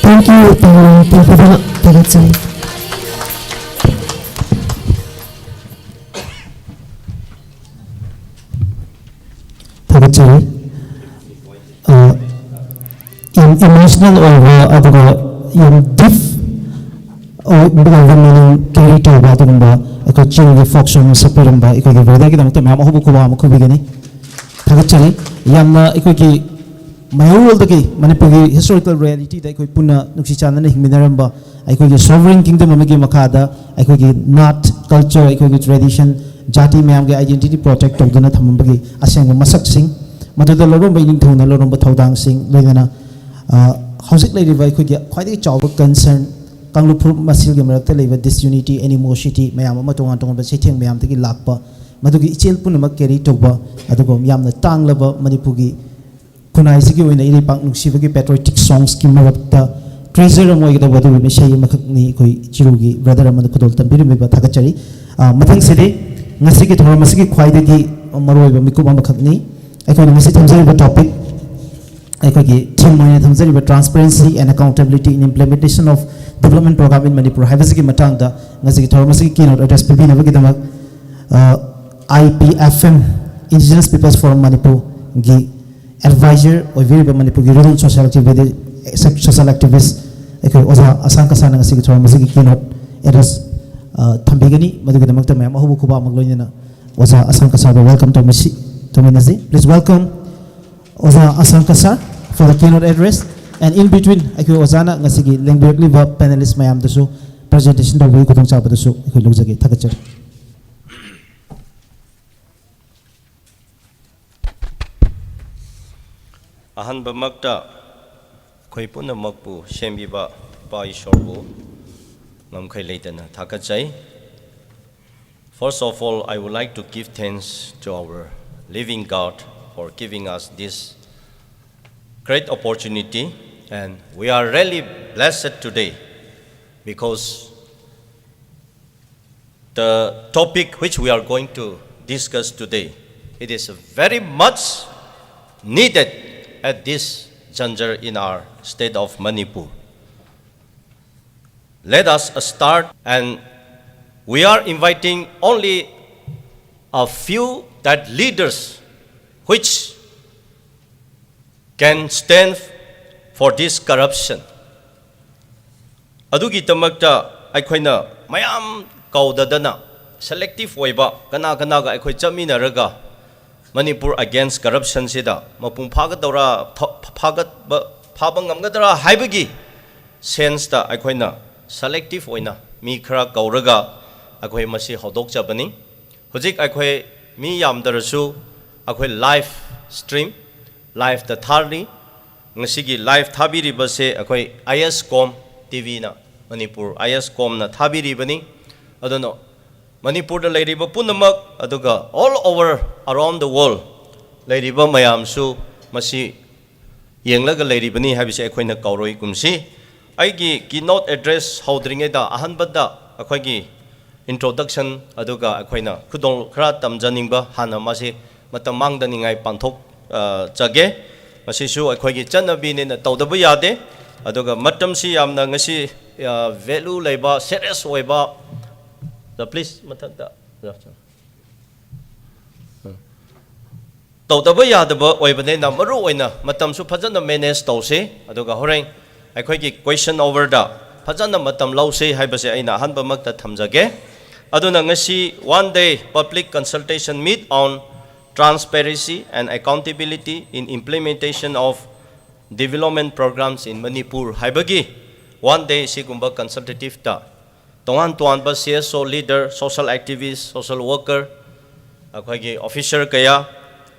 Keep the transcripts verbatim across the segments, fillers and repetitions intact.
Thank you, ꯇꯥꯃꯣ꯫ ꯇꯥꯕꯗ ꯊꯥꯒꯠꯆꯔꯤ꯫ ꯊꯥꯒꯠꯆꯔꯤ꯫ ꯑ, ꯌꯥꯝ emotional ꯑꯣꯏꯕ, ꯑꯗꯨꯒ ꯌꯥꯝ deep ꯑꯣꯏꯕ meaning carry ꯇꯧꯕ ꯑꯗꯨꯒꯨꯝꯕ ꯑꯩꯈꯣꯏ ꯆꯤꯡꯒꯤ folk song ꯁꯛꯄꯤꯔꯝꯕ ꯑꯩꯈꯣꯏꯒꯤ brotherꯒꯤꯗꯃꯛꯇ ꯃꯌꯥꯝ ꯑꯍꯧꯕ ꯈꯨꯕꯥꯛ ꯑꯃ ꯈꯨꯕꯤꯒꯅꯤ꯫ ꯊꯥꯒꯠꯆꯔꯤ꯫ ꯌꯥꯝꯅ ꯑꯩꯈꯣꯏꯒꯤ ꯃꯩꯍꯧꯔꯣꯜꯗꯒꯤ ꯃꯅꯤꯄꯨꯔꯒꯤ historical realityꯗ ꯑꯩꯈꯣꯏ ꯄꯨꯟꯅ ꯅꯨꯡꯁꯤ ꯆꯥꯟꯅꯅ ꯍꯤꯡꯃꯤꯟꯅꯔꯝꯕ ꯑꯩꯈꯣꯏꯒꯤ sovereign kingdom ꯑꯃꯒꯤ ꯃꯈꯥꯗ ꯑꯩꯈꯣꯏꯒꯤ ꯅꯥꯠ, culture, ꯑꯩꯈꯣꯏꯒꯤ tradition, ꯖꯥꯇꯤ ꯃꯌꯥꯝꯒꯤ identity protect ꯇꯧꯗꯨꯅ ꯊꯝꯃꯝꯕꯒꯤ ꯑꯁꯦꯡꯕ ꯃꯁꯛꯁꯤꯡ, ꯃꯗꯨꯗ ꯂꯧꯔꯝꯕ ꯏꯅꯤꯡꯊꯧꯅ ꯂꯧꯔꯝꯕ ꯊꯧꯗꯥꯡꯁꯤꯡ, ꯂꯣꯏꯅꯅ, ꯑ, ꯍꯧꯖꯤꯛ ꯂꯩꯔꯤꯕ ꯑꯩꯈꯣꯏꯒꯤ ꯈ꯭ꯋꯥꯏꯗꯒꯤ ꯆꯥꯎꯕ concern, ꯀꯥꯡꯂꯨꯞ ꯐꯨꯔꯨꯞ ꯃꯁꯦꯜꯒꯤ ꯃꯔꯛꯇ ꯂꯩꯕ disunity, animosity ꯃꯌꯥꯝ ꯑꯃ, ꯇꯣꯉꯥꯟ ꯇꯣꯉꯥꯟꯕ ꯆꯩꯊꯦꯡ ꯃꯌꯥꯝꯗꯒꯤ ꯂꯥꯛꯄ, ꯃꯗꯨꯒꯤ ꯏꯆꯦꯜ ꯄꯨꯝꯅꯃꯛ carry ꯇꯧꯕ, ꯑꯗꯨꯒ ꯌꯥꯝꯅ ꯇꯥꯡꯂꯕ ꯃꯅꯤꯄꯨꯔꯒꯤ ꯈꯨꯟꯅꯥꯏꯁꯤꯒꯤ ꯑꯣꯏꯅ ꯏꯔꯩꯄꯥꯛ ꯅꯨꯡꯁꯤꯕꯒꯤ patriotic songsꯀꯤ ꯃꯔꯛꯇ treasure ꯑꯃ ꯑꯣꯏꯒꯗꯧꯕ ꯑꯗꯨꯒꯨꯝꯕ ꯏꯁꯩ ꯑꯃꯈꯛꯅꯤ ꯑꯩꯈꯣꯏ ꯆꯤꯔꯨꯒꯤ brother ꯑꯃꯅ ꯈꯨꯗꯣꯜ ꯇꯝꯕꯤꯔꯝꯃꯤꯕ꯫ ꯊꯥꯒꯠꯆꯔꯤ꯫ ꯑ, ꯃꯊꯪꯁꯤꯗꯤ ꯉꯁꯤꯒꯤ ꯊꯧꯔꯝ ꯑꯁꯤꯒꯤ ꯈ꯭ꯋꯥꯏꯗꯒꯤ ꯃꯔꯨꯑꯣꯏꯕ ꯃꯤꯀꯨꯞ ꯑꯃꯈꯛꯅꯤ꯫ ꯑꯩꯈꯣꯏꯅ ꯉꯁꯤ ꯊꯝꯖꯔꯤꯕ topic, ꯑꯩꯈꯣꯏꯒꯤ theme ꯑꯣꯏꯅ ꯊꯝꯖꯔꯤꯕ Transparency and Accountability in Implementation of Development Program in Manipur ꯍꯥꯏꯕꯁꯤꯒꯤ ꯃꯇꯥꯡꯗ ꯉꯁꯤꯒꯤ ꯊꯧꯔꯝ ꯑꯁꯤꯒꯤ keynote address ꯄꯤꯕꯤꯅꯕꯒꯤꯗꯃꯛ, ꯑ, I P F M, Indigenous Peoples Forum ꯃꯅꯤꯄꯨꯔꯒꯤ advisor ꯑꯣꯏꯕꯤꯔꯤꯕ ꯃꯅꯤꯄꯨꯔꯒꯤ rural social activity, social activist ꯑꯩꯈꯣꯏ ꯑꯣꯖꯥ ꯑꯁꯥꯡ ꯀꯁꯥꯅ ꯉꯁꯤꯒꯤ ꯊꯧꯔꯝ ꯑꯁꯤꯒꯤ keynote address, ꯑ, ꯊꯝꯕꯤꯒꯅꯤ꯫ ꯃꯗꯨꯒꯤꯗꯃꯛꯇ ꯃꯌꯥꯝ ꯑꯍꯧꯕ ꯈꯨꯕꯥꯛ ꯑꯃ ꯂꯣꯏꯅꯅ ꯑꯣꯖꯥ ꯑꯁꯥꯡ ꯀꯁꯥꯕꯨ welcome ꯇꯧꯃꯤꯁꯤ-, ꯇꯧꯃꯤꯟꯅꯁꯤ꯫ Please welcome ꯑꯣꯖꯥ ꯑꯁꯥꯡ ꯀꯁꯥ for the keynote address, and in between ꯑꯩꯈꯣꯏ ꯑꯣꯖꯥꯅ ꯉꯁꯤꯒꯤ ꯂꯦꯡꯕꯤꯔꯛꯂꯤꯕ panelist ꯃꯌꯥꯝꯗꯁꯨ presentation ꯇꯧꯕꯒꯤ ꯈꯨꯗꯣꯡꯆꯥꯕꯗꯨꯁꯨ ꯑꯩꯈꯣꯏ ꯂꯧꯖꯒꯦ꯫ ꯊꯥꯒꯠꯆꯔꯤ꯫ ꯑꯍꯥꯟꯕꯃꯛꯇ ꯑꯩꯈꯣꯏ ꯄꯨꯝꯅꯃꯛꯄꯨ ꯁꯦꯝꯕꯤꯕ ꯏꯄꯥ ꯏꯁꯣꯔꯕꯨ ꯉꯝꯈꯩ ꯂꯩꯇꯅ ꯊꯥꯒꯠꯆꯩ꯫ First of all, I would like to give thanks to our living God for giving us this great opportunity, and we are really blessed today because the topic which we are going to discuss today, it is very much needed at this juncture in our state of Manipur. Let us start, and we are inviting only a few that leaders which can stand for this corruption. ꯑꯗꯨꯒꯤꯗꯃꯛꯇ ꯑꯩꯈꯣꯏꯅ ꯃꯌꯥꯝ ꯀꯧꯗꯗꯅ selective ꯑꯣꯏꯕ ꯀꯅꯥ ꯀꯅꯥꯒ ꯑꯩꯈꯣꯏ ꯆꯠꯃꯤꯟꯅꯔꯒ Manipur against corruption ꯁꯤꯗ ꯃꯄꯨꯡ ꯐꯥꯒꯗꯧꯔꯥ, ꯐ-, ꯐꯥꯒꯠꯄ, ꯐꯥꯕ ꯉꯝꯒꯗ꯭ꯔꯥ ꯍꯥꯏꯕꯒꯤ sense ꯇ ꯑꯩꯈꯣꯏꯅ selective ꯑꯣꯏꯅ ꯃꯤ ꯈꯔ ꯀꯧꯔꯒ ꯑꯩꯈꯣꯏ ꯃꯁꯤ ꯍꯧꯗꯣꯛꯆꯕꯅꯤ꯫ ꯍꯧꯖꯤꯛ ꯑꯩꯈꯣꯏ ꯃꯤ ꯌꯥꯝꯗ꯭ꯔꯁꯨ ꯑꯩꯈꯣꯏ live stream, live ꯇ ꯊꯥꯔꯤ꯫ ꯉꯁꯤꯒꯤ live ꯊꯥꯕꯤꯔꯤꯕꯁꯦ ꯑꯩꯈꯣꯏ ISCOM TV ꯅ, ꯃꯅꯤꯄꯨꯔ ISCOM ꯅ ꯊꯥꯕꯤꯔꯤꯕꯅꯤ꯫ ꯑꯗꯨꯅ ꯃꯅꯤꯄꯨꯔꯗ ꯂꯩꯔꯤꯕ ꯄꯨꯝꯅꯃꯛ, ꯑꯗꯨꯒ all over around the world ꯂꯩꯔꯤꯕ ꯃꯌꯥꯝꯁꯨ ꯃꯁꯤ ꯌꯦꯡꯂꯒ ꯂꯩꯔꯤꯕꯅꯤ ꯍꯥꯏꯕꯁꯤ ꯑꯩꯈꯣꯏꯅ ꯀꯥꯎꯔꯣꯏ ꯀꯨꯝꯁꯤ꯫ ꯑꯩꯒꯤ keynote address ꯍꯧꯗ꯭ꯔꯤꯉꯩꯗ ꯑꯍꯥꯟꯕꯗ ꯑꯩꯈꯣꯏꯒꯤ introduction ꯑꯗꯨꯒ ꯑꯩꯈꯣꯏꯅ ꯈꯨꯗꯣꯜ ꯈꯔ ꯇꯝꯖꯅꯤꯡꯕ, ꯍꯥꯟꯅ ꯃꯁꯤ ꯃꯇꯝ ꯃꯥꯡꯗꯅꯤꯡꯉꯥꯏ ꯄꯥꯡꯊꯣꯛ, ꯑ, ꯆꯒꯦ꯫ ꯃꯁꯤꯁꯨ ꯑꯩꯈꯣꯏꯒꯤ ꯆꯠꯅꯕꯤꯅꯤꯅ ꯇꯧꯗꯕ ꯌꯥꯗꯦ꯫ ꯑꯗꯨꯒ ꯃꯇꯝꯁꯤ ꯌꯥꯝꯅ ꯉꯁꯤ, ꯑ, value ꯂꯩꯕ, serious ꯑꯣꯏꯕ꯫ The please, ꯃꯊꯛꯇ꯫ ꯇꯧꯗꯕ ꯌꯥꯗꯕ ꯑꯣꯏꯕꯅꯤꯅ ꯃꯔꯨ ꯑꯣꯏꯅ ꯃꯇꯝꯁꯨ ꯐꯖꯅ manage ꯇꯧꯁꯤ꯫ ꯑꯗꯨꯒ ꯍꯣꯔꯦꯟ ꯑꯩꯈꯣꯏꯒꯤ question hour ꯗ ꯐꯖꯅ ꯃꯇꯝ ꯂꯧꯁꯤ ꯍꯥꯏꯕꯁꯦ ꯑꯩꯅ ꯑꯍꯥꯟꯕꯃꯛꯇ ꯊꯝꯖꯒꯦ꯫ ꯑꯗꯨꯅ ꯉꯁꯤ one day public consultation meet on transparency and accountability in implementation of development programs in Manipur ꯍꯥꯏꯕꯒꯤ one day ꯁꯤꯒꯨꯝꯕ consultative ꯇ ꯇꯣꯉꯥꯟ ꯇꯣꯉꯥꯟꯕ CSO leader, social activist, social worker, ꯑꯩꯈꯣꯏꯒꯤ officer ꯀꯌꯥ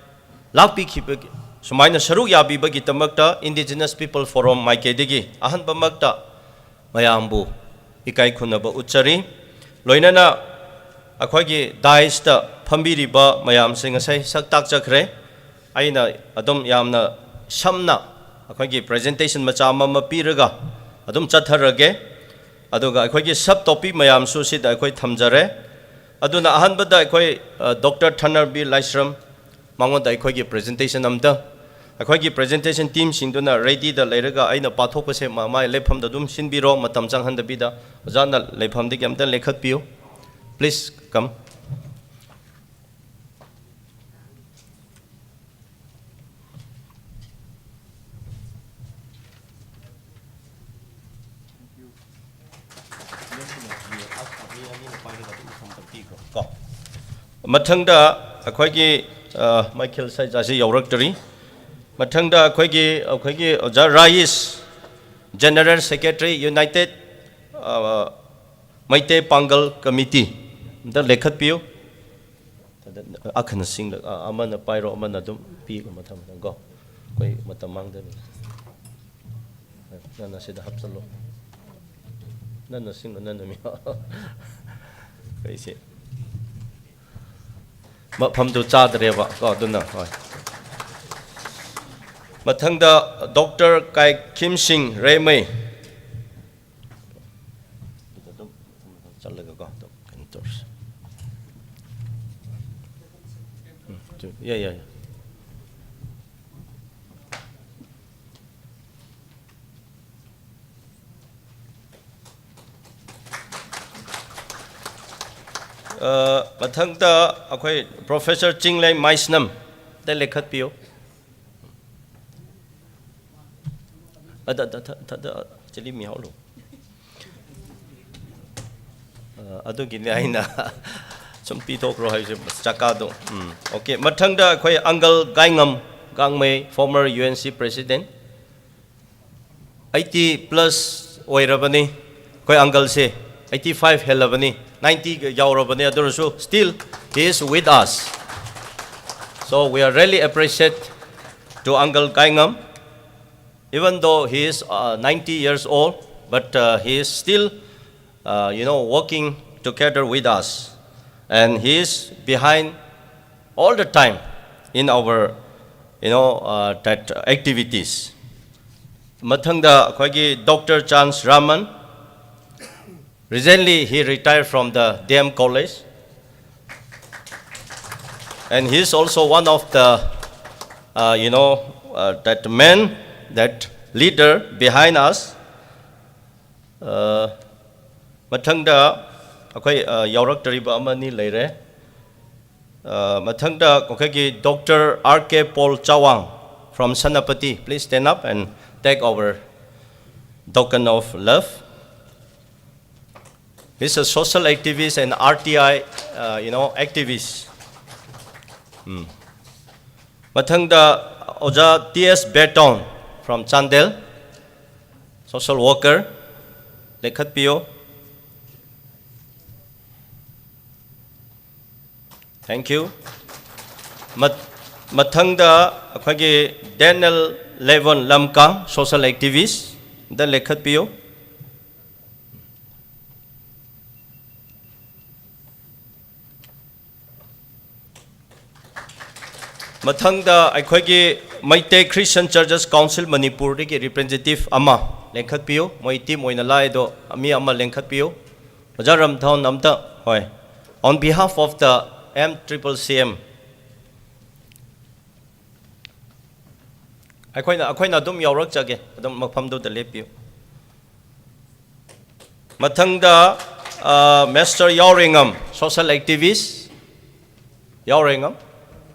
ꯂꯥꯛꯄꯤꯈꯤꯕꯒꯤ, ꯁꯨꯃꯥꯏꯅ ꯁꯔꯨꯛ ꯌꯥꯕꯤꯕꯒꯤꯗꯃꯛꯇ Indigenous People Forum ꯃꯥꯏꯀꯩꯗꯒꯤ ꯑꯍꯥꯟꯕꯃꯛꯇ ꯃꯌꯥꯝꯕꯨ ꯏꯀꯥꯏ ꯈꯨꯝꯅꯕ ꯎꯠꯆꯔꯤ꯫ ꯂꯣꯏꯅꯅ ꯑꯩꯈꯣꯏꯒꯤ dais ꯇ ꯐꯝꯕꯤꯔꯤꯕ ꯃꯌꯥꯝꯁꯦ ꯉꯁꯥꯏ ꯁꯛ ꯇꯥꯛꯆꯈ꯭ꯔꯦ꯫ ꯑꯩꯅ ꯑꯗꯨꯝ ꯌꯥꯝꯅ ꯁꯝꯅ ꯑꯩꯈꯣꯏꯒꯤ presentation ꯃꯆꯥ ꯑꯃ ꯑꯃ ꯄꯤꯔꯒ ꯑꯗꯨꯝ ꯆꯠꯊꯔꯒꯦ꯫ ꯑꯗꯨꯒ ꯑꯩꯈꯣꯏꯒꯤ sub topic ꯃꯌꯥꯝꯁꯨ ꯁꯤꯗ ꯑꯩꯈꯣꯏ ꯊꯝꯖꯔꯦ꯫ ꯑꯗꯨꯅ ꯑꯍꯥꯟꯕꯗ ꯑꯩꯈꯣꯏ, ꯑ, Doctor ꯊꯅꯔꯕꯤ ꯂꯥꯏꯁ꯭ꯔꯝ, ꯃꯉꯣꯟꯗ ꯑꯩꯈꯣꯏꯒꯤ presentation ꯑꯝꯇ꯫ ꯑꯩꯈꯣꯏꯒꯤ presentation teamꯁꯤꯡꯗꯨꯅ readyꯗ ꯂꯩꯔꯒ ꯑꯩꯅ ꯄꯥꯊꯣꯛꯄꯁꯦ ꯃꯥ ꯃꯥꯏ ꯂꯩꯐꯝꯗ ꯑꯗꯨꯝ ꯁꯤꯟꯕꯤꯔꯣ, ꯃꯇꯝ ꯆꯪꯍꯟꯗꯕꯤꯗ꯫ ꯑꯣꯖꯥꯅ ꯂꯩꯐꯝꯗꯒꯤ ꯑꯝꯇ ꯂꯦꯡꯈꯠꯄꯤꯌꯨ꯫ Please come. ꯀꯣ꯫ ꯃꯊꯪꯗ ꯑꯩꯈꯣꯏꯒꯤ, ꯑ, ꯃꯥꯏꯀꯦꯜ ꯁꯥꯏꯖꯥꯁꯤ ꯌꯧꯔꯛꯇ꯭ꯔꯤ꯫ ꯃꯊꯪꯗ ꯑꯩꯈꯣꯏꯒꯤ, ꯑꯩꯈꯣꯏꯒꯤ ꯑꯣꯖꯥ ꯔꯥꯏꯁ, General Secretary, United, ꯑ, ꯃꯩꯇꯩ ꯄꯥꯡꯒꯜ Committee, ꯑꯝꯇ ꯂꯦꯡꯈꯠꯄꯤꯌꯨ꯫ ꯑꯈꯟꯅ ꯁꯤꯡꯂ-, ꯑ-, ꯑꯃꯅ ꯄꯥꯏꯔꯣ, ꯑꯃꯅ ꯑꯗꯨꯝ ꯄꯤꯒꯣ, ꯃꯊꯪ ꯃꯊꯪ ꯀꯣ꯫ ꯑꯩꯈꯣꯏ ꯃꯇꯝ ꯃꯥꯡꯗꯕꯤꯗ꯫ ꯅꯪꯅ ꯁꯤꯗ ꯍꯥꯞꯆꯜꯂꯣ꯫ ꯅꯪꯅ ꯁꯤꯡꯂꯣ, ꯅꯪꯅ ꯃꯤ-, ꯑꯩꯈꯣꯏꯁꯦ ꯃꯐꯝꯗꯨ ꯆꯥꯗ꯭ꯔꯦꯕ ꯀꯣ, ꯑꯗꯨꯅ, ꯍꯣꯏ꯫ ꯃꯊꯪꯗ Doctor ꯀꯥꯏꯈꯤꯝꯁꯤꯡ ꯔꯦꯃꯩ꯫ ꯑꯗꯨꯝ ꯆꯠꯂꯒꯀꯣ, ꯑꯗꯨꯝ ꯀꯩꯅꯣ ꯇꯧꯔꯁꯤ꯫ ꯎꯝ, ꯌꯥꯏ, ꯌꯥꯏ, ꯌꯥꯏ꯫ ꯑ, ꯃꯊꯪꯗ ꯑꯩꯈꯣꯏ Professor ꯆꯤꯡꯂꯦꯟ ꯃꯥꯏꯁꯅꯝ ꯗ ꯂꯦꯡꯈꯠꯄꯤꯌꯨ꯫ ꯑꯗ, ꯑꯗ, ꯊ-, ꯊ-, ꯊ-, ꯆꯤꯂꯤ ꯃꯤꯍꯥꯎꯂꯨ꯫ ꯑ, ꯑꯗꯨꯒꯤꯅꯦ ꯑꯩꯅ ꯁꯨꯝ ꯄꯤꯊꯣꯛꯈ꯭ꯔꯣ ꯍꯥꯏꯁꯦ, ꯆꯀꯥꯗꯣ꯫ ꯎꯝ, okay꯫ ꯃꯊꯪꯗ ꯑꯩꯈꯣꯏ ꯑꯪꯀꯜ ꯒꯥꯏꯉꯝ ꯒꯥꯡꯃꯩ, former U N C president꯫ Eighty plus ꯑꯣꯏꯔꯕꯅꯤ ꯑꯩꯈꯣꯏ ꯑꯪꯀꯜꯁꯦ, eighty five ꯍꯦꯜꯂꯕꯅꯤ, ninety ꯌꯧꯔꯕꯅꯤ, ꯑꯗꯨ ꯑꯣꯏꯔꯁꯨ still he is with us. So we are really appreciate to Uncle Gaingam, even though he is, uh, ninety years old, but, uh, he is still, uh, you know, working together with us, and he is behind all the time in our, you know, uh, that activities. ꯃꯊꯪꯗ ꯑꯩꯈꯣꯏꯒꯤ Doctor ꯆꯥꯟꯁ Raman, recently he retired from the D M College, and he is also one of the, uh, you know, uh, that man, that leader behind us. Uh, ꯃꯊꯪꯗ ꯑꯩꯈꯣꯏ uh, ꯌꯥꯎꯔꯛꯇ꯭ꯔꯤꯕ ꯑꯃꯅꯤ ꯂꯩꯔꯦ꯫ Uh, ꯃꯊꯪꯗ ꯑꯩꯈꯣꯏꯒꯤ Doctor R K Paul Chawang from Senapati, please stand up and take our token of love. He's a social activist and R T I, uh, you know, activist. ꯎꯝ꯫ ꯃꯊꯪꯗ ꯑꯣꯖꯥ T S Beton from Chandel, social worker, ꯂꯦꯡꯈꯠꯄꯤꯌꯨ꯫ Thank you. ꯃꯠ-, ꯃꯊꯪꯗ ꯑꯩꯈꯣꯏꯒꯤ Daniel Levon Lamkang, social activist, ꯑꯝꯇ ꯂꯦꯡꯈꯠꯄꯤꯌꯨ꯫ ꯃꯊꯪꯗ ꯑꯩꯈꯣꯏꯒꯤ Meitei Christian Churches Council ꯃꯅꯤꯄꯨꯔꯗꯒꯤ representative ꯑꯃ ꯂꯦꯡꯈꯠꯄꯤꯌꯨ꯫ ꯃꯣꯏ team ꯑꯣꯏꯅ ꯂꯥꯛꯑꯦ ꯑꯗꯣ ꯃꯤ ꯑꯃ ꯂꯦꯡꯈꯠꯄꯤꯌꯨ꯫ ꯑꯣꯖꯥ ꯔꯝꯊꯥꯎꯟ ꯑꯝꯇ, ꯍꯣꯏ꯫ On behalf of the M triple C M, ꯑꯩꯈꯣꯏꯅ, ꯑꯩꯈꯣꯏꯅ ꯑꯗꯨꯝ ꯌꯥꯎꯔꯛꯆꯒꯦ, ꯑꯗꯨꯝ ꯃꯐꯝꯗꯨꯗ ꯂꯦꯞꯄꯤꯌꯨ꯫ ꯃꯊꯪꯗ, ꯑ, Mister ꯌꯥꯎꯔꯦꯉꯝ, social activist, ꯌꯥꯎꯔꯦꯉꯝ,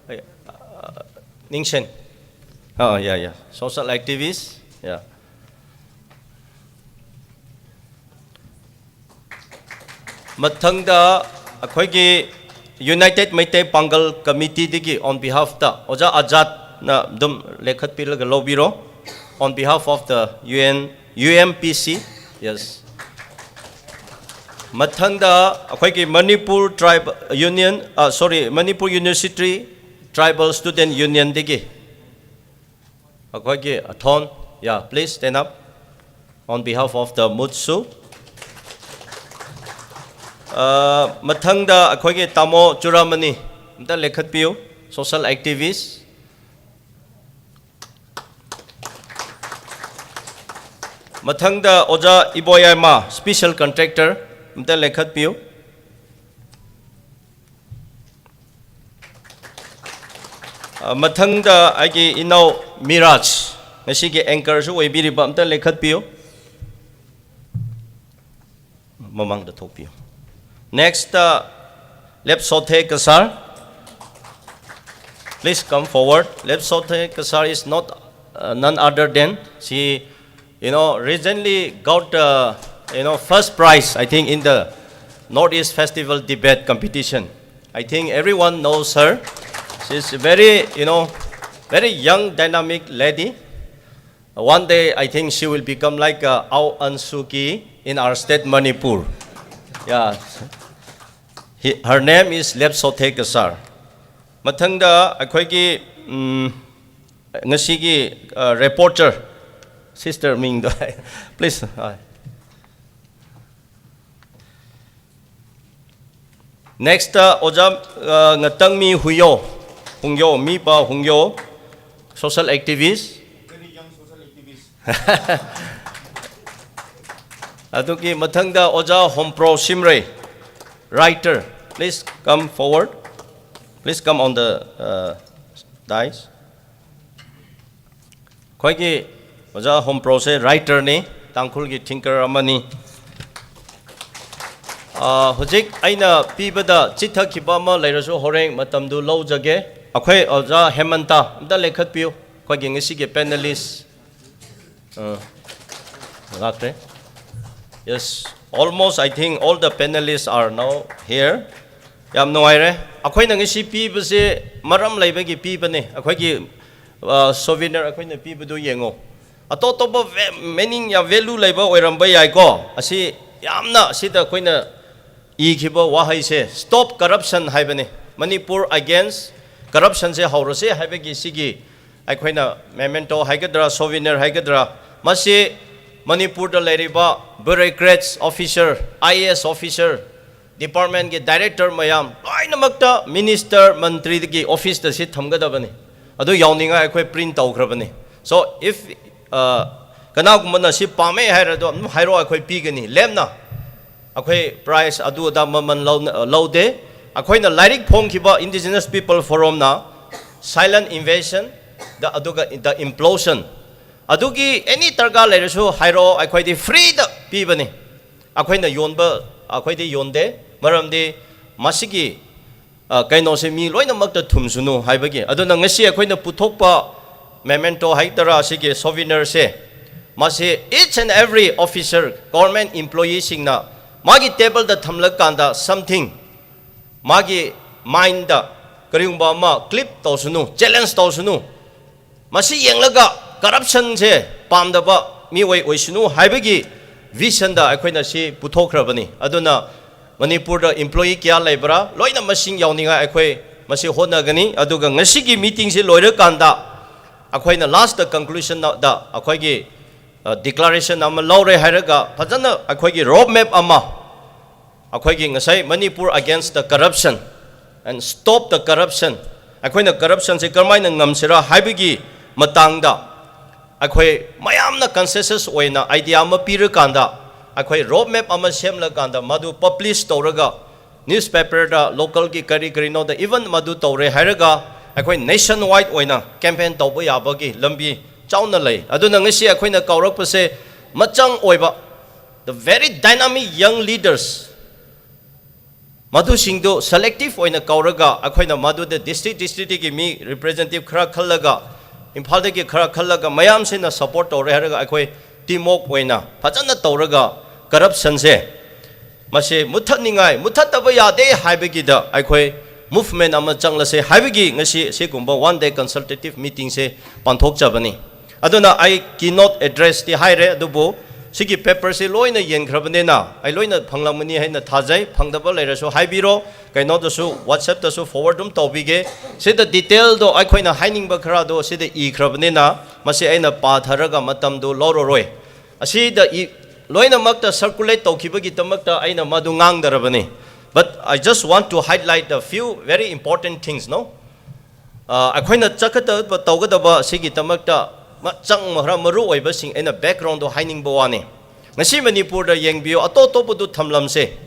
ꯑ, ꯅꯤꯡꯁꯦꯟ, ꯑ, yeah, yeah, social activist, yeah. ꯃꯊꯪꯗ ꯑꯩꯈꯣꯏꯒꯤ United Meitei Pangal Committeeꯗꯒꯤ on behalfꯇ ꯑꯣꯖꯥ ꯑꯖꯥꯠꯅ ꯑꯗꯨꯝ ꯂꯦꯡꯈꯠꯄꯤꯔꯒ ꯂꯧꯕꯤꯔꯣ, on behalf of the U N, U M P C, yes. ꯃꯊꯪꯗ ꯑꯩꯈꯣꯏꯒꯤ Manipur Tribe Union, ꯑ, sorry, Manipur University Tribal Student Unionꯗꯒꯤ ꯑꯩꯈꯣꯏꯒꯤ ꯑꯊꯣꯟ, yeah, please stand up on behalf of the ꯃꯨꯠꯁꯨ꯫ ꯑ, ꯃꯊꯪꯗ ꯑꯩꯈꯣꯏꯒꯤ ꯇꯥꯃꯣ ꯆꯨꯔꯥꯃꯅꯤ, ꯑꯝꯇ ꯂꯦꯡꯈꯠꯄꯤꯌꯨ, social activist꯫ ꯃꯊꯪꯗ ꯑꯣꯖꯥ ꯏꯕꯣꯌꯥꯏꯃ, special contractor, ꯑꯝꯇ ꯂꯦꯡꯈꯠꯄꯤꯌꯨ꯫ ꯑ, ꯃꯊꯪꯗ ꯑꯩꯒꯤ ꯏꯅꯥꯎ ꯃꯤꯔꯥꯖ, ꯉꯁꯤꯒꯤ anchorꯁꯨ ꯑꯣꯏꯕꯤꯔꯤꯕ, ꯑꯝꯇ ꯂꯦꯡꯈꯠꯄꯤꯌꯨ, ꯃꯃꯥꯡꯗ ꯊꯣꯛꯄꯤꯌꯨ꯫ Next, uh, Lepsothe Kasar, please come forward. Lepsothe Kasar is not, uh, none other than she, you know, recently got, uh, you know, first prize, I think, in the Northeast Festival Debate Competition. I think everyone knows her. She's a very, you know, very young, dynamic lady. One day, I think she will become like, uh, Aung San Suu Kyi in our state, Manipur. Yeah. He, her name is Lepsothe Kasar. ꯃꯊꯪꯗ ꯑꯩꯈꯣꯏꯒꯤ, ꯎꯝ, ꯉꯁꯤꯒꯤ, ꯑ, reporter, sister ꯃꯤꯡꯗꯣ, please. ꯑ꯫ Next, ꯑ, ꯑꯣꯖꯥ, ꯑ, ꯉꯇꯪꯃꯤ ꯍꯨꯏꯌꯣ, ꯍꯨꯡꯌꯣ, ꯃꯤꯄꯥ ꯍꯨꯡꯌꯣ, social activist. ꯑꯗꯨꯒꯤ ꯃꯊꯪꯗ ꯑꯣꯖꯥ ꯍꯣꯝꯄ꯭ꯔꯣ ꯁꯤꯝꯔꯩ, writer. Please come forward. Please come on the, uh, dais. ꯑꯩꯈꯣꯏꯒꯤ ꯑꯣꯖꯥ ꯍꯣꯝꯄ꯭ꯔꯣꯁꯦ writerꯅꯤ, ꯇꯥꯡꯈꯨꯜꯒꯤ thinker ꯑꯃꯅꯤ꯫ ꯑ, ꯍꯧꯖꯤꯛ ꯑꯩꯅ ꯄꯤꯕꯗ ꯆꯤꯊꯈꯤꯕ ꯑꯃ ꯂꯩꯔꯁꯨ ꯍꯣꯔꯦꯟ ꯃꯇꯝꯗꯨ ꯂꯧꯖꯒꯦ꯫ ꯑꯩꯈꯣꯏ ꯑꯣꯖꯥ ꯍꯦꯃꯟꯇ, ꯑꯝꯇ ꯂꯦꯡꯈꯠꯄꯤꯌꯨ꯫ ꯑꯩꯈꯣꯏꯒꯤ ꯉꯁꯤꯒꯤ panelist, ꯑ, ꯂꯥꯛꯇ꯭ꯔꯦ꯫ Yes, almost I think all the panelists are now here. ꯌꯥꯝ ꯅꯨꯡꯉꯥꯏꯔꯦ꯫ ꯑꯩꯈꯣꯏꯅ ꯉꯁꯤ ꯄꯤꯕꯁꯦ ꯃꯔꯝ ꯂꯩꯕꯒꯤ ꯄꯤꯕꯅꯦ꯫ ꯑꯩꯈꯣꯏꯒꯤ, ꯑ, souvenir ꯑꯩꯈꯣꯏꯅ ꯄꯤꯕꯗꯨ ꯌꯦꯡꯉꯣ꯫ ꯑꯇꯣꯞ ꯑꯇꯣꯞꯄ ꯚꯦ-, meaning ꯌꯥꯝ value ꯂꯩꯕ ꯑꯣꯏꯔꯝꯕ ꯌꯥꯏꯀꯣ꯫ ꯑꯁꯤ ꯌꯥꯝꯅ ꯁꯤꯗ ꯑꯩꯈꯣꯏꯅ ꯏꯈꯤꯕ ꯋꯥꯍꯩꯁꯦ stop corruption ꯍꯥꯏꯕꯅꯤ꯫ ꯃꯅꯤꯄꯨꯔ against corruptionꯁꯦ ꯍꯧꯔꯁꯦ ꯍꯥꯏꯕꯒꯤ ꯁꯤꯒꯤ ꯑꯩꯈꯣꯏꯅ memento ꯍꯥꯏꯒꯗ꯭ꯔꯥ, souvenir ꯍꯥꯏꯒꯗ꯭ꯔꯥ, ꯃꯁꯤ ꯃꯅꯤꯄꯨꯔꯗ ꯂꯩꯔꯤꯕ bureaucrats, officer, I A S officer, departmentꯀꯤ director ꯃꯌꯥꯝ ꯂꯣꯏꯅꯃꯛꯇ minister, ꯃꯟꯇ꯭ꯔꯤꯗꯒꯤ officeꯇ ꯁꯤ ꯊꯝꯒꯗꯕꯅꯤ꯫ ꯑꯗꯨ ꯌꯥꯎꯅꯤꯡꯉꯥꯏ ꯑꯩꯈꯣꯏ print ꯇꯧꯈ꯭ꯔꯕꯅꯤ꯫ So if, uh, ꯀꯅꯥꯒꯨꯝꯕꯅ ꯁꯤ ꯄꯥꯝꯃꯦ ꯍꯥꯏꯔꯗꯣ ꯑꯗꯨꯝ ꯍꯥꯏꯔꯛꯑꯣ, ꯑꯩꯈꯣꯏ ꯄꯤꯒꯅꯤ ꯂꯦꯝꯅ꯫ ꯑꯩꯈꯣꯏ prize ꯑꯗꯨ ꯑꯗꯥ ꯃꯃꯜ ꯂꯧꯅ-, ꯂꯧꯗꯦ꯫ ꯑꯩꯈꯣꯏꯅ ꯂꯥꯏꯔꯤꯛ ꯐꯣꯡꯈꯤꯕ Indigenous People Forumꯅ Silent Invasion, ꯑꯗꯨꯒ the implosion, ꯑꯗꯨꯒꯤ any ꯗꯔꯀꯥꯔ ꯂꯩꯔꯁꯨ ꯍꯥꯏꯔꯛꯑꯣ, ꯑꯩꯈꯣꯏꯗꯤ ꯐ꯭ꯔꯤꯗ ꯄꯤꯕꯅꯤ꯫ ꯑꯩꯈꯣꯏꯅ ꯌꯣꯟꯕ, ꯑꯩꯈꯣꯏꯗꯤ ꯌꯣꯟꯗꯦ꯫ ꯃꯔꯝꯗꯤ ꯃꯁꯤꯒꯤ ꯀꯩꯅꯣꯁꯦ ꯃꯤ ꯂꯣꯏꯅꯃꯛꯇ ꯊꯨꯝꯁꯅꯨ ꯍꯥꯏꯕꯒꯤ꯫ ꯑꯗꯨꯅ ꯉꯁꯤ ꯑꯩꯈꯣꯏꯅ ꯄꯨꯊꯣꯛꯄ memento ꯍꯥꯏꯇꯥꯔꯥ, ꯑꯁꯤꯒꯤ ꯁꯣꯚꯤꯅꯔꯁꯦ, ꯃꯁꯤ each and every officer, government employeeꯁꯤꯡꯅ ꯃꯥꯒꯤ ꯇꯦꯕꯜꯗ ꯊꯝꯂꯀꯥꯟꯗ something ꯃꯥꯒꯤ mindꯗ ꯀꯔꯤꯒꯨꯝꯕ ꯑꯃ clip ꯇꯧꯁꯅꯨ, challenge ꯇꯧꯁꯅꯨ꯫ ꯃꯁꯤ ꯌꯦꯡꯂꯒ corruptionꯁꯦ ꯄꯥꯝꯗꯕ ꯃꯤꯑꯣꯏ ꯑꯣꯏꯁꯅꯨ ꯍꯥꯏꯕꯒꯤ visionꯗ ꯑꯩꯈꯣꯏꯅ ꯁꯤ ꯄꯨꯊꯣꯛꯈ꯭ꯔꯕꯅꯤ꯫ ꯑꯗꯨꯅ ꯃꯅꯤꯄꯨꯔꯗ employee ꯀꯌꯥ ꯂꯩꯕ꯭ꯔꯥ, ꯂꯣꯏꯅ ꯃꯁꯤꯡ ꯌꯥꯎꯅꯤꯡꯉꯥꯏ ꯑꯩꯈꯣꯏ ꯃꯁꯤ ꯍꯣꯠꯅꯒꯅꯤ꯫ ꯑꯗꯨꯒ ꯉꯁꯤꯒꯤ meetingꯁꯤ ꯂꯣꯏꯔꯀꯥꯟꯗ ꯑꯩꯈꯣꯏꯅ lastꯇ conclusionꯗ ꯑꯩꯈꯣꯏꯒꯤ declaration ꯑꯃ ꯂꯧꯔꯦ ꯍꯥꯏꯔꯒ ꯐꯖꯅ ꯑꯩꯈꯣꯏꯒꯤ road map ꯑꯃ, ꯑꯩꯈꯣꯏꯒꯤ ꯉꯁꯥꯏ Manipur against the corruption and stop the corruption, ꯑꯩꯈꯣꯏꯅ corruptionꯁꯦ ꯀꯔꯝꯍꯥꯏꯅ ꯉꯝꯁꯤꯔꯥ ꯍꯥꯏꯕꯒꯤ ꯃꯇꯥꯡꯗ ꯑꯩꯈꯣꯏ ꯃꯌꯥꯝꯅ consensus ꯑꯣꯏꯅ idea ꯑꯃ ꯄꯤꯔꯀꯥꯟꯗ ꯑꯩꯈꯣꯏ road map ꯑꯃ ꯁꯦꯝꯂꯀꯥꯟꯗ ꯃꯗꯨ publish ꯇꯧꯔꯒ newspaperꯗ, localꯒꯤ ꯀꯔꯤ ꯀꯔꯤꯅꯣꯗ even ꯃꯗꯨ ꯇꯧꯔꯦ ꯍꯥꯏꯔꯒ ꯑꯩꯈꯣꯏ nationwide ꯑꯣꯏꯅ campaign ꯇꯧꯕ ꯌꯥꯕꯒꯤ ꯂꯝꯕꯤ ꯆꯥꯎꯅ ꯂꯩ꯫ ꯑꯗꯨꯅ ꯉꯁꯤ ꯑꯩꯈꯣꯏꯅ ꯀꯧꯔꯛꯄꯁꯦ ꯃꯆꯪ ꯑꯣꯏꯕ, the very dynamic young leaders, ꯃꯗꯨꯁꯤꯡꯗꯨ selective ꯑꯣꯏꯅ ꯀꯧꯔꯒ ꯑꯩꯈꯣꯏꯅ ꯃꯗꯨꯗ district districtꯀꯤ ꯃꯤ representative ꯈꯔ ꯈꯜꯂꯒ, ꯏꯝꯐꯥꯜꯗꯒꯤ ꯈꯔ ꯈꯜꯂꯒ ꯃꯌꯥꯝꯁꯤꯅ support ꯇꯧꯔꯦ ꯍꯥꯏꯔꯒ ꯑꯩꯈꯣꯏ teamwork ꯑꯣꯏꯅ ꯐꯖꯅ ꯇꯧꯔꯒ corruptionꯁꯦ ꯃꯁꯤ ꯃꯨꯠꯊꯠꯅꯤꯡꯉꯥꯏ, ꯃꯨꯠꯊꯠꯇꯕ ꯌꯥꯗꯦ ꯍꯥꯏꯕꯒꯤꯗ ꯑꯩꯈꯣꯏ movement ꯑꯃ ꯆꯪꯂꯁꯦ ꯍꯥꯏꯕꯒꯤ ꯉꯁꯤ ꯁꯤꯒꯨꯝꯕ one day consultative meetingꯁꯦ ꯄꯥꯡꯊꯣꯛꯆꯕꯅꯤ꯫ ꯑꯗꯨꯅ ꯑꯩ keynote addressꯇꯤ ꯍꯥꯏꯔꯦ, ꯑꯗꯨꯕꯨ ꯁꯤꯒꯤ paperꯁꯤ ꯂꯣꯏꯅ ꯌꯦꯟꯈ꯭ꯔꯕꯅꯤꯅ ꯑꯩ ꯂꯣꯏꯅ ꯐꯪꯂꯝꯒꯅꯤ ꯍꯥꯏꯅ ꯊꯥꯖꯩ꯫ ꯐꯪꯗꯕ ꯂꯩꯔꯁꯨ ꯍꯥꯏꯕꯤꯔꯣ, ꯀꯩꯅꯣꯗꯁꯨ WhatsAppꯇꯁꯨ forward ꯑꯗꯨꯝ ꯇꯧꯕꯤꯒꯦ꯫ ꯁꯤꯗ detailꯗꯣ ꯑꯩꯈꯣꯏꯅ ꯍꯥꯏꯅꯤꯡꯕ ꯈꯔꯗꯣ ꯁꯤꯗ ꯏꯈ꯭ꯔꯕꯅꯤꯅ ꯃꯁꯤ ꯑꯩꯅ ꯄꯥꯊꯔꯒ ꯃꯇꯝꯗꯨ ꯂꯧꯔꯔꯣꯏ꯫ ꯑꯁꯤꯗ ꯏ-, ꯂꯣꯏꯅꯃꯛꯇ circulate ꯇꯧꯈꯤꯕꯒꯤꯗꯃꯛꯇ ꯑꯩꯅ ꯃꯗꯨ ꯉꯥꯡꯗꯔꯕꯅꯤ꯫ But I just want to highlight a few very important things, no? ꯑ, ꯑꯩꯈꯣꯏꯅ ꯆꯠꯀꯗꯕ, ꯇꯧꯒꯗꯕ ꯑꯁꯤꯒꯤꯗꯃꯛꯇ ꯃ-, ꯆꯪ ꯈꯔ ꯃꯔꯨ ꯑꯣꯏꯕꯁꯤꯡ ꯑꯩꯅ backgroundꯗꯣ ꯍꯥꯏꯅꯤꯡꯕ ꯋꯥꯅꯤ꯫ ꯉꯁꯤ ꯃꯅꯤꯄꯨꯔꯗ ꯌꯦꯡꯕꯤꯌꯨ, ꯑꯇꯣꯞ ꯑꯇꯣꯞꯄꯗꯨ ꯊꯝꯂꯝꯁꯦ꯫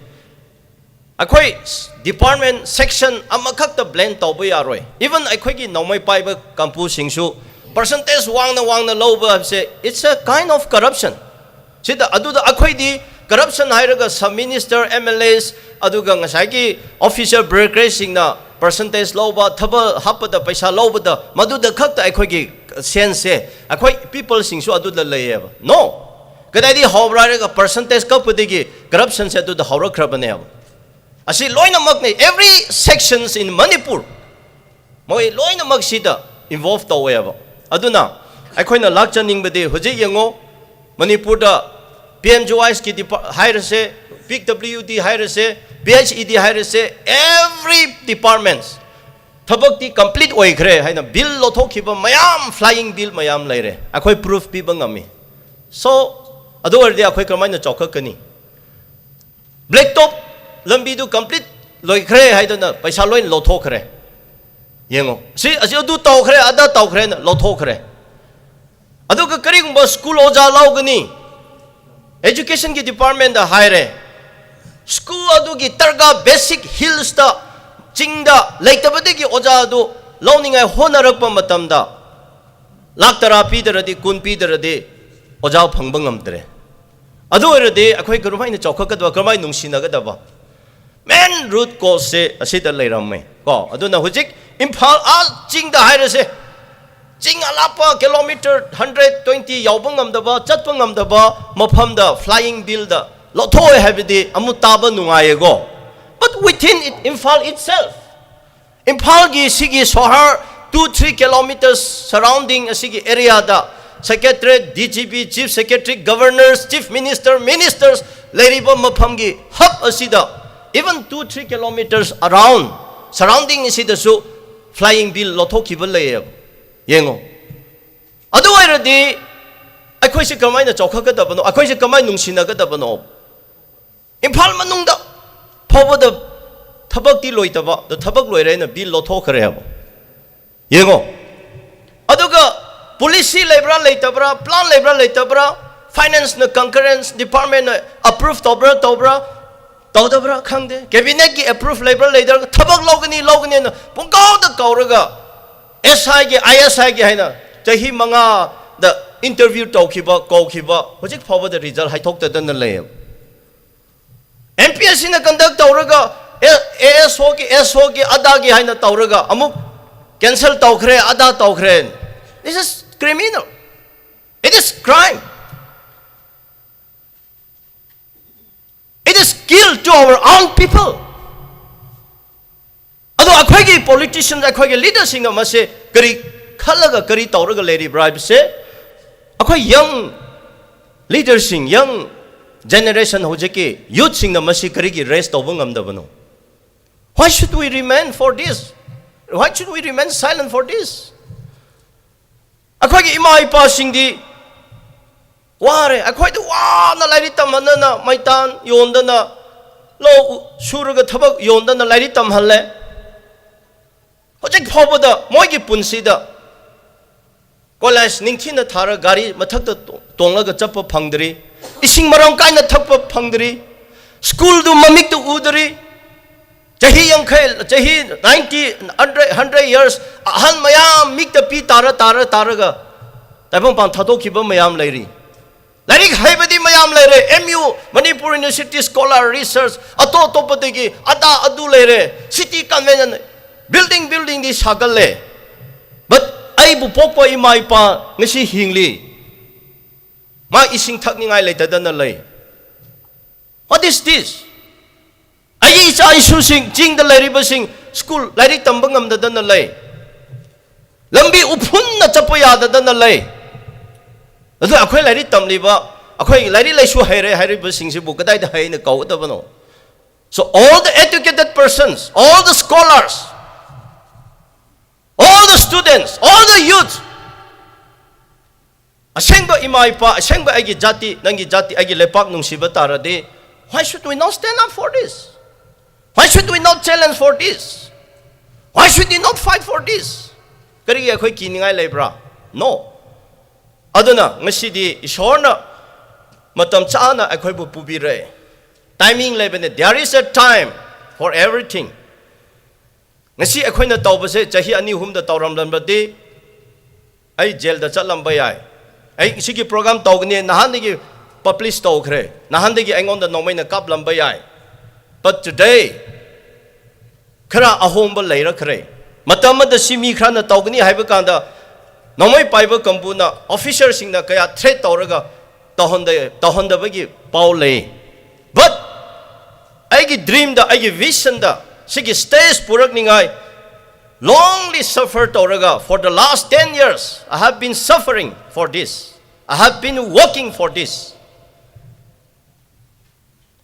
ꯑꯩꯈꯣꯏ department section ꯑꯃꯈꯛꯇ blame ꯇꯧꯕ ꯌꯥꯔꯣꯏ꯫ Even ꯑꯩꯈꯣꯏꯒꯤ ꯅꯣꯡꯃꯩ ꯄꯥꯏꯕ ꯀꯥꯡꯕꯨꯁꯤꯡꯁꯨ percentage ꯋꯥꯡꯅ ꯋꯥꯡꯅ ꯂꯧꯕ ꯍꯥꯏꯕꯁꯦ, it's a kind of corruption꯫ ꯁꯤꯗ ꯑꯗꯨꯗ ꯑꯩꯈꯣꯏꯗꯤ corruption ꯍꯥꯏꯔꯒ sub minister, M L As, ꯑꯗꯨꯒ ꯉꯁꯥꯏꯒꯤ officer bureaucratꯁꯤꯡꯅ percentage ꯂꯧꯕ, ꯊꯕꯛ ꯍꯥꯞꯄꯗ ꯄꯩꯁꯥ ꯂꯧꯕꯗ, ꯃꯗꯨꯗ ꯈꯛꯇ ꯑꯩꯈꯣꯏꯒꯤ senseꯁꯦ, ꯑꯩꯈꯣꯏ peopleꯁꯤꯡꯁꯨ ꯑꯗꯨꯗ ꯂꯩꯌꯦꯕ꯫ No! ꯀꯗꯥꯏꯗꯒꯤ ꯍꯧꯕ꯭ꯔꯥ ꯍꯥꯏꯔꯒ percentage ꯀꯛꯄꯗꯒꯤ corruptionꯁꯦ ꯑꯗꯨꯗ ꯍꯧꯔꯛꯈ꯭ꯔꯕꯅꯦꯕ꯫ ꯑꯁꯤ ꯂꯣꯏꯅꯃꯛꯅꯤ, every sections in Manipur꯫ ꯃꯣꯏ ꯂꯣꯏꯅꯃꯛ ꯁꯤꯗ involve ꯇꯧꯋꯦꯕ꯫ ꯑꯗꯨꯅ ꯑꯩꯈꯣꯏꯅ ꯂꯥꯛꯆꯅꯤꯡꯕꯗꯤ, ꯍꯧꯖꯤꯛ ꯌꯦꯡꯉꯣ, ꯃꯅꯤꯄꯨꯔꯗ P M G Ysꯀꯤ depa-, ꯍꯥꯏꯔꯁꯦ, P W D ꯍꯥꯏꯔꯁꯦ, P H E D ꯍꯥꯏꯔꯁꯦ, every departments ꯊꯕꯛꯇꯤ complete ꯑꯣꯏꯈ꯭ꯔꯦ ꯍꯥꯏꯅ bill ꯂꯧꯊꯣꯛꯈꯤꯕ ꯃꯌꯥꯝ, flying bill ꯃꯌꯥꯝ ꯂꯩꯔꯦ꯫ ꯑꯩꯈꯣꯏ proof ꯄꯤꯕ ꯉꯝꯃꯤ꯫ So, ꯑꯗꯨ ꯑꯣꯏꯔꯗꯤ ꯑꯩꯈꯣꯏ ꯀꯔꯝꯍꯥꯏꯅ ꯆꯥꯎꯈꯠꯀꯅꯤ? Black top ꯂꯝꯕꯤꯗꯨ complete ꯂꯣꯏꯈ꯭ꯔꯦ ꯍꯥꯏꯗꯅ ꯄꯩꯁꯥ ꯂꯣꯏꯅ ꯂꯧꯊꯣꯛꯈ꯭ꯔꯦ꯫ ꯌꯦꯡꯉꯣ, ꯁꯤ, ꯑꯁꯤ ꯑꯗꯨ ꯇꯧꯈ꯭ꯔꯦ, ꯑꯗꯥ ꯇꯧꯈ꯭ꯔꯦꯅ ꯂꯧꯊꯣꯛꯈ꯭ꯔꯦ꯫ ꯑꯗꯨꯒ ꯀꯔꯤꯒꯨꯝꯕ school ꯑꯣꯖꯥ ꯂꯧꯒꯅꯤ, educationꯒꯤ departmentꯇ ꯍꯥꯏꯔꯦ, school ꯑꯗꯨꯒꯤ ꯇꯔꯒꯥ basic hillsꯇ, ꯆꯤꯡꯗ ꯂꯩꯇꯕꯗꯒꯤ ꯑꯣꯖꯥ ꯑꯗꯨ ꯂꯧꯅꯤꯡꯉꯥꯏ ꯍꯣꯠꯅꯔꯛꯄ ꯃꯇꯝꯗ ꯂꯥꯛ ꯇꯔꯥ ꯄꯤꯗ꯭ꯔꯗꯤ, ꯀꯨꯟ ꯄꯤꯗ꯭ꯔꯗꯤ ꯑꯣꯖꯥ ꯐꯪꯕ ꯉꯝꯗ꯭ꯔꯦ꯫ ꯑꯗꯨ ꯑꯣꯏꯔꯗꯤ ꯑꯩꯈꯣꯏ ꯀꯔꯝꯍꯥꯏꯅ ꯆꯥꯎꯈꯠꯀꯗꯕ, ꯀꯔꯝꯍꯥꯏꯅ ꯅꯨꯡꯁꯤꯅꯒꯗꯕ? Main root causeꯁꯦ ꯑꯁꯤꯗ ꯂꯩꯔꯝꯃꯦ ꯀꯣ꯫ ꯑꯗꯨꯅ ꯍꯧꯖꯤꯛ ꯏꯝꯐꯥꯜ ꯑꯥ ꯆꯤꯡꯗ ꯍꯥꯏꯔꯁꯦ, ꯆꯤꯡ ꯑꯂꯥꯞꯄ kilometre hundred twenty ꯌꯧꯕ ꯉꯝꯗꯕ, ꯆꯠꯄ ꯉꯝꯗꯕ ꯃꯐꯝꯗ flying billꯗ ꯂꯧꯊꯣꯛꯑꯦ ꯍꯥꯏꯕꯗꯤ ꯑꯃꯨꯛ ꯇꯥꯕ ꯅꯨꯡꯉꯥꯏꯌꯦꯀꯣ꯫ But within it, Imphal itself, ꯏꯝꯐꯥꯜꯒꯤ ꯁꯤꯒꯤ ꯁꯣꯍꯔ two three kilometres surrounding ꯑꯁꯤꯒꯤ areaꯗ secretariat, D G P, chief secretary, governors, chief minister, ministers ꯂꯩꯔꯤꯕ ꯃꯐꯝꯒꯤ hub ꯑꯁꯤꯗ, even two three kilometres around, surrounding ꯑꯁꯤꯗꯁꯨ flying bill ꯂꯧꯊꯣꯛꯈꯤꯕ ꯂꯩꯌꯦꯕ꯫ ꯌꯦꯡꯉꯣ, ꯑꯗꯨ ꯑꯣꯏꯔꯗꯤ ꯑꯩꯈꯣꯏꯁꯦ ꯀꯃꯥꯏꯅ ꯆꯥꯎꯈꯠꯀꯗꯕꯅꯣ? ꯑꯩꯈꯣꯏꯁꯦ ꯀꯃꯥꯏꯅ ꯅꯨꯡꯁꯤꯅꯒꯗꯕꯅꯣ? ꯏꯝꯐꯥꯜ ꯃꯅꯨꯡꯗ ꯐꯥꯎꯕꯗ ꯊꯕꯛꯇꯤ ꯂꯣꯏꯇꯕ, ꯑꯗꯣ ꯊꯕꯛ ꯂꯣꯏꯔꯦ ꯍꯥꯏꯅ bill ꯂꯧꯊꯣꯛꯈ꯭ꯔꯦꯕ꯫ ꯌꯦꯡꯉꯣ, ꯑꯗꯨꯒ policy ꯂꯩꯕ꯭ꯔꯥ ꯂꯩꯇꯕ꯭ꯔꯥ, plan ꯂꯩꯕ꯭ꯔꯥ ꯂꯩꯇꯕ꯭ꯔꯥ, financeꯅ, concurrence departmentꯅ approve ꯇꯧꯕ꯭ꯔꯥ ꯇꯧꯕ꯭ꯔꯥ, ꯇꯧꯗꯕ꯭ꯔꯥ ꯈꯪꯗꯦ, ꯀꯦꯕꯤꯅꯦꯠꯀꯤ ꯑꯦꯄ꯭ꯔꯨꯞ ꯂꯩꯕ꯭ꯔꯥ ꯂꯩꯗ꯭ꯔꯥ, ꯊꯕꯛ ꯂꯧꯒꯅꯤ ꯂꯧꯒꯅꯤ ꯍꯥꯏꯅ ꯄꯨꯡꯀꯥꯎꯗ ꯀꯧꯔꯒ, ꯑꯦꯁ ꯑꯥꯏꯒꯤ, ꯑꯥꯏ ꯑꯦꯁ ꯑꯥꯏꯒꯤ ꯍꯥꯏꯅ ꯆꯍꯤ ꯃꯉꯥꯗ ꯏꯟꯇꯔꯚ꯭ꯌꯨ ꯇꯧꯈꯤꯕ, ꯀꯧꯈꯤꯕ, ꯍꯧꯖꯤꯛ ꯐꯥꯎꯕꯗ ꯔꯤꯖꯜ ꯍꯥꯏꯊꯣꯛꯇꯗꯅ ꯂꯩꯌꯦꯕ꯫ ꯑꯦꯝ ꯄꯤ ꯑꯦꯁ ꯁꯤꯅ ꯀꯟꯗꯛ ꯇꯧꯔꯒ, ꯑꯦ ꯑꯦꯁ ꯑꯣꯒꯤ, ꯑꯦꯁ ꯑꯣꯒꯤ, ꯑꯗꯥꯒꯤ ꯍꯥꯏꯅ ꯇꯧꯔꯒ ꯑꯃꯨꯛ ꯀꯦꯟꯁꯦꯜ ꯇꯧꯈ꯭ꯔꯦ, ꯑꯗꯥ ꯇꯧꯈ꯭ꯔꯦ꯫ This is criminal. It is crime. It is guilt to our own people. ꯑꯗꯣ ꯑꯩꯈꯣꯏꯒꯤ ꯄꯣꯂꯤꯇꯤꯁꯤꯌꯟ, ꯑꯩꯈꯣꯏꯒꯤ ꯂꯤꯗꯔꯁꯤꯡꯅ ꯃꯁꯦ ꯀꯔꯤ ꯈꯜꯂꯒ ꯀꯔꯤ ꯇꯧꯔꯒ ꯂꯩꯔꯤꯕ꯭ꯔꯥ ꯍꯥꯏꯕꯁꯦ, ꯑꯩꯈꯣꯏ ꯌꯪ ꯂꯤꯗꯔꯁꯤꯡ, ꯌꯪ ꯖꯦꯅꯦꯔꯦꯁꯟ, ꯍꯧꯖꯤꯛꯀꯤ ꯌꯨꯠꯁꯤꯡꯅ ꯃꯁꯤ ꯀꯔꯤꯒꯤ ꯔꯦꯁ ꯇꯧꯕ ꯉꯝꯗꯕꯅꯣ? Why should we remain for this? Why should we remain silent for this? ꯑꯩꯈꯣꯏꯒꯤ ꯏꯃꯥ ꯏꯄꯥꯁꯤꯡꯗꯤ ꯋꯥꯔꯦ, ꯑꯩꯈꯣꯏꯗ ꯋꯥꯅ ꯂꯥꯏꯔꯤꯛ ꯇꯝꯍꯟꯗꯅ, ꯃꯩꯇꯥꯟ ꯌꯣꯟꯗꯅ, ꯂꯧ ꯁꯨꯔꯒ ꯊꯕꯛ ꯌꯣꯟꯗꯅ ꯂꯥꯏꯔꯤꯛ ꯇꯝꯍꯜꯂꯦ꯫ ꯍꯧꯖꯤꯛ ꯐꯥꯎꯕꯗ ꯃꯣꯏꯒꯤ ꯄꯨꯟꯁꯤꯗ ꯀꯣꯂꯦꯖ ꯅꯤꯡꯊꯤꯅ ꯊꯥꯔ ꯒꯥꯔꯤ ꯃꯊꯛꯇ ꯇꯣ-, ꯇꯣꯡꯂꯒ ꯆꯠꯄ ꯐꯪꯗ꯭ꯔꯤ, ꯏꯁꯤꯡ ꯃꯔꯥꯡ ꯀꯥꯏꯅ ꯊꯛꯄ ꯐꯪꯗ꯭ꯔꯤ, ꯁ꯭ꯀꯨꯜꯗꯨ ꯃꯃꯤꯠꯇ ꯎꯗ꯭ꯔꯤ꯫ ꯆꯍꯤ ꯌꯥꯡꯈꯩ, ꯆꯍꯤ ninety, hundred, hundred years, ꯑꯍꯜ ꯃꯌꯥꯝ ꯃꯤꯠꯇ ꯄꯤ ꯇꯥꯔ, ꯇꯥꯔ, ꯇꯥꯔꯒ ꯇꯥꯏꯕꯪꯄꯥꯟ ꯊꯥꯗꯣꯛꯈꯤꯕ ꯃꯌꯥꯝ ꯂꯩꯔꯤ꯫ ꯂꯥꯏꯔꯤꯛ ꯍꯩꯕꯗꯤ ꯃꯌꯥꯝ ꯂꯩꯔꯦ, M U, Manipur university, scholar, researchers, ꯑꯇꯣꯞ ꯑꯇꯣꯞꯄꯗꯒꯤ ꯑꯗꯥ ꯑꯗꯨ ꯂꯩꯔꯦ, ꯁꯤꯇꯤ ꯀꯟꯚꯦꯟꯁꯟ, ꯕꯤꯜꯗꯤꯡ ꯕꯤꯜꯗꯤꯡꯗꯤ ꯁꯥꯒꯠꯂꯦ꯫ But ꯑꯩꯕꯨ ꯄꯣꯛꯄ ꯏꯃꯥ ꯏꯄꯥ ꯉꯁꯤ ꯍꯤꯡꯂꯤ, ꯃꯥ ꯏꯁꯤꯡ ꯊꯛꯅꯤꯡꯉꯥꯏ ꯂꯩꯇꯗꯅ ꯂꯩ꯫ What is this? ꯑꯩꯒꯤ ꯏꯆꯥ ꯏꯁꯨꯁꯤꯡ, ꯆꯤꯡꯗ ꯂꯩꯔꯤꯕꯁꯤꯡ, ꯁ꯭ꯀꯨꯜ ꯂꯥꯏꯔꯤꯛ ꯇꯝꯕ ꯉꯝꯗꯗꯅ ꯂꯩ, ꯂꯝꯕꯤ ꯎꯐꯨꯟꯅ ꯆꯠꯄ ꯌꯥꯗꯗꯅ ꯂꯩ꯫ ꯑꯗꯨ ꯑꯩꯈꯣꯏ ꯂꯥꯏꯔꯤꯛ ꯇꯝꯂꯤꯕ, ꯑꯩꯈꯣꯏ ꯂꯥꯏꯔꯤꯛ ꯂꯥꯏꯁꯨ ꯍꯩꯔꯦ ꯍꯥꯏꯔꯤꯕꯁꯤꯡꯁꯤꯕꯨ ꯀꯗꯥꯏꯗ ꯍꯩꯅ ꯀꯧꯒꯗꯕꯅꯣ? So all the educated persons, all the scholars, all the students, all the youth, ꯑꯁꯦꯡꯕ ꯏꯃꯥ ꯏꯄꯥ, ꯑꯁꯦꯡꯕ ꯑꯩꯒꯤ ꯖꯥꯇꯤ, ꯅꯪꯒꯤ ꯖꯥꯇꯤ, ꯑꯩꯒꯤ ꯂꯩꯄꯥꯛ ꯅꯨꯡꯁꯤꯕ ꯇꯥꯔꯗꯤ, why should we not stand up for this? Why should we not challenge for this? Why should we not fight for this? ꯀꯔꯤꯒꯤ ꯑꯩꯈꯣꯏ ꯀꯤꯅꯤꯡꯉꯥꯏ ꯂꯩꯕ꯭ꯔꯥ? No. ꯑꯗꯨꯅ ꯉꯁꯤꯗꯤ ꯏꯁꯣꯔꯅ ꯃꯇꯝ ꯆꯥꯅ ꯑꯩꯈꯣꯏꯕꯨ ꯄꯨꯕꯤꯔꯦ꯫ Timing ꯂꯩꯕꯅꯦ. There is a time for everything. ꯉꯁꯤ ꯑꯩꯈꯣꯏꯅ ꯇꯧꯕꯁꯦ ꯆꯍꯤ ꯑꯅꯤ ꯑꯍꯨꯝꯗ ꯇꯧꯔꯝꯂꯝꯕꯗꯤ ꯑꯩ ꯖꯦꯜꯗ ꯆꯠꯂꯝꯕ ꯌꯥꯏ꯫ ꯑꯩ ꯁꯤꯒꯤ program ꯇꯧꯒꯅꯤ, ꯅꯍꯥꯟꯗꯒꯤ publish ꯇꯧꯈ꯭ꯔꯦ, ꯅꯍꯥꯟꯗꯒꯤ ꯑꯩꯉꯣꯟꯗ ꯅꯣꯡꯃꯩꯅ ꯀꯥꯞꯂꯝꯕ ꯌꯥꯏ꯫ But today, ꯈꯔ ꯑꯍꯣꯡꯕ ꯂꯩꯔꯛꯈ꯭ꯔꯦ꯫ ꯃꯇꯝ ꯑꯃꯗ ꯁꯤ ꯃꯤ ꯈꯔꯅ ꯇꯧꯒꯅꯤ ꯍꯥꯏꯕ ꯀꯥꯟꯗ ꯅꯣꯡꯃꯩ ꯄꯥꯏꯕ ꯀꯥꯡꯕꯨꯅ, officerꯁꯤꯡꯅ ꯀꯌꯥ threat ꯇꯧꯔꯒ ꯇꯧꯍꯟꯗ-, ꯇꯧꯍꯟꯗꯕꯒꯤ ꯄꯥꯎ ꯂꯩ꯫ But ꯑꯩꯒꯤ dreamꯗ, ꯑꯩꯒꯤ visionꯗ ꯁꯤꯒꯤ stage ꯄꯨꯔꯛꯅꯤꯡꯉꯥꯏ longly suffer ꯇꯧꯔꯒ, for the last ten years, I have been suffering for this. I have been working for this.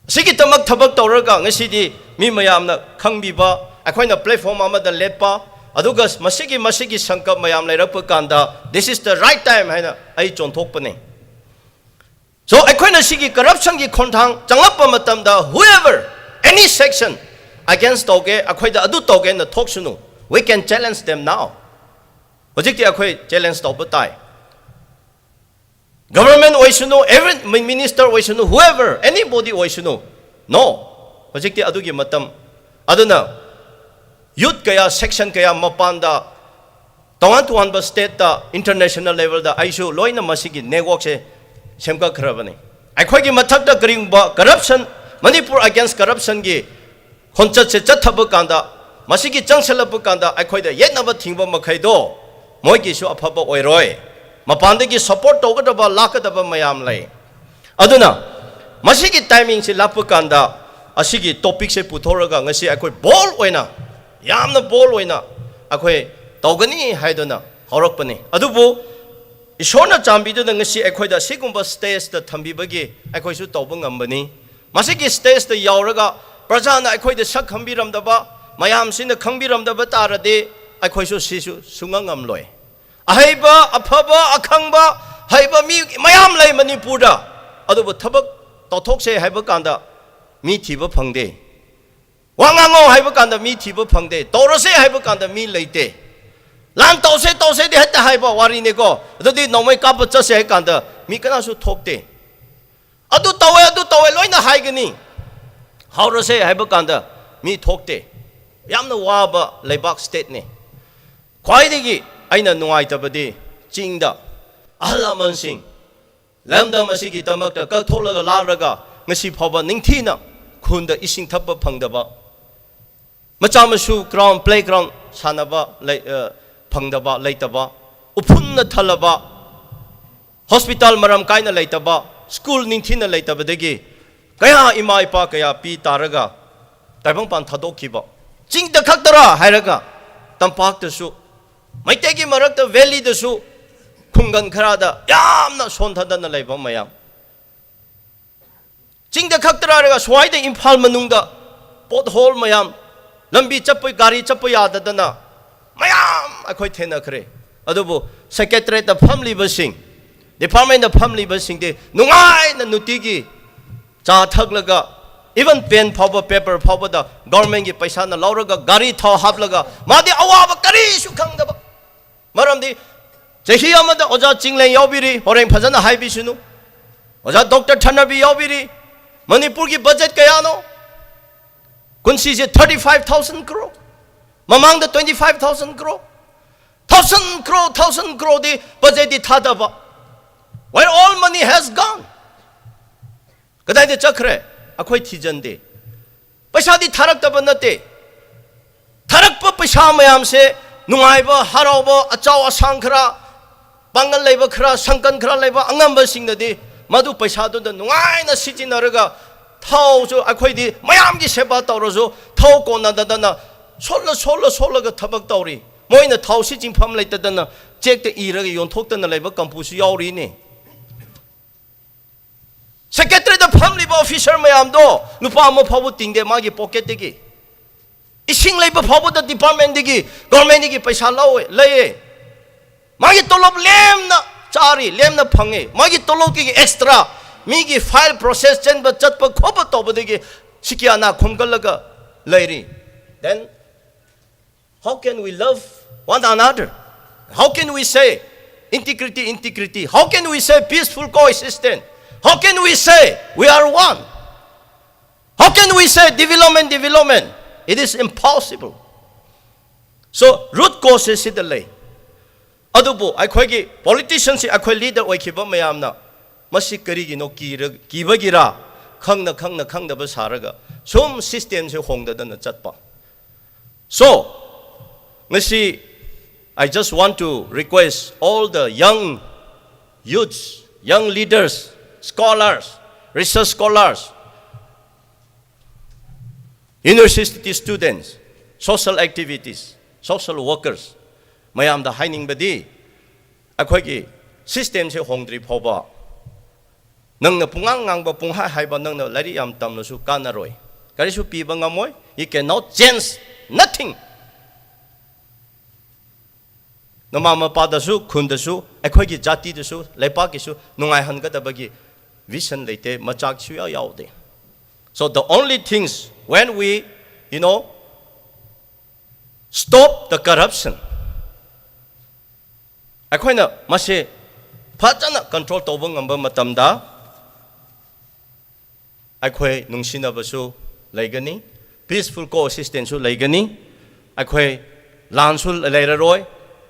ꯑꯁꯤꯒꯤꯗꯃꯛ ꯊꯕꯛ ꯇꯧꯔꯒ ꯉꯁꯤꯗꯤ ꯃꯤ ꯃꯌꯥꯝꯅ ꯈꯪꯕꯤꯕ, ꯑꯩꯈꯣꯏꯅ platform ꯑꯃꯗ ꯂꯦꯞꯄ, ꯑꯗꯨꯒ ꯃꯁꯤꯒꯤ, ꯃꯁꯤꯒꯤ ꯁꯪꯀꯞ ꯃꯌꯥꯝ ꯂꯩꯔꯛꯄ ꯀꯥꯟꯗ, this is the right time ꯍꯥꯏꯅ ꯑꯩ ꯆꯣꯟꯊꯣꯛꯄꯅꯤ꯫ So, ꯑꯩꯈꯣꯏꯅ ꯁꯤꯒꯤ corruptionꯒꯤ ꯈꯣꯡꯊꯥꯡ ꯆꯪꯂꯛꯄ ꯃꯇꯝꯗ, whoever, any section against ꯇꯧꯒꯦ, ꯑꯩꯈꯣꯏꯗ ꯑꯗꯨ ꯇꯧꯒꯦꯅ ꯊꯣꯛꯁꯅꯨ, we can challenge them now. ꯍꯧꯖꯤꯛꯇꯤ ꯑꯩꯈꯣꯏ challenge ꯇꯧꯕ ꯇꯥꯏ꯫ Government ꯑꯣꯏꯁꯅꯨ, every minister ꯑꯣꯏꯁꯅꯨ, whoever, anybody ꯑꯣꯏꯁꯅꯨ, no, ꯍꯧꯖꯤꯛꯇꯤ ꯑꯗꯨꯒꯤ ꯃꯇꯝ꯫ ꯑꯗꯨꯅ youth ꯀꯌꯥ, section ꯀꯌꯥ ꯃꯄꯥꯟꯗ, ꯇꯣꯉꯥꯟ ꯇꯣꯉꯥꯟꯕ stateꯇ, international levelꯗ ꯑꯩꯁꯨ ꯂꯣꯏꯅ ꯃꯁꯤꯒꯤ networkꯁꯦ ꯁꯦꯝꯒꯠꯈ꯭ꯔꯕꯅꯤ꯫ ꯑꯩꯈꯣꯏꯒꯤ ꯃꯊꯛꯇ ꯀꯔꯤꯒꯨꯝꯕ corruption Manipur against corruptionꯒꯤ ꯈꯣꯡꯆꯠꯁꯦ ꯆꯠꯊꯕ ꯀꯥꯟꯗ, ꯃꯁꯤꯒꯤ ꯆꯪꯁꯜꯂꯛꯄ ꯀꯥꯟꯗ ꯑꯩꯈꯣꯏꯗ ꯌꯦꯠꯅꯕ ꯊꯤꯡꯕ ꯃꯈꯩꯗꯣ ꯃꯣꯏꯒꯤꯁꯨ ꯑꯐꯕ ꯑꯣꯏꯔꯣꯏ꯫ ꯃꯄꯥꯟꯗꯒꯤ support ꯇꯧꯒꯗꯕ ꯂꯥꯛꯀꯗꯕ ꯃꯌꯥꯝ ꯂꯩ꯫ ꯑꯗꯨꯅ ꯃꯁꯤꯒꯤ timingꯁꯦ ꯂꯥꯛꯄ ꯀꯥꯟꯗ ꯑꯁꯤꯒꯤ topicꯁꯦ ꯄꯨꯊꯣꯛꯂꯒ ꯉꯁꯤ ꯑꯩꯈꯣꯏ bold ꯑꯣꯏꯅ, ꯌꯥꯝꯅ bold ꯑꯣꯏꯅ ꯑꯩꯈꯣꯏ ꯇꯧꯒꯅꯤ ꯍꯥꯏꯗꯨꯅ ꯍꯧꯔꯛꯄꯅꯤ꯫ ꯑꯗꯨꯕꯨ ꯏꯁꯣꯔꯅ ꯆꯥꯟꯕꯤꯗꯨꯅ ꯉꯁꯤ ꯑꯩꯈꯣꯏꯗ ꯑꯁꯤꯒꯨꯝꯕ stageꯇ ꯊꯝꯕꯤꯕꯒꯤ ꯑꯩꯈꯣꯏꯁꯨ ꯇꯧꯕ ꯉꯝꯕꯅꯤ꯫ ꯃꯁꯤꯒꯤ stageꯇ ꯌꯧꯔꯒ ꯄ꯭ꯔꯖꯥꯅ ꯑꯩꯈꯣꯏꯗ ꯁꯛ ꯈꯪꯕꯤꯔꯝꯗꯕ, ꯃꯌꯥꯝꯁꯤꯅ ꯈꯪꯕꯤꯔꯝꯗꯕ ꯇꯥꯔꯗꯤ ꯑꯩꯈꯣꯏꯁꯨ ꯁꯤꯁꯨ ꯁꯨꯡꯉꯝ ꯉꯝꯂꯣꯏ꯫ ꯑꯍꯩꯕ, ꯑꯐꯕ, ꯑꯈꯪꯕ, ꯍꯩꯕ ꯃꯤ ꯃꯌꯥꯝ ꯂꯩ ꯃꯅꯤꯄꯨꯔꯗ, ꯑꯗꯨꯕꯨ ꯊꯕꯛ ꯇꯧꯊꯣꯛꯁꯦ ꯍꯥꯏꯕ ꯀꯥꯟꯗ ꯃꯤ ꯊꯤꯕ ꯐꯪꯗꯦ꯫ ꯋꯥ ꯉꯥꯡꯉꯣ ꯍꯥꯏꯕ ꯀꯥꯟꯗ ꯃꯤ ꯊꯤꯕ ꯐꯪꯗꯦ꯫ ꯇꯧꯔꯁꯦ ꯍꯥꯏꯕ ꯀꯥꯟꯗ ꯃꯤ ꯂꯩꯇꯦ꯫ ꯂꯥꯟ ꯇꯧꯁꯦ, ꯇꯧꯁꯦꯗꯤ ꯍꯦꯛꯇ ꯍꯥꯏꯕ ꯋꯥꯔꯤꯅꯤꯀꯣ꯫ ꯑꯗꯨꯗꯤ ꯅꯣꯡꯃꯩ ꯀꯥꯞꯄ ꯆꯠꯁꯦ ꯍꯥꯏ ꯀꯥꯟꯗ ꯃꯤ ꯀꯅꯥꯁꯨ ꯊꯣꯛꯇꯦ꯫ ꯑꯗꯨ ꯇꯧꯋꯦ, ꯑꯗꯨ ꯇꯧꯋꯦ ꯂꯣꯏꯅ ꯍꯥꯏꯒꯅꯤ꯫ ꯍꯧꯔꯁꯦ ꯍꯥꯏꯕ ꯀꯥꯟꯗ ꯃꯤ ꯊꯣꯛꯇꯦ꯫ ꯌꯥꯝꯅ ꯋꯥꯕ ꯂꯩꯕꯥꯛ, stateꯅꯤ꯫ ꯈ꯭ꯋꯥꯏꯗꯒꯤ ꯑꯩꯅ ꯅꯨꯡꯉꯥꯏꯇꯕꯗꯤ ꯆꯤꯡꯗ ꯑꯍꯜ ꯂꯃꯟꯁꯤꯡ ꯂꯝꯗꯝ ꯑꯁꯤꯒꯤꯗꯃꯛꯇ ꯀꯠꯊꯣꯛꯂꯒ ꯂꯥꯛꯂꯒ ꯉꯁꯤ ꯐꯥꯎꯕ ꯅꯤꯡꯊꯤꯅ ꯈꯨꯟꯗ ꯏꯁꯤꯡ ꯊꯛꯄ ꯐꯪꯗꯕ, ꯃꯆꯥ ꯃꯁꯨ ground, playground ꯁꯥꯟꯅꯕ ꯂꯩ-, ꯑ, ꯐꯪꯗꯕ, ꯂꯩꯇꯕ, ꯎꯐꯨꯟꯅ ꯊꯜꯂꯕ, hospital ꯃꯔꯝ ꯀꯥꯏꯅ ꯂꯩꯇꯕ, school ꯅꯤꯡꯊꯤꯅ ꯂꯩꯇꯕꯗꯒꯤ ꯀꯌꯥ, ꯏꯃꯥ ꯏꯄꯥ ꯀꯌꯥ ꯄꯤ ꯇꯥꯔꯒ ꯇꯥꯏꯕꯪꯄꯥꯟ ꯊꯥꯗꯣꯛꯈꯤꯕ꯫ ꯆꯤꯡꯗ ꯈꯛꯇꯔꯥ ꯍꯥꯏꯔꯒ ꯇꯝꯄꯥꯛꯇꯁꯨ, ꯃꯩꯇꯩꯒꯤ ꯃꯔꯛꯇ valleyꯗꯁꯨ, ꯈꯨꯡꯒꯪ ꯈꯔꯗ ꯌꯥꯝꯅ ꯁꯣꯟꯊꯗꯅ ꯂꯩꯕ ꯃꯌꯥꯝ꯫ ꯆꯤꯡꯗ ꯈꯛꯇꯔꯥ ꯍꯥꯏꯔꯒ ꯁ꯭ꯋꯥꯏꯗ ꯏꯝꯐꯥꯜ ꯃꯅꯨꯡꯗ pothole ꯃꯌꯥꯝ, ꯂꯝꯕꯤ ꯆꯠꯄ, ꯒꯥꯔꯤ ꯆꯠꯄ ꯌꯥꯗꯗꯅ ꯃꯌꯥꯝ ꯑꯩꯈꯣꯏ ꯊꯦꯡꯅꯈ꯭ꯔꯦ꯫ ꯑꯗꯨꯕꯨ secretariatꯇ ꯐꯝꯂꯤꯕꯁꯤꯡ, departmentꯇ ꯐꯝꯂꯤꯕꯁꯤꯡꯗꯤ ꯅꯨꯡꯉꯥꯏꯅ ꯅꯨꯡꯇꯤꯒꯤ ꯆꯥ ꯊꯛꯂꯒ, even pen ꯐꯥꯎꯕ, paper ꯐꯥꯎꯕꯗ governmentꯀꯤ ꯄꯩꯁꯥꯅ ꯂꯧꯔꯒ, ꯒꯥꯔꯤ ꯊꯥꯎ ꯍꯥꯞꯂꯒ, ꯃꯥꯗꯤ ꯑꯋꯥꯕ ꯀꯔꯤꯁꯨ ꯈꯪꯗꯕ꯫ ꯃꯔꯝꯗꯤ ꯆꯍꯤ ꯑꯃꯗ ꯑꯣꯖꯥ ꯆꯤꯡꯂꯦꯟ ꯌꯥꯎꯕꯤꯔꯤ, ꯍꯣꯔꯦꯟ ꯐꯖꯅ ꯍꯥꯏꯕꯤꯁꯅꯨ꯫ ꯑꯣꯖꯥ ꯗꯣꯛꯇꯔ ꯊꯅꯕꯤ ꯌꯥꯎꯕꯤꯔꯤ꯫ ꯃꯅꯤꯄꯨꯔꯒꯤ budget ꯀꯌꯥꯅꯣ? ꯀꯨꯝꯁꯤꯁꯦ thirty five thousand crore, ꯃꯃꯥꯡꯗ twenty five thousand crore, thousand crore, thousand croreꯗꯤ budgetꯗꯤ ꯊꯥꯗꯕ꯫ Where all money has gone? ꯀꯗꯥꯏꯗ ꯆꯠꯈ꯭ꯔꯦ? ꯑꯩꯈꯣꯏ ꯊꯤꯖꯟꯗꯦ꯫ ꯄꯩꯁꯥꯗꯤ ꯊꯥꯔꯛꯇꯕ ꯅꯠꯇꯦ꯫ ꯊꯥꯔꯛꯄ ꯄꯩꯁꯥ ꯃꯌꯥꯝꯁꯦ ꯅꯨꯡꯉꯥꯏꯕ, ꯍꯔꯥꯎꯕ, ꯑꯆꯥꯎ ꯑꯁꯥꯡ ꯈꯔ, ꯄꯥꯡꯒꯜ ꯂꯩꯕ ꯈꯔ, ꯁꯪꯀꯟ ꯈꯔ ꯂꯩꯕ ꯑꯉꯝꯕꯁꯤꯡꯅꯗꯤ ꯃꯗꯨ ꯄꯩꯁꯥꯗꯨꯗ ꯅꯨꯡꯉꯥꯏꯅ ꯁꯤꯖꯤꯟꯅꯔꯒ, ꯊꯥꯎꯁꯨ ꯑꯩꯈꯣꯏꯗꯤ ꯃꯌꯥꯝꯒꯤ ꯁꯦꯕꯥ ꯇꯧꯔꯁꯨ ꯊꯥꯎ ꯀꯣꯟꯅꯗꯗꯅ ꯁꯣꯠꯂ, ꯁꯣꯠꯂ, ꯁꯣꯠꯂꯒ ꯊꯕꯛ ꯇꯧꯔꯤ꯫ ꯃꯣꯏꯅ ꯊꯥꯎ ꯁꯤꯖꯤꯟꯐꯝ ꯂꯩꯇꯗꯅ chequeꯇ ꯏꯔꯒ ꯌꯣꯟꯊꯣꯛꯇꯅ ꯂꯩꯕ ꯀꯥꯡꯕꯨꯁꯨ ꯌꯥꯎꯔꯤꯅꯤ꯫ Secretariatꯇ ꯐꯝꯂꯤꯕ officer ꯃꯌꯥꯝꯗꯣ ꯂꯨꯄꯥ ꯑꯃ ꯐꯥꯎꯕ ꯇꯤꯡꯗꯦ ꯃꯥꯒꯤ pocketꯇꯒꯤ꯫ ꯏꯁꯤꯡ ꯂꯩꯕ ꯐꯥꯎꯕꯗ departmentꯗꯒꯤ, governmentꯗꯒꯤ ꯄꯩꯁꯥ ꯂꯧꯋꯦ, ꯂꯩꯌꯦ꯫ ꯃꯥꯒꯤ ꯇꯣꯂꯣꯞ ꯂꯦꯝꯅ ꯆꯥꯔꯤ, ꯂꯦꯝꯅ ꯐꯪꯉꯦ꯫ ꯃꯥꯒꯤ ꯇꯣꯂꯣꯞꯀꯤ extra ꯃꯤꯒꯤ file process ꯆꯦꯟꯕ, ꯆꯠꯄ ꯈꯣꯠꯄ ꯇꯧꯕꯗꯒꯤ ꯁꯤꯀꯤ ꯑꯅꯥ ꯈꯣꯝꯒꯠꯂꯒ ꯂꯩꯔꯤ꯫ Then how can we love one another? How can we say integrity, integrity? How can we say peaceful coexistence? How can we say we are one? How can we say development, development? It is impossible. So, root causes ꯁꯤꯗ ꯂꯩ꯫ ꯑꯗꯨꯕꯨ ꯑꯩꯈꯣꯏꯒꯤ politician ꯁꯤ, ꯑꯩꯈꯣꯏ leader ꯑꯣꯏꯈꯤꯕ ꯃꯌꯥꯝꯅ ꯃꯁꯤ ꯀꯔꯤꯒꯤꯅꯣ ꯀꯤꯔ-, ꯀꯤꯕꯒꯤꯔꯥ, ꯈꯪꯅ ꯈꯪꯅ ꯈꯪꯗꯕ ꯁꯥꯔꯒ ꯁꯨꯝ system ꯁꯤ ꯍꯣꯡꯗꯗꯅ ꯆꯠꯄ꯫ So, ꯉꯁꯤ, I just want to request all the young youths, young leaders, scholars, research scholars, university students, social activities, social workers, ꯃꯌꯥꯝꯗ ꯍꯥꯏꯅꯤꯡꯕꯗꯤ, ꯑꯩꯈꯣꯏꯒꯤ system ꯁꯦ ꯍꯣꯡꯗ꯭ꯔꯤ ꯐꯥꯎꯕ, ꯅꯪꯅ ꯄꯨꯡꯉꯥꯡ ꯉꯥꯡꯕ, ꯄꯨꯡꯍꯥꯏ ꯍꯥꯏꯕ, ꯅꯪꯅ ꯂꯥꯏꯔꯤꯛ ꯌꯥꯝ ꯇꯝꯂꯁꯨ ꯀꯥꯟꯅꯔꯣꯏ, ꯀꯔꯤꯁꯨ ꯄꯤꯕ ꯉꯝꯃꯣꯏ꯫ You cannot change nothing. ꯅꯃꯥ ꯃꯄꯥꯗꯁꯨ, ꯈꯨꯟꯗꯁꯨ, ꯑꯩꯈꯣꯏꯒꯤ ꯖꯥꯇꯤꯗꯁꯨ, ꯂꯩꯄꯥꯛꯀꯤꯁꯨ ꯅꯨꯡꯉꯥꯏꯍꯟꯒꯗꯕꯒꯤ vision ꯂꯩꯇꯦ, ꯃꯆꯥꯛꯁꯨ ꯌꯥꯎ ꯌꯥꯎꯗꯦ꯫ So the only things, when we, you know, stop the corruption, ꯑꯩꯈꯣꯏꯅ ꯃꯁꯤ ꯐꯖꯅ control ꯇꯧꯕ ꯉꯝꯕ ꯃꯇꯝꯗ, ꯑꯩꯈꯣꯏ ꯅꯨꯡꯁꯤꯅꯕꯁꯨ ꯂꯩꯒꯅꯤ, peaceful coexistence ꯁꯨ ꯂꯩꯒꯅꯤ, ꯑꯩꯈꯣꯏ ꯂꯥꯟꯁꯨ ꯂꯩꯔꯔꯣꯏ,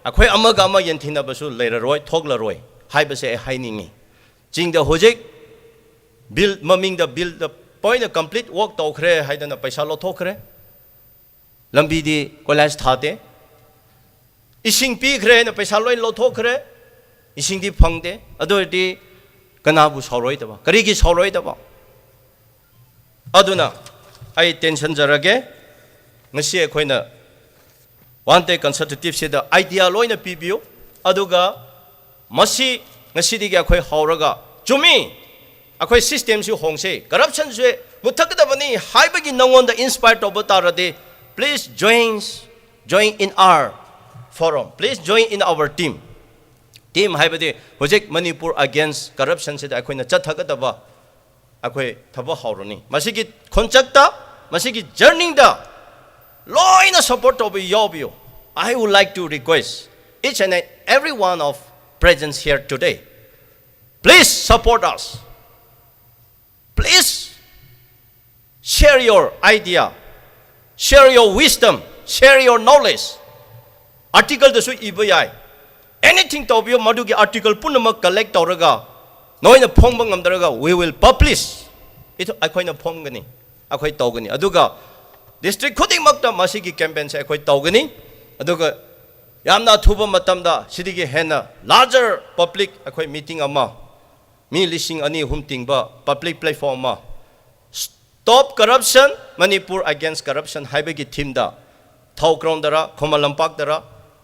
ꯑꯩꯈꯣꯏ ꯑꯃꯒ ꯑꯃ ꯌꯦꯟꯊꯤꯅꯕꯁꯨ ꯂꯩꯔꯔꯣꯏ, ꯊꯣꯛꯂꯔꯣꯏ ꯍꯥꯏꯕꯁꯦ ꯑꯩ ꯍꯥꯏꯅꯤꯡꯉꯤ꯫ ꯆꯤꯡꯗ ꯍꯧꯖꯤꯛ bill, ꯃꯃꯤꯡꯗ bill ꯗ point complete work ꯇꯧꯈ꯭ꯔꯦ ꯍꯥꯏꯗꯅ ꯄꯩꯁꯥ ꯂꯧꯊꯣꯛꯈ꯭ꯔꯦ, ꯂꯝꯕꯤꯗꯤ ꯀꯣꯏꯂꯥꯁ ꯊꯥꯗꯦ, ꯏꯁꯤꯡ ꯄꯤꯈ꯭ꯔꯦ ꯍꯥꯏꯅ ꯄꯩꯁꯥ ꯂꯣꯏ ꯂꯧꯊꯣꯛꯈ꯭ꯔꯦ, ꯏꯁꯤꯡꯗꯤ ꯐꯪꯗꯦ꯫ ꯑꯗꯨ ꯑꯣꯏꯔꯗꯤ ꯀꯅꯥꯕꯨ ꯁꯥꯎꯔꯣꯏꯗꯕ? ꯀꯔꯤꯒꯤ ꯁꯥꯎꯔꯣꯏꯗꯕ? ꯑꯗꯨꯅ ꯑꯩ ꯇꯦꯟꯁꯟꯖꯔꯒꯦ꯫ ꯉꯁꯤ ꯑꯩꯈꯣꯏꯅ one day consultative ꯁꯤꯗ idea ꯂꯣꯏꯅ ꯄꯤꯕꯤꯌꯨ, ꯑꯗꯨꯒ ꯃꯁꯤ ꯉꯁꯤꯗꯒꯤ ꯑꯩꯈꯣꯏ ꯍꯧꯔꯒ, ꯆꯨꯝꯃꯤ, ꯑꯩꯈꯣꯏ system ꯁꯤ ꯍꯣꯡꯁꯦ, corruption ꯁꯦ ꯃꯨꯊꯠꯀꯗꯕꯅꯤ ꯍꯥꯏꯕꯒꯤ ꯅꯉꯣꯟꯗ inspire ꯇꯧꯕ ꯇꯥꯔꯗꯤ, please join, join in our forum, please join in our team꯫ Team ꯍꯥꯏꯕꯗꯤ ꯍꯧꯖꯤꯛ ꯃꯅꯤꯄꯨꯔ against corruption ꯁꯤꯗ ꯑꯩꯈꯣꯏꯅ ꯆꯠꯊꯒꯗꯕ ꯑꯩꯈꯣꯏ ꯊꯕꯛ ꯍꯧꯔꯅꯤ꯫ ꯃꯁꯤꯒꯤ ꯈꯣꯡꯆꯠꯇ, ꯃꯁꯤꯒꯤ journey ꯗ ꯂꯣꯏꯅ support ꯇꯧꯕꯤꯌꯨ, ꯌꯥꯎꯕꯤꯌꯨ꯫ I would like to request each and every one of presence here today, please support us. Please Share your idea, share your wisdom, share your knowledge. Article ꯗꯁꯨ ꯏꯕ ꯌꯥꯏ꯫ Anything ꯇꯧꯕꯤꯌꯨ, ꯃꯗꯨꯒꯤ article ꯄꯨꯝꯅꯃꯛ collect ꯇꯧꯔꯒ ꯅꯣꯏꯅ ꯐꯣꯡꯕ ꯉꯝꯗ꯭ꯔꯒ we will publish꯫ ꯏꯊ-, ꯑꯩꯈꯣꯏꯅ ꯐꯣꯡꯒꯅꯤ, ꯑꯩꯈꯣꯏ ꯇꯧꯒꯅꯤ꯫ ꯑꯗꯨꯒ district ꯈꯨꯗꯤꯡꯃꯛꯇ ꯃꯁꯤꯒꯤ campaign ꯁꯦ ꯑꯩꯈꯣꯏ ꯇꯧꯒꯅꯤ꯫ ꯑꯗꯨꯒ ꯌꯥꯝꯅ ꯑꯊꯨꯕ ꯃꯇꯝꯗ ꯁꯤꯗꯒꯤ ꯍꯦꯟꯅ larger public ꯑꯩꯈꯣꯏ meeting ꯑꯃ, ꯃꯤ ꯂꯤꯁꯤꯡ ꯑꯅꯤ ꯑꯍꯨꯝ ꯇꯤꯡꯕ public platform ꯑꯃ, Stop Corruption, Manipur Against Corruption ꯍꯥꯏꯕꯒꯤ theme ꯗ ꯊꯧꯒ꯭ꯔꯣꯡꯗꯔ, ꯈꯨꯃꯟ ꯂꯝꯄꯥꯛꯇꯔ,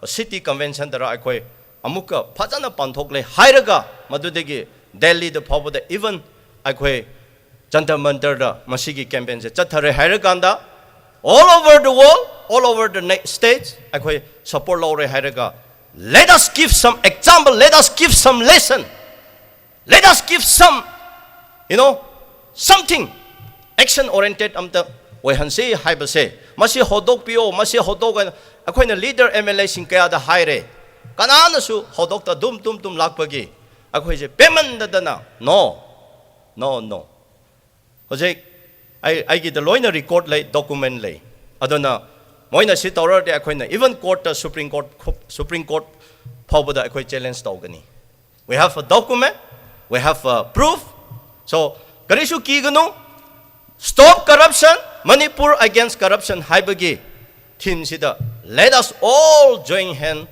city convention ꯗꯔ ꯑꯩꯈꯣꯏ ꯑꯃꯨꯛꯀ ꯐꯖꯅ ꯄꯥꯡꯊꯣꯛꯂꯦ ꯍꯥꯏꯔꯒ, ꯃꯗꯨꯗꯒꯤ ꯗꯦꯜꯂꯤꯗ ꯐꯥꯎꯕꯗ, even ꯑꯩꯈꯣꯏ ꯖꯟꯇꯔ ꯃꯟꯇꯔꯗ ꯃꯁꯤꯒꯤ campaign ꯁꯦ ꯆꯠꯊꯔꯦ ꯍꯥꯏꯔꯀꯥꯟꯗ, all over the world, all over the na-, states, ꯑꯩꯈꯣꯏ support ꯂꯧꯔꯦ ꯍꯥꯏꯔꯒ, let us give some example, let us give some lesson, let us give some, you know, something action oriented ꯑꯝꯇ ꯑꯣꯏꯍꯟꯁꯤ ꯍꯥꯏꯕꯁꯦ, ꯃꯁꯤ ꯍꯧꯗꯣꯛꯄꯤꯌꯣ, ꯃꯁꯤ ꯍꯧꯗꯣꯛ-, ꯑꯩꯈꯣꯏꯅ leader M L A ꯁꯤꯡ ꯀꯌꯥꯗ ꯍꯥꯏꯔꯦ, ꯀꯅꯥꯅꯁꯨ ꯍꯧꯗꯣꯛꯇ ꯗꯨꯝ ꯗꯨꯝ ꯗꯨꯝ ꯂꯥꯛꯄꯒꯤ ꯑꯩꯈꯣꯏꯁꯦ ꯄꯦꯟꯃꯟꯗꯗꯅ, no, no, no꯫ ꯍꯧꯖꯤꯛ ꯑꯩ, ꯑꯩꯒꯤꯗ ꯂꯣꯏꯅ record ꯂꯩ, document ꯂꯩ꯫ ꯑꯗꯨꯅ ꯃꯣꯏꯅ ꯁꯤ ꯇꯧꯔꯗꯤ ꯑꯩꯈꯣꯏꯅ even court ꯇ, Supreme Court, Supreme Court ꯐꯥꯎꯕꯗ ꯑꯩꯈꯣꯏ challenge ꯇꯧꯒꯅꯤ꯫ We have a document, we have a proof. So, ꯀꯔꯤꯁꯨ ꯀꯤꯒꯅꯨ꯫ Stop Corruption, Manipur Against Corruption ꯍꯥꯏꯕꯒꯤ theme ꯁꯤꯗ let us all join hand,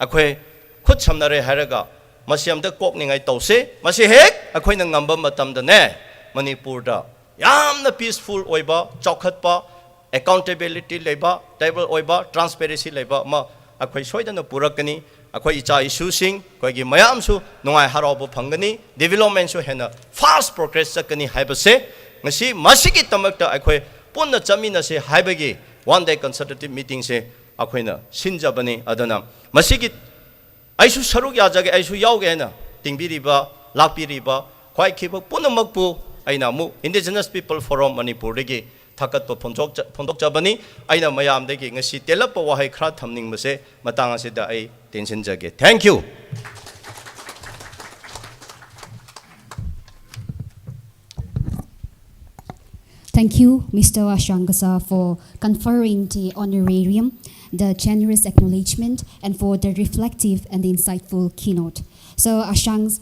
ꯑꯩꯈꯣꯏ ꯈꯨꯠ ꯁꯝꯅꯔꯦ ꯍꯥꯏꯔꯒ ꯃꯁꯤ ꯑꯝꯇ ꯀꯣꯛꯅꯤꯡꯉꯥꯏ ꯇꯧꯁꯤ꯫ ꯃꯁꯤ ꯍꯦꯛ ꯑꯩꯈꯣꯏꯅ ꯉꯝꯕ ꯃꯇꯝꯗꯅꯦ, ꯃꯅꯤꯄꯨꯔꯗ ꯌꯥꯝꯅ peaceful ꯑꯣꯏꯕ, ꯆꯥꯎꯈꯠꯄ, accountability ꯂꯩꯕ, stable ꯑꯣꯏꯕ, transparency ꯂꯩꯕ ꯑꯃ ꯑꯩꯈꯣꯏ ꯁꯣꯏꯗꯅ ꯄꯨꯔꯛꯀꯅꯤ꯫ ꯑꯩꯈꯣꯏ ꯏꯆꯥ ꯏꯁꯨꯁꯤꯡ, ꯑꯩꯈꯣꯏꯒꯤ ꯃꯌꯥꯝꯁꯨ ꯅꯨꯡꯉꯥꯏ ꯍꯔꯥꯎꯕ ꯐꯪꯒꯅꯤ, development ꯁꯨ ꯍꯦꯟꯅ fast progress ꯆꯠꯀꯅꯤ ꯍꯥꯏꯕꯁꯦ ꯉꯁꯤ ꯃꯁꯤꯒꯤꯗꯃꯛꯇ ꯑꯩꯈꯣꯏ ꯄꯨꯟꯅ ꯆꯠꯃꯤꯟꯅꯁꯦ ꯍꯥꯏꯕꯒꯤ one day consultative meeting ꯁꯦ ꯑꯩꯈꯣꯏꯅ ꯁꯤꯟꯖꯕꯅꯤ꯫ ꯑꯗꯨꯅ ꯃꯁꯤꯒꯤ ꯑꯩꯁꯨ ꯁꯔꯨꯛ ꯌꯥꯖꯒꯦ, ꯑꯩꯁꯨ ꯌꯥꯎꯒꯦ ꯍꯥꯏꯅ ꯇꯤꯡꯕꯤꯔꯤꯕ, ꯂꯥꯛꯄꯤꯔꯤꯕ ꯈ꯭ꯋꯥꯏꯈꯤꯕ ꯄꯨꯝꯅꯃꯛꯄꯨ ꯑꯩꯅ ꯑꯃꯨꯛ Indigenous People Forum ꯃꯅꯤꯄꯨꯔꯗꯒꯤ ꯊꯥꯒꯠꯄ ꯐꯣꯡꯗꯣꯛꯆ-, ꯐꯣꯡꯗꯣꯛꯆꯕꯅꯤ꯫ ꯑꯩꯅ ꯃꯌꯥꯝꯗꯒꯤ ꯉꯁꯤ ꯇꯦꯜꯂꯞꯄ ꯋꯥꯍꯩ ꯈꯔ ꯊꯝꯅꯤꯡꯕꯁꯦ ꯃꯇꯥꯡ ꯑꯁꯤꯗ ꯑꯩ ꯇꯦꯟꯁꯤꯟꯖꯒꯦ꯫ Thank you꯫ Thank you, Mister Ashang Gasa, for conferring the honorarium, the generous acknowledgement, and for the reflective and insightful keynote. So Ashang's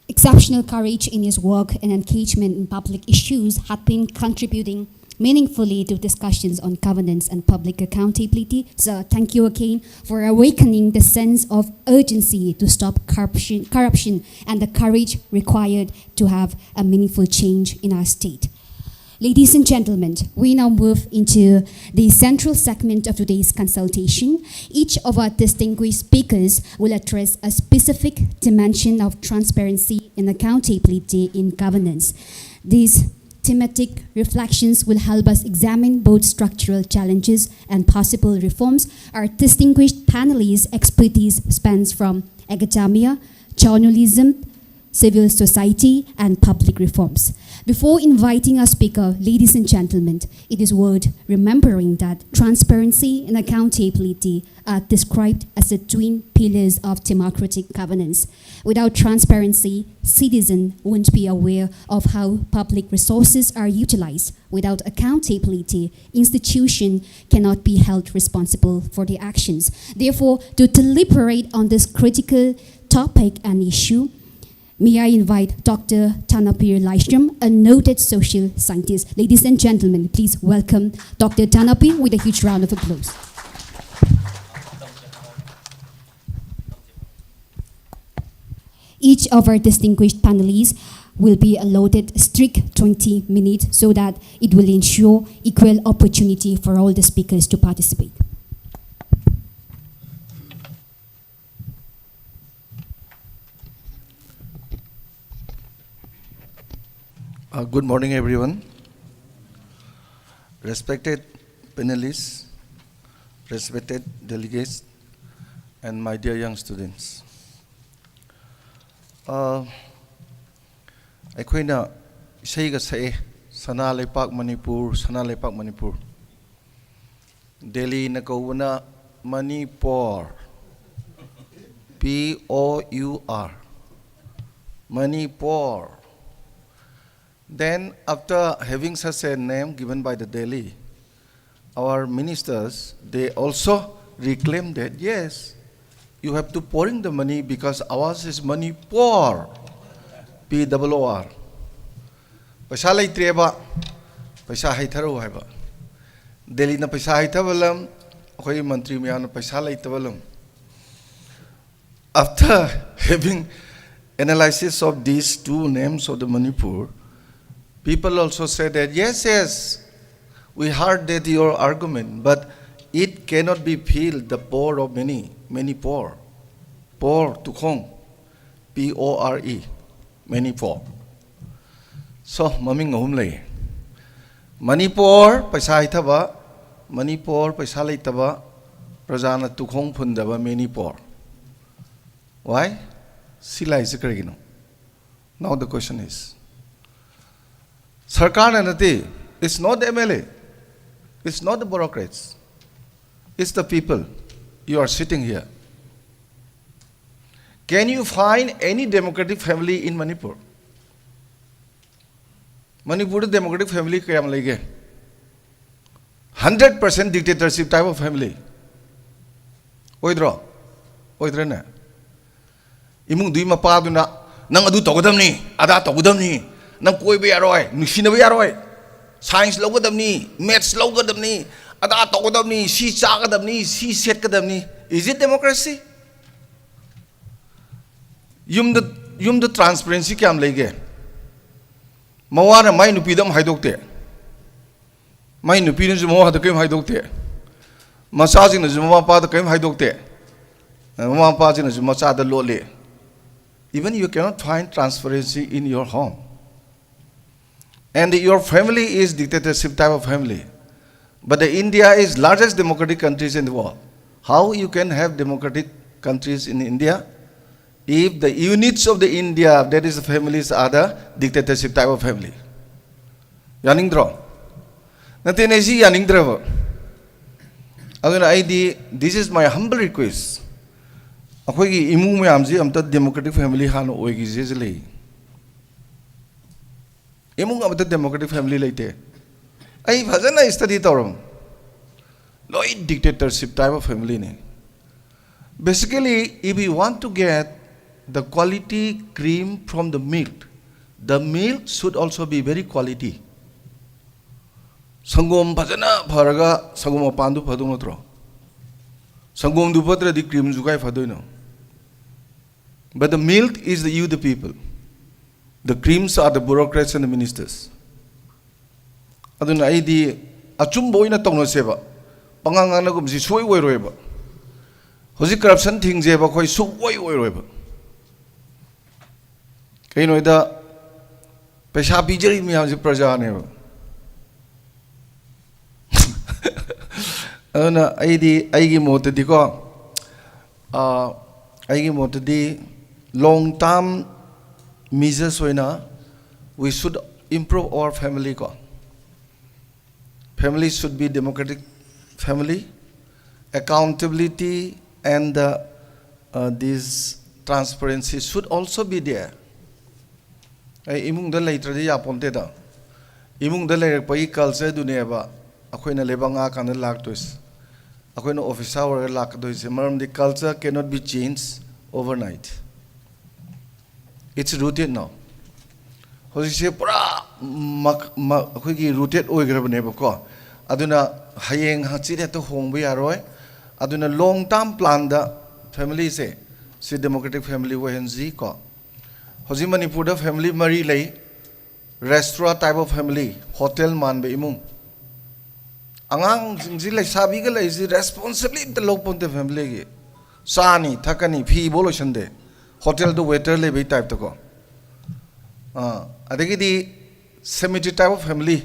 exceptional courage in his work and engagement in public issues had been contributing meaningfully to discussions on governance and public accountability. So thank you again for awakening the sense of urgency to stop corruption, corruption and the courage required to have a meaningful change in our state. Ladies and gentlemen, we now move into the central segment of today's consultation. Each of our distinguished speakers will address a specific dimension of transparency and accountability in governance. These thematic reflections will help us examine both structural challenges and possible reforms. Our distinguished panelists' expertise spans from academia, journalism, civil society, and public reforms. Before inviting our speaker, ladies and gentlemen, it is worth remembering that transparency and accountability are described as the twin pillars of democratic governance. Without transparency, citizens won't be aware of how public resources are utilized. Without accountability, institutions cannot be held responsible for their actions. Therefore, to deliberate on this critical topic and issue, may I invite Doctor Tanapir Laishram, a noted social scientist. Ladies and gentlemen, please welcome Doctor Tanapir with a huge round of applause. Each of our distinguished panelists will be allotted strict twenty minutes so that it will ensure equal opportunity for all the speakers to participate. Uh, good morning, everyone. Respected panelists, respected delegates, and my dear young students. Uh, ꯑꯩꯈꯣꯏꯅ ꯏꯁꯩꯒ ꯁꯛꯑꯦ, ꯁꯅꯥ ꯂꯩꯄꯥꯛ ꯃꯅꯤꯄꯨꯔ, ꯁꯅꯥ ꯂꯩꯄꯥꯛ Manipur. ꯗꯦꯜꯂꯤꯅ ꯀꯧꯕꯅ Manipur, P O U R, Manipur. Then, after having such a name given by the Delhi, our ministers, they also reclaim that, yes, you have to pour in the money because ours is money poor, P O O R. ꯄꯩꯁꯥ ꯂꯩꯇ꯭ꯔꯦꯕ, ꯄꯩꯁꯥ ꯍꯩꯊꯔꯛꯎ ꯍꯥꯏꯕ꯫ ꯗꯦꯜꯂꯤꯅ ꯄꯩꯁꯥ ꯍꯩꯊꯕ ꯂꯝ, ꯑꯩꯈꯣꯏꯒꯤ ꯃꯟꯇ꯭ꯔꯤ ꯃꯌꯥꯝꯅ ꯄꯩꯁꯥ ꯂꯩꯇꯕ ꯂꯝ꯫ After having analysis of these two names of the Manipur, people also say that, yes, yes, we heard that your argument, but it cannot be filled the poor of many, many poor. Poor, ꯇꯨꯈꯣꯡ, P O R E, many poor. So, ꯃꯃꯤꯡ ꯑꯍꯨꯝ ꯂꯩ꯫ ꯃꯅꯤꯄꯨꯔ, ꯄꯩꯁꯥ ꯍꯩꯊꯕ, ꯃꯅꯤꯄꯨꯔ, ꯄꯩꯁꯥ ꯂꯩꯇꯕ, ꯄ꯭ꯔꯖꯥꯅ ꯇꯨꯈꯣꯡ ꯐꯨꯟꯗꯕ Manipur. Why? ꯁꯤ ꯂꯥꯛꯏꯁꯦ ꯀꯔꯤꯒꯤꯅꯣ? Now the question is, ꯁꯔꯀꯥꯔꯅ ꯅꯠꯇꯦ, it's not M L A, it's not the bureaucrats, it's the people. You are sitting here. Can you find any democratic family in Manipur? ꯃꯅꯤꯄꯨꯔꯗ democratic family ꯀꯌꯥꯝ ꯂꯩꯒꯦ? Hundred percent dictatorship type of family. ꯑꯣꯏꯗ꯭ꯔꯣ? ꯑꯣꯏꯗ꯭ꯔꯅꯦ? ꯏꯃꯨꯡꯗꯨꯒꯤ ꯃꯄꯥꯗꯨꯅ, "ꯅꯪ ꯑꯗꯨ ꯇꯧꯒꯗꯕꯅꯤ, ꯑꯗꯥ ꯇꯧꯒꯗꯕꯅꯤ, ꯅꯪ ꯀꯣꯏꯕ ꯌꯥꯔꯣꯏ, ꯅꯨꯡꯁꯤꯅꯕ ꯌꯥꯔꯣꯏ, science ꯂꯧꯒꯗꯕꯅꯤ, maths ꯂꯧꯒꯗꯕꯅꯤ, ꯑꯗꯥ ꯇꯧꯒꯗꯕꯅꯤ, ꯁꯤ ꯆꯥꯒꯗꯕꯅꯤ, ꯁꯤ ꯁꯦꯠꯀꯗꯕꯅꯤ"꯫ Is it democracy? ꯌꯨꯝꯗ, ꯌꯨꯝꯗ transparency ꯀꯌꯥꯝ ꯂꯩꯒꯦ? ꯃꯋꯥꯅ ꯃꯥꯏ ꯅꯨꯄꯤꯗ ꯑꯃ ꯍꯥꯏꯗꯣꯛꯇꯦ, ꯃꯥꯏ ꯅꯨꯄꯤꯅꯁꯨ ꯃꯋꯥꯗ ꯀꯔꯤꯝ ꯍꯥꯏꯗꯣꯛꯇꯦ, ꯃꯆꯥꯁꯤꯡꯅꯁꯨ ꯃꯃꯥ ꯃꯄꯥꯗ ꯀꯔꯤꯝ ꯍꯥꯏꯗꯣꯛꯇꯦ, ꯃꯃꯥ ꯃꯄꯥꯁꯤꯡꯅꯁꯨ ꯃꯆꯥꯗ ꯂꯣꯠꯂꯤ꯫ Even you cannot find transparency in your home. And your family is dictatorship type of family. But the India is largest democratic countries in the world. How you can have democratic countries in India if the units of the India, that is the families, are the dictatorship type of family? ꯌꯥꯅꯤꯡꯗ꯭ꯔꯣ? ꯅꯠꯇꯦꯅꯦ, ꯁꯤ ꯌꯥꯅꯤꯡꯗ꯭ꯔꯕ꯫ ꯑꯗꯨꯅ ꯑꯩꯗꯤ, this is my humble request, ꯑꯩꯈꯣꯏꯒꯤ ꯏꯃꯨꯡ ꯃꯌꯥꯝꯁꯤ ꯑꯝꯇ democratic family ꯍꯥꯟꯅ ꯑꯣꯏꯈꯤꯁꯦ ꯁꯤ ꯂꯩ꯫ ꯏꯃꯨꯡ ꯑꯃꯗ democratic family ꯂꯩꯇꯦ꯫ ꯑꯩ ꯐꯖꯅ study ꯇꯧꯔꯝ꯫ ꯂꯣꯏ dictatorship type of family ꯅꯤ꯫ Basically, if you want to get the quality cream from the milk, the milk should also be very quality. ꯁꯪꯒꯣꯝ ꯐꯖꯅ ꯐꯔꯒ ꯁꯪꯒꯣꯝ ꯃꯄꯥꯟꯗꯨ ꯐꯗꯧ ꯅꯠꯇ꯭ꯔꯣ? ꯁꯪꯒꯣꯝꯗꯨ ꯐꯠꯇ꯭ꯔꯗꯤ creamꯁꯨ ꯀꯥꯏ ꯐꯗꯣꯏꯅꯣ? But the milk is the you the people. The creams are the bureaucrats and the ministers. ꯑꯗꯨꯅ ꯑꯩꯗꯤ ꯑꯆꯨꯝꯕ ꯑꯣꯏꯅ ꯇꯧꯅꯁꯦꯕ꯫ ꯄꯉꯥꯡ ꯉꯥꯡꯅꯒꯨꯝꯁꯤ ꯁꯨꯡꯑꯣꯏ ꯑꯣꯏꯔꯣꯏꯕ꯫ ꯍꯧꯖꯤꯛ corruption ꯊꯤꯡꯁꯦꯕ ꯑꯩꯈꯣꯏ ꯁꯨꯡꯑꯣꯏ ꯑꯣꯏꯔꯣꯏꯕ꯫ ꯀꯩꯅꯣꯗ ꯄꯩꯁꯥ ꯄꯤꯖꯔꯤ ꯃꯌꯥꯝꯁꯦ ꯄ꯭ꯔꯖꯥꯅꯦꯕ꯫ ꯑꯗꯨꯅ ꯑꯩꯗꯤ ꯑꯩꯒꯤ ꯃꯣꯠꯇꯗꯤꯀꯣ, ꯑꯥ, ꯑꯩꯒꯤ ꯃꯣꯠꯇꯗꯤ long term measures ꯑꯣꯏꯅ we should improve our family ꯀꯣ꯫ Family should be democratic family, accountability and the, uh, this transparency should also be there. ꯑꯩ ꯏꯃꯨꯡꯗ ꯂꯩꯇ꯭ꯔꯗꯤ ꯌꯥꯄꯣꯟꯇꯦꯗ꯫ ꯏꯃꯨꯡꯗ ꯂꯩꯔꯛꯄꯒꯤ cultureꯗꯨꯅꯦꯕ ꯑꯩꯈꯣꯏꯅ ꯂꯩꯕꯥꯛ ꯉꯥꯛꯀꯥꯟꯗ ꯂꯥꯛꯇꯣꯏꯁꯦ꯫ ꯑꯩꯈꯣꯏꯅ officer ꯑꯣꯏꯔꯒ ꯂꯥꯛꯀꯗꯣꯏꯁꯦ꯫ ꯃꯔꯝꯗꯤ culture cannot be changed overnight. It's rooted now. ꯍꯧꯖꯤꯛꯁꯦ ꯄꯨꯔꯥ ꯃꯛ-, ꯃ-, ꯑꯩꯈꯣꯏꯒꯤ rooted ꯑꯣꯏꯈ꯭ꯔꯕꯅꯦꯕꯀꯣ꯫ ꯑꯗꯨꯅ ꯍꯌꯦꯡ ꯍꯪꯆꯤꯠ ꯍꯦꯛꯇ ꯍꯣꯡꯕ ꯌꯥꯔꯣꯏ꯫ ꯑꯗꯨꯅ long term planꯗ familyꯁꯦ ꯁꯤ democratic family ꯑꯣꯏꯍꯟꯁꯤ ꯀꯣ꯫ ꯍꯧꯖꯤꯛ ꯃꯅꯤꯄꯨꯔꯗ family ꯃꯔꯤ ꯂꯩ꯫ Restaurant type of family, hotel ꯃꯥꯟꯕ ꯏꯃꯨꯡ꯫ ꯑꯉꯥꯡꯁꯤꯡꯁꯤ ꯂꯩꯁꯥꯕꯤꯒ ꯂꯩꯔꯤꯁꯤ responsibility ꯑꯝꯇ ꯂꯧꯄꯣꯟꯇꯦ familyꯒꯤ꯫ ꯆꯥꯅꯤ, ꯊꯛꯀꯅꯤ, ꯐꯤꯐꯥꯎ ꯂꯣꯏꯁꯟꯗꯦ꯫ Hotelꯗ waiter ꯂꯩꯕꯩ typeꯇꯀꯣ꯫ ꯑꯥ, ꯑꯗꯒꯤꯗꯤ cemetery type of family,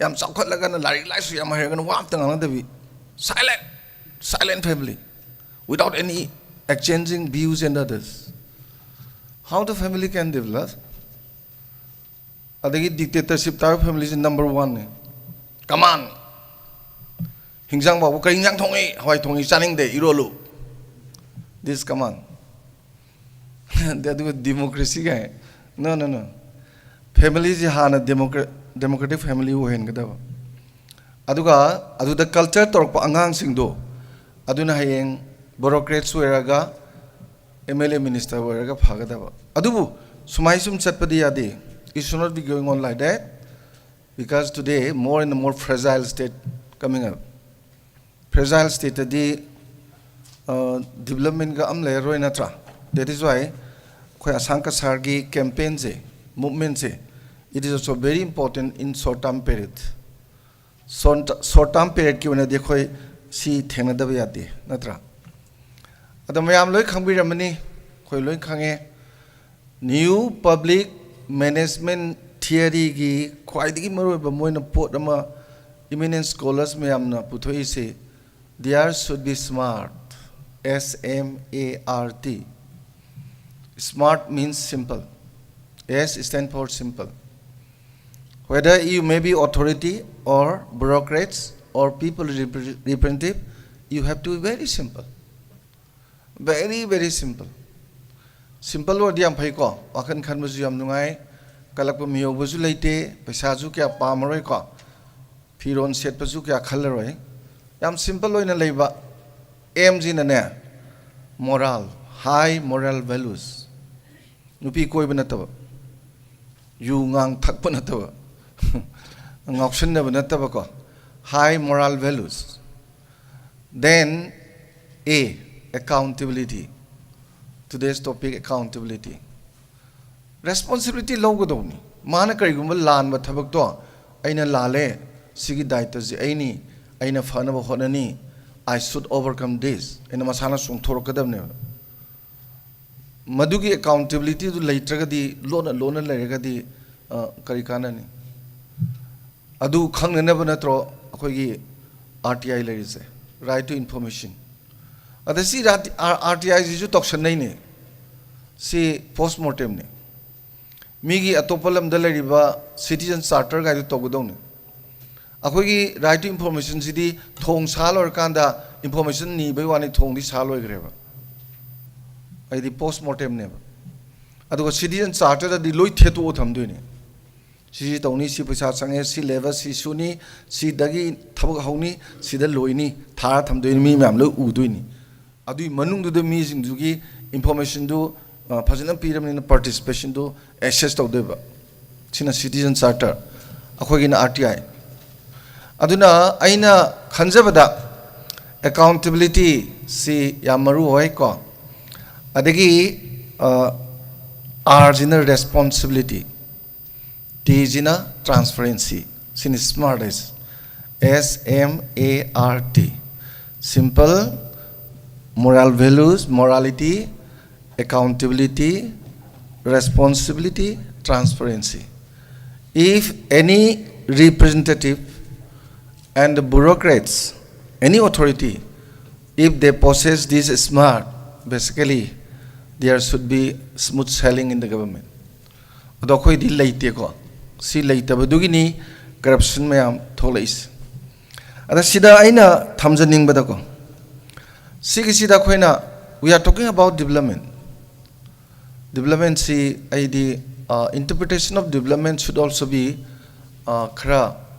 ꯌꯥꯝ ꯆꯥꯎꯈꯠꯂꯒꯅ ꯂꯥꯏꯔꯤꯛ ꯂꯥꯏꯁꯨ ꯌꯥꯝ ꯍꯩꯔꯒꯅ ꯋꯥ ꯑꯝꯇ ꯉꯥꯡꯅꯗꯕꯤ꯫ Silent, silent family, without any exchanging views and others. How the family can develop? ꯑꯗꯒꯤ dictatorship type of familyꯁꯤ number oneꯅꯤ꯫ Command꯫ ꯍꯤꯟꯖꯥꯡ ꯐꯥꯎꯕ "ꯀꯔꯤ ꯍꯤꯟꯖꯥꯡ ꯊꯣꯡꯉꯤ?" "ꯍꯋꯥꯏ ꯊꯣꯡꯉꯤ, ꯆꯥꯅꯤꯡꯗꯦ, ꯏꯔꯣꯜꯂꯨ"꯫ This command꯫ ꯑꯗꯨꯒ democracy ꯀꯥꯏ꯫ No, no, no. ꯐꯦꯃꯤꯂꯤꯁꯤ ꯍꯥꯟꯅ ꯗꯦꯃꯣꯀ꯭ꯔꯦ ꯗꯦꯃꯣꯀ꯭ꯔꯦꯇꯤꯛ ꯐꯦꯃꯤꯂꯤ ꯑꯣꯏꯍꯟꯒꯗꯕ꯫ ꯑꯗꯨꯒ ꯑꯗꯨꯗ ꯀꯜꯆꯔ ꯇꯧꯔꯛꯄ ꯑꯉꯥꯡꯁꯤꯡꯗꯣ, ꯑꯗꯨꯅ ꯍꯌꯦꯡ ꯕ꯭ꯌꯨꯔꯣꯀ꯭ꯔꯦꯠꯁ ꯑꯣꯏꯔꯒ, ꯑꯦꯝ ꯑꯦꯜ ꯑꯦ, ꯃꯤꯅꯤꯁꯇꯔ ꯑꯣꯏꯔꯒ ꯐꯒꯗꯕ꯫ ꯑꯗꯨꯕꯨ ꯁꯨꯃꯥꯏ ꯁꯨꯝ ꯆꯠꯄꯗꯤ ꯌꯥꯗꯦ꯫ It should not be going on like that, because today more and more fragile state coming up. ꯐ꯭ꯔꯦꯖꯥꯏꯜ ꯁ꯭ꯇꯦꯠꯇꯗꯤ ꯗꯤꯕꯂꯞꯃꯦꯟꯒ ꯑꯃ ꯂꯩꯔꯔꯣꯏ, ꯅꯠꯇ꯭ꯔꯥ? That is why ꯑꯩꯈꯣꯏ ꯑꯁꯥꯡ ꯀꯁꯥꯔꯒꯤ ꯀꯦꯝꯄꯦꯟꯁꯦ, ꯃꯨꯚꯃꯦꯟꯁꯦ, it is also very important in short term period. Short term ꯄꯤꯔꯤꯌꯠꯀꯤ ꯑꯣꯏꯅꯗꯤ ꯑꯩꯈꯣꯏ ꯁꯤ ꯊꯦꯡꯅꯗꯕ ꯌꯥꯗꯦ, ꯅꯠꯇ꯭ꯔꯥ? ꯑꯗꯣ ꯃꯌꯥꯝ ꯂꯣꯏ ꯈꯪꯕꯤꯔꯝꯃꯅꯤ, ꯑꯩꯈꯣꯏ ꯂꯣꯏ ꯈꯪꯉꯦ꯫ ꯅ꯭ꯌꯨ ꯄꯕ꯭ꯂꯤꯛ ꯃꯦꯅꯦꯖꯃꯦꯟ ꯊꯤꯌꯔꯤꯒꯤ ꯈ꯭ꯋꯥꯏꯗꯒꯤ ꯃꯔꯨꯑꯣꯏꯕ ꯃꯣꯏꯅ ꯄꯣꯠ ꯑꯃ, ꯏꯃꯤꯅꯦꯟ ꯁ꯭ꯀꯣꯂꯔꯁ ꯃꯌꯥꯝꯅ ꯄꯨꯊꯣꯛꯏꯁꯤ, there should be smart, S M A R T. Smart means simple. S stand for simple. Whether you may be authority or bureaucrats or people repre- representative, you have to be very simple. Very, very simple. Simple ꯑꯣꯏꯔꯗꯤ ꯌꯥꯝ ꯐꯩꯀꯣ, ꯋꯥꯈꯜ ꯈꯟꯕꯁꯨ ꯌꯥꯝ ꯅꯨꯡꯉꯥꯏ, ꯀꯜꯂꯛꯄ ꯃꯤꯍꯧꯕꯁꯨ ꯂꯩꯇꯦ, ꯄꯩꯁꯥꯁꯨ ꯀꯌꯥ ꯄꯥꯝꯃꯔꯣꯏꯀꯣ, ꯐꯤꯔꯣꯜ ꯁꯦꯠꯄꯁꯨ ꯀꯌꯥ ꯈꯜꯂꯔꯣꯏ꯫ ꯌꯥꯝ ꯁꯤꯝꯄꯜ ꯑꯣꯏꯅ ꯂꯩꯕ꯫ ꯑꯦꯝꯁꯤꯅꯅꯦ, ꯃꯣꯔꯥꯜ, ꯍꯥꯏ ꯃꯣꯔꯦꯜ ꯚꯦꯂꯨꯁ꯫ ꯅꯨꯄꯤ ꯀꯣꯏꯕ ꯅꯠꯇꯕ, ꯌꯨ ꯉꯥꯡ ꯊꯛꯄ ꯅꯠꯇꯕ, ꯉꯥꯎꯁꯤꯟꯅꯕ ꯅꯠꯇꯕꯀꯣ, high moral values. Then A, accountability. Today's topic, accountability. Responsibility ꯂꯧꯒꯗꯧꯕꯅꯤ꯫ ꯃꯥꯅ ꯀꯔꯤꯒꯨꯝꯕ ꯂꯥꯟꯕ ꯊꯕꯛꯇꯣ, "ꯑꯩꯅ ꯂꯥꯜꯂꯦ, ꯁꯤꯒꯤ ꯗꯥꯏꯇꯁꯤ ꯑꯩꯅꯤ, ꯑꯩꯅ ꯐꯅꯕ ꯍꯣꯠꯅꯅꯤ, I should overcome this" ꯑꯩꯅ ꯃꯁꯥꯅ ꯆꯣꯡꯊꯣꯔꯛꯀꯗꯕꯅꯦꯕ꯫ ꯃꯗꯨꯒꯤ ꯑꯦꯀꯥꯎꯟꯇꯦꯕꯤꯂꯤꯇꯤꯗꯨ ꯂꯩꯇ꯭ꯔꯒꯗꯤ, ꯂꯣꯟꯅ ꯂꯣꯟꯅ ꯂꯩꯔꯒꯗꯤ, ꯑ, ꯀꯔꯤ ꯀꯥꯟꯅꯅꯤ? ꯑꯗꯨ ꯈꯪꯅꯅꯕ ꯅꯠꯇ꯭ꯔꯣ ꯑꯩꯈꯣꯏꯒꯤ R T I ꯂꯩꯔꯤꯁꯦ, right to information? ꯑꯗ ꯁꯤ R T I ꯁꯤꯁꯨ ꯇꯧꯁꯟꯅꯩꯅꯦ꯫ ꯁꯤ ꯄꯣꯁ ꯃꯣꯔꯇꯦꯝꯅꯤ꯫ ꯃꯤꯒꯤ ꯑꯇꯣꯞꯄ ꯂꯝꯗ ꯂꯩꯔꯤꯕ ꯁꯤꯇꯤꯖꯟ ꯆꯥꯔꯇꯔ ꯒꯥꯏꯗꯨ ꯇꯧꯒꯗꯧꯅꯤ꯫ ꯑꯩꯈꯣꯏꯒꯤ right to information ꯁꯤꯗꯤ ꯊꯣꯡ ꯁꯥ ꯂꯣꯏꯔꯀꯥꯟꯗ ꯏꯟꯐꯣꯔꯃꯦꯁꯟ ꯅꯤꯕꯩ ꯋꯥꯅꯤ, ꯊꯣꯡꯗꯤ ꯁꯥ ꯂꯣꯏꯈ꯭ꯔꯦꯕ꯫ ꯑꯩꯗꯤ ꯄꯣꯁ ꯃꯣꯔꯇꯦꯝꯅꯦꯕ꯫ ꯑꯗꯨꯒ ꯁꯤꯇꯤꯖꯟ ꯆꯥꯔꯇꯔꯗꯗꯤ ꯂꯣꯏ ꯊꯦꯠꯇꯣꯛꯑ ꯊꯝꯗꯣꯏꯅꯦ꯫ ꯁꯤ ꯁꯤ ꯇꯧꯅꯤ, ꯁꯤ ꯄꯩꯁꯥ ꯆꯪꯉꯦ, ꯁꯤ ꯂꯦꯕꯔ ꯁꯤ ꯁꯨꯅꯤ, ꯁꯤꯗꯒꯤ ꯊꯕꯛ ꯍꯧꯅꯤ, ꯁꯤꯗ ꯂꯣꯏꯅꯤ, ꯊꯥꯔ ꯊꯝꯗꯣꯏꯅꯤ, ꯃꯤ ꯃꯌꯥꯝ ꯂꯣꯏ ꯎꯗꯣꯏꯅꯤ꯫ ꯑꯗꯨꯒꯤ ꯃꯅꯨꯡꯗꯨꯗ ꯃꯤꯁꯤꯡꯗꯨꯒꯤ ꯏꯟꯐꯣꯔꯃꯦꯁꯟꯗꯨ ꯐꯖꯅ ꯄꯤꯔꯕꯅꯤꯅ ꯄꯥꯔꯇꯤꯁꯤꯄꯦꯁꯟꯗꯨ ꯑꯦꯁꯦꯁ ꯇꯧꯗꯣꯏꯕ꯫ ꯁꯤꯅ ꯁꯤꯇꯤꯖꯟ ꯆꯥꯔꯇꯔ, ꯑꯩꯈꯣꯏꯒꯤꯅ ꯑꯥꯔ ꯇꯤ ꯑꯥꯏ꯫ ꯑꯗꯨꯅ ꯑꯩꯅ ꯈꯟꯖꯕꯗ ꯑꯦꯀꯥꯎꯟꯇꯦꯕꯤꯂꯤꯇꯤꯁꯤ ꯌꯥꯝ ꯃꯔꯨ ꯑꯣꯏ ꯀꯣ꯫ ꯑꯗꯒꯤ ꯑꯥꯔꯁꯤꯅ ꯔꯦꯁꯄꯣꯟꯁꯤꯕꯤꯂꯤꯇꯤ, ꯇꯤꯁꯤꯅ ꯇ꯭ꯔꯥꯟꯁꯄꯔꯦꯟꯁꯤ꯫ ꯁꯤꯅꯤ ꯁ꯭ꯃꯥꯔꯠ ꯍꯥꯏꯁꯦ꯫ S M A R T, simple, moral values, morality, accountability, responsibility, transparency. If any representative and the bureaucrats, any authority, if they possess this smart, basically there should be smooth sailing in the government. ꯑꯗꯣ ꯑꯩꯈꯣꯏꯗꯤ ꯂꯩꯇꯦꯀꯣ꯫ ꯁꯤ ꯂꯩꯇꯕꯗꯨꯒꯤꯅꯤ corruption ꯃꯌꯥꯝ ꯊꯣꯛꯂꯛꯏꯁꯦ꯫ ꯑꯗ ꯁꯤꯗ ꯑꯩꯅ ꯊꯝꯖꯅꯤꯡꯕꯗꯀꯣ, ꯁꯤꯒꯤꯁꯤꯗ ꯑꯩꯈꯣꯏꯅ, we are talking about development. ꯗꯤꯕ꯭ꯂꯞꯃꯦꯟꯁꯤ ꯑꯩꯗꯤ, interpretation of development should also be ꯈꯔ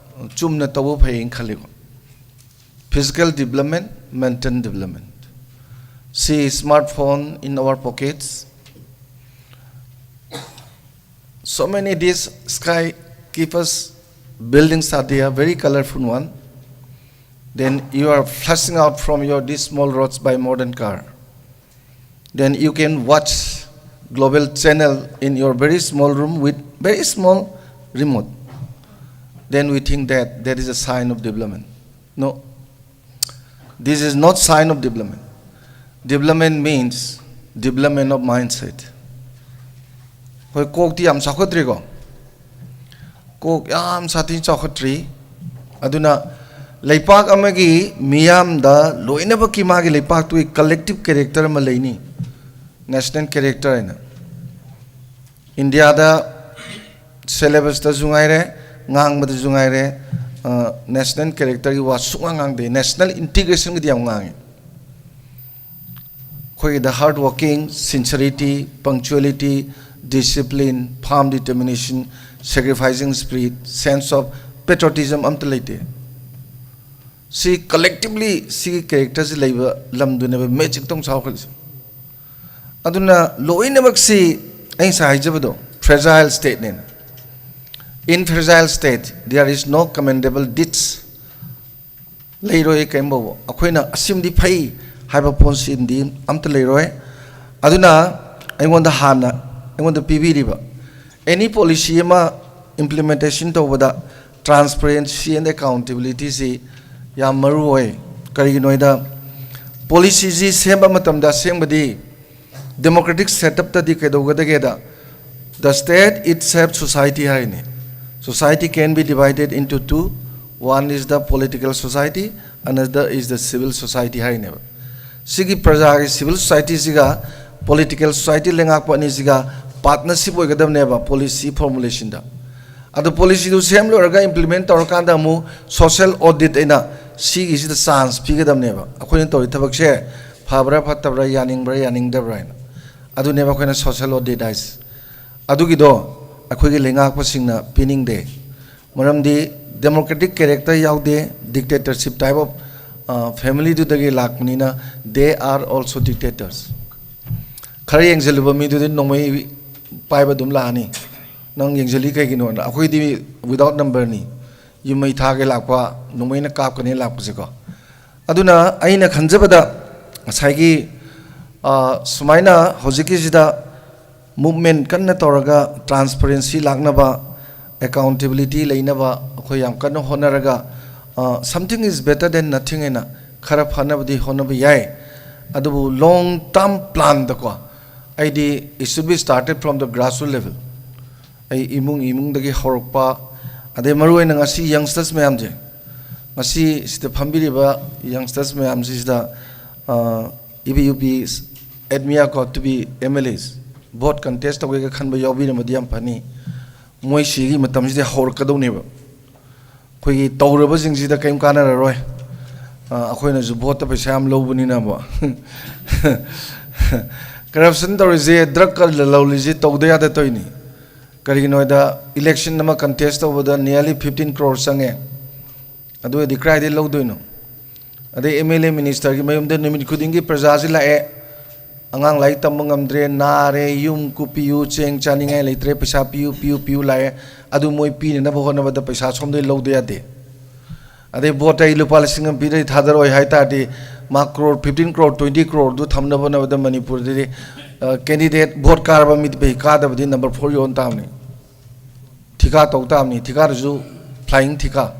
ꯆꯨꯝꯅ ꯇꯧꯕ ꯐꯩꯌꯦꯅ ꯈꯜꯂꯤꯀꯣ꯫ Physical development, mental development. See, smartphone in our pockets. So many these skyscrapers buildings are there, very colorful one. Then you are flashing out from your these small roads by modern car. Then you can watch global channel in your very small room with very small remote. Then we think that that is a sign of development. No, this is not sign of development. Development means development of mindset. ꯍꯣꯏ, ꯀꯣꯛꯇꯤ ꯌꯥꯝ ꯆꯥꯎꯈꯠꯇ꯭ꯔꯤꯀꯣ꯫ ꯀꯣꯛ ꯌꯥꯝ ꯁꯥꯊꯤꯅ ꯆꯥꯎꯈꯠꯇ꯭ꯔꯤ꯫ ꯑꯗꯨꯅ ꯂꯩꯄꯥꯛ ꯑꯃꯒꯤ ꯃꯤꯌꯥꯝꯗ ꯂꯣꯏꯅꯃꯛꯀꯤ ꯃꯥꯒꯤ ꯂꯩꯄꯥꯛꯇꯨꯒꯤ collective character ꯑꯃ ꯂꯩꯅꯤ, national character ꯍꯥꯏꯅ꯫ ꯏꯟꯗꯤꯌꯥꯗ syllabusꯇꯁꯨ ꯉꯥꯏꯔꯦ, ꯉꯥꯡꯕꯗꯁꯨ ꯉꯥꯏꯔꯦ, national characterꯒꯤ ꯋꯥ ꯁꯨꯡꯉꯥꯡ ꯉꯥꯡꯗꯦ꯫ National integrationꯒꯤꯗꯤ ꯌꯥꯝ ꯉꯥꯡꯉꯤ꯫ ꯑꯩꯈꯣꯏꯒꯤꯗ hard working, sincerity, punctuality, discipline, firm determination, sacrificing spirit, sense of patriotism ꯑꯝꯇ ꯂꯩꯇꯦ꯫ ꯁꯤ collectively ꯁꯤꯒꯤ characterꯁꯤ ꯂꯩꯕ ꯂꯝꯗꯨꯅꯦꯕ ꯃꯦꯖꯤꯛꯇꯧ ꯁꯥꯎꯈꯠꯂꯤꯁꯦ꯫ ꯑꯗꯨꯅ ꯂꯣꯏꯅꯃꯛꯁꯤ ꯑꯩ ꯉꯁꯥꯏ ꯍꯥꯏꯖꯕꯗꯣ fragile stateꯅꯦꯅ꯫ In fragile state there is no commendable deeds. ꯂꯩꯔꯣꯏ ꯀꯔꯤꯝꯐꯥꯎꯕ꯫ ꯑꯩꯈꯣꯏꯅ ꯑꯁꯤꯃꯗꯤ ꯐꯩ ꯍꯥꯏꯕ ꯄꯣꯠꯁꯤꯃꯗꯤ ꯑꯝꯇ ꯂꯩꯔꯣꯏ꯫ ꯑꯗꯨꯅ ꯑꯩꯉꯣꯟꯗ ꯍꯥꯟꯅ ꯑꯩꯉꯣꯟꯗ ꯄꯤꯕꯤꯔꯤꯕ any policy ꯑꯃ implementation ꯇꯧꯕꯗ transparency and accountabilityꯁꯤ ꯌꯥꯝ ꯃꯔꯨ ꯑꯣꯏ꯫ ꯀꯔꯤꯒꯤꯅꯣ ꯍꯥꯏꯗ policyꯁꯤ ꯁꯦꯝꯕ ꯃꯇꯝꯗ ꯑꯁꯦꯡꯕꯗꯤ democratic setupꯇꯗꯤ ꯀꯩꯗꯧꯒꯗꯒꯦꯗ the state itself society ꯍꯥꯏꯅꯤ꯫ Society can be divided into two, one is the political society, another is the civil society ꯍꯥꯏꯅꯦꯕ꯫ ꯁꯤꯒꯤ ꯄ꯭ꯔꯖꯥꯒꯤ civil societyꯁꯤꯒ political society ꯂꯩꯉꯥꯛꯄ ꯑꯅꯤꯁꯤꯒ partnership ꯑꯣꯏꯒꯗꯕꯅꯦꯕ policy formulationꯗ꯫ ꯑꯗꯣ policyꯗꯨ ꯁꯦꯝ ꯂꯣꯏꯔꯒ implement ꯇꯧꯔꯀꯥꯟꯗ ꯑꯃꯨꯛ social audit ꯑꯩꯅ ꯁꯤꯒꯤꯁꯤꯗ chance ꯄꯤꯒꯗꯕꯅꯦꯕ꯫ ꯑꯩꯈꯣꯏꯅ ꯇꯧꯔꯤ ꯊꯕꯛꯁꯦ ꯐꯕ꯭ꯔꯥ ꯐꯠꯇꯕ꯭ꯔꯥ, ꯌꯥꯅꯤꯡꯕ꯭ꯔꯥ ꯌꯥꯅꯤꯡꯗꯕ꯭ꯔꯥ ꯍꯥꯏꯅ꯫ ꯑꯗꯨꯅꯦꯕ ꯑꯩꯈꯣꯏꯅ social audit ꯍꯥꯏꯁꯦ꯫ ꯑꯗꯨꯒꯤꯗꯣ ꯑꯩꯈꯣꯏꯒꯤ ꯂꯩꯉꯥꯛꯄꯁꯤꯡꯅ ꯄꯤꯅꯤꯡꯗꯦ꯫ ꯃꯔꯝꯗꯤ democratic character ꯌꯥꯎꯗꯦ, dictatorship type of familyꯗꯨꯗꯒꯤ ꯂꯥꯛꯄꯅꯤꯅ they are also dictators꯫ ꯈꯔ ꯌꯦꯡꯁꯤꯜꯂꯨꯕ ꯃꯤꯗꯨꯗꯤ ꯅꯣꯡꯃꯩ ꯄꯥꯏꯕ ꯑꯗꯨꯝ ꯂꯥꯛꯑꯅꯤ꯫ ꯅꯪ ꯌꯦꯡꯁꯤꯜꯂꯤ ꯀꯩꯒꯤꯅꯣꯅ꯫ ꯑꯩꯈꯣꯏꯗꯤ without numberꯅꯤ꯫ ꯌꯨꯝ ꯃꯩ ꯊꯥꯒꯦ ꯂꯥꯛꯄ, ꯅꯣꯡꯃꯩꯅ ꯀꯥꯞꯀꯅꯤ ꯂꯥꯛꯄꯁꯦꯀꯣ꯫ ꯑꯗꯨꯅ ꯑꯩꯅ ꯈꯟꯖꯕꯗ ꯉꯁꯥꯏꯒꯤ ꯁꯨꯃꯥꯏꯅ ꯍꯧꯖꯤꯛꯀꯤꯁꯤꯗ movement ꯀꯟꯅ ꯇꯧꯔꯒ transparency ꯂꯥꯛꯅꯕ, accountability ꯂꯩꯅꯕ ꯑꯩꯈꯣꯏ ꯌꯥꯝ ꯀꯟꯅ ꯍꯣꯠꯅꯔꯒ something is better than nothing ꯍꯥꯏꯅ ꯈꯔ ꯐꯅꯕꯗꯤ ꯍꯣꯠꯅꯕ ꯌꯥꯏ꯫ ꯑꯗꯨꯕꯨ long term planꯗꯀꯣ ꯑꯩꯗꯤ it should be started from the grassroots level꯫ ꯑꯩ ꯏꯃꯨꯡ ꯏꯃꯨꯡꯗꯒꯤ ꯍꯧꯔꯛꯄ, ꯑꯗꯩ ꯃꯔꯨꯑꯣꯏꯅ ꯉꯁꯤ youngsters ꯃꯌꯥꯝꯁꯦ, ꯉꯁꯤ ꯁꯤꯗ ꯐꯝꯕꯤꯔꯤꯕ youngsters ꯃꯌꯥꯝꯁꯤꯗ if you be admire ꯀꯣ to be MLAs, vote contest ꯇꯧꯒꯦꯒ ꯈꯟꯕ ꯌꯥꯎꯕꯤꯔꯝꯃꯗꯤ ꯌꯥꯝ ꯐꯅꯤ꯫ ꯃꯣꯏ ꯁꯤꯒꯤ ꯃꯇꯝꯁꯤꯗ ꯍꯧꯔꯛꯀꯗꯧꯅꯦꯕ꯫ ꯑꯩꯈꯣꯏꯒꯤ ꯇꯧꯔꯕꯁꯤꯡꯁꯤꯗ ꯀꯔꯤꯝ ꯀꯥꯟꯅꯔꯔꯣꯏ꯫ ꯑꯩꯈꯣꯏꯅꯁꯨ voteꯇ ꯄꯩꯁꯥ ꯌꯥꯝ ꯂꯧꯕꯅꯤꯅꯕ꯫ ꯀꯔꯞꯁꯟ ꯇꯧꯔꯤꯁꯦ, ꯗ꯭ꯔꯒ ꯂꯧꯔꯤꯁꯦ ꯇꯧꯗ ꯌꯥꯗ ꯇꯧꯔꯤꯅꯤ꯫ ꯀꯔꯤꯒꯤꯅꯣ ꯍꯥꯏꯗ, ꯏꯂꯦꯛꯁꯟ ꯑꯃ ꯀꯟꯇꯦꯁ ꯇꯧꯕꯗ nearly fifteen crore ꯆꯪꯉꯦ꯫ ꯑꯗꯨ ꯑꯣꯏꯔꯗꯤ ꯀꯗꯥꯏꯗꯒꯤ ꯂꯧꯗꯣꯏꯅꯣ? ꯑꯗꯩ ꯑꯦꯝ ꯑꯦꯜ ꯑꯦ ꯃꯤꯅꯤꯁꯇꯔꯒꯤ ꯃꯌꯨꯝꯗ ꯅꯨꯃꯤꯠ ꯈꯨꯗꯤꯡꯒꯤ ꯄ꯭ꯔꯖꯥꯁꯤ ꯂꯥꯛꯑꯦ, ꯑꯉꯥꯡ ꯂꯥꯏꯔꯤꯛ ꯇꯝꯕ ꯉꯝꯗ꯭ꯔꯦ, ꯅꯥꯔꯦ, ꯌꯨꯝ ꯀꯨꯞꯄꯤꯌꯨ, ꯆꯦꯡ ꯆꯥꯅꯤꯡꯉꯥꯏ ꯂꯩꯇ꯭ꯔꯦ, ꯄꯩꯁꯥ ꯄꯤꯌꯨ, ꯄꯤꯌꯨ, ꯄꯤꯌꯨ ꯂꯥꯛꯑꯦ꯫ ꯑꯗꯨ ꯃꯣꯏ ꯄꯤꯅꯅꯕ ꯍꯣꯠꯅꯕꯗ ꯄꯩꯁꯥ ꯁꯣꯝꯗꯒꯤ ꯂꯧꯗ ꯌꯥꯗꯦ꯫ ꯑꯗꯩ ꯚꯣꯠꯇ ꯑꯩ ꯂꯨꯄꯥ ꯂꯤꯁꯤꯡ ꯑꯃ ꯄꯤꯔꯗꯤ ꯊꯥꯗꯔꯣꯏ ꯍꯥꯏ ꯇꯥꯔꯗꯤ, ꯃꯥ ꯀ꯭ꯔꯣꯔ fifteen crore, twenty croreꯗꯨ ꯊꯝꯅꯕ ꯍꯣꯠꯅꯕꯗ ꯃꯅꯤꯄꯨꯔꯗꯗꯤ, ꯑ, ꯀꯦꯟꯗꯤꯗꯦꯠ ꯚꯣꯠ ꯀꯥꯔꯕ ꯃꯤꯗꯤ ꯐꯩ, ꯀꯥꯗꯕꯗꯤ ꯅꯝꯕꯔ ꯐꯣꯔ ꯌꯣꯟ ꯇꯥꯕꯅꯤ꯫ ꯊꯤꯀꯥ ꯇꯧ ꯇꯥꯕꯅꯤ, ꯊꯤꯀꯥꯗꯨꯁꯨ ꯐ꯭ꯂꯥꯏꯌꯤꯡ ꯊꯤꯀꯥ꯫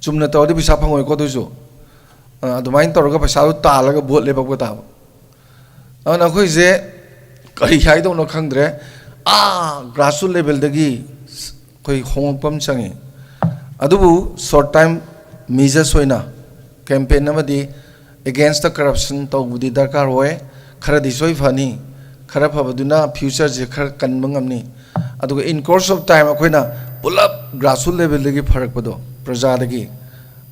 ꯆꯨꯝꯅ ꯇꯧꯔꯗꯤ ꯄꯩꯁꯥ ꯐꯪꯉꯣꯏꯀꯣ, ꯑꯗꯨꯁꯨ꯫ ꯑ, ꯑꯗꯨꯃꯥꯏꯅ ꯇꯧꯔꯒ ꯄꯩꯁꯥꯗꯨ ꯇꯥꯜꯂꯒ ꯚꯣꯠ ꯂꯦꯞꯄꯛꯄ ꯇꯥꯕ꯫ ꯑꯗꯨꯅ ꯑꯩꯈꯣꯏꯁꯦ ꯀꯔꯤ ꯍꯥꯏꯗꯧꯅꯣ ꯈꯪꯗ꯭ꯔꯦ꯫ ꯑꯥ grassroots levelꯗꯒꯤ ꯑꯩꯈꯣꯏ ꯍꯣꯡꯂꯛꯄ ꯑꯃ ꯆꯪꯉꯤ꯫ ꯑꯗꯨꯕꯨ short time measures ꯑꯣꯏꯅ campaign ꯑꯃꯗꯤ against the corruption ꯇꯧꯕꯗꯤ ꯗꯔꯀꯥꯔ ꯑꯣꯏ꯫ ꯈꯔꯗꯤ ꯁꯣꯏ ꯐꯅꯤ, ꯈꯔ ꯐꯕꯗꯨꯅ futureꯁꯦ ꯈꯔ ꯀꯟꯕ ꯉꯝꯅꯤ꯫ ꯑꯗꯨꯒ in course of time ꯑꯩꯈꯣꯏꯅ ꯄꯨꯂꯞ grassroots levelꯗꯒꯤ ꯐꯔꯛꯄꯗꯣ, ꯄ꯭ꯔꯖꯥꯗꯒꯤ,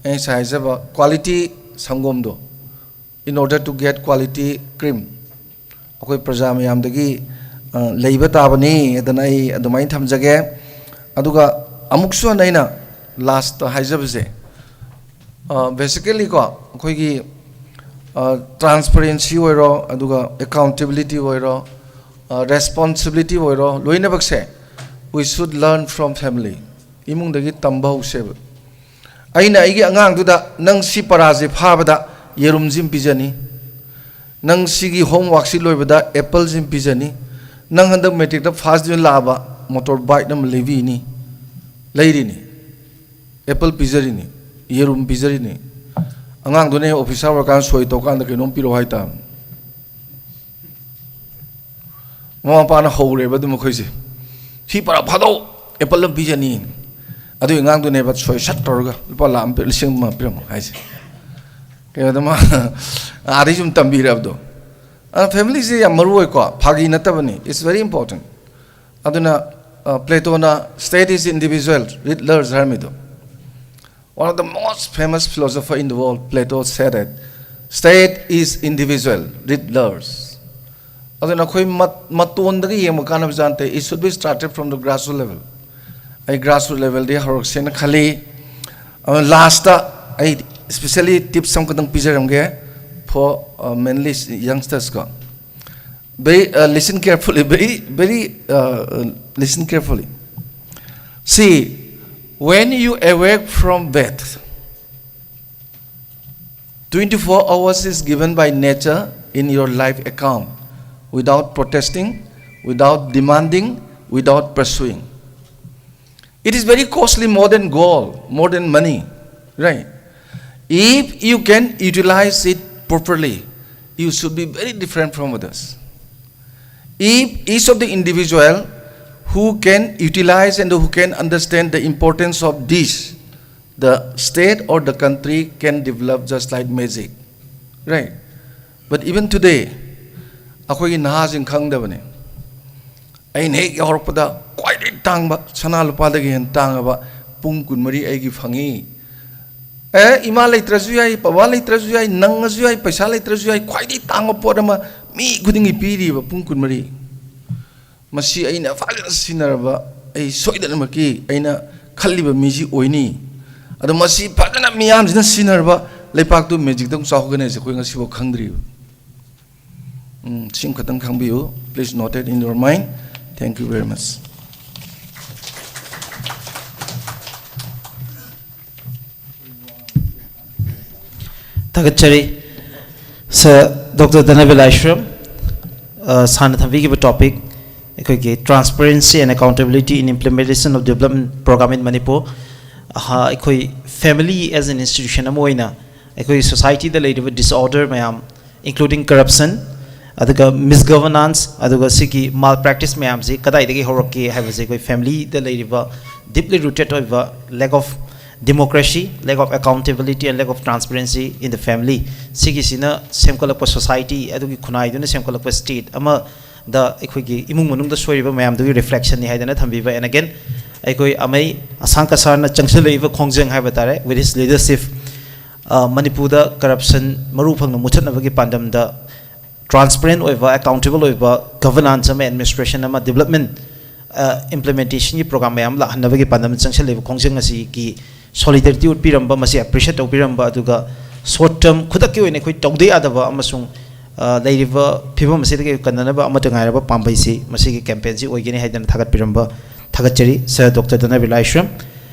ꯑꯩ ꯉꯁꯥꯏ ꯍꯥꯏꯖꯕ quality ꯁꯪꯒꯣꯝꯗꯣ, in order to get quality cream, ꯑꯩꯈꯣꯏ ꯄ꯭ꯔꯖꯥ ꯃꯌꯥꯝꯗꯒꯤ, ꯑ, ꯂꯩꯕ ꯇꯥꯕꯅꯤ ꯍꯥꯏꯗꯅ ꯑꯩ ꯑꯗꯨꯃꯥꯏꯅ ꯊꯝꯖꯒꯦ꯫ ꯑꯗꯨꯒ ꯑꯃꯨꯛꯁꯨ ꯍꯟꯅ ꯑꯩꯅ lastꯇ ꯍꯥꯏꯖꯕꯁꯦ, ꯑ, basically ꯀꯣ, ꯑꯩꯈꯣꯏꯒꯤ, ꯑ, transparency ꯑꯣꯏꯔꯣ, ꯑꯗꯨꯒ accountability ꯑꯣꯏꯔꯣ, ꯑ, responsibility ꯑꯣꯏꯔꯣ, ꯂꯣꯏꯅꯃꯛꯁꯦ we should learn from family, ꯏꯃꯨꯡꯗꯒꯤ ꯇꯝꯕ ꯍꯧꯁꯦꯕ꯫ ꯑꯩꯅ ꯑꯩꯒꯤ ꯑꯉꯥꯡꯗꯨꯗ, "ꯅꯪ ꯁꯤ ꯄꯔꯥꯁꯦ ꯐꯥꯕꯗ ꯌꯦꯔꯨꯝꯁꯤ ꯑꯃ ꯄꯤꯖꯅꯤ, ꯅꯪ ꯁꯤꯒꯤ homeworkꯁꯤ ꯂꯣꯏꯕꯗ appleꯁꯤ ꯑꯃ ꯄꯤꯖꯅꯤ, ꯅꯪ ꯍꯟꯗꯛ matricꯇ first division ꯂꯥꯛꯑꯕ motor bike ꯑꯃ ꯂꯩꯕꯤꯅꯤ", ꯂꯩꯔꯤꯅꯤ, apple ꯄꯤꯖꯔꯤꯅꯤ, ꯌꯦꯔꯨꯝ ꯄꯤꯖꯔꯤꯅꯤ꯫ ꯑꯉꯥꯡꯗꯨꯅ ꯍꯦꯛ officer ꯑꯣꯏꯔꯀꯥꯟꯗ ꯁꯣꯏ ꯇꯧꯀꯥꯟꯗ ꯀꯩꯅꯣꯝ ꯄꯤꯔꯛꯑꯣ ꯍꯥꯏꯇꯥꯕꯅꯤ꯫ ꯃꯃꯥ ꯃꯄꯥꯅ ꯍꯧꯔꯦꯕ ꯑꯗꯨꯝ ꯑꯩꯈꯣꯏꯁꯦ, "ꯁꯤ ꯄꯔꯥ ꯐꯥꯗꯣꯛ apple ꯑꯃ ꯄꯤꯖꯅꯤ"꯫ ꯑꯗꯨꯒꯤ ꯑꯉꯥꯡꯗꯨꯅꯦꯕ ꯁꯣꯏ ꯁꯠ ꯇꯧꯔꯒ ꯂꯨꯄꯥ ꯂꯥꯈ ꯑꯃ ꯄꯤ-, ꯂꯤꯁꯤꯡ ꯑꯃ ꯄꯤꯔꯝꯃꯣ ꯍꯥꯏꯁꯦ꯫ ꯀꯩꯅꯣꯗ ꯃꯥ ꯑꯥꯗꯩ ꯁꯨꯝ ꯇꯝꯕꯤꯔꯕꯗꯣ꯫ ꯑꯗꯨꯅ familyꯁꯦ ꯌꯥꯝ ꯃꯔꯨ ꯑꯣꯏꯀꯣ, ꯐꯥꯒꯤ ꯅꯠꯇꯕꯅꯤ, it's very important꯫ ꯑꯗꯨꯅ, ꯑ, Platoꯅ "State is individual, writ large" ꯍꯥꯏꯔꯝꯃꯤꯗꯣ꯫ One of the most famous philosopher in the world, Plato, said that state is individual, writ large. ꯑꯗꯨꯅ ꯑꯩꯈꯣꯏ ꯃꯇꯣꯟꯗꯒꯤ ꯌꯦꯡꯕ ꯀꯥꯟꯅꯕ ꯖꯥꯠ ꯅꯠꯇꯦ, it should be started from the grassroots level. ꯑꯩ grassroots levelꯗꯒꯤ ꯍꯧꯔꯛꯁꯦꯅ ꯈꯜꯂꯤ꯫ Last ꯑꯩ specially tips ꯑꯃꯈꯛꯇꯪ ꯄꯤꯖꯔꯝꯒꯦ for uh, mainly youngsters ꯀꯣ. Very uh, listen carefully, very very uh, uh, listen carefully. See, when you awake from bed, twenty-four hours is given by nature in your life account without protesting, without demanding, without pursuing. It is very costly, more than gold, more than money, right? If you can utilize it properly, you should be very different from others. If each of the individual who can utilize and who can understand the importance of this, the state or the country can develop just like magic, right? But even today, ꯑꯩꯈꯣꯏꯒꯤ ꯅꯍꯥꯁꯤꯡ ꯈꯪꯗꯕꯅꯤ꯫ ꯑꯩꯅ ꯍꯦꯛ ꯌꯥꯎꯔꯛꯄꯗ ꯈ꯭ꯋꯥꯏꯗꯒꯤ ꯇꯥꯡꯕ, ꯁꯅꯥ ꯂꯨꯄꯥꯗꯒꯤ ꯍꯦꯟꯅ ꯇꯥꯡꯉꯕ ꯄꯨꯡ ꯀꯨꯟꯃꯔꯤ ꯑꯩꯒꯤ ꯐꯪꯉꯤ꯫ ꯑꯦ, ꯏꯃꯥ ꯂꯩꯇ꯭ꯔꯁꯨ ꯌꯥꯏ, ꯕꯕꯥ ꯂꯩꯇ꯭ꯔꯁꯨ ꯌꯥꯏ, ꯅꯪꯉꯁꯨ ꯌꯥꯏ, ꯄꯩꯁꯥ ꯂꯩꯇ꯭ꯔꯁꯨ ꯌꯥꯏ, ꯈ꯭ꯋꯥꯏꯗꯒꯤ ꯇꯥꯡꯕ ꯄꯣꯠ ꯑꯃ ꯃꯤ ꯈꯨꯗꯤꯡꯒꯤ ꯄꯤꯔꯤꯕ ꯄꯨꯡ ꯀꯨꯟꯃꯔꯤ꯫ ꯃꯁꯤ ꯑꯩꯅ ꯐꯖꯅ ꯁꯤꯖꯤꯟꯅꯔꯕ, ꯑꯩ ꯁꯣꯏꯗꯅꯃꯛꯀꯤ ꯑꯩꯅ ꯈꯜꯂꯤꯕ ꯃꯤꯁꯤ ꯑꯣꯏꯅꯤ꯫ ꯑꯗꯣ ꯃꯁꯤ ꯐꯖꯅ ꯃꯤꯌꯥꯝꯁꯤꯅ ꯁꯤꯖꯤꯟꯅꯔꯕ ꯂꯩꯄꯥꯛꯇꯨ ꯃꯦꯖꯤꯛꯇꯧ ꯆꯥꯎꯒꯅꯤ ꯍꯥꯏꯁꯦ ꯑꯩꯈꯣꯏ ꯉꯁꯤꯐꯥꯎ ꯈꯪꯗ꯭ꯔꯤꯕ꯫ ꯎꯝ, ꯁꯤ ꯑꯃꯈꯛꯇꯪ ꯈꯪꯕꯤꯌꯨ, please note it in your mind. Thank you very much. ꯊꯥꯒꯠꯆꯔꯤ꯫ Sir, Doctor ꯙꯅꯕꯤꯔ ꯂꯥꯏꯁ꯭ꯔꯝ, ꯑ, ꯁꯥꯔꯅ ꯊꯝꯕꯤꯈꯤꯕ topic, ꯑꯩꯈꯣꯏꯒꯤ Transparency and Accountability in Implementation of Development Program in Manipur꯫ ꯑꯍ, ꯑꯩꯈꯣꯏ family as an institution ꯑꯃ ꯑꯣꯏꯅ ꯑꯩꯈꯣꯏ societyꯗ ꯂꯩꯔꯤꯕ disorder ꯃꯌꯥꯝ, including corruption, ꯑꯗꯨꯒ misgovernance, ꯑꯗꯨꯒ ꯁꯤꯒꯤ malpractice ꯃꯌꯥꯝꯁꯤ ꯀꯗꯥꯏꯗꯒꯤ ꯍꯧꯔꯛꯀꯦ ꯍꯥꯏꯕꯁꯦ ꯑꯩꯈꯣꯏ familyꯗ ꯂꯩꯔꯤꯕ deeply rooted ꯑꯣꯏꯕ lack of democracy, lack of accountability and lack of transparency in the family, ꯁꯤꯒꯤꯁꯤꯅ ꯁꯦꯝꯒꯠꯂꯛꯄ society, ꯑꯗꯨꯒꯤ ꯈꯨꯟꯅꯥꯏꯗꯨꯅ ꯁꯦꯝꯒꯠꯂꯛꯄ state ꯑꯃꯗ ꯑꯩꯈꯣꯏꯒꯤ ꯏꯃꯨꯡ ꯃꯅꯨꯡꯗ ꯁꯣꯏꯔꯤꯕ ꯃꯌꯥꯝꯗꯨꯒꯤ reflectionꯅꯤ ꯍꯥꯏꯗꯅ ꯊꯝꯕꯤꯕ꯫ And again, ꯑꯩꯈꯣꯏ ꯑꯃꯩ ꯑꯁꯥꯡ ꯀꯁꯥꯔꯅ ꯆꯪꯁꯤꯜꯂꯛꯏꯕ ꯈꯣꯡꯖꯪ ꯍꯥꯏꯕ ꯇꯥꯔꯦ, with his leadership, ꯑ, ꯃꯅꯤꯄꯨꯔꯗ corruption ꯃꯔꯨ ꯐꯪꯅ ꯃꯨꯊꯠꯅꯕꯒꯤ ꯄꯥꯟꯗꯝꯗ transparent ꯑꯣꯏꯕ, accountable ꯑꯣꯏꯕ governance ꯑꯃ, administration ꯑꯃ, development implementationꯒꯤ program ꯃꯌꯥꯝ ꯂꯥꯛꯍꯟꯅꯕꯒꯤ ꯄꯥꯟꯗꯝ ꯆꯪꯁꯤꯜꯂꯤꯕ ꯈꯣꯡꯖꯪ ꯑꯁꯤꯒꯤ solidarity ꯎꯠꯄꯤꯔꯝꯕ, ꯃꯁꯤ appreciate ꯇꯧꯕꯤꯔꯝꯕ, ꯑꯗꯨꯒ short term, ꯈꯨꯗꯛꯀꯤ ꯑꯣꯏꯅ ꯑꯩꯈꯣꯏ ꯇꯧꯗ ꯌꯥꯗꯕ ꯑꯃꯁꯨꯡ ꯂꯩꯔꯤꯕ ꯐꯤꯕꯝ ꯑꯁꯤꯗꯒꯤ ꯀꯟꯅꯅꯕ ꯑꯃꯠꯇ ꯉꯥꯏꯔꯕ ꯄꯥꯝꯕꯩꯁꯤ ꯃꯁꯤꯒꯤ campaignꯁꯤ ꯑꯣꯏꯒꯅꯤ ꯍꯥꯏꯗꯅ ꯊꯥꯒꯠꯄꯤꯔꯝꯕ ꯊꯥꯒꯠꯆꯔꯤ, Sir Doctor ꯙꯅꯕꯤꯔ Laishram.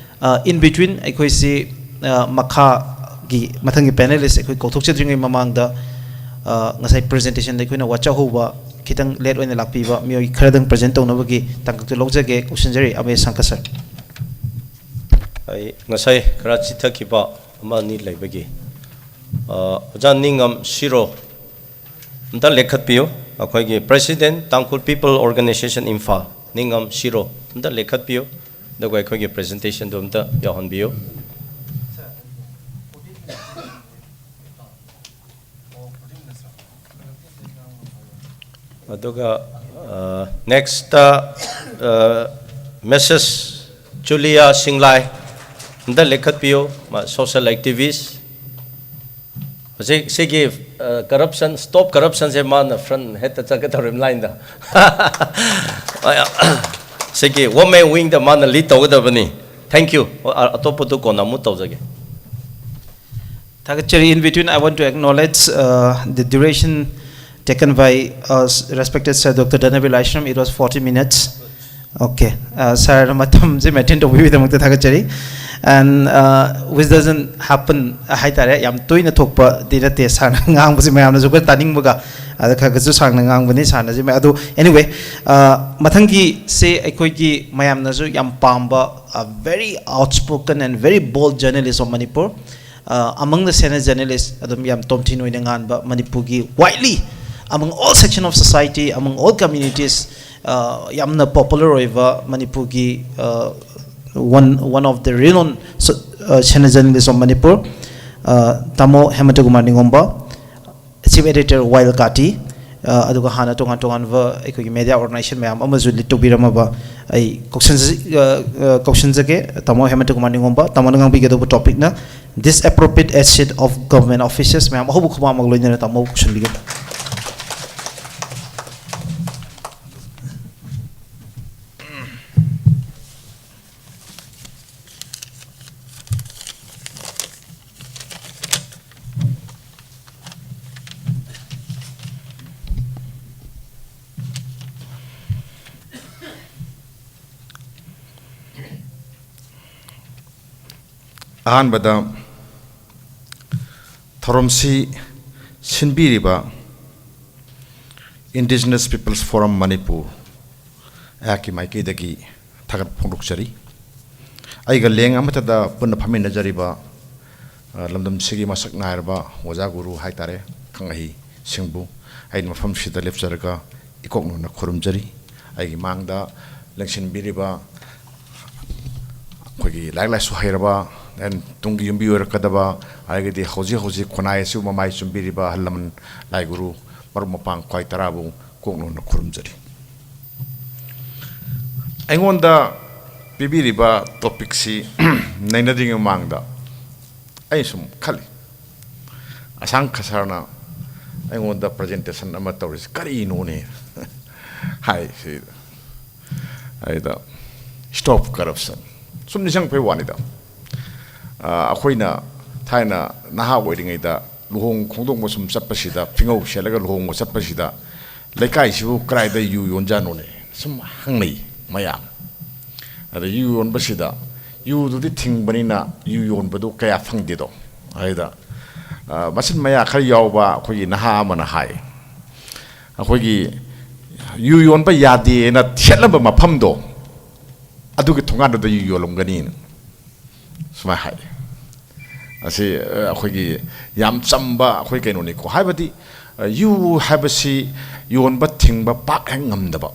In between ꯑꯩꯈꯣꯏꯁꯤ ꯃꯈꯥꯒꯤ ꯃꯊꯪꯒꯤ panelist ꯑꯩꯈꯣꯏ ꯀꯧꯊꯣꯛꯆꯗ꯭ꯔꯤꯉꯩ ꯃꯃꯥꯡꯗ, ꯉꯁꯥꯏ presentationꯗ ꯑꯩꯈꯣꯏꯅ ꯋꯥꯆꯍꯧꯕ, ꯈꯤꯇꯪ late ꯑꯣꯏꯅ ꯂꯥꯛꯄꯤꯕ ꯃꯤꯑꯣꯏ ꯈꯔꯗꯪ present ꯇꯧꯅꯕꯒꯤ ꯇꯥꯡꯀꯛꯇꯨ ꯂꯧꯖꯒꯦ꯫ ꯀꯧꯁꯤꯟꯖꯔꯤ ꯑꯃꯦꯁ ꯁꯪꯀ sir꯫ ꯑꯩ ꯉꯁꯥꯏ ꯈꯔ ꯆꯤꯊꯈꯤꯕ ꯑꯃ ꯑꯅꯤ ꯂꯩꯕꯒꯤ, ꯑ, ꯑꯣꯖꯥ ꯅꯤꯡꯉꯝ ꯁꯤꯔꯣ ꯑꯝꯇ ꯂꯦꯞꯈꯠꯄꯤꯌꯨ꯫ ꯑꯩꯈꯣꯏꯒꯤ President, Tangkhul People Organization, Imphal, ꯅꯤꯡꯉꯝ ꯁꯤꯔꯣ ꯑꯝꯇ ꯂꯦꯞꯈꯠꯄꯤꯌꯨ, ꯑꯗꯨꯒ ꯑꯩꯈꯣꯏꯒꯤ presentationꯗꯨ ꯑꯝꯇ ꯌꯥꯎꯍꯟꯕꯤꯌꯨ꯫ ꯑꯗꯨꯒ, ꯑ, next, ꯑ, Mrs ꯖꯨꯂꯤꯌꯥ ꯁꯤꯡꯂꯥꯏ, ꯑꯝꯇ ꯂꯦꯞꯈꯠꯄꯤꯌꯨ, ꯃꯥ social activist꯫ ꯍꯧꯖꯤꯛ ꯁꯤꯒꯤ, ꯑ, corruption, stop corruptionꯁꯦ ꯃꯥꯅ front headꯇ ꯆꯠꯀꯗꯧꯔꯤꯕ lineꯗ꯫ ꯁꯤꯒꯤ women wingꯗ ꯃꯥꯅ lead ꯇꯧꯒꯗꯕꯅꯤ꯫ Thank you꯫ ꯑ-, ꯑꯇꯣꯞꯄꯗꯨ ꯀꯣꯟꯅ ꯑꯃꯨꯛ ꯇꯧꯖꯒꯦ꯫ ꯊꯥꯒꯠꯆꯔꯤ꯫ In between, I want to acknowledge, uh, the duration taken by, uh, respected Sir Doctor ꯙꯅꯕꯤꯔ Laishram. It was forty minutes. Okay. Uh, sir, ꯃꯇꯝꯁꯦ maintain ꯇꯧꯕꯤꯕꯒꯤꯗꯃꯛꯇ ꯊꯥꯒꯠꯆꯔꯤ꯫ And, uh, which doesn't happen ꯍꯥꯏꯇꯥꯔꯦ, ꯌꯥꯝ ꯇꯣꯏꯅ ꯊꯣꯛꯄꯗꯤ ꯅꯠꯇꯦ꯫ Sirꯅ ꯉꯥꯡꯕꯁꯤ ꯃꯌꯥꯝꯅꯁꯨ ꯈꯔ ꯇꯥꯅꯤꯡꯕꯒ, ꯑꯗ ꯈꯔ ꯈꯔꯁꯨ ꯁꯥꯡꯅ ꯉꯥꯡꯕꯅꯤ꯫ Sirꯅꯁꯨ, ꯑꯗꯨ, anyway, uh, ꯃꯊꯪꯒꯤꯁꯦ ꯑꯩꯈꯣꯏꯒꯤ ꯃꯌꯥꯝꯅꯁꯨ ꯌꯥꯝ ꯄꯥꯝꯕ, a very outspoken and very bold journalist of Manipur, uh, among the senior journalists, ꯑꯗꯨꯝ ꯌꯥꯝ ꯇꯣꯝꯊꯤꯟ ꯑꯣꯏꯅ ꯉꯥꯟꯕ, ꯃꯅꯤꯄꯨꯔꯒꯤ widely, among all section of society, among all communities, uh, ꯌꯥꯝꯅ popular ꯑꯣꯏꯕ ꯃꯅꯤꯄꯨꯔꯒꯤ, uh, one, one of the renowned so-, uh, senior journalist of Manipur, uh, ꯇꯥꯃꯣ ꯍꯦꯃꯟꯇ Kumar ꯅꯤꯉꯣꯝꯕ, Chief Editor Wild Kati, ꯑ, ꯑꯗꯨꯒ ꯍꯥꯟꯅ ꯇꯣꯉꯥꯟ ꯇꯣꯉꯥꯟꯕ ꯑꯩꯈꯣꯏꯒꯤ media organization ꯃꯌꯥꯝ ꯑꯃꯁꯨ lead ꯇꯧꯕꯤꯔꯝꯃꯕ, ꯑꯩ ꯀꯧꯁꯤꯟꯖ-, ꯑ, ꯑ, ꯀꯧꯁꯤꯟꯖꯒꯦ, ꯇꯥꯃꯣ ꯍꯦꯃꯟꯇ ꯀꯨꯃꯥꯔ ꯅꯤꯉꯣꯝꯕ꯫ ꯇꯥꯃꯣꯅ ꯉꯥꯡꯕꯤꯒꯗꯧꯕ topicꯅ Disappropriate Action of Government Offices꯫ ꯃꯌꯥꯝ ꯑꯍꯧꯕ ꯈꯨꯕꯥꯛ ꯑꯃꯒ ꯂꯣꯏꯅꯅ ꯇꯥꯃꯣ ꯀꯧꯁꯤꯟꯕꯤꯒꯅꯤ꯫ ꯑꯍꯥꯟꯕꯗ ꯊꯧꯔꯝꯁꯤ ꯁꯤꯟꯕꯤꯔꯤꯕ Indigenous Peoples Forum ꯃꯅꯤꯄꯨꯔ ꯑꯩꯍꯥꯛꯀꯤ ꯃꯥꯏꯀꯩꯗꯒꯤ ꯊꯥꯒꯠꯄ ꯐꯣꯡꯗꯣꯛꯆꯔꯤ꯫ ꯑꯩꯒ ꯂꯦꯡ ꯑꯃꯠꯇꯗ ꯄꯨꯟꯅ ꯐꯝꯃꯤꯟꯅꯖꯔꯤꯕ, ꯑ, ꯂꯝꯗꯝꯁꯤꯒꯤ ꯃꯁꯛ ꯅꯥꯏꯔꯕ ꯑꯣꯖꯥ ꯒꯨꯔꯨ ꯍꯥꯏꯇꯥꯔꯦ, ꯈꯪꯍꯩꯁꯤꯡꯕꯨ ꯑꯩꯅ ꯃꯐꯝꯁꯤꯗ ꯂꯦꯞꯆꯔꯒ ꯏꯀꯣꯛ ꯅꯣꯟꯅ ꯈꯨꯔꯨꯝꯖꯔꯤ꯫ ꯑꯩꯒꯤ ꯃꯥꯡꯗ ꯂꯦꯡꯁꯤꯟꯕꯤꯔꯤꯕ ꯑꯩꯈꯣꯏꯒꯤ ꯂꯥꯏꯔꯤꯛ ꯂꯥꯏꯁꯨ ꯍꯩꯔꯕ, then ꯇꯨꯡꯒꯤ ꯌꯨꯝꯕꯤ ꯑꯣꯏꯔꯛꯀꯗꯕ, ꯑꯗꯒꯤꯗꯤ ꯍꯧꯖꯤꯛ ꯍꯧꯖꯤꯛ ꯈꯨꯟꯅꯥꯏ ꯑꯁꯤꯕꯨ ꯃꯃꯥꯏ ꯆꯨꯝꯕꯤꯔꯤꯕ ꯑꯍꯜ ꯂꯃꯟ, ꯂꯥꯏ ꯒꯨꯔꯨ, ꯃꯔꯨꯞ ꯃꯄꯥꯡ ꯈ꯭ꯋꯥꯏ ꯇꯔꯥꯕꯨ ꯀꯣꯛ ꯅꯣꯟꯅ ꯈꯨꯔꯨꯝꯖꯔꯤ꯫ ꯑꯩꯉꯣꯟꯗ ꯄꯤꯕꯤꯔꯤꯕ ꯇꯣꯄꯤꯛꯁꯤ ꯅꯩꯅꯗ꯭ꯔꯤꯉꯩ ꯃꯃꯥꯡꯗ ꯑꯩ ꯁꯨꯝ ꯈꯜꯂꯤ, ꯑꯁꯥꯡ ꯈꯁꯥꯔꯅ ꯑꯩꯉꯣꯟꯗ ꯄ꯭ꯔꯖꯦꯟꯇꯦꯁꯟ ꯑꯃ ꯇꯧꯔꯤꯁꯤ ꯀꯔꯤꯅꯣꯅꯦ? ꯍꯥꯏ ꯁꯤ꯫ ꯑꯩꯗ, "Stop corruption." ꯁꯨꯝ ꯅꯤꯡꯁꯤꯡꯉꯛꯄꯩ ꯋꯥꯅꯤꯗ꯫ ꯑ, ꯑꯩꯈꯣꯏꯅ ꯊꯥꯏꯅ ꯅꯍꯥ ꯑꯣꯏꯔꯤꯉꯩꯗ ꯂꯨꯍꯣꯡ ꯈꯣꯡꯗꯣꯡꯕ ꯁꯨꯝ ꯆꯠꯄꯁꯤꯗ, ꯐꯤꯉꯧ ꯁꯦꯠꯂꯒ ꯂꯨꯍꯣꯡꯕ ꯆꯠꯄꯁꯤꯗ, "ꯂꯩꯀꯥꯏꯁꯤꯕꯨ ꯀꯗꯥꯏꯗ ꯌꯨ ꯌꯣꯟꯖꯥꯠꯅꯣꯅꯦ?" ꯁꯨꯝ ꯍꯪꯅꯩ ꯃꯌꯥꯝ꯫ ꯑꯗ ꯌꯨ ꯌꯣꯟꯕꯁꯤꯗ, ꯌꯨꯗꯨꯗꯤ ꯊꯤꯡꯕꯅꯤꯅ ꯌꯨ ꯌꯣꯟꯕꯗꯨ ꯀꯌꯥ ꯐꯪꯗꯦꯗꯣ꯫ ꯑꯗꯨꯗ, ꯑ, ꯃꯆꯤꯟ ꯃꯌꯥ ꯈꯔ ꯌꯥꯎꯕ ꯑꯩꯈꯣꯏꯒꯤ ꯅꯍꯥ ꯑꯃꯅ ꯍꯥꯏ, ꯑꯩꯈꯣꯏꯒꯤ ꯌꯨ ꯌꯣꯟꯕ ꯌꯥꯗꯦꯅ ꯊꯦꯠꯂꯝꯕ ꯃꯐꯝꯗꯣ, ꯑꯗꯨꯒꯤ ꯊꯣꯡꯒꯥꯟꯗꯨꯗ ꯌꯨ ꯌꯣꯜꯂꯝꯒꯅꯤꯅ꯫ ꯁꯨꯃꯥꯏꯅ ꯍꯥꯏ꯫ ꯑꯁꯤ, ꯑ, ꯑꯩꯈꯣꯏꯒꯤ ꯌꯥꯝ ꯆꯝꯕ ꯑꯩꯈꯣꯏ ꯀꯩꯅꯣꯅꯤꯀꯣ꯫ ꯍꯥꯏꯕꯗꯤ, ꯑ, ꯌꯨ ꯍꯥꯏꯕꯁꯤ ꯌꯣꯟꯕ ꯊꯤꯡꯕ ꯄꯥꯛ ꯍꯦꯛ ꯉꯝꯗꯕ,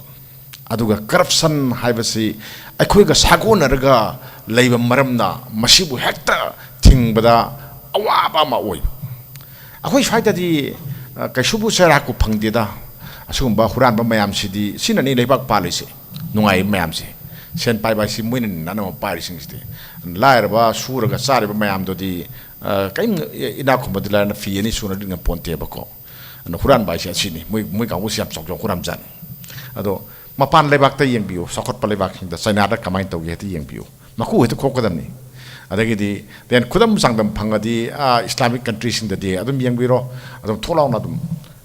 ꯑꯗꯨꯒ ꯀꯔꯞꯁꯟ ꯍꯥꯏꯕꯁꯤ ꯑꯩꯈꯣꯏꯒ ꯁꯥꯒꯣꯟꯅꯔꯒ ꯂꯩꯕ ꯃꯔꯝꯅ ꯃꯁꯤꯕꯨ ꯍꯦꯛꯇ ꯊꯤꯡꯕꯗ ꯑꯋꯥꯕ ꯑꯃ ꯑꯣꯏꯕ꯫ ꯑꯩꯈꯣꯏ ꯁ꯭ꯋꯥꯏꯗꯗꯤ, ꯑ, ꯀꯩꯁꯨꯕꯨ ꯆꯩꯔꯥꯛꯄꯨ ꯐꯪꯗꯦꯗ꯫ ꯑꯁꯤꯒꯨꯝꯕ ꯍꯨꯔꯥꯟꯕ ꯃꯌꯥꯝꯁꯤꯗꯤ, ꯁꯤꯅꯅꯤ ꯂꯩꯕꯥꯛ ꯄꯥꯜꯂꯤꯁꯦ, ꯅꯨꯡꯉꯥꯏꯕ ꯃꯌꯥꯝꯁꯦ꯫ ꯁꯦꯟ ꯄꯥꯏꯕ ꯍꯥꯏꯁꯤ ꯃꯣꯏꯅꯅꯤ ꯑꯅꯝꯕ ꯄꯥꯏꯔꯤꯁꯤꯡꯁꯤꯗꯤ꯫ ꯂꯥꯏꯔꯕ, ꯁꯨꯔꯒ ꯆꯥꯔꯤꯕ ꯃꯌꯥꯝꯗꯨꯗꯤ, ꯑ, ꯀꯔꯤꯝ, ꯏꯅꯥꯛ ꯈꯨꯟꯕꯗꯤ ꯂꯥꯏꯔꯅ ꯐꯤ ꯑꯅꯤ ꯁꯨꯅ ꯂꯤꯠ ꯉꯝꯄꯣꯟꯇꯦꯕꯀꯣ꯫ ꯑꯗꯨꯅ ꯍꯨꯔꯥꯟꯕ ꯍꯥꯏꯁꯦ ꯑꯁꯤꯅꯤ꯫ ꯃꯣꯏ, ꯃꯣꯏ ꯀꯥꯡꯕꯨꯁꯤ ꯌꯥꯝ ꯆꯥꯎ ꯆꯥꯎ ꯍꯨꯔꯥꯟꯕꯖꯥꯠꯅꯤ꯫ ꯑꯗꯣ ꯃꯄꯥꯟ ꯂꯩꯕꯥꯛꯇ ꯌꯦꯡꯕꯤꯌꯨ, ꯆꯥꯎꯈꯠꯄ ꯂꯩꯕꯥꯛꯁꯤꯡꯗ, ꯆꯥꯏꯅꯥꯗ ꯀꯃꯥꯏꯅ ꯇꯧꯒꯦ ꯍꯥꯏꯗꯤ ꯌꯦꯡꯕꯤꯌꯨ꯫ ꯃꯀꯨ ꯍꯦꯛꯇ ꯈꯣꯛꯀꯗꯕꯅꯤ꯫ ꯑꯗꯒꯤꯗꯤ, then ꯈꯨꯗꯝ ꯆꯥꯡꯗꯝ ꯐꯪꯉꯗꯤ, ꯑꯥ, Islamic countryꯁꯤꯡꯗꯗꯤ ꯑꯗꯨꯝ ꯌꯦꯡꯕꯤꯔꯣ, ꯑꯗꯨꯝ ꯊꯣꯛ ꯂꯥꯎꯅ ꯑꯗꯨꯝ,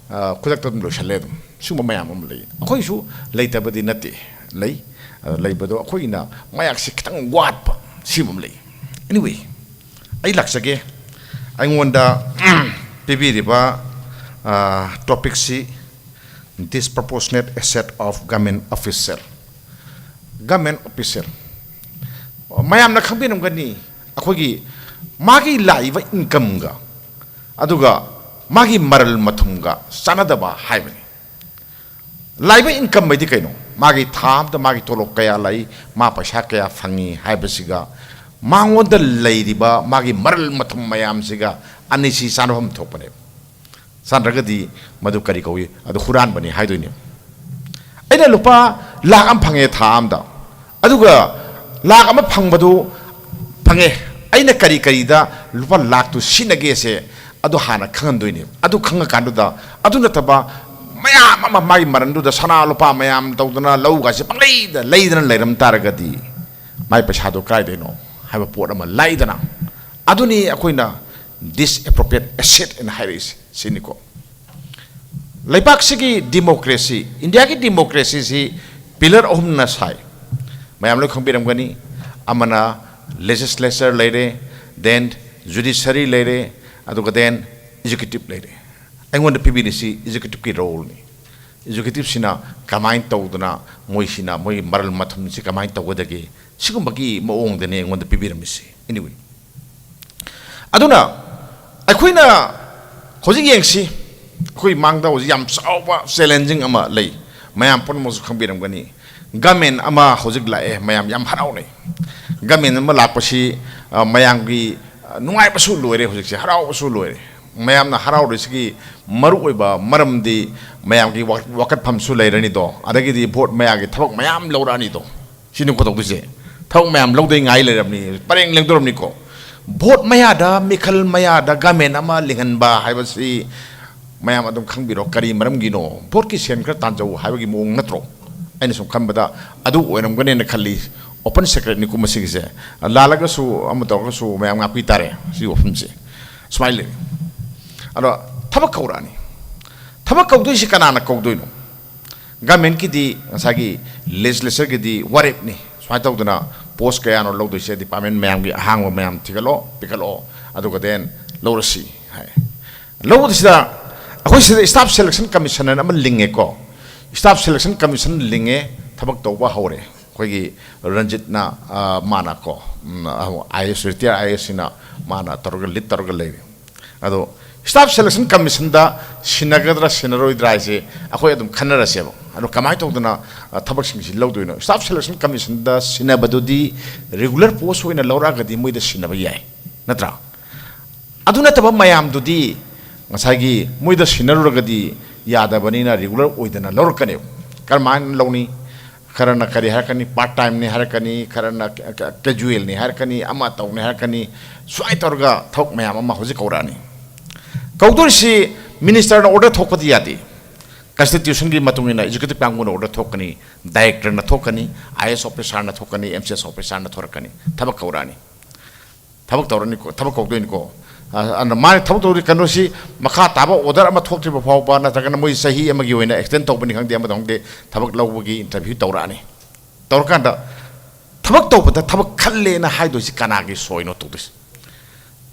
ꯑꯥ, ꯈꯨꯗꯛꯇ ꯑꯗꯨꯝ ꯂꯣꯏꯁꯜꯂꯦ꯫ ꯑꯗꯨꯝ ꯁꯤꯒꯨꯝꯕ ꯃꯌꯥꯝ ꯑꯃ ꯂꯩ꯫ ꯑꯩꯈꯣꯏꯁꯨ ꯂꯩꯇꯕꯗꯤ ꯅꯠꯇꯦ, ꯂꯩ꯫ ꯑꯗ ꯂꯩꯕꯗꯣ ꯑꯩꯈꯣꯏꯅ ꯃꯌꯥꯛꯁꯤ ꯈꯤꯇꯪ ꯋꯥꯠꯄ, ꯁꯤꯒꯨꯝꯕ ꯑꯃ ꯂꯩ꯫ Anyway, ꯑꯩ ꯂꯥꯛꯆꯒꯦ꯫ ꯑꯩꯉꯣꯟꯗ ꯄꯤꯕꯤꯔꯤꯕ ꯇꯣꯄꯤꯛꯁꯤ Disproportionate Asset of Government Official, Government Official꯫ ꯃꯌꯥꯝꯅ ꯈꯪꯕꯤꯔꯝꯒꯅꯤ, ꯑꯩꯈꯣꯏꯒꯤ ꯃꯥꯒꯤ ꯂꯥꯛꯏꯕ ꯏꯟꯀꯝꯒ ꯑꯗꯨꯒ ꯃꯥꯒꯤ ꯃꯔꯜ ꯃꯊꯨꯝꯒ ꯆꯥꯟꯅꯗꯕ ꯍꯥꯏꯕꯅꯤ꯫ ꯂꯥꯛꯏꯕ ꯏꯟꯀꯝ ꯍꯥꯏꯗꯤ ꯀꯩꯅꯣ? ꯃꯥꯒꯤ ꯊꯥ ꯑꯃꯗ ꯃꯥꯒꯤ ꯇꯣꯂꯣꯞ ꯀꯌꯥ ꯂꯥꯛꯏ, ꯃꯥ ꯄꯩꯁꯥ ꯀꯌꯥ ꯐꯪꯉꯤ ꯍꯥꯏꯕꯁꯤꯒ ꯃꯉꯣꯟꯗ ꯂꯩꯔꯤꯕ ꯃꯥꯒꯤ ꯃꯔꯜ ꯃꯊꯨꯝ ꯃꯌꯥꯝꯁꯤꯒ ꯑꯅꯤꯁꯤ ꯆꯥꯟꯅꯐꯝ ꯊꯣꯛꯄꯅꯦꯕ꯫ ꯆꯥꯟꯅꯗ꯭ꯔꯒꯗꯤ ꯃꯗꯨ ꯀꯔꯤ ꯀꯧꯏ? ꯑꯗꯨ ꯍꯨꯔꯥꯟꯕꯅꯤ ꯍꯥꯏꯗꯣꯏꯅꯦ꯫ ꯑꯩꯅ ꯂꯨꯄꯥ ꯂꯥꯛ ꯑꯃ ꯐꯪꯉꯦ ꯊꯥ ꯑꯝꯗ, ꯑꯗꯨꯒ ꯂꯥꯛ ꯑꯃ ꯐꯪꯕꯗꯨ ꯐꯪꯉꯦ, ꯑꯩꯅ ꯀꯔꯤ ꯀꯔꯤꯗ ꯂꯨꯄꯥ ꯂꯥꯛꯇꯨ ꯁꯤꯖꯤꯟꯅꯒꯦꯁꯦ ꯑꯗꯨ ꯍꯥꯟꯅ ꯈꯪꯍꯟꯗꯣꯏꯅꯦ꯫ ꯑꯗꯨ ꯈꯪꯉꯀꯥꯟꯗꯨꯗ, ꯑꯗꯨ ꯅꯠꯇꯕ ꯃꯌꯥꯝ ꯑꯃ ꯃꯥꯒꯤ ꯃꯔꯟꯗꯨꯗ ꯁꯅꯥ ꯂꯨꯄꯥ ꯃꯌꯥꯝ ꯇꯧꯗꯅ ꯂꯧꯒꯁꯦ ꯄꯪꯂꯩꯗ ꯂꯩꯗꯅ ꯂꯩꯔꯝ ꯇꯥꯔꯒꯗꯤ ꯃꯥꯏ ꯄꯩꯁꯥꯗꯣ ꯀꯗꯥꯏꯗꯩꯅꯣ ꯍꯥꯏꯕ ꯄꯣꯠ ꯑꯃ ꯂꯥꯛꯏꯗꯅ꯫ ꯑꯗꯨꯅꯤ ꯑꯩꯈꯣꯏꯅ Disproportionate Asset ꯍꯥꯏꯅ ꯍꯥꯏꯔꯛꯏꯁꯦ ꯁꯤꯅꯤꯀꯣ꯫ ꯂꯩꯕꯥꯛꯁꯤꯒꯤ ꯗꯤꯃꯣꯀ꯭ꯔꯦꯁꯤ, ꯏꯟꯗꯤꯌꯥꯒꯤ ꯗꯤꯃꯣꯀ꯭ꯔꯦꯁꯤꯁꯤ ꯄꯤꯂꯔ ꯑꯍꯨꯝꯅ ꯁꯥꯏ꯫ ꯃꯌꯥꯝ ꯂꯣꯏ ꯈꯪꯕꯤꯔꯝꯒꯅꯤ꯫ ꯑꯃꯅ ꯂꯦꯖꯤꯁꯂꯦꯆꯔ ꯂꯩꯔꯦ, ꯗꯦꯟ ꯖꯨꯗꯤꯁꯔꯤ ꯂꯩꯔꯦ, ꯑꯗꯨꯒ ꯗꯦꯟ ꯑꯦꯛꯖꯤꯀ꯭ꯌꯨꯇꯤꯞ ꯂꯩꯔꯦ꯫ ꯑꯩꯉꯣꯟꯗ ꯄꯤꯕꯤꯔꯤꯁꯤ ꯑꯦꯛꯖꯤꯀ꯭ꯌꯨꯇꯤꯞꯀꯤ ꯔꯣꯜꯅꯤ꯫ ꯑꯦꯛꯖꯤꯀ꯭ꯌꯨꯇꯤꯞꯁꯤꯅ ꯀꯃꯥꯏꯅ ꯇꯧꯗꯅ, ꯃꯣꯏꯁꯤꯅ ꯃꯣꯏꯒꯤ ꯃꯔꯜ ꯃꯊꯨꯝꯁꯤ ꯀꯃꯥꯏꯅ ꯇꯧꯒꯗꯒꯦ, ꯁꯤꯒꯨꯝꯕꯒꯤ ꯃꯑꯣꯡꯗꯅꯦ ꯑꯩꯉꯣꯟꯗ ꯄꯤꯕꯤꯔꯝꯃꯤꯁꯤ꯫ Anyway, ꯑꯗꯨꯅ ꯑꯩꯈꯣꯏꯅ ꯍꯧꯖꯤꯛ ꯌꯦꯡꯁꯤ, ꯑꯩꯈꯣꯏ ꯃꯥꯡꯗ ꯍꯧꯖꯤꯛ ꯌꯥꯝ ꯆꯥꯎꯕ ꯆꯦꯂꯦꯟꯖꯤꯡ ꯑꯃ ꯂꯩ, ꯃꯌꯥꯝ ꯄꯨꯝꯅꯃꯛꯁꯨ ꯈꯪꯕꯤꯔꯝꯒꯅꯤ꯫ ꯒꯃꯦꯟ ꯑꯃ ꯍꯧꯖꯤꯛ ꯂꯥꯛꯑꯦ, ꯃꯌꯥꯝ ꯌꯥꯝ ꯍꯔꯥꯎꯅꯩ꯫ ꯒꯃꯦꯟ ꯑꯃ ꯂꯥꯛꯄꯁꯤ, ꯑ, ꯃꯌꯥꯝꯒꯤ, ꯑ, ꯅꯨꯡꯉꯥꯏꯕꯁꯨ ꯂꯣꯏꯔꯦ, ꯍꯧꯖꯤꯛꯁꯦ ꯍꯔꯥꯎꯕꯁꯨ ꯂꯣꯏꯔꯦ꯫ ꯃꯌꯥꯝꯅ ꯍꯔꯥꯎꯔꯤꯁꯤꯒꯤ ꯃꯔꯨꯑꯣꯏꯕ ꯃꯔꯝꯗꯤ ꯃꯌꯥꯝꯒꯤ ꯋꯥ-, ꯋꯥꯀꯠꯐꯝꯁꯨ ꯂꯩꯔꯅꯤꯗꯣ, ꯑꯗꯒꯤꯗꯤ ꯚꯣꯠ ꯃꯌꯥꯒꯤ ꯊꯕꯛ ꯃꯌꯥꯝ ꯂꯧꯔꯛꯑꯅꯤꯗꯣ꯫ ꯁꯤꯅꯤ ꯀꯣ ꯇꯧꯗꯣꯏꯁꯦ꯫ ꯊꯕꯛ ꯃꯌꯥꯝ ꯂꯧꯗꯣꯏ ꯉꯥꯏ ꯂꯩꯔꯕꯅꯤ, ꯄꯔꯦꯡ ꯂꯦꯡꯗꯣꯔꯕꯅꯤꯀꯣ꯫ ꯚꯣꯠ ꯃꯌꯥꯗ, ꯃꯤꯈꯜ ꯃꯌꯥꯗ ꯒꯃꯦꯟ ꯑꯃ ꯂꯤꯡꯍꯟꯕ ꯍꯥꯏꯕꯁꯤ ꯃꯌꯥꯝ ꯑꯗꯨꯝ ꯈꯪꯕꯤꯔꯣ, ꯀꯔꯤ ꯃꯔꯝꯒꯤꯅꯣ? ꯚꯣꯠꯀꯤ ꯁꯦꯟ ꯈꯔ ꯇꯥꯟꯖꯧ ꯍꯥꯏꯕꯒꯤ ꯃꯑꯣꯡ ꯅꯠꯇ꯭ꯔꯣ? ꯑꯩꯅ ꯁꯨꯝ ꯈꯟꯕꯗ ꯑꯗꯨ ꯑꯣꯏꯔꯝꯒꯅꯦꯅ ꯈꯜꯂꯤ꯫ Open secret ꯅꯤꯀꯣ ꯃꯁꯤꯒꯤꯁꯦ꯫ ꯂꯥꯜꯂꯒꯁꯨ ꯑꯃ ꯇꯧꯔꯒꯁꯨ ꯃꯌꯥꯝ ꯉꯥꯛꯄꯤ ꯇꯥꯔꯦ ꯁꯤꯒꯤ ꯋꯥꯐꯝꯁꯦ꯫ ꯁꯨꯃꯥꯏꯅ ꯂꯩ꯫ ꯑꯗꯣ ꯊꯕꯛ ꯀꯧꯔꯛꯑꯅꯤ꯫ ꯊꯕꯛ ꯀꯧꯗꯣꯏꯁꯤ ꯀꯅꯥꯅ ꯀꯧꯗꯣꯏꯅꯣ? ꯒꯃꯦꯟꯀꯤꯗꯤ ꯉꯁꯥꯏꯒꯤ ꯂꯦꯖꯤꯁꯂꯦꯆꯔꯒꯤꯗꯤ ꯋꯥꯔꯦꯞꯅꯤ꯫ ꯁꯨꯃꯥꯏꯅ ꯇꯧꯗꯅ ꯄꯣꯁ ꯀꯌꯥꯅꯣ ꯂꯧꯗꯣꯏꯁꯦ, ꯗꯤꯄꯥꯔꯠꯃꯦꯟ ꯃꯌꯥꯝꯒꯤ ꯑꯍꯥꯡꯕ ꯃꯌꯥꯝ ꯊꯤꯒꯠꯂꯣ, ꯄꯤꯈꯠꯂꯛꯑꯣ, ꯑꯗꯨꯒ ꯗꯦꯟ ꯂꯧꯔꯁꯤ ꯍꯥꯏ꯫ ꯂꯧꯕꯗꯁꯤꯗ ꯑꯩꯈꯣꯏ ꯁꯤꯗ ꯁ꯭ꯇꯥꯐ ꯁꯦꯂꯦꯛꯁꯟ ꯀꯃꯤꯁꯟ ꯍꯥꯏꯅ ꯑꯃ ꯂꯤꯡꯉꯦꯀꯣ꯫ ꯁ꯭ꯇꯥꯐ ꯁꯦꯂꯦꯛꯁꯟ ꯀꯃꯤꯁꯟ ꯂꯤꯡꯉꯦ, ꯊꯕꯛ ꯇꯧꯕ ꯍꯧꯔꯦ꯫ ꯑꯩꯈꯣꯏꯒꯤ ꯔꯟꯖꯤꯠꯅ, ꯑ, ꯃꯥꯅ ꯀꯣ, ꯎꯝ, ꯑ, ꯑꯥꯏ ꯑꯦꯁ, ꯔꯤꯇꯤꯌꯥꯔ ꯑꯥꯏ ꯑꯦꯁ ꯁꯤꯅ ꯃꯥꯅ ꯇꯧꯔꯒ, ꯂꯤꯗ ꯇꯧꯔꯒ ꯂꯩꯔꯦ꯫ ꯑꯗꯣ ꯁ꯭ꯇꯥꯐ ꯁꯦꯂꯦꯛꯁꯟ ꯀꯃꯤꯁꯟꯗ ꯁꯤꯟꯅꯒꯗ꯭ꯔꯥ ꯁꯤꯟꯅꯔꯣꯏꯗ꯭ꯔꯥ ꯍꯥꯏꯁꯦ ꯑꯩꯈꯣꯏ ꯑꯗꯨꯝ ꯈꯟꯅꯔꯁꯦꯕ꯫ ꯑꯗꯣ ꯀꯃꯥꯏꯅ ꯇꯧꯗꯅ, ꯑ, ꯊꯕꯛꯁꯤꯡꯁꯤ ꯂꯧꯗꯣꯏꯅꯣ? ꯁ꯭ꯇꯥꯐ ꯁꯦꯂꯦꯛꯁꯟ ꯀꯃꯤꯁꯟꯗ ꯁꯤꯟꯅꯕꯗꯨꯗꯤ ꯔꯤꯒꯨꯂꯔ ꯄꯣꯁ ꯑꯣꯏꯅ ꯂꯧꯔꯛꯑꯒꯗꯤ ꯃꯣꯏꯗ ꯁꯤꯟꯅꯕ ꯌꯥꯏ, ꯅꯠꯇ꯭ꯔꯥ? ꯑꯗꯨ ꯅꯠꯇꯕ ꯃꯌꯥꯝꯗꯨꯗꯤ ꯉꯁꯥꯏꯒꯤ ꯃꯣꯏꯗ ꯁꯤꯟꯅꯔꯨꯔꯒꯗꯤ ꯌꯥꯗꯕꯅꯤꯅ ꯔꯤꯒꯨꯂꯔ ꯑꯣꯏꯗꯅ ꯂꯧꯔꯛꯀꯅꯦꯕ꯫ ꯀꯔꯝꯍꯥꯏꯅ ꯂꯧꯅꯤ? ꯈꯔꯅ ꯀꯔꯤ ꯍꯥꯏꯔꯛꯀꯅꯤ? ꯄꯥꯔꯠ ꯇꯥꯏꯝꯅꯤ ꯍꯥꯏꯔꯛꯀꯅꯤ, ꯈꯔꯅ ꯀꯦ-, ꯀꯦ-, ꯀꯦꯖꯨꯋꯦꯜꯅꯤ ꯍꯥꯏꯔꯛꯀꯅꯤ, ꯑꯃ ꯇꯧꯅꯤ ꯍꯥꯏꯔꯛꯀꯅꯤ꯫ ꯁꯨꯃꯥꯏꯅ ꯇꯧꯔꯒ ꯊꯕꯛ ꯃꯌꯥꯝ ꯑꯃ ꯍꯧꯖꯤꯛ ꯀꯧꯔꯛꯑꯅꯤ꯫ ꯀꯧꯗꯣꯔꯤꯁꯤ ꯃꯤꯅꯤꯁꯇꯔꯅ ꯑꯣꯔꯗꯔ ꯊꯣꯛꯄꯗꯤ ꯌꯥꯗꯦ꯫ ꯀꯟꯁꯇꯤꯇ꯭ꯌꯨꯁꯟꯒꯤ ꯃꯇꯨꯡ ꯏꯟꯅ ꯑꯦꯛꯖꯤꯀ꯭ꯌꯨꯇꯤꯚ ꯀꯥꯡꯕꯨꯅ ꯑꯣꯔꯗꯔ ꯊꯣꯛꯀꯅꯤ, ꯗꯥꯏꯔꯦꯛꯇꯔꯅ ꯊꯣꯛꯀꯅꯤ, ꯑꯥꯏ ꯑꯦꯁ ꯑꯣꯐꯤꯁꯥꯔꯅ ꯊꯣꯛꯀꯅꯤ, ꯑꯦꯝ ꯁꯤ ꯑꯦꯁ ꯑꯣꯐꯤꯁꯥꯔꯅ ꯊꯣꯔꯛꯀꯅꯤ, ꯊꯕꯛ ꯀꯧꯔꯛꯑꯅꯤ꯫ ꯊꯕꯛ ꯇꯧꯔꯅꯤꯀꯣ, ꯊꯕꯛ ꯀꯧꯗꯣꯏꯅꯤꯀꯣ꯫ ꯑ, ꯑꯗꯨꯅ ꯃꯥꯅ ꯊꯕꯛ ꯇꯧꯗꯣꯏ ꯀꯩꯅꯣꯁꯤ ꯃꯈꯥ ꯇꯥꯕ ꯑꯣꯔꯗꯔ ꯑꯃ ꯊꯣꯛꯇ꯭ꯔꯤꯕ ꯐꯥꯎꯕ, ꯅꯠꯇ꯭ꯔꯒꯅ ꯃꯣꯏ ꯆꯍꯤ ꯑꯃꯒꯤ ꯑꯣꯏꯅ ꯑꯦꯛꯁꯇꯦꯟ ꯇꯧꯕꯅꯤ ꯈꯪꯗꯦ, ꯑꯃꯗ ꯈꯪꯗꯦ, ꯊꯕꯛ ꯂꯧꯕꯒꯤ ꯏꯟꯇꯔꯚ꯭ꯌꯨ ꯇꯧꯔꯛꯑꯅꯤ꯫ ꯇꯧꯔꯀꯥꯟꯗ ꯊꯕꯛ ꯇꯧꯕꯗ ꯊꯕꯛ ꯈꯜꯂꯦꯅ ꯍꯥꯏꯗꯣꯏꯁꯤ ꯀꯅꯥꯒꯤ ꯁꯣꯏꯅꯣ ꯇꯧꯗꯣꯏꯁꯤ?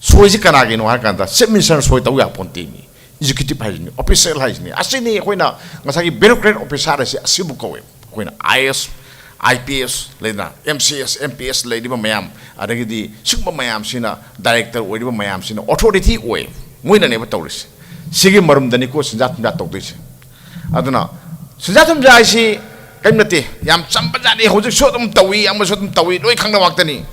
ꯁꯣꯏꯁꯤ ꯀꯅꯥꯒꯤꯅꯣ ꯍꯥꯏꯔ ꯀꯥꯟꯗ ꯆꯤꯐ ꯃꯤꯅꯤꯁꯇꯔꯅ ꯁꯣꯏ ꯇꯧ ꯌꯥꯄꯣꯟꯇꯦ꯫ ꯑꯦꯛꯖꯤꯀ꯭ꯌꯨꯇꯤꯚ ꯍꯥꯏꯁꯤꯅꯤ, ꯑꯣꯐꯤꯁꯤꯌꯦꯜ ꯍꯥꯏꯁꯤꯅꯤ, ꯑꯁꯤꯅꯤ ꯑꯩꯈꯣꯏꯅ ꯉꯁꯥꯏꯒꯤ ꯕ꯭ꯌꯨꯔꯣꯀ꯭ꯔꯦꯠ ꯑꯣꯐꯤꯁꯥꯔ ꯍꯥꯏꯁꯦ ꯑꯁꯤꯕꯨ ꯀꯧꯋꯦ꯫ ꯑꯩꯈꯣꯏꯅ ꯑꯥꯏ ꯑꯦꯁ, ꯑꯥꯏ ꯄꯤ ꯑꯦꯁ ꯂꯩꯗꯅ, M C S, M P S ꯂꯩꯔꯤꯕ ꯃꯌꯥꯝ, ꯑꯗꯒꯤꯗꯤ ꯁꯤꯒꯨꯝꯕ ꯃꯌꯥꯝꯁꯤꯅ, ꯗꯥꯏꯔꯦꯛꯇꯔ ꯑꯣꯏꯔꯤꯕ ꯃꯌꯥꯝꯁꯤꯅ ꯑꯣꯊꯣꯔꯤꯇꯤ ꯑꯣꯏ, ꯃꯣꯏꯅꯅꯦꯕ ꯇꯧꯔꯤꯁꯦ꯫ ꯁꯤꯒꯤ ꯃꯔꯨꯝꯗꯅꯤꯀꯣ ꯁꯦꯟꯖꯥ ꯊꯨꯝꯖꯥ ꯇꯧꯗꯣꯏꯁꯦ꯫ ꯑꯗꯨꯅ ꯁꯦꯟꯖꯥ ꯊꯨꯝꯖꯥ ꯍꯥꯏꯁꯤ ꯀꯔꯤꯝ ꯅꯠꯇꯦ, ꯌꯥꯝ ꯆꯝꯕ ꯖꯥꯠꯅꯤ꯫ ꯍꯧꯖꯤꯛꯁꯨ ꯑꯗꯨꯝ ꯇꯧꯏ, ꯑꯃꯁꯨ ꯑꯗꯨꯝ ꯇꯧꯏ, ꯂꯣꯏ ꯈꯪꯅꯕ ꯉꯥꯛꯇꯅꯤ꯫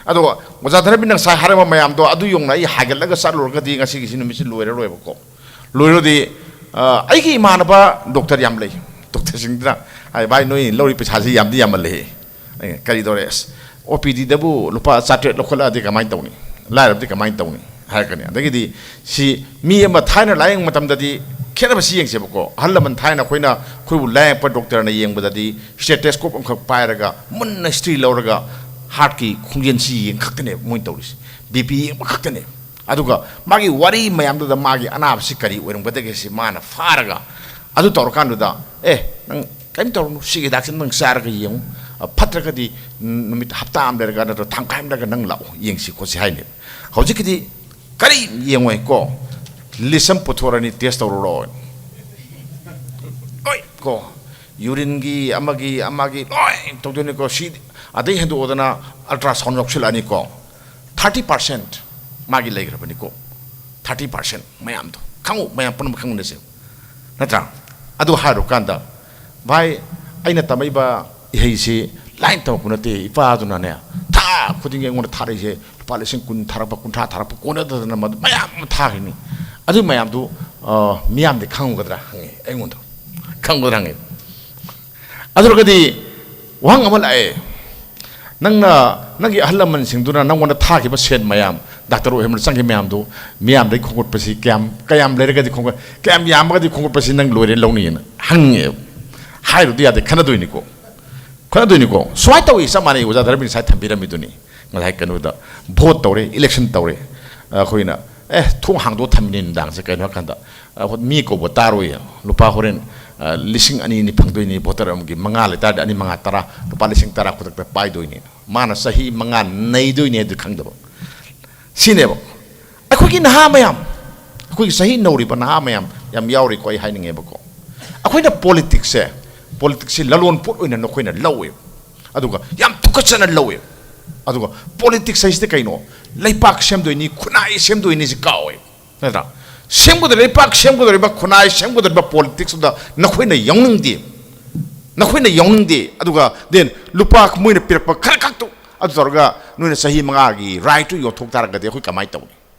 ꯑꯗꯨꯒ ꯑꯣꯖꯥ ꯙꯅꯕꯤꯔ ꯉꯁꯥꯏ ꯍꯥꯏꯔꯝꯕ ꯃꯌꯥꯝꯗꯣ, ꯑꯗꯨ ꯌꯧꯅ ꯑꯩ ꯍꯥꯏꯒꯠꯂꯒ ꯆꯠꯂꯨꯔꯒꯗꯤ ꯉꯁꯤꯒꯤꯁꯤ ꯅꯨꯃꯤꯠꯁꯤ ꯂꯣꯏꯔꯔꯣꯏꯕꯀꯣ꯫ ꯂꯣꯏꯔꯗꯤ, ꯑ, ꯑꯩꯒꯤ ꯏꯃꯥꯟꯅꯕ ꯗꯣꯛꯇꯔ ꯌꯥꯝ ꯂꯩ꯫ ꯗꯣꯛꯇꯔꯁꯤꯡꯗꯨꯅ ꯍꯥꯏ, "ꯚꯥꯏ, ꯅꯣꯏ ꯂꯧꯔꯤ ꯄꯩꯁꯥꯁꯤ ꯌꯥꯝꯗꯤ ꯌꯥꯝꯃꯜꯂꯦ꯫ ꯑꯦ, ꯀꯔꯤ ꯇꯧꯔꯦ? ꯑꯁ, ꯑꯣ ꯄꯤ ꯗꯤꯗꯕꯨ ꯂꯨꯄꯥ ꯆꯥꯇ꯭ꯔꯦꯠ ꯂꯧꯈꯠꯂꯛꯑꯗꯤ ꯀꯃꯥꯏꯅ ꯇꯧꯅꯤ? ꯂꯥꯏꯔꯕꯗꯤ ꯀꯃꯥꯏꯅ ꯇꯧꯅꯤ?" ꯍꯥꯏꯔꯛꯀꯅꯤ꯫ ꯑꯗꯒꯤꯗꯤ ꯁꯤ ꯃꯤ ꯑꯃ ꯊꯥꯏꯅ ꯂꯥꯌꯦꯡꯕ ꯃꯇꯝꯗꯗꯤ ꯈꯦꯠꯅꯕꯁꯤ ꯌꯦꯡꯁꯦꯕꯀꯣ꯫ ꯑꯍꯜ ꯂꯃꯟ ꯊꯥꯏꯅ ꯑꯩꯈꯣꯏꯅ, ꯑꯩꯈꯣꯏꯕꯨ ꯂꯥꯌꯦꯡꯉꯛꯄ ꯗꯣꯛꯇꯔꯅ ꯌꯦꯡꯕꯗꯗꯤ ꯁ꯭ꯇꯦꯇꯦꯁꯀꯣꯞ ꯑꯃꯈꯛ ꯄꯥꯏꯔꯒ ꯃꯨꯟꯅ ꯁ꯭ꯇꯗꯤ ꯂꯧꯔꯒ ꯍꯥꯔꯠꯀꯤ ꯈꯣꯡꯖꯦꯜꯁꯤ ꯌꯦꯡ ꯈꯛꯇꯅꯦꯕ ꯃꯣꯏꯅ ꯇꯧꯔꯤꯁꯦ꯫ ꯕꯤ ꯄꯤ ꯌꯦꯡꯕ ꯈꯛꯇꯅꯦꯕ꯫ ꯑꯗꯨꯒ ꯃꯥꯒꯤ ꯋꯥꯔꯤ ꯃꯌꯥꯝꯗꯨꯗ ꯃꯥꯒꯤ ꯑꯅꯥꯕꯁꯤ ꯀꯔꯤ ꯑꯣꯏꯔꯝꯒꯗꯒꯦ ꯁꯤ ꯃꯥꯅ ꯐꯥꯔꯒ, ꯑꯗꯨ ꯇꯧꯔꯀꯥꯟꯗꯨꯗ, "ꯑꯦ, ꯅꯪ ꯀꯔꯤꯝ ꯇꯧꯔꯨꯅꯨ, ꯁꯤꯒꯤ ꯍꯤꯗꯥꯛꯁꯤ ꯅꯪ ꯆꯥꯔꯒ ꯌꯦꯡꯉꯨ, ꯐꯠꯇ꯭ꯔꯒꯗꯤ ꯅꯨꯃꯤꯠ ꯍꯞꯇꯥ ꯑꯃ ꯂꯩꯔꯒ ꯅꯠꯇ꯭ꯔꯒ ꯊꯥꯡꯈꯥꯏ ꯑꯃ ꯂꯩꯔꯒ ꯅꯪ ꯂꯥꯛꯑꯣ, ꯌꯦꯡꯁꯤ ꯈꯣꯠꯁꯤ ꯍꯥꯏꯅꯦꯕ꯫ ꯍꯧꯖꯤꯛꯀꯤꯗꯤ ꯀꯔꯤ ꯌꯦꯡꯉꯣꯏ ꯀꯣ, ꯂꯤꯁ ꯑꯃ ꯄꯨꯊꯣꯔꯛꯑꯅꯤ, ꯇꯦꯁ ꯇꯧꯔꯨꯔꯣ꯫ ꯍꯣꯏ ꯀꯣ, ꯌꯨꯔꯤꯟꯒꯤ ꯑꯃꯒꯤ ꯑꯃꯒꯤ ꯂꯣꯏ ꯇꯧꯗꯣꯏꯅꯤꯀꯣ꯫ ꯁꯤ ꯑꯗꯩ ꯍꯦꯟꯗꯣꯛꯑꯗꯅ ꯑꯜꯇ꯭ꯔꯥꯁꯥꯎꯟ ꯌꯥꯎꯁꯤꯜꯂꯛꯑꯅꯤꯀꯣ꯫ ꯊꯥꯔꯇꯤ ꯄꯥꯔꯁꯦꯟ ꯃꯥꯒꯤ ꯂꯩꯈ꯭ꯔꯕꯅꯤꯀꯣ꯫ ꯊꯥꯔꯇꯤ ꯄꯥꯔꯁꯦꯟ ꯃꯌꯥꯝꯗꯣ ꯈꯪꯉꯨ, ꯃꯌꯥꯝ ꯄꯨꯝꯅꯃꯛ ꯈꯪꯅꯁꯦ꯫ ꯅꯠꯇ꯭ꯔꯥ? ꯑꯗꯨ ꯍꯥꯏꯔꯨꯀꯥꯟꯗ, ꯚꯥꯏ, ꯑꯩꯅ ꯇꯝꯃꯛꯏꯕ ꯏꯍꯩꯁꯤ ꯂꯥꯏꯟ ꯇꯝꯃꯛꯄ ꯅꯠꯇꯦ꯫ ꯏꯄꯥꯗꯨꯅꯅꯦ, ꯊꯥ ꯈꯨꯗꯤꯡꯒꯤ ꯑꯩꯉꯣꯟꯗ ꯊꯥꯔꯛꯏꯁꯦ, ꯂꯨꯄꯥ ꯂꯤꯁꯤꯡ ꯀꯨꯟ ꯊꯥꯔꯛꯄ, ꯀꯨꯟꯊ꯭ꯔꯥ ꯊꯥꯔꯛꯄ, ꯀꯣꯟꯅꯗꯗꯅ ꯃꯗꯨ ꯃꯌꯥꯝ ꯑꯃ ꯊꯥꯈꯤꯅꯤ꯫ ꯑꯗꯨ ꯃꯌꯥꯝꯗꯨ, ꯑ, ꯃꯤꯌꯥꯝꯗꯤ ꯈꯪꯉꯨꯒꯗ꯭ꯔꯥ ꯍꯪꯉꯦ ꯑꯩꯉꯣꯟꯗ꯫ ꯈꯪꯉꯨꯒꯗ꯭ꯔꯥ ꯍꯪꯉꯦ꯫ ꯑꯗꯨ ꯑꯣꯏꯔꯒꯗꯤ ꯋꯥꯍꯪ ꯑꯃ ꯂꯥꯛꯑꯦ꯫ ꯅꯪꯅ, ꯅꯪꯒꯤ ꯑꯍꯜ ꯂꯃꯟꯁꯤꯡꯗꯨꯅ ꯅꯪꯉꯣꯟꯗ ꯊꯥꯈꯤꯕ ꯁꯦꯟ ꯃꯌꯥꯝ, ꯗꯥꯛꯇꯔ ꯑꯣꯏꯍꯟꯕꯗ ꯆꯪꯈꯤꯕ ꯃꯌꯥꯝꯗꯨ, ꯃꯤꯌꯥꯝꯗꯒꯤ ꯈꯣꯝꯒꯠꯄꯁꯤ ꯀꯌꯥꯝ, ꯀꯌꯥꯝ ꯂꯩꯔꯒꯗꯤ ꯈꯣꯝꯒꯠ-, ꯀꯌꯥꯝ ꯌꯥꯝꯃꯒꯗꯤ ꯈꯣꯝꯒꯠꯄꯁꯤ ꯅꯪ ꯂꯣꯏꯔꯦ ꯂꯧꯅꯤꯅ ꯍꯪꯉꯦꯕ꯫ ꯍꯥꯏꯔꯨꯗꯤ ꯌꯥꯗꯦ, ꯈꯟꯅꯗꯣꯏꯅꯤꯀꯣ꯫ ꯈꯟꯅꯗꯣꯏꯅꯤꯀꯣ꯫ ꯁꯨꯃꯥꯏꯅ ꯇꯧꯏ, ꯆꯞ ꯃꯥꯟꯅꯩ, ꯑꯣꯖꯥ ꯙꯔꯃꯦꯟ ꯉꯁꯥꯏ ꯊꯝꯕꯤꯔꯝꯃꯤꯗꯨꯅꯤ꯫ ꯉꯁꯥꯏ ꯀꯩꯅꯣꯗ ꯚꯣꯠ ꯇꯧꯔꯦ, ꯏꯂꯦꯛꯁꯟ ꯇꯧꯔꯦ, ꯑꯩꯈꯣꯏꯅ, "ꯑꯦ, ꯊꯣꯡ ꯍꯥꯡꯗꯣꯛꯑ ꯊꯝꯃꯤꯅꯦ ꯅꯨꯡꯗꯥꯡꯁꯦ, ꯀꯩꯅꯣ ꯍꯥꯏꯀꯥꯟꯗ, ꯑ, ꯃꯤ ꯀꯧꯕ ꯇꯥꯔꯣꯏ, ꯂꯨꯄꯥ ꯍꯣꯔꯦꯟ, ꯑ, ꯂꯤꯁꯤꯡ ꯑꯅꯤ ꯑꯅꯤ ꯐꯪꯗꯣꯏꯅꯤ, ꯚꯣꯇꯔ ꯑꯃꯒꯤ ꯃꯉꯥ ꯂꯩꯇꯥꯔꯗꯤ ꯑꯅꯤ ꯃꯉꯥ ꯇꯔꯥ, ꯂꯨꯄꯥ ꯂꯤꯁꯤꯡ ꯇꯔꯥ ꯈꯨꯗꯛꯇ ꯄꯥꯏꯗꯣꯏꯅꯤ, ꯃꯥꯅ ꯆꯍꯤ ꯃꯉꯥ ꯅꯩꯗꯣꯏꯅꯤ" ꯑꯗꯨ ꯈꯪꯗꯕ꯫ ꯁꯤꯅꯦꯕ꯫ ꯑꯩꯈꯣꯏꯒꯤ ꯅꯍꯥ ꯃꯌꯥꯝ, ꯑꯩꯈꯣꯏꯒꯤ ꯆꯍꯤ ꯅꯧꯔꯤꯕ ꯅꯍꯥ ꯃꯌꯥꯝ ꯌꯥꯝ ꯌꯥꯎꯔꯤꯀꯣ, ꯑꯩ ꯍꯥꯏꯅꯤꯡꯉꯦꯕꯀꯣ꯫ ꯑꯩꯈꯣꯏꯅ ꯄꯣꯂꯤꯇꯤꯛꯁꯁꯦ, ꯄꯣꯂꯤꯇꯤꯛꯁꯁꯦ ꯂꯂꯣꯟ ꯄꯣꯠ ꯑꯣꯏꯅ ꯅꯈꯣꯏꯅ ꯂꯧꯋꯦꯕ, ꯑꯗꯨꯒ ꯌꯥꯝ ꯇꯨꯀꯠꯆꯅ ꯂꯧꯋꯦꯕ꯫ ꯑꯗꯨꯒ ꯄꯣꯂꯤꯇꯤꯛꯁ ꯍꯥꯏꯁꯤꯗꯤ ꯀꯩꯅꯣ? ꯂꯩꯄꯥꯛ ꯁꯦꯝꯗꯣꯏꯅꯤ, ꯈꯨꯟꯅꯥꯏ ꯁꯦꯝꯗꯣꯏꯅꯤ, ꯁꯤ ꯀꯥꯎꯋꯦꯕ, ꯅꯠꯇ꯭ꯔꯥ? ꯁꯦꯝꯒꯗꯧꯔꯤꯕ, ꯂꯩꯄꯥꯛ ꯁꯦꯝꯒꯗꯧꯔꯤꯕ, ꯈꯨꯟꯅꯥꯏ ꯁꯦꯝꯒꯗꯧꯔꯤꯕ ꯄꯣꯂꯤꯇꯤꯛꯁꯇꯨꯗ ꯅꯈꯣꯏꯅ ꯌꯥꯎꯅꯤꯡꯗꯦ, ꯅꯈꯣꯏꯅ ꯌꯥꯎꯅꯤꯡꯗꯦ꯫ ꯑꯗꯨꯒ then ꯂꯨꯄꯥ ꯃꯣꯏꯅ ꯄꯤꯔꯛꯄ ꯈꯔ ꯈꯛꯇꯨ ꯑꯗꯨ ꯇꯧꯔꯒ ꯅꯣꯏꯅ ꯆꯍꯤ ꯃꯉꯥꯒꯤ ꯔꯥꯏꯠꯇꯨ ꯌꯣꯟꯊꯣꯛ ꯇꯥꯔꯒꯗꯤ ꯑꯩꯈꯣꯏ ꯀꯃꯥꯏꯅ ꯇꯧꯅꯤ?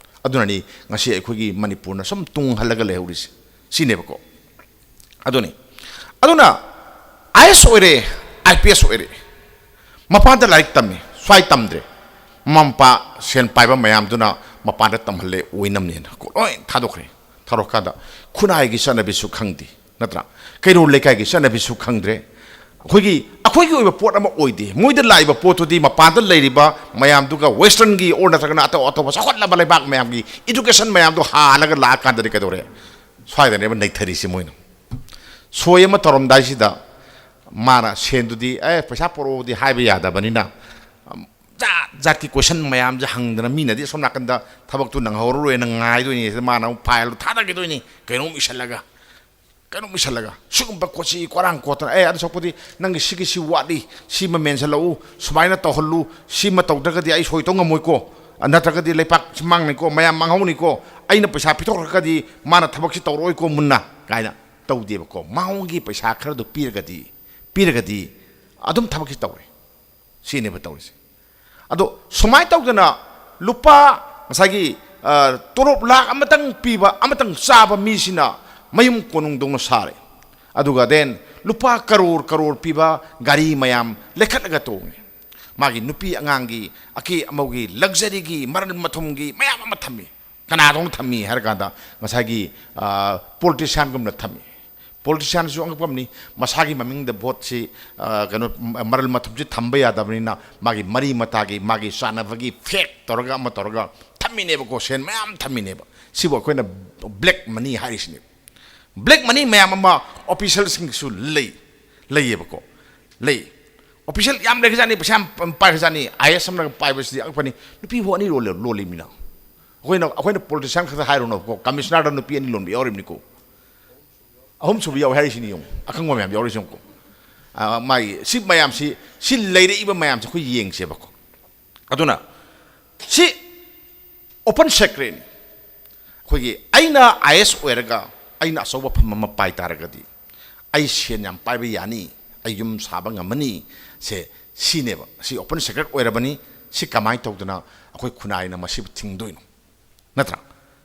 ꯑꯗꯨꯅꯅꯤ ꯉꯁꯤ ꯑꯩꯈꯣꯏꯒꯤ ꯃꯅꯤꯄꯨꯔꯅ ꯁꯨꯝ ꯇꯨꯡ ꯍꯜꯂꯒ ꯂꯩꯍꯧꯔꯤꯁꯦ꯫ ꯁꯤꯅꯦꯕꯀꯣ꯫ ꯑꯗꯨꯅꯤ꯫ ꯑꯗꯨꯅ ꯑꯥꯏ ꯑꯦꯁ ꯑꯣꯏꯔꯦ, ꯑꯥꯏ ꯄꯤ ꯑꯦꯁ ꯑꯣꯏꯔꯦ, ꯃꯄꯥꯟꯗ ꯂꯥꯏꯔꯤꯛ ꯇꯝꯃꯤ, ꯁ꯭ꯋꯥꯏ ꯇꯝꯗ꯭ꯔꯦ, ꯃꯃꯥ ꯃꯄꯥ ꯁꯦꯟ ꯄꯥꯏꯕ ꯃꯌꯥꯝꯗꯨꯅ ꯃꯄꯥꯟꯗ ꯇꯝꯍꯜꯂꯦ, ꯑꯣꯏꯅꯝꯅꯦꯅ ꯀꯣ ꯂꯣꯏ ꯊꯥꯗꯣꯛꯈ꯭ꯔꯦ꯫ ꯊꯥꯗꯣꯛꯀꯥꯟꯗ ꯈꯨꯟꯅꯥꯏꯒꯤ ꯆꯠꯅꯕꯤꯁꯨ ꯈꯪꯗꯦ, ꯅꯠꯇ꯭ꯔꯥ? ꯀꯩꯔꯣꯜ ꯂꯩꯀꯥꯏꯒꯤ ꯆꯠꯅꯕꯤꯁꯨ ꯈꯪꯗ꯭ꯔꯦ꯫ ꯑꯩꯈꯣꯏꯒꯤ, ꯑꯩꯈꯣꯏꯒꯤ ꯑꯣꯏꯕ ꯄꯣꯠ ꯑꯃ ꯑꯣꯏꯗꯦ꯫ ꯃꯣꯏꯗ ꯂꯥꯛꯏꯕ ꯄꯣꯠꯇꯨꯗꯤ ꯃꯄꯥꯟꯗ ꯂꯩꯔꯤꯕ ꯃꯌꯥꯝꯗꯨꯒ ꯋꯦꯁꯇꯔꯟꯒꯤ ꯑꯣꯔ ꯅꯠꯇ꯭ꯔꯒꯅ ꯑꯇꯧ ꯑꯇꯧꯕ ꯆꯥꯎꯈꯠꯂꯕ ꯂꯩꯕꯥꯛ ꯃꯌꯥꯝꯒꯤ ꯏꯗꯨꯀꯦꯁꯟ ꯃꯌꯥꯝꯗꯣ ꯍꯥꯜꯂꯒ ꯂꯥꯛꯑꯀꯥꯟꯗꯗꯤ ꯀꯩꯗꯧꯔꯦ? ꯁ꯭ꯋꯥꯏꯗꯅꯦꯕ ꯅꯩꯊꯔꯤꯁꯤ ꯃꯣꯏꯅ꯫ ꯁꯣꯏ ꯑꯃ ꯇꯧꯔꯝꯗꯥꯏꯁꯤꯗ ꯃꯥꯅ ꯁꯦꯟꯗꯨꯗꯤ ꯑꯦ ꯄꯩꯁꯥ ꯄꯨꯔꯛꯑꯣꯗꯤ ꯍꯥꯏꯕ ꯌꯥꯗꯕꯅꯤꯅ, ꯖꯥꯠ ꯖꯥꯠꯀꯤ ꯀꯣꯏꯁꯟ ꯃꯌꯥꯝꯁꯦ ꯍꯪꯗꯅ ꯃꯤꯅꯗꯤ ꯑꯁꯣꯝ ꯅꯥꯀꯟꯗ ꯊꯕꯛꯇꯨ ꯅꯪꯍꯧꯔꯔꯣꯏꯅ ꯉꯥꯏꯗꯣꯏꯅꯤ꯫ ꯃꯥꯅ ꯑꯃꯨꯛ ꯐꯥꯏꯜꯗꯨ ꯊꯥꯗꯈꯤꯗꯣꯏꯅꯤ, ꯀꯩꯅꯣꯝ ꯏꯁꯜꯂꯒ, ꯀꯩꯅꯣꯝ ꯏꯁꯜꯂꯒ ꯁꯤꯒꯨꯝꯕ ꯀꯣꯠꯁꯤ ꯀꯣꯔꯥꯡ ꯀꯣꯠꯇꯅ, ꯑꯦ ꯑꯗꯨ ꯁꯛꯄꯨꯗꯤ ꯅꯪꯒꯤ ꯁꯤꯒꯤ ꯁꯤ ꯋꯥꯠꯂꯤ, ꯁꯤꯃ ꯃꯦꯟꯁꯤꯜꯂꯛꯎ, ꯁꯨꯃꯥꯏꯅ ꯇꯧꯍꯜꯂꯨ, ꯁꯤꯃ ꯇꯧꯗ꯭ꯔꯒꯗꯤ ꯑꯩ ꯁꯣꯏꯗꯧ ꯉꯝꯃꯣꯏꯀꯣ, ꯅꯠꯇ꯭ꯔꯒꯗꯤ ꯂꯩꯄꯥꯛꯁꯤ ꯃꯥꯡꯅꯤꯀꯣ, ꯃꯌꯥꯝ ꯃꯥꯡꯍꯧꯅꯤꯀꯣ, ꯑꯩꯅ ꯄꯩꯁꯥ ꯄꯤꯊꯣꯛꯈ꯭ꯔꯒꯗꯤ ꯃꯥꯅ ꯊꯕꯛꯁꯤ ꯇꯧꯔꯛꯑꯣꯏꯀꯣ ꯃꯨꯟꯅ ꯀꯥꯏꯅ ꯇꯧꯗꯦꯕꯀꯣ꯫ ꯃꯉꯣꯟꯒꯤ ꯄꯩꯁꯥ ꯈꯔꯗꯨ ꯄꯤꯔꯒꯗꯤ, ꯄꯤꯔꯒꯗꯤ ꯑꯗꯨꯝ ꯊꯕꯛꯁꯤ ꯇꯧꯔꯦ꯫ ꯁꯤꯅꯦꯕ ꯇꯧꯔꯤꯁꯦ꯫ ꯑꯗꯣ ꯁꯨꯃꯥꯏꯅ ꯇꯧꯗꯅ ꯂꯨꯄꯥ ꯉꯁꯥꯏꯒꯤ, ꯑ, ꯇꯣꯂꯣꯞ ꯂꯥꯛ ꯑꯃꯇꯪ ꯄꯤꯕ, ꯑꯃꯇꯪ ꯆꯥꯕ ꯃꯤꯁꯤꯅ ꯃꯌꯨꯝ ꯀꯣꯅꯨꯡꯗꯧꯅ ꯁꯥꯔꯦ꯫ ꯑꯗꯨꯒ then ꯂꯨꯄꯥ ꯀꯔꯣꯔ ꯀꯔꯣꯔ ꯄꯤꯕ ꯒꯥꯔꯤ ꯃꯌꯥꯝ ꯂꯩꯈꯠꯂꯒ ꯇꯣꯡꯉꯦ꯫ ꯃꯥꯒꯤ ꯅꯨꯄꯤ ꯑꯉꯥꯡꯒꯤ ꯑꯀꯦ ꯑꯃꯧꯒꯤ ꯂꯛꯖꯔꯤꯒꯤ ꯃꯔꯜ ꯃꯊꯨꯝꯒꯤ ꯃꯌꯥꯝ ꯑꯃ ꯊꯝꯃꯤ꯫ ꯀꯅꯥꯗꯧꯅ ꯊꯝꯃꯤ ꯍꯥꯏꯔ ꯀꯥꯟꯗ ꯉꯁꯥꯏꯒꯤ, ꯑ, ꯄꯣꯂꯤꯇꯤꯁꯤꯌꯥꯟꯒꯨꯝꯅ ꯊꯝꯃꯤ꯫ ꯄꯣꯂꯤꯇꯤꯁꯤꯌꯥꯟꯁꯨ ꯑꯉꯛꯄ ꯑꯃꯅꯤ꯫ ꯃꯁꯥꯒꯤ ꯃꯃꯤꯡꯗ ꯚꯣꯠꯁꯤ, ꯑ, ꯀꯩꯅꯣ, ꯃꯔꯜ ꯃꯊꯨꯝꯁꯤ ꯊꯝꯕ ꯌꯥꯗꯕꯅꯤꯅ ꯃꯥꯒꯤ ꯃꯔꯤ ꯃꯇꯥꯒꯤ, ꯃꯥꯒꯤ ꯆꯥꯟꯅꯕꯒꯤ ꯐꯦꯛ ꯇꯧꯔꯒ ꯑꯃ ꯇꯧꯔꯒ ꯊꯝꯃꯤꯅꯦꯕꯀꯣ, ꯁꯦꯟ ꯃꯌꯥꯝ ꯊꯝꯃꯤꯅꯦꯕ꯫ ꯁꯤꯕꯨ ꯑꯩꯈꯣꯏꯅ ꯕ꯭ꯂꯦꯛ ꯃꯅꯤ ꯍꯥꯏꯔꯤꯁꯤꯅꯦ꯫ ꯕ꯭ꯂꯦꯛ ꯃꯅꯤ ꯃꯌꯥꯝ ꯑꯃ ꯑꯣꯐꯤꯁꯦꯜꯁꯤꯡꯁꯨ ꯂꯩ, ꯂꯩꯌꯦꯕꯀꯣ, ꯂꯩ꯫ ꯑꯣꯐꯤꯁꯦꯜ ꯌꯥꯝ ꯂꯩꯈ꯭ꯔꯖꯥꯠꯅꯤ, ꯄꯩꯁꯥ ꯌꯥꯝ ꯄꯥꯏꯈ꯭ꯔꯖꯥꯠꯅꯤ꯫ ꯑꯥꯏ ꯑꯦꯁ ꯑꯃꯅ ꯄꯥꯏꯕꯁꯤꯗꯤ ꯑꯉꯛꯄꯅꯤ꯫ ꯅꯨꯄꯤꯕꯨ ꯑꯅꯤ ꯂꯣꯜꯂꯦ-, ꯂꯣꯜꯂꯤꯃꯤꯅ꯫ ꯑꯩꯈꯣꯏꯅ, ꯑꯩꯈꯣꯏꯅ ꯄꯣꯂꯤꯇꯤꯁꯤꯌꯥꯟ ꯈꯛꯇ ꯍꯥꯏꯔꯨꯅꯨꯀꯣ, ꯀꯃꯤꯁꯅꯔꯗ ꯅꯨꯄꯤ ꯑꯅꯤ ꯂꯣꯟꯕ ꯌꯥꯎꯔꯤꯕꯅꯤꯀꯣ꯫ ꯑꯍꯨꯝ ꯁꯨꯕ ꯌꯥꯎꯋꯦ ꯍꯥꯏꯔꯤꯁꯤꯅꯤ ꯌꯦꯡꯉꯨ, ꯑꯈꯪꯕ ꯃꯌꯥꯝ ꯌꯥꯎꯔꯤꯁꯤ ꯌꯦꯡꯉꯨꯀꯣ꯫ ꯑ, ꯃꯥꯒꯤ ꯁꯤ ꯃꯌꯥꯝꯁꯤ, ꯁꯤ ꯂꯩꯔꯛꯏꯕ ꯃꯌꯥꯝꯁꯦ ꯑꯩꯈꯣꯏ ꯌꯦꯡꯁꯦꯕꯀꯣ꯫ ꯑꯗꯨꯅ ꯁꯤ ꯑꯣꯄꯟ ꯁꯦꯀ꯭ꯔꯦꯠꯅꯤ꯫ ꯑꯩꯈꯣꯏꯒꯤ ꯑꯩꯅ ꯑꯥꯏ ꯑꯦꯁ ꯑꯣꯏꯔꯒ ꯑꯩꯅ ꯑꯆꯧꯕ ꯐꯝ ꯑꯃ ꯄꯥꯏ ꯇꯥꯔꯒꯗꯤ ꯑꯩ ꯁꯦꯟ ꯌꯥꯝ ꯄꯥꯏꯕ ꯌꯥꯅꯤ, ꯑꯩ ꯌꯨꯝ ꯁꯥꯕ ꯉꯝꯃꯅꯤ꯫ ꯁꯦ ꯁꯤꯅꯦꯕ꯫ ꯁꯤ ꯑꯣꯄꯟ ꯁꯦꯀ꯭ꯔꯦꯠ ꯑꯣꯏꯔꯕꯅꯤ꯫ ꯁꯤ ꯀꯃꯥꯏꯅ ꯇꯧꯗꯅ ꯑꯩꯈꯣꯏ ꯈꯨꯟꯅꯥꯏꯅ ꯃꯁꯤꯕꯨ ꯊꯤꯡꯗꯣꯏꯅꯣ? ꯅꯠꯇ꯭ꯔꯥ?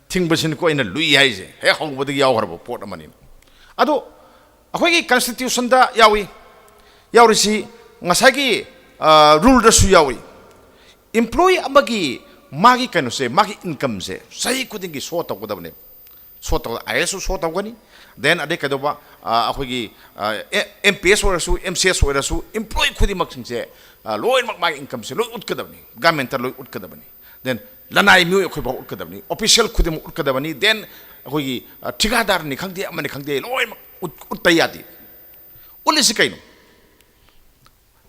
ꯊꯤꯡꯕꯁꯤꯅꯤꯀꯣ ꯑꯩꯅ ꯂꯨꯏ ꯍꯥꯏꯁꯦ, ꯍꯦꯛ ꯍꯧꯕꯗꯒꯤ ꯌꯥꯎꯈ꯭ꯔꯕ ꯄꯣꯠ ꯑꯃꯅꯤꯅ꯫ ꯑꯗꯣ ꯑꯩꯈꯣꯏꯒꯤ ꯀꯟꯁꯇꯤꯇ꯭ꯌꯨꯁꯟꯗ ꯌꯥꯎꯏ, ꯌꯥꯎꯔꯤꯁꯤ ꯉꯁꯥꯏꯒꯤ, ꯑ, ꯔꯨꯜꯗꯁꯨ ꯌꯥꯎꯏ꯫ ꯏꯝꯄ꯭ꯂꯣꯌꯤ ꯑꯃꯒꯤ ꯃꯥꯒꯤ ꯀꯩꯅꯣꯁꯦ, ꯃꯥꯒꯤ ꯏꯟꯀꯝꯁꯦ ꯆꯍꯤ ꯈꯨꯗꯤꯡꯒꯤ ꯁꯣ ꯇꯧꯒꯗꯕꯅꯦ꯫ ꯁꯣ ꯇꯧ, ꯑꯥꯏ ꯑꯦꯁꯁꯨ ꯁꯣ ꯇꯧꯒꯅꯤ, then ꯑꯗꯩ ꯀꯩꯗꯧꯕ, ꯑ, ꯑꯩꯈꯣꯏꯒꯤ, ꯑ, ꯑꯦ-, ꯑꯦꯝ ꯄꯤ ꯑꯦꯁ ꯑꯣꯏꯔꯁꯨ, ꯑꯦꯝ ꯁꯤ ꯑꯦꯁ ꯑꯣꯏꯔꯁꯨ, ꯏꯝꯄ꯭ꯂꯣꯌꯤ ꯈꯨꯗꯤꯡꯃꯛꯁꯤꯡꯁꯦ, ꯑ, ꯂꯣꯏꯅꯃꯛ ꯃꯥꯒꯤ ꯏꯟꯀꯝꯁꯦ ꯂꯣꯏ ꯎꯠꯀꯗꯕꯅꯤ, ꯒꯃꯦꯟꯇ ꯂꯣꯏ ꯎꯠꯀꯗꯕꯅꯤ, then ꯂꯅꯥꯏ ꯃꯤꯑꯣꯏ ꯑꯩꯈꯣꯏꯐꯥꯎ ꯎꯠꯀꯗꯕꯅꯤ, ꯑꯣꯐꯤꯁꯤꯌꯦꯜ ꯈꯨꯗꯤꯡꯃꯛ ꯎꯠꯀꯗꯕꯅꯤ, then ꯑꯩꯈꯣꯏꯒꯤ, ꯑ, ꯊꯤꯀꯥꯗꯥꯔꯅꯤ ꯈꯪꯗꯦ, ꯑꯃꯅꯤ ꯈꯪꯗꯦ, ꯂꯣꯏꯅꯃꯛ ꯎꯠ-, ꯎꯠꯇ ꯌꯥꯗꯦ꯫ ꯎꯠꯂꯤꯁꯤ ꯀꯩꯅꯣ?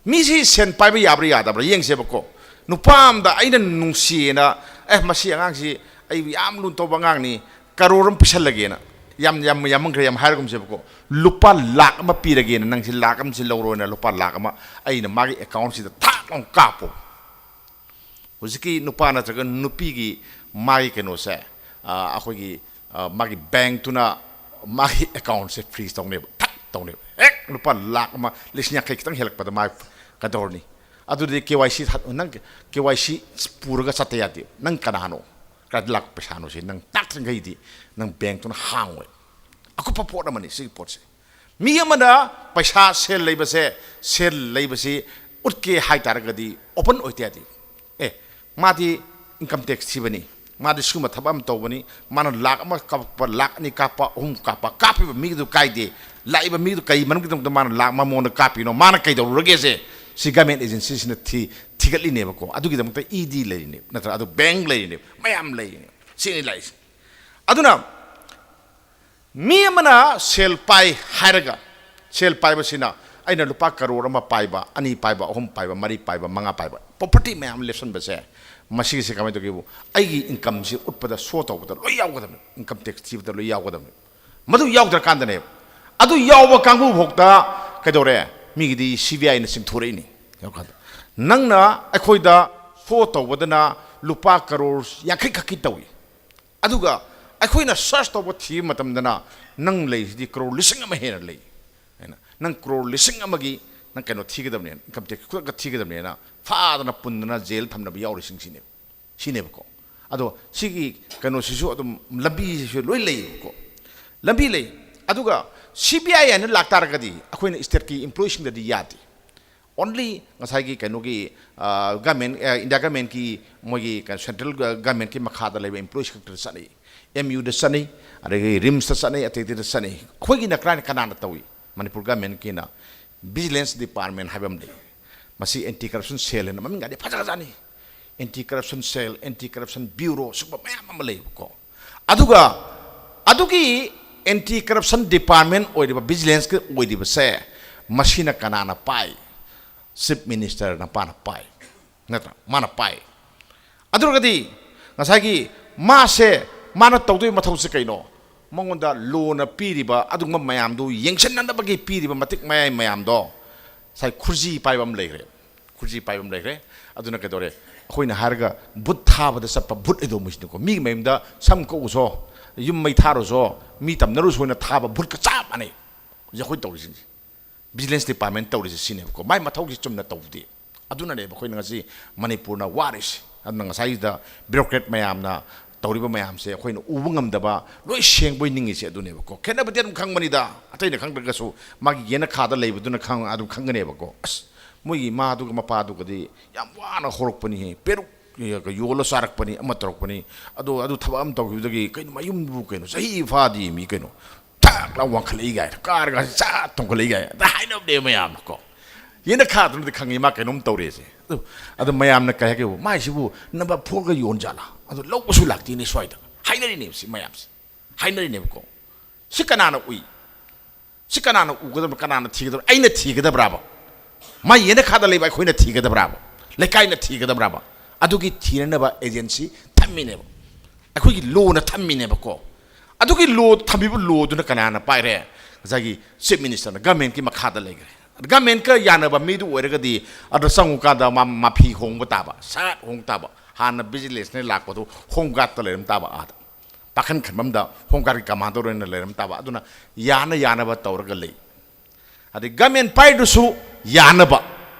ꯃꯤꯁꯤ ꯁꯦꯟ ꯄꯥꯏꯕ ꯌꯥꯕ꯭ꯔꯥ ꯌꯥꯗꯕ꯭ꯔꯥ ꯌꯦꯡꯁꯦꯕꯀꯣ꯫ ꯅꯨꯄꯥ ꯑꯃꯗ ꯑꯩꯅ ꯅꯨꯡꯁꯤꯌꯦꯅ, "ꯑꯦ, ꯃꯁꯤ ꯑꯉꯥꯡꯁꯤ ꯑꯩ ꯌꯥꯝ ꯂꯨꯅ ꯇꯧꯕ ꯑꯉꯥꯡꯅꯤ, ꯀꯔꯣꯔ ꯑꯃ ꯄꯤꯁꯜꯂꯒꯦꯅ", ꯌꯥꯝ, ꯌꯥꯝ, ꯌꯥꯝꯃꯟꯈ꯭ꯔꯦ, ꯌꯥꯝ ꯍꯥꯏꯔꯒꯨꯝꯁꯦꯕꯀꯣ, "ꯂꯨꯄꯥ ꯂꯥꯛ ꯑꯃ ꯄꯤꯔꯒꯦꯅ, ꯅꯪꯁꯤ ꯂꯥꯛ ꯑꯃꯁꯤ ꯂꯧꯔꯣꯅ", ꯂꯨꯄꯥ ꯂꯥꯛ ꯑꯃ ꯑꯩꯅ ꯃꯥꯒꯤ ꯑꯦꯀꯥꯎꯟꯁꯤꯗ ꯊꯥꯛ ꯂꯥꯎꯅ ꯀꯥꯞꯄꯣ꯫ ꯍꯧꯖꯤꯛꯀꯤ ꯅꯨꯄꯥ ꯅꯠꯇ꯭ꯔꯒ ꯅꯨꯄꯤꯒꯤ ꯃꯥꯒꯤ ꯀꯩꯅꯣꯁꯦ, ꯑ, ꯑꯩꯈꯣꯏꯒꯤ, ꯑ, ꯃꯥꯒꯤ ꯕꯦꯡꯛꯇꯨꯅ ꯃꯥꯒꯤ ꯑꯦꯀꯥꯎꯟꯁꯦ ꯐ꯭ꯔꯤꯖ ꯇꯧꯅꯦꯕ, ꯊꯛ ꯇꯧꯅꯦꯕ꯫ ꯍꯦꯛ ꯂꯨꯄꯥ ꯂꯥꯛ ꯑꯃ, ꯂꯤꯁꯤꯡ ꯌꯥꯡꯈꯩ ꯈꯤꯇꯪ ꯍꯦꯜꯂꯛꯄꯗ ꯃꯥ ꯀꯩꯗꯧꯔꯅꯤ? ꯑꯗꯨꯗꯤ ꯀꯦ ꯋꯥꯏ ꯁꯤ ꯊꯥ-, ꯅꯪ ꯀꯦ ꯋꯥꯏ ꯁꯤ ꯄꯨꯔꯒ ꯆꯠꯇ ꯌꯥꯗꯦ꯫ ꯅꯪ ꯀꯅꯥꯅꯣ? ꯀꯗꯥꯏꯗ ꯂꯥꯛꯄ ꯄꯩꯁꯥꯅꯣ ꯁꯤ? ꯅꯪ ꯇꯥꯛꯇ꯭ꯔꯤꯈꯩꯗꯤ ꯅꯪ ꯕꯦꯡꯛꯇꯨꯅ ꯍꯥꯡꯉꯣꯏ꯫ ꯑꯀꯨꯞꯄ ꯄꯣꯠ ꯑꯃꯅꯤ ꯁꯤꯒꯤ ꯄꯣꯠꯁꯦ꯫ ꯃꯤ ꯑꯃꯅ ꯄꯩꯁꯥ, ꯁꯦꯜ ꯂꯩꯕꯁꯦ, ꯁꯦꯜ ꯂꯩꯕꯁꯤ ꯎꯠꯀꯦ ꯍꯥꯏ ꯇꯥꯔꯒꯗꯤ ꯑꯣꯄꯟ ꯑꯣꯏꯇ ꯌꯥꯗꯦ꯫ ꯑꯦ, ꯃꯥꯗꯤ ꯏꯟꯀꯝ ꯇꯦꯛꯁ ꯊꯤꯕꯅꯤ, ꯃꯥꯗꯤ ꯁꯤꯒꯨꯝꯕ ꯊꯕꯛ ꯑꯃ ꯇꯧꯕꯅꯤ, ꯃꯥꯅ ꯂꯥꯛ ꯑꯃ ꯀꯥꯞꯄ, ꯂꯥꯛ ꯑꯅꯤ ꯀꯥꯞꯄ, ꯑꯍꯨꯝ ꯀꯥꯞꯄ, ꯀꯥꯞꯄꯤꯕ ꯃꯤꯗꯨ ꯀꯥꯏꯗꯦ, ꯂꯥꯛꯏꯕ ꯃꯤꯗꯨ ꯀꯩ ꯃꯔꯝꯒꯤꯗꯃꯛꯇ ꯃꯥꯅ ꯂꯥꯛ ꯑꯃ ꯃꯉꯣꯟꯗ ꯀꯥꯞꯄꯤꯅꯣ, ꯃꯥꯅ ꯀꯩꯗꯧꯔꯨꯔꯒꯦꯁꯦ? ꯁꯤ ꯒꯃꯦꯟ ꯑꯦꯖꯦꯟꯁꯤꯁꯤꯅ ꯊꯤ-, ꯊꯤꯒꯠꯂꯤꯅꯦꯕꯀꯣ꯫ ꯑꯗꯨꯒꯤꯗꯃꯛꯇ ꯏ ꯗꯤ ꯂꯩꯔꯤꯅꯦꯕ, ꯅꯠꯇ꯭ꯔꯥ? ꯑꯗꯨ ꯕꯦꯡꯛ ꯂꯩꯔꯤꯅꯦꯕ, ꯃꯌꯥꯝ ꯂꯩꯔꯤꯅꯦꯕ꯫ ꯁꯤꯅꯤ ꯂꯥꯛꯏꯁꯦ꯫ ꯑꯗꯨꯅ ꯃꯤ ꯑꯃꯅ ꯁꯦꯜ ꯄꯥꯏ ꯍꯥꯏꯔꯒ, ꯁꯦꯜ ꯄꯥꯏꯕꯁꯤꯅ, ꯑꯩꯅ ꯂꯨꯄꯥ ꯀꯔꯣꯔ ꯑꯃ ꯄꯥꯏꯕ, ꯑꯅꯤ ꯄꯥꯏꯕ, ꯑꯍꯨꯝ ꯄꯥꯏꯕ, ꯃꯔꯤ ꯄꯥꯏꯕ, ꯃꯉꯥ ꯄꯥꯏꯕ, ꯄ꯭ꯔꯣꯄꯔꯇꯤ ꯃꯌꯥꯝ ꯂꯦꯞꯁꯟꯕꯁꯦ, ꯃꯁꯤꯒꯤꯁꯦ ꯀꯃꯥꯏꯅ ꯇꯧꯒꯦꯕꯨ, ꯑꯩꯒꯤ ꯏꯟꯀꯝꯁꯤ ꯎꯠꯄꯗ, ꯁꯣ ꯇꯧꯕꯗ ꯂꯣꯏ ꯌꯥꯎꯒꯗꯕꯅꯤ, ꯏꯟꯀꯝ ꯇꯦꯛꯁ ꯊꯤꯕꯗ ꯂꯣꯏ ꯌꯥꯎꯒꯗꯕꯅꯤ꯫ ꯃꯗꯨ ꯌꯥꯎꯗ꯭ꯔꯀꯥꯟꯗꯅꯦꯕ, ꯑꯗꯨ ꯌꯥꯎꯕ ꯀꯥꯡꯕꯨ ꯐꯥꯎꯗ ꯀꯩꯗꯧꯔꯦ? ꯃꯤꯒꯤꯗꯤ ꯁꯤ ꯕꯤ ꯑꯥꯏꯅ ꯆꯤꯡꯊꯣꯔꯛꯏꯅꯤ꯫ ꯌꯦꯡꯉꯨꯀꯥꯟꯗ, ꯅꯪꯅ ꯑꯩꯈꯣꯏꯗ ꯁꯣ ꯇꯧꯕꯗꯅ ꯂꯨꯄꯥ ꯀꯔꯣꯔ ꯌꯥꯡꯈꯩ ꯈꯛꯀꯤ ꯇꯧꯏ, ꯑꯗꯨꯒ ꯑꯩꯈꯣꯏꯅ ꯁꯔꯆ ꯇꯧꯕ ꯊꯤꯕ ꯃꯇꯝꯗꯅ ꯅꯪ ꯂꯩꯔꯤꯁꯤꯗꯤ ꯀ꯭ꯔꯣꯔ ꯂꯤꯁꯤꯡ ꯑꯃ ꯍꯦꯟꯅ ꯂꯩ ꯍꯥꯏꯅ, ꯅꯪ ꯀ꯭ꯔꯣꯔ ꯂꯤꯁꯤꯡ ꯑꯃꯒꯤ ꯅꯪ ꯀꯩꯅꯣ ꯊꯤꯒꯗꯕꯅꯦꯅ, ꯏꯟꯀꯝ ꯇꯦꯛꯁ ꯈꯨꯗꯛꯇ ꯊꯤꯒꯗꯕꯅꯦꯅ ꯐꯥꯗꯅ ꯄꯨꯟꯗꯅ ꯖꯦꯜ ꯊꯝꯅꯕ ꯌꯥꯎꯔꯤꯁꯤꯡꯁꯤꯅꯦꯕ, ꯁꯤꯅꯦꯕꯀꯣ꯫ ꯑꯗꯣ ꯁꯤꯒꯤ ꯀꯩꯅꯣꯁꯤꯁꯨ ꯑꯗꯨꯝ ꯂꯝꯕꯤꯁꯤꯁꯨ ꯂꯣꯏ ꯂꯩꯌꯦꯕꯀꯣ, ꯂꯝꯕꯤ ꯂꯩ꯫ ꯑꯗꯨꯒ ꯁꯤ ꯕꯤ ꯑꯥꯏ ꯍꯥꯏꯅ ꯂꯥꯛꯇꯥꯔꯒꯗꯤ ꯑꯩꯈꯣꯏꯅ ꯁ꯭ꯇꯦꯠꯀꯤ ꯏꯝꯄ꯭ꯂꯣꯌꯤꯁꯤꯡꯗꯗꯤ ꯌꯥꯗꯦ꯫ ꯑꯣꯟꯂꯤ ꯉꯁꯥꯏꯒꯤ ꯀꯩꯅꯣꯒꯤ, ꯑ, ꯒꯃꯦꯟ, ꯑ, ꯏꯟꯗꯤꯌꯥ ꯒꯃꯦꯟꯀꯤ, ꯃꯣꯏꯒꯤ ꯀꯩꯅꯣ, ꯁꯦꯟꯇ꯭ꯔꯦꯜ ꯒ-, ꯒꯃꯦꯟꯀꯤ ꯃꯈꯥꯗ ꯂꯩꯕ ꯏꯝꯄ꯭ꯂꯣꯌꯤꯁ ꯈꯛꯇꯗ ꯆꯠꯅꯩ꯫ ꯑꯦꯝ ꯌꯨꯗ ꯆꯠꯅꯩ, ꯑꯗꯒꯤ ꯔꯤꯝꯁꯇ ꯆꯠꯅꯩ, ꯑꯇꯩ ꯑꯇꯩꯗ ꯆꯠꯅꯩ꯫ ꯑꯩꯈꯣꯏꯒꯤꯅ ꯀꯗꯥꯏꯅ, ꯀꯅꯥꯅ ꯇꯧꯏ? ꯃꯅꯤꯄꯨꯔ ꯒꯃꯦꯟꯀꯤꯅ ꯚꯤꯖꯤꯂꯦꯟꯁ ꯗꯤꯄꯥꯔꯠꯃꯦꯟ ꯍꯥꯏꯕ ꯑꯃ ꯂꯩ꯫ ꯃꯁꯤ ꯑꯦꯟꯇꯤ ꯀꯔꯞꯁꯟ ꯁꯦꯜ ꯍꯥꯏꯅ ꯃꯃꯤꯡꯒꯗꯤ ꯐꯖꯈ꯭ꯔꯖꯥꯠꯅꯤ꯫ ꯑꯦꯟꯇꯤ ꯀꯔꯞꯁꯟ ꯁꯦꯜ, ꯑꯦꯟꯇꯤ ꯀꯔꯞꯁꯟ ꯕ꯭ꯌꯨꯔꯣ, ꯁꯤꯒꯨꯝꯕ ꯃꯌꯥꯝ ꯑꯃ ꯂꯩꯌꯦꯕꯀꯣ꯫ ꯑꯗꯨꯒ ꯑꯗꯨꯒꯤ ꯑꯦꯟꯇꯤ ꯀꯔꯞꯁꯟ ꯗꯤꯄꯥꯔꯠꯃꯦꯟ ꯑꯣꯏꯔꯤꯕ, ꯚꯤꯖꯤꯂꯦꯟꯁꯀꯤ ꯑꯣꯏꯔꯤꯕꯁꯦ, ꯃꯁꯤꯅ ꯀꯅꯥꯅ ꯄꯥꯏ? ꯆꯤꯐ ꯃꯤꯅꯤꯁꯇꯔ ꯅꯄꯥꯅ ꯄꯥꯏ, ꯅꯠꯇ꯭ꯔꯥ? ꯃꯥꯅ ꯄꯥꯏ꯫ ꯑꯗꯨ ꯑꯣꯏꯔꯒꯗꯤ ꯉꯁꯥꯏꯒꯤ ꯃꯥꯁꯦ, ꯃꯥꯅ ꯇꯧꯗꯣꯏ ꯃꯊꯧꯁꯦ ꯀꯩꯅꯣ? ꯃꯉꯣꯟꯗ ꯂꯣꯅ ꯄꯤꯔꯤꯕ ꯑꯗꯨꯒꯨꯝꯕ ꯃꯌꯥꯝꯗꯨ ꯌꯦꯡꯁꯤꯟꯅꯅꯕꯒꯤ ꯄꯤꯔꯤꯕ ꯃꯇꯤꯛ ꯃꯌꯥꯏ ꯃꯌꯥꯝꯗꯣ ꯉꯁꯥꯏ ꯈꯨꯔꯖꯤ ꯄꯥꯏꯕ ꯑꯃ ꯂꯩꯈ꯭ꯔꯦ꯫ ꯈꯨꯔꯖꯤ ꯄꯥꯏꯕ ꯑꯃ ꯂꯩꯈ꯭ꯔꯦ꯫ ꯑꯗꯨꯅ ꯀꯩꯗꯧꯔꯦ? ꯑꯩꯈꯣꯏꯅ ꯍꯥꯏꯔꯒ ꯚꯨꯠ ꯊꯥꯕꯗ ꯆꯠꯄ ꯚꯨꯠ ꯍꯥꯏꯗꯣ ꯃꯣꯏꯁꯤꯅꯀꯣ, ꯃꯤꯒꯤ ꯃꯌꯨꯝꯗ ꯁꯝ ꯀꯛꯎꯁꯣ, ꯌꯨꯝ ꯃꯩ ꯊꯥꯔꯨꯁꯣ, ꯃꯤ ꯇꯝꯅꯔꯨꯁꯣ ꯍꯥꯏꯅ ꯊꯥꯕ ꯚꯨꯠꯀ ꯆꯞ ꯃꯥꯟꯅꯩ꯫ ꯍꯧꯖꯤꯛ ꯑꯩꯈꯣꯏ ꯇꯧꯔꯤꯁꯤꯡꯁꯦ, ꯚꯤꯖꯤꯂꯦꯟꯁ ꯗꯤꯄꯥꯔꯠꯃꯦꯟ ꯇꯧꯔꯤꯁꯦ ꯁꯤꯅꯦꯕꯀꯣ꯫ ꯃꯥꯏ ꯃꯊꯧꯁꯤ ꯆꯨꯝꯅ ꯇꯧꯗꯦ꯫ ꯑꯗꯨꯅꯅꯦꯕ ꯑꯩꯈꯣꯏꯅ ꯉꯁꯤ ꯃꯅꯤꯄꯨꯔꯅ ꯋꯥꯔꯤꯁꯦ꯫ ꯑꯗꯨꯅ ꯉꯁꯥꯏꯁꯤꯗ ꯕ꯭ꯌꯨꯔꯣꯀ꯭ꯔꯦꯠ ꯃꯌꯥꯝꯅ ꯇꯧꯔꯤꯕ ꯃꯌꯥꯝꯁꯦ ꯑꯩꯈꯣꯏꯅ ꯎꯕ ꯉꯝꯗꯕ, ꯂꯣꯏ ꯁꯦꯡꯕꯣꯏ ꯅꯤꯡꯉꯤꯁꯦ ꯑꯗꯨꯅꯦꯕꯀꯣ꯫ ꯈꯦꯠꯅꯕꯗꯤ ꯑꯗꯨꯝ ꯈꯪꯕꯅꯤꯗ, ꯑꯇꯩꯅ ꯈꯪꯗ꯭ꯔꯒꯁꯨ ꯃꯥꯒꯤ ꯌꯦꯅꯈꯥꯗ ꯂꯩꯕꯗꯨꯅ ꯈꯪ-, ꯑꯗꯨꯝ ꯈꯪꯒꯅꯦꯕꯀꯣ꯫ ꯑꯁ, ꯃꯣꯏꯒꯤ ꯏꯃꯥꯗꯨꯒ ꯃꯄꯥꯗꯨꯒꯗꯤ ꯌꯥꯝ ꯋꯥꯅ ꯍꯧꯔꯛꯄꯅꯤꯍꯦ, ꯄꯦꯔꯨꯛ ꯌꯣꯜꯂ ꯆꯥꯔꯛꯄꯅꯤ, ꯑꯃ ꯇꯧꯔꯛꯄꯅꯤ, ꯑꯗꯣ ꯑꯗꯨ ꯊꯕꯛ ꯑꯃ ꯇꯧꯈꯤꯕꯗꯒꯤ ꯀꯩꯅꯣ ꯃꯌꯨꯝꯕꯨ ꯀꯩꯅꯣ ꯆꯍꯤ ꯐꯥꯗꯦ ꯃꯤ ꯀꯩꯅꯣ ꯊꯥꯛ ꯂꯥꯎ ꯋꯥꯡꯈꯠꯂꯛꯏ ꯀꯥꯏꯅ, ꯀꯥꯔꯒ ꯆꯥ ꯊꯣꯡꯒꯠꯂꯛꯏ ꯀꯥꯏꯅ ꯑꯗ ꯍꯥꯏꯅꯕꯅꯦ ꯃꯌꯥꯝꯅꯀꯣ꯫ ꯌꯦꯅꯈꯥꯗꯨꯅꯗꯤ ꯈꯪꯉꯤ ꯃꯥ ꯀꯩꯅꯣꯝ ꯇꯧꯔꯦꯁꯦ꯫ ꯑꯗꯨ, ꯑꯗꯨ ꯃꯌꯥꯝꯅ ꯀꯩ ꯍꯥꯏꯒꯦꯕꯨ, "ꯃꯥꯏꯁꯤꯕꯨ ꯅꯝꯕꯔ ꯐꯣꯔꯒ ꯌꯣꯟꯖꯥꯠꯂꯥ? ꯑꯗꯨ ꯂꯧꯕꯁꯨ ꯂꯥꯛꯇꯦꯅꯦ ꯁ꯭ꯋꯥꯏꯗ", ꯍꯥꯏꯅꯔꯤꯅꯦꯕ ꯁꯤ ꯃꯌꯥꯝꯁꯦ, ꯍꯥꯏꯅꯔꯤꯅꯦꯕꯀꯣ꯫ ꯁꯤ ꯀꯅꯥꯅ ꯎꯏ? ꯁꯤ ꯀꯅꯥꯅ ꯎꯒꯗꯕ, ꯀꯅꯥꯅ ꯊꯤꯒꯗꯕ? ꯑꯩꯅ ꯊꯤꯒꯗꯕ꯭ꯔꯥꯕ? ꯃꯥ ꯌꯦꯅꯈꯥꯗ ꯂꯩꯕ ꯑꯩꯈꯣꯏꯅ ꯊꯤꯒꯗꯕ꯭ꯔꯥꯕ? ꯂꯩꯀꯥꯏꯅ ꯊꯤꯒꯗꯕ꯭ꯔꯥꯕ? ꯑꯗꯨꯒꯤ ꯊꯤꯅꯅꯕ ꯑꯦꯖꯦꯟꯁꯤ ꯊꯝꯃꯤꯅꯦꯕ, ꯑꯩꯈꯣꯏꯒꯤ ꯂꯣꯅ ꯊꯝꯃꯤꯅꯦꯕꯀꯣ꯫ ꯑꯗꯨꯒꯤ ꯂꯣ, ꯊꯝꯃꯤꯕ ꯂꯣꯗꯨꯅ ꯀꯅꯥꯅ ꯄꯥꯏꯔꯦ? ꯉꯁꯥꯏꯒꯤ ꯆꯤꯐ ꯃꯤꯅꯤꯁꯇꯔꯅ, ꯒꯃꯦꯟꯀꯤ ꯃꯈꯥꯗ ꯂꯩꯈ꯭ꯔꯦ꯫ ꯒꯃꯦꯟꯀ ꯌꯥꯅꯕ ꯃꯤꯗꯨ ꯑꯣꯏꯔꯒꯗꯤ ꯑꯗ ꯆꯪꯉꯨꯀꯥꯟꯗ ꯃꯥ ꯃꯐꯤ ꯍꯣꯡꯕ ꯇꯥꯕ, ꯁꯥꯠ ꯍꯣꯡꯕ ꯇꯥꯕ, ꯍꯥꯟꯅ ꯚꯤꯖꯤꯂꯦꯟꯁꯅ ꯂꯥꯛꯄꯗꯣ ꯍꯣꯝ ꯒꯥꯔꯗꯇ ꯂꯩꯔꯝ ꯇꯥꯕ, ꯑꯥꯗ ꯄꯥꯈꯟ ꯈꯟꯐꯝꯗ ꯍꯣꯝ ꯒꯥꯔꯗꯀꯤ ꯀꯃꯥꯟꯗꯔ ꯑꯣꯏꯅ ꯂꯩꯔꯝ ꯇꯥꯕ꯫ ꯑꯗꯨꯅ ꯌꯥꯅ ꯌꯥꯅꯕ ꯇꯧꯔꯒ ꯂꯩ꯫ ꯑꯗꯩ ꯒꯃꯦꯟ ꯄꯥꯏꯗꯨꯁꯨ ꯌꯥꯅꯕ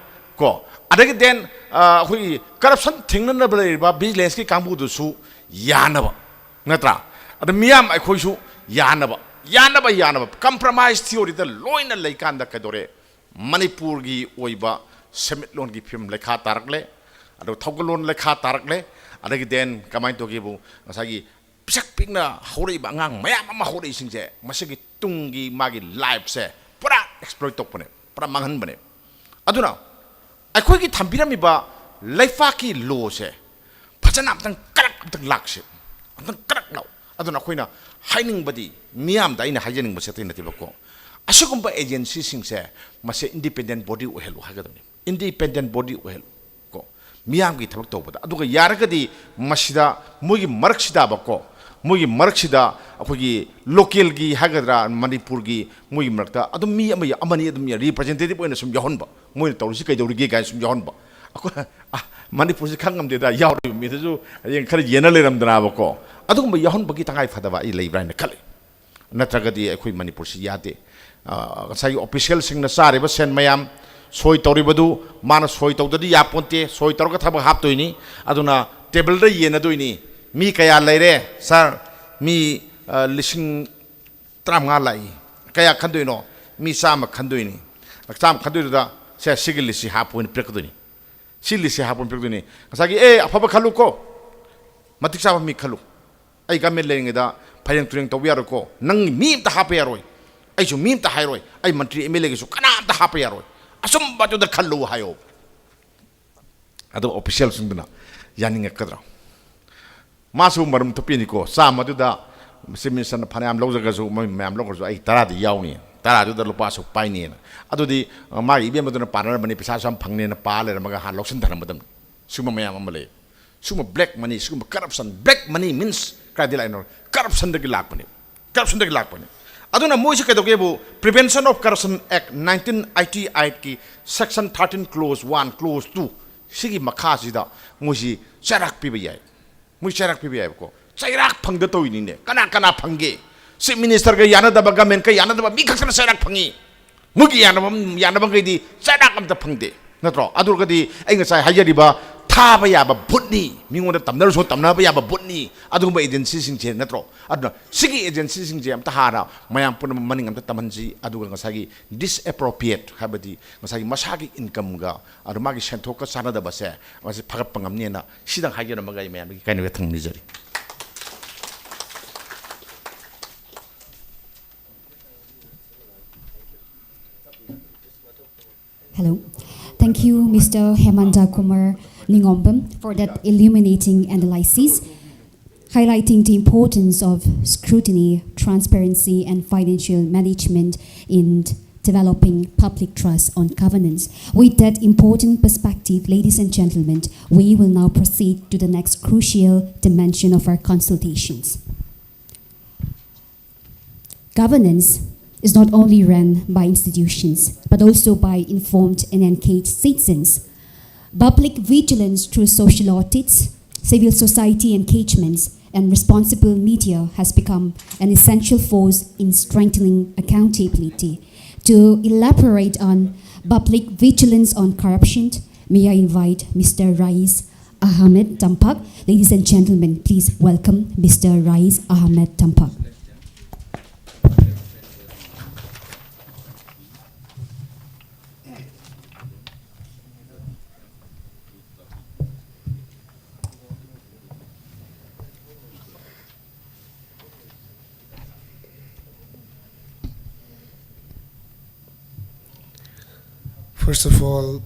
ꯀꯣ, ꯑꯗꯒꯤ then, ꯑ, ꯑꯩꯈꯣꯏꯒꯤ ꯀꯔꯞꯁꯟ ꯊꯤꯡꯅꯅꯕ ꯂꯩꯔꯤꯕ ꯚꯤꯖꯤꯂꯦꯟꯁꯀꯤ ꯀꯥꯡꯕꯨꯗꯨꯁꯨ ꯌꯥꯅꯕ, ꯅꯠꯇ꯭ꯔꯥ? ꯑꯗ ꯃꯤꯌꯥꯝ ꯑꯩꯈꯣꯏꯁꯨ ꯌꯥꯅꯕ, ꯌꯥꯅꯕ, ꯌꯥꯅꯕ, ꯀꯝꯄ꯭ꯔꯣꯃꯥꯏꯁ ꯊꯤꯑꯣꯔꯤꯗ ꯂꯣꯏꯅ ꯂꯩꯀꯥꯟꯗ ꯀꯩꯗꯧꯔꯦ? ꯃꯅꯤꯄꯨꯔꯒꯤ ꯑꯣꯏꯕ ꯁꯦꯟꯃꯤꯠꯂꯣꯟꯒꯤ ꯐꯤꯕꯝ ꯂꯩꯈꯥ ꯇꯥꯔꯛꯂꯦ, ꯑꯗꯨꯒ ꯊꯧꯒꯜꯂꯣꯟ ꯂꯩꯈꯥ ꯇꯥꯔꯛꯂꯦ, ꯑꯗꯒꯤ then ꯀꯃꯥꯏꯅ ꯇꯧꯒꯦꯕꯨ, ꯉꯁꯥꯏꯒꯤ ꯄꯤꯁꯛ ꯄꯤꯛꯅ ꯍꯧꯔꯛꯏꯕ ꯑꯉꯥꯡ ꯃꯌꯥꯝ ꯑꯃ ꯍꯧꯔꯛꯏꯁꯤꯡꯁꯦ, ꯃꯁꯤꯒꯤ ꯇꯨꯡꯒꯤ ꯃꯥꯒꯤ ꯂꯥꯏꯐꯁꯦ ꯄꯨꯔꯥ ꯑꯦꯛꯁꯄ꯭ꯂꯣꯏꯠ ꯇꯧꯕꯅꯦ, ꯄꯨꯔꯥ ꯃꯥꯡꯍꯟꯕꯅꯦ꯫ ꯑꯗꯨꯅ ꯑꯩꯈꯣꯏꯒꯤ ꯊꯝꯕꯤꯔꯝꯃꯤꯕ ꯂꯩꯄꯥꯛꯀꯤ ꯂꯣꯁꯦ ꯐꯖꯅ ꯑꯝꯇꯪ ꯀꯔꯛ ꯑꯝꯇꯪ ꯂꯥꯛꯁꯤ, ꯑꯝꯇꯪ ꯀꯔꯛ ꯂꯥꯎ꯫ ꯑꯗꯨꯅ ꯑꯩꯈꯣꯏꯅ ꯍꯥꯏꯅꯤꯡꯕꯗꯤ, ꯃꯤꯌꯥꯝꯗ ꯑꯩꯅ ꯍꯥꯏꯖꯅꯤꯡꯕꯁꯦ ꯑꯇꯩ ꯅꯠꯇꯦꯕꯀꯣ, ꯑꯁꯤꯒꯨꯝꯕ ꯑꯦꯖꯦꯟꯁꯤꯁꯤꯡꯁꯦ ꯃꯁꯦ ꯏꯟꯗꯤꯄꯦꯟꯗꯦꯟ ꯕꯣꯗꯤ ꯑꯣꯏꯍꯜꯂꯨ ꯍꯥꯏꯒꯗꯕꯅꯤ꯫ Independent body ꯑꯣꯏꯍꯜꯂꯨ ꯀꯣ, ꯃꯤꯌꯥꯝꯒꯤ ꯊꯕꯛ ꯇꯧꯕꯗ꯫ ꯑꯗꯨꯒ ꯌꯥꯔꯒꯗꯤ ꯃꯁꯤꯗ ꯃꯣꯏꯒꯤ ꯃꯔꯛꯁꯤꯗꯕꯀꯣ, ꯃꯣꯏꯒꯤ ꯃꯔꯛꯁꯤꯗ ꯑꯩꯈꯣꯏꯒꯤ local ꯒꯤ ꯍꯥꯏꯒꯗ꯭ꯔꯥ, ꯃꯅꯤꯄꯨꯔꯒꯤ ꯃꯣꯏꯒꯤ ꯃꯔꯛꯇ ꯑꯗꯨꯝ ꯃꯤ ꯑꯃ, ꯑꯃꯅꯤ ꯑꯗꯨꯝ representative ꯑꯣꯏꯅ ꯁꯨꯝ ꯌꯥꯎꯍꯟꯕ, ꯃꯣꯏꯅ ꯇꯧꯔꯤꯁꯤ ꯀꯩꯗꯧꯔꯤꯒꯦ ꯀꯥꯏꯅ ꯁꯨꯝ ꯌꯥꯎꯍꯟꯕ꯫ ꯑꯩꯈꯣꯏ, ꯑ, ꯃꯅꯤꯄꯨꯔꯁꯤ ꯈꯪ ꯉꯝꯗꯦꯗ, ꯌꯥꯎꯔꯤꯕ ꯃꯤꯗꯨꯁꯨ ꯍꯌꯦꯡ ꯈꯔ ꯌꯦꯟꯅ ꯂꯩꯔꯝꯗꯅꯕꯀꯣ꯫ ꯑꯗꯨꯒꯨꯝꯕ ꯌꯥꯎꯍꯟꯕꯒꯤ ꯇꯉꯥꯏ ꯐꯗꯕ ꯑꯩ ꯂꯩꯕ꯭ꯔꯥ ꯍꯥꯏꯅ ꯈꯜꯂꯤ꯫ ꯅꯠꯇ꯭ꯔꯒꯗꯤ ꯑꯩꯈꯣꯏ ꯃꯅꯤꯄꯨꯔꯁꯤ ꯌꯥꯗꯦ꯫ ꯑ, ꯉꯁꯥꯏꯒꯤ official ꯁꯤꯡꯅ ꯆꯥꯔꯤꯕ ꯁꯦꯟ ꯃꯌꯥꯝ, ꯁꯣꯏ ꯇꯧꯔꯤꯕꯗꯨ, ꯃꯥꯅ ꯁꯣꯏ ꯇꯧꯗꯗꯤ ꯌꯥꯄꯣꯟꯇꯦ, ꯁꯣꯏ ꯇꯧꯔꯒ ꯊꯕꯛ ꯍꯥꯞꯇꯣꯏꯅꯤ꯫ ꯑꯗꯨꯅ table ꯗ ꯌꯦꯟꯅꯗꯣꯏꯅꯤ꯫ ꯃꯤ ꯀꯌꯥ ꯂꯩꯔꯦ ꯁꯥꯔ? ꯃꯤ, ꯑ, ꯂꯤꯁꯤꯡ ꯇꯔꯥꯃꯉꯥ ꯂꯥꯛꯏ꯫ ꯀꯌꯥ ꯈꯟꯗꯣꯏꯅꯣ? ꯃꯤ ꯆꯥꯝꯃ ꯈꯟꯗꯣꯏꯅꯤ꯫ ꯆꯥꯝꯃ ꯈꯟꯗꯣꯏꯗꯨꯗ, "ꯁꯦ, ꯁꯤꯒꯤ list ꯁꯤ ꯍꯥꯞꯄꯨ" ꯍꯥꯏꯅ ꯄꯤꯔꯛꯀꯗꯣꯏꯅꯤ꯫ ꯁꯤ list ꯁꯤ ꯍꯥꯞꯄꯨ ꯍꯥꯏꯅ ꯄꯤꯔꯛꯇꯣꯏꯅꯤ꯫ ꯉꯁꯥꯏꯒꯤ, "ꯑꯦ, ꯑꯐꯕ ꯈꯜꯂꯨꯀꯣ, ꯃꯇꯤꯛ ꯆꯥꯕ ꯃꯤ ꯈꯜꯂꯨ꯫ ꯑꯩ government ꯂꯩꯔꯤꯉꯩꯗ ꯐꯩꯔꯦꯡ ꯇꯨꯔꯦꯡ ꯇꯧꯕ ꯌꯥꯔꯣꯏꯀꯣ꯫ ꯅꯪ ꯃꯤ ꯑꯝꯇ ꯍꯥꯞꯄ ꯌꯥꯔꯣꯏ, ꯑꯩꯁꯨ ꯃꯤ ꯑꯝꯇ ꯍꯥꯏꯔꯣꯏ, ꯑꯩ ꯃꯟꯇ꯭ꯔꯤ ꯑꯦꯝ ꯑꯦꯜ ꯑꯦꯒꯤꯁꯨ ꯀꯅꯥꯝꯇ ꯍꯥꯞꯄ ꯌꯥꯔꯣꯏ, ꯑꯆꯨꯝꯕꯗꯨꯗ ꯈꯜꯂꯨ" ꯍꯥꯏꯌꯣ꯫ ꯑꯗꯣ official ꯁꯤꯡꯗꯨꯅ ꯌꯥꯅꯤꯡꯉꯛꯀꯗ꯭ꯔꯣ? ꯃꯥꯁꯨ ꯃꯔꯨꯝ ꯊꯨꯞꯄꯤꯅꯤꯀꯣ꯫ ꯆꯥꯝꯃꯗꯨꯗ Chief Minister ꯅ ꯐꯅꯌꯥꯝ ꯂꯧꯖꯒꯁꯨ, ꯃꯣꯏ ꯃꯌꯥꯝ ꯂꯧꯈ꯭ꯔꯁꯨ, "ꯑꯩ ꯇꯔꯥꯗꯤ ꯌꯥꯎꯅꯤ, ꯇꯔꯥꯗꯨꯗ ꯂꯨꯄꯥ ꯑꯁꯨꯛ ꯄꯥꯏꯅꯤꯅ"꯫ ꯑꯗꯨꯗꯤ, ꯑ, ꯃꯥꯒꯤ ꯏꯕꯦꯝꯃꯗꯨꯅ ꯄꯥꯅꯔꯝꯕꯅꯤ, ꯄꯩꯁꯥꯁꯨ ꯌꯥꯝ ꯐꯪꯅꯦꯅ ꯄꯥ ꯂꯩꯔꯝꯃꯒ ꯍꯥꯟꯅ ꯂꯧꯁꯤꯟꯊꯔꯝꯕꯗꯝ꯫ ꯁꯤꯒꯨꯝꯕ ꯃꯌꯥꯝ ꯑꯃ ꯂꯩ꯫ ꯁꯤꯒꯨꯝꯕ black money, ꯁꯤꯒꯨꯝꯕ corruption, black money means ꯀꯥꯏꯗꯒꯤ ꯂꯥꯛꯏꯅꯣ? Corruption ꯗꯒꯤ ꯂꯥꯛꯄꯅꯦ꯫ Corruption ꯗꯒꯤ ꯂꯥꯛꯄꯅꯦ꯫ ꯑꯗꯨꯅ ꯃꯣꯏꯁꯤ ꯀꯩꯗꯧꯒꯦꯕꯨ, Prevention of Corruption Act nineteen eighty eight ꯀꯤ section thirteen clause one, clause two, ꯁꯤꯒꯤ ꯃꯈꯥꯁꯤꯗ ꯃꯣꯏꯁꯤ ꯆꯩꯔꯥꯛ ꯄꯤꯕ ꯌꯥꯏ꯫ ꯃꯣꯏ ꯆꯩꯔꯥꯛ ꯄꯤꯕ ꯌꯥꯏꯕꯀꯣ꯫ ꯆꯩꯔꯥꯛ ꯐꯪꯗ ꯇꯧꯔꯤꯅꯤꯅꯦ꯫ ꯀꯅꯥ ꯀꯅꯥ ꯐꯪꯒꯦ? Chief Minister ꯒ ꯌꯥꯅꯗꯕ, government ꯀ ꯌꯥꯅꯗꯕ ꯃꯤ ꯈꯛꯇꯅ ꯆꯩꯔꯥꯛ ꯐꯪꯉꯤ꯫ ꯃꯣꯏꯒꯤ ꯌꯥꯅꯕ, ꯌꯥꯅꯕꯈꯩꯗꯤ ꯆꯩꯔꯥꯛ ꯑꯝꯇ ꯐꯪꯗꯦ, ꯅꯠꯇ꯭ꯔꯣ? ꯑꯗꯨ ꯑꯣꯏꯔꯒꯗꯤ ꯑꯩ ꯉꯁꯥꯏ ꯍꯥꯏꯖꯔꯤꯕ ꯊꯥꯕ ꯌꯥꯕ ꯚꯨꯠꯅꯤ, ꯃꯤꯉꯣꯟꯗ ꯇꯝꯅꯔꯁꯨ ꯇꯝꯅꯕ ꯌꯥꯕ ꯚꯨꯠꯅꯤ ꯑꯗꯨꯒꯨꯝꯕ agency ꯁꯤꯡꯁꯦ, ꯅꯠꯇ꯭ꯔꯣ? ꯑꯗꯨꯅ ꯁꯤꯒꯤ agency ꯁꯤꯡꯁꯦ ꯑꯝꯇ ꯍꯥꯟꯅ ꯃꯌꯥꯝ ꯄꯨꯝꯅꯃꯛ ꯃꯅꯤꯡ ꯑꯝꯇ ꯇꯝꯍꯟꯁꯤ, ꯑꯗꯨꯒ ꯉꯁꯥꯏꯒꯤ disappropriate, ꯍꯥꯏꯕꯗꯤ ꯉꯁꯥꯏꯒꯤ ꯃꯁꯥꯒꯤ income ꯒ ꯑꯗꯨ ꯃꯥꯒꯤ ꯁꯦꯟꯊꯣꯛꯀ ꯆꯥꯟꯅꯗꯕꯁꯦ, ꯃꯁꯤ ꯐꯒꯠꯄ ꯉꯝꯅꯦꯅ ꯁꯤꯗꯪ ꯍꯥꯏꯖꯔꯝꯃꯒ ꯑꯩ ꯃꯌꯥꯝꯗꯒꯤ ꯀꯥꯏꯅꯕ ꯊꯝꯖꯔꯤ꯫ Hello. Thank you, Mister Hemanta Kumar Ningombam, for that illuminating analysis, highlighting the importance of scrutiny, transparency, and financial management in developing public trust on governance. With that important perspective, ladies and gentlemen, we will now proceed to the next crucial dimension of our consultations. Governance is not only run by institutions, but also by informed and engaged citizens. Public vigilance through social audits, civil society engagements, and responsible media has become an essential force in strengthening accountability. To elaborate on public vigilance on corruption, may I invite Mister Rais Ahmed Tampak. Ladies and gentlemen, please welcome Mister Rais Ahmed Tampak. First of all,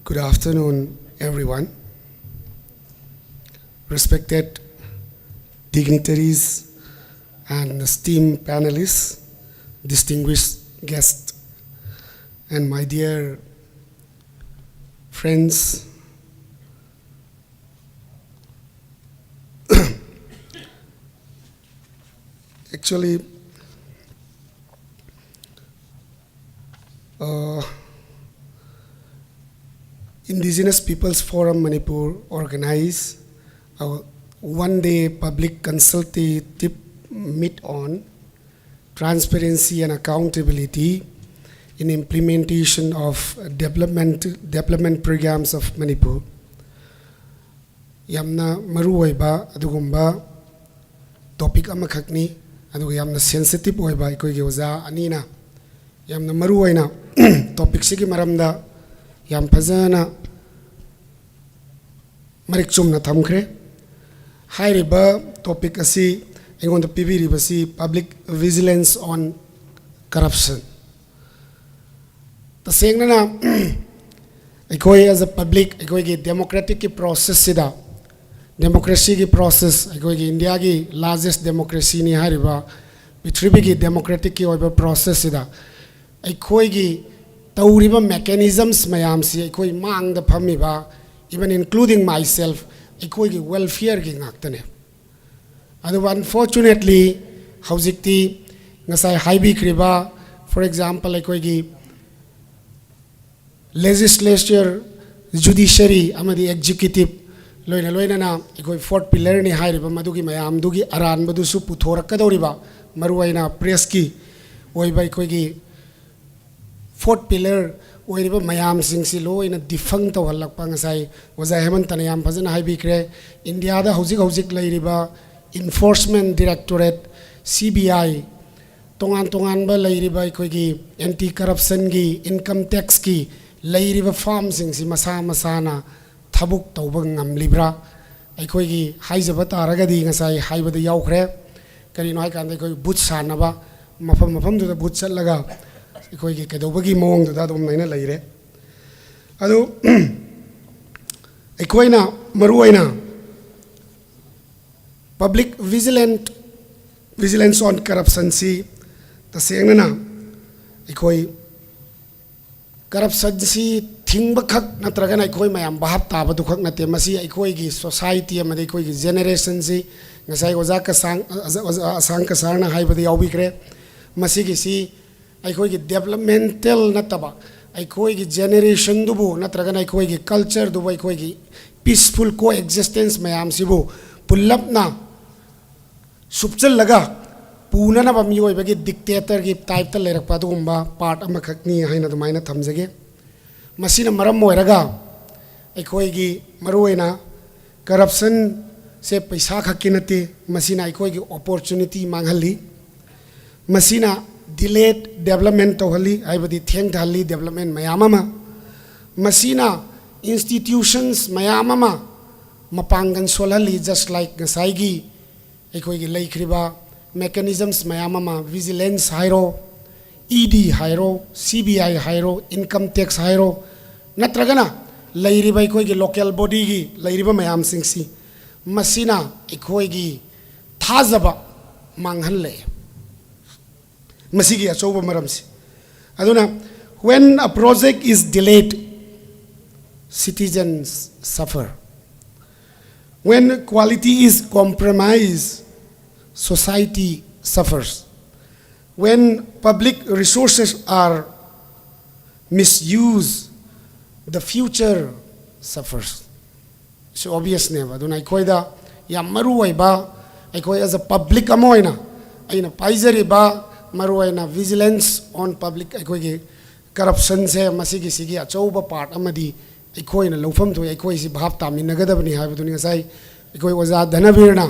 good afternoon, everyone. Respected dignitaries and esteemed panelists, distinguished guests, and my dear friends. Actually, uh, Indigenous Peoples Forum Manipur organized a one-day public consultative meet on transparency and accountability in implementation of development, development programs of Manipur. ꯌꯥꯝꯅ ꯃꯔꯨ ꯑꯣꯏꯕ ꯑꯗꯨꯒꯨꯝꯕ topic ꯑꯃꯈꯛꯅꯤ, ꯑꯗꯨꯒ ꯌꯥꯝꯅ sensitive ꯑꯣꯏꯕ ꯑꯩꯈꯣꯏꯒꯤ ꯑꯣꯖꯥ ꯑꯅꯤꯅ ꯌꯥꯝꯅ ꯃꯔꯨ ꯑꯣꯏꯅ ꯇꯣꯄꯤꯛꯁꯤꯒꯤ ꯃꯔꯝꯗ ꯌꯥꯝ ꯐꯖꯅ ꯃꯔꯤꯛ ꯆꯨꯝꯅ ꯊꯝꯈ꯭ꯔꯦ꯫ ꯍꯥꯏꯔꯤꯕ ꯇꯣꯄꯤꯛ ꯑꯁꯤ ꯑꯩꯉꯣꯟꯗ ꯄꯤꯕꯤꯔꯤꯕꯁꯤ Public Vigilance on Corruption꯫ ꯇꯁꯦꯡꯅꯅ ꯑꯩꯈꯣꯏ as a public, ꯑꯩꯈꯣꯏꯒꯤ ꯗꯦꯃꯣꯀ꯭ꯔꯦꯇꯤꯛꯀꯤ ꯄ꯭ꯔꯣꯁꯦꯁꯁꯤꯗ Democracyꯒꯤ process, ꯑꯩꯈꯣꯏꯒꯤ ꯏꯟꯗꯤꯌꯥꯒꯤ largest democracyꯅꯤ ꯍꯥꯏꯔꯤꯕ ꯄ꯭ꯔꯤꯊꯤꯕꯤꯒꯤ democraticꯀꯤ ꯑꯣꯏꯕ processꯁꯤꯗ ꯑꯩꯈꯣꯏꯒꯤ ꯇꯧꯔꯤꯕ mechanisms ꯃꯌꯥꯝꯁꯤ ꯑꯩꯈꯣꯏ ꯃꯥꯡꯗ ꯐꯝꯃꯤꯕ, even including myself, ꯑꯩꯈꯣꯏꯒꯤ welfareꯒꯤ ꯉꯥꯛꯇꯅꯦ꯫ ꯑꯗꯨꯕꯨ unfortunately ꯍꯧꯖꯤꯛꯇꯤ ꯉꯁꯥꯏ ꯍꯥꯏꯕꯤꯈ꯭ꯔꯤꯕ, for example, ꯑꯩꯈꯣꯏꯒꯤ legislature, judiciary ꯑꯃꯗꯤ executive ꯂꯣꯏꯅ ꯂꯣꯏꯅꯅ ꯑꯩꯈꯣꯏ fourth pillarꯅꯤ ꯍꯥꯏꯔꯤꯕ ꯃꯗꯨꯒꯤ ꯃꯌꯥꯝꯗꯨꯒꯤ ꯑꯔꯥꯟꯕꯗꯨꯁꯨ ꯄꯨꯊꯣꯔꯛꯀꯗꯧꯔꯤꯕ, ꯃꯔꯨꯑꯣꯏꯅ pressꯀꯤ ꯑꯣꯏꯕ ꯑꯩꯈꯣꯏꯒꯤ fourth pillar ꯑꯣꯏꯔꯤꯕ ꯃꯌꯥꯝꯁꯤꯡꯁꯤ ꯂꯣꯏꯅ defunct ꯇꯧꯍꯜꯂꯛꯄ꯫ ꯉꯁꯥꯏ ꯑꯣꯖꯥ ꯍꯦꯃꯟꯇꯅ ꯌꯥꯝ ꯐꯖꯅ ꯍꯥꯏꯕꯤꯈ꯭ꯔꯦ꯫ ꯏꯟꯗꯤꯌꯥꯗ ꯍꯧꯖꯤꯛ ꯍꯧꯖꯤꯛ ꯂꯩꯔꯤꯕ enforcement directorate, C B I, ꯇꯣꯉꯥꯟ ꯇꯣꯉꯥꯟꯕ ꯂꯩꯔꯤꯕ ꯑꯩꯈꯣꯏꯒꯤ anti corruptionꯒꯤ, income taxꯀꯤ ꯂꯩꯔꯤꯕ firmꯁꯤꯡꯁꯤ ꯃꯁꯥ ꯃꯁꯥꯅ ꯊꯕꯛ ꯇꯧꯕ ꯉꯝꯂꯤꯕ꯭ꯔꯥ? ꯑꯩꯈꯣꯏꯒꯤ ꯍꯥꯏꯖꯕ ꯇꯥꯔꯒꯗꯤ ꯉꯁꯥꯏ ꯍꯥꯏꯕꯗ ꯌꯥꯎꯈ꯭ꯔꯦ꯫ ꯀꯔꯤꯅꯣ ꯍꯥꯏꯀꯥꯟꯗ ꯑꯩꯈꯣꯏ ꯕꯨꯠ ꯁꯥꯟꯅꯕ, ꯃꯐꯝ ꯃꯐꯝꯗꯨꯗ ꯕꯨꯠ ꯆꯠꯂꯒ ꯑꯩꯈꯣꯏꯒꯤ ꯀꯩꯗꯧꯕꯒꯤ ꯃꯑꯣꯡꯗꯨꯗ ꯑꯗꯨꯝ ꯂꯩꯅ ꯂꯩꯔꯦ꯫ ꯑꯗꯨ ꯑꯩꯈꯣꯏꯅ ꯃꯔꯨꯑꯣꯏꯅ public vigilant, vigilance on corruptionꯁꯤ ꯇꯁꯦꯡꯅꯅ ꯑꯩꯈꯣꯏ corruptionꯁꯤ ꯊꯤꯡꯕꯈꯛ ꯅꯠꯇ꯭ꯔꯒꯅ ꯑꯩꯈꯣꯏ ꯃꯌꯥꯝ ꯚꯥꯞ ꯇꯥꯕꯗꯨꯈꯛ ꯅꯠꯇꯦ, ꯃꯁꯤ ꯑꯩꯈꯣꯏꯒꯤ society ꯑꯃꯗꯤ ꯑꯩꯈꯣꯏꯒꯤ generationꯁꯤ, ꯉꯁꯥꯏ ꯑꯣꯖꯥ ꯀꯁꯥꯡ, ꯑꯣꯖꯥ ꯑꯁꯥꯡ ꯀꯁꯥꯔꯅ ꯍꯥꯏꯕꯗ ꯌꯥꯎꯕꯤꯈ꯭ꯔꯦ, ꯃꯁꯤꯒꯤꯁꯤ ꯑꯩꯈꯣꯏꯒꯤ developmental ꯅꯠꯇꯕ ꯑꯩꯈꯣꯏꯒꯤ generationꯗꯨꯕꯨ ꯅꯠꯇ꯭ꯔꯒꯅ ꯑꯩꯈꯣꯏꯒꯤ cultureꯗꯨꯕꯨ, ꯑꯩꯈꯣꯏꯒꯤ peaceful coexistence ꯃꯌꯥꯝꯁꯤꯕꯨ ꯄꯨꯜꯂꯞꯅ ꯁꯨꯞꯆꯜꯂꯒ ꯄꯨꯅꯅꯕ ꯃꯤꯑꯣꯏꯕꯒꯤ dictatorꯒꯤ typeꯇ ꯂꯩꯔꯛꯄ ꯑꯗꯨꯒꯨꯝꯕ part ꯑꯃꯈꯛꯅꯤ ꯍꯥꯏꯅ ꯑꯗꯨꯃꯥꯏꯅ ꯊꯝꯖꯒꯦ꯫ ꯃꯁꯤꯅ ꯃꯔꯝ ꯑꯣꯏꯔꯒ ꯑꯩꯈꯣꯏꯒꯤ ꯃꯔꯨꯑꯣꯏꯅ corruptionꯁꯦ ꯄꯩꯁꯥ ꯈꯛꯀꯤ ꯅꯠꯇꯦ, ꯃꯁꯤꯅ ꯑꯩꯈꯣꯏꯒꯤ opportunity ꯃꯥꯡꯍꯜꯂꯤ, ꯃꯁꯤꯅ delayed development ꯇꯧꯍꯜꯂꯤ, ꯍꯥꯏꯕꯗꯤ ꯊꯦꯡꯊꯍꯜꯂꯤ development ꯃꯌꯥꯝ ꯑꯃ, ꯃꯁꯤꯅ institutions ꯃꯌꯥꯝ ꯑꯃ ꯃꯄꯥꯡꯒꯜ ꯁꯣꯜꯍꯜꯂꯤ, just like ꯉꯁꯥꯏꯒꯤ ꯑꯩꯈꯣꯏꯒꯤ ꯂꯩꯈ꯭ꯔꯤꯕ mechanisms ꯃꯌꯥꯝ ꯑꯃ, vigilance ꯍꯥꯏꯔꯣ, E D ꯍꯥꯏꯔꯣ, C B I ꯍꯥꯏꯔꯣ, income tax ꯍꯥꯏꯔꯣ, ꯅꯠꯇ꯭ꯔꯒꯅ ꯂꯩꯔꯤꯕ ꯑꯩꯈꯣꯏꯒꯤ local bodyꯒꯤ ꯂꯩꯔꯤꯕ ꯃꯌꯥꯝꯁꯤꯡꯁꯤ, ꯃꯁꯤꯅ ꯑꯩꯈꯣꯏꯒꯤ ꯊꯥꯖꯕ ꯃꯥꯡꯍꯜꯂꯛꯑꯦ꯫ ꯃꯁꯤꯒꯤ ꯑꯆꯧꯕ ꯃꯔꯝꯁꯤ꯫ ꯑꯗꯨꯅ, when a project is delayed, citizens suffer. When quality is compromised, society suffers. When public resources are misused, the future suffers. ꯁꯤ ꯑꯣꯕꯤꯌꯁꯅꯦꯕ꯫ ꯑꯗꯨꯅ ꯑꯩꯈꯣꯏꯗ ꯌꯥꯝ ꯃꯔꯨ ꯑꯣꯏꯕ, ꯑꯩꯈꯣꯏ as a public ꯑꯃ ꯑꯣꯏꯅ, ꯑꯩꯅ ꯄꯥꯏꯖꯔꯤꯕ ꯃꯔꯨ ꯑꯣꯏꯅ vigilance on public, ꯑꯩꯈꯣꯏꯒꯤ ꯀꯔꯞꯁꯟꯁꯦ, ꯃꯁꯤꯒꯤꯁꯤꯒꯤ ꯑꯆꯧꯕ ꯄꯥꯔꯠ ꯑꯃꯗꯤ ꯑꯩꯈꯣꯏꯅ ꯂꯧꯐꯝ ꯊꯣꯛꯏ, ꯑꯩꯈꯣꯏꯁꯤ ꯚꯥꯞ ꯇꯥꯃꯤꯟꯅꯒꯗꯕꯅꯤ ꯍꯥꯏꯕꯗꯨꯅꯤ꯫ ꯉꯁꯥꯏ ꯑꯩꯈꯣꯏ ꯑꯣꯖꯥ ꯙꯅꯕꯤꯔꯅ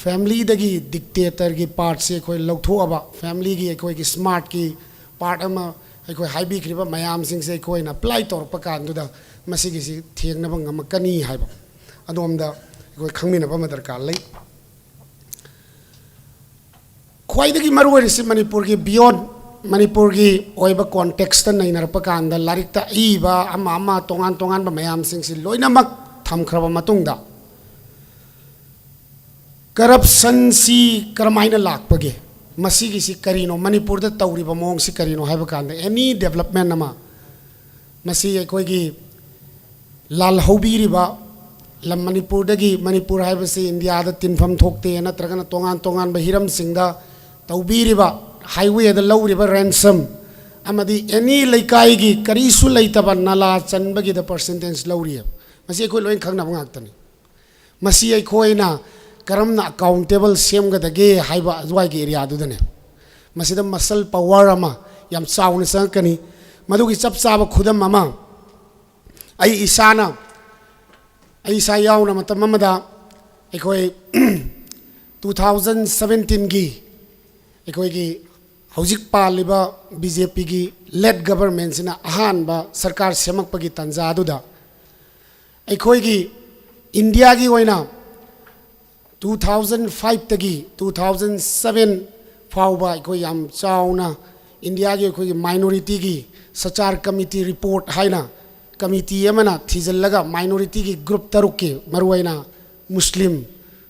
ꯐꯦꯃꯤꯂꯤꯗꯒꯤ ꯗꯤꯛꯇꯦꯇꯔꯒꯤ ꯄꯥꯔꯠꯁꯤ ꯑꯩꯈꯣꯏ ꯂꯧꯊꯣꯛꯑꯕ, ꯐꯦꯃꯤꯂꯤꯒꯤ ꯑꯩꯈꯣꯏꯒꯤ ꯁ꯭ꯃꯥꯔꯠꯀꯤ ꯄꯥꯔꯠ ꯑꯃ ꯑꯩꯈꯣꯏ ꯍꯥꯏꯕꯤꯈ꯭ꯔꯤꯕ ꯃꯌꯥꯝꯁꯤꯡꯁꯦ ꯑꯩꯈꯣꯏꯅ ꯑꯦꯄ꯭ꯂꯥꯏ ꯇꯧꯔꯛꯄ ꯀꯥꯟꯗꯨꯗ ꯃꯁꯤꯒꯤꯁꯤ ꯊꯦꯡꯅꯕ ꯉꯝꯃꯛꯀꯅꯤ ꯍꯥꯏꯕ ꯑꯗꯣꯝꯗ ꯑꯩꯈꯣꯏ ꯈꯪꯃꯤꯟꯅꯕ ꯑꯃ ꯗꯔꯀꯥꯔ ꯂꯩ꯫ ꯈ꯭ꯋꯥꯏꯗꯒꯤ ꯃꯔꯨ ꯑꯣꯏꯔꯤꯁꯤ ꯃꯅꯤꯄꯨꯔꯒꯤ beyond, ꯃꯅꯤꯄꯨꯔꯒꯤ ꯑꯣꯏꯕ ꯀꯣꯟꯇꯦꯛꯁꯇ ꯅꯩꯅꯔꯛꯄ ꯀꯥꯟꯗ, ꯂꯥꯏꯔꯤꯛꯇ ꯑꯏꯕ ꯑꯃ ꯑꯃ ꯇꯣꯉꯥꯟ ꯇꯣꯉꯥꯟꯕ ꯃꯌꯥꯝꯁꯤꯡꯁꯤ ꯂꯣꯏꯅꯃꯛ ꯊꯝꯈ꯭ꯔꯕ ꯃꯇꯨꯡꯗ, ꯀꯔꯞꯁꯟꯁꯤ ꯀꯔꯝꯍꯥꯏꯅ ꯂꯥꯛꯄꯒꯦ, ꯃꯁꯤꯒꯤꯁꯤ ꯀꯔꯤꯅꯣ, ꯃꯅꯤꯄꯨꯔꯗ ꯇꯧꯔꯤꯕ ꯃꯑꯣꯡꯁꯤ ꯀꯔꯤꯅꯣ ꯍꯥꯏꯕ ꯀꯥꯟꯗ, ꯑꯦꯅꯤ ꯗꯦꯕꯂꯞꯃꯦꯟ ꯑꯃ, ꯃꯁꯤ ꯑꯩꯈꯣꯏꯒꯤ ꯂꯥꯜꯍꯧꯕꯤꯔꯤꯕ ꯂꯝ ꯃꯅꯤꯄꯨꯔꯗꯒꯤ, ꯃꯅꯤꯄꯨꯔ ꯍꯥꯏꯕꯁꯤ ꯏꯟꯗꯤꯌꯥꯗ ꯇꯤꯟꯐꯝ ꯊꯣꯛꯇꯦ, ꯅꯠꯇ꯭ꯔꯒꯅ ꯇꯣꯉꯥꯟ ꯇꯣꯉꯥꯟꯕ ꯍꯤꯔꯝꯁꯤꯡꯗ ꯇꯧꯕꯤꯔꯤꯕ, ꯍꯥꯏꯋꯦꯗ ꯂꯧꯔꯤꯕ ꯔꯦꯟꯁꯝ, ꯑꯃꯗꯤ ꯑꯦꯅꯤ ꯂꯩꯀꯥꯏꯒꯤ ꯀꯔꯤꯁꯨ ꯂꯩꯇꯕ ꯅꯂꯥ ꯆꯟꯕꯒꯤꯗ ꯄꯔꯁꯦꯟꯇꯦꯖ ꯂꯧꯔꯤꯑꯕ꯫ ꯃꯁꯤ ꯑꯩꯈꯣꯏ ꯂꯣꯏꯅ ꯈꯪꯅꯕ ꯉꯥꯛꯇꯅꯤ꯫ ꯃꯁꯤ ꯑꯩꯈꯣꯏꯅ ꯀꯔꯝꯅ ꯑꯦꯀꯥꯎꯟꯇꯦꯕꯜ ꯁꯦꯝꯒꯗꯒꯦ ꯍꯥꯏꯕ ꯑꯗꯨꯋꯥꯏꯒꯤ ꯑꯦꯔꯤꯌꯥꯗꯨꯗꯅꯦ꯫ ꯃꯁꯤꯗ ꯃꯁꯜ ꯄꯋꯥꯔ ꯑꯃ ꯌꯥꯝ ꯆꯥꯎꯅ ꯆꯪꯉꯛꯀꯅꯤ꯫ ꯃꯗꯨꯒꯤ ꯆꯞ ꯆꯥꯕ ꯈꯨꯗꯝ ꯑꯃ ꯑꯩ ꯏꯁꯥꯅ, ꯑꯩ ꯏꯁꯥ ꯌꯥꯎꯅ ꯃꯇꯝ ꯑꯃꯗ ꯑꯩꯈꯣꯏ two thousand seventeenꯒꯤ ꯑꯩꯈꯣꯏꯒꯤ ꯍꯧꯖꯤꯛ ꯄꯥꯜꯂꯤꯕ BJPꯒꯤ led governmentꯁꯤꯅ ꯑꯍꯥꯟꯕ ꯁꯔꯀꯥꯔ ꯁꯦꯝꯃꯛꯄꯒꯤ ꯇꯥꯟꯖꯥꯗꯨꯗ ꯑꯩꯈꯣꯏꯒꯤ ꯏꯟꯗꯤꯌꯥꯒꯤ ꯑꯣꯏꯅ two thousand fiveꯇꯒꯤ two thousand seven ꯐꯥꯎꯕ ꯑꯩꯈꯣꯏ ꯌꯥꯝ ꯆꯥꯎꯅ ꯏꯟꯗꯤꯌꯥꯒꯤ ꯑꯩꯈꯣꯏꯒꯤ ꯃꯥꯏꯅꯣꯔꯤꯇꯤꯒꯤ ꯁꯆꯥꯔ ꯀꯃꯤꯇꯤ ꯔꯤꯄꯣꯔꯠ ꯍꯥꯏꯅ ꯀꯃꯤꯇꯤ ꯑꯃꯅ ꯊꯤꯖꯤꯜꯂꯒ ꯃꯥꯏꯅꯣꯔꯤꯇꯤꯒꯤ ꯒ꯭ꯔꯨꯞ ꯇꯔꯨꯛꯀꯤ, ꯃꯔꯨꯑꯣꯏꯅ Muslim,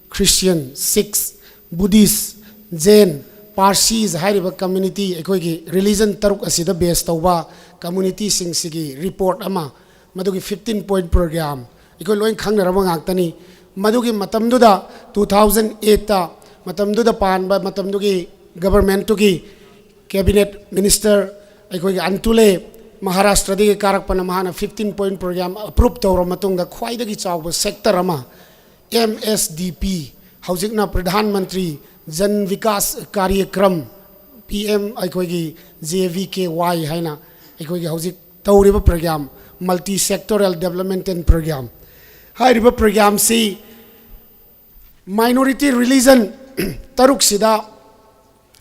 Christian, Sikhs, Buddhist, Jain, Parsis ꯍꯥꯏꯔꯤꯕ community, ꯑꯩꯈꯣꯏꯒꯤ religion ꯇꯔꯨꯛ ꯑꯁꯤꯗ base ꯇꯧꯕ communityꯁꯤꯡꯁꯤꯒꯤ report ꯑꯃ, ꯃꯗꯨꯒꯤ fifteen point program ꯑꯩꯈꯣꯏ ꯂꯣꯏ ꯈꯪꯅꯔꯕ ꯉꯥꯛꯇꯅꯤ꯫ ꯃꯗꯨꯒꯤ ꯃꯇꯝꯗꯨꯗ, two thousand eight ꯇ, ꯃꯇꯝꯗꯨꯗ ꯄꯥꯟꯕ, ꯃꯇꯝꯗꯨꯒꯤ governmentꯇꯨꯒꯤ cabinet minister ꯑꯩꯈꯣꯏꯒꯤ ꯑꯟꯇꯨꯂꯦ, ꯃꯍꯥꯔꯥꯁꯇ꯭ꯔꯗꯒꯤ ꯀꯥꯔꯛꯄꯅ, ꯃꯍꯥꯛꯅ fifteen point program approve ꯇꯧꯔꯕ ꯃꯇꯨꯡꯗ ꯈ꯭ꯋꯥꯏꯗꯒꯤ ꯆꯥꯎꯕ sector ꯑꯃ, M S D P, ꯍꯧꯖꯤꯛꯅ ꯄ꯭ꯔꯙꯥꯟ ꯃꯟꯇ꯭ꯔꯤ ꯖꯟ ꯚꯤꯀꯥꯁ ꯀꯥꯔꯌꯀ꯭ꯔꯝ, P M ꯑꯩꯈꯣꯏꯒꯤ J V K Y ꯍꯥꯏꯅ ꯑꯩꯈꯣꯏꯒꯤ ꯍꯧꯖꯤꯛ ꯇꯧꯔꯤꯕ program, multi sectoral development and program꯫ ꯍꯥꯏꯔꯤꯕ programꯁꯤ minority religion ꯇꯔꯨꯛꯁꯤꯗ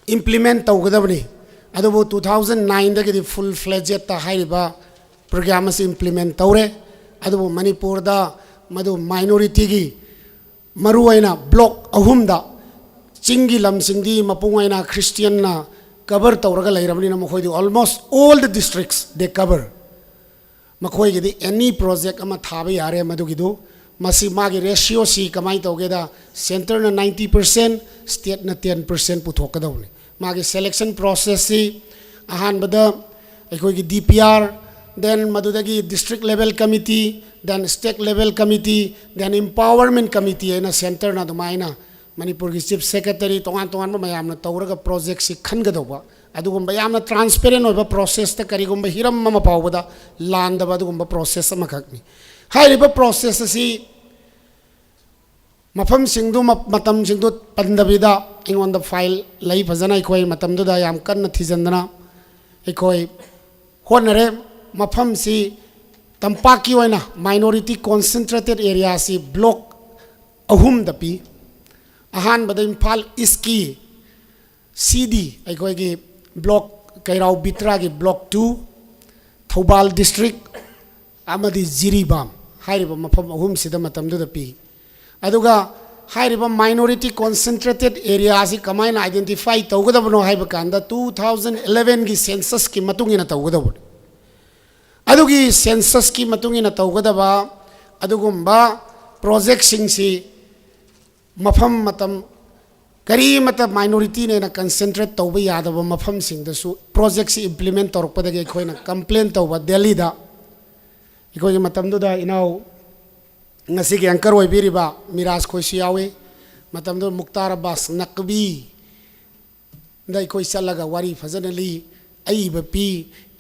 implement ꯇꯧꯒꯗꯕꯅꯤ꯫ ꯑꯗꯨꯕꯨ two thousand nine ꯗꯒꯤꯗꯤ full fledged ꯍꯥꯏꯔꯤꯕ program ꯑꯁꯤ implement ꯇꯧꯔꯦ꯫ ꯑꯗꯨꯕꯨ ꯃꯅꯤꯄꯨꯔꯗ ꯃꯗꯨ minorityꯒꯤ ꯃꯔꯨꯑꯣꯏꯅ block ꯑꯍꯨꯝꯗ, ꯆꯤꯡꯒꯤ ꯂꯝꯁꯤꯡꯗꯤ ꯃꯄꯨꯡ ꯑꯣꯏꯅ Christianꯅ cover ꯇꯧꯔꯒ ꯂꯩꯔꯕꯅꯤꯅ, ꯃꯈꯣꯏꯗꯤ almost all the districts they cover꯫ ꯃꯈꯣꯏꯒꯤꯗꯤ any project ꯑꯃ ꯊꯥꯕ ꯌꯥꯔꯦ꯫ ꯃꯗꯨꯒꯤꯗꯨ, ꯃꯁꯤ ꯃꯥꯒꯤ ratioꯁꯤ ꯀꯃꯥꯏꯅ ꯇꯧꯒꯦꯗ, centreꯅ ninety percent, stateꯅ ten percent ꯄꯨꯊꯣꯛꯀꯗꯧꯕꯅꯤ꯫ ꯃꯥꯒꯤ selection processꯁꯤ ꯑꯍꯥꯟꯕꯗ ꯑꯩꯈꯣꯏꯒꯤ D P R, then ꯃꯗꯨꯗꯒꯤ district level committee, then state level committee, then empowerment committee ꯍꯥꯏꯅ centreꯅ ꯑꯗꯨꯃꯥꯏꯅ ꯃꯅꯤꯄꯨꯔꯒꯤ chief secretary, ꯇꯣꯉꯥꯟ ꯇꯣꯉꯥꯟꯕ ꯃꯌꯥꯝꯅ ꯇꯧꯔꯒ projectꯁꯤ ꯈꯟꯒꯗꯧꯕ, ꯑꯗꯨꯒꯨꯝꯕ ꯌꯥꯝꯅ transparent ꯑꯣꯏꯕ processꯇ ꯀꯔꯤꯒꯨꯝꯕ ꯍꯤꯔꯝ ꯑꯃ ꯐꯥꯎꯕꯗ ꯂꯥꯟꯗꯕ ꯑꯗꯨꯒꯨꯝꯕ process ꯑꯃꯈꯛꯅꯤ꯫ ꯍꯥꯏꯔꯤꯕ process ꯑꯁꯤ ꯃꯐꯝꯁꯤꯡꯗꯨ, ꯃ-, ꯃꯇꯝꯁꯤꯡꯗꯨ ꯄꯟꯗꯕꯤꯗ, ꯑꯩꯉꯣꯟꯗ file ꯂꯩ ꯐꯖꯅ, ꯑꯩꯈꯣꯏ ꯃꯇꯝꯗꯨꯗ ꯌꯥꯝ ꯀꯟꯅ ꯊꯤꯖꯤꯟꯗꯅ ꯑꯩꯈꯣꯏ ꯍꯣꯠꯅꯔꯦ꯫ ꯃꯐꯝꯁꯤ ꯇꯝꯄꯥꯛꯀꯤ ꯑꯣꯏꯅ minority concentrated areaꯁꯤ block ꯑꯍꯨꯝꯗ ꯄꯤ꯫ ꯑꯍꯥꯟꯕꯗ ꯏꯝꯐꯥꯜ Eastꯀꯤ C D, ꯑꯩꯈꯣꯏꯒꯤ block, ꯀꯩꯔꯥꯎ ꯕꯤꯇ꯭ꯔꯥꯒꯤ block two, Thoubal district ꯑꯃꯗꯤ ꯖꯤꯔꯤꯕꯥꯝ ꯍꯥꯏꯔꯤꯕ ꯃꯐꯝ ꯑꯍꯨꯝꯁꯤꯗ ꯃꯇꯝꯗꯨꯗ ꯄꯤ꯫ ꯑꯗꯨꯒ ꯍꯥꯏꯔꯤꯕ minority concentrated areaꯁꯤ ꯀꯃꯥꯏꯅ identify ꯇꯧꯒꯗꯕꯅꯣ ꯍꯥꯏꯕ ꯀꯥꯟꯗ, two thousand elevenꯒꯤ censusꯀꯤ ꯃꯇꯨꯡ ꯏꯟꯅ ꯇꯧꯒꯗꯧꯕꯅꯤ꯫ ꯑꯗꯨꯒꯤ censusꯀꯤ ꯃꯇꯨꯡ ꯏꯟꯅ ꯇꯧꯒꯗꯕ ꯑꯗꯨꯒꯨꯝꯕ ꯄ꯭ꯔꯣꯖꯦꯛꯁꯤꯡꯁꯤ ꯃꯐꯝ ꯃꯇꯝ ꯀꯔꯤꯃꯠꯇ ꯃꯥꯏꯅꯣꯔꯤꯇꯤꯅ ꯍꯦꯟꯅ ꯀꯟꯁꯦꯟꯇ꯭ꯔꯦꯠ ꯇꯧꯕ ꯌꯥꯗꯕ ꯃꯐꯝꯁꯤꯡꯗꯁꯨ ꯄ꯭ꯔꯣꯖꯦꯛꯁꯤ ꯏꯝꯄ꯭ꯂꯤꯃꯦꯟ ꯇꯧꯔꯛꯄꯗꯒꯤ ꯑꯩꯈꯣꯏꯅ ꯀꯝꯄ꯭ꯂꯦꯟ ꯇꯧꯕ ꯗꯦꯜꯂꯤꯗ꯫ ꯑꯩꯈꯣꯏꯒꯤ ꯃꯇꯝꯗꯨꯗ ꯏꯅꯥꯎ ꯉꯁꯤꯒꯤ ꯑꯦꯡꯀꯔ ꯑꯣꯏꯕꯤꯔꯤꯕ ꯃꯤꯔꯥꯖ ꯈꯣꯏꯁꯨ ꯌꯥꯎꯏ꯫ ꯃꯇꯝꯗꯨꯗ ꯃꯨꯛꯇꯥꯔ ꯑꯕꯥꯁ ꯅꯛꯕꯤꯗ ꯑꯩꯈꯣꯏ ꯆꯠꯂꯒ ꯋꯥꯔꯤ ꯐꯖꯅ ꯂꯤ, ꯑꯏꯕ ꯄꯤ,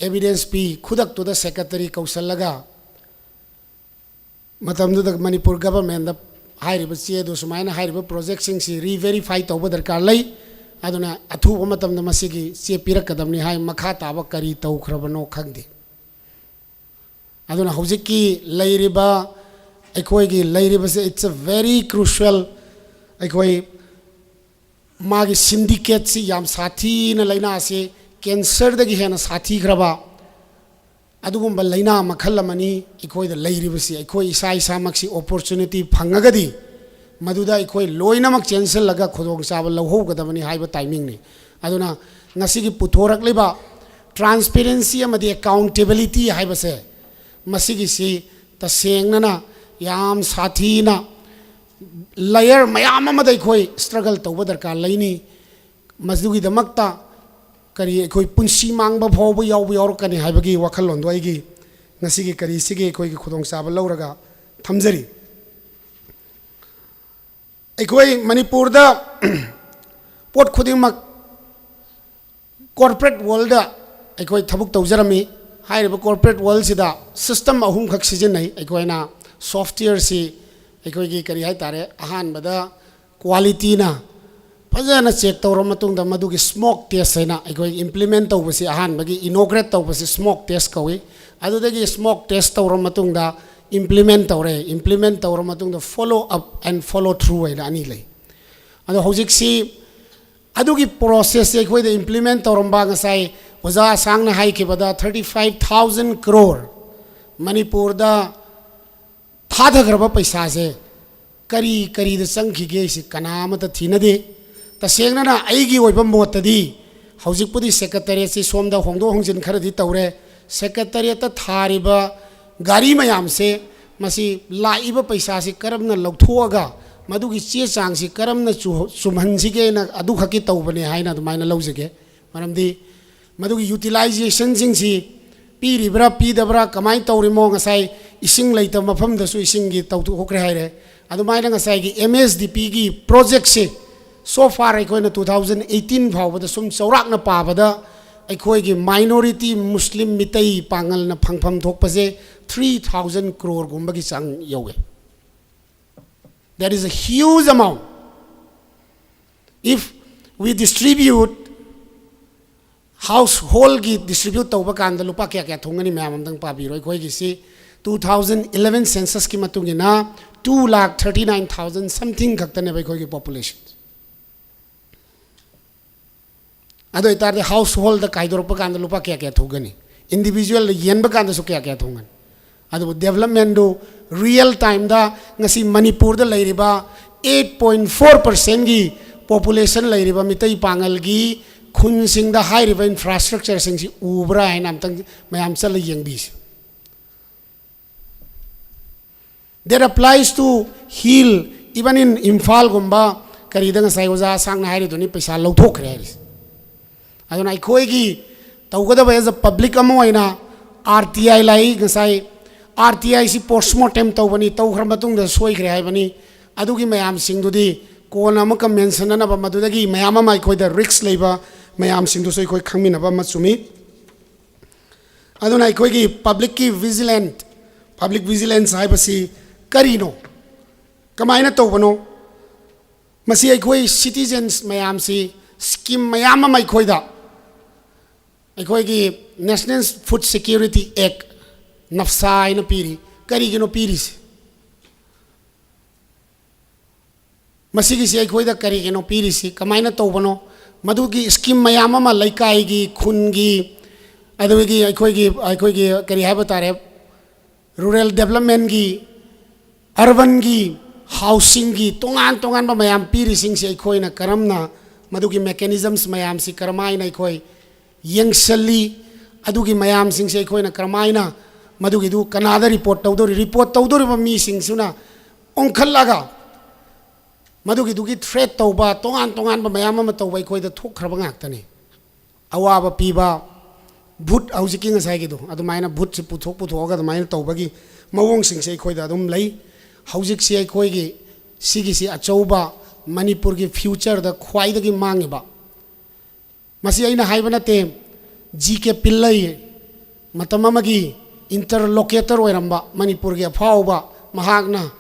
ꯑꯦꯚꯤꯗꯦꯟꯁ ꯄꯤ꯫ ꯈꯨꯗꯛꯇꯨꯗ ꯁꯦꯀ꯭ꯔꯦꯇꯔꯤ ꯀꯧꯁꯜꯂꯒ ꯃꯇꯝꯗꯨꯗ ꯃꯅꯤꯄꯨꯔ ꯒꯚꯔꯟꯃꯦꯟꯗ ꯍꯥꯏꯔꯤꯕ ꯆꯦꯗꯨ ꯁꯨꯃꯥꯏꯅ ꯍꯥꯏꯔꯤꯕ ꯄ꯭ꯔꯣꯖꯦꯛꯁꯤꯡꯁꯤ ꯔꯤꯚꯦꯔꯤꯐꯥꯏ ꯇꯧꯕ ꯗꯔꯀꯥꯔ ꯂꯩ, ꯑꯗꯨꯅ ꯑꯊꯨꯕ ꯃꯇꯝꯗ ꯃꯁꯤꯒꯤ ꯆꯦ ꯄꯤꯔꯛꯀꯗꯕꯅꯤ ꯍꯥꯏ꯫ ꯃꯈꯥ ꯇꯥꯕ ꯀꯔꯤ ꯇꯧꯈ꯭ꯔꯕꯅꯣ ꯈꯪꯗꯦ꯫ ꯑꯗꯨꯅ ꯍꯧꯖꯤꯛꯀꯤ ꯂꯩꯔꯤꯕ, ꯑꯩꯈꯣꯏꯒꯤ ꯂꯩꯔꯤꯕꯁꯦ, it's a very crucial, ꯑꯩꯈꯣꯏ ꯃꯥꯒꯤ ꯁꯤꯟꯗꯤꯀꯦꯠꯁꯤ ꯌꯥꯝ ꯁꯥꯊꯤꯅ, ꯂꯥꯏꯅꯥꯁꯤ ꯀꯦꯟꯁꯔꯗꯒꯤ ꯍꯦꯟꯅ ꯁꯥꯊꯤꯈ꯭ꯔꯕ ꯑꯗꯨꯒꯨꯝꯕ ꯂꯥꯏꯅꯥ ꯃꯈꯜ ꯑꯃꯅꯤ꯫ ꯑꯩꯈꯣꯏꯗ ꯂꯩꯔꯤꯕꯁꯤ ꯑꯩꯈꯣꯏ ꯏꯁꯥ ꯏꯁꯥꯃꯛꯁꯤ ꯑꯣꯄꯣꯔꯆꯨꯅꯤꯇꯤ ꯐꯪꯉꯒꯗꯤ ꯃꯗꯨꯗ ꯑꯩꯈꯣꯏ ꯂꯣꯏꯅꯃꯛ ꯆꯦꯟꯁꯤꯜꯂꯒ ꯈꯨꯗꯣꯡꯆꯥꯕ ꯂꯧꯍꯧꯒꯗꯕꯅꯤ ꯍꯥꯏꯕ ꯇꯥꯏꯃꯤꯡꯅꯤ꯫ ꯑꯗꯨꯅ ꯉꯁꯤꯒꯤ ꯄꯨꯊꯣꯔꯛꯂꯤꯕ ꯇ꯭ꯔꯥꯟꯁꯄꯦꯔꯦꯟꯁꯤ ꯑꯃꯗꯤ ꯑꯦꯀꯥꯎꯟꯇꯦꯕꯤꯂꯤꯇꯤ ꯍꯥꯏꯕꯁꯦ, ꯃꯁꯤꯒꯤꯁꯤ ꯇꯁꯦꯡꯅꯅ ꯌꯥꯝ ꯁꯥꯊꯤꯅ ꯂꯦꯌꯔ ꯃꯌꯥꯝ ꯑꯃꯗ ꯑꯩꯈꯣꯏ ꯁ꯭ꯇ꯭ꯔꯒꯜ ꯇꯧꯕ ꯗꯔꯀꯥꯔ ꯂꯩꯅꯤ꯫ ꯃꯗꯨꯒꯤꯗꯃꯛꯇ ꯀꯔꯤ ꯑꯩꯈꯣꯏ ꯄꯨꯟꯁꯤ ꯃꯥꯡꯕ ꯐꯥꯎꯕ ꯌꯥꯎꯕ ꯌꯥꯎꯔꯛꯀꯅꯤ ꯍꯥꯏꯕꯒꯤ ꯋꯥꯈꯜꯂꯣꯟꯗꯣ ꯑꯩꯒꯤ ꯉꯁꯤꯒꯤ ꯀꯔꯤꯁꯤꯒꯤ ꯑꯩꯈꯣꯏꯒꯤ ꯈꯨꯗꯣꯡꯆꯥꯕ ꯂꯧꯔꯒ ꯊꯝꯖꯔꯤ꯫ ꯑꯩꯈꯣꯏ ꯃꯅꯤꯄꯨꯔꯗ ꯄꯣꯠ ꯈꯨꯗꯤꯡꯃꯛ ꯀꯣꯔꯄꯣꯔꯦꯠ ꯋꯥꯔꯜꯗ ꯑꯩꯈꯣꯏ ꯊꯕꯛ ꯇꯧꯖꯔꯝꯃꯤ꯫ ꯍꯥꯏꯔꯤꯕ ꯀꯣꯔꯄꯣꯔꯦꯠ ꯋꯥꯔꯜꯁꯤꯗ ꯁꯤꯁꯇꯦꯝ ꯑꯍꯨꯝꯈꯛ ꯁꯤꯖꯤꯟꯅꯩ꯫ ꯑꯩꯈꯣꯏꯅ ꯁꯣꯐꯋꯦꯌꯔꯁꯤ ꯑꯩꯈꯣꯏꯒꯤ ꯀꯔꯤ ꯍꯥꯏ ꯇꯥꯔꯦ, ꯑꯍꯥꯟꯕꯗ ꯀ꯭ꯋꯥꯂꯤꯇꯤꯅ ꯐꯖꯅ ꯆꯦꯛ ꯇꯧꯔ ꯃꯇꯨꯡꯗ ꯃꯗꯨꯒꯤ ꯁ꯭ꯃꯣꯛ ꯇꯦꯁ ꯍꯥꯏꯅ ꯑꯩꯈꯣꯏ ꯏꯝꯄ꯭ꯂꯤꯃꯦꯟ ꯇꯧꯕꯁꯤ, ꯑꯍꯥꯟꯕꯒꯤ ꯏꯅꯣꯒ꯭ꯔꯦꯠ ꯇꯧꯕꯁꯤ ꯁ꯭ꯃꯣꯛ ꯇꯦꯁ ꯀꯧꯏ꯫ ꯑꯗꯨꯗꯒꯤ ꯁ꯭ꯃꯣꯛ ꯇꯦꯁ ꯇꯧꯔ ꯃꯇꯨꯡꯗ ꯏꯝꯄ꯭ꯂꯤꯃꯦꯟ ꯇꯧꯔꯦ꯫ ꯏꯝꯄ꯭ꯂꯤꯃꯦꯟ ꯇꯧꯔ ꯃꯇꯨꯡꯗ follow up and follow through ꯍꯥꯏꯅ ꯑꯅꯤ ꯂꯩ꯫ ꯑꯗꯣ ꯍꯧꯖꯤꯛꯁꯤ ꯑꯗꯨꯒꯤ ꯄ꯭ꯔꯣꯁꯦꯁꯁꯦ ꯑꯩꯈꯣꯏꯗ ꯏꯝꯄ꯭ꯂꯤꯃꯦꯟ ꯇꯧꯔꯝꯕ, ꯉꯁꯥꯏ ꯑꯣꯖꯥ ꯑꯁꯥꯡꯅ ꯍꯥꯏꯈꯤꯕꯗ, ꯊꯥꯔꯇꯤ ꯐꯥꯏꯚ ꯊꯥꯎꯖꯟ ꯀ꯭ꯔꯣꯔ ꯃꯅꯤꯄꯨꯔꯗ ꯊꯥꯗꯈ꯭ꯔꯕ ꯄꯩꯁꯥꯁꯦ ꯀꯔꯤ ꯀꯔꯤꯗ ꯆꯪꯈꯤꯒꯦ ꯍꯥꯏꯁꯤ ꯀꯅꯥ ꯑꯃꯠꯇ ꯊꯤꯅꯗꯦ꯫ ꯇꯁꯦꯡꯅꯅ ꯑꯩꯒꯤ ꯑꯣꯏꯕ ꯃꯣꯠꯇꯗꯤ ꯍꯧꯖꯤꯛꯄꯨꯗꯤ ꯁꯦꯀ꯭ꯔꯦꯇꯔꯤꯌꯦꯠꯁꯤ ꯁꯣꯝꯗ ꯍꯣꯡꯗꯣꯛ ꯍꯣꯡꯖꯤꯟ ꯈꯔꯗꯤ ꯇꯧꯔꯦ꯫ ꯁꯦꯀ꯭ꯔꯦꯇꯔꯤꯌꯦꯠꯇ ꯊꯥꯔꯤꯕ ꯒꯥꯔꯤ ꯃꯌꯥꯝꯁꯦ ꯃꯁꯤ ꯂꯥꯛꯏꯕ ꯄꯩꯁꯥꯁꯤ ꯀꯔꯝꯅ ꯂꯧꯊꯣꯛꯑꯒ ꯃꯗꯨꯒꯤ ꯆꯦ ꯆꯥꯡꯁꯤ ꯀꯔꯝꯅ ꯆꯨ-, ꯆꯨꯝꯍꯟꯁꯤꯒꯦꯅ ꯑꯗꯨꯈꯛꯀꯤ ꯇꯧꯕꯅꯦ ꯍꯥꯏꯅ ꯑꯗꯨꯃꯥꯏꯅ ꯂꯧꯖꯒꯦ꯫ ꯃꯔꯝꯗꯤ ꯃꯗꯨꯒꯤ ꯌꯨꯇꯤꯂꯥꯏꯖꯦꯁꯟꯁꯤꯡꯁꯤ ꯄꯤꯔꯤꯕ꯭ꯔꯥ ꯄꯤꯗꯕ꯭ꯔꯥ, ꯀꯃꯥꯏꯅ ꯇꯧꯔꯤꯃꯣ, ꯉꯁꯥꯏ ꯏꯁꯤꯡ ꯂꯩꯇꯕ ꯃꯐꯝꯗꯁꯨ ꯏꯁꯤꯡꯒꯤ ꯇꯧꯊꯣꯛꯈ꯭ꯔꯦ ꯍꯥꯏꯔꯦ꯫ ꯑꯗꯨꯃꯥꯏꯅ ꯉꯁꯥꯏꯒꯤ ꯑꯦꯝ ꯑꯦꯁ ꯗꯤ ꯄꯤꯒꯤ ꯄ꯭ꯔꯣꯖꯦꯛꯁꯦ so far ꯑꯩꯈꯣꯏꯅ two thousand eighteen ꯐꯥꯎꯕꯗ ꯁꯨꯝ ꯆꯥꯎꯔꯥꯛꯅ ꯄꯥꯕꯗ ꯑꯩꯈꯣꯏꯒꯤ ꯃꯥꯏꯅꯣꯔꯤꯇꯤ ꯃꯨꯁꯂꯤꯝ ꯃꯤꯇꯩ ꯄꯥꯉꯜꯅ ꯐꯪꯐꯝ ꯊꯣꯛꯄꯁꯦ three thousand crore ꯒꯨꯝꯕꯒꯤ ꯆꯥꯡ ꯌꯧꯋꯦ꯫ That is a huge amount. If we distribute, household ꯒꯤ distribute ꯇꯧꯕ ꯀꯥꯟꯗ ꯂꯨꯄꯥ ꯀꯌꯥ ꯀꯌꯥ ꯊꯨꯡꯒꯅꯤ? ꯃꯌꯥꯝ ꯑꯝꯇꯪ ꯄꯥꯕꯤꯔꯣ꯫ ꯑꯩꯈꯣꯏꯒꯤꯁꯤ two thousand eleven census ꯀꯤ ꯃꯇꯨꯡ ꯏꯟꯅ two lakh thirty nine thousand something ꯈꯛꯇꯅꯦꯕ ꯑꯩꯈꯣꯏꯒꯤ population꯫ ꯑꯗꯨ ꯑꯣꯏꯇꯥꯔꯗꯤ household ꯗ ꯈꯥꯏꯗꯣꯔꯛꯄ ꯀꯥꯟꯗ ꯂꯨꯄꯥ ꯀꯌꯥ ꯀꯌꯥ ꯊꯨꯡꯒꯅꯤ? Individual ꯗ ꯌꯦꯟꯕ ꯀꯥꯟꯗꯁꯨ ꯀꯌꯥ ꯀꯌꯥ ꯊꯨꯡꯒꯅꯤ? ꯑꯗꯨꯕꯨ development ꯗꯨ real time ꯗ ꯉꯁꯤ ꯃꯅꯤꯄꯨꯔꯗ ꯂꯩꯔꯤꯕ eight point four percent ꯒꯤ population ꯂꯩꯔꯤꯕ ꯃꯤꯇꯩ ꯄꯥꯉꯜꯒꯤ ꯈꯨꯟꯁꯤꯡꯗ ꯍꯥꯏꯔꯤꯕ infrastructure ꯁꯤꯡꯁꯤ ꯎꯕ꯭ꯔꯥ ꯍꯥꯏꯅ ꯑꯝꯇꯪ ꯃꯌꯥꯝ ꯆꯠꯂ ꯌꯦꯡꯕꯤꯁꯤ꯫ That applies to hill, even in ꯏꯝꯐꯥꯜꯒꯨꯝꯕ ꯀꯔꯤꯗ ꯉꯁꯥꯏ ꯑꯣꯖꯥ ꯑꯁꯥꯡꯅ ꯍꯥꯏꯔꯤꯗꯨꯅꯤ, ꯄꯩꯁꯥ ꯂꯧꯊꯣꯛꯈ꯭ꯔꯦ ꯍꯥꯏꯔꯤꯁꯦ꯫ ꯑꯗꯨꯅ ꯑꯩꯈꯣꯏꯒꯤ ꯇꯧꯒꯗꯕ as a public ꯑꯃ ꯑꯣꯏꯅ R T I ꯂꯥꯛꯏ꯫ ꯉꯁꯥꯏ R T I ꯁꯤ post mortem ꯇꯧꯕꯅꯤ, ꯇꯧꯈ꯭ꯔ ꯃꯇꯨꯡꯗ ꯁꯣꯏꯈ꯭ꯔꯦ ꯍꯥꯏꯕꯅꯤ꯫ ꯑꯗꯨꯒꯤ ꯃꯌꯥꯝꯁꯤꯡꯗꯨꯗꯤ ꯀꯣꯟꯅ ꯑꯃꯨꯛꯀ mention ꯅꯅꯕ, ꯃꯗꯨꯗꯒꯤ ꯃꯌꯥꯝ ꯑꯃ ꯑꯩꯈꯣꯏꯗ risk ꯂꯩꯕ ꯃꯌꯥꯝꯁꯤꯡꯗꯨꯁꯨ ꯑꯩꯈꯣꯏ ꯈꯪꯃꯤꯟꯅꯕ ꯑꯃ ꯆꯨꯝꯃꯤ꯫ ꯑꯗꯨꯅ ꯑꯩꯈꯣꯏꯒꯤ public ꯀꯤ vigilant, public vigilance ꯍꯥꯏꯕꯁꯤ ꯀꯔꯤꯅꯣ? ꯀꯃꯥꯏꯅ ꯇꯧꯕꯅꯣ? ꯃꯁꯤ ꯑꯩꯈꯣꯏ citizens ꯃꯌꯥꯝꯁꯤ scheme ꯃꯌꯥꯝ ꯑꯃ ꯑꯩꯈꯣꯏꯗ ꯑꯩꯈꯣꯏꯒꯤ National Food Security Act, NAFSA ꯍꯥꯏꯅ ꯄꯤꯔꯤ꯫ ꯀꯔꯤꯒꯤꯅꯣ ꯄꯤꯔꯤꯁꯤ? ꯃꯁꯤꯒꯤꯁꯤ ꯑꯩꯈꯣꯏꯗ ꯀꯔꯤꯒꯤꯅꯣ ꯄꯤꯔꯤꯁꯤ? ꯀꯃꯥꯏꯅ ꯇꯧꯕꯅꯣ? ꯃꯗꯨꯒꯤ scheme ꯃꯌꯥꯝ ꯑꯃ ꯂꯩꯀꯥꯏꯒꯤ, ꯈꯨꯟꯒꯤ, ꯑꯗꯨꯗꯒꯤ ꯑꯩꯈꯣꯏꯒꯤ, ꯑꯩꯈꯣꯏꯒꯤ ꯀꯔꯤ ꯍꯥꯏꯕ ꯇꯥꯔꯦ, rural development ꯀꯤ, urban ꯒꯤ, housing ꯒꯤ ꯇꯣꯉꯥꯟ ꯇꯣꯉꯥꯟꯕ ꯃꯌꯥꯝ ꯄꯤꯔꯤꯁꯤꯡꯁꯤ ꯑꯩꯈꯣꯏꯅ ꯀꯔꯝꯅ, ꯃꯗꯨꯒꯤ mechanisms ꯃꯌꯥꯝꯁꯤ ꯀꯔꯝꯍꯥꯏꯅ ꯑꯩꯈꯣꯏ ꯌꯦꯡꯁꯤꯜꯂꯤ, ꯑꯗꯨꯒꯤ ꯃꯌꯥꯝꯁꯤꯡꯁꯤ ꯑꯩꯈꯣꯏꯅ ꯀꯔꯝꯍꯥꯏꯅ ꯃꯗꯨꯒꯤꯗꯨ ꯀꯅꯥꯗ ꯔꯤꯄꯣꯔꯠ ꯇꯧꯗꯧꯔꯤ? ꯔꯤꯄꯣꯔꯠ ꯇꯧꯗꯧꯔꯤꯕ ꯃꯤꯁꯤꯡꯁꯤꯅ ꯑꯣꯟꯈꯠꯂꯒ ꯃꯗꯨꯒꯤꯗꯨꯒꯤ ꯊ꯭ꯔꯦꯠ ꯇꯧꯕ, ꯇꯣꯉꯥꯟ ꯇꯣꯉꯥꯟꯕ ꯃꯌꯥꯝ ꯑꯃ ꯇꯧꯕ ꯑꯩꯈꯣꯏꯗ ꯊꯣꯛꯈ꯭ꯔꯕ ꯉꯥꯛꯇꯅꯤ꯫ ꯑꯋꯥꯕ ꯄꯤꯕ, ꯚꯨꯠ, ꯍꯧꯖꯤꯛꯀꯤ ꯉꯁꯥꯏꯒꯤꯗꯣ ꯑꯗꯨꯃꯥꯏꯅ ꯚꯨꯠꯁꯦ ꯄꯨꯊꯣꯛ ꯄꯨꯊꯣꯛꯑꯒ ꯑꯗꯨꯃꯥꯏꯅ ꯇꯧꯕꯒꯤ ꯃꯑꯣꯡꯁꯤꯡꯁꯦ ꯑꯩꯈꯣꯏꯗ ꯑꯗꯨꯝ ꯂꯩ꯫ ꯍꯧꯖꯤꯛꯁꯤ ꯑꯩꯈꯣꯏꯒꯤ ꯁꯤꯒꯤꯁꯤ ꯑꯆꯧꯕ ꯃꯅꯤꯄꯨꯔꯒꯤ ꯐ꯭ꯌꯨꯆꯔꯗ ꯈ꯭ꯋꯥꯏꯗꯒꯤ ꯃꯥꯡꯉꯤꯕ, ꯃꯁꯤ ꯑꯩꯅ ꯍꯥꯏꯕ ꯅꯠꯇꯦ, ꯖꯤ ꯀꯦ ꯄꯤꯜꯂꯩ, ꯃꯇꯝ ꯑꯃꯒꯤ ꯏꯟꯇꯔꯂꯣꯀꯦꯇꯔ ꯑꯣꯏꯔꯝꯕ ꯃꯅꯤꯄꯨꯔꯒꯤ ꯑꯐꯥꯎꯕ, ꯃꯍꯥꯛꯅ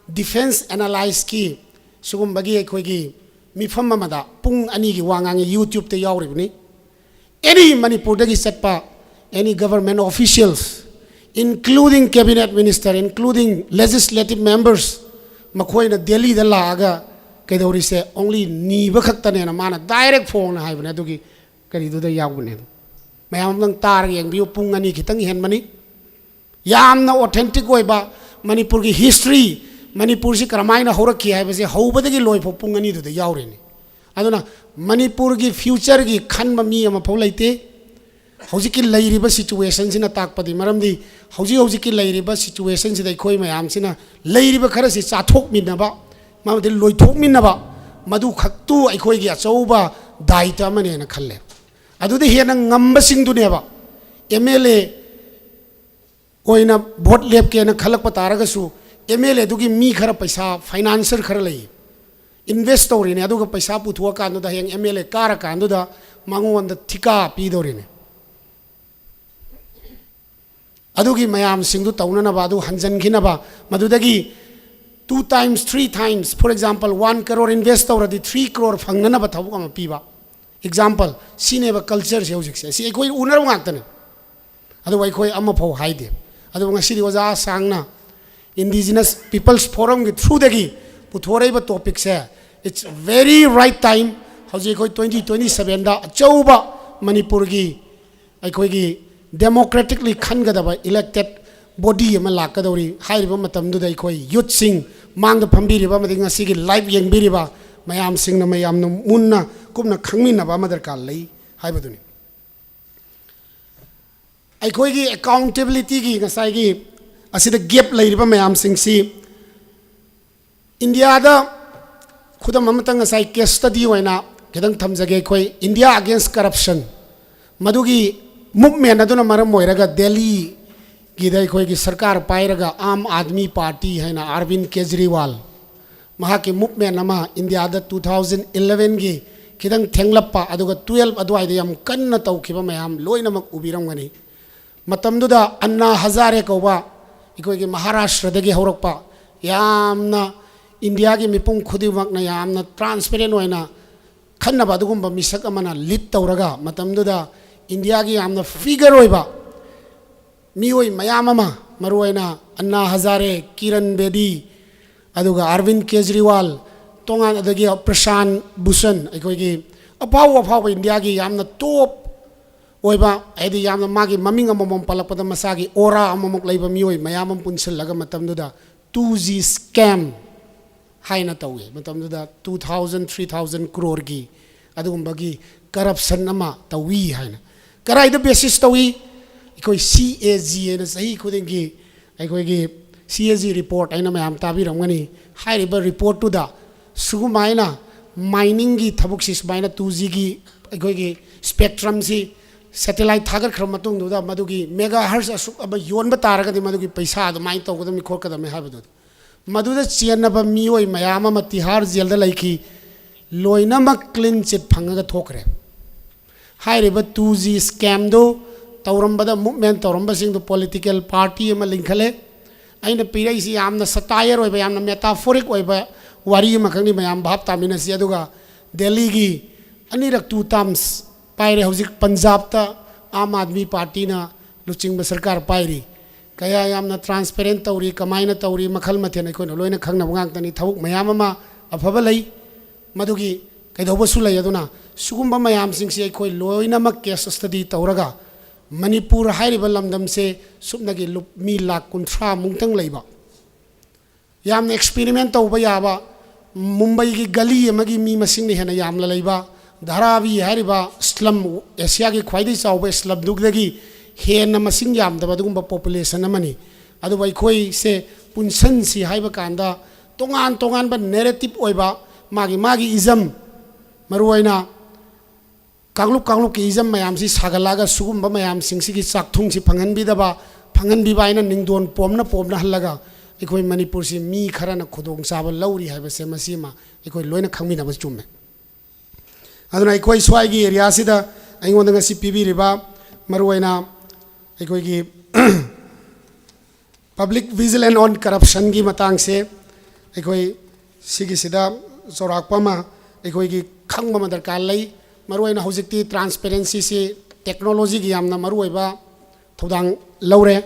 ꯗꯤꯐꯦꯟꯁ ꯑꯦꯅꯥꯂꯥꯏꯁꯀꯤ ꯁꯤꯒꯨꯝꯕꯒꯤ ꯑꯩꯈꯣꯏꯒꯤ ꯃꯤꯐꯝ ꯑꯃꯗ ꯄꯨꯡ ꯑꯅꯤꯒꯤ ꯋꯥ ꯉꯥꯡꯉꯤ, YouTube ꯇ ꯌꯥꯎꯔꯤꯕꯅꯤ꯫ ꯑꯦꯅꯤ ꯃꯅꯤꯄꯨꯔꯗꯒꯤ ꯆꯠꯄ, ꯑꯦꯅꯤ government ꯑꯣꯐꯤꯁꯤꯌꯦꯜꯁ, including cabinet minister, including legislative members, ꯃꯈꯣꯏꯅ ꯗꯦꯜꯂꯤꯗ ꯂꯥꯛꯑꯒ ꯀꯩꯗꯧꯔꯤꯁꯦ? ꯑꯣꯡꯂꯤ ꯅꯤꯕ ꯈꯛꯇꯅꯦꯅ ꯃꯥꯅ ꯗꯥꯏꯔꯦꯛ ꯐꯣꯡꯅ ꯍꯥꯏꯕꯅꯦ꯫ ꯑꯗꯨꯒꯤ ꯀꯔꯤꯗꯨꯗ ꯌꯥꯎꯕꯅꯦ ꯑꯗꯣ꯫ ꯃꯌꯥꯝ ꯑꯃꯇꯪ ꯇꯥꯔꯒ ꯌꯦꯡꯕꯤꯌꯨ, ꯄꯨꯡ ꯑꯅꯤ ꯈꯤꯇꯪ ꯍꯦꯟꯕꯅꯤ꯫ ꯌꯥꯝꯅ ꯑꯣꯊꯦꯟꯇꯤꯛ ꯑꯣꯏꯕ ꯃꯅꯤꯄꯨꯔꯒꯤ ꯍꯤꯁꯇ꯭ꯔꯤ, ꯃꯅꯤꯄꯨꯔꯁꯤ ꯀꯔꯝꯍꯥꯏꯅ ꯍꯧꯔꯛꯈꯤ ꯍꯥꯏꯕꯁꯦ ꯍꯧꯕꯗꯒꯤ ꯂꯣꯏꯐꯥꯎ ꯄꯨꯡ ꯑꯅꯤꯗꯨꯗ ꯌꯥꯎꯔꯤꯅꯤ꯫ ꯑꯗꯨꯅ ꯃꯅꯤꯄꯨꯔꯒꯤ ꯐ꯭ꯌꯨꯆꯔꯒꯤ ꯈꯟꯕ ꯃꯤ ꯑꯃꯐꯥꯎ ꯂꯩꯇꯦ꯫ ꯍꯧꯖꯤꯛꯀꯤ ꯂꯩꯔꯤꯕ ꯁꯤꯆꯨꯋꯦꯁꯟꯁꯤꯅ ꯇꯥꯛꯄꯗꯤ, ꯃꯔꯝꯗꯤ ꯍꯧꯖꯤꯛ ꯍꯧꯖꯤꯛꯀꯤ ꯂꯩꯔꯤꯕ ꯁꯤꯆꯨꯋꯦꯁꯟꯁꯤꯗ ꯑꯩꯈꯣꯏ ꯃꯌꯥꯝꯁꯤꯅ ꯂꯩꯔꯤꯕ ꯈꯔꯁꯤ ꯆꯥꯊꯣꯛꯃꯤꯟꯅꯕ, ꯃꯥꯃꯗꯤ ꯂꯣꯏꯊꯣꯛꯃꯤꯟꯅꯕ, ꯃꯗꯨ ꯈꯛꯇꯨ ꯑꯩꯈꯣꯏꯒꯤ ꯑꯆꯧꯕ ꯗꯥꯏꯇ ꯑꯃꯅꯦꯅ ꯈꯜꯂꯦ꯫ ꯑꯗꯨꯗ ꯍꯦꯟꯅ ꯉꯝꯕꯁꯤꯡꯗꯨꯅꯦꯕ ꯑꯦꯝ ꯑꯦꯜ ꯑꯦ ꯑꯣꯏꯅ ꯚꯣꯠ ꯂꯦꯞꯀꯦꯅ ꯈꯜꯂꯛꯄ ꯇꯥꯔꯒꯁꯨ, ꯑꯦꯝ ꯑꯦꯜ ꯑꯦꯗꯨꯒꯤ ꯃꯤ ꯈꯔ, ꯄꯩꯁꯥ, ꯐꯥꯏꯅꯥꯟꯁꯔ ꯈꯔ ꯂꯩ, ꯏꯟꯚꯦꯁ ꯇꯧꯔꯤꯅꯦ꯫ ꯑꯗꯨꯒ ꯄꯩꯁꯥ ꯄꯨꯊꯣꯛꯑꯀꯥꯟꯗꯨꯗ ꯍꯌꯦꯡ ꯑꯦꯝ ꯑꯦꯜ ꯑꯦ ꯀꯥꯔꯀꯥꯟꯗꯨꯗ ꯃꯉꯣꯟꯗ ꯊꯤꯀꯥ ꯄꯤꯗꯧꯔꯤꯅꯦ꯫ ꯑꯗꯨꯒꯤ ꯃꯌꯥꯝꯁꯤꯡꯗꯨ ꯇꯧꯅꯅꯕ, ꯑꯗꯨ ꯍꯟꯖꯟꯈꯤꯅꯕ, ꯃꯗꯨꯗꯒꯤ two times, three times, for example, one crore invest ꯇꯧꯔꯗꯤ three crore ꯐꯪꯅꯅꯕ ꯊꯕꯛ ꯑꯃ ꯄꯤꯕ꯫ ꯑꯦꯛꯖꯥꯝꯄꯜ, ꯁꯤꯅꯦꯕ ꯀꯜꯆꯔꯁꯦ ꯍꯧꯖꯤꯛꯁꯦ꯫ ꯁꯤ ꯑꯩꯈꯣꯏ ꯎꯅꯔꯕ ꯉꯥꯛꯇꯅꯦ꯫ ꯑꯗꯨꯕꯨ ꯑꯩꯈꯣꯏ ꯑꯃꯐꯥꯎ ꯍꯥꯏꯗꯦ꯫ ꯑꯗꯨꯕꯨ ꯉꯁꯤꯗꯤ ꯑꯣꯖꯥ ꯑꯁꯥꯡꯅ Indigenous People's Forumꯒꯤ throughꯗꯒꯤ ꯄꯨꯊꯣꯔꯛꯏꯕ topicꯁꯦ, it's very right time꯫ ꯍꯧꯖꯤꯛ ꯑꯩꯈꯣꯏ twenty twenty sevenꯗ ꯑꯆꯧꯕ ꯃꯅꯤꯄꯨꯔꯒꯤ ꯑꯩꯈꯣꯏꯒꯤ democratically ꯈꯟꯒꯗꯕ elected body ꯑꯃ ꯂꯥꯛꯀꯗꯧꯔꯤ꯫ ꯍꯥꯏꯔꯤꯕ ꯃꯇꯝꯗꯨꯗ ꯑꯩꯈꯣꯏ youthꯁꯤꯡ, ꯃꯥꯡꯗ ꯐꯝꯕꯤꯔꯤꯕ ꯑꯃꯗꯤ ꯉꯁꯤꯒꯤ live ꯌꯦꯡꯕꯤꯔꯤꯕ ꯃꯌꯥꯝꯁꯤꯡꯅ ꯃꯌꯥꯝꯅ ꯃꯨꯟꯅ ꯀꯨꯞꯅ ꯈꯪꯃꯤꯟꯅꯕ ꯑꯃ ꯗꯔꯀꯥꯔ ꯂꯩ ꯍꯥꯏꯕꯗꯨꯅꯤ꯫ ꯑꯩꯈꯣꯏꯒꯤ ꯑꯦꯀꯥꯎꯟꯇꯦꯕꯤꯂꯤꯇꯤꯒꯤ ꯉꯁꯥꯏꯒꯤ ꯑꯁꯤꯗ ꯒꯦꯞ ꯂꯩꯔꯤꯕ ꯃꯌꯥꯝꯁꯤꯡꯁꯤ ꯏꯟꯗꯤꯌꯥꯗ ꯈꯨꯗꯝ ꯑꯃꯇꯪ ꯉꯁꯥꯏ ꯀꯦꯁ ꯁ꯭ꯇꯗꯤ ꯑꯣꯏꯅ ꯈꯤꯇꯪ ꯊꯝꯖꯒꯦ꯫ ꯑꯩꯈꯣꯏ ꯏꯟꯗꯤꯌꯥ ꯑꯒꯦꯟꯁ ꯀꯔꯞꯁꯟ, ꯃꯗꯨꯒꯤ ꯃꯨꯞꯃꯦꯟ ꯑꯗꯨꯅ ꯃꯔꯝ ꯑꯣꯏꯔꯒ ꯗꯦꯜꯂꯤꯒꯤꯗ ꯑꯩꯈꯣꯏꯒꯤ ꯁꯔꯀꯥꯔ ꯄꯥꯏꯔꯒ ꯑꯥꯝ ꯑꯥꯗꯃꯤ ꯄꯥꯔꯇꯤ ꯍꯥꯏꯅ ꯑꯥꯔꯕꯤꯟ ꯀꯦꯖꯔꯤꯋꯥꯜ, ꯃꯍꯥꯛꯀꯤ ꯃꯨꯞꯃꯦꯟ ꯑꯃ ꯏꯟꯗꯤꯌꯥꯗ ꯇꯨ ꯊꯥꯎꯖꯟ ꯏꯂꯚꯦꯟꯒꯤ ꯈꯤꯇꯪ ꯊꯦꯡꯂꯞꯄ, ꯑꯗꯨꯒ ꯇꯨꯌꯦꯜꯞ ꯑꯗꯨꯋꯥꯏꯗ ꯌꯥꯝ ꯀꯟꯅ ꯇꯧꯈꯤꯕ ꯃꯌꯥꯝ ꯂꯣꯏꯅꯃꯛ ꯎꯕꯤꯔꯝꯒꯅꯤ꯫ ꯃꯇꯝꯗꯨꯗ ꯑꯟꯅꯥ ꯍꯖꯥꯔꯦ ꯀꯧꯕ ꯑꯩꯈꯣꯏꯒꯤ ꯃꯍꯥꯔꯥꯁꯇ꯭ꯔꯗꯒꯤ ꯍꯧꯔꯛꯄ, ꯌꯥꯝꯅ ꯏꯟꯗꯤꯌꯥꯒꯤ ꯃꯤꯄꯨꯝ ꯈꯨꯗꯤꯡꯃꯛꯅ ꯌꯥꯝꯅ ꯇ꯭ꯔꯥꯟꯁꯄꯦꯔꯦꯟ ꯑꯣꯏꯅ ꯈꯟꯅꯕ ꯑꯗꯨꯒꯨꯝꯕ ꯃꯤꯁꯛ ꯑꯃꯅ ꯂꯤꯗ ꯇꯧꯔꯒ, ꯃꯇꯝꯗꯨꯗ ꯏꯟꯗꯤꯌꯥꯒꯤ ꯌꯥꯝꯅ ꯐꯤꯒꯔ ꯑꯣꯏꯕ ꯃꯤꯑꯣꯏ ꯃꯌꯥꯝ ꯑꯃ, ꯃꯔꯨꯑꯣꯏꯅ ꯑꯟꯅꯥ ꯍꯖꯥꯔꯦ, ꯀꯤꯔꯟ ꯕꯦꯗꯤ, ꯑꯗꯨꯒ ꯑꯥꯔꯕꯤꯟ ꯀꯦꯖꯔꯤꯋꯥꯜ, ꯇꯣꯉꯥꯟ, ꯑꯗꯒꯤ ꯄ꯭ꯔꯁꯥꯟ ꯚꯨꯁꯟ, ꯑꯩꯈꯣꯏꯒꯤ ꯑꯐꯥꯎ ꯑꯐꯥꯎꯕ ꯏꯟꯗꯤꯌꯥꯒꯤ ꯌꯥꯝꯅ ꯇꯣꯞ ꯑꯣꯏꯕ, ꯍꯥꯏꯗꯤ ꯌꯥꯝꯅ ꯃꯥꯒꯤ ꯃꯃꯤꯡ ꯑꯃꯃꯝ ꯄꯜꯂꯛꯄꯗ ꯃꯁꯥꯒꯤ ꯑꯣꯔꯥ ꯑꯃꯃꯨꯛ ꯂꯩꯕ ꯃꯤꯑꯣꯏ ꯃꯌꯥꯝ ꯑꯃ ꯄꯨꯟꯁꯤꯜꯂꯒ ꯃꯇꯝꯗꯨꯗ ꯇꯨ ꯖꯤ ꯁ꯭ꯀꯦꯝ ꯍꯥꯏꯅ ꯇꯧꯏ꯫ ꯃꯇꯝꯗꯨꯗ ꯇꯨ ꯊꯥꯎꯖꯟ, ꯊ꯭ꯔꯤ ꯊꯥꯎꯖꯟ ꯀ꯭ꯔꯣꯔꯒꯤ ꯑꯗꯨꯒꯨꯝꯕꯒꯤ ꯀꯔꯞꯁꯟ ꯑꯃ ꯇꯧꯏ ꯍꯥꯏꯅ꯫ ꯀꯗꯥꯏꯗ ꯕꯦꯁꯤꯁ ꯇꯧꯏ? ꯑꯩꯈꯣꯏ ꯁꯤ ꯑꯦ ꯖꯤ ꯍꯥꯏꯅ ꯆꯍꯤ ꯈꯨꯗꯤꯡꯒꯤ ꯑꯩꯈꯣꯏꯒꯤ ꯁꯤ ꯑꯦ ꯖꯤ ꯔꯤꯄꯣꯔꯠ ꯍꯥꯏꯅ ꯃꯌꯥꯝ ꯇꯥꯕꯤꯔꯝꯒꯅꯤ꯫ ꯍꯥꯏꯔꯤꯕ ꯔꯤꯄꯣꯔꯠꯇꯨꯗ ꯁꯨꯒꯨꯃꯥꯏꯅ ꯃꯥꯏꯅꯤꯡꯒꯤ ꯊꯕꯛꯁꯤ, ꯁꯨꯃꯥꯏꯅ ꯇꯨ ꯖꯤꯒꯤ ꯑꯩꯈꯣꯏꯒꯤ ꯁ꯭ꯄꯦꯛꯇ꯭ꯔꯝꯁꯤ ꯁꯦꯇꯦꯂꯥꯏꯠ ꯊꯥꯒꯠꯈ꯭ꯔꯕ ꯃꯇꯨꯡꯗꯨꯗ ꯃꯗꯨꯒꯤ ꯃꯦꯒꯥ ꯍꯔꯁ ꯑꯁꯨꯛ ꯑꯃ ꯌꯣꯟꯕ ꯇꯥꯔꯒꯗꯤ ꯃꯗꯨꯒꯤ ꯄꯩꯁꯥ ꯑꯗꯨꯃꯥꯏꯅ ꯇꯧꯒꯗꯕꯅꯤ ꯈꯣꯠꯀꯗꯕꯅꯤ ꯍꯥꯏꯕꯗꯨ꯫ ꯃꯗꯨꯗ ꯆꯦꯟꯅꯕ ꯃꯤꯑꯣꯏ ꯃꯌꯥꯝ ꯑꯃ ꯇꯤꯍꯥꯔ ꯖꯦꯜꯗ ꯂꯩꯈꯤ꯫ ꯂꯣꯏꯅꯃꯛ ꯀ꯭ꯂꯤꯟ ꯆꯤꯠ ꯐꯪꯉꯒ ꯊꯣꯛꯈ꯭ꯔꯦ꯫ ꯍꯥꯏꯔꯤꯕ ꯇꯨ ꯖꯤ ꯁ꯭ꯀꯦꯝꯗꯨ ꯇꯧꯔꯝꯕꯗ, ꯃꯨꯞꯃꯦꯟ ꯇꯧꯔꯝꯕꯁꯤꯡꯗꯨ ꯄꯣꯂꯤꯇꯤꯀꯦꯜ ꯄꯥꯔꯇꯤ ꯑꯃ ꯂꯤꯡꯈꯠꯂꯦ꯫ ꯑꯩꯅ ꯄꯤꯔꯛꯏꯁꯤ ꯌꯥꯝꯅ ꯁꯇꯥꯏꯌꯔ ꯑꯣꯏꯕ, ꯌꯥꯝꯅ ꯃꯦꯇꯥꯐꯣꯔꯤꯛ ꯑꯣꯏꯕ ꯋꯥꯔꯤ ꯑꯃꯈꯛꯅꯤ꯫ ꯃꯌꯥꯝ ꯚꯥꯞ ꯇꯥꯃꯤꯟꯅꯁꯤ꯫ ꯑꯗꯨꯒ ꯗꯦꯜꯂꯤꯒꯤ ꯑꯅꯤꯔꯛ ꯇꯨ ꯇꯥꯔꯝꯁ ꯄꯥꯏꯔꯦ꯫ ꯍꯧꯖꯤꯛ ꯄꯟꯖꯥꯕꯇ ꯑꯥꯝ ꯑꯥꯗꯃꯤ ꯄꯥꯔꯇꯤꯅ ꯂꯨꯆꯤꯡꯕ ꯁꯔꯀꯥꯔ ꯄꯥꯏꯔꯤ꯫ ꯀꯌꯥ ꯌꯥꯝꯅ ꯇ꯭ꯔꯥꯟꯁꯄꯦꯔꯦꯟ ꯇꯧꯔꯤ, ꯀꯃꯥꯏꯅ ꯇꯧꯔꯤ, ꯃꯈꯜ ꯃꯊꯦꯜ ꯑꯩꯈꯣꯏꯅ ꯂꯣꯏꯅ ꯈꯪꯅꯕ ꯉꯥꯛꯇꯅꯤ꯫ ꯊꯕꯛ ꯃꯌꯥꯝ ꯑꯃ ꯑꯐꯕ ꯂꯩ, ꯃꯗꯨꯒꯤ ꯀꯩꯗꯧꯕꯁꯨ ꯂꯩ꯫ ꯑꯗꯨꯅ ꯁꯤꯒꯨꯝꯕ ꯃꯌꯥꯝꯁꯤꯡꯁꯤ ꯑꯩꯈꯣꯏ ꯂꯣꯏꯅꯃꯛ ꯀꯦꯁ ꯁ꯭ꯇꯗꯤ ꯇꯧꯔꯒ, ꯃꯅꯤꯄꯨꯔ ꯍꯥꯏꯔꯤꯕ ꯂꯝꯗꯝꯁꯦ ꯁꯨꯞꯅꯒꯤ ꯂꯨꯞ-, ꯃꯤ ꯂꯥꯈ ꯀꯨꯟꯊ꯭ꯔꯥ ꯃꯨꯛꯇꯪ ꯂꯩꯕ, ꯌꯥꯝꯅ ꯑꯦꯛꯁꯄꯦꯔꯤꯃꯦꯟ ꯇꯧꯕ ꯌꯥꯕ, ꯃꯨꯝꯕꯩꯒꯤ ꯒꯂꯤ ꯑꯃꯒꯤ ꯃꯤ ꯃꯁꯤꯡꯅ ꯍꯦꯟꯅ ꯌꯥꯝꯅ ꯂꯩꯕ, ꯙꯥꯔꯥꯚꯤ ꯍꯥꯏꯔꯤꯕ ꯁ꯭ꯂꯝ, ꯑꯦꯁꯤꯌꯥꯒꯤ ꯈ꯭ꯋꯥꯏꯗꯒꯤ ꯆꯥꯎꯕ ꯁ꯭ꯂꯝꯗꯨꯗꯒꯤ ꯍꯦꯟꯅ ꯃꯁꯤꯡ ꯌꯥꯝꯗꯕ ꯑꯗꯨꯒꯨꯝꯕ ꯄꯣꯄꯨꯂꯦꯁꯟ ꯑꯃꯅꯤ꯫ ꯑꯗꯨꯕꯨ ꯑꯩꯈꯣꯏꯁꯦ ꯄꯨꯟꯁꯟꯁꯤ ꯍꯥꯏꯕ ꯀꯥꯟꯗ ꯇꯣꯉꯥꯟ ꯇꯣꯉꯥꯟꯕ ꯅꯦꯔꯦꯇꯤꯞ ꯑꯣꯏꯕ ꯃꯥꯒꯤ ꯃꯥꯒꯤ ꯏꯖꯝ, ꯃꯔꯨꯑꯣꯏꯅ ꯀꯥꯡꯂꯨꯞ ꯀꯥꯡꯂꯨꯞꯀꯤ ꯏꯖꯝ ꯃꯌꯥꯝꯁꯤ ꯁꯥꯒꯠꯂꯛꯑꯒ ꯁꯤꯒꯨꯝꯕ ꯃꯌꯥꯝꯁꯤꯡꯁꯤꯒꯤ ꯆꯥꯛꯊꯨꯡꯁꯤ ꯐꯪꯍꯟꯕꯤꯗꯕ, ꯐꯪꯍꯟꯕꯤꯕ ꯍꯥꯏꯅ ꯅꯤꯡꯗꯣꯟ ꯄꯣꯝꯅ ꯄꯣꯝꯅꯍꯜꯂꯒ ꯑꯩꯈꯣꯏ ꯃꯅꯤꯄꯨꯔꯁꯤ ꯃꯤ ꯈꯔꯅ ꯈꯨꯗꯣꯡꯆꯥꯕ ꯂꯧꯔꯤ ꯍꯥꯏꯕꯁꯦ ꯃꯁꯤꯃ ꯑꯩꯈꯣꯏ ꯂꯣꯏꯅ ꯈꯪꯃꯤꯟꯅꯕ ꯆꯨꯝꯃꯦ꯫ ꯑꯗꯨꯅ ꯑꯩꯈꯣꯏ ꯁ꯭ꯋꯥꯏꯒꯤ ꯑꯦꯔꯤꯌꯥꯁꯤꯗ ꯑꯩꯉꯣꯟꯗ ꯉꯁꯤ ꯄꯤꯕꯤꯔꯤꯕ ꯃꯔꯨꯑꯣꯏꯅ ꯑꯩꯈꯣꯏꯒꯤ Public Vigilance on Corruptionꯒꯤ ꯃꯇꯥꯡꯁꯦ ꯑꯩꯈꯣꯏ ꯁꯤꯒꯤꯁꯤꯗ ꯆꯥꯎꯔꯥꯛꯄ ꯑꯃ ꯑꯩꯈꯣꯏꯒꯤ ꯈꯪꯕ ꯑꯃ ꯗꯔꯀꯥꯔ ꯂꯩ꯫ ꯃꯔꯨꯑꯣꯏꯅ ꯍꯧꯖꯤꯛꯇꯤ ꯇ꯭ꯔꯥꯟꯁꯄꯦꯔꯦꯟꯁꯤꯁꯤ ꯇꯦꯛꯅꯣꯂꯣꯖꯤꯒꯤ ꯌꯥꯝꯅ ꯃꯔꯨꯑꯣꯏꯕ ꯊꯧꯗꯥꯡ ꯂꯧꯔꯦ꯫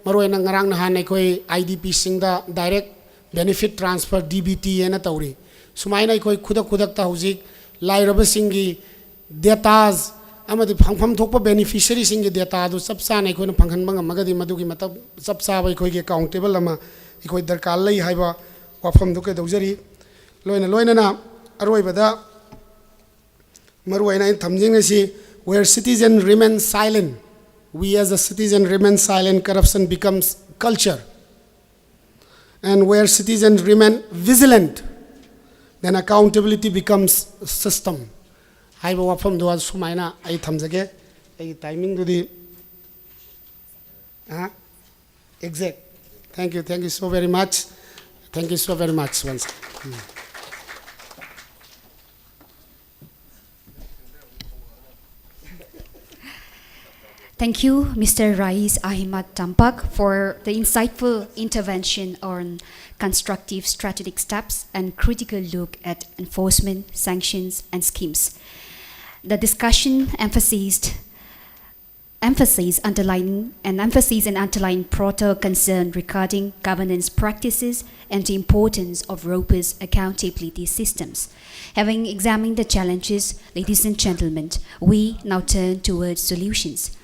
ꯃꯔꯨꯑꯣꯏꯅ ꯉꯔꯥꯡ ꯅꯍꯥꯟ ꯑꯩꯈꯣꯏ IDPꯁꯤꯡꯗ direct benefit transfer, DBT ꯍꯥꯏꯅ ꯇꯧꯔꯤ꯫ ꯁꯨꯃꯥꯏꯅ ꯑꯩꯈꯣꯏ ꯈꯨꯗꯛ ꯈꯨꯗꯛꯇ ꯍꯧꯖꯤꯛ ꯂꯥꯏꯔꯕꯁꯤꯡꯒꯤ dataꯁ ꯑꯃꯗꯤ ꯐꯪꯐꯝ ꯊꯣꯛꯄ ꯕꯦꯅꯤꯐꯤꯁꯔꯤꯁꯤꯡꯒꯤ dataꯗꯨ ꯆꯞ ꯆꯥꯅ ꯑꯩꯈꯣꯏꯅ ꯐꯪꯍꯟꯕ ꯉꯝꯃꯒꯗꯤ ꯃꯗꯨꯒꯤ ꯃꯇꯝ ꯆꯞ ꯆꯥꯕ ꯑꯩꯈꯣꯏꯒꯤ accountable ꯑꯃ ꯑꯩꯈꯣꯏ ꯗꯔꯀꯥꯔ ꯂꯩ ꯍꯥꯏꯕ ꯋꯥꯐꯝꯗꯨ ꯀꯩꯗꯧꯖꯔꯤ꯫ ꯂꯣꯏꯅ ꯂꯣꯏꯅꯅ ꯑꯔꯣꯏꯕꯗ ꯃꯔꯨꯑꯣꯏꯅ ꯑꯩꯅ ꯊꯝꯖꯅꯤꯡꯉꯤꯁꯤ, where citizen remain silent, we as a citizen remain silent, corruption becomes culture. And where citizens remain vigilant, then accountability becomes system ꯍꯥꯏꯕ ꯋꯥꯐꯝꯗꯣ ꯁꯨꯃꯥꯏꯅ ꯑꯩ ꯊꯝꯖꯒꯦ꯫ ꯑꯩꯒꯤ ꯇꯥꯏꯃꯤꯡꯗꯨꯗꯤ exact. Thank you, thank you so very much. Thank you so very much once. Thank you, Mister Rais Ahimad Tampak, for the insightful intervention on constructive strategic steps and critical look at enforcement, sanctions, and schemes. The discussion emphasized emphasis underlining an emphasis and underlying broader concern regarding governance practices and the importance of robust accountability systems. Having examined the challenges, ladies and gentlemen, we now turn towards solutions.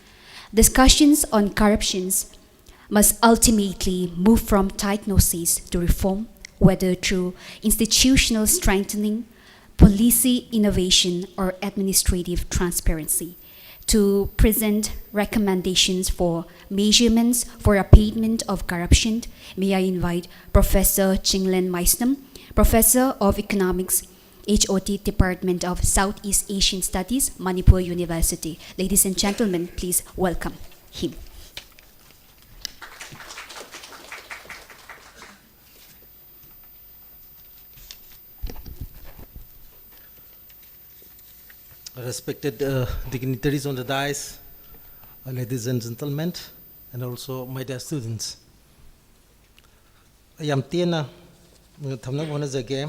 Discussions on corruptions must ultimately move from diagnosis to reform, whether through institutional strengthening, policy innovation, or administrative transparency. to present recommendations for measurements for abatement of corruption, may I invite Professor Chinglen Maisnam, Professor of Economics, H O T Department of Southeast Asian Studies, Manipur University. Ladies and gentlemen, please welcome him. Respected uh, dignitaries on the dais, uh, ladies and gentlemen, and also my dear students. ꯑꯩ ꯌꯥꯝ ꯇꯦꯟꯅ ꯊꯝꯅꯕ ꯍꯣꯠꯅꯖꯒꯦ꯫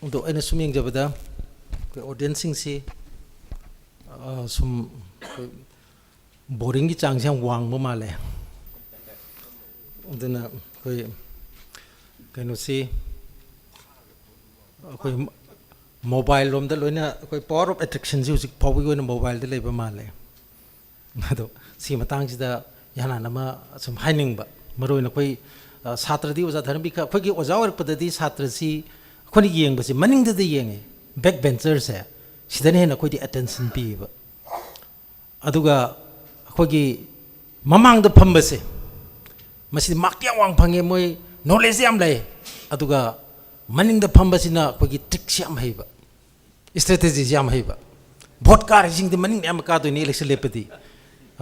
ꯑꯗꯣ ꯑꯩꯅ ꯁꯨꯝ ꯌꯦꯡꯖꯕꯗ ꯑꯩꯈꯣꯏ ꯑꯣꯗꯤꯌꯦꯟꯁꯁꯤꯡꯁꯤ ꯑ, ꯁꯨꯝ ꯑꯩꯈꯣꯏ ꯕꯣꯔꯤꯡꯒꯤ ꯆꯥꯡꯁꯦ ꯌꯥꯝ ꯋꯥꯡꯕ ꯃꯥꯜꯂꯦ꯫ ꯑꯗꯨꯅ ꯑꯩꯈꯣꯏ ꯀꯩꯅꯣꯁꯤ ꯑꯩꯈꯣꯏ ꯃꯣꯕꯥꯏꯜ ꯂꯣꯝꯗ ꯂꯣꯏꯅ ꯑꯩꯈꯣꯏ power of attractionꯁꯤ ꯍꯧꯖꯤꯛ ꯐꯥꯎꯕꯒꯤ ꯑꯣꯏꯅ ꯃꯣꯕꯥꯏꯜꯗ ꯂꯩꯕ ꯃꯥꯜꯂꯦ꯫ ꯑꯗꯣ ꯁꯤ ꯃꯇꯥꯡꯁꯤꯗ ꯏꯍꯥꯟ ꯍꯥꯟꯅ ꯑꯃ ꯁꯨꯝ ꯍꯥꯏꯅꯤꯡꯕ, ꯃꯔꯨ ꯑꯣꯏꯅ ꯑꯩꯈꯣꯏ ꯑ, ꯁꯥꯇ꯭ꯔꯗꯤ ꯑꯣꯖꯥ ꯙꯔꯃꯕꯤꯔ, ꯑꯩꯈꯣꯏꯒꯤ ꯑꯣꯖꯥ ꯑꯣꯏꯔꯛꯄꯗꯗꯤ ꯁꯥꯇ꯭ꯔꯁꯤ ꯑꯩꯈꯣꯏꯅ ꯌꯦꯡꯕꯁꯤ ꯃꯅꯤꯡꯗꯗꯤ ꯌꯦꯡꯉꯦ, back bencherꯁꯦ ꯁꯤꯗꯅ ꯍꯦꯟꯅ ꯑꯩꯈꯣꯏꯗꯤ attention ꯄꯤꯌꯦꯕ꯫ ꯑꯗꯨꯒ ꯑꯩꯈꯣꯏꯒꯤ ꯃꯃꯥꯡꯗ ꯐꯝꯕꯁꯦ, ꯃꯁꯤꯗꯤ ꯃꯥꯔꯛꯇꯤ ꯌꯥꯝ ꯋꯥꯡ ꯐꯪꯉꯦ, ꯃꯣꯏ ꯅꯣꯂꯦꯖꯇꯤ ꯌꯥꯝ ꯂꯩ, ꯑꯗꯨꯒ ꯃꯅꯤꯡꯗ ꯐꯝꯕꯁꯤꯅ ꯑꯩꯈꯣꯏꯒꯤ ꯇ꯭ꯔꯤꯛꯁꯤ ꯌꯥꯝ ꯍꯩꯕ, ꯏꯁꯇ꯭ꯔꯦꯇꯦꯖꯤꯁꯤ ꯌꯥꯝ ꯍꯩꯕ꯫ ꯚꯣꯠ ꯀꯥꯔꯤꯁꯤꯡꯗꯤ ꯃꯅꯤꯡꯗ ꯑꯌꯥꯝꯕ ꯀꯥꯗꯣꯏꯅꯤ ꯏꯂꯦꯛꯁꯟ ꯂꯦꯞꯄꯗꯤ꯫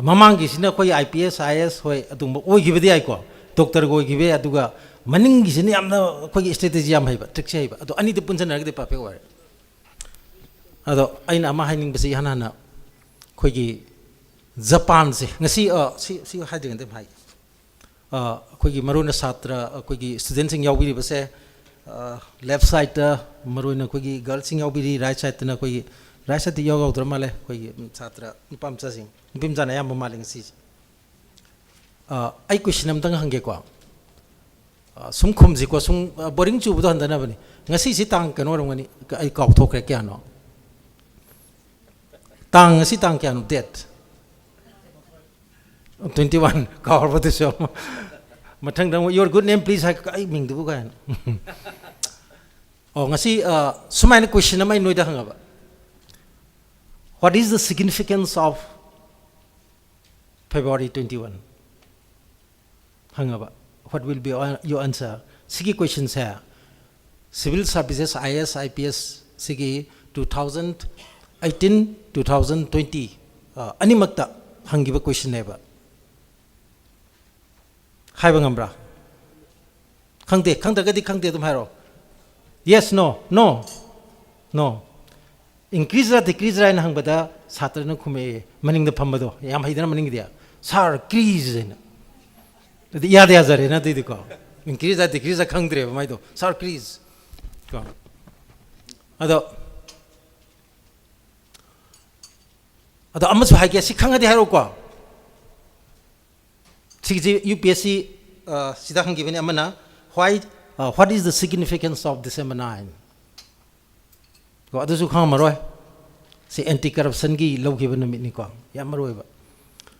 ꯃꯃꯥꯡꯒꯤꯁꯤꯅ ꯑꯩꯈꯣꯏ I P S, I A S ꯍꯣꯏ ꯑꯗꯨꯒꯨꯝꯕ ꯑꯣꯏꯈꯤꯕꯗꯤ ꯌꯥꯏꯀꯣ, ꯗꯣꯛꯇꯔꯒ ꯑꯣꯏꯈꯤꯕ ꯌꯥꯏ, ꯑꯗꯨꯒ ꯃꯅꯤꯡꯒꯤꯁꯤꯅ ꯌꯥꯝꯅ ꯑꯩꯈꯣꯏꯒꯤ ꯏꯁꯇ꯭ꯔꯦꯇꯦꯖꯤ ꯌꯥꯝ ꯍꯩꯕ, ꯇ꯭ꯔꯤꯛꯁꯤ ꯍꯩꯕ꯫ ꯑꯗꯣ ꯑꯅꯤꯗꯨ ꯄꯨꯟꯁꯤꯟꯅꯔꯒꯗꯤ ꯄꯔꯐꯦꯛ ꯑꯣꯏꯔꯦ꯫ ꯑꯗꯣ ꯑꯩꯅ ꯑꯃ ꯍꯥꯏꯅꯤꯡꯕꯁꯤ ꯏꯍꯥꯟ ꯍꯥꯟꯅ ꯑꯩꯈꯣꯏꯒꯤ ꯖꯄꯥꯟꯁꯦ ꯉꯁꯤ, ꯑ, ꯁꯤ, ꯁꯤ ꯍꯥꯏꯗ꯭ꯔꯤꯉꯩꯗ ꯑꯃ ꯍꯥꯏꯒꯦ꯫ ꯑ, ꯑꯩꯈꯣꯏꯒꯤ ꯃꯔꯨ ꯑꯣꯏꯅ ꯁꯥꯇ꯭ꯔ, ꯑꯩꯈꯣꯏꯒꯤ ꯏꯁꯇꯨꯗꯦꯟꯁꯤꯡ ꯌꯥꯎꯕꯤꯔꯤꯕꯁꯦ, ꯑ, ꯂꯦꯐ ꯁꯥꯏꯠꯇ ꯃꯔꯨ ꯑꯣꯏꯅ ꯑꯩꯈꯣꯏꯒꯤ ꯒꯔꯜꯁꯤꯡ ꯌꯥꯎꯕꯤꯔꯤ, ꯔꯥꯏꯠ ꯁꯥꯏꯠꯇꯅ ꯑꯩꯈꯣꯏꯒꯤ, ꯔꯥꯏꯠ ꯁꯥꯏꯠꯇ ꯏꯌꯥꯎ ꯌꯥꯎꯗ꯭ꯔ ꯃꯥꯜꯂꯦ, ꯑꯩꯈꯣꯏꯒꯤ ꯁꯥꯇ꯭ꯔ ꯅꯨꯄꯥ ꯃꯆꯥꯁꯤꯡ, ꯅꯨꯄꯤ ꯃꯆꯥꯅ ꯑꯌꯥꯝꯕ ꯃꯥꯜꯂꯦ ꯉꯁꯤꯁꯦ꯫ ꯑ, ꯑꯩ ꯀꯣꯏꯁꯟ ꯑꯝꯇꯪ ꯍꯪꯒꯦꯀꯣ꯫ ꯑ, ꯁꯨꯝ ꯈꯨꯝꯁꯤꯀꯣ, ꯁꯨꯝ, ꯑ, ꯕꯣꯔꯤꯡ ꯆꯨꯕꯗꯣ ꯍꯟꯊꯅꯕꯅꯤ꯫ ꯉꯁꯤꯁꯤ ꯇꯥꯡ ꯀꯩꯅꯣ ꯑꯣꯏꯔꯝꯒꯅꯤ, ꯑꯩ ꯀꯥꯎꯊꯣꯛꯈ꯭ꯔꯦ ꯀꯌꯥꯅꯣ꯫ ꯇꯥꯡ, ꯉꯁꯤ ꯇꯥꯡ ꯀꯌꯥꯅꯣ? Date? Twenty one, ꯀꯥꯎꯔꯕꯗꯨꯁꯨ꯫ ꯃꯊꯪꯗ ꯑꯃꯨꯛ, "Your good name, please" ꯍꯥꯏ, ꯑꯩ ꯃꯤꯡꯗꯨꯕꯨ ꯀꯥꯏꯅ꯫ ꯑꯣ, ꯉꯁꯤ, ꯑ, ꯁꯨꯃꯥꯏꯅ ꯀꯣꯏꯁꯟ ꯑꯃ ꯑꯩ ꯅꯣꯏꯗ ꯍꯪꯉꯕ꯫ What is the significance of February twenty-one? ꯍꯪꯉꯕ, what will be your answer? ꯁꯤꯒꯤ questionꯁꯦ civil services, I A S, I P S ꯁꯤꯒꯤ two thousand eighteen, two thousand twenty ꯑꯅꯤꯃꯛꯇ ꯍꯪꯈꯤꯕ questionꯅꯦꯕ꯫ ꯍꯥꯏꯕ ꯉꯝꯕ꯭ꯔꯥ? ꯈꯪꯗꯦ, ꯈꯪꯗ꯭ꯔꯒꯗꯤ ꯈꯪꯗꯦ ꯑꯗꯨꯝ ꯍꯥꯏꯔꯛꯑꯣ꯫ Yes, no, no, no꯫ Increaseꯔ decreaseꯔ ꯍꯥꯏꯅ ꯍꯪꯕꯗ ꯁꯥꯇ꯭ꯔꯅ ꯈꯨꯝꯃꯛꯑꯦ, ꯃꯅꯤꯡꯗ ꯐꯝꯕꯗꯣ, ꯌꯥꯝ ꯍꯩꯗꯅ ꯃꯅꯤꯡꯒꯤꯗꯤ, "Sir, crease" ꯍꯥꯏꯅ꯫ ꯑꯗꯨꯗꯤ ꯏꯌꯥꯗ ꯌꯥꯖꯔꯦꯅ ꯑꯗꯨꯏꯗꯤꯀꯣ꯫ Increaseꯔ decreaseꯔ ꯈꯪꯗ꯭ꯔꯦꯕ ꯃꯥꯏꯗꯣ, "Sir, crease" ꯀꯣ꯫ ꯑꯗꯣ ꯑꯗꯣ ꯑꯃꯁꯨ ꯍꯥꯏꯒꯦ, ꯁꯤ ꯈꯪꯉꯗꯤ ꯍꯥꯏꯔꯛꯎꯀꯣ꯫ ꯁꯤꯒꯤꯁꯤ U P S C ꯁꯤꯗ ꯍꯪꯈꯤꯕꯅꯤ ꯑꯃꯅ, "Why, what is the significance of December nine?" ꯀꯣ, ꯑꯗꯨꯁꯨ ꯈꯪꯉꯝꯃꯔꯣꯏ꯫ ꯁꯤ anti corruptionꯒꯤ ꯂꯧꯈꯤꯕ ꯅꯨꯃꯤꯠꯅꯤꯀꯣ, ꯌꯥꯝ ꯃꯔꯨ ꯑꯣꯏꯕ꯫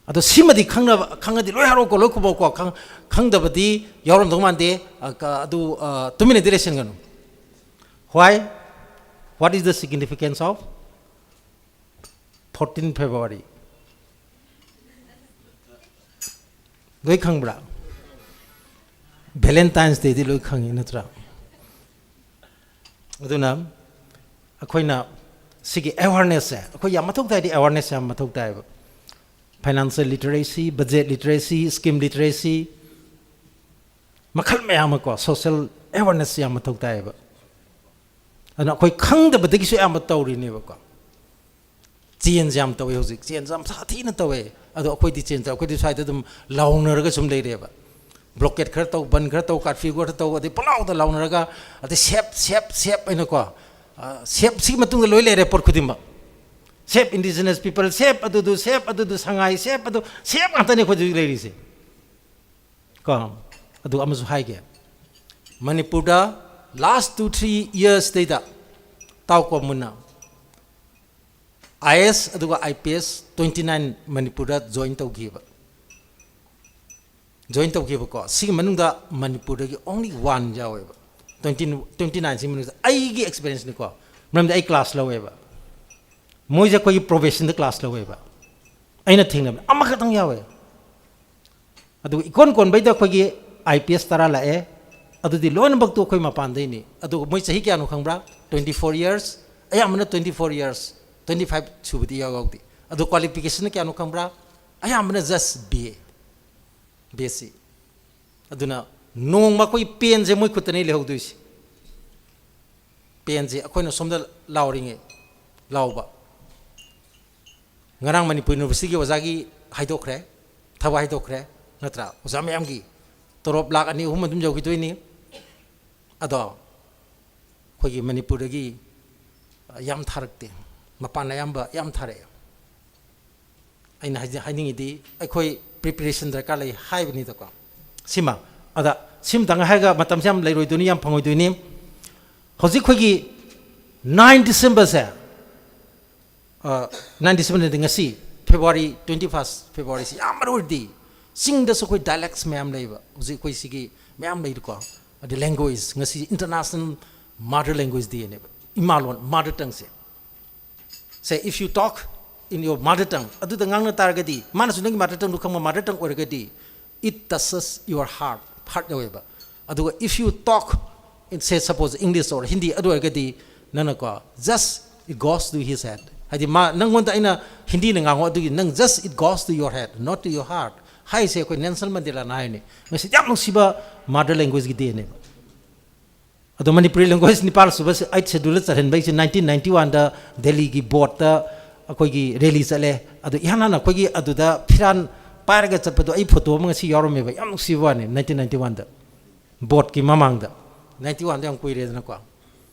ꯑꯗꯣ ꯁꯤꯃꯗꯤ ꯈꯪꯅꯕ, ꯈꯪꯉꯗꯤ ꯂꯣꯏ ꯍꯥꯏꯔꯛꯎꯀꯣ, ꯂꯣꯏ ꯈꯨꯝꯃꯛꯎꯀꯣ꯫ ꯈꯪ-, ꯈꯪꯗꯕꯗꯤ ꯌꯥꯎꯔꯝꯗꯧ ꯃꯥꯟꯗꯦ꯫ ꯑ, ꯀ-, ꯑꯗꯨ, ꯑ, ꯇꯨꯃꯤꯟꯅꯗꯤ ꯂꯩꯁꯟꯒꯅꯨ꯫ Why? What is the significance of fourteen February? ꯂꯣꯏ ꯈꯪꯕ꯭ꯔꯥ? Valentine's Dayꯗꯤ ꯂꯣꯏ ꯈꯪꯉꯤ ꯅꯠꯇ꯭ꯔꯥ? ꯑꯗꯨꯅ ꯑꯩꯈꯣꯏꯅ ꯁꯤꯒꯤ awarenessꯁꯦ ꯑꯩꯈꯣꯏ ꯌꯥꯝ ꯃꯊꯧ ꯇꯥꯏꯗꯤ, awareness ꯌꯥꯝ ꯃꯊꯧ ꯇꯥꯏꯌꯦꯕ꯫ Financial literacy, budget literacy, scheme literacy, ꯃꯈꯜ ꯃꯌꯥꯝ ꯑꯃꯀꯣ, social awareness ꯌꯥꯝ ꯃꯊꯧ ꯇꯥꯏꯌꯦꯕ꯫ ꯑꯗꯨꯅ ꯑꯩꯈꯣꯏ ꯈꯪꯗꯕꯗꯒꯤꯁꯨ ꯑꯌꯥꯝꯕ ꯇꯧꯔꯤꯅꯦꯕꯀꯣ꯫ Change ꯌꯥꯝ ꯇꯧꯋꯦ ꯍꯧꯖꯤꯛ, change ꯌꯥꯝ ꯁꯥꯊꯤꯅ ꯇꯧꯋꯦ꯫ ꯑꯗꯣ ꯑꯩꯈꯣꯏꯗꯤ change ꯇꯧ-, ꯑꯩꯈꯣꯏꯗꯤ ꯁ꯭ꯋꯥꯏꯗ ꯑꯗꯨꯝ ꯂꯥꯎꯅꯔꯒ ꯁꯨꯝ ꯂꯩꯔꯦꯕ꯫ Blockade ꯈꯔ ꯇꯧ, ꯕꯟ ꯈꯔ ꯇꯧ, curfew ꯈꯔ ꯇꯧ, ꯑꯗꯩ ꯄꯪꯂꯥꯎꯗ ꯂꯥꯎꯅꯔꯒ, ꯑꯗꯩ "Save, save, save" ꯍꯥꯏꯅꯀꯣ꯫ ꯑ, save ꯁꯤꯒꯤ ꯃꯇꯨꯡꯗ ꯂꯣꯏ ꯂꯩꯔꯦ ꯄꯣꯠ ꯈꯨꯗꯤꯡꯃꯛ꯫ "Save indigenous people, save ꯑꯗꯨꯗꯨ, save ꯑꯗꯨꯗꯨ, ꯁꯉꯥꯏ, save ꯑꯗꯨ, save" ꯉꯥꯛꯇꯅꯤ ꯑꯩꯈꯣꯏ ꯍꯧꯖꯤꯛ ꯂꯩꯔꯤꯁꯦ꯫ ꯀꯣ, ꯑꯗꯨ ꯑꯃꯁꯨ ꯍꯥꯏꯒꯦ꯫ ꯃꯅꯤꯄꯨꯔꯗ last two, three yearsꯇꯩꯗ ꯇꯥꯎꯀꯣ ꯃꯨꯟꯅ꯫ I A S ꯑꯗꯨꯒ I P S twenty nine ꯃꯅꯤꯄꯨꯔꯗ join ꯇꯧꯈꯤꯕ꯫ Join ꯇꯧꯈꯤꯕꯀꯣ꯫ ꯁꯤꯒꯤ ꯃꯅꯨꯡꯗ ꯃꯅꯤꯄꯨꯔꯗꯒꯤ only one ꯌꯥꯎꯋꯦꯕ꯫ Twenty, twenty nineꯁꯤꯒꯤ ꯃꯅꯨꯡꯗ ꯑꯩꯒꯤ experienceꯅꯤꯀꯣ꯫ ꯃꯔꯝꯗꯤ ꯑꯩ class ꯂꯧꯋꯦꯕ꯫ ꯃꯣꯏꯁꯦ ꯑꯩꯈꯣꯏꯒꯤ ꯄ꯭ꯔꯣꯕꯦꯁꯟꯗ ꯀ꯭ꯂꯥꯁ ꯂꯧꯋꯦꯕ꯫ ꯑꯩꯅ ꯊꯦꯡꯅꯕꯗ ꯑꯃꯈꯛꯇꯪ ꯌꯥꯎꯋꯦ꯫ ꯑꯗꯨꯒ ꯏꯀꯣꯟ ꯀꯣꯟꯕꯩꯗ ꯑꯩꯈꯣꯏꯒꯤ ꯑꯥꯏ ꯄꯤ ꯑꯦꯁ ꯇꯔꯥ ꯂꯥꯛꯑꯦ꯫ ꯑꯗꯨꯗꯤ ꯂꯣꯏꯅꯃꯛꯇꯨ ꯑꯩꯈꯣꯏ ꯃꯄꯥꯟꯗꯩꯅꯤ꯫ ꯑꯗꯨꯒ ꯃꯣꯏ ꯆꯍꯤ ꯀꯌꯥꯅꯣ ꯈꯪꯕ꯭ꯔꯥ? Twenty four years, ꯑꯌꯥꯝꯕꯅ twenty four years, twenty five ꯁꯨꯕꯗꯤ ꯏꯌꯥꯎ ꯌꯥꯎꯗꯦ꯫ ꯑꯗꯣ ꯀ꯭ꯋꯥꯂꯤꯐꯤꯀꯦꯁꯟꯅ ꯀꯌꯥꯅꯣ ꯈꯪꯕ꯭ꯔꯥ? ꯑꯌꯥꯝꯕꯅ just B A, B S C꯫ ꯑꯗꯨꯅ ꯅꯣꯡꯃ ꯑꯩꯈꯣꯏ ꯄꯦꯟꯁꯦ ꯃꯣꯏ ꯈꯨꯠꯇꯅꯤ ꯂꯩꯍꯧꯗꯣꯏꯁꯦ꯫ ꯄꯦꯟꯁꯦ ꯑꯩꯈꯣꯏꯅ ꯁꯣꯝꯗ ꯂꯥꯎꯔꯤꯉꯩ ꯂꯥꯎꯕ꯫ ꯉꯔꯥꯡ ꯃꯅꯤꯄꯨꯔ ꯌꯨꯅꯤꯚꯔꯁꯤꯇꯤꯒꯤ ꯑꯣꯖꯥꯒꯤ ꯍꯥꯏꯗꯣꯛꯈ꯭ꯔꯦ, ꯊꯕꯛ ꯍꯥꯏꯗꯣꯛꯈ꯭ꯔꯦ, ꯅꯠꯇ꯭ꯔꯥ? ꯑꯣꯖꯥ ꯃꯌꯥꯝꯒꯤ ꯇꯣꯂꯣꯞ ꯂꯥꯛ ꯑꯅꯤ ꯑꯍꯨꯝ ꯑꯗꯨꯝ ꯌꯧꯈꯤꯗꯣꯏꯅꯤ꯫ ꯑꯗꯣ ꯑꯩꯈꯣꯏꯒꯤ ꯃꯅꯤꯄꯨꯔꯗꯒꯤ ꯌꯥꯝ ꯊꯥꯔꯛꯇꯦ, ꯃꯄꯥꯟ ꯑꯌꯥꯝꯕ ꯌꯥꯝ ꯊꯥꯔꯛꯑꯦ꯫ ꯑꯩꯅ ꯍꯥꯏꯖ-, ꯍꯥꯏꯅꯤꯡꯉꯤꯗꯤ ꯑꯩꯈꯣꯏ ꯄ꯭ꯔꯤꯄꯦꯔꯦꯁꯟ ꯗꯔꯀꯥꯔ ꯂꯩ ꯍꯥꯏꯕꯅꯤꯗꯀꯣ꯫ ꯁꯤꯃ, ꯑꯗ ꯁꯤꯃꯇꯪ ꯍꯥꯏꯔꯒ ꯃꯇꯝꯁꯦ ꯌꯥꯝ ꯂꯩꯔꯣꯏꯗꯣꯏꯅꯤ, ꯌꯥꯝ ꯐꯪꯉꯣꯏꯗꯣꯏꯅꯤ꯫ ꯍꯧꯖꯤꯛ ꯑꯩꯈꯣꯏꯒꯤ nine Decemberꯁꯦ, ꯑ, nine Decemberꯅꯗꯤ ꯉꯁꯤ, February, twenty first Februaryꯁꯤ ꯌꯥꯝ ꯃꯔꯨ ꯑꯣꯏꯔꯗꯤ ꯆꯤꯡꯗꯁꯨ ꯑꯩꯈꯣꯏ dialects ꯃꯌꯥꯝ ꯂꯩꯕ꯫ ꯍꯧꯖꯤꯛ ꯑꯩꯈꯣꯏ ꯁꯤꯒꯤ ꯃꯌꯥꯝ ꯂꯩꯔꯤꯀꯣ꯫ ꯑꯗꯩ language, ꯉꯁꯤ International Mother Language Dayꯅꯦꯕ꯫ ꯏꯃꯥ ꯂꯣꯟ, mother tongueꯁꯦ꯫ Say, if you talk in your mother tongue, ꯑꯗꯨꯗ ꯉꯥꯡꯅ ꯇꯥꯔꯒꯗꯤ, ꯃꯥꯅꯁꯨ ꯅꯪꯒꯤ mother tongueꯗꯨ ꯈꯪꯕ, mother tongue ꯑꯣꯏꯔꯒꯗꯤ, it touches your heart, heart ꯌꯧꯋꯦꯕ꯫ ꯑꯗꯨꯒ if you talk in, say, suppose English or Hindi, ꯑꯗꯨ ꯑꯣꯏꯔꯒꯗꯤ ꯅꯪꯅꯀꯣ, just it goes to his head꯫ ꯍꯥꯏꯗꯤ ꯃꯥ, ꯅꯪꯉꯣꯟꯗ ꯑꯩꯅ ꯍꯤꯟꯗꯤꯅ ꯉꯥꯡꯉꯣ, ꯑꯗꯨꯒꯤ ꯅꯪ just it goes to your head, not to your heart ꯍꯥꯏꯁꯦ ꯑꯩꯈꯣꯏ Nelson Mandelaꯅ ꯍꯥꯏꯅꯤ꯫ ꯃꯁꯤ ꯌꯥꯝ ꯅꯨꯡꯁꯤꯕ mother languagehumanꯒꯤ dayꯅꯦꯕ꯫ ꯑꯗꯣ ꯃꯅꯤꯄꯨꯔꯤ language ꯅꯤꯄꯥꯜ ꯁꯨꯕ eighth scheduleꯗ ꯆꯜꯍꯟꯕꯩꯁꯦ nineteen ninety oneꯗ ꯗꯦꯜꯂꯤꯒꯤ boardꯇ ꯑꯩꯈꯣꯏꯒꯤ rally ꯆꯠꯂꯦ꯫ ꯑꯗꯣ ꯏꯍꯥꯟ ꯍꯥꯟꯅ ꯑꯩꯈꯣꯏꯒꯤ ꯑꯗꯨꯗ ꯐꯤꯔꯥꯟ ꯄꯥꯏꯔꯒ ꯆꯠꯄꯗꯣ ꯑꯩ photo ꯑꯃ ꯉꯁꯤ ꯌꯥꯎꯔꯝꯃꯦꯕ, ꯌꯥꯝ ꯅꯨꯡꯁꯤꯕ ꯋꯥꯅꯤ, nineteen ninety oneꯗ boardꯀꯤ ꯃꯃꯥꯡꯗ꯫ Ninety oneꯗ ꯌꯥꯝ ꯀꯨꯏꯔꯦꯗꯅꯀꯣ꯫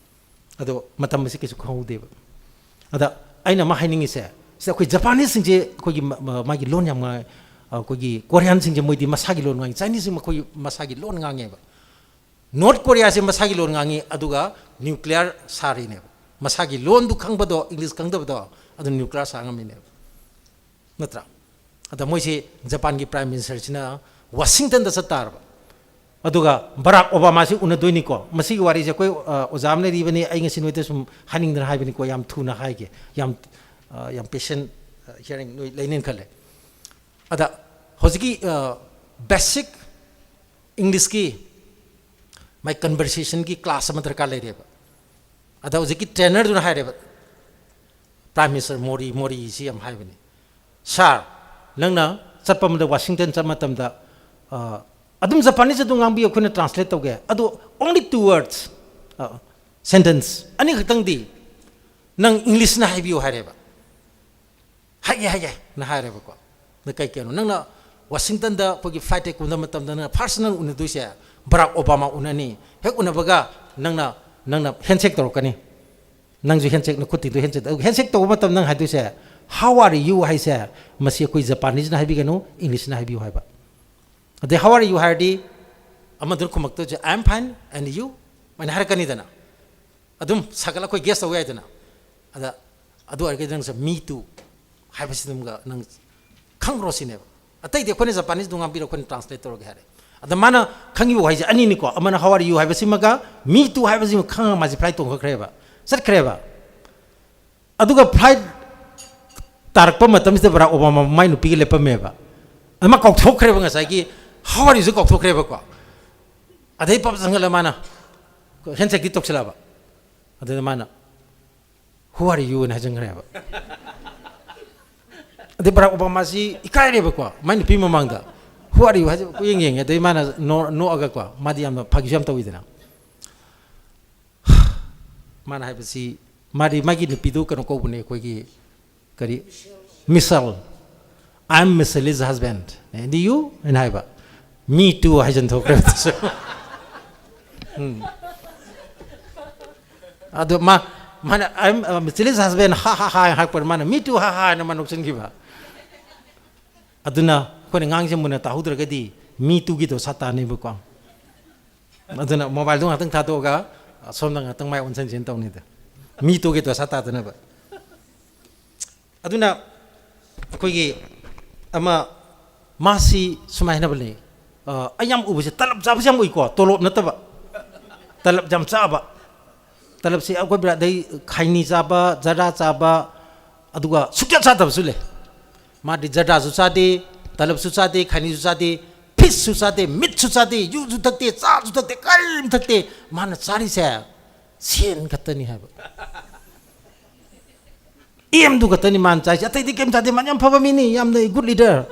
ꯑꯗꯣ ꯃꯇꯝ ꯑꯁꯤ ꯀꯩꯁꯨ ꯈꯪꯍꯧꯗꯦꯕ꯫ ꯑꯗ ꯑꯩꯅ ꯑꯃ ꯍꯥꯏꯅꯤꯡꯉꯤꯁꯦ, ꯁꯤꯗ ꯑꯩꯈꯣꯏ Japaneseꯁꯤꯡꯁꯦ ꯑꯩꯈꯣꯏꯒꯤ ꯃ-, ꯃ-, ꯃꯥꯒꯤ ꯂꯣꯟ ꯌꯥꯝ ꯉꯥꯡꯉꯦ꯫ ꯑꯩꯈꯣꯏꯒꯤ Koreanꯁꯤꯡꯁꯦ ꯃꯣꯏꯗꯤ ꯃꯁꯥꯒꯤ ꯂꯣꯟ ꯉꯥꯡꯉꯤ, Chineseꯁꯤꯡ ꯃꯈꯣꯏ ꯃꯁꯥꯒꯤ ꯂꯣꯟ ꯉꯥꯡꯉꯦꯕ꯫ North Koreaꯁꯦ ꯃꯁꯥꯒꯤ ꯂꯣꯟ ꯉꯥꯡꯉꯤ, ꯑꯗꯨꯒ nuclear ꯁꯥꯔꯤꯅꯦꯕ꯫ ꯃꯁꯥꯒꯤ ꯂꯣꯟꯗꯨ ꯈꯪꯕꯗꯣ, English ꯈꯪꯗꯕꯗꯣ, ꯑꯗꯨ nuclear ꯁꯥ ꯉꯝꯃꯤꯅꯦꯕ, ꯅꯠꯇ꯭ꯔꯥ? ꯑꯗ ꯃꯣꯏꯁꯤ Japanꯒꯤ Prime Ministerꯁꯤꯅ Washingtonꯗ ꯆꯠ ꯇꯥꯔꯕ, ꯑꯗꯨꯒ ꯕꯔꯥꯛ ꯑꯣꯕꯥꯃꯥꯁꯤ ꯎꯅꯗꯣꯏꯅꯤꯀꯣ꯫ ꯃꯁꯤꯒꯤ ꯋꯥꯔꯤꯁꯦ ꯑꯩꯈꯣꯏ, ꯑ, ꯑꯣꯖꯥ ꯑꯃ ꯂꯩꯔꯤꯕꯅꯤ, ꯑꯩ ꯉꯁꯤ ꯅꯣꯏꯗ ꯁꯨꯝ ꯍꯥꯏꯅꯤꯡꯗꯅ ꯍꯥꯏꯕꯅꯤꯀꯣ, ꯌꯥꯝ ꯊꯨꯅ ꯍꯥꯏꯒꯦ, ꯌꯥꯝ ꯑ, ꯌꯥꯝ patient hearing ꯅꯣꯏ ꯂꯩꯅꯦꯅ ꯈꯜꯂꯦ꯫ ꯑꯗ ꯍꯧꯖꯤꯛꯀꯤ, ꯑ, basic English ꯀꯤ ꯃꯥꯏ conversation ꯒꯤ class ꯑꯃ ꯗꯔꯀꯥꯔ ꯂꯩꯔꯦꯕ꯫ ꯑꯗ ꯍꯧꯖꯤꯛꯀꯤ trainer ꯗꯨꯅ ꯍꯥꯏꯔꯦꯕ, "Prime Minister ꯃꯣꯗꯤ, ꯃꯣꯗꯤꯁꯤ ꯌꯥꯝ ꯍꯥꯏꯕꯅꯤ꯫ Sir, ꯅꯪꯅ ꯆꯠꯄ ꯑꯃꯗ, ꯋꯥꯁꯤꯡꯇꯟ ꯆꯠꯄ ꯃꯇꯝꯗ, ꯑ, ꯑꯗꯨꯝ Japanese ꯑꯗꯨꯝ ꯉꯥꯡꯕꯤꯌꯨ, ꯑꯩꯈꯣꯏꯅ translate ꯇꯧꯒꯦ꯫ ꯑꯗꯣ only two words, ꯑ, sentence ꯑꯅꯤꯈꯛꯇꯪꯗꯤ ꯅꯪ English ꯅ ꯍꯥꯏꯕꯤꯌꯨ" ꯍꯥꯏꯔꯦꯕ꯫ "ꯍꯥꯏꯒꯦ, ꯍꯥꯏꯒꯦ" ꯅ ꯍꯥꯏꯔꯦꯕꯀꯣ꯫ "ꯅ ꯀꯩ ꯀꯩꯅꯣ? ꯅꯪꯅ ꯋꯥꯁꯤꯡꯇꯟꯗ ꯑꯩꯈꯣꯏꯒꯤ flight ꯇ ꯀꯨꯝꯕ ꯃꯇꯝꯗ ꯅꯪꯅ first ꯅꯪ ꯎꯅꯗꯣꯏꯁꯦ ꯕꯔꯥꯛ ꯑꯣꯕꯥꯃꯥ ꯎꯅꯅꯤ꯫ ꯍꯦꯛ ꯎꯅꯕꯒ ꯅꯪꯅ, ꯅꯪꯅ handshake ꯇꯧꯔꯛꯀꯅꯤ꯫ ꯅꯪꯁꯨ handshake, ꯅꯈꯨꯠ ꯇꯤꯡꯗꯣꯏ handshake꯫ ꯑꯗꯨꯒ handshake ꯇꯧꯕ ꯃꯇꯝꯗ ꯅꯪ ꯍꯥꯏꯗꯣꯏꯁꯦ, 'How are you?' ꯍꯥꯏꯁꯦ, ꯃꯁꯤ ꯑꯩꯈꯣꯏ Japanese ꯅ ꯍꯥꯏꯕꯤꯒꯅꯨ, English ꯅ ꯍꯥꯏꯕꯤꯌꯨ" ꯍꯥꯏꯕ꯫ ꯑꯗꯩ "How are you?" ꯍꯥꯏꯔꯗꯤ ꯑꯃꯗꯨꯅ ꯈꯨꯝꯃꯛꯇꯣꯏꯁꯦ, "I am fine, and you?" ꯍꯥꯏꯅ ꯍꯥꯏꯔꯛꯀꯅꯤꯗꯅ꯫ ꯑꯗꯨꯝ ꯁꯥꯒꯠꯂ ꯑꯩꯈꯣꯏ guess ꯇꯧꯕ ꯌꯥꯏꯗꯅ꯫ ꯑꯗ ꯑꯗꯨ ꯑꯣꯏꯔꯒꯗꯤ ꯅꯪꯁꯦ "Me too" ꯍꯥꯏꯕꯁꯤꯗꯨꯝꯒ ꯅꯪ ꯈꯪꯈ꯭ꯔꯣ ꯁꯤꯅꯦꯕ꯫ ꯑꯇꯩꯗꯤ ꯑꯩꯈꯣꯏꯅ Japanese ꯗꯣ ꯉꯥꯡꯕꯤꯔꯣ, ꯑꯩꯈꯣꯏꯅ translate ꯇꯧꯔꯒꯦ ꯍꯥꯏꯔꯦ꯫ ꯑꯗ ꯃꯥꯅ ꯈꯪꯉꯤꯕ ꯋꯥꯍꯩꯁꯦ ꯑꯅꯤꯅꯤꯀꯣ, ꯑꯃꯅ "How are you?" ꯍꯥꯏꯕꯁꯤꯃꯒ "Me too" ꯍꯥꯏꯕꯁꯤꯃ ꯈꯪꯉꯒ ꯃꯥꯁꯦ flight ꯇꯣꯡꯈꯠꯈ꯭ꯔꯦꯕ, ꯆꯠꯈ꯭ꯔꯦꯕ꯫ ꯑꯗꯨꯒ flight ꯇꯥꯔꯛꯄ ꯃꯇꯝꯁꯤꯗ ꯕꯔꯥꯛ ꯑꯣꯕꯥꯃꯥ ꯃꯥꯏ ꯅꯨꯄꯤꯒ ꯂꯦꯞꯄꯝꯃꯦꯕ꯫ ꯑꯗ ꯃꯥ ꯀꯥꯎꯊꯣꯛꯈ꯭ꯔꯦꯕ, ꯉꯁꯥꯏꯒꯤ "How are you?" ꯁꯦ ꯀꯥꯎꯊꯣꯛꯈ꯭ꯔꯦꯕꯀꯣ꯫ ꯑꯗꯩ ꯄꯞ ꯆꯪꯁꯤꯜꯂ ꯃꯥꯅ handshake ꯇꯤ ꯇꯧꯁꯤꯜꯂꯛꯑꯕ꯫ ꯑꯗꯨꯗ ꯃꯥꯅ "Who are you?" ꯅ ꯍꯥꯏꯖꯤꯟꯈ꯭ꯔꯦꯕ꯫ ꯑꯗꯩ ꯕꯔꯥꯛ ꯑꯣꯕꯥꯃꯥꯁꯤ ꯏꯀꯥꯏꯔꯦꯕꯀꯣ, ꯃꯥꯏ ꯅꯨꯄꯤ ꯃꯃꯥꯡꯗ "Who are you?" ꯍꯥꯏꯁꯦ ꯀꯨꯌꯦꯡ ꯌꯦꯡꯉꯦ꯫ ꯑꯗꯩ ꯃꯥꯅ ꯅꯣ-, ꯅꯣꯛꯑꯒꯀꯣ, ꯃꯥꯗꯤ ꯌꯥꯝꯅ ꯐꯥꯒꯤꯁꯨ ꯌꯥꯝ ꯇꯧꯋꯤꯗꯅ꯫ ꯃꯥꯅ ꯍꯥꯏꯕꯁꯤ, ꯃꯥꯗꯤ ꯃꯥꯒꯤ ꯅꯨꯄꯤꯗꯨ ꯀꯩꯅꯣ ꯀꯧꯕꯅꯦ, ꯑꯩꯈꯣꯏꯒꯤ ꯀꯔꯤ, "Michelle, I am Michelle Li's husband, and you?" ꯍꯥꯏꯅ ꯍꯥꯏꯕ꯫ "Me too" ꯍꯥꯏꯖꯟ ꯊꯣꯛꯈ꯭ꯔꯦꯕ ꯑꯗꯨꯁꯨ꯫ ꯎꯝ꯫ ꯑꯗꯣ ꯃꯥ, ꯃꯥꯅ "I am, uh, Michelle Li's husband, ha ha ha" ꯍꯥꯏꯔꯛꯄꯗ ꯃꯥꯅ "Me too, ha ha" ꯍꯥꯏꯅ ꯃꯥ ꯅꯣꯛꯁꯤꯟꯈꯤꯕ꯫ ꯑꯗꯨꯅ ꯑꯩꯈꯣꯏꯅ ꯉꯥꯡꯁꯦ ꯃꯨꯟꯅ ꯇꯥꯍꯧꯗ꯭ꯔꯒꯗꯤ "Me too" ꯒꯤ ꯗꯣꯁꯥ ꯇꯥꯅꯦꯕꯀꯣ꯫ ꯑꯗꯨꯅ mobile ꯗꯣ ꯉꯥꯛꯇꯪ ꯊꯥꯗꯣꯛꯑꯒ ꯑꯁꯣꯝꯗ ꯉꯥꯛꯇꯪ ꯃꯥꯏ ꯑꯣꯟꯁꯤꯟꯁꯤꯟ ꯇꯧꯅꯤꯗ꯫ "Me too" ꯒꯤ ꯗꯣꯁꯥ ꯇꯥꯗꯅꯕ꯫ ꯑꯗꯨꯅ ꯑꯩꯈꯣꯏꯒꯤ ꯑꯃ, ꯃꯥꯁꯤ ꯁꯨꯃꯥꯏꯅ ꯍꯥꯏꯅꯕ ꯂꯩ, ꯑ, ꯑꯩ ꯌꯥꯝ ꯎꯕꯁꯦ ꯇꯂꯞ ꯆꯥꯕꯁꯦ ꯌꯥꯝ ꯎꯏꯀꯣ, ꯇꯣꯂꯣꯞ ꯅꯠꯇꯕ꯫ ꯇꯂꯞ ꯌꯥꯝ ꯆꯥꯕ꯫ ꯇꯂꯞꯁꯦ ꯑꯩꯈꯣꯏ ꯕ꯭ꯔꯥ-, ꯑꯗꯩ ꯈꯥꯏꯅꯤ ꯆꯥꯕ, ꯖꯔꯗꯥ ꯆꯥꯕ, ꯑꯗꯨꯒ ꯁꯨꯛꯆꯥ ꯆꯥꯗꯕꯁꯨ ꯂꯩ꯫ ꯃꯥꯗꯤ ꯖꯔꯗꯥꯁꯨ ꯆꯥꯗꯦ, ꯇꯂꯞꯁꯨ ꯆꯥꯗꯦ, ꯈꯥꯏꯅꯤꯁꯨ ꯆꯥꯗꯦ, ꯐꯤꯁꯁꯨ ꯆꯥꯗꯦ, ꯃꯤꯠꯁꯨ ꯆꯥꯗꯦ, ꯌꯨꯁꯨ ꯊꯛꯇꯦ, ꯆꯥꯁꯨ ꯊꯛꯇꯦ, ꯀꯔꯤꯝ ꯊꯛꯇꯦ꯫ ꯃꯥꯅ ꯆꯥꯔꯤꯁꯦ ꯁꯦꯟ ꯈꯛꯇꯅꯤ ꯍꯥꯏꯕ꯫ ꯑꯦꯝꯗꯨ ꯈꯛꯇꯅꯤ ꯃꯥꯅ ꯆꯥꯏꯁꯦ, ꯑꯇꯩꯗꯤ ꯀꯔꯤꯝ ꯆꯥꯗꯦ꯫ ꯃꯥꯅ ꯌꯥꯝ ꯐꯕ ꯃꯤꯅꯤ, ꯌꯥꯝꯅ ꯒꯨꯗ ꯂꯤꯗꯔ꯫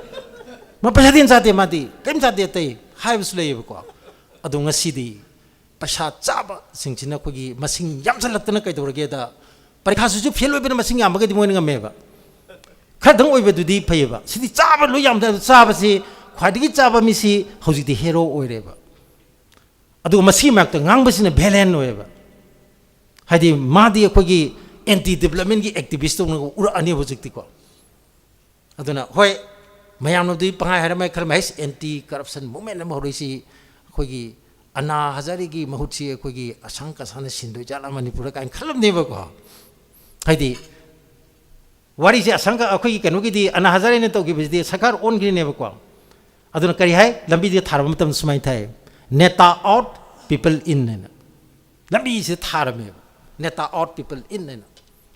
ꯃꯥ ꯄꯩꯁꯥꯗꯤ ꯍꯦꯟꯅ ꯆꯥꯗꯦ, ꯃꯥꯗꯤ ꯀꯔꯤꯝ ꯆꯥꯗꯦ ꯑꯇꯩ ꯍꯥꯏꯕꯁꯨ ꯂꯩꯌꯦꯕꯀꯣ꯫ ꯑꯗꯣ ꯉꯁꯤꯗꯤ ꯄꯩꯁꯥ ꯆꯥꯕꯁꯤꯡꯁꯤꯅ ꯑꯩꯈꯣꯏꯒꯤ ꯃꯁꯤꯡ ꯌꯥꯝꯁꯜꯂꯛꯇꯅ ꯀꯩꯗꯧꯔꯒꯦꯗ, ꯄꯔꯤꯈꯥꯁꯤꯁꯨ ꯐꯦꯜ ꯑꯣꯏꯕꯅ ꯃꯁꯤꯡ ꯌꯥꯝꯕꯒꯗꯤ ꯃꯣꯏꯅ ꯉꯝꯃꯦꯕ, ꯈꯔꯗꯪ ꯑꯣꯏꯕꯗꯨꯗꯤ ꯐꯩꯌꯦꯕ꯫ ꯁꯤꯗꯤ ꯆꯥꯕ ꯂꯣꯏ ꯌꯥꯝꯗ ꯆꯥꯕꯁꯤ, ꯈ꯭ꯋꯥꯏꯗꯒꯤ ꯆꯥꯕ ꯃꯤꯁꯤ ꯍꯧꯖꯤꯛꯇꯤ ꯍꯦꯔꯣ ꯑꯣꯏꯔꯦꯕ꯫ ꯑꯗꯨꯒ ꯃꯁꯤꯒꯤ ꯃꯔꯛꯇ ꯉꯥꯡꯕꯁꯤꯅ ꯚꯦꯂꯦꯟ ꯑꯣꯏꯌꯦꯕ꯫ ꯍꯥꯏꯗꯤ ꯃꯥꯗꯤ ꯑꯩꯈꯣꯏꯒꯤ ꯑꯦꯟꯇꯤ ꯗꯤꯕꯂꯞꯃꯦꯟꯒꯤ ꯑꯦꯛꯇꯤꯚꯤꯁ ꯇꯧꯅ ꯎꯔꯛꯑꯅꯦꯕ ꯍꯧꯖꯤꯛꯇꯤꯀꯣ꯫ ꯑꯗꯨꯅ ꯍꯣꯏ, ꯃꯌꯥꯝꯅꯕꯨꯗꯤ ꯄꯪꯍꯥꯏ ꯍꯥꯏꯔꯝꯃꯦ, ꯈꯜꯂꯝꯃꯦ, "ꯍꯩꯁ, ꯑꯦꯟꯇꯤ ꯀꯔꯞꯁꯟ ꯃꯨꯚꯃꯦꯟ ꯑꯃ ꯍꯧꯔꯛꯏꯁꯤ ꯑꯩꯈꯣꯏꯒꯤ ꯑꯅꯥ ꯍꯖꯥꯔꯦꯒꯤ ꯃꯍꯨꯠꯁꯤ ꯑꯩꯈꯣꯏꯒꯤ ꯑꯁꯥꯡ ꯀꯁꯥꯅ ꯁꯤꯟꯗꯣꯏ ꯖꯥꯠꯂꯥ ꯃꯅꯤꯄꯨꯔꯗ?" ꯀꯥꯏꯅ ꯈꯜꯂꯝꯅꯦꯕꯀꯣ꯫ ꯍꯥꯏꯗꯤ ꯋꯥꯔꯤꯁꯦ ꯑꯁꯪꯒ ꯑꯩꯈꯣꯏꯒꯤ ꯀꯩꯅꯣꯒꯤꯗꯤ ꯑꯅꯥ ꯍꯖꯥꯔꯦꯅ ꯇꯧꯈꯤꯕꯁꯤꯗꯤ ꯁꯔꯀꯥꯔ ꯑꯣꯟꯈ꯭ꯔꯤꯅꯦꯕꯀꯣ꯫ ꯑꯗꯨꯅ ꯀꯔꯤ ꯍꯥꯏ? ꯂꯝꯕꯤꯗ ꯊꯥꯔꯕ ꯃꯇꯝꯗ ꯁꯨꯃꯥꯏꯅ ꯊꯥꯏ, "ꯅꯦꯇꯥ ꯑꯥꯎꯠ, ꯄꯤꯄꯜ ꯏꯟ" ꯍꯥꯏꯅ꯫ ꯂꯝꯕꯤꯁꯤꯗ ꯊꯥꯔꯝꯃꯦꯕ, "ꯅꯦꯇꯥ ꯑꯥꯎꯠ, ꯄꯤꯄꯜ ꯏꯟ" ꯍꯥꯏꯅ꯫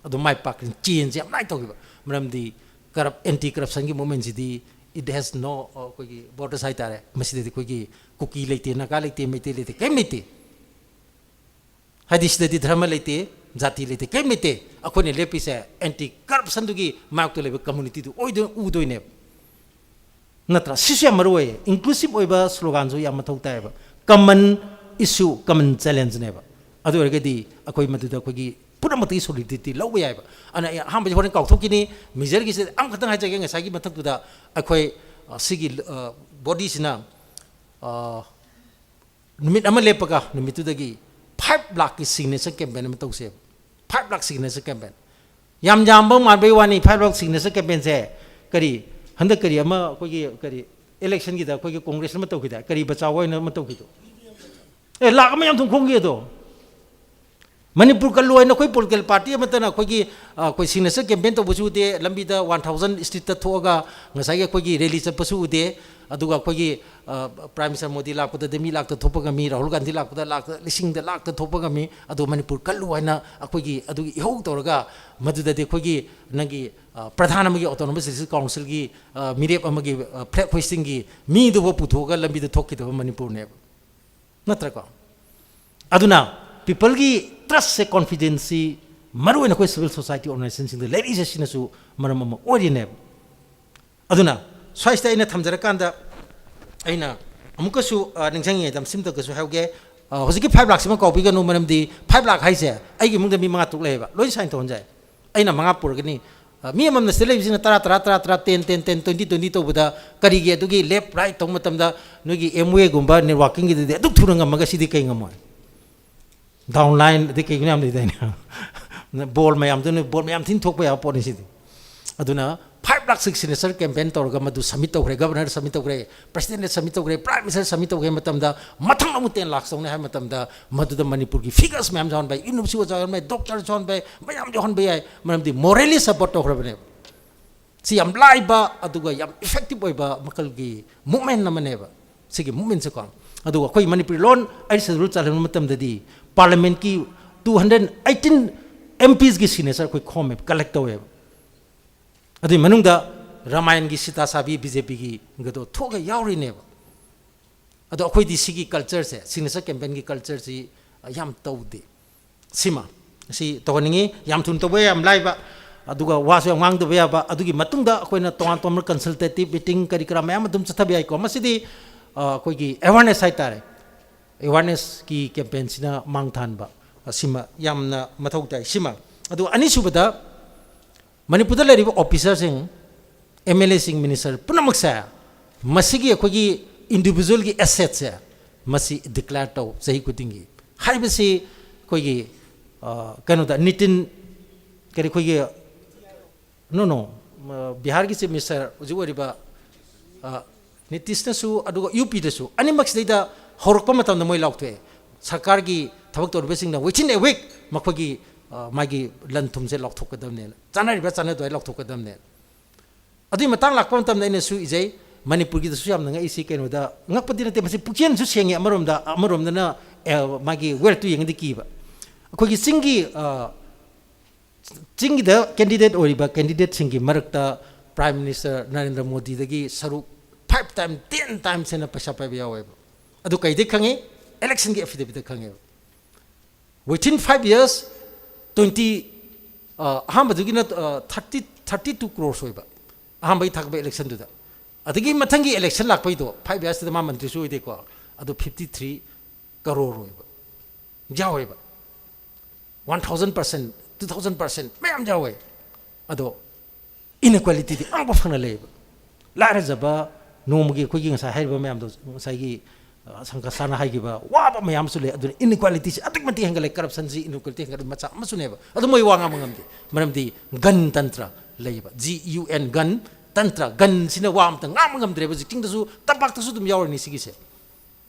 ꯑꯗꯨ ꯃꯥꯏ ꯄꯥꯛꯈ꯭ꯔꯦ, ꯆꯦꯟꯖꯁꯦ ꯌꯥꯝ ꯂꯥꯏꯅ ꯇꯧꯈꯤꯕ꯫ ꯃꯔꯝꯗꯤ ꯀꯔꯞ ꯑꯦꯟꯇꯤ ꯀꯔꯞꯁꯟꯒꯤ ꯃꯨꯚꯃꯦꯟꯁꯤꯗꯤ it has no, ꯑ, ꯑꯩꯈꯣꯏꯒꯤ ꯕꯣꯔꯗꯔꯁ ꯍꯥꯏꯇꯥꯔꯦ꯫ ꯃꯁꯤꯗꯗꯤ ꯑꯩꯈꯣꯏꯒꯤ ꯀꯨꯀꯤ ꯂꯩꯇꯦ, ꯅꯥꯒꯥ ꯂꯩꯇꯦ, ꯃꯩꯇꯩ ꯂꯩꯇꯦ, ꯀꯔꯤꯝ ꯂꯩꯇꯦ꯫ ꯍꯥꯏꯗꯤ ꯁꯤꯗꯗꯤ ꯙꯔꯃ ꯂꯩꯇꯦ, ꯖꯥꯇꯤ ꯂꯩꯇꯦ, ꯀꯔꯤꯝ ꯂꯩꯇꯦ꯫ ꯑꯩꯈꯣꯏꯅ ꯂꯦꯞꯄꯤꯁꯦ ꯑꯦꯟꯇꯤ ꯀꯔꯞꯁꯟꯗꯨꯒꯤ ꯃꯥꯌꯣꯛꯇ ꯂꯩꯕ ꯀꯝꯃꯨꯅꯤꯇꯤꯗꯨ ꯑꯣꯏꯗꯣꯏ, ꯎꯗꯣꯏꯅꯦꯕ꯫ ꯅꯠꯇ꯭ꯔꯥ? ꯁꯤꯁꯨ ꯌꯥꯝ ꯃꯔꯨ ꯑꯣꯏꯌꯦ꯫ ꯏꯟꯀ꯭ꯂꯨꯁꯤꯞ ꯑꯣꯏꯕ ꯁ꯭ꯂꯣꯒꯥꯟꯁꯨ ꯌꯥꯝ ꯃꯊꯧ ꯇꯥꯏꯌꯦꯕ꯫ ꯀꯃꯟ ꯏꯁꯨ, ꯀꯃꯟ ꯆꯦꯂꯦꯟꯖꯅꯦꯕ꯫ ꯑꯗꯨ ꯑꯣꯏꯔꯒꯗꯤ ꯑꯩꯈꯣꯏ ꯃꯗꯨꯗ ꯑꯩꯈꯣꯏꯒꯤ ꯄꯨꯝꯅꯃꯛꯇꯒꯤ ꯁꯣꯂꯤꯗꯤꯇꯤ ꯂꯧꯕ ꯌꯥꯏꯕ꯫ ꯑꯗꯨꯅ ꯑꯩ ꯑꯍꯥꯟꯕꯁꯤ ꯍꯣꯔꯦꯟ ꯀꯥꯎꯊꯣꯛꯈꯤꯅꯤ꯫ ꯃꯦꯖꯔꯒꯤꯁꯤꯗ ꯑꯃꯈꯛꯇꯪ ꯍꯥꯏꯖꯒꯦ꯫ ꯉꯁꯥꯏꯒꯤ ꯃꯊꯛꯇꯨꯗ ꯑꯩꯈꯣꯏ, ꯑ, ꯁꯤꯒꯤ, ꯑ, ꯕꯣꯗꯤꯁꯤꯅ, ꯑ, ꯅꯨꯃꯤꯠ ꯑꯃ ꯂꯦꯞꯄꯒ ꯅꯨꯃꯤꯠꯇꯨꯗꯒꯤ ꯐꯥꯏꯚ ꯂꯥꯛꯀꯤ ꯁꯤꯒꯅꯦꯆꯔ ꯀꯦꯝꯄꯦꯟ ꯑꯃ ꯇꯧꯁꯦꯕ꯫ ꯐꯥꯏꯚ ꯂꯥꯛ ꯁꯤꯒꯅꯦꯆꯔ ꯀꯦꯝꯄꯦꯟ꯫ ꯌꯥꯝ ꯌꯥꯝꯕ ꯃꯥꯟꯕꯒꯤ ꯋꯥꯅꯤ, ꯐꯥꯏꯚ ꯂꯥꯛ ꯁꯤꯒꯅꯦꯆꯔ ꯀꯦꯝꯄꯦꯟꯁꯦ꯫ ꯀꯔꯤ, ꯍꯟꯗꯛ ꯀꯔꯤ ꯑꯃ ꯑꯩꯈꯣꯏꯒꯤ ꯀꯔꯤ ꯏꯂꯦꯛꯁꯟꯒꯤꯗ ꯑꯩꯈꯣꯏꯒꯤ ꯀꯣꯡꯒ꯭ꯔꯦꯁꯅ ꯑꯃ ꯇꯧꯈꯤꯗꯥꯏ? ꯀꯔꯤ ꯕꯆꯥꯎ ꯍꯣꯏꯅ ꯑꯃ ꯇꯧꯈꯤꯗꯣ? ꯑꯦ, ꯂꯥꯛ ꯑꯃ ꯌꯥꯝ ꯊꯨꯝ ꯈꯣꯡꯈꯤ ꯑꯗꯣ꯫ ꯃꯅꯤꯄꯨꯔ ꯀꯜꯂꯨ ꯍꯥꯏꯅ ꯑꯩꯈꯣꯏ ꯄꯣꯂꯤꯇꯤꯀꯦꯜ ꯄꯥꯔꯇꯤ ꯑꯃꯠꯇꯅ ꯑꯩꯈꯣꯏꯒꯤ, ꯑ, ꯑꯩꯈꯣꯏ ꯁꯤꯒꯅꯦꯆꯔ ꯀꯦꯝꯄꯦꯟ ꯇꯧꯕꯁꯨ ꯎꯗꯦ, ꯂꯝꯕꯤꯗ ꯋꯥꯟ ꯊꯥꯎꯖꯟ ꯁ꯭ꯇ꯭ꯔꯤꯠꯇ ꯊꯣꯛꯑꯒ ꯉꯁꯥꯏꯒꯤ ꯑꯩꯈꯣꯏꯒꯤ ꯔꯦꯂꯤ ꯆꯠꯄꯁꯨ ꯎꯗꯦ꯫ ꯑꯗꯨꯒ ꯑꯩꯈꯣꯏꯒꯤ, ꯑ, ꯄ꯭ꯔꯥꯏꯝ ꯃꯤꯅꯤꯁꯇꯔ ꯃꯣꯗꯤ ꯂꯥꯛꯄꯗꯗꯤ ꯃꯤ ꯂꯥꯛꯇ ꯊꯣꯛꯄ ꯉꯝꯃꯤ, ꯔꯥꯍꯨꯜ ꯒꯥꯟꯙꯤ ꯂꯥꯛꯄꯗ ꯂꯥꯛꯇ, ꯂꯤꯁꯤꯡꯗ ꯂꯥꯛꯇ ꯊꯣꯛꯄ ꯉꯝꯃꯤ꯫ ꯑꯗꯣ ꯃꯅꯤꯄꯨꯔ ꯀꯜꯂꯨ ꯍꯥꯏꯅ ꯑꯩꯈꯣꯏꯒꯤ ꯑꯗꯨꯒꯤ ꯏꯍꯧ ꯇꯧꯔꯒ ꯃꯗꯨꯗꯗꯤ ꯑꯩꯈꯣꯏꯒꯤ ꯅꯪꯒꯤ, ꯑ, ꯄ꯭ꯔꯙꯥꯟ ꯑꯃꯒꯤ, ꯑꯣꯇꯣꯅꯣꯃꯁ ꯗꯤꯁꯇ꯭ꯔꯤꯛ ꯀꯥꯎꯟꯁꯤꯜꯒꯤ, ꯑ, ꯃꯤꯔꯦꯞ ꯑꯃꯒꯤ, ꯑ, ꯐ꯭ꯂꯦꯒ ꯍꯣꯏꯁꯇꯤꯡꯒꯤ ꯃꯤꯗꯨꯕꯨ ꯄꯨꯊꯣꯛꯑꯒ ꯂꯝꯕꯤꯗ ꯊꯣꯛꯈꯤꯗꯕ ꯃꯅꯤꯄꯨꯔꯅꯦꯕ꯫ ꯅꯠꯇ꯭ꯔꯀꯣ? ꯑꯗꯨꯅ ꯄꯤꯄꯜꯒꯤ ꯇ꯭ꯔꯁꯁꯦ, ꯀꯣꯟꯐꯤꯗꯦꯟꯁꯁꯤ ꯃꯔꯨꯑꯣꯏꯅ ꯑꯩꯈꯣꯏ ꯁꯤꯚꯤꯜ ꯁꯣꯁꯥꯏꯇꯤ ꯑꯣꯔꯒꯅꯥꯏꯖꯦꯁꯟꯁꯤꯡꯗ ꯂꯩꯔꯛꯏꯁꯦ ꯁꯤꯅꯁꯨ ꯃꯔꯝ ꯑꯃ ꯑꯣꯏꯔꯤꯅꯦꯕ꯫ ꯑꯗꯨꯅ ꯁ꯭ꯋꯥꯏꯁꯤꯗ ꯑꯩꯅ ꯊꯝꯖꯔꯀꯥꯟꯗ ꯑꯩꯅ ꯑꯃꯨꯛꯀꯁꯨ, ꯑ, ꯅꯤꯡꯁꯤꯡꯉꯤꯉꯩꯗ ꯁꯤꯝꯇꯒꯁꯨ ꯍꯥꯏꯍꯧꯒꯦ꯫ ꯑ, ꯍꯧꯖꯤꯛꯀꯤ ꯐꯥꯏꯚ ꯂꯥꯛꯁꯤꯃ ꯀꯥꯎꯕꯤꯒꯅꯨ, ꯃꯔꯝꯗꯤ ꯐꯥꯏꯚ ꯂꯥꯛ ꯍꯥꯏꯁꯦ ꯑꯩꯒꯤ ꯏꯃꯨꯡꯗ ꯃꯤ ꯃꯉꯥ ꯇꯔꯨꯛ ꯂꯩꯌꯦꯕ, ꯂꯣꯏ ꯁꯥꯏꯟ ꯇꯧꯍꯟꯖꯩ꯫ ꯑꯩꯅ ꯃꯉꯥ ꯄꯨꯔꯒꯅꯤ, ꯑ, ꯃꯤ ꯑꯃꯃꯝꯅ ꯁꯤꯗ ꯂꯩꯕꯁꯤꯅ ꯇꯔꯥ, ꯇꯔꯥ, ꯇꯔꯥ, ꯇꯔꯥ, ten, ten, ten, twenty, twenty ꯇꯧꯕꯗ ꯀꯔꯤꯒꯤ ꯑꯗꯨꯒꯤ ꯂꯦꯐ ꯔꯥꯏꯠ ꯇꯧꯕ ꯃꯇꯝꯗ ꯅꯣꯏꯒꯤ ꯑꯦꯝ ꯋꯦꯒꯨꯝꯕ ꯅꯦꯠꯋꯥꯔꯀꯤꯡꯒꯤꯗꯨꯗꯤ ꯑꯗꯨꯛ ꯊꯨꯅ ꯉꯝꯃꯒ ꯁꯤꯗꯤ ꯀꯩ ꯉꯝꯃꯣꯏ? ꯗꯥꯎꯟ ꯂꯥꯏꯟ ꯑꯗꯩ ꯀꯩꯒꯤꯅꯣ ꯌꯥꯝ ꯂꯩꯗꯥꯏꯅꯦ? ꯕꯣꯜ ꯃꯌꯥꯝꯗꯨꯅ, ꯕꯣꯜ ꯃꯌꯥꯝ ꯊꯤꯅ ꯊꯣꯛꯄ ꯌꯥꯕ ꯄꯣꯠꯅꯤ ꯁꯤꯗꯤ꯫ ꯑꯗꯨꯅ ꯐꯥꯏꯚ ꯂꯥꯛ ꯁꯤꯒꯅꯦꯆꯔ ꯀꯦꯝꯄꯦꯟ ꯇꯧꯔꯒ ꯃꯗꯨ ꯁꯕꯃꯤꯠ ꯇꯧꯈ꯭ꯔꯦ, ꯒꯕꯔꯅꯔ ꯁꯕꯃꯤꯠ ꯇꯧꯈ꯭ꯔꯦ, ꯄ꯭ꯔꯁꯤꯗꯦꯟꯗ ꯁꯕꯃꯤꯠ ꯇꯧꯈ꯭ꯔꯦ, ꯄ꯭ꯔꯥꯏꯝ ꯃꯤꯅꯤꯁꯇꯔ ꯁꯕꯃꯤꯠ ꯇꯧꯈ꯭ꯔꯦ ꯍꯥꯏꯕ ꯃꯇꯝꯗ ꯃꯊꯪ ꯑꯃꯨꯛ ꯇꯦꯟ ꯂꯥꯛ ꯇꯧꯅꯤ ꯍꯥꯏꯕ ꯃꯇꯝꯗ ꯃꯗꯨꯗ ꯃꯅꯤꯄꯨꯔꯒꯤ ꯐꯤꯒꯔꯁ ꯃꯌꯥꯝ ꯌꯥꯎꯍꯟꯕ ꯌꯥꯏ, ꯌꯨꯅꯤꯚꯔꯁꯤꯇꯤ ꯑꯣꯖꯥ ꯌꯥꯎꯍꯟꯕ ꯌꯥꯏ, ꯗꯣꯛꯇꯔꯁꯨ ꯌꯥꯎꯍꯟꯕ ꯌꯥꯏ, ꯃꯌꯥꯝ ꯌꯥꯎꯍꯟꯕ ꯌꯥꯏ, ꯃꯔꯝꯗꯤ ꯃꯣꯔꯦꯂꯤ ꯁꯄꯣꯔꯠ ꯇꯧꯈ꯭ꯔꯕꯅꯦꯕ꯫ ꯁꯤ ꯌꯥꯝ ꯂꯥꯏꯕ ꯑꯗꯨꯒ ꯌꯥꯝ ꯏꯐꯦꯛꯇꯤꯞ ꯑꯣꯏꯕ ꯃꯈꯜꯒꯤ ꯃꯨꯞꯃꯦꯟ ꯑꯃꯅꯦꯕ ꯁꯤꯒꯤ ꯃꯨꯞꯃꯦꯟꯁꯦꯀꯣ꯫ ꯑꯗꯨꯒ ꯑꯩꯈꯣꯏ ꯃꯅꯤꯄꯨꯔꯤ ꯂꯣꯟ ꯑꯩꯠ ꯁꯦꯗꯨꯜ ꯆꯜꯍꯟꯕ ꯃꯇꯝꯗꯗꯤ ꯄꯥꯔꯂꯤꯌꯥꯃꯦꯟꯠꯀꯤ ꯇꯨ ꯍꯟꯗ꯭ꯔꯦꯠ ꯑꯩꯠꯇꯤꯟ ꯑꯦꯝ ꯄꯤꯁꯀꯤ ꯁꯤꯒꯅꯦꯆꯔ ꯑꯩꯈꯣꯏ ꯈꯣꯝꯃꯦꯕ, ꯀꯂꯦꯛ ꯇꯧꯋꯦꯕ꯫ ꯑꯗꯨꯒꯤ ꯃꯅꯨꯡꯗ ꯔꯥꯃꯥꯌꯟꯒꯤ ꯁꯤꯇꯥ ꯁꯥꯕꯤ ꯕꯤ ꯖꯦ ꯄꯤꯒꯤꯒꯗꯣ ꯊꯣꯛꯑꯒ ꯌꯥꯎꯔꯤꯅꯦꯕ꯫ ꯑꯗꯣ ꯑꯩꯈꯣꯏꯗꯤ ꯁꯤꯒꯤ ꯀꯜꯆꯔꯁꯦ, ꯁꯤꯒꯅꯦꯆꯔ ꯀꯦꯝꯄꯦꯟꯒꯤ ꯀꯜꯆꯔꯁꯤ ꯌꯥꯝ ꯇꯧꯗꯦ꯫ ꯁꯤꯃ, ꯁꯤ ꯇꯧꯍꯟꯅꯤꯡꯉꯤ꯫ ꯌꯥꯝ ꯊꯨꯅ ꯇꯧꯕ ꯌꯥꯝ ꯂꯥꯏꯕ, ꯑꯗꯨꯒ ꯋꯥꯁꯨ ꯌꯥꯝ ꯉꯥꯡꯗꯕ ꯌꯥꯕ꯫ ꯑꯗꯨꯒꯤ ꯃꯇꯨꯡꯗ ꯑꯩꯈꯣꯏꯅ ꯇꯣꯉꯥꯟ ꯇꯣꯉꯥꯟꯕ ꯀꯟꯁꯜꯇꯦꯇꯤꯞ ꯃꯤꯇꯤꯡ ꯀꯔꯤ ꯀꯔꯥ ꯃꯌꯥꯝ ꯑꯗꯨꯝ ꯆꯠꯊꯕ ꯌꯥꯏꯀꯣ꯫ ꯃꯁꯤꯗꯤ, ꯑ, ꯑꯩꯈꯣꯏꯒꯤ ꯑꯦꯋꯥꯔꯅꯦꯁ ꯍꯥꯏꯇꯥꯔꯦ, ꯑꯦꯋꯥꯔꯅꯦꯁꯀꯤ ꯀꯦꯝꯄꯦꯟꯁꯤꯅ ꯃꯥꯡ ꯊꯥꯍꯟꯕ, ꯑꯁꯤꯃ ꯌꯥꯝꯅ ꯃꯊꯧ ꯇꯥꯏ꯫ ꯁꯤꯃ꯫ ꯑꯗꯨꯒ ꯑꯅꯤꯁꯨꯕꯗ, ꯃꯅꯤꯄꯨꯔꯗ ꯂꯩꯔꯤꯕ ꯑꯣꯐꯤꯁꯔꯁꯤꯡ, ꯑꯦꯝ ꯑꯦꯜ ꯑꯦꯁꯤꯡ, ꯃꯤꯅꯤꯁꯇꯔ ꯄꯨꯝꯅꯃꯛꯁꯦ ꯃꯁꯤꯒꯤ ꯑꯩꯈꯣꯏꯒꯤ ꯏꯟꯗꯤꯚꯤꯖꯨꯋꯦꯜꯒꯤ ꯑꯦꯁꯦꯠꯁꯦ ꯃꯁꯤ ꯗꯤꯀ꯭ꯂꯦꯌꯔ ꯇꯧ ꯆꯍꯤ ꯈꯨꯗꯤꯡꯒꯤ ꯍꯥꯏꯕꯁꯤ ꯑꯩꯈꯣꯏꯒꯤ, ꯑ, ꯀꯩꯅꯣꯗ ꯅꯤꯇꯤꯟ, ꯀꯔꯤ, ꯑꯩꯈꯣꯏꯒꯤ, ꯅꯣ, ꯅꯣ, ꯑ, ꯕꯤꯍꯥꯔꯒꯤ ꯆꯤꯐ ꯃꯤꯅꯤꯁꯇꯔ ꯍꯧꯖꯤꯛ ꯑꯣꯏꯔꯤꯕ, ꯑ, ꯅꯤꯇꯤꯁꯅꯁꯨ ꯑꯗꯨꯒ ꯌꯨ ꯄꯤꯗꯁꯨ ꯑꯅꯤꯃꯛꯁꯤꯗꯩꯗ ꯍꯧꯔꯛꯄ ꯃꯇꯝꯗ ꯃꯣꯏ ꯂꯥꯎꯊꯣꯛꯑꯦ꯫ ꯁꯔꯀꯥꯔꯒꯤ ꯊꯕꯛ ꯇꯧꯔꯤꯕꯁꯤꯡꯅ within a week ꯃꯈꯣꯏꯒꯤ, ꯑ, ꯃꯥꯒꯤ ꯂꯟ ꯊꯨꯝꯁꯦ ꯂꯧꯊꯣꯛꯀꯗꯕꯅꯦꯅ, ꯆꯥꯅꯔꯤꯕ꯭ꯔꯥ ꯆꯥꯅꯗꯕ꯭ꯔꯥ ꯂꯧꯊꯣꯛꯀꯗꯕꯅꯦꯅ꯫ ꯑꯗꯨꯒꯤ ꯃꯇꯥꯡ ꯂꯥꯛꯄ ꯃꯇꯝꯗ ꯑꯩꯅꯁꯨ ꯏꯖꯩ, ꯃꯅꯤꯄꯨꯔꯒꯤꯗꯁꯨ ꯌꯥꯝꯅ ꯉꯛꯏꯁꯤ ꯀꯩꯅꯣꯗ, ꯉꯛꯄꯗꯤ ꯅꯠꯇꯦ, ꯃꯁꯤ ꯄꯨꯛꯆꯦꯜꯁꯨ ꯁꯦꯡꯉꯤ꯫ ꯑꯃꯔꯣꯝꯗ, ꯑꯃꯔꯣꯝꯗꯅ, ꯑ, ꯃꯥꯒꯤ wealth-ꯇꯨ ꯌꯦꯡꯉꯗꯤ ꯀꯤꯕ꯫ ꯑꯩꯈꯣꯏꯒꯤ ꯆꯤꯡꯒꯤ, ꯑ, ꯆꯤꯡꯒꯤꯗ candidate ꯑꯣꯏꯔꯤꯕ candidate-ꯁꯤꯡꯒꯤ ꯃꯔꯛꯇ Prime Minister ꯅꯔꯦꯟꯗ꯭ꯔ ꯃꯣꯗꯤꯗꯒꯤ ꯁꯔꯨꯛ five time, ten times ꯍꯦꯟꯅ ꯄꯩꯁꯥ ꯄꯥꯏꯕ ꯌꯥꯎꯋꯦꯕ꯫ ꯑꯗꯨ ꯀꯩꯗꯩ ꯈꯪꯉꯤ? Election-ꯒꯤ affidavit-ꯇ ꯈꯪꯉꯦꯕ꯫ Within five years, twenty, ꯑ, ꯑꯍꯥꯟꯕꯗꯨꯒꯤꯅ, ꯑ, thirty, thirty two crores ꯑꯣꯏꯕ, ꯑꯍꯥꯟꯕꯒꯤ ꯊꯥꯛꯄ election-ꯗꯨꯗ꯫ ꯑꯗꯒꯤ ꯃꯊꯪꯒꯤ election ꯂꯥꯛꯄꯩꯗꯣ, five years-ꯇꯨꯗ ꯃꯥ ꯃꯟꯇ꯭ꯔꯤꯁꯨ ꯑꯣꯏꯗꯦꯀꯣ, ꯑꯗꯨ fifty three crore ꯑꯣꯏꯕ ꯌꯥꯎꯋꯦꯕ꯫ One thousand percent, two thousand percent ꯃꯌꯥꯝ ꯌꯥꯎꯋꯦ꯫ ꯑꯗꯣ inequality-ꯗꯤ ꯑꯉꯛꯄ ꯐꯪꯅ ꯂꯩꯌꯦꯕ꯫ ꯂꯥꯏꯔꯖꯕ, ꯅꯣꯡꯃꯒꯤ ꯑꯩꯈꯣꯏꯒꯤ ꯉꯁꯥꯏ ꯍꯥꯏꯔꯤꯕ ꯃꯌꯥꯝꯗꯣ, ꯉꯁꯥꯏꯒꯤ, ꯑ, ꯁꯪꯀꯁꯇꯥꯅ ꯍꯥꯏꯈꯤꯕ ꯋꯥꯕ ꯃꯌꯥꯝ ꯑꯃꯁꯨ ꯂꯩ꯫ ꯑꯗꯨꯅ inequality-ꯁꯤ ꯑꯗꯨꯛꯀꯤ ꯃꯇꯤꯛ ꯍꯦꯟꯒꯠꯂꯦ, corruption-ꯁꯤ, inequality ꯍꯦꯟꯒꯠꯂꯦ, ꯃꯆꯥ ꯑꯃꯁꯨꯅꯦꯕ꯫ ꯑꯗꯨ ꯃꯣꯏ ꯋꯥ ꯉꯥꯡꯕ ꯉꯝꯗꯦ, ꯃꯔꯝꯗꯤ ꯒꯟ ꯇꯟꯇ꯭ꯔ ꯂꯩꯌꯦꯕ, G U N, ꯒꯟ ꯇꯟꯇ꯭ꯔ, ꯒꯟꯁꯤꯅ ꯋꯥ ꯑꯝꯇ ꯉꯥꯡꯕ ꯉꯝꯗ꯭ꯔꯦꯕ꯫ ꯍꯧꯖꯤꯛ ꯆꯤꯡꯗꯁꯨ, ꯇꯝꯄꯥꯛꯇꯁꯨ ꯑꯗꯨꯝ ꯌꯥꯎꯔꯤꯅꯤ ꯁꯤꯒꯤꯁꯦ꯫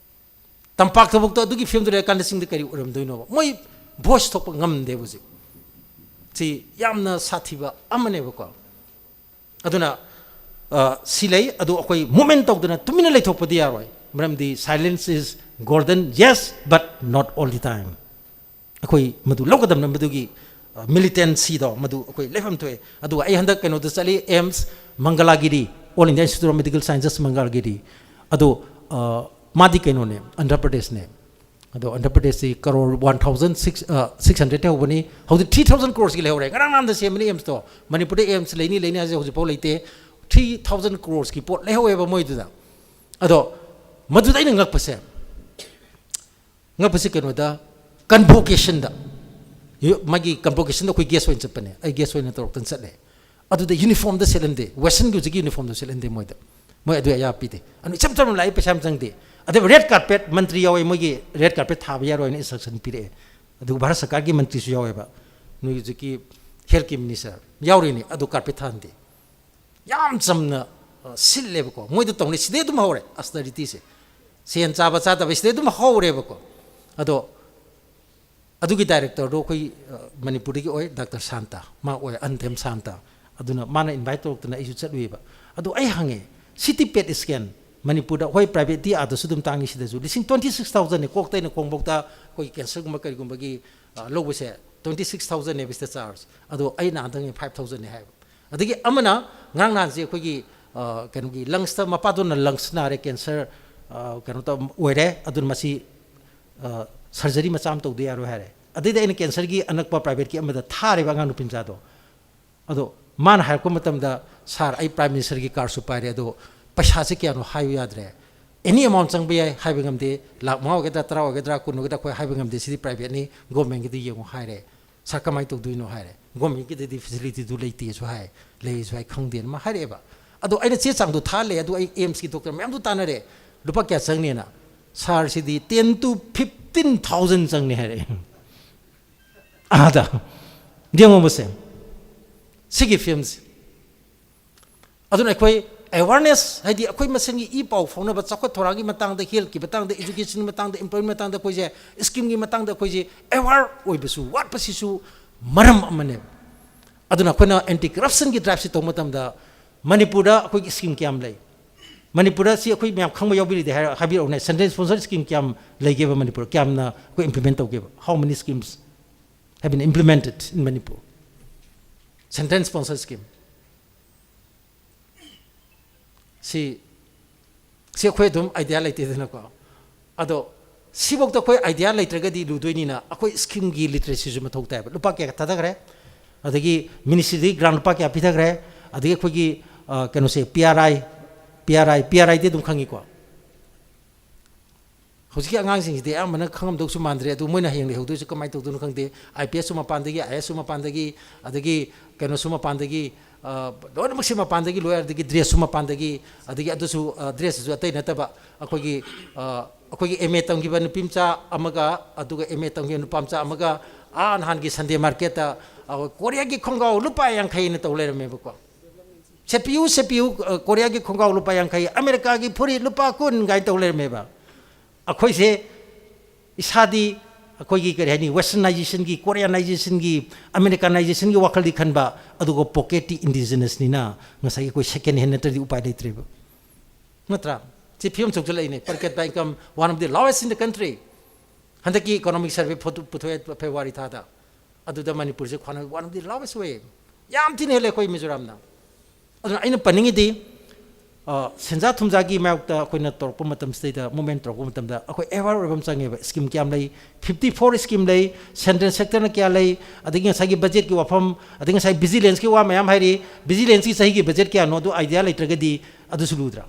ꯇꯝꯄꯥꯛꯇꯐꯥꯎꯗ ꯑꯗꯨꯒꯤ ꯐꯤꯕꯝꯗ ꯂꯩꯔꯀꯥꯟꯗ ꯆꯤꯡꯗ ꯀꯔꯤ ꯑꯣꯏꯔꯝꯗꯣꯏꯅꯣꯕ? ꯃꯣꯏ voice ꯊꯣꯛꯄ ꯉꯝꯗꯦꯕ ꯍꯧꯖꯤꯛ꯫ ꯁꯤ ꯌꯥꯝꯅ ꯁꯥꯊꯤꯕ ꯑꯃꯅꯦꯕꯀꯣ꯫ ꯑꯗꯨꯅ, ꯑ, ꯁꯤ ꯂꯩ, ꯑꯗꯨ ꯑꯩꯈꯣꯏ movement ꯇꯧꯗꯅ ꯇꯨꯃꯤꯟꯅ ꯂꯩꯊꯣꯛꯄꯗꯤ ꯌꯥꯔꯣꯏ, ꯃꯔꯝꯗꯤ silence is golden, yes, but not all the time꯫ ꯑꯩꯈꯣꯏ ꯃꯗꯨ ꯂꯧꯒꯗꯕꯅ ꯃꯗꯨꯒꯤ, ꯑ, militancy-ꯗꯣ ꯃꯗꯨ ꯑꯩꯈꯣꯏ ꯂꯦꯞꯐꯝ ꯊꯣꯛꯑꯦ꯫ ꯑꯗꯨꯒ ꯑꯩ ꯍꯟꯗꯛ ꯀꯩꯅꯣꯗ ꯆꯠꯂꯤ, AIIMS Mangalagiri, All India Institute of Medical Sciences Mangalagiri꯫ ꯑꯗꯣ, ꯑ, ꯃꯥꯗꯤ ꯀꯩꯅꯣꯅꯦ, ꯑꯟꯙ꯭ꯔ ꯄ꯭ꯔꯗꯦꯁꯅꯦ꯫ ꯑꯗꯣ Andhra ꯄ꯭ꯔꯗꯦꯁꯁꯤ crore one thousand six, ꯑ, six hundred ꯍꯧꯕꯅꯤ, ꯍꯧꯖꯤꯛ three thousand crores-ꯀꯤ ꯂꯩꯍꯧꯔꯦ꯫ ꯉꯔꯥꯡ ꯅꯍꯥꯟꯗ ꯁꯦꯝꯕꯅꯤ AIIMS-ꯇꯣ꯫ ꯃꯅꯤꯄꯨꯔꯗ AIIMS ꯂꯩꯅꯤ ꯂꯩꯅꯤ ꯍꯥꯏꯁꯦ ꯍꯧꯖꯤꯛꯐꯥꯎ ꯂꯩꯇꯦ꯫ Three thousand crores-ꯀꯤ ꯄꯣꯠ ꯂꯩꯍꯧꯋꯦꯕ ꯃꯣꯏꯗꯨꯗ꯫ ꯑꯗꯣ ꯃꯗꯨꯗ ꯑꯩꯅ ꯉꯛꯄꯁꯦ, ꯉꯛꯄꯁꯤ ꯀꯩꯅꯣꯗ, convocation-ꯗ, ꯌꯨ-, ꯃꯥꯒꯤ convocation-ꯗ ꯑꯩꯈꯣꯏ guest ꯑꯣꯏꯅ ꯆꯠꯄꯅꯦ, ꯑꯩ guest ꯑꯣꯏꯅ ꯇꯧꯔꯛꯇꯅ ꯆꯠꯂꯦ꯫ ꯑꯗꯨꯗ uniform-ꯗ ꯁꯦꯠꯍꯟꯗꯦ, Western-ꯒꯤ ꯍꯧꯖꯤꯛꯀꯤ uniform-ꯗꯣ ꯁꯦꯠꯍꯟꯗꯦ ꯃꯣꯏꯗ꯫ ꯃꯣꯏ ꯑꯗꯨ ꯑꯌꯥꯕ ꯄꯤꯗꯦ꯫ ꯑꯗꯨ ꯏꯆꯝ ꯆꯝꯅ ꯂꯥꯛꯏ, ꯄꯩꯁꯥ ꯌꯥꯝ ꯆꯪꯗꯦ꯫ ꯑꯗꯨꯒ red carpet, ꯃꯟꯇ꯭ꯔꯤ ꯌꯥꯎꯋꯦ, ꯃꯣꯏꯒꯤ red carpet ꯊꯥꯕ ꯌꯥꯔꯣꯏ ꯍꯥꯏꯅ instruction ꯄꯤꯔꯛꯑꯦ꯫ ꯑꯗꯨꯒ ꯚꯥꯔꯠ ꯁꯔꯀꯥꯔꯒꯤ ꯃꯟꯇ꯭ꯔꯤꯁꯨ ꯌꯥꯎꯋꯦꯕ, ꯅꯣꯏ ꯍꯧꯖꯤꯛꯀꯤ health-ꯀꯤ minister ꯌꯥꯎꯔꯤꯅꯤ, ꯑꯗꯨ carpet ꯊꯥꯍꯟꯗꯦ꯫ ꯌꯥꯝ ꯆꯝꯅ, ꯑ, ꯁꯤꯜꯂꯦꯕꯀꯣ꯫ ꯃꯣꯏꯗ ꯇꯧꯅꯩ, ꯁꯤꯗꯩ ꯑꯗꯨꯝ ꯍꯧꯔꯦ austerity-ꯁꯦ꯫ ꯁꯦꯟ ꯆꯥꯕ ꯆꯥꯗꯕ ꯁꯤꯗꯩ ꯑꯗꯨꯝ ꯍꯧꯔꯦꯕꯀꯣ꯫ ꯑꯗꯣ ꯑꯗꯨꯒꯤ ꯗꯥꯏꯔꯦꯛꯇꯔꯗꯣ ꯑꯩꯈꯣꯏ, ꯑ, ꯃꯅꯤꯄꯨꯔꯗꯒꯤ ꯑꯣꯏ, ꯗꯥꯛꯇꯔ ꯁꯥꯟꯇ, ꯃꯥ ꯑꯣꯏ, ꯑꯟꯙꯦꯝ ꯁꯥꯟꯇ꯫ ꯑꯗꯨꯅ ꯃꯥꯅ ꯏꯟꯚꯥꯏꯠ ꯇꯧꯔꯛꯇꯅ ꯑꯩꯁꯨ ꯆꯠꯂꯨꯏꯕ꯫ ꯑꯗꯣ ꯑꯩ ꯍꯪꯉꯦ, "ꯁꯤ ꯇꯤ ꯄꯦꯠ ꯁ꯭ꯀꯦꯟ ꯃꯅꯤꯄꯨꯔꯗ, ꯍꯣꯏ, ꯄ꯭ꯔꯥꯏꯚꯦꯠꯇꯤ ꯑꯥꯗꯁꯨ ꯑꯗꯨꯝ ꯇꯥꯡꯉꯤ, ꯁꯤꯗꯁꯨ ꯂꯤꯁꯤꯡ twenty six thousandꯅꯦ, ꯀꯣꯛꯇꯩꯅ ꯈꯣꯡꯕꯣꯛꯇ ꯑꯩꯈꯣꯏꯒꯤ ꯀꯦꯟꯁꯔꯒꯨꯝꯕ ꯀꯔꯤꯒꯨꯝꯕꯒꯤ, ꯑ, ꯂꯧꯕꯁꯦ twenty six thousandꯅꯦꯕ ꯁꯤꯗ ꯆꯥꯔꯖ꯫ ꯑꯗꯣ ꯑꯩ ꯅꯍꯥꯟꯗꯪ five thousandꯅꯦ" ꯍꯥꯏꯕ꯫ ꯑꯗꯒꯤ ꯑꯃꯅ ꯉꯔꯥꯡ ꯅꯍꯥꯟꯁꯦ ꯑꯩꯈꯣꯏꯒꯤ, ꯑ, ꯀꯩꯅꯣꯒꯤ ꯂꯪꯁꯇ, ꯃꯄꯥꯗꯨꯅ ꯂꯪꯁ ꯅꯥꯔꯦ, ꯀꯦꯟꯁꯔ, ꯑ, ꯀꯩꯅꯣ ꯇꯧ ꯑꯣꯏꯔꯦ, ꯑꯗꯨꯅ ꯃꯁꯤ, ꯑ, ꯁꯔꯖꯔꯤ ꯃꯆꯥ ꯑꯃ ꯇꯧꯗ ꯌꯥꯔꯣꯏ ꯍꯥꯏꯔꯦ꯫ ꯑꯗꯩꯗꯤ ꯑꯩꯅ ꯀꯦꯟꯁꯔꯒꯤ ꯑꯅꯛꯄ ꯄ꯭ꯔꯥꯏꯚꯦꯠꯀꯤ ꯑꯃꯗ ꯊꯥꯔꯦꯕ ꯑꯉꯥꯡ ꯅꯨꯄꯤ ꯃꯆꯥꯗꯣ꯫ ꯑꯗꯣ ꯃꯥꯅ ꯍꯥꯏꯔꯛꯄ ꯃꯇꯝꯗ, "ꯁꯥꯔ, ꯑꯩ ꯄ꯭ꯔꯥꯏꯝ ꯃꯤꯅꯤꯁꯇꯔꯒꯤ ꯀꯥꯔꯗꯁꯨ ꯄꯥꯏꯔꯦ, ꯑꯗꯣ ꯄꯩꯁꯥꯁꯦ ꯀꯌꯥꯅꯣ ꯍꯥꯏꯕ ꯌꯥꯗ꯭ꯔꯦ꯫ ꯑꯦꯅꯤ ꯑꯦꯃꯥꯎꯟ ꯆꯪꯕ ꯌꯥꯏ, ꯍꯥꯏꯕ ꯉꯝꯗꯦ, ꯂꯥꯛ ꯃꯉꯥ ꯑꯣꯏꯒꯗ꯭ꯔꯥ, ꯇꯔꯥ ꯑꯣꯏꯒꯗ꯭ꯔꯥ, ꯀꯨꯟ ꯑꯣꯏꯒꯗ꯭ꯔꯥ, ꯑꯩꯈꯣꯏ ꯍꯥꯏꯕ ꯉꯝꯗꯦ, ꯁꯤꯗꯤ ꯄ꯭ꯔꯥꯏꯚꯦꯠꯅꯤ, ꯒꯣꯔꯃꯦꯟꯒꯤꯗꯤ ꯌꯦꯡꯉꯨ" ꯍꯥꯏꯔꯦ꯫ "ꯁꯥꯔ, ꯀꯃꯥꯏꯅ ꯇꯧꯗꯣꯏꯅꯣ?" ꯍꯥꯏꯔꯦ꯫ "ꯒꯣꯔꯃꯦꯟꯒꯤꯗꯗꯤ ꯐꯦꯁꯤꯂꯤꯇꯤꯗꯨ ꯂꯩꯇꯦꯁꯨ ꯍꯥꯏ, ꯂꯩꯁꯨ ꯍꯥꯏ, ꯈꯪꯗꯦꯅ" ꯃꯥ ꯍꯥꯏꯔꯛꯑꯦꯕ꯫ ꯑꯗꯣ ꯑꯩꯅ ꯆꯦ ꯆꯥꯡꯗꯣ ꯊꯥꯍꯜꯂꯦ, ꯑꯗꯨ ꯑꯩ ꯑꯦꯝꯁꯀꯤ ꯗꯣꯛꯇꯔ ꯃꯌꯥꯝꯗꯨ ꯇꯥꯟꯅꯔꯦ, "ꯂꯨꯄꯥ ꯀꯌꯥ ꯆꯪꯅꯤꯅ?" "ꯁꯥꯔ, ꯁꯤꯗꯤ ten to fifteen thousand ꯆꯪꯅꯤ" ꯍꯥꯏꯔꯛꯑꯦ꯫ ꯑꯥꯗ ꯌꯦꯡꯉꯣꯕꯁꯦ, ꯁꯤꯒꯤ ꯐꯤꯕꯝꯁꯦ꯫ ꯑꯗꯨꯅ ꯑꯩꯈꯣꯏ ꯑꯦꯋꯥꯔꯅꯦꯁ, ꯍꯥꯏꯗꯤ ꯑꯩꯈꯣꯏ ꯃꯁꯦꯟꯒꯤ ꯏ ꯄꯥꯎ ꯐꯥꯎꯅꯕ, ꯆꯥꯎꯈꯠ ꯊꯧꯔꯥꯡꯒꯤ ꯃꯇꯥꯡꯗ, ꯍꯦꯜꯠꯀꯤ ꯃꯇꯥꯡꯗ, ꯏꯖꯨꯀꯦꯁꯟꯒꯤ ꯃꯇꯥꯡꯗ, ꯑꯦꯝꯄ꯭ꯂꯣꯏꯃꯦꯟ ꯃꯇꯥꯡꯗ, ꯑꯩꯈꯣꯏꯁꯦ ꯁ꯭ꯀꯤꯝꯒꯤ ꯃꯇꯥꯡꯗ ꯑꯩꯈꯣꯏꯁꯦ ꯑꯦꯋꯥꯔ ꯑꯣꯏꯕꯁꯨ ꯋꯥꯠꯄꯁꯤꯁꯨ ꯃꯔꯝ ꯑꯃꯅꯦꯕ꯫ ꯑꯗꯨꯅ ꯑꯩꯈꯣꯏꯅ ꯑꯦꯟꯇꯤ ꯀꯔꯞꯁꯟꯒꯤ ꯗ꯭ꯔꯥꯏꯚꯁꯤ ꯇꯧꯕ ꯃꯇꯝꯗ ꯃꯅꯤꯄꯨꯔꯗ ꯑꯩꯈꯣꯏꯒꯤ ꯁ꯭ꯀꯤꯝ ꯀꯌꯥꯝ ꯂꯩ? ꯃꯅꯤꯄꯨꯔꯗ ꯁꯤ ꯑꯩꯈꯣꯏ ꯃꯌꯥꯝ ꯈꯪꯕ ꯌꯥꯎꯕꯤꯔꯗꯤ ꯍꯥꯏꯔ-, ꯍꯥꯏꯕꯤꯔꯛꯎꯅꯦ꯫ ꯁꯦꯟꯇ꯭ꯔꯦꯜ ꯁ꯭ꯄꯣꯟꯁꯔ ꯁ꯭ꯀꯤꯝ ꯀꯌꯥꯝ ꯂꯩꯒꯦꯕ ꯃꯅꯤꯄꯨꯔ? ꯀꯌꯥꯝꯅ ꯑꯩꯈꯣꯏ ꯏꯝꯄ꯭ꯂꯤꯃꯦꯟ ꯇꯧꯒꯦꯕ? How many schemes have been implemented in Manipur? Central sponsor scheme꯫ ꯁꯤ, ꯁꯤ ꯑꯩꯈꯣꯏ ꯑꯗꯨꯝ ꯑꯥꯏꯗꯤꯌꯥ ꯂꯩꯇꯦꯗꯅꯀꯣ꯫ ꯑꯗꯣ ꯁꯤꯐꯧꯗ ꯑꯩꯈꯣꯏ ꯑꯥꯏꯗꯤꯌꯥ ꯂꯩꯇ꯭ꯔꯒꯗꯤ ꯂꯨꯗꯣꯏꯅꯤꯅ ꯑꯩꯈꯣꯏ ꯁ꯭ꯀꯤꯝꯒꯤ ꯂꯤꯇꯔꯦꯁꯤꯁꯨ ꯃꯊꯧ ꯇꯥꯏꯕ꯫ ꯂꯨꯄꯥ ꯀꯌꯥ ꯊꯥꯗꯈ꯭ꯔꯦ? ꯑꯗꯒꯤ ꯃꯤꯅꯤꯁꯇ꯭ꯔꯤꯗꯒꯤ ꯒ꯭ꯔꯥꯟ ꯂꯨꯄꯥ ꯀꯌꯥ ꯄꯤꯊꯈ꯭ꯔꯦ? ꯑꯗꯒꯤ ꯑꯩꯈꯣꯏꯒꯤ, ꯑ, ꯀꯩꯅꯣꯁꯦ, ꯄꯤ ꯑꯥꯔ ꯑꯥꯏ, ꯄꯤ ꯑꯥꯔ ꯑꯥꯏ, ꯄꯤ ꯑꯥꯔ ꯑꯥꯏꯗꯤ ꯑꯗꯨꯝ ꯈꯪꯉꯤꯀꯣ꯫ ꯍꯧꯖꯤꯛꯀꯤ ꯑꯉꯥꯡꯁꯤꯡꯁꯤꯗꯤ ꯑꯌꯥꯝꯕꯅ ꯈꯪꯉꯝꯗꯧꯁꯨ ꯃꯥꯟꯗ꯭ꯔꯦ, ꯑꯗꯨ ꯃꯣꯏꯅ ꯍꯌꯦꯡ ꯂꯩꯍꯧꯗꯣꯏꯁꯦ ꯀꯃꯥꯏꯅ ꯇꯧꯗꯣꯏꯅꯣ ꯈꯪꯗꯦ꯫ ꯑꯥꯏ ꯄꯤ ꯑꯦꯁꯁꯨ ꯃꯄꯥꯟꯗꯒꯤ, ꯑꯥꯏ ꯑꯦꯁꯁꯨ ꯃꯄꯥꯟꯗꯒꯤ, ꯑꯗꯒꯤ ꯀꯩꯅꯣꯁꯨ ꯃꯄꯥꯟꯗꯒꯤ, ꯑ, ꯂꯣꯏꯅꯃꯛꯁꯦ ꯃꯄꯥꯟꯗꯒꯤ ꯂꯣꯏ, ꯑꯗꯒꯤ ꯗ꯭ꯔꯦꯁꯁꯨ ꯃꯄꯥꯟꯗꯒꯤ, ꯑꯗꯒꯤ ꯑꯗꯨꯁꯨ, ꯑ, ꯗ꯭ꯔꯦꯁꯁꯤꯁꯨ ꯑꯇꯩ ꯅꯠꯇꯕ, ꯑꯩꯈꯣꯏꯒꯤ, ꯑ, ꯑꯩꯈꯣꯏꯒꯤ ꯑꯦꯝ ꯑꯦ ꯇꯝꯈꯤꯕ ꯅꯨꯄꯤ ꯃꯆꯥ ꯑꯃꯒ, ꯑꯗꯨꯒ ꯑꯦꯝ ꯑꯦ ꯇꯝꯈꯤꯕ ꯅꯨꯄꯥ ꯃꯆꯥ ꯑꯃꯒ, ꯑꯥ, ꯅꯍꯥꯟꯒꯤ ꯁꯟꯗꯦ ꯃꯥꯔꯀꯦꯠꯇ, ꯑ, ꯀꯣꯔꯤꯌꯥꯒꯤ ꯈꯣꯡꯒ꯭ꯔꯥꯎ ꯂꯨꯄꯥ ꯌꯥꯡꯈꯩꯅ ꯇꯧ ꯂꯩꯔꯝꯃꯦꯕꯀꯣ꯫ "ꯁꯦꯠꯄꯤꯌꯨ, ꯁꯦꯠꯄꯤꯌꯨ, ꯑ, ꯀꯣꯔꯤꯌꯥꯒꯤ ꯈꯣꯡꯒ꯭ꯔꯥꯎ ꯂꯨꯄꯥ ꯌꯥꯡꯈꯩ, ꯑꯃꯦꯔꯤꯀꯥꯒꯤ ꯐꯨꯔꯤꯠ ꯂꯨꯄꯥ ꯀꯨꯟ" ꯀꯥꯏꯅ ꯇꯧ ꯂꯩꯔꯝꯃꯦꯕ꯫ ꯑꯩꯈꯣꯏꯁꯦ ꯏꯁꯥꯗꯤ ꯑꯩꯈꯣꯏꯒꯤ ꯀꯔꯤ ꯍꯥꯏꯅꯤ, ꯋꯦꯁꯇꯔꯅꯥꯏꯖꯦꯁꯟꯒꯤ, ꯀꯣꯔꯤꯌꯥꯅꯥꯏꯖꯦꯁꯟꯒꯤ, ꯑꯃꯦꯔꯤꯀꯥꯅꯥꯏꯖꯦꯁꯟꯒꯤ ꯋꯥꯈꯜꯗꯤ ꯈꯟꯕ, ꯑꯗꯨꯒ ꯄꯣꯀꯦꯠꯇꯤ ꯏꯟꯗꯤꯖꯤꯅꯁꯅꯤꯅ ꯉꯁꯥꯏꯒꯤ ꯑꯩꯈꯣꯏ ꯁꯦꯀꯦꯟ ꯍꯦꯟ ꯅꯠꯇ꯭ꯔꯗꯤ ꯎꯄꯥꯏ ꯂꯩꯇ꯭ꯔꯦꯕ, ꯅꯠꯇ꯭ꯔꯥ? ꯁꯤ ꯐꯤꯕꯝ ꯁꯣꯛꯆꯜꯂꯛꯏꯅꯦ꯫ Per capita income one of the lowest in the country꯫ ꯍꯟꯗꯛꯀꯤ ꯏꯀꯣꯅꯣꯃꯤꯛ ꯁꯔꯚꯦ ꯐꯣꯇꯣ ꯄꯨꯊꯣꯛꯑꯦ ꯐꯦꯕ꯭ꯔꯨꯋꯥꯔꯤ ꯊꯥꯗ, ꯑꯗꯨꯗ ꯃꯅꯤꯄꯨꯔꯁꯦ ꯈ꯭ꯋꯥꯏꯗꯒꯤ one of the lowest ꯑꯣꯏꯌꯦ꯫ ꯌꯥꯝ ꯊꯤꯅ ꯍꯦꯜꯂꯦ ꯑꯩꯈꯣꯏ ꯃꯤꯖꯣꯔꯥꯝꯅ꯫ ꯑꯗꯨꯅ ꯑꯩꯅ ꯄꯟꯅꯤꯡꯉꯤꯗꯤ, ꯑ, ꯁꯦꯟꯖꯥ ꯊꯨꯝꯖꯥꯒꯤ ꯃꯥꯌꯣꯛꯇ ꯑꯩꯈꯣꯏꯅ ꯇꯧꯔꯛꯄ ꯃꯇꯝꯁꯤꯗꯩꯗ, movement ꯇꯧꯔꯛꯄ ꯃꯇꯝꯗ ꯑꯩꯈꯣꯏ aware ꯑꯣꯏꯕ ꯑꯃ ꯆꯪꯉꯦꯕ꯫ ꯁ꯭ꯀꯤꯝ ꯀꯌꯥꯝ ꯂꯩ? Fifty four ꯁ꯭ꯀꯤꯝ ꯂꯩ꯫ ꯁꯦꯟꯇ꯭ꯔꯦꯜ ꯁꯦꯛꯇꯔꯅ ꯀꯌꯥ ꯂꯩ? ꯑꯗꯒꯤ ꯉꯁꯥꯏꯒꯤ ꯕꯖꯦꯠꯀꯤ ꯋꯥꯐꯝ, ꯑꯗꯒꯤ ꯉꯁꯥꯏ ꯚꯤꯖꯤꯂꯦꯟꯁꯀꯤ ꯋꯥ ꯃꯌꯥꯝ ꯍꯥꯏꯔꯤ꯫ ꯚꯤꯖꯤꯂꯦꯟꯁꯀꯤ ꯆꯍꯤꯒꯤ ꯕꯖꯦꯠ ꯀꯌꯥꯅꯣ ꯑꯗꯨ ꯑꯥꯏꯗꯤꯌꯥ ꯂꯩꯇ꯭ꯔꯒꯗꯤ ꯑꯗꯨꯁꯨ ꯂꯨꯗ꯭ꯔꯥ?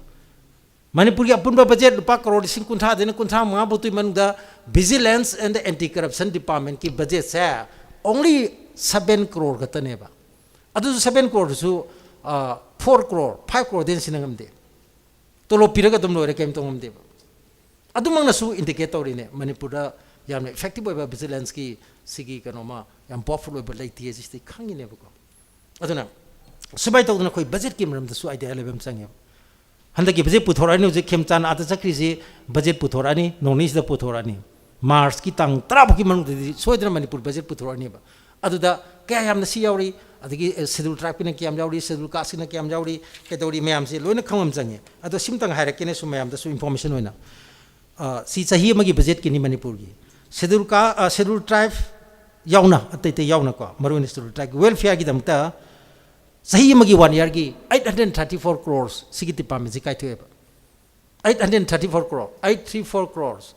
ꯃꯅꯤꯄꯨꯔꯒꯤ ꯑꯄꯨꯟꯕ ꯕꯖꯦꯠ ꯂꯨꯄꯥ ꯀꯔꯣꯔ ꯂꯤꯁꯤꯡ ꯀꯨꯟꯊ꯭ꯔꯥꯗꯩꯅ ꯀꯨꯟꯊ꯭ꯔꯥ ꯃꯉꯥ ꯐꯥꯎꯇꯤ ꯃꯅꯨꯡꯗ Vigilance and Anti Corruption Departmentꯀꯤ ꯕꯖꯦꯠꯁꯦ only seven crore ꯈꯛꯇꯅꯦꯕ꯫ ꯑꯗꯨꯁꯨ seven croreꯗꯨꯁꯨ, ꯑ, four crore, five croreꯗꯩ ꯍꯦꯟꯅ ꯁꯤꯟꯅ ꯉꯝꯗꯦ꯫ ꯇꯣꯂꯣꯞ ꯄꯤꯔꯒ ꯑꯗꯨꯝ ꯂꯣꯏꯔꯦ, ꯀꯩꯝ ꯇꯧ ꯉꯝꯗꯦꯕ꯫ ꯑꯗꯨꯃꯛꯅꯁꯨ indicate ꯇꯧꯔꯤꯅꯦ ꯃꯅꯤꯄꯨꯔꯗ ꯌꯥꯝꯅ effective ꯑꯣꯏꯕ vigilanceꯀꯤ ꯁꯤꯒꯤ ꯀꯩꯅꯣꯃ ꯌꯥꯝ powerful ꯑꯣꯏꯕ ꯂꯩꯇꯦ ꯁꯤꯁꯤꯗꯤ ꯈꯪꯉꯤꯅꯦꯕꯀꯣ꯫ ꯑꯗꯨꯅ ꯁꯨꯃꯥꯏꯅ ꯇꯧꯗꯅ ꯑꯩꯈꯣꯏ ꯕꯖꯦꯠꯀꯤ ꯃꯔꯝꯗꯁꯨ ꯑꯥꯏꯗꯤꯌꯥ ꯂꯩꯕ ꯑꯃ ꯆꯪꯉꯦꯕ꯫ ꯍꯟꯗꯛꯀꯤ ꯕꯖꯦꯠ ꯄꯨꯊꯣꯔꯛꯑꯅꯤ, ꯍꯧꯖꯤꯛ ꯈꯦꯝꯆꯥꯟ ꯑꯥꯗ ꯆꯠꯈ꯭ꯔꯤꯁꯤ ꯕꯖꯦꯠ ꯄꯨꯊꯣꯔꯛꯑꯅꯤ, ꯅꯣꯡ ꯅꯤꯅꯤꯁꯤꯗ ꯄꯨꯊꯣꯔꯛꯑꯅꯤ꯫ ꯃꯥꯔꯆꯀꯤ ꯇꯥꯡ ꯇꯔꯥ ꯐꯥꯎꯒꯤ ꯃꯅꯨꯡꯗꯗꯤ ꯁꯣꯏꯗꯅ ꯃꯅꯤꯄꯨꯔ ꯕꯖꯦꯠ ꯄꯨꯊꯣꯔꯛꯑꯅꯦꯕ꯫ ꯑꯗꯨꯗ ꯀꯌꯥ ꯌꯥꯝꯅ ꯁꯤ ꯌꯥꯎꯔꯤ, ꯑꯗꯒꯤ, ꯑꯦ, Scheduled Tribeꯀꯤꯅ ꯀꯌꯥꯝ ꯌꯥꯎꯔꯤ, Scheduled Casteꯀꯤꯅ ꯀꯌꯥꯝ ꯌꯥꯎꯔꯤ, ꯀꯩꯗꯧꯔꯤ ꯃꯌꯥꯝꯁꯦ ꯂꯣꯏꯅ ꯈꯪꯕ ꯑꯃ ꯆꯪꯉꯦ꯫ ꯑꯗꯣ ꯁꯤꯝꯇꯪ ꯍꯥꯏꯔꯛꯀꯦꯅꯦ ꯁꯨꯝ ꯃꯌꯥꯝꯗꯁꯨ information ꯑꯣꯏꯅ꯫ ꯑ, ꯁꯤ ꯆꯍꯤ ꯑꯃꯒꯤ ꯕꯖꯦꯠꯀꯤꯅꯤ ꯃꯅꯤꯄꯨꯔꯒꯤ꯫ Scheduled Ca-, ꯑ, Scheduled Tribe ꯌꯥꯎꯅ, ꯑꯇꯩ ꯑꯇꯩ ꯌꯥꯎꯅꯀꯣ, ꯃꯔꯨꯑꯣꯏꯅ Scheduled Tribeꯀꯤ welfareꯒꯤꯗꯃꯛꯇ ꯆꯍꯤ ꯑꯃꯒꯤ one yearꯒꯤ eight hundred thirty four crores ꯁꯤꯒꯤ departmentꯁꯤ ꯀꯥꯏꯊꯣꯛꯑꯦꯕ꯫ Eight hundred thirty four crore, eight three four crores꯫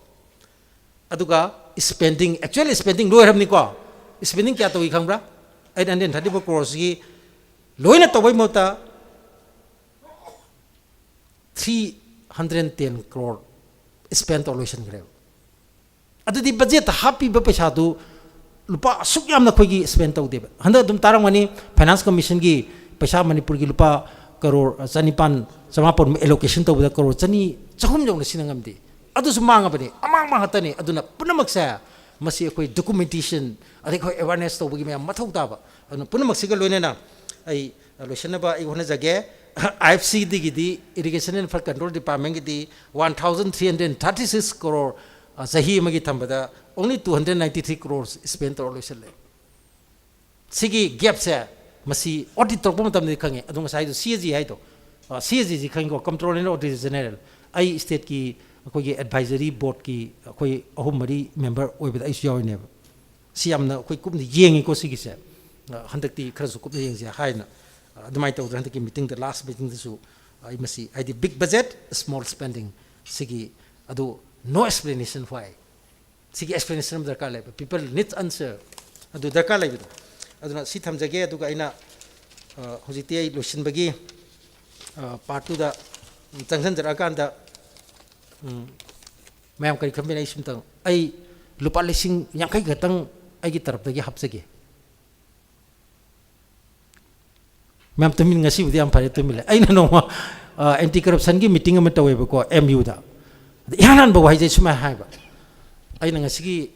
ꯑꯗꯨꯒ spending, actual spending ꯂꯣꯏꯔꯕꯅꯤꯀꯣ꯫ Spending ꯀꯌꯥ ꯇꯧꯏ ꯈꯪꯕ꯭ꯔꯥ? Eight hundred thirty four croresꯒꯤ ꯂꯣꯏꯅ ꯇꯧꯕꯩ ꯃꯍꯨꯠꯇ three hundred ten crore spend ꯇꯧꯔ ꯂꯣꯏꯁꯤꯟꯈ꯭ꯔꯦꯕ꯫ ꯑꯗꯨꯗꯤ ꯕꯖꯦꯠꯇ ꯍꯥꯞꯄꯤꯕ ꯄꯩꯁꯥꯗꯨ ꯂꯨꯄꯥ ꯑꯁꯨꯛ ꯌꯥꯝꯅ ꯑꯩꯈꯣꯏꯒꯤ spend ꯇꯧꯗꯦꯕ꯫ ꯍꯟꯗꯛ ꯑꯗꯨꯝ ꯇꯥꯔꯝꯒꯅꯤ, Finance Commissionꯒꯤ ꯄꯩꯁꯥ ꯃꯅꯤꯄꯨꯔꯒꯤ ꯂꯨꯄꯥ ꯀꯔꯣꯔ ꯆꯅꯤꯄꯥꯟ, ꯆꯃꯥꯄꯟ allocation ꯇꯧꯕꯗ ꯀꯔꯣꯔ ꯆꯅꯤ, ꯆꯍꯨꯝ ꯌꯧꯅ ꯁꯤꯟꯅ ꯉꯝꯗꯦ꯫ ꯑꯗꯨꯁꯨ ꯃꯥꯡꯉꯕꯅꯤ, ꯑꯃꯥꯡꯕ ꯉꯥꯛꯇꯅꯤ꯫ ꯑꯗꯨꯅ ꯄꯨꯝꯅꯃꯛꯁꯦ ꯃꯁꯤ ꯑꯩꯈꯣꯏ documentation, ꯑꯗꯩ ꯑꯩꯈꯣꯏ awareness ꯇꯧꯕꯒꯤ ꯃꯌꯥꯝ ꯃꯊꯧ ꯇꯥꯕ꯫ ꯑꯗꯨꯅ ꯄꯨꯝꯅꯃꯛꯁꯤꯒ ꯂꯣꯏꯅꯅ ꯑꯩ ꯂꯣꯏꯁꯤꯟꯅꯕ ꯑꯩ ꯍꯣꯠꯅꯖꯒꯦ꯫ IFCDꯒꯤꯗꯤ, Irrigation and Flood Control Departmentꯒꯤꯗꯤ one thousand three hundred thirty six crore ꯑ, ꯆꯍꯤ ꯑꯃꯒꯤ ꯊꯝꯕꯗ only two hundred ninety three crores spend ꯇꯧꯔ ꯂꯣꯏꯁꯤꯜꯂꯦ꯫ ꯁꯤꯒꯤ gapꯁꯦ ꯃꯁꯤ audit ꯇꯧꯔꯛꯄ ꯃꯇꯝꯗꯗꯤ ꯈꯪꯉꯦ꯫ ꯑꯗꯣ ꯉꯁꯥꯏꯗꯣ C A G ꯍꯥꯏꯗꯣ, ꯑ, C A G ꯁꯤ ꯈꯪꯉꯤꯀꯣ, Comptroller and Auditor General꯫ ꯑꯩ stateꯀꯤ ꯑꯩꯈꯣꯏꯒꯤ advisory boardꯀꯤ ꯑꯩꯈꯣꯏ ꯑꯍꯨꯝ ꯃꯔꯤ member ꯑꯣꯏꯕꯗ ꯑꯩꯁꯨ ꯌꯥꯎꯔꯤꯅꯦꯕ꯫ ꯁꯤ ꯌꯥꯝꯅ ꯑꯩꯈꯣꯏ ꯀꯨꯞꯅ ꯌꯦꯡꯉꯤꯀꯣ ꯁꯤꯒꯤꯁꯦ꯫ ꯑ, ꯍꯟꯗꯛꯇꯤ ꯈꯔꯁꯨ ꯀꯨꯞꯅ ꯌꯦꯡꯁꯦ ꯍꯥꯏꯅ, ꯑ, ꯑꯗꯨꯃꯥꯏꯅ ꯇꯧꯗꯅ ꯍꯟꯗꯛꯀꯤ meetingꯗ, last meetingꯗꯁꯨ ꯑꯩ ꯃꯁꯤ, ꯍꯥꯏꯗꯤ big budget, small spending ꯁꯤꯒꯤ, ꯑꯗꯨ no explanation why꯫ ꯁꯤꯒꯤ explanation ꯑꯃ ꯗꯔꯀꯥꯔ ꯂꯩꯕ, people need answer꯫ ꯑꯗꯨ ꯗꯔꯀꯥꯔ ꯂꯩꯕꯗꯣ꯫ ꯑꯗꯨꯅ ꯁꯤ ꯊꯝꯖꯒꯦ꯫ ꯑꯗꯨꯒ ꯑꯩꯅ, ꯑ, ꯍꯧꯖꯤꯛꯇꯤ ꯑꯩ ꯂꯣꯏꯁꯤꯟꯕꯒꯤ, ꯑ, part twoꯗ ꯆꯪꯁꯤꯟꯖꯔꯛꯑꯀꯥꯟꯗ, ꯎꯝ, ꯃꯌꯥꯝ ꯀꯔꯤ ꯈꯟꯕꯤꯅ? ꯑꯩ ꯁꯨꯝꯇꯪ, ꯑꯩ ꯂꯨꯄꯥ ꯂꯤꯁꯤꯡ ꯌꯥꯡꯈꯩ ꯈꯛꯇꯪ ꯑꯩꯒꯤ ꯇꯔꯞꯇꯒꯤ ꯍꯥꯞꯆꯒꯦ꯫ ꯃꯌꯥꯝ ꯇꯨꯃꯤꯟ, ꯉꯁꯤꯕꯨꯗꯤ ꯌꯥꯝ ꯐꯔꯦ, ꯇꯨꯃꯤꯜꯂꯦ꯫ ꯑꯩꯅ ꯅꯣꯡꯃ, ꯑ, anti corruptionꯒꯤ meeting ꯑꯃ ꯇꯧꯋꯦꯕꯀꯣ, M Uꯗ꯫ ꯑꯗ ꯏꯍꯥꯟ ꯍꯥꯟꯕ ꯋꯥꯍꯩꯁꯦ ꯁꯨꯃꯥꯏꯅ ꯍꯥꯏꯕ, "ꯑꯩꯅ ꯉꯁꯤꯒꯤ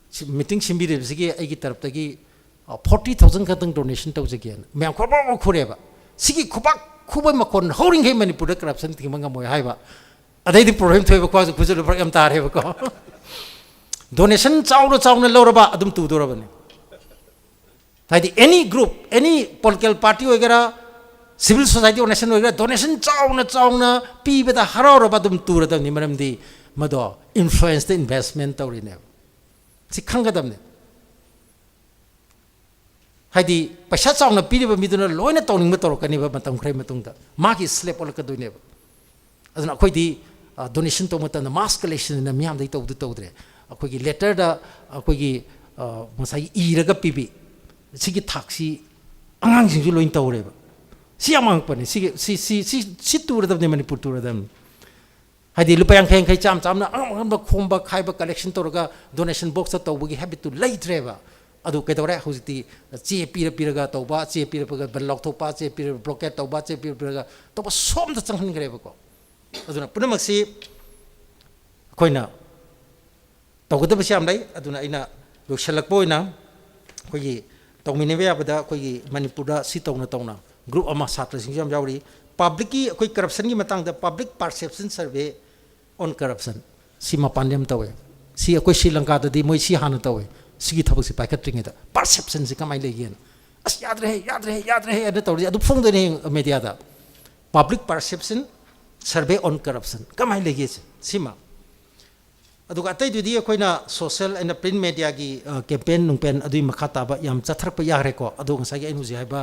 ꯁꯤ meeting ꯁꯤꯟꯕꯤꯔꯤꯕꯁꯤꯒꯤ ꯑꯩꯒꯤ ꯇꯔꯞꯇꯒꯤ, ꯑ, forty thousand ꯈꯛꯇꯪ donation ꯇꯧꯖꯒꯦꯅ"꯫ ꯃꯌꯥꯝ ꯈꯣꯔꯕꯥꯛ ꯈꯣꯔꯦꯕ꯫ ꯁꯤꯒꯤ ꯈꯨꯕꯥꯛ ꯈꯨꯕ ꯃꯈꯣꯟ ꯍꯧꯔꯤꯈꯩ ꯃꯅꯤꯄꯨꯔꯗ corruption ꯊꯤꯡꯕ ꯉꯝꯃꯣꯏ ꯍꯥꯏꯕ꯫ ꯑꯗꯩꯗꯤ problem ꯊꯣꯛꯑꯦꯕ, ꯈ꯭ꯋꯥꯡꯁꯨ ꯈꯨꯖꯤꯜꯂꯨ ꯐꯔꯛ ꯌꯥꯝ ꯇꯥꯔꯦꯕꯀꯣ꯫ Donation ꯆꯥꯎꯅ ꯆꯥꯎꯅ ꯂꯧꯔꯕ ꯑꯗꯨꯝ ꯇꯨꯗꯣꯔꯕꯅꯤ꯫ ꯍꯥꯏꯗꯤ any group, any political party ꯑꯣꯏꯒꯦꯔꯥ, civil society organization ꯑꯣꯏꯒꯦꯔꯥ, donation ꯆꯥꯎꯅ ꯆꯥꯎꯅ ꯄꯤꯕꯗ ꯍꯔꯥꯎꯔꯕ ꯑꯗꯨꯝ ꯇꯨꯔꯗꯕꯅꯤ, ꯃꯔꯝꯗꯤ ꯃꯗꯣ influenceꯇ investment ꯇꯧꯔꯤꯅꯦꯕ꯫ ꯁꯤ ꯈꯪꯒꯗꯕꯅꯦ꯫ ꯍꯥꯏꯗꯤ ꯄꯩꯁꯥ ꯆꯥꯎꯅ ꯄꯤꯔꯤꯕ ꯃꯤꯗꯨꯅ ꯂꯣꯏꯅ ꯇꯧꯅꯤꯡꯕ ꯇꯧꯔꯛꯀꯅꯦꯕ ꯃꯇꯝ ꯈꯔꯒꯤ ꯃꯇꯨꯡꯗ꯫ ꯃꯥꯒꯤ slave ꯑꯣꯜꯂꯛꯀꯗꯣꯏꯅꯦꯕ꯫ ꯑꯗꯨꯅ ꯑꯩꯈꯣꯏꯗꯤ, ꯑ, donation ꯇꯧꯕ ꯃꯇꯝꯗ mass collectionꯅ ꯃꯤꯌꯥꯝꯗꯒꯤ ꯇꯧꯕꯗꯨ ꯇꯧꯗ꯭ꯔꯦ꯫ ꯑꯩꯈꯣꯏꯒꯤ letterꯗ ꯑꯩꯈꯣꯏꯒꯤ, ꯑ, ꯉꯁꯥꯏꯒꯤ ꯏꯔꯒ ꯄꯤꯕꯤ, ꯁꯤꯒꯤ ꯊꯥꯛꯁꯤ ꯑꯉꯥꯡꯁꯤꯡꯁꯨ ꯂꯣꯏꯅ ꯇꯧꯔꯦꯕ꯫ ꯁꯤ ꯌꯥꯝ ꯑꯉꯛꯄꯅꯤ꯫ ꯁꯤꯒꯤ, ꯁꯤ, ꯁꯤ, ꯁꯤ, ꯁꯤ ꯇꯨꯔꯗꯕꯅꯤ, ꯃꯅꯤꯄꯨꯔ ꯇꯨꯔꯗꯕꯅꯤ꯫ ꯍꯥꯏꯗꯤ ꯂꯨꯄꯥ ꯌꯥꯡꯈꯩ ꯌꯥꯡꯈꯩ, ꯆꯥꯝꯃ ꯆꯥꯝꯃꯅ ꯑꯉꯝ ꯑꯉꯝꯕ ꯈꯣꯝꯕ ꯈꯥꯏꯕ, collection ꯇꯧꯔꯒ donation boxꯇ ꯇꯧꯕꯒꯤ habitꯇꯨ ꯂꯩꯇ꯭ꯔꯦꯕ꯫ ꯑꯗꯨ ꯀꯩꯗꯧꯔꯦ? ꯍꯧꯖꯤꯛꯇꯤ ꯆꯦ ꯄꯤꯔ ꯄꯤꯔꯒ ꯇꯧꯕ, ꯆꯦ ꯄꯤꯔ ꯄꯤꯔꯒ ꯕꯟ ꯂꯥꯎꯊꯣꯛꯄ, ꯆꯦ ꯄꯤꯔ ꯄꯤꯔꯒ blockade ꯇꯧꯕ, ꯆꯦ ꯄꯤꯔ ꯄꯤꯔꯒ ꯇꯧꯕ ꯁꯣꯝꯗ ꯆꯪꯍꯟꯈ꯭ꯔꯦꯕꯀꯣ꯫ ꯑꯗꯨꯅ ꯄꯨꯝꯅꯃꯛꯁꯤ ꯑꯩꯈꯣꯏꯅ ꯇꯧꯒꯗꯕꯁꯤ ꯌꯥꯝ ꯂꯩ꯫ ꯑꯗꯨꯅ ꯑꯩꯅ ꯂꯣꯏꯁꯤꯜꯂꯛꯄ ꯑꯣꯏꯅ ꯑꯩꯈꯣꯏꯒꯤ ꯇꯧꯃꯤꯟꯅꯕ ꯌꯥꯕꯗ ꯑꯩꯈꯣꯏꯒꯤ ꯃꯅꯤꯄꯨꯔꯗ ꯁꯤ ꯇꯧꯅ ꯇꯧꯅ group ꯑꯃ, ꯁꯥꯇ꯭ꯔꯁꯤꯡꯁꯨ ꯌꯥꯝ ꯌꯥꯎꯔꯤ, publicꯀꯤ, ꯑꯩꯈꯣꯏ corruptionꯒꯤ ꯃꯇꯥꯡꯗ Public Perception Survey on Corruption, ꯁꯤ ꯃꯄꯥꯟꯗ ꯌꯥꯝ ꯇꯧꯋꯦ꯫ ꯁꯤ ꯑꯩꯈꯣꯏ ꯁ꯭ꯔꯤ ꯂꯪꯀꯥꯗꯗꯤ ꯃꯣꯏ ꯁꯤ ꯍꯥꯟꯅ ꯇꯧꯋꯦ꯫ ꯁꯤꯒꯤ ꯊꯕꯛꯁꯤ ꯄꯥꯏꯈꯠꯇ꯭ꯔꯤꯉꯩꯗ ꯄꯥꯔꯁꯦꯞꯁꯟꯁꯤ ꯀꯃꯥꯏꯅ ꯂꯩꯒꯦꯅ, "ꯑꯁ, ꯌꯥꯗ꯭ꯔꯦ, ꯌꯥꯗ꯭ꯔꯦ, ꯌꯥꯗ꯭ꯔꯦ" ꯑꯅ ꯇꯧꯔꯗꯤ ꯑꯗꯨ ꯐꯣꯡꯗꯣꯏꯅꯦ ꯍꯌꯦꯡ ꯃꯦꯗꯤꯌꯥꯗ꯫ ꯄꯕ꯭ꯂꯤꯛ ꯄꯥꯔꯁꯦꯞꯁꯟ ꯁꯔꯚꯦ ꯑꯣꯟ ꯀꯔꯞꯁꯟ ꯀꯃꯥꯏꯅ ꯂꯩꯒꯦꯁꯦ ꯁꯤꯃ꯫ ꯑꯗꯨꯒ ꯑꯇꯩꯗꯨꯗꯤ ꯑꯩꯈꯣꯏꯅ ꯁꯣꯁꯦꯜ ꯑꯦꯟ ꯄ꯭ꯔꯤꯟ ꯃꯦꯗꯤꯌꯥꯒꯤ ꯀꯦꯝꯄꯦꯟ ꯅꯨꯡꯄꯦꯟ ꯑꯗꯨꯒꯤ ꯃꯈꯥ ꯇꯥꯕ ꯌꯥꯝ ꯆꯠꯊꯔꯛꯄ ꯌꯥꯈ꯭ꯔꯦꯀꯣ꯫ ꯑꯗꯣ ꯉꯁꯥꯏꯒꯤ ꯑꯩꯅ ꯍꯧꯖꯤꯛ ꯍꯥꯏꯕ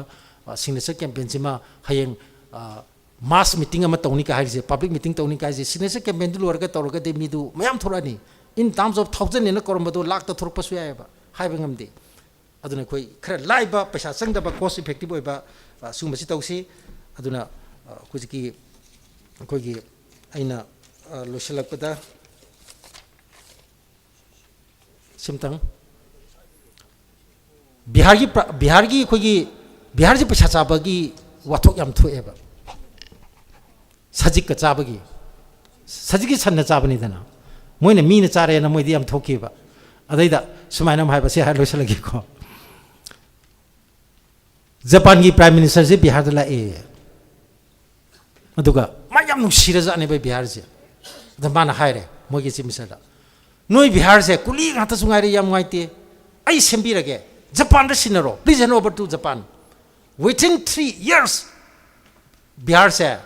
ꯁꯤꯒꯅꯦꯆꯔ ꯀꯦꯝꯄꯦꯟꯁꯤꯃ ꯍꯌꯦꯡ ꯃꯥꯁ ꯃꯤꯇꯤꯡ ꯑꯃ ꯇꯧꯅꯤ ꯀꯥꯏ ꯍꯥꯏꯔꯤꯁꯦ, ꯄꯕ꯭ꯂꯤꯛ ꯃꯤꯇꯤꯡ ꯇꯧꯅꯤ ꯀꯥꯏ ꯍꯥꯏꯁꯦ, ꯁꯤꯒꯅꯦꯆꯔ ꯀꯦꯝꯄꯦꯟꯗꯨ ꯂꯣꯏꯔꯒ ꯇꯧꯔꯒꯗꯤ ꯃꯤꯗꯨ ꯃꯌꯥꯝ ꯊꯣꯛꯂꯛꯑꯅꯤ꯫ In terms of thousand ꯅꯦꯅ ꯀꯧꯔꯝꯕꯗꯣ ꯂꯥꯛꯇ ꯊꯣꯛꯂꯛꯄꯁꯨ ꯌꯥꯏꯑꯕ, ꯍꯥꯏꯕ ꯉꯝꯗꯦ꯫ ꯑꯗꯨꯅ ꯑꯩꯈꯣꯏ ꯈꯔ ꯂꯥꯏꯕ, ꯄꯩꯁꯥ ꯆꯪꯗꯕ, ꯀꯣꯁ ꯏꯐꯦꯛꯇꯤꯕ ꯑꯣꯏꯕ, ꯑ, ꯁꯤꯒꯨꯝꯕꯁꯤ ꯇꯧꯁꯤ꯫ ꯑꯗꯨꯅ, ꯑ, ꯍꯧꯖꯤꯛꯀꯤ ꯑꯩꯈꯣꯏꯒꯤ ꯑꯩꯅ, ꯑ, ꯂꯣꯏꯁꯤꯜꯂꯛꯄꯗ ꯁꯤꯝꯇꯪ, ꯕꯤꯍꯥꯔꯒꯤ ꯄ꯭ꯔ-, ꯕꯤꯍꯥꯔꯒꯤ ꯑꯩꯈꯣꯏꯒꯤ, ꯕꯤꯍꯥꯔꯁꯤ ꯄꯩꯁꯥ ꯆꯥꯕꯒꯤ ꯋꯥꯊꯣꯛ ꯌꯥꯝ ꯊꯣꯛꯑꯦꯕ꯫ ꯁꯖꯤꯛꯀ ꯆꯥꯕꯒꯤ, ꯁꯖꯤꯛꯀꯤ ꯁꯟꯅ ꯆꯥꯕꯅꯤꯗꯅ, ꯃꯣꯏꯅ ꯃꯤꯅ ꯆꯥꯔꯦꯅ ꯃꯣꯏꯗꯤ ꯌꯥꯝ ꯊꯣꯛꯈꯤꯕ꯫ ꯑꯗꯩꯗ ꯁꯨꯃꯥꯏꯅ ꯑꯃ ꯍꯥꯏꯕ, ꯁꯤ ꯍꯥꯏꯔ ꯂꯣꯏꯁꯤꯜꯂꯒꯦꯀꯣ꯫ ꯖꯄꯥꯟꯒꯤ ꯄ꯭ꯔꯥꯏꯝ ꯃꯤꯅꯤꯁꯇꯔꯁꯦ ꯕꯤꯍꯥꯔꯗ ꯂꯥꯛꯑꯦ꯫ ꯑꯗꯨꯒ ꯃꯥ ꯌꯥꯝ ꯅꯨꯡꯁꯤꯔꯖꯥꯠꯅꯦꯕ ꯕꯤꯍꯥꯔꯁꯦ꯫ ꯑꯗ ꯃꯥꯅ ꯍꯥꯏꯔꯦ ꯃꯣꯏꯒꯤ ꯆꯤꯐ ꯃꯤꯅꯤꯁꯇꯔꯗ, "ꯅꯣꯏ ꯕꯤꯍꯥꯔꯁꯦ ꯀꯨꯂꯤ ꯉꯥꯛꯇꯁꯨ ꯉꯥꯏꯔꯦ, ꯌꯥꯝ ꯅꯨꯡꯉꯥꯏꯇꯦ, ꯑꯩ ꯁꯦꯝꯕꯤꯔꯒꯦ, ꯖꯄꯥꯟꯗ ꯁꯤꯟꯅꯔꯣ, please hand over to Japan." Within three years ꯕꯤꯍꯥꯔꯁꯦ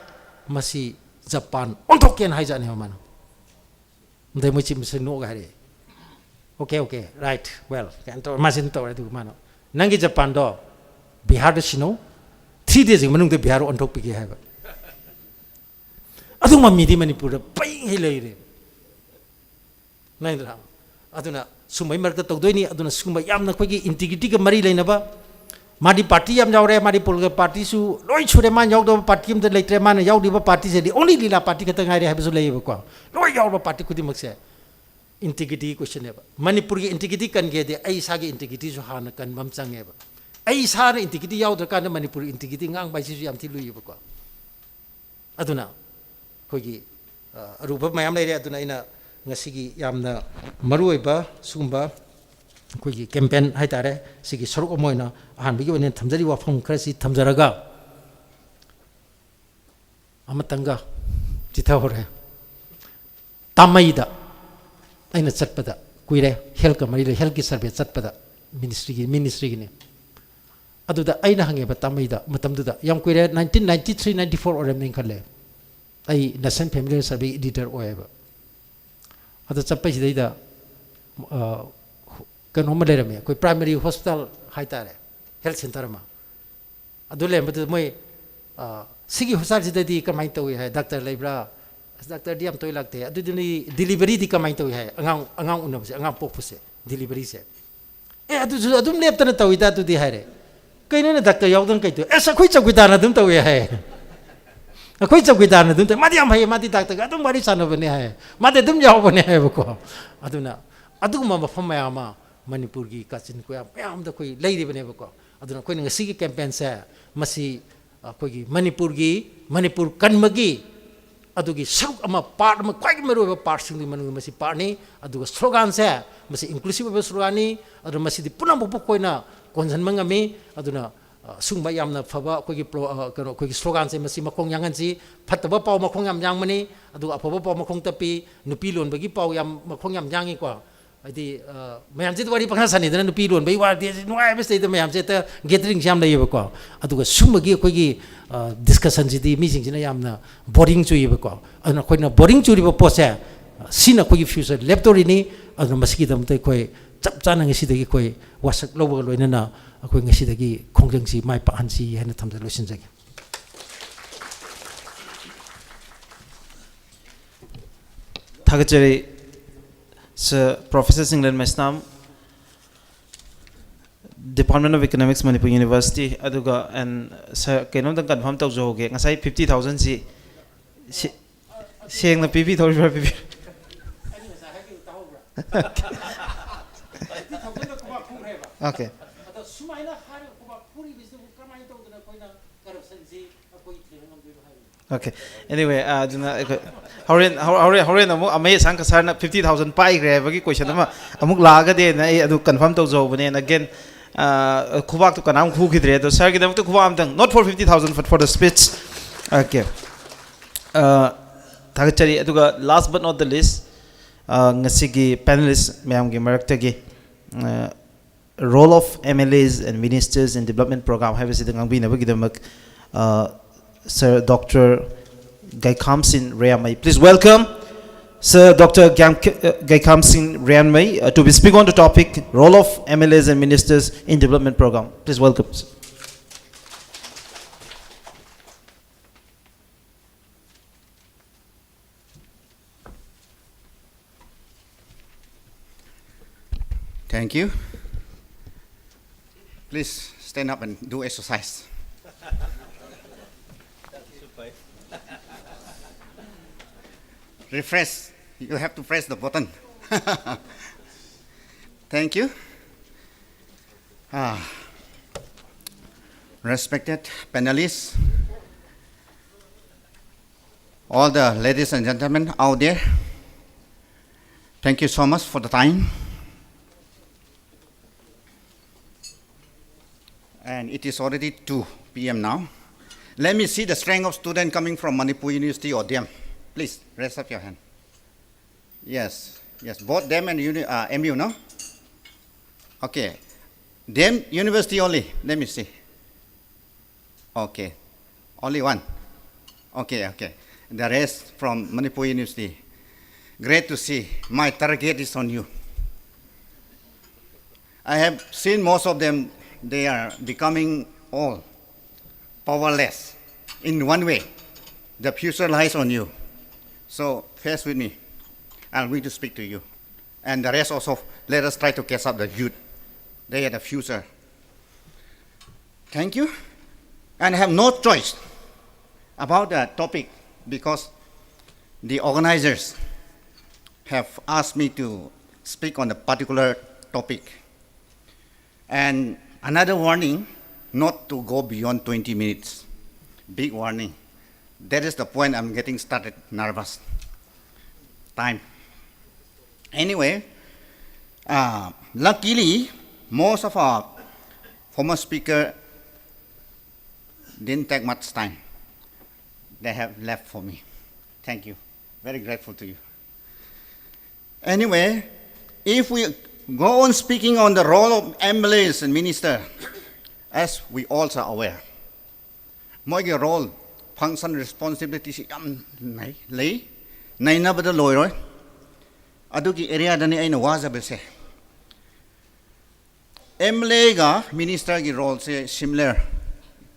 ꯃꯁꯤ ꯖꯄꯥꯟ ꯑꯣꯟꯊꯣꯛꯀꯦꯅ ꯍꯥꯏꯖꯥꯠꯅꯦꯕ ꯃꯥꯅ꯫ ꯑꯗꯩ ꯃꯣꯏ ꯆꯤꯐ ꯃꯤꯅꯤꯁꯇꯔ ꯅꯣꯛꯑꯒ ꯍꯥꯏꯔꯛꯑꯦ, "Okay, okay, right, well" ꯀꯥꯏꯅ ꯇꯧꯔ ꯃꯥꯁꯤ ꯑꯗꯨꯝ ꯇꯧꯔꯦ꯫ ꯑꯗꯨꯒ ꯃꯥꯅ, "ꯅꯪꯒꯤ ꯖꯄꯥꯟꯗꯣ ꯕꯤꯍꯥꯔꯗ ꯁꯤꯟꯅꯧ, ꯊ꯭ꯔꯤ ꯗꯦꯖꯀꯤ ꯃꯅꯨꯡꯗ ꯕꯤꯍꯥꯔ ꯑꯣꯟꯊꯣꯛꯄꯤꯒꯦ" ꯍꯥꯏꯕ꯫ ꯑꯗꯨ ꯃꯃꯤꯗꯤ ꯃꯅꯤꯄꯨꯔꯗ ꯄꯩꯉꯩ ꯂꯩꯔꯦ꯫ ꯅꯩꯗ꯭ꯔꯥ? ꯑꯗꯨꯅ ꯁꯨꯝꯕꯩ ꯃꯔꯛꯇ ꯇꯧꯗꯣꯏꯅꯤ꯫ ꯑꯗꯨꯅ ꯁꯤꯒꯨꯝꯕ ꯌꯥꯝꯅ ꯑꯩꯈꯣꯏꯒꯤ ꯏꯟꯇꯤꯒ꯭ꯔꯤꯇꯤꯒ ꯃꯔꯤ ꯂꯩꯅꯕ, ꯃꯥꯗꯤ ꯄꯥꯔꯇꯤ ꯌꯥꯝ ꯌꯥꯎꯔꯦ, ꯃꯥꯗꯤ ꯄꯣꯂꯤꯇꯤꯀꯦꯜ ꯄꯥꯔꯇꯤꯁꯨ ꯂꯣꯏ ꯁꯨꯔꯦ, ꯃꯥꯅ ꯌꯥꯎꯗꯕ ꯄꯥꯔꯇꯤ ꯑꯝꯇ ꯂꯩꯇ꯭ꯔꯦ, ꯃꯥꯅ ꯌꯥꯎꯔꯤꯕ ꯄꯥꯔꯇꯤꯁꯤꯗꯤ only ꯂꯤꯂꯥ ꯄꯥꯔꯇꯤ ꯈꯛꯇ ꯉꯥꯏꯔꯦ ꯍꯥꯏꯕꯁꯨ ꯂꯩꯌꯦꯕꯀꯣ꯫ ꯂꯣꯏ ꯌꯥꯎꯔꯕ ꯄꯥꯔꯇꯤ ꯈꯨꯗꯤꯡꯃꯛꯁꯦ ꯏꯟꯇꯤꯒ꯭ꯔꯤꯇꯤꯒꯤ ꯀꯣꯏꯁꯟꯅꯦꯕ꯫ ꯃꯅꯤꯄꯨꯔꯒꯤ ꯏꯟꯇꯤꯒ꯭ꯔꯤꯇꯤ ꯀꯟꯒꯦꯗꯤ ꯑꯩ ꯏꯁꯥꯒꯤ ꯏꯟꯇꯤꯒ꯭ꯔꯤꯇꯤꯁꯨ ꯍꯥꯟꯅ ꯀꯟꯕ ꯑꯃ ꯆꯪꯉꯦꯕ꯫ ꯑꯩ ꯏꯁꯥꯅ ꯏꯟꯇꯤꯒ꯭ꯔꯤꯇꯤ ꯌꯥꯎꯗ꯭ꯔꯀꯥꯟꯗ ꯃꯅꯤꯄꯨꯔꯒꯤ ꯏꯟꯇꯤꯒ꯭ꯔꯤꯇꯤ ꯉꯥꯡꯕ ꯍꯥꯏꯁꯤꯁꯨ ꯌꯥꯝ ꯊꯤ ꯂꯨꯏꯌꯦꯕꯀꯣ꯫ ꯑꯗꯨꯅ ꯑꯩꯈꯣꯏꯒꯤ, ꯑ, ꯑꯔꯨꯕ ꯃꯌꯥꯝ ꯂꯩꯔꯦ꯫ ꯑꯗꯨꯅ ꯑꯩꯅ ꯉꯁꯤꯒꯤ ꯌꯥꯝꯅ ꯃꯔꯨꯑꯣꯏꯕ ꯁꯤꯒꯨꯝꯕ ꯑꯩꯈꯣꯏꯒꯤ ꯀꯦꯝꯄꯦꯟ ꯍꯥꯏꯇꯥꯔꯦ, ꯁꯤꯒꯤ ꯁꯔꯨꯛ ꯑꯃ ꯑꯣꯏꯅ ꯑꯍꯥꯟꯕꯒꯤ ꯑꯣꯏꯅ ꯊꯝꯖꯔꯤꯕ ꯋꯥꯐꯝ ꯈꯔꯁꯤ ꯊꯝꯖꯔꯒ ꯑꯃꯇꯪꯒ ꯆꯤꯊꯍꯧꯔꯦ꯫ ꯇꯥꯃꯩꯗ ꯑꯩꯅ ꯆꯠꯄꯗ ꯀꯨꯏꯔꯦ, ꯍꯦꯜꯠꯀ ꯃꯔꯤ ꯂꯩ, ꯍꯦꯜꯠꯀꯤ ꯁꯔꯚꯦ ꯆꯠꯄꯗ, ꯃꯤꯅꯤꯁꯇ꯭ꯔꯤꯒꯤ ꯃꯤꯅꯤꯁꯇ꯭ꯔꯤꯒꯤꯅꯤ꯫ ꯑꯗꯨꯗ ꯑꯩꯅ ꯍꯪꯉꯦꯕ ꯇꯥꯃꯩꯗ, ꯃꯇꯝꯗꯨꯗ ꯌꯥꯝ ꯀꯨꯏꯔꯦ, nineteen ninety three ninety four ꯑꯣꯏꯔꯝꯅꯤ ꯈꯜꯂꯦ꯫ ꯑꯩ national family health survey editor ꯑꯣꯏꯌꯦꯕ꯫ ꯑꯗ ꯆꯠꯄꯁꯤꯗꯩꯗ ꯀꯩꯅꯣꯝꯃ ꯂꯩꯔꯝꯃꯦ, ꯑꯩꯈꯣꯏ ꯄ꯭ꯔꯥꯏꯃꯔꯤ ꯍꯣꯁꯄꯤꯇꯥꯜ ꯍꯥꯏꯇꯥꯔꯦ, ꯍꯦꯜꯠ ꯁꯦꯟꯇꯔ ꯑꯃ꯫ ꯑꯗꯨ ꯂꯩꯔꯝꯕꯗꯨꯗ ꯃꯣꯏ "ꯁꯤꯒꯤ ꯍꯣꯁꯄꯤꯇꯥꯜꯁꯤꯗꯗꯤ ꯀꯃꯥꯏꯅ ꯇꯧꯏ?" ꯍꯥꯏ꯫ "ꯗꯥꯛꯇꯔ ꯂꯩꯕ꯭ꯔꯥ?" "ꯑꯁ, ꯗꯥꯛꯇꯔꯗꯤ ꯌꯥꯝ ꯇꯣꯏ ꯂꯥꯛꯇꯦ꯫ ꯑꯗꯨꯗꯤ ꯅꯣꯏ ꯗꯤꯂꯤꯚꯔꯤꯗꯤ ꯀꯃꯥꯏꯅ ꯇꯧꯏ?" ꯍꯥꯏ꯫ "ꯑꯉꯥꯡ ꯑꯉꯥꯡ ꯎꯅꯕꯁꯦ, ꯑꯉꯥꯡ ꯄꯣꯛꯄꯁꯦ, ꯗꯤꯂꯤꯚꯔꯤꯁꯦ?" "ꯑꯦ, ꯑꯗꯨꯁꯨ ꯑꯗꯨꯝ ꯂꯦꯞꯇꯅ ꯇꯧꯏꯗ ꯑꯗꯨꯗꯤ" ꯍꯥꯏꯔꯦ꯫ "ꯀꯩꯅꯣꯅꯦ, ꯗꯥꯛꯇꯔ ꯌꯥꯎꯗꯅ ꯀꯩ ꯇꯧꯏ?" "ꯑꯁ, ꯑꯩꯈꯣꯏ ꯆꯧꯀꯤꯗꯥꯔꯅ ꯑꯗꯨꯝ ꯇꯧꯏ" ꯍꯥꯏ꯫ "ꯑꯩꯈꯣꯏ ꯆꯧꯀꯤꯗꯥꯔꯅ ꯑꯗꯨꯝ ꯇꯧꯏ, ꯃꯥꯗꯤ ꯌꯥꯝ ꯐꯩꯌꯦ, ꯃꯥꯗꯤ ꯗꯥꯛꯇꯔꯒ ꯑꯗꯨꯝ ꯋꯥꯔꯤ ꯁꯥꯟꯅꯕꯅꯦ" ꯍꯥꯏ꯫ "ꯃꯥꯗꯤ ꯑꯗꯨꯝ ꯌꯥꯎꯕꯅꯦ" ꯍꯥꯏꯕꯀꯣ꯫ ꯑꯗꯨꯅ ꯑꯗꯨꯒꯨꯝꯕ ꯃꯐꯝ ꯃꯌꯥꯝ ꯑꯃ ꯃꯅꯤꯄꯨꯔꯒꯤ ꯀꯥꯆꯤꯟ ꯀꯣꯌꯥ ꯃꯌꯥꯝꯗ ꯑꯩꯈꯣꯏ ꯂꯩꯔꯤꯕꯅꯦꯕꯀꯣ꯫ ꯑꯗꯨꯅ ꯑꯩꯈꯣꯏꯅ ꯉꯁꯤꯒꯤ ꯀꯦꯝꯄꯦꯟꯁꯦ, ꯃꯁꯤ ꯑꯩꯈꯣꯏꯒꯤ ꯃꯅꯤꯄꯨꯔꯒꯤ, ꯃꯅꯤꯄꯨꯔ ꯀꯟꯕꯒꯤ ꯑꯗꯨꯒꯤ ꯁꯔꯨꯛ ꯑꯃ, ꯄꯥꯔꯠ ꯑꯃ, ꯈ꯭ꯋꯥꯏꯗꯒꯤ ꯃꯔꯨꯑꯣꯏꯕ ꯄꯥꯔꯠꯁꯤꯡꯗꯨꯒꯤ ꯃꯅꯨꯡꯗ ꯃꯁꯤ ꯄꯥꯔꯠꯅꯤ꯫ ꯑꯗꯨꯒ ꯁ꯭ꯂꯣꯒꯥꯟꯁꯦ, ꯃꯁꯤ ꯏꯟꯀ꯭ꯂꯨꯁꯤꯞ ꯑꯣꯏꯕ ꯁ꯭ꯂꯣꯒꯥꯟꯅꯤ꯫ ꯑꯗꯨꯅ ꯃꯁꯤꯗꯤ ꯄꯨꯝꯅꯃꯛꯄꯨ ꯑꯩꯈꯣꯏꯅ ꯀꯣꯟꯁꯤꯟꯕ ꯉꯝꯃꯤ꯫ ꯑꯗꯨꯅ, ꯑ, ꯁꯤꯒꯨꯝꯕ ꯌꯥꯝꯅ ꯐꯕ ꯑꯩꯈꯣꯏꯒꯤ ꯄ꯭ꯔꯣ-, ꯑ, ꯀꯩꯅꯣ, ꯑꯩꯈꯣꯏꯒꯤ ꯁ꯭ꯂꯣꯒꯥꯟꯁꯦ ꯃꯁꯤ ꯃꯈꯣꯡ ꯌꯥꯡꯍꯟꯁꯤ꯫ ꯐꯠꯇꯕ ꯄꯥꯎ ꯃꯈꯣꯡ ꯌꯥꯝ ꯌꯥꯡꯕꯅꯤ, ꯑꯗꯨꯒ ꯑꯐꯕ ꯄꯥꯎ ꯃꯈꯣꯡ ꯇꯞꯄꯤ꯫ ꯅꯨꯄꯤ ꯂꯣꯟꯕꯒꯤ ꯄꯥꯎ ꯌꯥꯝ ꯃꯈꯣꯡ ꯌꯥꯝ ꯌꯥꯡꯉꯤꯀꯣ꯫ ꯍꯥꯏꯗꯤ, ꯑ, ꯃꯌꯥꯝꯁꯤꯗ ꯋꯥꯔꯤ ꯄꯪꯁꯥ ꯁꯥꯟꯅꯩꯗꯅ, ꯅꯨꯄꯤ ꯂꯣꯟꯕꯒꯤ ꯋꯥꯔꯗꯤ ꯅꯨꯡꯉꯥꯏꯕ ꯁꯤꯗꯩꯗ ꯃꯌꯥꯝꯁꯦ ꯍꯦꯛꯇ ꯒꯦꯗꯔꯤꯡꯁꯦ ꯌꯥꯝ ꯂꯩꯌꯦꯕꯀꯣ꯫ ꯑꯗꯨꯒ ꯁꯨꯝꯕꯒꯤ ꯑꯩꯈꯣꯏꯒꯤ, ꯑ, ꯗꯤꯁꯀꯁꯟꯁꯤꯗꯤ ꯃꯤꯁꯤꯡꯁꯤꯅ ꯌꯥꯝꯅ ꯕꯣꯔꯤꯡ ꯆꯨꯏꯌꯦꯕꯀꯣ꯫ ꯑꯗꯨꯅ ꯑꯩꯈꯣꯏꯅ ꯕꯣꯔꯤꯡ ꯆꯨꯔꯤꯕ ꯄꯣꯠꯁꯦ, ꯁꯤꯅ ꯑꯩꯈꯣꯏꯒꯤ ꯐ꯭ꯌꯨꯆꯔ ꯂꯦꯞꯇꯣꯔꯤꯅꯤ꯫ ꯑꯗꯨꯅ ꯃꯁꯤꯒꯤꯗꯃꯛꯇ ꯑꯩꯈꯣꯏ ꯆꯞ ꯆꯥꯅ ꯉꯁꯤꯗꯒꯤ ꯑꯩꯈꯣꯏ ꯋꯥꯁꯛ ꯂꯧꯕꯒ ꯂꯣꯏꯅꯅ ꯑꯩꯈꯣꯏ ꯉꯁꯤꯗꯒꯤ ꯈꯣꯡꯖꯪꯁꯤ ꯃꯥꯏ ꯄꯥꯛꯍꯟꯁꯤ ꯍꯥꯏꯅ ꯊꯝꯖ ꯂꯣꯏꯁꯤꯟꯖꯒꯦ꯫ ꯊꯥꯒꯠꯆꯔꯤ, Sir Professor Chinglen Meisnam, Department of Economics, Manipur University꯫ ꯑꯗꯨꯒ, and Sir, ꯀꯩꯅꯣꯝꯇꯪ ꯀꯟꯐꯥꯔꯝ ꯇꯧꯖꯍꯧꯒꯦ, ꯉꯁꯥꯏ ꯐꯤꯐꯇꯤ ꯊꯥꯎꯖꯟꯁꯤ ꯁꯦꯡꯅ ꯄꯤꯕꯤꯊꯧꯔꯤꯕ꯭ꯔꯥ? ꯄꯤꯕꯤ- Okay. ꯑꯗꯣ ꯁꯨꯃꯥꯏꯅ ꯍꯥꯏꯔꯒ ꯈꯨꯕꯥꯛ ꯐꯨꯔꯤꯕꯁꯤꯗꯕꯨ ꯀꯃꯥꯏꯅ ꯇꯧꯗꯅ ꯑꯩꯈꯣꯏꯅ ꯀꯔꯞꯁꯟꯁꯤ ꯑꯩꯈꯣꯏ ꯊꯤꯡꯕ ꯉꯝꯗꯣꯏꯅꯣ ꯍꯥꯏꯕꯅꯤ? Okay. Anyway, ꯑ, ꯑꯗꯨꯅ ꯑꯩꯈꯣꯏ ꯍꯣꯔꯦꯟ, ꯍꯣ-, ꯍꯣꯔꯦꯟ, ꯍꯣꯔꯦꯟ ꯑꯃꯨꯛ ꯑꯃꯦ ꯁꯥꯡ ꯀꯁꯥꯔꯅ fifty thousand ꯄꯥꯏꯈ꯭ꯔꯦ ꯍꯥꯏꯕꯒꯤ question ꯑꯃ ꯑꯃꯨꯛ ꯂꯥꯛꯑꯒꯗꯤꯅ ꯑꯩ ꯑꯗꯨ confirm ꯇꯧꯖꯍꯧꯕꯅꯦ꯫ And again, ꯑ, ꯈꯨꯕꯥꯛꯇꯨ ꯀꯅꯥꯝ ꯈꯨꯈꯤꯗ꯭ꯔꯦ꯫ ꯑꯗꯣ Sirꯒꯤꯗꯃꯛꯇ ꯈꯨꯕꯥꯛ ꯑꯝꯇꯪ, not for fifty thousand, but for the speech. Okay. ꯑ, ꯊꯥꯒꯠꯆꯔꯤ꯫ ꯑꯗꯨꯒ last but not the least, ꯑ, ꯉꯁꯤꯒꯤ panelist ꯃꯌꯥꯝꯒꯤ ꯃꯔꯛꯇꯒꯤ, ꯑ, Role of M L As and Ministers in Development Program ꯍꯥꯏꯕꯁꯤꯗ ꯉꯥꯡꯕꯤꯅꯕꯒꯤꯗꯃꯛ, ꯑ, Sir Doctor Gaikhamsin Reamei. Please welcome Sir Doctor Gyam-, uh, Gaikhamsin Reamei, uh, to be speak on the topic Role of M L As and Ministers in Development Program. Please welcome, sir. Thank you. Please stand up and do exercise. Refresh. You have to press the button. Thank you. Ah, respected panelists, all the ladies and gentlemen out there, thank you so much for the time. And it is already two p m now. Let me see the strength of student coming from Manipur University or D M. Please raise up your hand. Yes, yes, both D M and uni-, uh, M U, no? Okay. D M University only. Let me see. Okay. Only one. Okay, okay. The rest from Manipur University. Great to see. My target is on you. I have seen most of them, they are becoming old, powerless. In one way, the future lies on you. So, face with me. I'm going to speak to you. And the rest also, let us try to catch up the youth. They are the future. Thank you. And I have no choice about the topic because the organizers have asked me to speak on a particular topic. And another warning, not to go beyond twenty minutes. Big warning. That is the point I'm getting started nervous. Time. Anyway, uh, luckily, most of our former speaker didn't take much time. They have left for me. Thank you. Very grateful to you. Anyway, if we go on speaking on the role of M L As and minister, as we all are aware, ꯃꯣꯏꯒꯤ role, function, responsibility ꯁꯤ ꯌꯥꯝ ꯂꯩ, ꯂꯩ꯫ ꯅꯩꯅꯕꯗ ꯂꯣꯏꯔꯣꯏ꯫ ꯑꯗꯨꯒꯤ area ꯗꯅꯤ ꯑꯩꯅ ꯋꯥꯖꯕꯁꯦ꯫ M L A ꯒ minister ꯒꯤ role say similar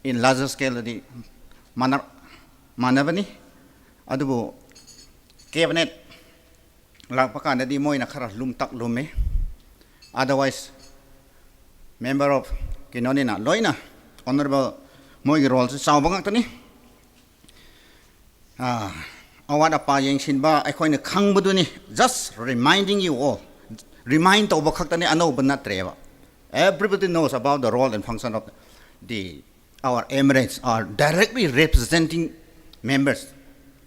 in larger scale ꯗꯗꯤ ꯃꯥꯟꯅ-, ꯃꯥꯟꯅꯕꯅꯤ꯫ ꯑꯗꯨꯕꯨ cabinet ꯂꯥꯛꯄ ꯀꯥꯟꯗꯗꯤ ꯃꯣꯏꯅ ꯈꯔ ꯂꯨꯝꯇꯛ ꯂꯨꯝꯃꯤ꯫ Otherwise, member of ꯀꯩꯅꯣꯅꯤꯅ ꯂꯣꯏꯅ honourable, ꯃꯣꯏꯒꯤ role ꯁꯦ ꯆꯥꯎꯕ ꯉꯥꯛꯇꯅꯤ꯫ ꯑꯥ, ꯑꯋꯥꯠ ꯑꯄꯥ ꯌꯦꯡꯁꯤꯟꯕ ꯑꯩꯈꯣꯏꯅ ꯈꯪꯕꯗꯨꯅꯤ꯫ Just reminding you all, remind ꯇꯧꯕ ꯈꯛꯇꯅꯤ, ꯑꯅꯧꯕ ꯅꯠꯇ꯭ꯔꯦꯕ꯫ Everybody knows about the role and function of the, our M L As are directly representing members.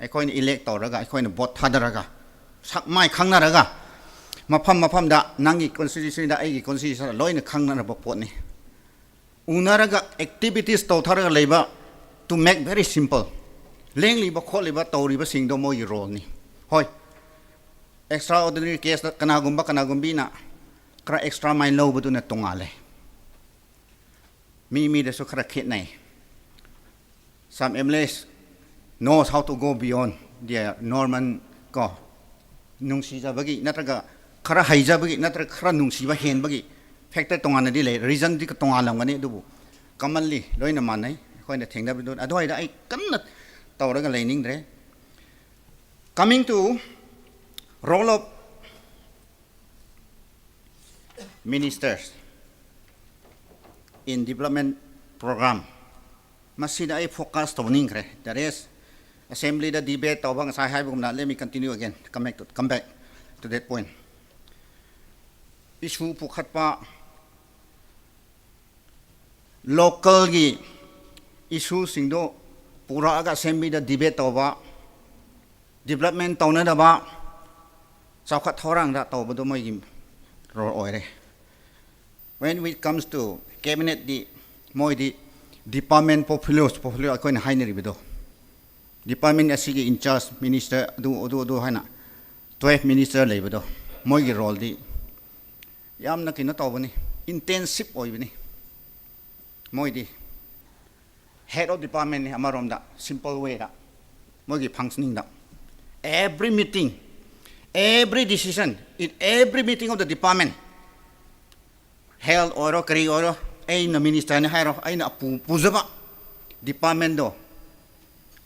ꯑꯩꯈꯣꯏꯅ elect ꯇꯧꯔꯒ, ꯑꯩꯈꯣꯏꯅ vote ꯊꯥꯗꯔꯒ, ꯁꯛ ꯃꯥꯏ ꯈꯪꯅꯔꯒ, ꯃꯐꯝ ꯃꯐꯝꯗ, ꯅꯪꯒꯤ constituency ꯗ, ꯑꯩꯒꯤ constituency ꯗ ꯂꯣꯏꯅ ꯈꯪꯅꯔꯕ ꯄꯣꯠꯅꯤ꯫ ꯎꯅꯔꯒ activities ꯇꯧꯊꯔꯒ ꯂꯩꯕ, to make very simple, ꯂꯦꯡꯂꯤꯕ ꯈꯣꯠꯂꯤꯕ ꯇꯧꯔꯤꯕꯁꯤꯡꯗꯣ ꯃꯣꯏꯒꯤ role ꯅꯤ꯫ ꯍꯣꯏ, extraordinary case ꯇ ꯀꯅꯥꯒꯨꯝꯕ ꯀꯅꯥꯒꯨꯝꯕꯤꯅ ꯈꯔ extra mile ꯂꯧꯕꯗꯨꯅ ꯇꯣꯉꯥꯜꯂꯦ꯫ ꯃꯤ ꯃꯤꯗꯁꯨ ꯈꯔ ꯈꯦꯠꯅꯩ꯫ Some M L As knows how to go beyond their normal, ꯀꯣ, ꯅꯨꯡꯁꯤꯖꯕꯒꯤ ꯅꯠꯇ꯭ꯔꯒ ꯈꯔ ꯍꯩꯖꯕꯒꯤ ꯅꯠꯇ꯭ꯔꯒ ꯈꯔ ꯅꯨꯡꯁꯤꯕ ꯍꯦꯟꯕꯒꯤ factor ꯇꯣꯉꯥꯟꯅꯗꯤ ꯂꯩ, reason ꯗꯤ ꯇꯣꯉꯥꯜꯂꯝꯒꯅꯤ, ꯑꯗꯨꯕꯨ commonly ꯂꯣꯏꯅ ꯃꯥꯟꯅꯩ꯫ ꯑꯩꯈꯣꯏꯅ ꯊꯦꯡꯅꯕꯗꯨ ꯑꯗꯨꯋꯥꯏꯗ ꯑꯩ ꯀꯟꯅ ꯇꯧꯔꯒ ꯂꯩꯅꯤꯡꯗ꯭ꯔꯦ꯫ Coming to role of ministers in development program, ꯃꯁꯤꯗ ꯑꯩ focus ꯇꯧꯅꯤꯡꯈ꯭ꯔꯦ꯫ The rest, assembly the debate ꯇꯧꯕ, ꯉꯁꯥꯏ ꯍꯥꯏꯕꯒꯨꯝꯅ, let me continue again, come back to, come back to that point. Issue ꯄꯨꯈꯠꯄ, local ꯒꯤ issue ꯁꯤꯡꯗꯣ ꯄꯨꯔꯛꯑꯒ assembly ꯗ debate ꯇꯧꯕ, development ꯇꯧꯅꯗꯕ, ꯆꯥꯎꯈꯠ ꯊꯧꯔꯥꯡꯗ ꯇꯧꯕꯗꯣ ꯃꯣꯏꯒꯤ role ꯑꯣꯏꯔꯦ꯫ When it comes to cabinet ꯗꯤ, ꯃꯣꯏꯗꯤ department portfolios, portfolio ꯑꯩꯈꯣꯏꯅ ꯍꯥꯏꯅꯔꯤꯕꯗꯣ, department ꯑꯁꯤꯒꯤ in charge minister ꯑꯗꯨ, ꯑꯗꯨ, ꯑꯗꯨ ꯍꯥꯏꯅ Twelve minister ꯂꯩꯕꯗꯣ, ꯃꯣꯏꯒꯤ roleꯗꯤ ꯌꯥꯝꯅ ꯀꯩꯅꯣ ꯇꯧꯕꯅꯤ, intensive ꯑꯣꯏꯕꯅꯤ꯫ ꯃꯣꯏꯗꯤ head of departmentꯅꯤ ꯑꯃꯔꯣꯝꯗ, simple wayꯗ ꯃꯣꯏꯒꯤ functioningꯗ꯫ Every meeting, every decision, in every meeting of the department, health ꯑꯣꯏꯔꯣ ꯀꯔꯤ ꯑꯣꯏꯔꯣ, ꯑꯩꯅ ministerꯅꯤ ꯍꯥꯏꯔꯣ, ꯑꯩꯅ ꯑꯄꯨ ꯄꯨꯖꯕ departmentꯗꯣ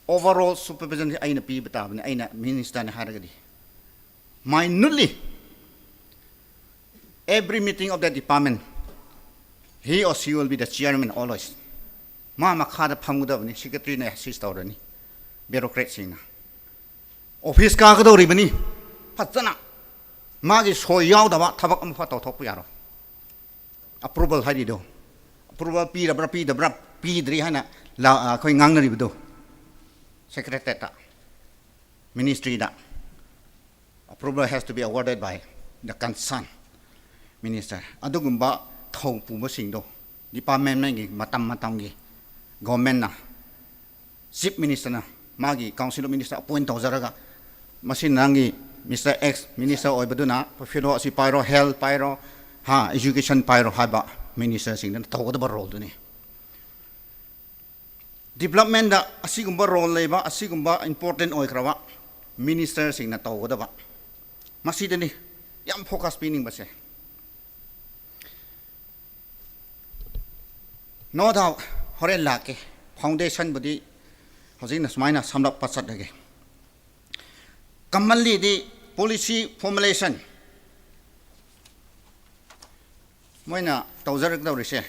overall supervisionꯁꯤ ꯑꯩꯅ ꯄꯤꯕ ꯇꯥꯕꯅꯤ, ꯑꯩꯅ ministerꯅꯤ ꯍꯥꯏꯔꯒꯗꯤ꯫ Minutely, every meeting of that department, he or she will be the chairman always. ꯃꯥ ꯃꯈꯥꯗ ꯐꯝꯒꯗꯕꯅꯤ, secretaryꯅ assist ꯇꯧꯔꯅꯤ, bureaucratꯁꯤꯡꯅ꯫ Office ꯀꯥꯒꯗꯧꯔꯤꯕꯅꯤ, ꯐꯖꯅ ꯃꯥꯒꯤ ꯁꯣꯏ ꯌꯥꯎꯗꯕ ꯊꯕꯛ ꯑꯃꯐꯥꯎ ꯇꯧꯊꯣꯛꯄ ꯌꯥꯔꯣꯏ꯫ Approval ꯍꯥꯏꯔꯤꯗꯣ, approval ꯄꯤꯔꯕ꯭ꯔꯥ ꯄꯤꯗꯕ꯭ꯔꯥ, ꯄꯤꯗ꯭ꯔꯤ ꯍꯥꯏꯅ ꯂꯥ-, ꯑꯩꯈꯣꯏ ꯉꯥꯡꯅꯔꯤꯕꯗꯣ, secretariatꯇ, ministryꯗ, approval has to be awarded by the concerned minister꯫ ꯑꯗꯨꯒꯨꯝꯕ ꯊꯧ ꯄꯨꯕꯁꯤꯡꯗꯣ departmentꯀꯤ ꯃꯇꯝ ꯃꯇꯝꯒꯤ governmentꯅ, chief ministerꯅ ꯃꯥꯒꯤ council of minister appoint ꯇꯧꯖꯔꯒ, ꯃꯁꯤ ꯅꯪꯒꯤ Mister X minister ꯑꯣꯏꯕꯗꯨꯅ portfolio ꯑꯁꯤ ꯄꯥꯏꯔꯣ, health ꯄꯥꯏꯔꯣ, ꯍꯥ, education ꯄꯥꯏꯔꯣ ꯍꯥꯏꯕ ministerꯁꯤꯡꯗꯨꯅ ꯇꯧꯒꯗꯕ roleꯗꯨꯅꯤ꯫ Developmentꯇ ꯑꯁꯤꯒꯨꯝꯕ role ꯂꯩꯕ, ꯑꯁꯤꯒꯨꯝꯕ important ꯑꯣꯏꯈ꯭ꯔꯕ ministerꯁꯤꯡꯅ ꯇꯧꯒꯗꯕ, ꯃꯁꯤꯗꯅꯤ ꯌꯥꯝ focus ꯄꯤꯅꯤꯡꯕꯁꯦ꯫ No doubt, ꯍꯣꯔꯦꯟ ꯂꯥꯛꯀꯦ꯫ Foundationꯕꯨꯗꯤ ꯍꯧꯖꯤꯛꯅ ꯁꯨꯃꯥꯏꯅ ꯁꯝꯂꯞꯄ ꯆꯠꯂꯒꯦ꯫ Commonlyꯗꯤ policy formulation, ꯃꯣꯏꯅ ꯇꯧꯖꯔꯛꯀꯗꯧꯔꯤꯁꯦ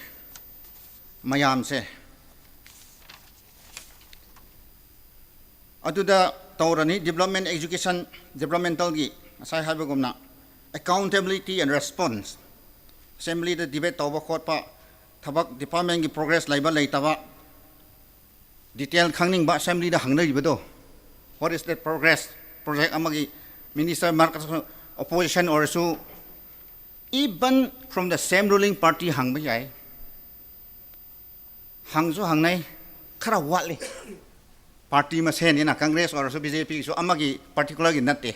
ꯃꯌꯥꯝꯁꯦ ꯑꯗꯨꯗ ꯇꯧꯔꯅꯤ꯫ Development, education, developmentalꯒꯤ ꯉꯁꯥꯏ ꯍꯥꯏꯕꯒꯨꯝꯅ accountability and response, assemblyꯗ debate ꯇꯧꯕ ꯈꯣꯠꯄ, ꯊꯕꯛ departmentꯀꯤ progress ꯂꯩꯕ ꯂꯩꯇꯕ, detail ꯈꯪꯅꯤꯡꯕ, assemblyꯗ ꯍꯪꯅꯔꯤꯕꯗꯣ, what is the progress, project ꯑꯃꯒꯤ minister ꯃꯔꯛꯇꯁꯨ opposition ꯑꯣꯏꯔꯁꯨ, even from the same ruling party ꯍꯪꯕ ꯌꯥꯏ꯫ ꯍꯪꯁꯨ ꯍꯪꯅꯩ, ꯈꯔ ꯋꯥꯠꯂꯤ꯫ Party ꯃꯁꯦꯟꯅꯤꯅ, Congress ꯑꯣꯏꯔꯁꯨ BJPꯒꯤꯁꯨ ꯑꯃꯒꯤ particularꯒꯤ ꯅꯠꯇꯦ꯫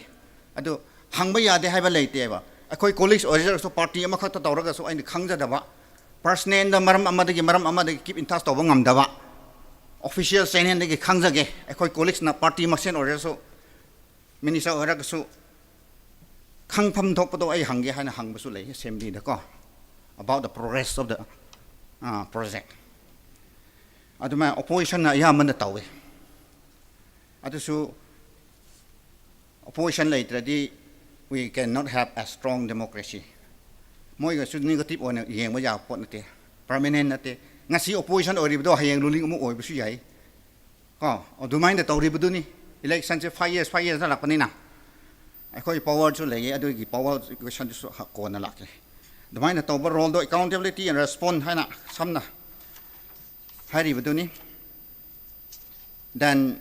ꯑꯗꯨ ꯍꯪꯕ ꯌꯥꯗꯦ ꯍꯥꯏꯕ ꯂꯩꯇꯦꯕ꯫ ꯑꯩꯈꯣꯏ ꯀꯣꯂꯤꯛꯁ ꯑꯣꯏꯖꯔꯁꯨ, ꯄꯥꯔꯇꯤ ꯑꯃꯈꯛꯇ ꯇꯧꯔꯒꯁꯨ ꯑꯩꯅ ꯈꯪꯖꯗꯕ, ꯄꯔꯁꯅꯦꯜꯗ ꯃꯔꯝ ꯑꯃꯗꯒꯤ ꯃꯔꯝ ꯑꯃꯗꯒꯤ ꯀꯤꯞ ꯏꯟ ꯇꯆ ꯇꯧꯕ ꯉꯝꯗꯕ, ꯑꯣꯐꯤꯁꯤꯌꯦꯜ ꯆꯦꯅꯦꯜꯗꯒꯤ ꯈꯪꯖꯒꯦ꯫ ꯑꯩꯈꯣꯏ ꯀꯣꯂꯤꯛꯁꯅ ꯄꯥꯔꯇꯤ ꯃꯁꯦꯟ ꯑꯣꯏꯔꯁꯨ, ꯃꯤꯅꯤꯁꯇꯔ ꯑꯣꯏꯔꯒꯁꯨ, ꯈꯪꯐꯝ ꯊꯣꯛꯄꯗꯣ ꯑꯩ ꯍꯪꯒꯦ ꯍꯥꯏꯅ ꯍꯪꯕꯁꯨ ꯂꯩ ꯑꯦꯁꯦꯝꯕ꯭ꯂꯤꯗꯀꯣ, about the progress of the project꯫ ꯑꯗꯨꯃꯥꯏꯅ ꯑꯣꯄꯣꯖꯤꯁꯟꯅ ꯑꯌꯥꯝꯕꯅ ꯇꯧꯋꯤ꯫ ꯑꯗꯨꯁꯨ ꯑꯣꯄꯣꯖꯤꯁꯟ ꯂꯩꯇ꯭ꯔꯗꯤ we cannot have a strong democracy꯫ ꯃꯣꯏꯒꯁꯨ ꯅꯦꯒꯦꯇꯤꯚ ꯑꯣꯏꯅ ꯌꯦꯡꯕ ꯌꯥꯕ ꯄꯣꯠ ꯅꯠꯇꯦ, ꯄꯔꯃꯅꯦꯟ ꯅꯠꯇꯦ꯫ ꯉꯁꯤ ꯑꯣꯄꯣꯖꯤꯁꯟ ꯑꯣꯏꯔꯤꯕꯗꯣ ꯍꯌꯦꯡ ꯔꯨꯂꯤꯡ ꯑꯃꯨꯛ ꯑꯣꯏꯕꯁꯨ ꯌꯥꯏ ꯀꯣ꯫ ꯑꯗꯨꯃꯥꯏꯅ ꯇꯧꯔꯤꯕꯗꯨꯅꯤ꯫ ꯏꯂꯦꯛꯁꯟꯁꯦ five years, five years ꯂꯥꯛꯄꯅꯤꯅ ꯑꯩꯈꯣꯏ ꯄꯋꯥꯔꯁꯨ ꯂꯩꯌꯦ, ꯑꯗꯨꯒꯤ ꯄꯋꯥꯔ ꯀꯣꯏꯁꯟꯗꯨꯁꯨ ꯀꯣꯟꯅ ꯂꯥꯛꯀꯦ꯫ ꯑꯗꯨꯃꯥꯏꯅ ꯇꯧꯕ ꯔꯣꯜꯗꯣ accountability and response ꯍꯥꯏꯅ ꯁꯝꯅ ꯍꯥꯏꯔꯤꯕꯗꯨꯅꯤ꯫ Then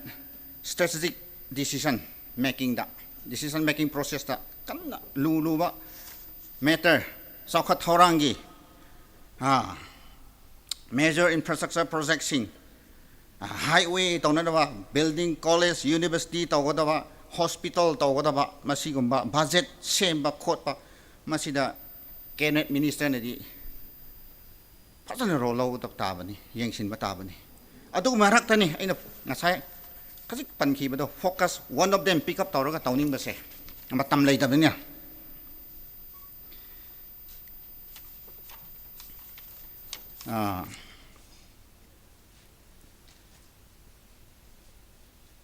strategic decision ꯃꯦꯀꯤꯡꯗ, decision making processꯇ ꯀꯟꯅ ꯂꯨ ꯂꯨꯕ ꯃꯦꯇꯔ, ꯆꯥꯎꯈꯠ ꯊꯧꯔꯥꯡꯒꯤ major infrastructure projectꯁꯤꯡ, highway ꯇꯧꯅꯗꯕ, building, college, university ꯇꯧꯒꯗꯕ, hospital ꯇꯧꯒꯗꯕ, ꯃꯁꯤꯒꯨꯝꯕ ꯕꯖꯦꯠ ꯁꯦꯝꯕ ꯈꯣꯠꯄ, ꯃꯁꯤꯗ ꯀꯦꯕꯤꯅꯦꯠ ꯃꯤꯅꯤꯁꯇꯔꯅꯗꯤ ꯐꯖꯅ ꯔꯣꯜ ꯂꯧꯒꯗꯕ ꯇꯥꯕꯅꯤ, ꯌꯦꯡꯁꯤꯟꯕ ꯇꯥꯕꯅꯤ꯫ ꯑꯗꯨꯒ ꯃꯔꯛꯇꯅꯤ ꯑꯩꯅ ꯉꯁꯥꯏ ꯈꯖꯤꯛ ꯄꯟꯈꯤꯕꯗꯣ, focus, one of them pick up ꯇꯧꯔꯒ ꯇꯧꯅꯤꯡꯕꯁꯦ꯫ ꯃꯇꯝ ꯂꯩꯇꯕꯅꯤꯅ꯫ ꯑꯥ,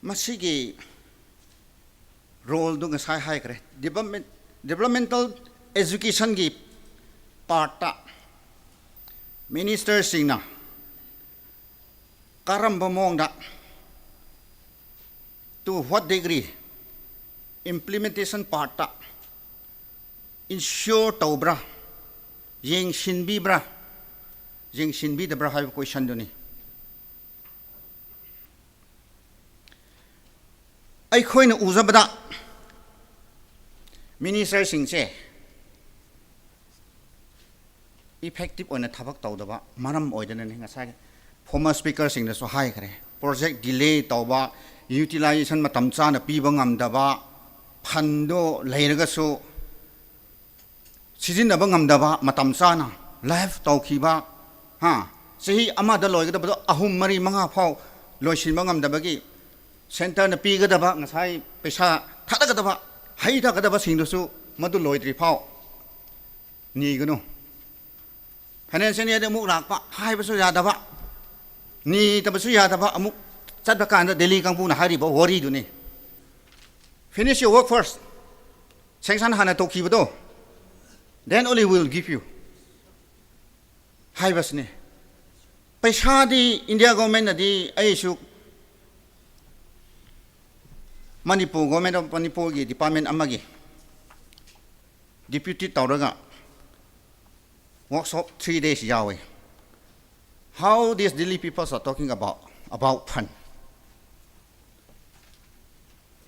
ꯃꯁꯤꯒꯤ ꯔꯣꯜꯗꯨ ꯉꯁꯥꯏ ꯍꯥꯏꯈ꯭ꯔꯦ꯫ ꯗꯤꯕꯂꯞꯃꯦꯟ, ꯗꯤꯕꯂꯞꯃꯦꯟꯇꯦꯜ ꯑꯦꯖꯨꯀꯦꯁꯟꯒꯤ ꯄꯥꯔꯠꯇ ꯃꯤꯅꯤꯁꯇꯔꯁꯤꯡꯅ ꯀꯔꯝꯕ ꯃꯑꯣꯡꯗ, to what degree, implementation ꯄꯥꯔꯠꯇ insure ꯇꯧꯕ꯭ꯔꯥ, ꯌꯦꯡꯁꯤꯟꯕꯤꯕ꯭ꯔꯥ, ꯌꯦꯡꯁꯤꯟꯕꯤꯗꯕ꯭ꯔꯥ ꯍꯥꯏꯕ ꯀꯣꯏꯁꯟꯗꯨꯅꯤ꯫ ꯑꯩꯈꯣꯏꯅ ꯎꯖꯕꯗ ꯃꯤꯅꯤꯁꯇꯔꯁꯤꯡꯁꯦ ꯏꯐꯦꯛꯇꯤꯞ ꯑꯣꯏꯅ ꯊꯕꯛ ꯇꯧꯗꯕ ꯃꯔꯝ ꯑꯣꯏꯗꯅꯅꯤ꯫ ꯉꯁꯥꯏ ꯐꯣꯔꯃꯔ ꯁ꯭ꯄꯤꯀꯔꯁꯤꯡꯅꯁꯨ ꯍꯥꯏꯈ꯭ꯔꯦ, ꯄ꯭ꯔꯣꯖꯦꯛ ꯗꯤꯂꯦ ꯇꯧꯕ, ꯌꯨꯇꯤꯂꯥꯏꯖꯦꯁꯟ ꯃꯇꯝ ꯆꯥꯅ ꯄꯤꯕ ꯉꯝꯗꯕ, ꯐꯟꯗꯣ ꯂꯩꯔꯒꯁꯨ ꯁꯤꯖꯤꯟꯅꯕ ꯉꯝꯗꯕ, ꯃꯇꯝ ꯆꯥꯅ ꯂꯥꯏꯐ ꯇꯧꯈꯤꯕ, ꯍꯥ, ꯆꯍꯤ ꯑꯃꯗ ꯂꯣꯏꯒꯗꯕꯗꯣ ꯑꯍꯨꯝ, ꯃꯔꯤ, ꯃꯉꯥ ꯐꯥꯎ ꯂꯣꯏꯁꯤꯟꯕ ꯉꯝꯗꯕꯒꯤ ꯁꯦꯟꯇꯔꯅ ꯄꯤꯒꯗꯕ ꯉꯁꯥꯏ ꯄꯩꯁꯥ ꯊꯥꯗꯒꯗꯕ, ꯍꯩ ꯊꯥꯒꯗꯕꯁꯤꯡꯗꯨꯁꯨ ꯃꯗꯨ ꯂꯣꯏꯗ꯭ꯔꯤ ꯐꯥꯎ ꯅꯤꯒꯅꯨ꯫ ꯐꯥꯏꯅꯥꯟꯁꯤꯌꯦꯜ ꯏꯌꯔꯗ ꯑꯃꯨꯛ ꯂꯥꯛꯄ ꯍꯥꯏꯕꯁꯨ ꯌꯥꯗꯕ, ꯅꯤꯗꯕꯁꯨ ꯌꯥꯗꯕ, ꯑꯃꯨꯛ ꯆꯠꯄ ꯀꯥꯟꯗ ꯗꯦꯜꯂꯤ ꯀꯥꯡꯕꯨꯅ ꯍꯥꯏꯔꯤꯕ ꯋꯥꯔꯤꯗꯨꯅꯤ, "Finish your work first, sanction ꯍꯥꯟꯅ ꯇꯧꯈꯤꯕꯗꯣ, then only will give you" ꯍꯥꯏꯕꯁꯤꯅꯤ꯫ ꯄꯩꯁꯥꯗꯤ ꯏꯟꯗꯤꯌꯥ ꯒꯣꯔꯃꯦꯟꯅꯗꯤ, ꯑꯩꯁꯨ ꯃꯅꯤꯄꯨꯔ, ꯒꯣꯔꯃꯦꯟ ꯑꯣꯐ ꯃꯅꯤꯄꯨꯔꯒꯤ ꯗꯤꯄꯥꯔꯠꯃꯦꯟ ꯑꯃꯒꯤ ꯗꯤꯄ꯭ꯌꯨꯇꯤ ꯇꯧꯔꯒ ꯋꯥꯔꯛꯁꯣꯞ ꯊ꯭ꯔꯤ ꯗꯦꯖ ꯌꯥꯎꯋꯦ꯫ How these Delhi peoples are talking about, about fund?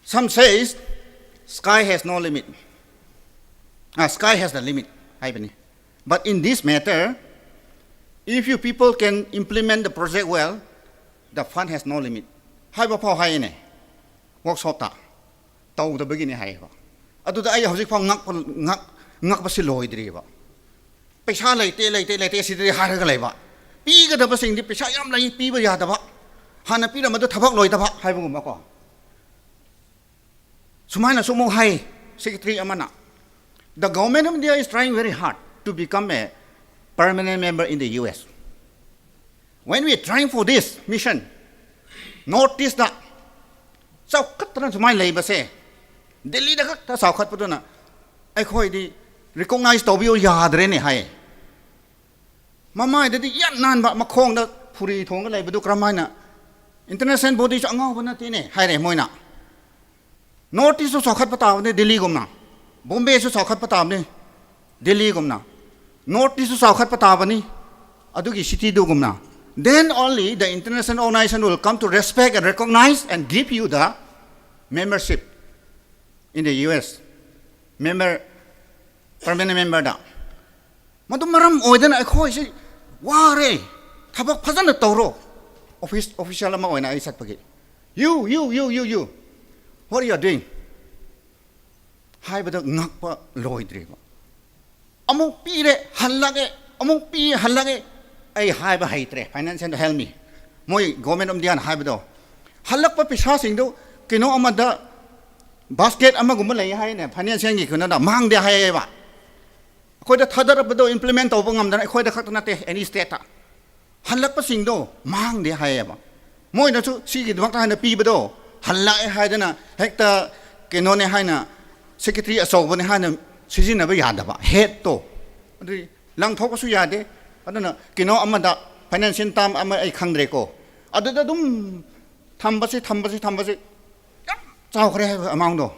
Some says sky has no limit. Ah, sky has the limit ꯍꯥꯏꯕꯅꯤ꯫ But in this matter, if you people can implement the project well, the fund has no limit ꯍꯥꯏꯕ ꯐꯥꯎ ꯍꯥꯏꯅꯦ꯫ ꯋꯥꯔꯛꯁꯣꯞꯇ ꯇꯧꯗꯕꯒꯤꯅꯦ ꯍꯥꯏꯌꯦꯕ꯫ ꯑꯗꯨꯗ ꯑꯩ ꯍꯧꯖꯤꯛ ꯐꯥꯎ ꯉꯛꯄ, ꯉꯛ-, ꯉꯛꯄꯁꯤ ꯂꯣꯏꯗ꯭ꯔꯤꯕ꯫ ꯄꯩꯁꯥ ꯂꯩꯇꯦ, ꯂꯩꯇꯦ, ꯂꯩꯇꯦ ꯁꯤꯗꯗꯤ ꯍꯥꯏꯔꯒ ꯂꯩꯕ꯫ ꯄꯤꯒꯗꯕꯁꯤꯡꯗꯤ ꯄꯩꯁꯥ ꯌꯥꯝ ꯂꯩ, ꯄꯤꯕ ꯌꯥꯗꯕ꯫ ꯍꯥꯟꯅ ꯄꯤꯔꯝꯕꯗꯣ ꯊꯕꯛ ꯂꯣꯏꯗꯕ ꯍꯥꯏꯕꯒꯨꯝꯕꯀꯣ꯫ ꯁꯨꯃꯥꯏꯅꯁꯨ ꯑꯃꯨꯛ ꯍꯥꯏ ꯁꯦꯀ꯭ꯔꯦꯇꯔꯤ ꯑꯃꯅ, "The government of India is trying very hard to become a permanent member in the U S. When we are trying for this mission, North East ꯇ ꯆꯥꯎꯈꯠꯇꯅ ꯁꯨꯃꯥꯏꯅ ꯂꯩꯕꯁꯦ, ꯗꯦꯜꯂꯤꯗ ꯈꯛꯇ ꯆꯥꯎꯈꯠꯄꯗꯨꯅ ꯑꯩꯈꯣꯏꯗꯤ ꯔꯤꯀꯣꯛꯅꯥꯏꯖ ꯇꯧꯕꯤꯌꯨ ꯌꯥꯗ꯭ꯔꯦꯅꯦ" ꯍꯥꯏ꯫ ꯃꯃꯥꯏꯗꯗꯤ ꯌꯥꯝ ꯅꯥꯟꯕ, ꯃꯈꯣꯡꯗ ꯐꯨꯔꯤ ꯊꯣꯡꯒ ꯂꯩꯕꯗꯨ ꯀꯔꯝ ꯍꯥꯏꯅ, "ꯏꯟꯇꯔꯅꯦꯁꯅꯦꯜ ꯕꯣꯗꯤꯁꯨ ꯑꯉꯥꯎꯕ ꯅꯠꯇꯦꯅꯦ" ꯍꯥꯏꯔꯦ ꯃꯣꯏꯅ꯫ "North East ꯁꯨ ꯆꯥꯎꯈꯠꯄ ꯇꯥꯕꯅꯤ ꯗꯤꯜꯂꯤꯒꯨꯝꯅ, ꯕꯣꯝꯕꯦꯁꯨ ꯆꯥꯎꯈꯠꯄ ꯇꯥꯕꯅꯤ ꯗꯤꯜꯂꯤꯒꯨꯝꯅ, North East ꯁꯨ ꯆꯥꯎꯈꯠꯄ ꯇꯥꯕꯅꯤ ꯑꯗꯨꯒꯤ ꯁꯤꯇꯤꯗꯨꯒꯨꯝꯅ, then only the international organization will come to respect and recognize and give you the membership in the U S, member, permanent member ꯗ"꯫ ꯃꯗꯨ ꯃꯔꯝ ꯑꯣꯏꯗꯅ ꯑꯩꯈꯣꯏꯁꯤ ꯋꯥꯔꯦ꯫ ꯊꯕꯛ ꯐꯖꯅ ꯇꯧꯔꯣ꯫ ꯑꯣꯐꯤꯁ, ꯑꯣꯐꯤꯁꯤꯌꯦꯜ ꯑꯃ ꯑꯣꯏꯅ ꯑꯩ ꯆꯠꯄꯒꯤ, "You, you, you, you, you, what you are doing? ꯍꯥꯏꯕꯗ ꯉꯛꯄ ꯂꯣꯏꯗ꯭ꯔꯤꯕ꯫ ꯑꯃꯨꯛ ꯄꯤꯔꯦ, ꯍꯜꯂꯛꯑꯦ, ꯑꯃꯨꯛ ꯄꯤ, ꯍꯜꯂꯛꯑꯦ꯫ ꯑꯩ ꯍꯥꯏꯕ ꯍꯩꯇ꯭ꯔꯦ, financial help me꯫ ꯃꯣꯏ Government of India ꯅ ꯍꯥꯏꯕꯗꯣ, ꯍꯜꯂꯛꯄ ꯄꯩꯁꯥꯁꯤꯡꯗꯨ ꯀꯩꯅꯣ ꯑꯃꯗ, basket ꯑꯃꯒꯨꯝꯕ ꯂꯩ ꯍꯥꯏꯅꯦ, financial ꯒꯤ ꯀꯩꯅꯣꯗ ꯃꯥꯡꯗꯦ ꯍꯥꯏꯌꯦꯕ꯫ ꯑꯩꯈꯣꯏꯗ ꯊꯥꯗꯔꯛꯄꯗꯣ implement ꯇꯧꯕ ꯉꯝꯗꯅ ꯑꯩꯈꯣꯏꯗ ꯈꯛꯇ ꯅꯠꯇꯦ, any state ꯇ꯫ ꯍꯜꯂꯛꯄꯁꯤꯡꯗꯣ ꯃꯥꯡꯗꯦ ꯍꯥꯏꯌꯦꯕ꯫ ꯃꯣꯏꯅꯁꯨ ꯁꯤꯒꯤꯗꯃꯛꯇ ꯍꯥꯏꯅ ꯄꯤꯕꯗꯣ, ꯍꯜꯂꯛꯑꯦ ꯍꯥꯏꯗꯅ ꯍꯦꯛꯇ ꯀꯩꯅꯣꯅꯦ ꯍꯥꯏꯅ secretary ꯑꯆꯧꯕꯅꯦ ꯍꯥꯏꯅ ꯁꯤꯖꯤꯟꯅꯕ ꯌꯥꯗꯕ, head ꯇꯣ꯫ ꯑꯗꯨꯗꯤ ꯂꯪꯊꯣꯛꯄꯁꯨ ꯌꯥꯗꯦ꯫ ꯑꯗꯨꯅ ꯀꯩꯅꯣ ꯑꯃꯗ, financial term ꯑꯃ ꯑꯩ ꯈꯪꯗ꯭ꯔꯦꯀꯣ, ꯑꯗꯨꯗ ꯑꯗꯨꯝ ꯊꯝꯕꯁꯤ, ꯊꯝꯕꯁꯤ, ꯊꯝꯕꯁꯤ, ꯌꯥꯝ ꯆꯥꯎꯈ꯭ꯔꯦ ꯍꯥꯏꯕ amount ꯗꯣ꯫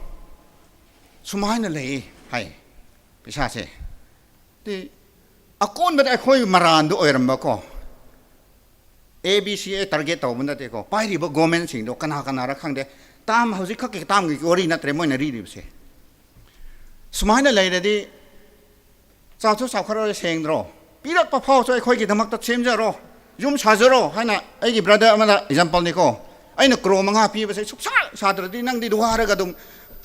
ꯁꯨꯃꯥꯏꯅ ꯂꯩ ꯍꯥꯏ ꯄꯩꯁꯥꯁꯦ꯫ ꯇꯤ, ꯑꯀꯣꯟꯕꯗ ꯑꯩꯈꯣꯏ ꯃꯔꯥꯟꯗꯣ ꯑꯣꯏꯔꯝꯕꯀꯣ꯫ A B C ꯑꯩ target ꯇꯧꯕ ꯅꯠꯇꯦꯀꯣ꯫ ꯄꯥꯏꯔꯤꯕ government ꯁꯤꯡꯗꯣ ꯀꯅꯥ ꯀꯅꯥꯔ ꯈꯪꯗꯦ꯫ Term, ꯍꯧꯖꯤꯛ ꯈꯛꯀꯤ term ꯒꯤ ꯋꯥꯔꯤ ꯅꯠꯇ꯭ꯔꯦ ꯃꯣꯏꯅ ꯔꯤꯔꯤꯕꯁꯦ꯫ ꯁꯨꯃꯥꯏꯅ ꯂꯩꯔꯗꯤ ꯆꯥꯎꯁꯨ ꯆꯥꯎꯈꯠꯂꯔꯣꯏ, ꯁꯦꯡꯗ꯭ꯔꯣ? ꯄꯤꯔꯛꯄ ꯐꯥꯎꯁꯨ ꯑꯩꯈꯣꯏꯒꯤꯗꯃꯛꯇ ꯁꯦꯝꯖꯔꯣ, ꯌꯨꯝ ꯁꯥꯖꯔꯣ ꯍꯥꯏꯅ ꯑꯩꯒꯤ brother ꯑꯃꯅ example ꯅꯤꯀꯣ꯫ ꯑꯩꯅ crore ꯃꯉꯥ ꯄꯤꯕꯁꯦ ꯁꯨꯛꯁꯥ ꯁꯥꯗ꯭ꯔꯗꯤ ꯅꯪꯗꯤ ꯋꯥꯔꯒ ꯑꯗꯨꯝ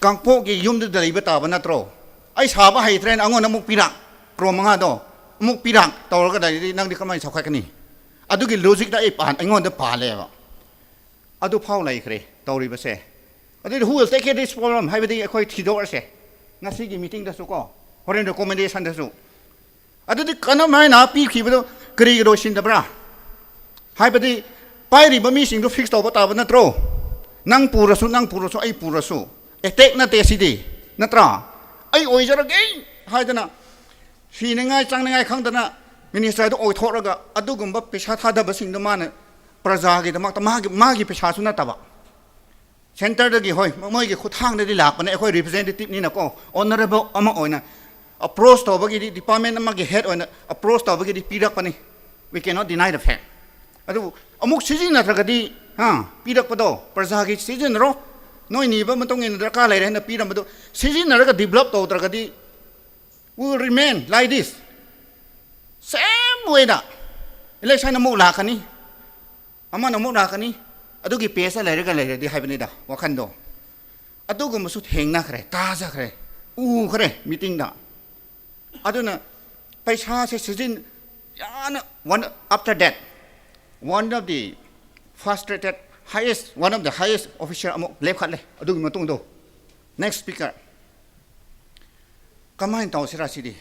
ꯀꯥꯡꯄꯣꯛꯀꯤ ꯌꯨꯝꯗꯨꯗ ꯂꯩꯕ ꯇꯥꯕ ꯅꯠꯇ꯭ꯔꯣ? ꯑꯩ ꯁꯥꯕ ꯍꯩꯇ꯭ꯔꯦꯅ ꯑꯩꯉꯣꯟꯗ ꯑꯃꯨꯛ ꯄꯤꯔꯛ, crore ꯃꯉꯥꯗꯣ ꯑꯃꯨꯛ ꯄꯤꯔꯛ ꯇꯧꯔꯒ ꯂꯩꯔꯗꯤ ꯅꯪꯗꯤ ꯀꯃꯥꯏꯅ ꯆꯥꯎꯈꯠꯀꯅꯤ? ꯑꯗꯨꯒꯤ logic ꯇ ꯑꯩ ꯄꯥꯟ-, ꯑꯩꯉꯣꯟꯗ ꯄꯥꯜꯂꯦꯕ꯫ ꯑꯗꯨ ꯐꯥꯎ ꯂꯩꯈ꯭ꯔꯦ ꯇꯧꯔꯤꯕꯁꯦ꯫ ꯑꯗꯨꯗꯤ who will take care this problem ꯍꯥꯏꯕꯗꯤ ꯑꯩꯈꯣꯏ ꯊꯤꯗꯣꯛꯑꯁꯦ꯫ ꯉꯁꯤꯒꯤ meeting ꯗꯁꯨ ꯀꯣ, ꯍꯣꯔꯦꯟ recommendation ꯗꯁꯨ꯫ ꯑꯗꯨꯗꯤ ꯀꯔꯝꯍꯥꯏꯅ ꯄꯤꯈꯤꯕꯗꯣ ꯀꯔꯤꯒꯤ ꯂꯣꯏꯁꯤꯟꯗꯕ꯭ꯔꯥ? ꯍꯥꯏꯕꯗꯤ ꯄꯥꯏꯔꯤꯕ ꯃꯤꯁꯤꯡꯗꯨ fix ꯇꯧꯕ ꯇꯥꯕ ꯅꯠꯇ꯭ꯔꯣ? ꯅꯪ ꯄꯨꯔꯁꯨ, ꯅꯪ ꯄꯨꯔꯁꯨ, ꯑꯩ ꯄꯨꯔꯁꯨ꯫ Attack ꯅꯠꯇꯦ ꯁꯤꯗꯤ, ꯅꯠꯇ꯭ꯔꯥ? ꯑꯩ ꯑꯣꯏꯖꯔꯒꯦ ꯍꯥꯏꯗꯅ ꯁꯤꯅꯤꯡꯉꯥꯏ ꯆꯪꯅꯤꯡꯉꯥꯏ ꯈꯪꯗꯅ minister ꯗꯨ ꯑꯣꯏꯊꯣꯛꯂꯒ ꯑꯗꯨꯒꯨꯝꯕ ꯄꯩꯁꯥ ꯊꯥꯗꯕꯁꯤꯡꯗꯣ ꯃꯥꯅ ꯄ꯭ꯔꯖꯥꯒꯤꯗꯃꯛꯇ ꯃꯥꯒꯤ, ꯃꯥꯒꯤ ꯄꯩꯁꯥꯁꯨ ꯅꯠꯇꯕ꯫ Centre ꯗꯒꯤ, ꯍꯣꯏ, ꯃꯣꯏꯒꯤ ꯈꯨꯠꯊꯥꯡꯗꯗꯤ ꯂꯥꯛꯄꯅꯦ, ꯑꯩꯈꯣꯏ representative ꯅꯤꯅꯀꯣ, honourable ꯑꯃ ꯑꯣꯏꯅ approach ꯇꯧꯕꯒꯤꯗꯤ, department ꯑꯃꯒꯤ head ꯑꯣꯏꯅ approach ꯇꯧꯕꯒꯤꯗꯤ ꯄꯤꯔꯛꯄꯅꯤ, we cannot deny the fact꯫ ꯑꯗꯨꯕꯨ ꯑꯃꯨꯛ ꯁꯤꯖꯤꯟꯅꯗ꯭ꯔꯒꯗꯤ, ꯍꯥ, ꯄꯤꯔꯛꯄꯗꯣ ꯄ꯭ꯔꯖꯥꯒꯤ ꯁꯤꯖꯤꯟꯅꯔꯣ, ꯅꯣꯏ ꯅꯤꯕ ꯃꯇꯨꯡ ꯏꯟꯅ ꯗꯔꯀꯥꯔ ꯂꯩꯔꯦ ꯍꯥꯏꯅ ꯄꯤꯔꯝꯕꯗꯣ ꯁꯤꯖꯤꯟꯅꯔꯒ develop ꯇꯧꯗ꯭ꯔꯒꯗꯤ, we will remain like this, same way the election ꯑꯃꯨꯛ ꯂꯥꯛꯀꯅꯤ, ꯑꯃꯅ ꯑꯃꯨꯛ ꯂꯥꯛꯀꯅꯤ, ꯑꯗꯨꯒꯤ pace ꯇ ꯂꯩꯔꯒ ꯂꯩꯔꯗꯤ ꯍꯥꯏꯕꯅꯤꯗ ꯋꯥꯈꯟꯗꯣ꯫ ꯑꯗꯨꯒꯨꯝꯕꯁꯨ ꯊꯦꯡꯅꯈ꯭ꯔꯦ, ꯇꯥꯖꯈ꯭ꯔꯦ꯫ ꯎꯈ꯭ꯔꯦ meetingꯗ꯫ ꯑꯗꯨꯅ ꯄꯩꯁꯥꯁꯦ ꯁꯤꯖꯤꯟ ꯌꯥꯅ one after that, one of the frustrated, highest, one of the highest officer ꯑꯃꯨꯛ ꯂꯦꯞꯈꯠꯂꯦ ꯑꯗꯨꯒꯤ ꯃꯇꯨꯡꯗꯣ꯫ Next speaker꯫ ꯀꯃꯥꯏꯅ ꯇꯧꯁꯤꯔꯥ ꯁꯤꯗꯤ?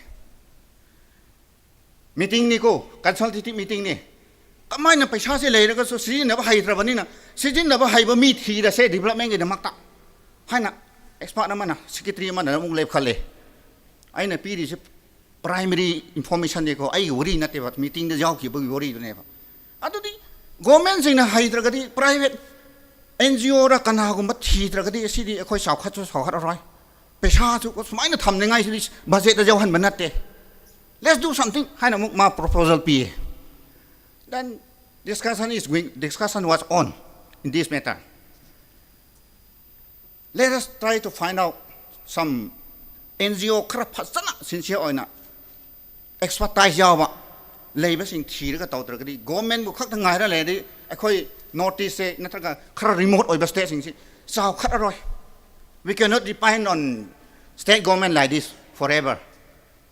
Meetingꯅꯤꯀꯣ, consultative meetingꯅꯤ꯫ ꯀꯃꯥꯏꯅ ꯄꯩꯁꯥꯁꯦ ꯂꯩꯔꯒꯁꯨ ꯁꯤꯖꯤꯟꯅꯕ ꯍꯩꯇ꯭ꯔꯕꯅꯤꯅ, ꯁꯤꯖꯤꯟꯅꯕ ꯍꯩꯕ ꯃꯤ ꯊꯤꯔꯁꯦ developmentꯒꯤꯗꯃꯛꯇ ꯍꯥꯏꯅ expert ꯑꯃꯅ, secretary ꯑꯃꯅ ꯑꯃꯨꯛ ꯂꯦꯞꯈꯠꯂꯦ꯫ ꯑꯩꯅ ꯄꯤꯔꯤꯁꯦ primary informationꯅꯤꯀꯣ, ꯑꯩꯒꯤ ꯋꯥꯔꯤ ꯅꯠꯇꯦꯕ, meetingꯗ ꯌꯥꯎꯈꯤꯕꯒꯤ ꯋꯥꯔꯤꯗꯨꯅꯦꯕ꯫ ꯑꯗꯨꯗꯤ governmentꯁꯤꯡꯅ ꯍꯩꯇ꯭ꯔꯒꯗꯤ private NGOꯔ ꯀꯅꯥꯒꯨꯝꯕ ꯊꯤꯗ꯭ꯔꯒꯗꯤ ꯑꯁꯤꯗꯤ ꯑꯩꯈꯣꯏ ꯆꯥꯎꯈꯠꯁꯨ ꯆꯥꯎꯈꯠꯂꯔꯣꯏ꯫ ꯄꯩꯁꯥꯁꯨ ꯁꯨꯃꯥꯏꯅ ꯊꯝꯅꯤꯡꯉꯥꯏꯁꯤꯗꯤ budgetꯇ ꯌꯥꯎꯍꯟꯕ ꯅꯠꯇꯦ꯫ Let's do something ꯍꯥꯏꯅ ꯑꯃꯨꯛ ꯃꯥ proposal ꯄꯤꯌꯦ꯫ Then discussion is going, discussion was on in this matter. Let us try to find out some NGO ꯈꯔ ꯐꯖꯅ sincere ꯑꯣꯏꯅ expertise ꯌꯥꯎꯕ ꯂꯩꯕꯁꯤꯡ ꯊꯤꯔꯒ ꯇꯧꯗ꯭ꯔꯒꯗꯤ, governmentꯕꯨ ꯈꯛꯇ ꯉꯥꯏꯔ ꯂꯩꯔꯗꯤ ꯑꯩꯈꯣꯏ North Eastꯁꯦ ꯅꯠꯇ꯭ꯔꯒ ꯈꯔ remote ꯑꯣꯏꯕ stateꯁꯤꯡꯁꯤ ꯆꯥꯎꯈꯠꯂꯔꯣꯏ꯫ We cannot depend on state government like this forever.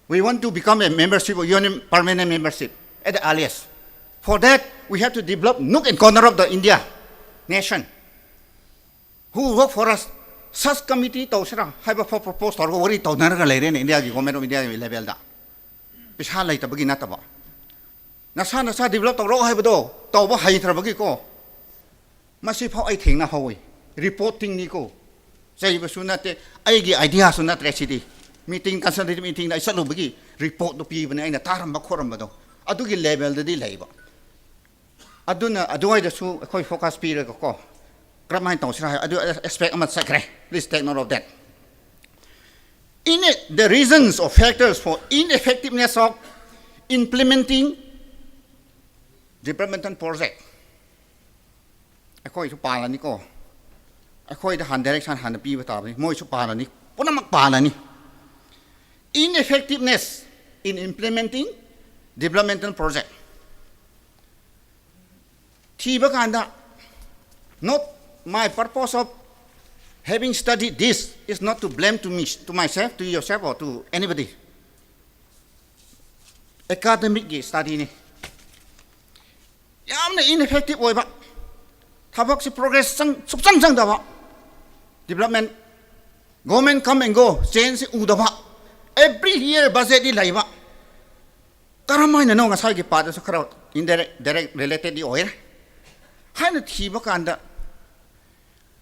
We want to become a membership of U N permanent membership at the earliest. For that, we have to develop nook and corner of the India nation. Who work for us? Search committee ꯇꯧꯁꯤꯔꯥ ꯍꯥꯏꯕ ꯐꯥꯎ propose ꯇꯧꯔꯒ ꯋꯥꯔꯤ ꯇꯧꯅꯔꯒ ꯂꯩꯔꯦꯅꯦ Indiaꯒꯤ, Government of Indiaꯒꯤ levelꯗ꯫ ꯄꯩꯁꯥ ꯂꯩꯇꯕꯒꯤ ꯅꯠꯇꯕ, ꯅꯁꯥ ꯅꯁꯥ develop ꯇꯧꯔꯛꯑꯣ ꯍꯥꯏꯕꯗꯣ ꯇꯧꯕ ꯍꯩꯇ꯭ꯔꯕꯒꯤꯀꯣ꯫ ꯃꯁꯤꯐꯥꯎ ꯑꯩ ꯊꯦꯡꯅꯍꯧꯋꯤ꯫ Reportingꯅꯤꯀꯣ, ꯆꯩꯕꯁꯨ ꯅꯠꯇꯦ, ꯑꯩꯒꯤ ideaꯁꯨ ꯅꯠꯇ꯭ꯔꯦ ꯁꯤꯗꯤ꯫ Meeting, consultative meetingꯗ ꯑꯩ ꯆꯠꯂꯨꯕꯒꯤ reportꯇꯨ ꯄꯤꯕꯅꯦ, ꯑꯩꯅ ꯇꯥꯔꯝꯕ ꯈꯣꯠꯂꯝꯕꯗꯣ꯫ ꯑꯗꯨꯒꯤ levelꯗꯗꯤ ꯂꯩꯕ꯫ ꯑꯗꯨꯅ ꯑꯗꯨꯋꯥꯏꯗꯁꯨ ꯑꯩꯈꯣꯏ focus ꯄꯤꯔꯒꯀꯣ, ꯀꯔꯝꯍꯥꯏꯅ ꯇꯧꯁꯤꯔꯥ ꯍꯥꯏ, ꯑꯗꯨ aspect ꯑꯃ ꯆꯠꯈ꯭ꯔꯦ꯫ Please take note of that. In it, the reasons or factors for ineffectiveness of implementing developmental project. ꯑꯩꯈꯣꯏꯁꯨ ꯄꯥꯜꯂꯅꯤꯀꯣ꯫ ꯑꯩꯈꯣꯏꯗ ꯍꯥꯟꯅ direction ꯍꯥꯟꯅ ꯄꯤꯕ ꯇꯥꯕꯅꯤ, ꯃꯣꯏꯁꯨ ꯄꯥꯜꯂꯅꯤ, ꯄꯨꯝꯅꯃꯛ ꯄꯥꯜꯂꯅꯤ꯫ Ineffectiveness in implementing developmental project. ꯊꯤꯕ ꯀꯥꯟꯗ, not my purpose of Having studied this is not to blame to me, to myself, to yourself, or to anybody. Academic ꯒꯤ study ꯅꯤ꯫ ꯌꯥꯝꯅ ineffective ꯑꯣꯏꯕ, ꯊꯕꯛꯁꯤ progress ꯆꯪ ꯁꯨꯛꯆꯪ ꯆꯪꯗꯕ, development, government come and go, change ꯁꯤ ꯎꯗꯕ, every year budget ꯗꯤ ꯂꯩꯕ꯫ ꯀꯔꯝ ꯍꯥꯏꯅꯅꯣ? ꯉꯁꯥꯏꯒꯤ part ꯗꯁꯨ ꯈꯔ indirect, direct related ꯗꯤ ꯑꯣꯏꯔꯦ꯫ ꯍꯥꯏꯅ ꯊꯤꯕ ꯀꯥꯟꯗ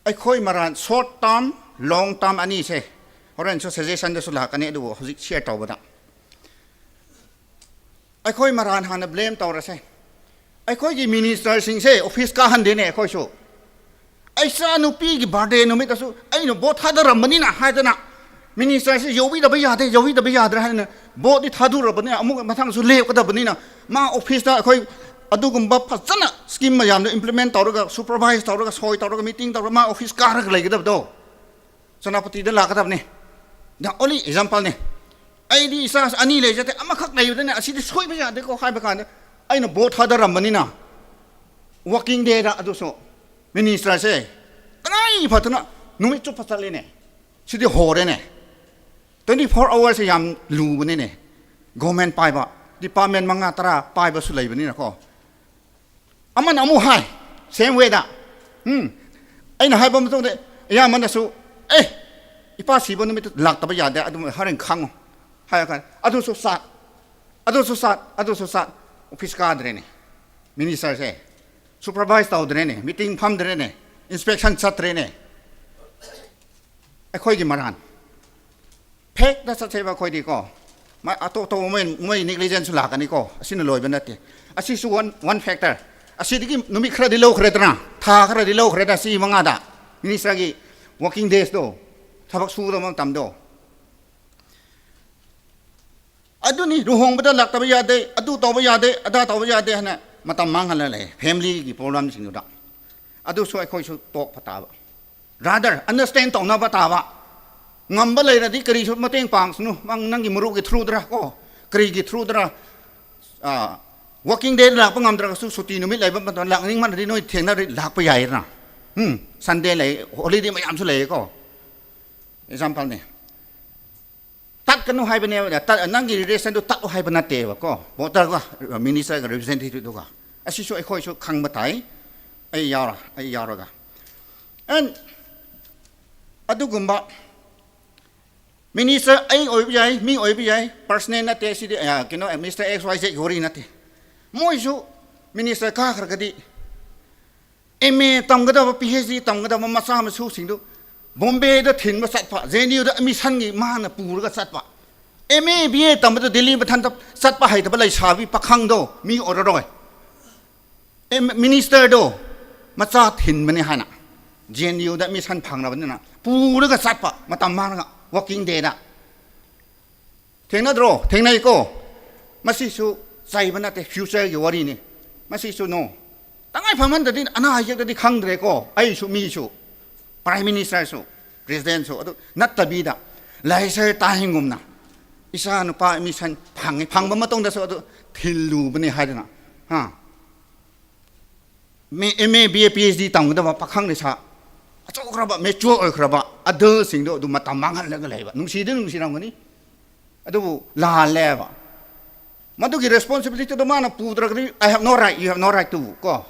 ꯑꯩꯈꯣꯏ ꯃꯔꯥꯟ, short term, long term ꯑꯅꯤꯁꯦ ꯍꯣꯔꯦꯟꯁꯨ suggestion ꯗꯁꯨ ꯂꯥꯛꯀꯅꯤ, ꯑꯗꯨꯕꯨ ꯍꯧꯖꯤꯛ share ꯇꯧꯕꯗ ꯑꯩꯈꯣꯏ ꯃꯔꯥꯟ ꯍꯥꯟꯅ blame ꯇꯧꯔꯁꯦ꯫ ꯑꯩꯈꯣꯏꯒꯤ minister ꯁꯤꯡꯁꯦ office ꯀꯥꯍꯟꯗꯦꯅꯦ꯫ ꯑꯩꯈꯣꯏꯁꯨ, ꯑꯩ ꯏꯆꯥ ꯅꯨꯄꯤꯒꯤ birthday ꯅꯨꯃꯤꯠꯇꯁꯨ ꯑꯩꯅ vote ꯊꯥꯗꯔꯝꯕꯅꯤꯅ ꯍꯥꯏꯗꯅ minister ꯁꯤ ꯌꯧꯕꯤꯗꯕ ꯌꯥꯗꯦ, ꯌꯧꯕꯤꯗꯕ ꯌꯥꯗ꯭ꯔꯦ ꯍꯥꯏꯅ vote ꯗꯤ ꯊꯥꯗꯨꯔꯕꯅꯤꯅ ꯑꯃꯨꯛ ꯃꯊꯪꯁꯨ ꯂꯦꯞꯀꯗꯕꯅꯤꯅ, ꯃꯥ office ꯇ ꯑꯩꯈꯣꯏ ꯑꯗꯨꯒꯨꯝꯕ ꯐꯖꯅ scheme ꯃꯌꯥꯝꯗꯣ implement ꯇꯧꯔꯒ, supervise ꯇꯧꯔꯒ, ꯁꯣꯏ ꯇꯧꯔꯒ, meeting ꯇꯧꯔꯒ ꯃꯥ office ꯀꯥꯔꯒ ꯂꯩꯒꯗꯕꯗꯣ ꯁꯦꯅꯥꯄꯇꯤꯗ ꯂꯥꯛꯀꯗꯕꯅꯤ꯫ The only example ꯅꯤ꯫ ꯑꯩꯗꯤ ꯏꯆꯥ ꯑꯅꯤ ꯂꯩꯖꯗꯦ, ꯑꯃꯈꯛ ꯂꯩꯕꯗꯅ ꯑꯁꯤꯗꯤ ꯁꯣꯏꯕ ꯌꯥꯗꯦꯀꯣ ꯍꯥꯏꯕ ꯀꯥꯟꯗ ꯑꯩꯅ vote ꯊꯥꯗꯔꯝꯕꯅꯤꯅ working day ꯗ ꯑꯗꯨꯁꯨ minister ꯁꯦ ꯇꯉꯥꯏ ꯐꯗꯅ ꯅꯨꯃꯤꯠ ꯆꯨꯞꯄ ꯆꯠꯂꯦꯅꯦ꯫ ꯁꯤꯗꯤ ꯍꯣꯔꯦꯅꯦ꯫ Twenty four hours ꯁꯦ ꯌꯥꯝ ꯂꯨꯕꯅꯤꯅꯦ꯫ Government ꯄꯥꯏꯕ, department ꯃꯉꯥ ꯇꯔꯥ ꯄꯥꯏꯕꯁꯨ ꯂꯩꯕꯅꯤꯅꯀꯣ꯫ ꯑꯃꯅ ꯑꯃꯨꯛ ꯍꯥꯏ, same way ꯗ꯫ ꯎꯝ꯫ ꯑꯩꯅ ꯍꯥꯏꯕ ꯃꯇꯨꯡꯗ ꯑꯌꯥꯝꯕꯅꯁꯨ, "ꯑꯦ, ꯏꯄꯥ ꯁꯤꯕ ꯅꯨꯃꯤꯠꯇ ꯂꯥꯛꯇꯕ ꯌꯥꯗꯦ, ꯑꯗꯨꯝ ꯍꯣꯔꯦꯟ ꯈꯪꯉꯣ" ꯍꯥꯏꯔ ꯀꯥꯟꯗ ꯑꯗꯨꯁꯨ ꯆꯠ, ꯑꯗꯨꯁꯨ ꯆꯠ, ꯑꯗꯨꯁꯨ ꯆꯠ, office ꯀꯥꯗ꯭ꯔꯦꯅꯦ꯫ Minister ꯁꯦ supervise ꯇꯧꯗ꯭ꯔꯦꯅꯦ, meeting ꯐꯝꯗ꯭ꯔꯦꯅꯦ, inspection ꯆꯠꯇ꯭ꯔꯦꯅꯦ꯫ ꯑꯩꯈꯣꯏꯒꯤ ꯃꯔꯥꯟ꯫ Fact ꯇ ꯆꯠꯁꯦꯕ ꯑꯩꯈꯣꯏꯗꯤꯀꯣ꯫ ꯃ-, ꯑꯇꯣꯞ ꯑꯇꯣꯞꯄ ꯃꯣꯏ, ꯃꯣꯏ negligence ꯁꯨ ꯂꯥꯛꯀꯅꯤꯀꯣ꯫ ꯑꯁꯤꯅ ꯂꯣꯏꯕ ꯅꯠꯇꯦ꯫ ꯑꯁꯤꯁꯨ one, one factor꯫ ꯑꯁꯤꯗꯒꯤ ꯅꯨꯃꯤꯠ ꯈꯔꯗꯤ ꯂꯧꯈ꯭ꯔꯦꯗꯅ, ꯊꯥ ꯈꯔꯗꯤ ꯂꯧꯈ꯭ꯔꯦꯗꯅ, ꯆꯍꯤ ꯃꯉꯥꯗ꯫ Minister ꯒꯤ working days ꯗꯣ, ꯊꯕꯛ ꯁꯨꯒꯗꯕ ꯃꯇꯝꯗꯣ꯫ ꯑꯗꯨꯅꯤ, ꯂꯨꯍꯣꯡꯕꯗ ꯂꯥꯛꯇꯕ ꯌꯥꯗꯦ, ꯑꯗꯨ ꯇꯧꯕ ꯌꯥꯗꯦ, ꯑꯗꯥ ꯇꯧꯕ ꯌꯥꯗꯦ ꯍꯥꯏꯅ ꯃꯇꯝ ꯃꯥꯡꯍꯜꯂ ꯂꯩ, family ꯒꯤ problem ꯁꯤꯡꯗꯨꯗ꯫ ꯑꯗꯨꯁꯨ ꯑꯩꯈꯣꯏꯁꯨ ꯇꯣꯛꯄ ꯇꯥꯕ꯫ Rather, understand ꯇꯧꯅꯕ ꯇꯥꯕ꯫ ꯉꯝꯕ ꯂꯩꯔꯗꯤ ꯀꯔꯤꯁꯨ ꯃꯇꯦꯡ ꯄꯥꯡꯁꯅꯨ, ꯅꯪ-, ꯅꯪꯒꯤ ꯃꯔꯨꯞꯀꯤ through ꯗꯔ ꯀꯣ, ꯀꯔꯤꯒꯤ through ꯗꯔ, ꯑꯥ, working day ꯂꯥꯛꯄ ꯉꯝꯗ꯭ꯔꯒꯁꯨ ꯁꯨꯇꯤ ꯅꯨꯃꯤꯠ ꯂꯩꯕ ꯃꯇꯝꯗ ꯂꯥꯛꯅꯤꯡꯃꯟꯅꯗꯤ ꯅꯣꯏ ꯊꯦꯡꯅꯔꯗꯤ ꯂꯥꯛꯄ ꯌꯥꯏꯗꯅ꯫ ꯎꯝ, ꯁꯟꯗꯦ ꯂꯩ, ꯍꯣꯂꯤꯗꯦ ꯃꯌꯥꯝꯁꯨ ꯂꯩꯌꯦꯀꯣ꯫ ꯑꯦꯛꯖꯥꯝꯄꯜꯅꯦ꯫ ꯇꯠꯀꯅꯨ ꯍꯥꯏꯕꯅꯦꯕ, ꯇꯠ-, ꯅꯪꯒꯤ ꯔꯤꯂꯦꯁꯟꯗꯨ ꯇꯠꯂꯣ ꯍꯥꯏꯕ ꯅꯠꯇꯦꯕꯀꯣ꯫ ꯚꯣꯇꯔꯒ ꯃꯤꯅꯤꯁꯇꯔꯒ ꯔꯤꯄ꯭ꯔꯖꯦꯟꯇꯦꯇꯤꯚꯗꯨꯒ꯫ ꯑꯁꯤꯁꯨ ꯑꯩꯈꯣꯏꯁꯨ ꯈꯪꯕ ꯇꯥꯏ꯫ ꯑꯩ ꯌꯥꯎꯔ-, ꯑꯩ ꯌꯥꯎꯔꯒ꯫ ꯑꯦꯟ ꯑꯗꯨꯒꯨꯝꯕ ꯃꯤꯅꯤꯁꯇꯔ ꯑꯩ ꯑꯣꯏꯕ ꯌꯥꯏ, ꯃꯤ ꯑꯣꯏꯕ ꯌꯥꯏ, ꯄꯔꯁꯅꯦꯜ ꯅꯠꯇꯦ ꯁꯤꯗꯤ, ꯑ, ꯀꯩꯅꯣ, ꯃꯤꯁꯇꯔ ꯑꯦꯛꯁ ꯋꯥꯏ ꯖꯦꯠꯀꯤ ꯋꯥꯔꯤ ꯅꯠꯇꯦ꯫ ꯃꯣꯏꯁꯨ ꯃꯤꯅꯤꯁꯇꯔ ꯀꯥꯈ꯭ꯔꯒꯗꯤ ꯑꯦꯝ ꯑꯦ ꯇꯝꯒꯗꯕ, ꯄꯤ ꯑꯩꯆ ꯗꯤ ꯇꯝꯒꯗꯕ ꯃꯆꯥ ꯃꯁꯨꯁꯤꯡꯗꯨ ꯕꯣꯝꯕꯦꯗ ꯊꯤꯟꯕ ꯆꯠꯄ, ꯖꯦ ꯑꯦꯟ ꯌꯨꯗ ꯑꯦꯗꯃꯤꯁꯟꯒꯤ ꯃꯥꯅ ꯄꯨꯔꯒ ꯆꯠꯄ, ꯑꯦꯝ ꯑꯦ ꯕꯤ ꯑꯦ ꯇꯝꯕꯗ ꯗꯤꯜꯂꯤ ꯃꯊꯟꯇ ꯆꯠꯄ ꯍꯩꯇꯕ ꯂꯩꯁꯥꯕꯤ ꯄꯥꯈꯪꯗꯣ ꯃꯤ ꯑꯣꯏꯔꯔꯣꯏ꯫ ꯑꯦ, ꯃꯤꯅꯤꯁꯇꯔꯗꯣ ꯃꯆꯥ ꯊꯤꯟꯕꯅꯦ ꯍꯥꯏꯅ ꯖꯦ ꯑꯦꯟ ꯌꯨꯗ ꯑꯦꯗꯃꯤꯁꯟ ꯐꯪꯂꯕꯅꯤꯅ ꯄꯨꯔꯒ ꯆꯠꯄ ꯃꯇꯝ ꯃꯥꯡꯉꯒ ꯋꯥꯔꯀꯤꯡ ꯗꯦꯗ꯫ ꯊꯦꯡꯅꯗ꯭ꯔꯣ? ꯊꯦꯡꯅꯩꯀꯣ? ꯃꯁꯤꯁꯨ ꯆꯩꯕ ꯅꯠꯇꯦ, ꯐ꯭ꯌꯨꯆꯔꯒꯤ ꯋꯥꯔꯤꯅꯤ꯫ ꯃꯁꯤꯁꯨ ꯅꯣ꯫ ꯇꯉꯥꯏ ꯐꯃꯟꯗꯗꯤ ꯑꯅꯥ ꯑꯌꯦꯛꯇꯗꯤ ꯈꯪꯗ꯭ꯔꯦꯀꯣ꯫ ꯑꯩꯁꯨ, ꯃꯤꯁꯨ, ꯄ꯭ꯔꯥꯏꯝ ꯃꯤꯅꯤꯁꯇꯔꯁꯨ, ꯄ꯭ꯔꯦꯁꯤꯗꯦꯟꯁꯨ, ꯑꯗꯨ ꯅꯠꯇꯕꯤꯗ ꯂꯥꯏꯁꯔ ꯇꯥꯍꯤꯡꯒꯨꯝꯅ ꯏꯆꯥ ꯅꯨꯄꯥ ꯑꯦꯗꯃꯤꯁꯟ ꯐꯪꯉꯦ, ꯐꯪꯕ ꯃꯇꯨꯡꯗꯁꯨ ꯑꯗꯨ ꯊꯤꯜꯂꯨꯕꯅꯦ ꯍꯥꯏꯗꯅ, ꯍꯥ? M A, B A, P H D ꯇꯝꯒꯗꯕ ꯄꯥꯈꯪ ꯂꯩꯁꯥ ꯑꯆꯧꯈ꯭ꯔꯕ, ꯃꯦꯆꯣꯔ ꯑꯣꯏꯈ꯭ꯔꯕ ꯑꯗꯜꯁꯤꯡꯗꯣ ꯑꯗꯨ ꯃꯇꯝ ꯃꯥꯡꯍꯜꯂꯒ ꯂꯩꯕ꯫ ꯅꯨꯡꯁꯤꯗꯤ ꯅꯨꯡꯁꯤꯔꯝꯒꯅꯤ, ꯑꯗꯨꯕꯨ ꯂꯥꯜꯂꯦꯕ꯫ ꯃꯗꯨꯒꯤ ꯔꯦꯁꯄꯣꯟꯁꯤꯕꯤꯂꯤꯇꯤꯗꯣ ꯃꯥꯅ ꯄꯨꯗ꯭ꯔꯒꯗꯤ, "I have no right, you have no right to" ꯀꯣ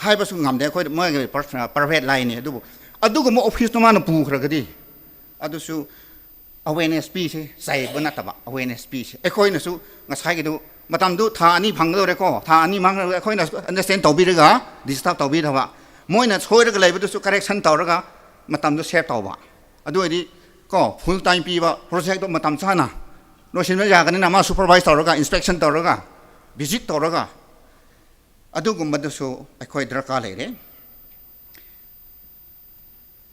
ꯍꯥꯏꯕꯁꯨ ꯉꯝꯗꯦ꯫ ꯑꯩꯈꯣꯏ ꯃꯣꯏꯒꯤ ꯄ꯭ꯔꯥꯏꯚꯦꯠ ꯂꯥꯏꯟꯅꯤ꯫ ꯑꯗꯨꯕꯨ ꯑꯗꯨꯒꯨꯝꯕ ꯑꯣꯐꯤꯁꯇꯣ ꯃꯥꯅ ꯄꯨꯈ꯭ꯔꯒꯗꯤ, ꯑꯗꯨꯁꯨ ꯑꯋꯦꯔꯅꯦꯁ ꯄꯤꯁꯦ, ꯆꯩꯕ ꯅꯠꯇꯕ ꯑꯋꯦꯔꯅꯦꯁ ꯄꯤꯁꯦ꯫ ꯑꯩꯈꯣꯏꯅꯁꯨ ꯉꯁꯥꯏꯒꯤꯗꯨ ꯃꯇꯝꯗꯨ ꯊꯥ ꯑꯅꯤ ꯐꯪꯒꯗꯧꯔꯦꯀꯣ, ꯊꯥ ꯑꯅꯤ ꯃꯥꯡꯈ꯭ꯔꯒ ꯑꯩꯈꯣꯏꯅ ꯑꯟꯗꯔꯁꯇꯦꯟ ꯇꯧꯕꯤꯔꯒ, ꯗꯤꯁꯇꯔꯕ ꯇꯧꯕꯤꯗꯕ, ꯃꯣꯏꯅ ꯁꯣꯏꯔꯒ ꯂꯩꯕꯗꯨꯁꯨ ꯀꯔꯦꯛꯁꯟ ꯇꯧꯔꯒ ꯃꯇꯝꯗꯨ ꯁꯦꯞ ꯇꯧꯕ꯫ ꯑꯗꯨ ꯑꯣꯏꯔꯗꯤ ꯀꯣ, ꯐꯨꯜ ꯇꯥꯏꯝ ꯄꯤꯕ ꯄ꯭ꯔꯣꯖꯦꯛꯇꯣ ꯃꯇꯝ ꯆꯥꯅ ꯂꯣꯏꯁꯤꯟꯕ ꯌꯥꯒꯅꯤꯅ, ꯃꯥ ꯁꯨꯄꯔꯚꯥꯏꯁ ꯇꯧꯔꯒ, ꯏꯟꯁꯄꯦꯛꯁꯟ ꯇꯧꯔꯒ, ꯚꯤꯖꯤꯠ ꯇꯧꯔꯒ, ꯑꯗꯨꯒꯨꯝꯕꯗꯨꯁꯨ ꯑꯩꯈꯣꯏ ꯗꯔꯀꯥꯔ ꯂꯩꯔꯦ꯫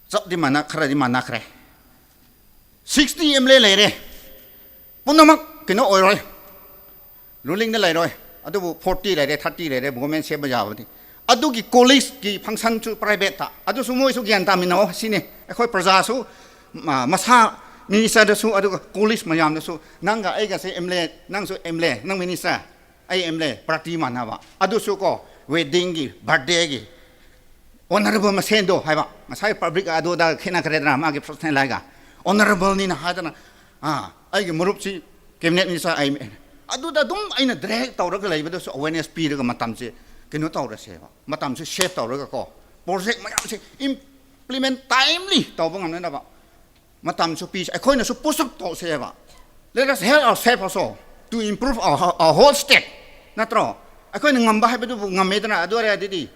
ꯆꯞꯇꯤ ꯃꯥꯟꯅ-, ꯈꯔꯗꯤ ꯃꯥꯟꯅꯈ꯭ꯔꯦ꯫ ꯁꯤꯛꯁꯇꯤ ꯑꯦꯝ ꯑꯦꯜ ꯑꯦ ꯂꯩꯔꯦ, ꯄꯨꯝꯅꯃꯛ ꯀꯩꯅꯣ ꯑꯣꯏꯔꯣꯏ, ꯔꯨꯂꯤꯡꯗ ꯂꯩꯔꯣꯏ꯫ ꯑꯗꯨꯕꯨ ꯐꯣꯔꯇꯤ ꯂꯩꯔꯦ, ꯊꯥꯔꯇꯤ ꯂꯩꯔꯦ, ꯒꯣꯔꯃꯦꯟ ꯁꯦꯝꯕ ꯌꯥꯕꯗꯤ꯫ ꯑꯗꯨꯒꯤ ꯀꯣꯂꯦꯖꯀꯤ ꯐꯪꯁꯟꯁꯨ ꯄ꯭ꯔꯥꯏꯚꯦꯠꯇ, ꯑꯗꯨꯁꯨ ꯃꯣꯏꯁꯨ ꯒ꯭ꯌꯥꯟ ꯇꯥꯃꯤꯟꯅꯧ ꯁꯤꯅꯤ꯫ ꯑꯩꯈꯣꯏ ꯄ꯭ꯔꯖꯥꯁꯨ, ꯃ-, ꯃꯁꯥ ꯃꯤꯅꯤꯁꯇꯔꯗꯁꯨ, ꯑꯗꯨꯒ ꯀꯣꯂꯦꯖ ꯃꯌꯥꯝꯗꯁꯨ, ꯅꯪꯒ ꯑꯩꯒꯁꯦ ꯑꯦꯝ ꯑꯦꯜ ꯑꯦ, ꯅꯪꯁꯨ ꯑꯦꯝ ꯑꯦꯜ ꯑꯦ, ꯅꯪ ꯃꯤꯅꯤꯁꯇꯔ, ꯑꯩ ꯑꯦꯝ ꯑꯦꯜ ꯑꯦ, ꯄꯥꯔꯇꯤ ꯃꯥꯟꯅꯕ꯫ ꯑꯗꯨꯁꯨ ꯀꯣ, ꯋꯦꯗꯤꯡꯒꯤ, ꯕꯥꯔꯗꯦꯒꯤ, ꯑꯣꯅꯔꯦꯕꯜ ꯃꯁꯦꯟꯗꯣ ꯍꯥꯏꯕ, ꯉꯁꯥꯏ ꯄꯕ꯭ꯂꯤꯛ ꯑꯗꯨꯗ ꯈꯦꯠꯅꯈ꯭ꯔꯦꯗꯅ, ꯃꯥꯒꯤ ꯄꯔꯁꯣꯅꯦꯜ ꯂꯥꯏꯒ꯫ ꯑꯣꯅꯔꯦꯕꯜꯅꯤꯅ ꯍꯥꯏꯗꯅ, ꯑꯥ, ꯑꯩꯒꯤ ꯃꯔꯨꯞꯁꯤ ꯀꯦꯕꯤꯅꯦꯠ ꯃꯤꯅꯤꯁꯇꯔ ꯑꯩ, ꯑꯗꯨꯗ ꯑꯗꯨꯝ ꯑꯩꯅ ꯗ꯭ꯔꯦꯒ ꯇꯧꯔꯒ ꯂꯩꯕꯗꯁꯨ ꯑꯋꯦꯔꯅꯦꯁ ꯄꯤꯔꯒ ꯃꯇꯝꯁꯦ ꯀꯩꯅꯣ ꯇꯧꯔꯁꯦꯕ, ꯃꯇꯝꯁꯨ ꯁꯦꯞ ꯇꯧꯔꯒꯀꯣ, ꯄ꯭ꯔꯣꯖꯦꯛ ꯃꯌꯥꯝꯁꯦ ꯏꯝꯄ꯭ꯂꯤꯃꯦꯟ ꯇꯥꯏꯝꯂꯤ ꯇꯧꯕ ꯉꯝꯅꯅꯕ ꯃꯇꯝꯁꯨ ꯄꯤꯁꯦ, ꯑꯩꯈꯣꯏꯅꯁꯨ ꯄꯨꯁ ꯑꯞ ꯇꯧꯁꯦꯕ꯫ Let us help ourselves also to improve our, our whole state, ꯅꯠꯇ꯭ꯔꯣ? ꯑꯩꯈꯣꯏꯅ ꯉꯝꯕ ꯍꯥꯏꯕꯗꯨꯕꯨ ꯉꯝꯃꯦꯗꯅ, ꯑꯗꯨ ꯑꯣꯏꯔꯗꯤ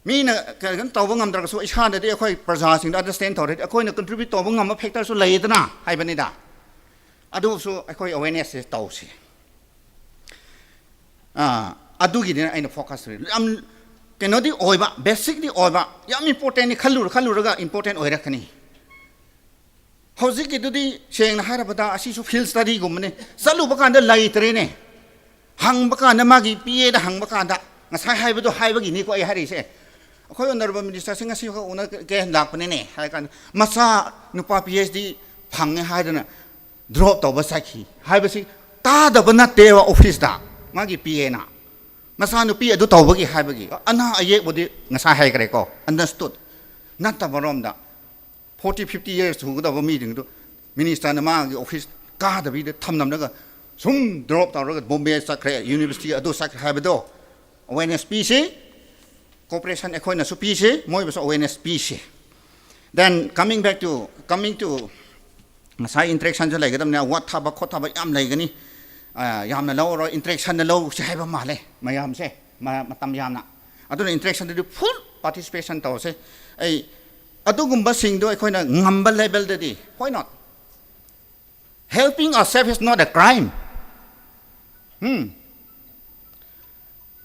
ꯃꯤꯅ ꯀꯩꯅꯣ ꯇꯧꯕ ꯉꯝꯗ꯭ꯔꯒꯁꯨ ꯏꯁꯥꯗꯗꯤ ꯑꯩꯈꯣꯏ ꯄ꯭ꯔꯖꯥꯁꯤꯡꯗ ꯑꯟꯗꯔꯁꯇꯦꯟ ꯇꯧꯔꯗꯤ ꯑꯩꯈꯣꯏꯅ ꯀꯟꯇ꯭ꯔꯤꯕ꯭ꯌꯨꯠ ꯇꯧꯕ ꯉꯝꯕ ꯐꯦꯛꯇꯔꯁꯨ ꯂꯩꯌꯦꯗꯅ ꯍꯥꯏꯕꯅꯤꯗ꯫ ꯑꯗꯨꯁꯨ ꯑꯩꯈꯣꯏ ꯑꯋꯦꯔꯅꯦꯁꯁꯦ ꯇꯧꯁꯤ꯫ ꯑꯥ, ꯑꯗꯨꯒꯤꯗꯤꯅ ꯑꯩꯅ ꯐꯣꯀꯁ ꯇꯧꯔꯤ꯫ ꯌꯥꯝ ꯀꯩꯅꯣꯗꯤ ꯑꯣꯏꯕ, ꯕꯦꯁꯤꯛꯇꯤ ꯑꯣꯏꯕ, ꯌꯥꯝ ꯏꯝꯄꯣꯔꯇꯦꯟꯅꯤ ꯈꯜꯂꯨꯔ ꯈꯜꯂꯨꯔꯒ ꯏꯝꯄꯣꯔꯇꯦꯟ ꯑꯣꯏꯔꯛꯀꯅꯤ꯫ ꯍꯧꯖꯤꯛꯀꯤꯗꯨꯗꯤ ꯁꯦꯡꯅ ꯍꯥꯏꯔꯕꯗ ꯑꯁꯤꯁꯨ ꯐꯤꯜ ꯁ꯭ꯇꯗꯤꯒꯨꯝꯕꯅꯦ꯫ ꯆꯠꯂꯨꯕ ꯀꯥꯟꯗ ꯂꯩꯇ꯭ꯔꯦꯅꯦ꯫ ꯍꯪꯕ ꯀꯥꯟꯗ ꯃꯥꯒꯤ ꯄꯤ ꯑꯦꯗ ꯍꯪꯕ ꯀꯥꯟꯗ, ꯉꯁꯥꯏ ꯍꯥꯏꯕꯗꯣ ꯍꯥꯏꯕꯒꯤꯅꯤꯀꯣ ꯑꯩ ꯍꯥꯏꯔꯤꯁꯦ꯫ ꯑꯩꯈꯣꯏ ꯑꯣꯅꯔꯦꯕꯜ ꯃꯤꯅꯤꯁꯇꯔꯁꯤ ꯉꯁꯤ ꯈꯛ ꯎꯅꯒꯦ ꯂꯥꯛꯄꯅꯤꯅꯦ ꯍꯥꯏꯔ ꯀꯥꯟꯗ, ꯃꯆꯥ ꯅꯨꯄꯥ ꯄꯤ ꯑꯩꯆ ꯗꯤ ꯐꯪꯉꯦ ꯍꯥꯏꯗꯅ ꯗ꯭ꯔꯣꯞ ꯇꯧꯕ ꯆꯠꯈꯤ ꯍꯥꯏꯕꯁꯤ ꯇꯥꯗꯕ ꯅꯠꯇꯦꯕ ꯑꯣꯐꯤꯁꯇ꯫ ꯃꯥꯒꯤ ꯄꯤ ꯑꯦꯅ ꯃꯆꯥꯅꯨꯄꯤ ꯑꯗꯨ ꯇꯧꯕꯒꯤ ꯍꯥꯏꯕꯒꯤ ꯑꯅꯥ ꯑꯌꯦꯛꯄꯨꯗꯤ ꯉꯁꯥꯏ ꯍꯥꯏꯈ꯭ꯔꯦꯀꯣ, ꯑꯟꯗꯔꯁ꯭ꯇꯨꯠ꯫ ꯅꯠꯇꯕꯔꯣꯝꯗ ꯐꯣꯔꯇꯤ ꯐꯤꯐꯇꯤ ꯌꯔꯁ ꯁꯨꯒꯗꯕ ꯃꯤꯁꯤꯡꯗꯨ ꯃꯤꯅꯤꯁꯇꯔꯅ ꯃꯥꯒꯤ ꯑꯣꯐꯤꯁ ꯀꯥꯗꯕꯤꯗ ꯊꯝꯂꯝꯂꯒ ꯁꯨꯝ ꯗ꯭ꯔꯣꯞ ꯇꯧꯔꯒ ꯕꯣꯝꯕꯦ ꯆꯠꯈ꯭ꯔꯦ, ꯌꯨꯅꯤꯚꯔꯁꯤꯇꯤ ꯑꯗꯨ ꯆꯠꯈ꯭ꯔꯦ ꯍꯥꯏꯕꯗꯣ ꯑꯋꯦꯔꯅꯦꯁ ꯄꯤꯁꯤ, ꯀꯣꯑꯣꯄꯔꯦꯁꯟ ꯑꯩꯈꯣꯏꯅꯁꯨ ꯄꯤꯁꯤ, ꯃꯣꯏꯕꯨꯁꯨ awareness ꯄꯤꯁꯤ꯫ Then coming back to, coming to, ꯉꯁꯥꯏ ꯏꯟꯇꯔꯦꯛꯁꯟꯁꯨ ꯂꯩꯒꯗꯕꯅꯤ, ꯑꯋꯥꯠ ꯊꯥꯕ ꯈꯣꯠꯊꯥꯕ ꯌꯥꯝ ꯂꯩꯒꯅꯤ꯫ ꯑ, ꯌꯥꯝꯅ ꯂꯧꯔꯣꯏ, ꯏꯟꯇꯔꯦꯛꯁꯟꯗ ꯂꯧꯁꯦ ꯍꯥꯏꯕ ꯃꯥꯜꯂꯦ ꯃꯌꯥꯝꯁꯦ, ꯃ-, ꯃꯇꯝ ꯌꯥꯝꯅ꯫ ꯑꯗꯨꯅ ꯏꯟꯇꯔꯦꯛꯁꯟꯗꯗꯤ ꯐꯨꯜ ꯄꯥꯔꯇꯤꯁꯤꯄꯦꯁꯟ ꯇꯧꯁꯦ꯫ ꯑꯩ ꯑꯗꯨꯒꯨꯝꯕꯁꯤꯡꯗꯣ ꯑꯩꯈꯣꯏꯅ ꯉꯝꯕ ꯂꯦꯚꯦꯜꯗꯗꯤ, why not? Helping ourselves is not a crime. ꯎꯝ꯫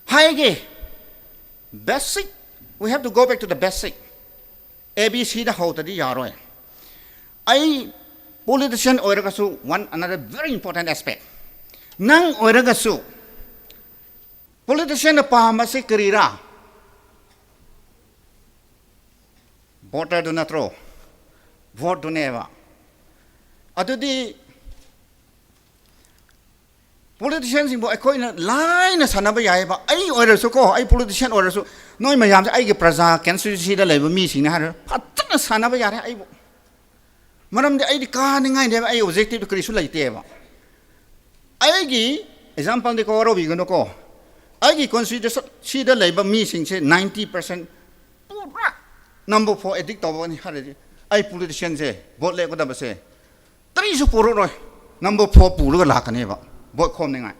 ꯍꯥꯏꯒꯦ, basic, we have to go back to the basic. A B Cꯗ ꯍꯧꯗ꯭ꯔꯗꯤ ꯌꯥꯔꯣꯏ꯫ ꯑꯩ ꯄꯣꯂꯤꯇꯤꯁꯤꯌꯥꯟ ꯑꯣꯏꯔꯒꯁꯨ, one another very important aspect, ꯅꯪ ꯑꯣꯏꯔꯒꯁꯨ ꯄꯣꯂꯤꯇꯤꯁꯤꯌꯥꯟꯅ ꯄꯥꯝꯕꯁꯤ ꯀꯔꯤꯔꯥ? ꯚꯣꯇꯔꯗꯨ ꯅꯠꯇ꯭ꯔꯣ? ꯚꯣꯠꯇꯨꯅꯦꯕ꯫ ꯑꯗꯨꯗꯤ ꯄꯣꯂꯤꯇꯤꯁꯤꯌꯥꯟꯁꯤꯡꯕꯨ ꯑꯩꯈꯣꯏꯅ ꯂꯥꯏꯅ ꯁꯥꯟꯅꯕ ꯌꯥꯏꯑꯕ꯫ ꯑꯩ ꯑꯣꯏꯔꯁꯨꯀꯣ, ꯑꯩ ꯄꯣꯂꯤꯇꯤꯁꯤꯌꯥꯟ ꯑꯣꯏꯔꯁꯨ, ꯅꯣꯏ ꯃꯌꯥꯝꯁꯦ ꯑꯩꯒꯤ ꯄ꯭ꯔꯖꯥ, ꯀꯟꯁꯇꯤꯇ꯭ꯌꯨꯟꯁꯤꯗ ꯂꯩꯕ ꯃꯤꯁꯤꯡꯅꯤ ꯍꯥꯏꯔ ꯐꯖꯅ ꯁꯥꯟꯅꯕ ꯌꯥꯔꯦ ꯑꯩꯕꯨ꯫ ꯃꯔꯝꯗꯤ ꯑꯩꯗꯤ ꯀꯥꯅꯤꯡꯉꯥꯏꯅꯦꯕ, ꯑꯩ ꯑꯣꯕꯖꯦꯛꯇꯤꯚ ꯀꯔꯤꯁꯨ ꯂꯩꯇꯦꯕ꯫ ꯑꯩꯒꯤ ꯑꯦꯛꯖꯥꯝꯄꯜꯗꯤꯀꯣ, ꯋꯥꯔꯧꯕꯤꯒꯅꯨꯀꯣ, ꯑꯩꯒꯤ ꯀꯣꯟꯁꯇꯤꯇ꯭ꯌꯨꯟꯁꯤꯗ ꯂꯩꯕ ꯃꯤꯁꯤꯡꯁꯦ ꯅꯥꯏꯟꯇꯤ ꯄꯥꯔꯁꯦꯟ ꯄꯨꯔꯥ ꯅꯝꯕꯔ ꯐꯣꯔ ꯑꯦꯗꯤꯛ ꯇꯧꯕꯅꯤ ꯍꯥꯏꯔꯗꯤ, ꯑꯩ ꯄꯣꯂꯤꯇꯤꯁꯤꯌꯥꯟꯁꯦ, ꯚꯣꯠ ꯂꯦꯞꯀꯗꯕꯁꯦ ꯇꯔꯤꯁꯨ ꯄꯨꯔꯛꯔꯣꯏ, ꯅꯝꯕꯔ ꯐꯣꯔ ꯄꯨꯔꯒ ꯂꯥꯛꯀꯅꯦꯕ ꯚꯣꯠ ꯈꯣꯝꯅꯤꯡꯉꯥꯏ꯫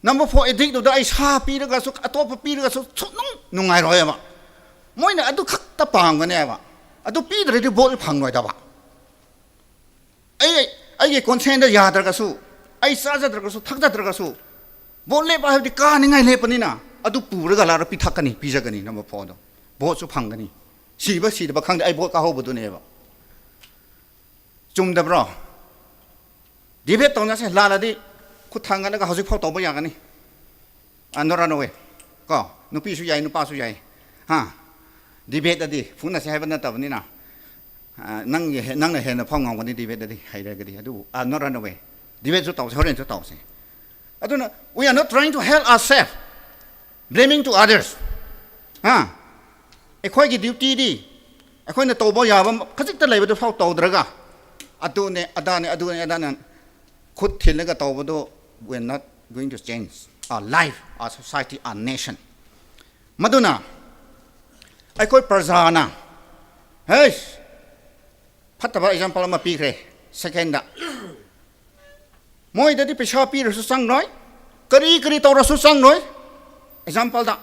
ꯅꯝꯕꯔ ꯐꯣꯔ ꯑꯦꯗꯤꯛꯇꯨꯗ ꯑꯩ ꯁꯥ ꯄꯤꯔꯒꯁꯨ, ꯑꯇꯣꯞꯄ ꯄꯤꯔꯒꯁꯨ ꯁꯨꯡꯅꯨꯡ ꯅꯨꯡꯉꯥꯏꯔꯣꯏꯕ꯫ ꯃꯣꯏꯅ ꯑꯗꯨ ꯈꯛꯇ ꯄꯥꯝꯒꯅꯦꯕ꯫ ꯑꯗꯨ ꯄꯤꯗ꯭ꯔꯗꯤ ꯚꯣꯠ ꯐꯪꯂꯣꯏꯗꯕ꯫ ꯑꯩ, ꯑꯩꯒꯤ ꯀꯣꯟꯁꯦꯟꯗ ꯌꯥꯗ꯭ꯔꯒꯁꯨ, ꯑꯩ ꯆꯥꯖꯗ꯭ꯔꯒꯁꯨ, ꯊꯛꯆꯗ꯭ꯔꯒꯁꯨ, ꯚꯣꯠ ꯂꯦꯞꯄ ꯍꯥꯏꯕꯗꯤ ꯀꯥꯅꯤꯡꯉꯥꯏ ꯂꯦꯞꯄꯅꯤꯅ, ꯑꯗꯨ ꯄꯨꯔꯒ ꯂꯥꯛꯑꯒ ꯄꯤꯊꯛꯀꯅꯤ, ꯄꯤꯖꯒꯅꯤ ꯅꯝꯕꯔ ꯐꯣꯔꯗꯣ꯫ ꯚꯣꯠꯁꯨ ꯐꯪꯒꯅꯤ꯫ ꯁꯤꯕ ꯁꯤꯗꯕ ꯈꯪꯗꯦ, ꯑꯩ ꯚꯣꯠ ꯀꯥꯍꯧꯕꯗꯨꯅꯦꯕ꯫ ꯆꯨꯝꯗꯕ꯭ꯔꯣ? ꯗꯤꯕꯦꯠ ꯇꯧꯅꯁꯦ, ꯂꯥꯜꯂꯗꯤ ꯈꯨꯠ ꯊꯥꯡꯒꯠꯂꯒ ꯍꯧꯖꯤꯛꯐꯥꯎ ꯇꯧꯕ ꯌꯥꯒꯅꯤ꯫ ꯑ, no run away꯫ ꯀꯣ, ꯅꯨꯄꯤꯁꯨ ꯌꯥꯏ, ꯅꯨꯄꯥꯁꯨ ꯌꯥꯏ꯫ ꯍꯥ? ꯗꯤꯕꯦꯠ ꯑꯗꯤ ꯐꯨꯅꯁꯦ ꯍꯥꯏꯕ ꯅꯠꯇꯕꯅꯤꯅ, ꯑ, ꯅꯪꯒꯤ ꯍꯦ-, ꯅꯪꯅ ꯍꯦꯟꯅ ꯐꯥꯎ ꯉꯝꯒꯅꯤ ꯗꯤꯕꯦꯠ ꯑꯗꯤ ꯍꯩꯔꯒꯗꯤ꯫ ꯑꯗꯨꯕꯨ, ꯑ, no run away꯫ ꯗꯤꯕꯦꯠꯁꯨ ꯇꯧꯁꯦ, ꯍꯣꯔꯦꯟꯁꯨ ꯇꯧꯁꯦ꯫ ꯑꯗꯨꯅ, we are not trying to help ourselves, blaming to others꯫ ꯍꯥ? ꯑꯩꯈꯣꯏꯒꯤ ꯗ꯭ꯌꯨꯇꯤꯗꯤ ꯑꯩꯈꯣꯏꯅ ꯇꯧꯕ ꯌꯥꯕ ꯈꯖꯤꯛꯇ ꯂꯩꯕꯗꯨ ꯐꯥꯎ ꯇꯧꯗ꯭ꯔꯒ, ꯑꯗꯨꯅꯦ, ꯑꯗꯥꯅꯦ, ꯑꯗꯨꯅꯦ, ꯑꯗꯥꯅꯦ, ꯈꯨꯠ ꯊꯤꯜꯂꯒ ꯇꯧꯕꯗꯨ will not going to change our life, our society, our nation꯫ ꯃꯗꯨꯅ ꯑꯩꯈꯣꯏ ꯄ꯭ꯔꯖꯥꯅ, ꯍꯩꯁ, ꯐꯠꯇꯕ ꯑꯦꯛꯖꯥꯝꯄꯜ ꯑꯃ ꯄꯤꯈ꯭ꯔꯦ꯫ ꯁꯦꯀꯦꯟꯗ, ꯃꯣꯏꯗꯗꯤ ꯄꯩꯁꯥ ꯄꯤꯔꯁꯨ ꯆꯪꯂꯣꯏ, ꯀꯔꯤ ꯀꯔꯤ ꯇꯧꯔꯁꯨ ꯆꯪꯂꯣꯏ꯫ ꯑꯦꯛꯖꯥꯝꯄꯜꯗ,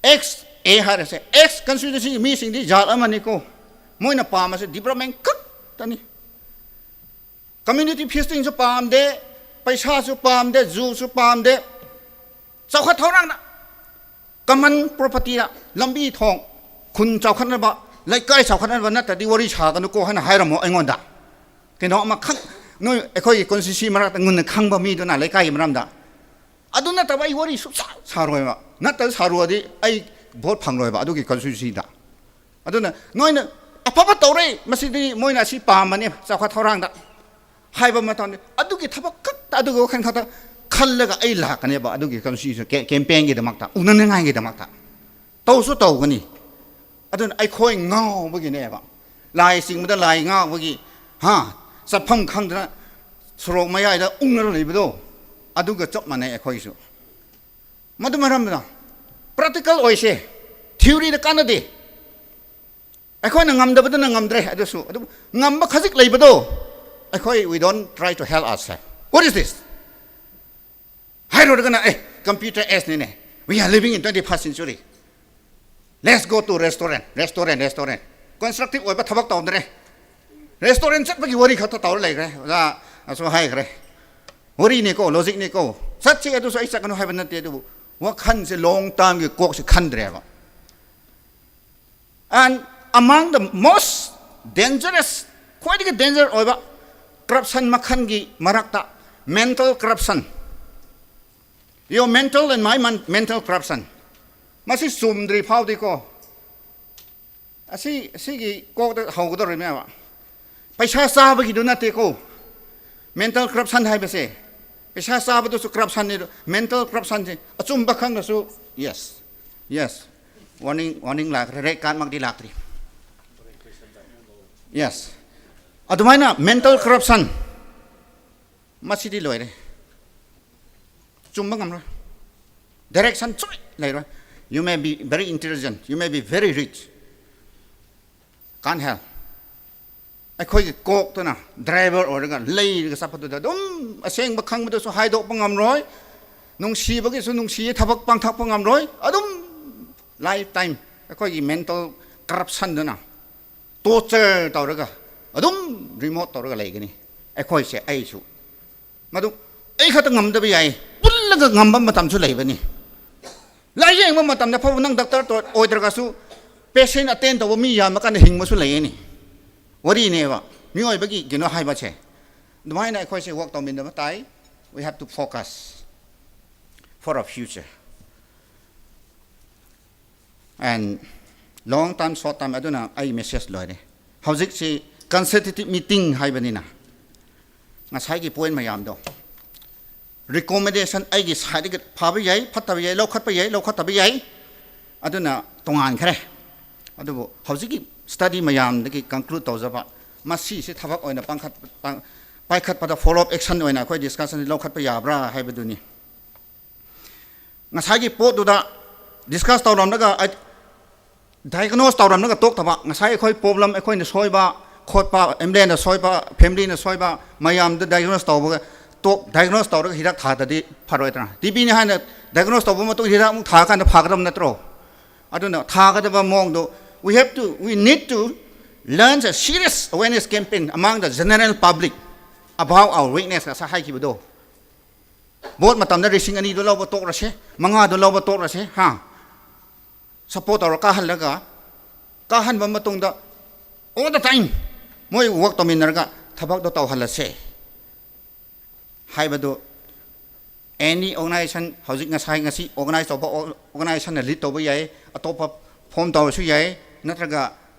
ꯑꯦꯛꯁ ꯑꯦ ꯍꯥꯏꯔꯁꯦ, ꯑꯦꯛꯁ ꯀꯟꯁꯇꯤꯇ꯭ꯌꯨꯟꯁꯤꯒꯤ ꯃꯤꯁꯤꯡꯗꯤ ꯖꯥꯠ ꯑꯃꯅꯤꯀꯣ, ꯃꯣꯏꯅ ꯄꯥꯝꯕꯁꯦ ꯗꯤꯕꯂꯞꯃꯦꯟ ꯈꯛꯇꯅꯤ꯫ ꯀꯝꯃ꯭ꯌꯨꯅꯤꯇꯤ ꯐꯤꯁꯇꯤꯡꯁꯨ ꯄꯥꯝꯗꯦ, ꯄꯩꯁꯥꯁꯨ ꯄꯥꯝꯗꯦ, ꯖꯨꯁꯨ ꯄꯥꯝꯗꯦ꯫ ꯆꯥꯎꯈꯠ ꯊꯧꯔꯥꯡꯗ, ꯀꯃꯟ ꯄ꯭ꯔꯣꯄꯔꯇꯤꯗ, ꯂꯝꯕꯤ ꯊꯣꯡ, ꯈꯨꯟ ꯆꯥꯎꯈꯠꯅꯕ, ꯂꯩꯀꯥꯏ ꯆꯥꯎꯈꯠꯅꯕ ꯅꯠꯇ꯭ꯔꯗꯤ ꯋꯥꯔꯤ ꯁꯥꯒꯅꯨꯀꯣ ꯍꯥꯏꯅ ꯍꯥꯏꯔꯝꯃꯣ ꯑꯩꯉꯣꯟꯗ꯫ ꯀꯩꯅꯣ ꯑꯃꯈꯛ, ꯅꯣꯏ ꯑꯩꯈꯣꯏꯒꯤ ꯀꯣꯟꯁꯇꯤꯇ꯭ꯌꯨꯟꯁꯤ ꯃꯔꯛꯇ ꯉꯨꯟꯅ ꯈꯪꯕ ꯃꯤꯗꯨꯅ ꯂꯩꯀꯥꯏꯒꯤ ꯃꯔꯝꯗ꯫ ꯑꯗꯨ ꯅꯠꯇꯕ ꯑꯩ ꯋꯥꯔꯤ ꯁꯨꯡꯁꯥ ꯁꯥꯔꯣꯏꯕ꯫ ꯅꯠꯇ꯭ꯔꯒ ꯁꯥꯔꯨꯔꯗꯤ ꯑꯩ ꯚꯣꯠ ꯐꯪꯂꯣꯏꯕ ꯑꯗꯨꯒꯤ ꯀꯣꯟꯁꯇꯤꯇ꯭ꯌꯨꯟꯁꯤꯗ꯫ ꯑꯗꯨꯅ ꯅꯣꯏꯅ ꯑꯐꯕ ꯇꯧꯔꯦ, ꯃꯁꯤꯗꯤ ꯃꯣꯏꯅ ꯑꯁꯤ ꯄꯥꯝꯕꯅꯦ ꯆꯥꯎꯈꯠ ꯊꯧꯔꯥꯡꯗ꯫ ꯍꯥꯏꯕ ꯃꯇꯝꯗ ꯑꯗꯨꯒꯤ ꯊꯕꯛ ꯈꯛꯇ, ꯑꯗꯨꯒꯤ ꯋꯥꯈꯜ ꯈꯛꯇ ꯈꯜꯂꯒ ꯑꯩ ꯂꯥꯛꯀꯅꯦꯕ ꯑꯗꯨꯒꯤ ꯀꯟꯁꯇꯤꯇ꯭ꯌꯨꯁꯟ ꯀꯦ-, ꯀꯦꯝꯄꯦꯟꯒꯤꯗꯃꯛꯇ, ꯎꯅꯅꯤꯡꯉꯥꯏꯒꯤꯗꯃꯛꯇ꯫ ꯇꯧꯁꯨ ꯇꯧꯒꯅꯤ꯫ ꯑꯗꯨꯅ ꯑꯩꯈꯣꯏ ꯉꯥꯎꯕꯒꯤꯅꯦꯕ꯫ ꯂꯥꯏ ꯆꯤꯡꯕꯗ ꯂꯥꯏ ꯉꯥꯎꯕꯒꯤ, ꯍꯥ, ꯆꯠꯐꯝ ꯈꯪꯗꯅ ꯁꯣꯔꯣꯛ ꯃꯌꯥꯏꯗ ꯎꯪꯂꯒ ꯂꯩꯕꯗꯣ, ꯑꯗꯨꯒ ꯆꯞ ꯃꯥꯟꯅꯩ ꯑꯩꯈꯣꯏꯁꯨ꯫ ꯃꯗꯨ ꯃꯔꯝꯅ ꯄ꯭ꯔꯦꯛꯇꯤꯀꯦꯜ ꯑꯣꯏꯁꯦ, ꯊꯤꯑꯣꯔꯤꯗ ꯀꯥꯟꯅꯗꯦ꯫ ꯑꯩꯈꯣꯏꯅ ꯉꯝꯗꯕꯗꯨꯅ ꯉꯝꯗ꯭ꯔꯦ, ꯑꯗꯨꯁꯨ ꯑꯗꯨꯕꯨ ꯉꯝꯕ ꯈꯖꯤꯛ ꯂꯩꯕꯗꯣ ꯑꯩꯈꯣꯏ, we don't try to help ourselves. What is this? ꯍꯥꯏꯔꯨꯔꯒꯅ, ꯑꯦ, computer age ꯅꯤꯅꯦ, we are living in twenty first century, let's go to restaurant, restaurant, restaurant. Constructive ꯑꯣꯏꯕ ꯊꯕꯛ ꯇꯧꯗ꯭ꯔꯦ꯫ ꯔꯦꯁꯇꯨꯔꯦꯟ ꯆꯠꯄꯒꯤ ꯋꯥꯔꯤ ꯈꯛꯇ ꯇꯧꯔ ꯂꯩꯈ꯭ꯔꯦ꯫ ꯑꯣꯖꯥ ꯑꯁꯨ ꯍꯥꯏꯈ꯭ꯔꯦ, ꯋꯥꯔꯤꯅꯤꯀꯣ, ꯂꯣꯖꯤꯛꯅꯤꯀꯣ꯫ ꯆꯠꯁꯤ ꯑꯗꯨꯁꯨ ꯑꯩ ꯆꯠꯀꯅꯨ ꯍꯥꯏꯕ ꯅꯠꯇꯦ, ꯑꯗꯨꯕꯨ ꯋꯥꯈꯜꯁꯦ ꯂꯣꯡ ꯇꯥꯔꯝꯒꯤ ꯀꯣꯛꯁꯦ ꯈꯟꯗ꯭ꯔꯦꯕ꯫ And among the most dangerous, ꯈ꯭ꯋꯥꯏꯗꯒꯤ ꯗꯦꯟꯖꯔ ꯑꯣꯏꯕ ꯀꯔꯞꯁꯟ ꯃꯈꯜꯒꯤ ꯃꯔꯛꯇ mental corruption, your mental and my man-, mental corruption, ꯃꯁꯤ ꯆꯨꯝꯗ꯭ꯔꯤ ꯐꯥꯎꯗꯤꯀꯣ, ꯑꯁꯤ, ꯑꯁꯤꯒꯤ ꯀꯣꯛꯇ ꯍꯧꯒꯗꯧꯔꯤꯕꯅꯦꯕ꯫ ꯄꯩꯁꯥ ꯆꯥꯕꯒꯤꯗꯨ ꯅꯠꯇꯦꯀꯣ꯫ Mental corruption ꯍꯥꯏꯕꯁꯦ, ꯄꯩꯁꯥ ꯆꯥꯕꯗꯨꯁꯨ ꯀꯔꯞꯁꯟꯅꯤ꯫ Mental ꯀꯔꯞꯁꯟꯁꯦ ꯑꯆꯨꯝꯕ ꯈꯪꯅꯁꯨ, yes, yes, ꯋꯥꯔꯅꯤꯡ, ꯋꯥꯔꯅꯤꯡ ꯂꯥꯛꯈ꯭ꯔꯦ, ꯔꯦꯗ ꯀꯥꯔꯗꯃꯛꯇꯤ ꯂꯥꯛꯇ꯭ꯔꯤ꯫ Yes, ꯑꯗꯨꯃꯥꯏꯅ mental corruption, ꯃꯁꯤꯗꯤ ꯂꯣꯏꯔꯦ꯫ ꯆꯨꯝꯕ ꯉꯝꯔꯣꯏ꯫ ꯗꯥꯏꯔꯦꯛꯁꯟ ꯁꯣꯏ ꯂꯩꯔꯣꯏ꯫ You may be very intelligent, you may be very rich, can't help. ꯑꯩꯈꯣꯏꯒꯤ ꯀꯣꯛꯇꯨꯅ ꯗ꯭ꯔꯥꯏꯚꯔ ꯑꯣꯏꯔꯒ ꯂꯩꯔꯒ ꯆꯠꯄꯗꯨꯗ ꯑꯗꯨꯝ ꯑꯁꯦꯡꯕ ꯈꯪꯕꯗꯨꯁꯨ ꯍꯥꯏꯗꯣꯛꯄ ꯉꯝꯔꯣꯏ, ꯅꯨꯡꯁꯤꯕꯒꯤꯁꯨ ꯅꯨꯡꯁꯤꯌꯦ ꯊꯕꯛ ꯄꯥꯡꯊꯣꯛꯄ ꯉꯝꯔꯣꯏ꯫ ꯑꯗꯨꯝ ꯂꯥꯏꯐ ꯇꯥꯏꯝ ꯑꯩꯈꯣꯏꯒꯤ ꯃꯦꯟꯇꯜ ꯀꯔꯞꯁꯟꯗꯨꯅ ꯇꯣꯔꯆꯔ ꯇꯧꯔꯒ ꯑꯗꯨꯝ ꯔꯤꯃꯣꯠ ꯇꯧꯔꯒ ꯂꯩꯒꯅꯤ꯫ ꯑꯩꯈꯣꯏꯁꯦ, ꯑꯩꯁꯨ꯫ ꯃꯗꯨ ꯑꯩ ꯈꯛꯇ ꯉꯝꯗꯕ ꯌꯥꯏ, ꯄꯨꯜꯂꯒ ꯉꯝꯕ ꯃꯇꯝꯁꯨ ꯂꯩꯕꯅꯤ꯫ ꯂꯥꯏꯌꯦꯡꯕ ꯃꯇꯝꯗ ꯐꯥꯎꯕ ꯅꯪ ꯗꯥꯛꯇꯔ ꯑꯣꯏꯗ꯭ꯔꯒꯁꯨ ꯄꯦꯁꯦꯟ ꯑꯇꯦꯟ ꯇꯧꯕ ꯃꯤ ꯌꯥꯝꯃ ꯀꯥꯟꯗ ꯍꯤꯡꯕꯁꯨ ꯂꯩꯌꯦꯅꯤ꯫ ꯋꯥꯔꯤꯅꯦꯕ ꯃꯤꯑꯣꯏꯕꯒꯤ ꯀꯩꯅꯣ ꯍꯥꯏꯕꯁꯦ꯫ ꯑꯗꯨꯃꯥꯏꯅ ꯑꯩꯈꯣꯏꯁꯦ ꯋꯥꯛ ꯇꯧꯃꯤꯟꯅꯕ ꯇꯥꯏ꯫ We have to focus for our future. And long term, short term, ꯑꯗꯨꯅ ꯑꯩ ꯃꯦꯁꯦꯖ ꯂꯣꯏꯔꯦ꯫ ꯍꯧꯖꯤꯛꯁꯤ ꯀꯟꯁꯜꯇꯦꯇꯤꯞ ꯃꯤꯇꯤꯡ ꯍꯥꯏꯕꯅꯤꯅ, ꯉꯁꯥꯏꯒꯤ ꯄꯣꯏꯟ ꯃꯌꯥꯝꯗꯣ, ꯔꯤꯀꯣꯃꯦꯟꯗꯦꯁꯟ ꯑꯩꯒꯤ ꯁꯥꯏꯠꯇꯒꯤ ꯐꯕ ꯌꯥꯏ, ꯐꯠꯇꯕ ꯌꯥꯏ, ꯂꯧꯈꯠꯄ ꯌꯥꯏ, ꯂꯧꯈꯠꯇꯕ ꯌꯥꯏ, ꯑꯗꯨꯅ ꯇꯣꯉꯥꯟꯈ꯭ꯔꯦ꯫ ꯑꯗꯨꯕꯨ ꯍꯧꯖꯤꯛꯀꯤ ꯁ꯭ꯇꯗꯤ ꯃꯌꯥꯝꯗꯒꯤ ꯀꯟꯀ꯭ꯂꯨꯗ ꯇꯧꯖꯕ, ꯃꯁꯤꯁꯤ ꯊꯕꯛ ꯑꯣꯏꯅ ꯄꯥꯡꯈꯠ-, ꯄꯥꯡ-, ꯄꯥꯏꯈꯠꯄꯗ ꯐꯣꯂꯣ ꯑꯞ ꯑꯦꯛꯁꯟ ꯑꯣꯏꯅ ꯑꯩꯈꯣꯏ ꯗꯤꯁꯀꯁꯟꯁꯤ ꯂꯧꯈꯠꯄ ꯌꯥꯕ꯭ꯔꯥ ꯍꯥꯏꯕꯗꯨꯅꯤ꯫ ꯉꯁꯥꯏꯒꯤ ꯄꯣꯠꯇꯨꯗ ꯗꯤꯁꯀꯁ ꯇꯧꯔꯝꯂꯒ, ꯗꯥꯏꯒꯅꯣꯁ ꯇꯧꯔꯝꯂꯒ ꯇꯣꯛꯇꯕ, ꯉꯁꯥꯏ ꯑꯩꯈꯣꯏ ꯄ꯭ꯔꯣꯕ꯭ꯂꯦꯝ, ꯑꯩꯈꯣꯏꯅ ꯁꯣꯏꯕ ꯈꯣꯠꯄ, ꯑꯦꯝ ꯑꯦꯜ ꯑꯦꯅ ꯁꯣꯏꯕ, ꯐꯦꯃꯤꯂꯤꯅ ꯁꯣꯏꯕ, ꯃꯌꯥꯝꯗꯨ ꯗꯥꯏꯒꯅꯣꯁ ꯇꯧꯕꯒ ꯇꯣꯛ, ꯗꯥꯏꯒꯅꯣꯁ ꯇꯧꯔꯒ ꯍꯤꯗꯥꯛ ꯊꯥꯗꯗꯤ ꯐꯔꯣꯏꯗ꯭ꯔꯥ? ꯇꯤ ꯕꯤꯅꯤ ꯍꯥꯏꯅ ꯗꯥꯏꯒꯅꯣꯁ ꯇꯧꯕ ꯃꯇꯨꯡ ꯍꯤꯗꯥꯛ ꯑꯃꯨꯛ ꯊꯥꯔꯀꯥꯟꯗ ꯐꯒꯗꯕ ꯅꯠꯇ꯭ꯔꯣ? ꯑꯗꯨꯅ ꯊꯥꯒꯗꯕ ꯃꯑꯣꯡꯗꯣ, we have to, we need to launch a serious awareness campaign among the general public about our weakness, ꯉꯁꯥꯏ ꯍꯥꯏꯈꯤꯕꯗꯣ꯫ ꯚꯣꯠ ꯃꯇꯝꯗ ꯂꯤꯁꯤꯡ ꯑꯅꯤꯗꯣ ꯂꯧꯕ ꯇꯣꯛꯂꯁꯦ, ꯃꯉꯥꯗꯣ ꯂꯧꯕ ꯇꯣꯛꯂꯁꯦ, ꯍꯥ? ꯁꯞꯄꯣꯔꯠ ꯇꯧꯔ ꯀꯥꯍꯜꯂꯒ, ꯀꯥꯍꯟꯕ ꯃꯇꯨꯡꯗ all the time ꯃꯣꯏ ꯋꯥꯔꯛ ꯇꯧꯃꯤꯟꯅꯔꯒ ꯊꯕꯛꯇꯣ ꯇꯧꯍꯜꯂꯁꯦ ꯍꯥꯏꯕꯗꯨ, ꯑꯦꯅꯤ ꯑꯣꯔꯒꯅꯥꯏꯖꯦꯁꯟ, ꯍꯧꯖꯤꯛ ꯉꯁꯥꯏ ꯉꯁꯤ ꯑꯣꯔꯒꯅꯥꯏꯖ ꯇꯧꯕ ꯑꯣꯔꯒꯅꯥꯏꯖꯦꯁꯟꯅ ꯂꯤꯗ ꯇꯧꯕ ꯌꯥꯏ, ꯑꯇꯣꯞꯄ ꯐꯣꯝ ꯇꯧꯔꯁꯨ ꯌꯥꯏ, ꯅꯠꯇ꯭ꯔꯒ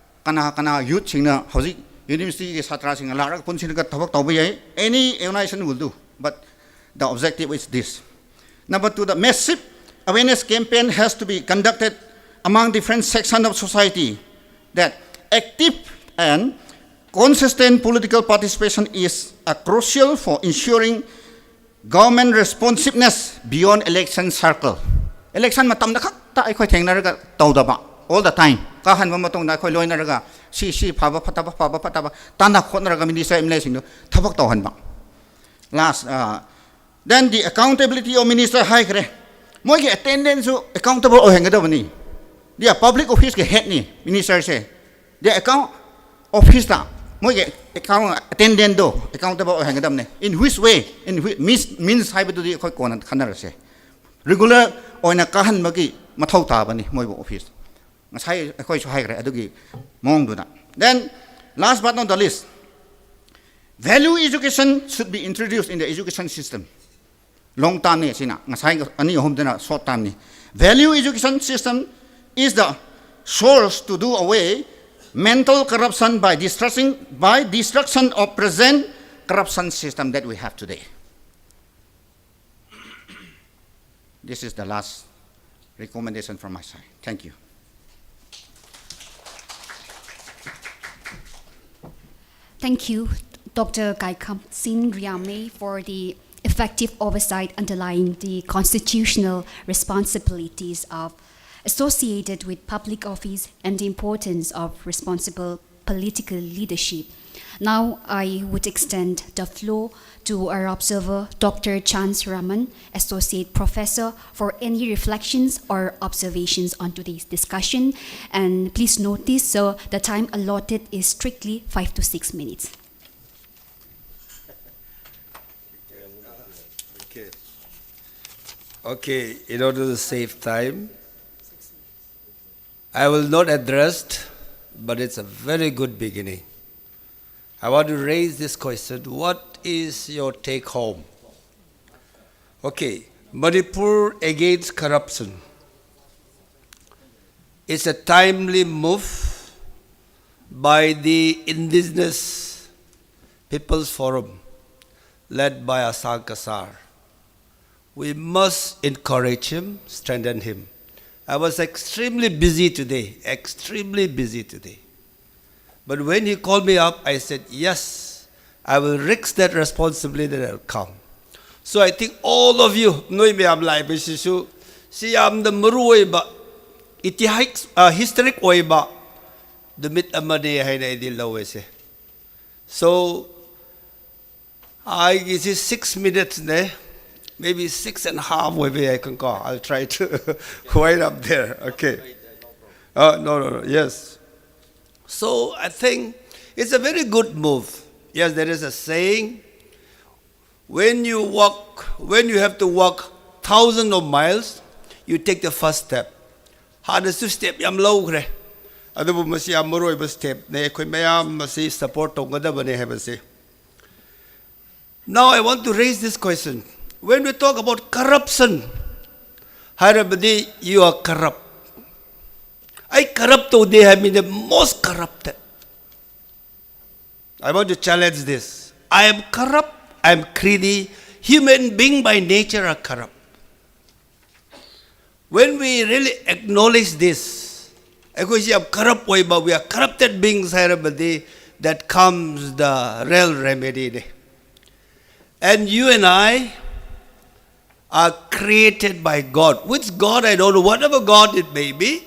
ꯀꯅꯥ ꯀꯅꯥ ꯌꯨꯠꯁꯤꯡꯅ ꯍꯧꯖꯤꯛ ꯌꯨꯅꯤꯚꯔꯁꯤꯇꯤꯒꯤ ꯁꯥꯇ꯭ꯔꯁꯤꯡꯅ ꯂꯥꯛꯂꯒ ꯄꯨꯟꯁꯤꯜꯂꯒ ꯊꯕꯛ ꯇꯧꯕ ꯌꯥꯏ꯫ Any organization will do, but the objective is this. Number two, the massive awareness campaign has to be conducted among different sections of society that active and consistent political participation is a crucial for ensuring government responsiveness beyond election circle. Election ꯃꯇꯝꯗ ꯈꯛꯇ ꯑꯩꯈꯣꯏ ꯊꯦꯡꯅꯔꯒ ꯇꯧꯗꯕ, all the time ꯀꯥꯍꯟꯕ ꯃꯇꯨꯡꯗ ꯑꯩꯈꯣꯏ ꯂꯣꯏꯅꯔꯒ ꯁꯤ ꯁꯤ ꯐꯕ ꯐꯠꯇꯕ, ꯐꯕ ꯐꯠꯇꯕ ꯇꯥꯟꯅ ꯈꯣꯠꯅꯔꯒ ꯃꯤꯅꯤꯁꯇꯔ ꯑꯦꯝ ꯑꯦꯜ ꯑꯦꯁꯤꯡꯗꯨ ꯊꯕꯛ ꯇꯧꯍꯟꯕ꯫ Last, uh, then the accountability of minister ꯍꯥꯏꯈ꯭ꯔꯦ꯫ ꯃꯣꯏꯒꯤ ꯑꯦꯇꯦꯟꯗꯦꯟꯁꯁꯨ ꯑꯦꯀꯥꯎꯟꯇꯦꯕꯜ ꯑꯣꯏꯍꯟꯒꯗꯕꯅꯤ꯫ ꯗꯤ ꯄꯕ꯭ꯂꯤꯛ ꯑꯣꯐꯤꯁꯀꯤ ꯍꯦꯗꯅꯤ ꯃꯤꯅꯤꯁꯇꯔꯁꯦ꯫ ꯗꯤ ꯑꯦꯀꯥꯎꯟ ꯑꯣꯐꯤꯁꯇ ꯃꯣꯏꯒꯤ ꯑꯦꯀꯥꯎꯟ ꯑꯦꯇꯦꯟꯗꯦꯟꯗꯣ ꯑꯦꯀꯥꯎꯟꯇꯦꯕꯜ ꯑꯣꯏꯍꯟꯒꯗꯕꯅꯤ꯫ In which way, in which means, means ꯍꯥꯏꯕꯗꯨꯗꯤ ꯑꯩꯈꯣꯏ ꯀꯣꯟꯅ ꯈꯟꯅꯔꯁꯦ꯫ ꯔꯤꯒꯨꯂꯔ ꯑꯣꯏꯅ ꯀꯥꯍꯟꯕꯒꯤ ꯃꯊꯧ ꯇꯥꯕꯅꯤ ꯃꯣꯏꯕꯨ ꯑꯣꯐꯤꯁ꯫ ꯉꯁꯥꯏ ꯑꯩꯈꯣꯏꯁꯨ ꯍꯥꯏꯈ꯭ꯔꯦ ꯑꯗꯨꯒꯤ ꯃꯑꯣꯡꯗꯨꯗ꯫ Then, last but not the least, value education should be introduced in the education system. ꯂꯣꯡ ꯇꯥꯔꯝꯅꯤ ꯑꯁꯤꯅ, ꯉꯁꯥꯏ ꯑꯅꯤ ꯑꯍꯨꯝꯗꯨꯅ short ꯇꯥꯔꯝꯅꯤ꯫ Value education system is the source to do away mental corruption by destruction, by destruction of present corruption system that we have today. This is the last recommendation from my side. Thank you. Thank you, Doctor Kaikham Singh Riame, for the effective oversight underlying the constitutional responsibilities of associated with public office and the importance of responsible political leadership. Now, I would extend the floor to our observer, Doctor Chance Raman, Associate Professor, for any reflections or observations on today's discussion. And please note this, so the time allotted is strictly five to six minutes. Okay. Okay, in order to save time, I will not address, but it's a very good beginning. I want to raise this question. What is your take home? Okay, Manipur against corruption. It's a timely move by the Indigenous People's Forum, led by Asang Kasar. We must encourage him, strengthen him. I was extremely busy today, extremely busy today. But when he called me up, I said, "Yes, I will risk that responsibility that I'll come." So I think all of you, ꯅꯣꯏ ꯃꯌꯥꯝ ꯂꯥꯛꯏꯕꯁꯤꯁꯨ, ꯁꯤ ꯌꯥꯝꯅ ꯃꯔꯨ ꯑꯣꯏꯕ, ꯏꯇꯤꯍꯥꯁ, ꯑ, historic ꯑꯣꯏꯕ ꯅꯨꯃꯤꯠ ꯑꯃꯅꯤ ꯍꯥꯏꯅ ꯑꯩꯗꯤ ꯂꯧꯋꯦ ꯁꯦ꯫ So, ꯑꯩꯒꯤꯁꯤ six minutes ꯅꯦ, maybe six and a half ꯑꯣꯏꯕ ꯌꯥꯏ ꯀꯣ꯫ I'll try to wind up there. Okay. Uh, no, no, no. Yes. So I think it's a very good move. Yes, there is a saying, when you walk, when you have to walk thousands of miles, you take the first step. ꯍꯥꯟꯅꯁꯨ step ꯌꯥꯝ ꯂꯧꯈ꯭ꯔꯦ꯫ ꯑꯗꯨꯕꯨ ꯃꯁꯤ ꯌꯥꯝ ꯃꯔꯨ ꯑꯣꯏꯕ step ꯅꯦ꯫ ꯑꯩꯈꯣꯏ ꯃꯌꯥꯝ ꯃꯁꯤ support ꯇꯧꯒꯗꯕꯅꯦ ꯍꯥꯏꯕꯁꯤ꯫ Now I want to raise this question. When we talk about corruption, ꯍꯥꯏꯔꯕꯗꯤ you are corrupt. ꯑꯩ corrupt ꯇꯧꯗꯦ ꯍꯥꯏꯕ ꯃꯤꯅ most corrupted. I want to challenge this. I am corrupt, I am greedy. Human being by nature are corrupt. When we really acknowledge this, ꯑꯩꯈꯣꯏꯁꯤ ꯌꯥꯝ corrupt ꯑꯣꯏꯕ, we are corrupted beings ꯍꯥꯏꯔꯕꯗꯤ, that comes the real remedy ꯅꯦ. And you and I are created by God. Which God, I don't know, whatever God it may be,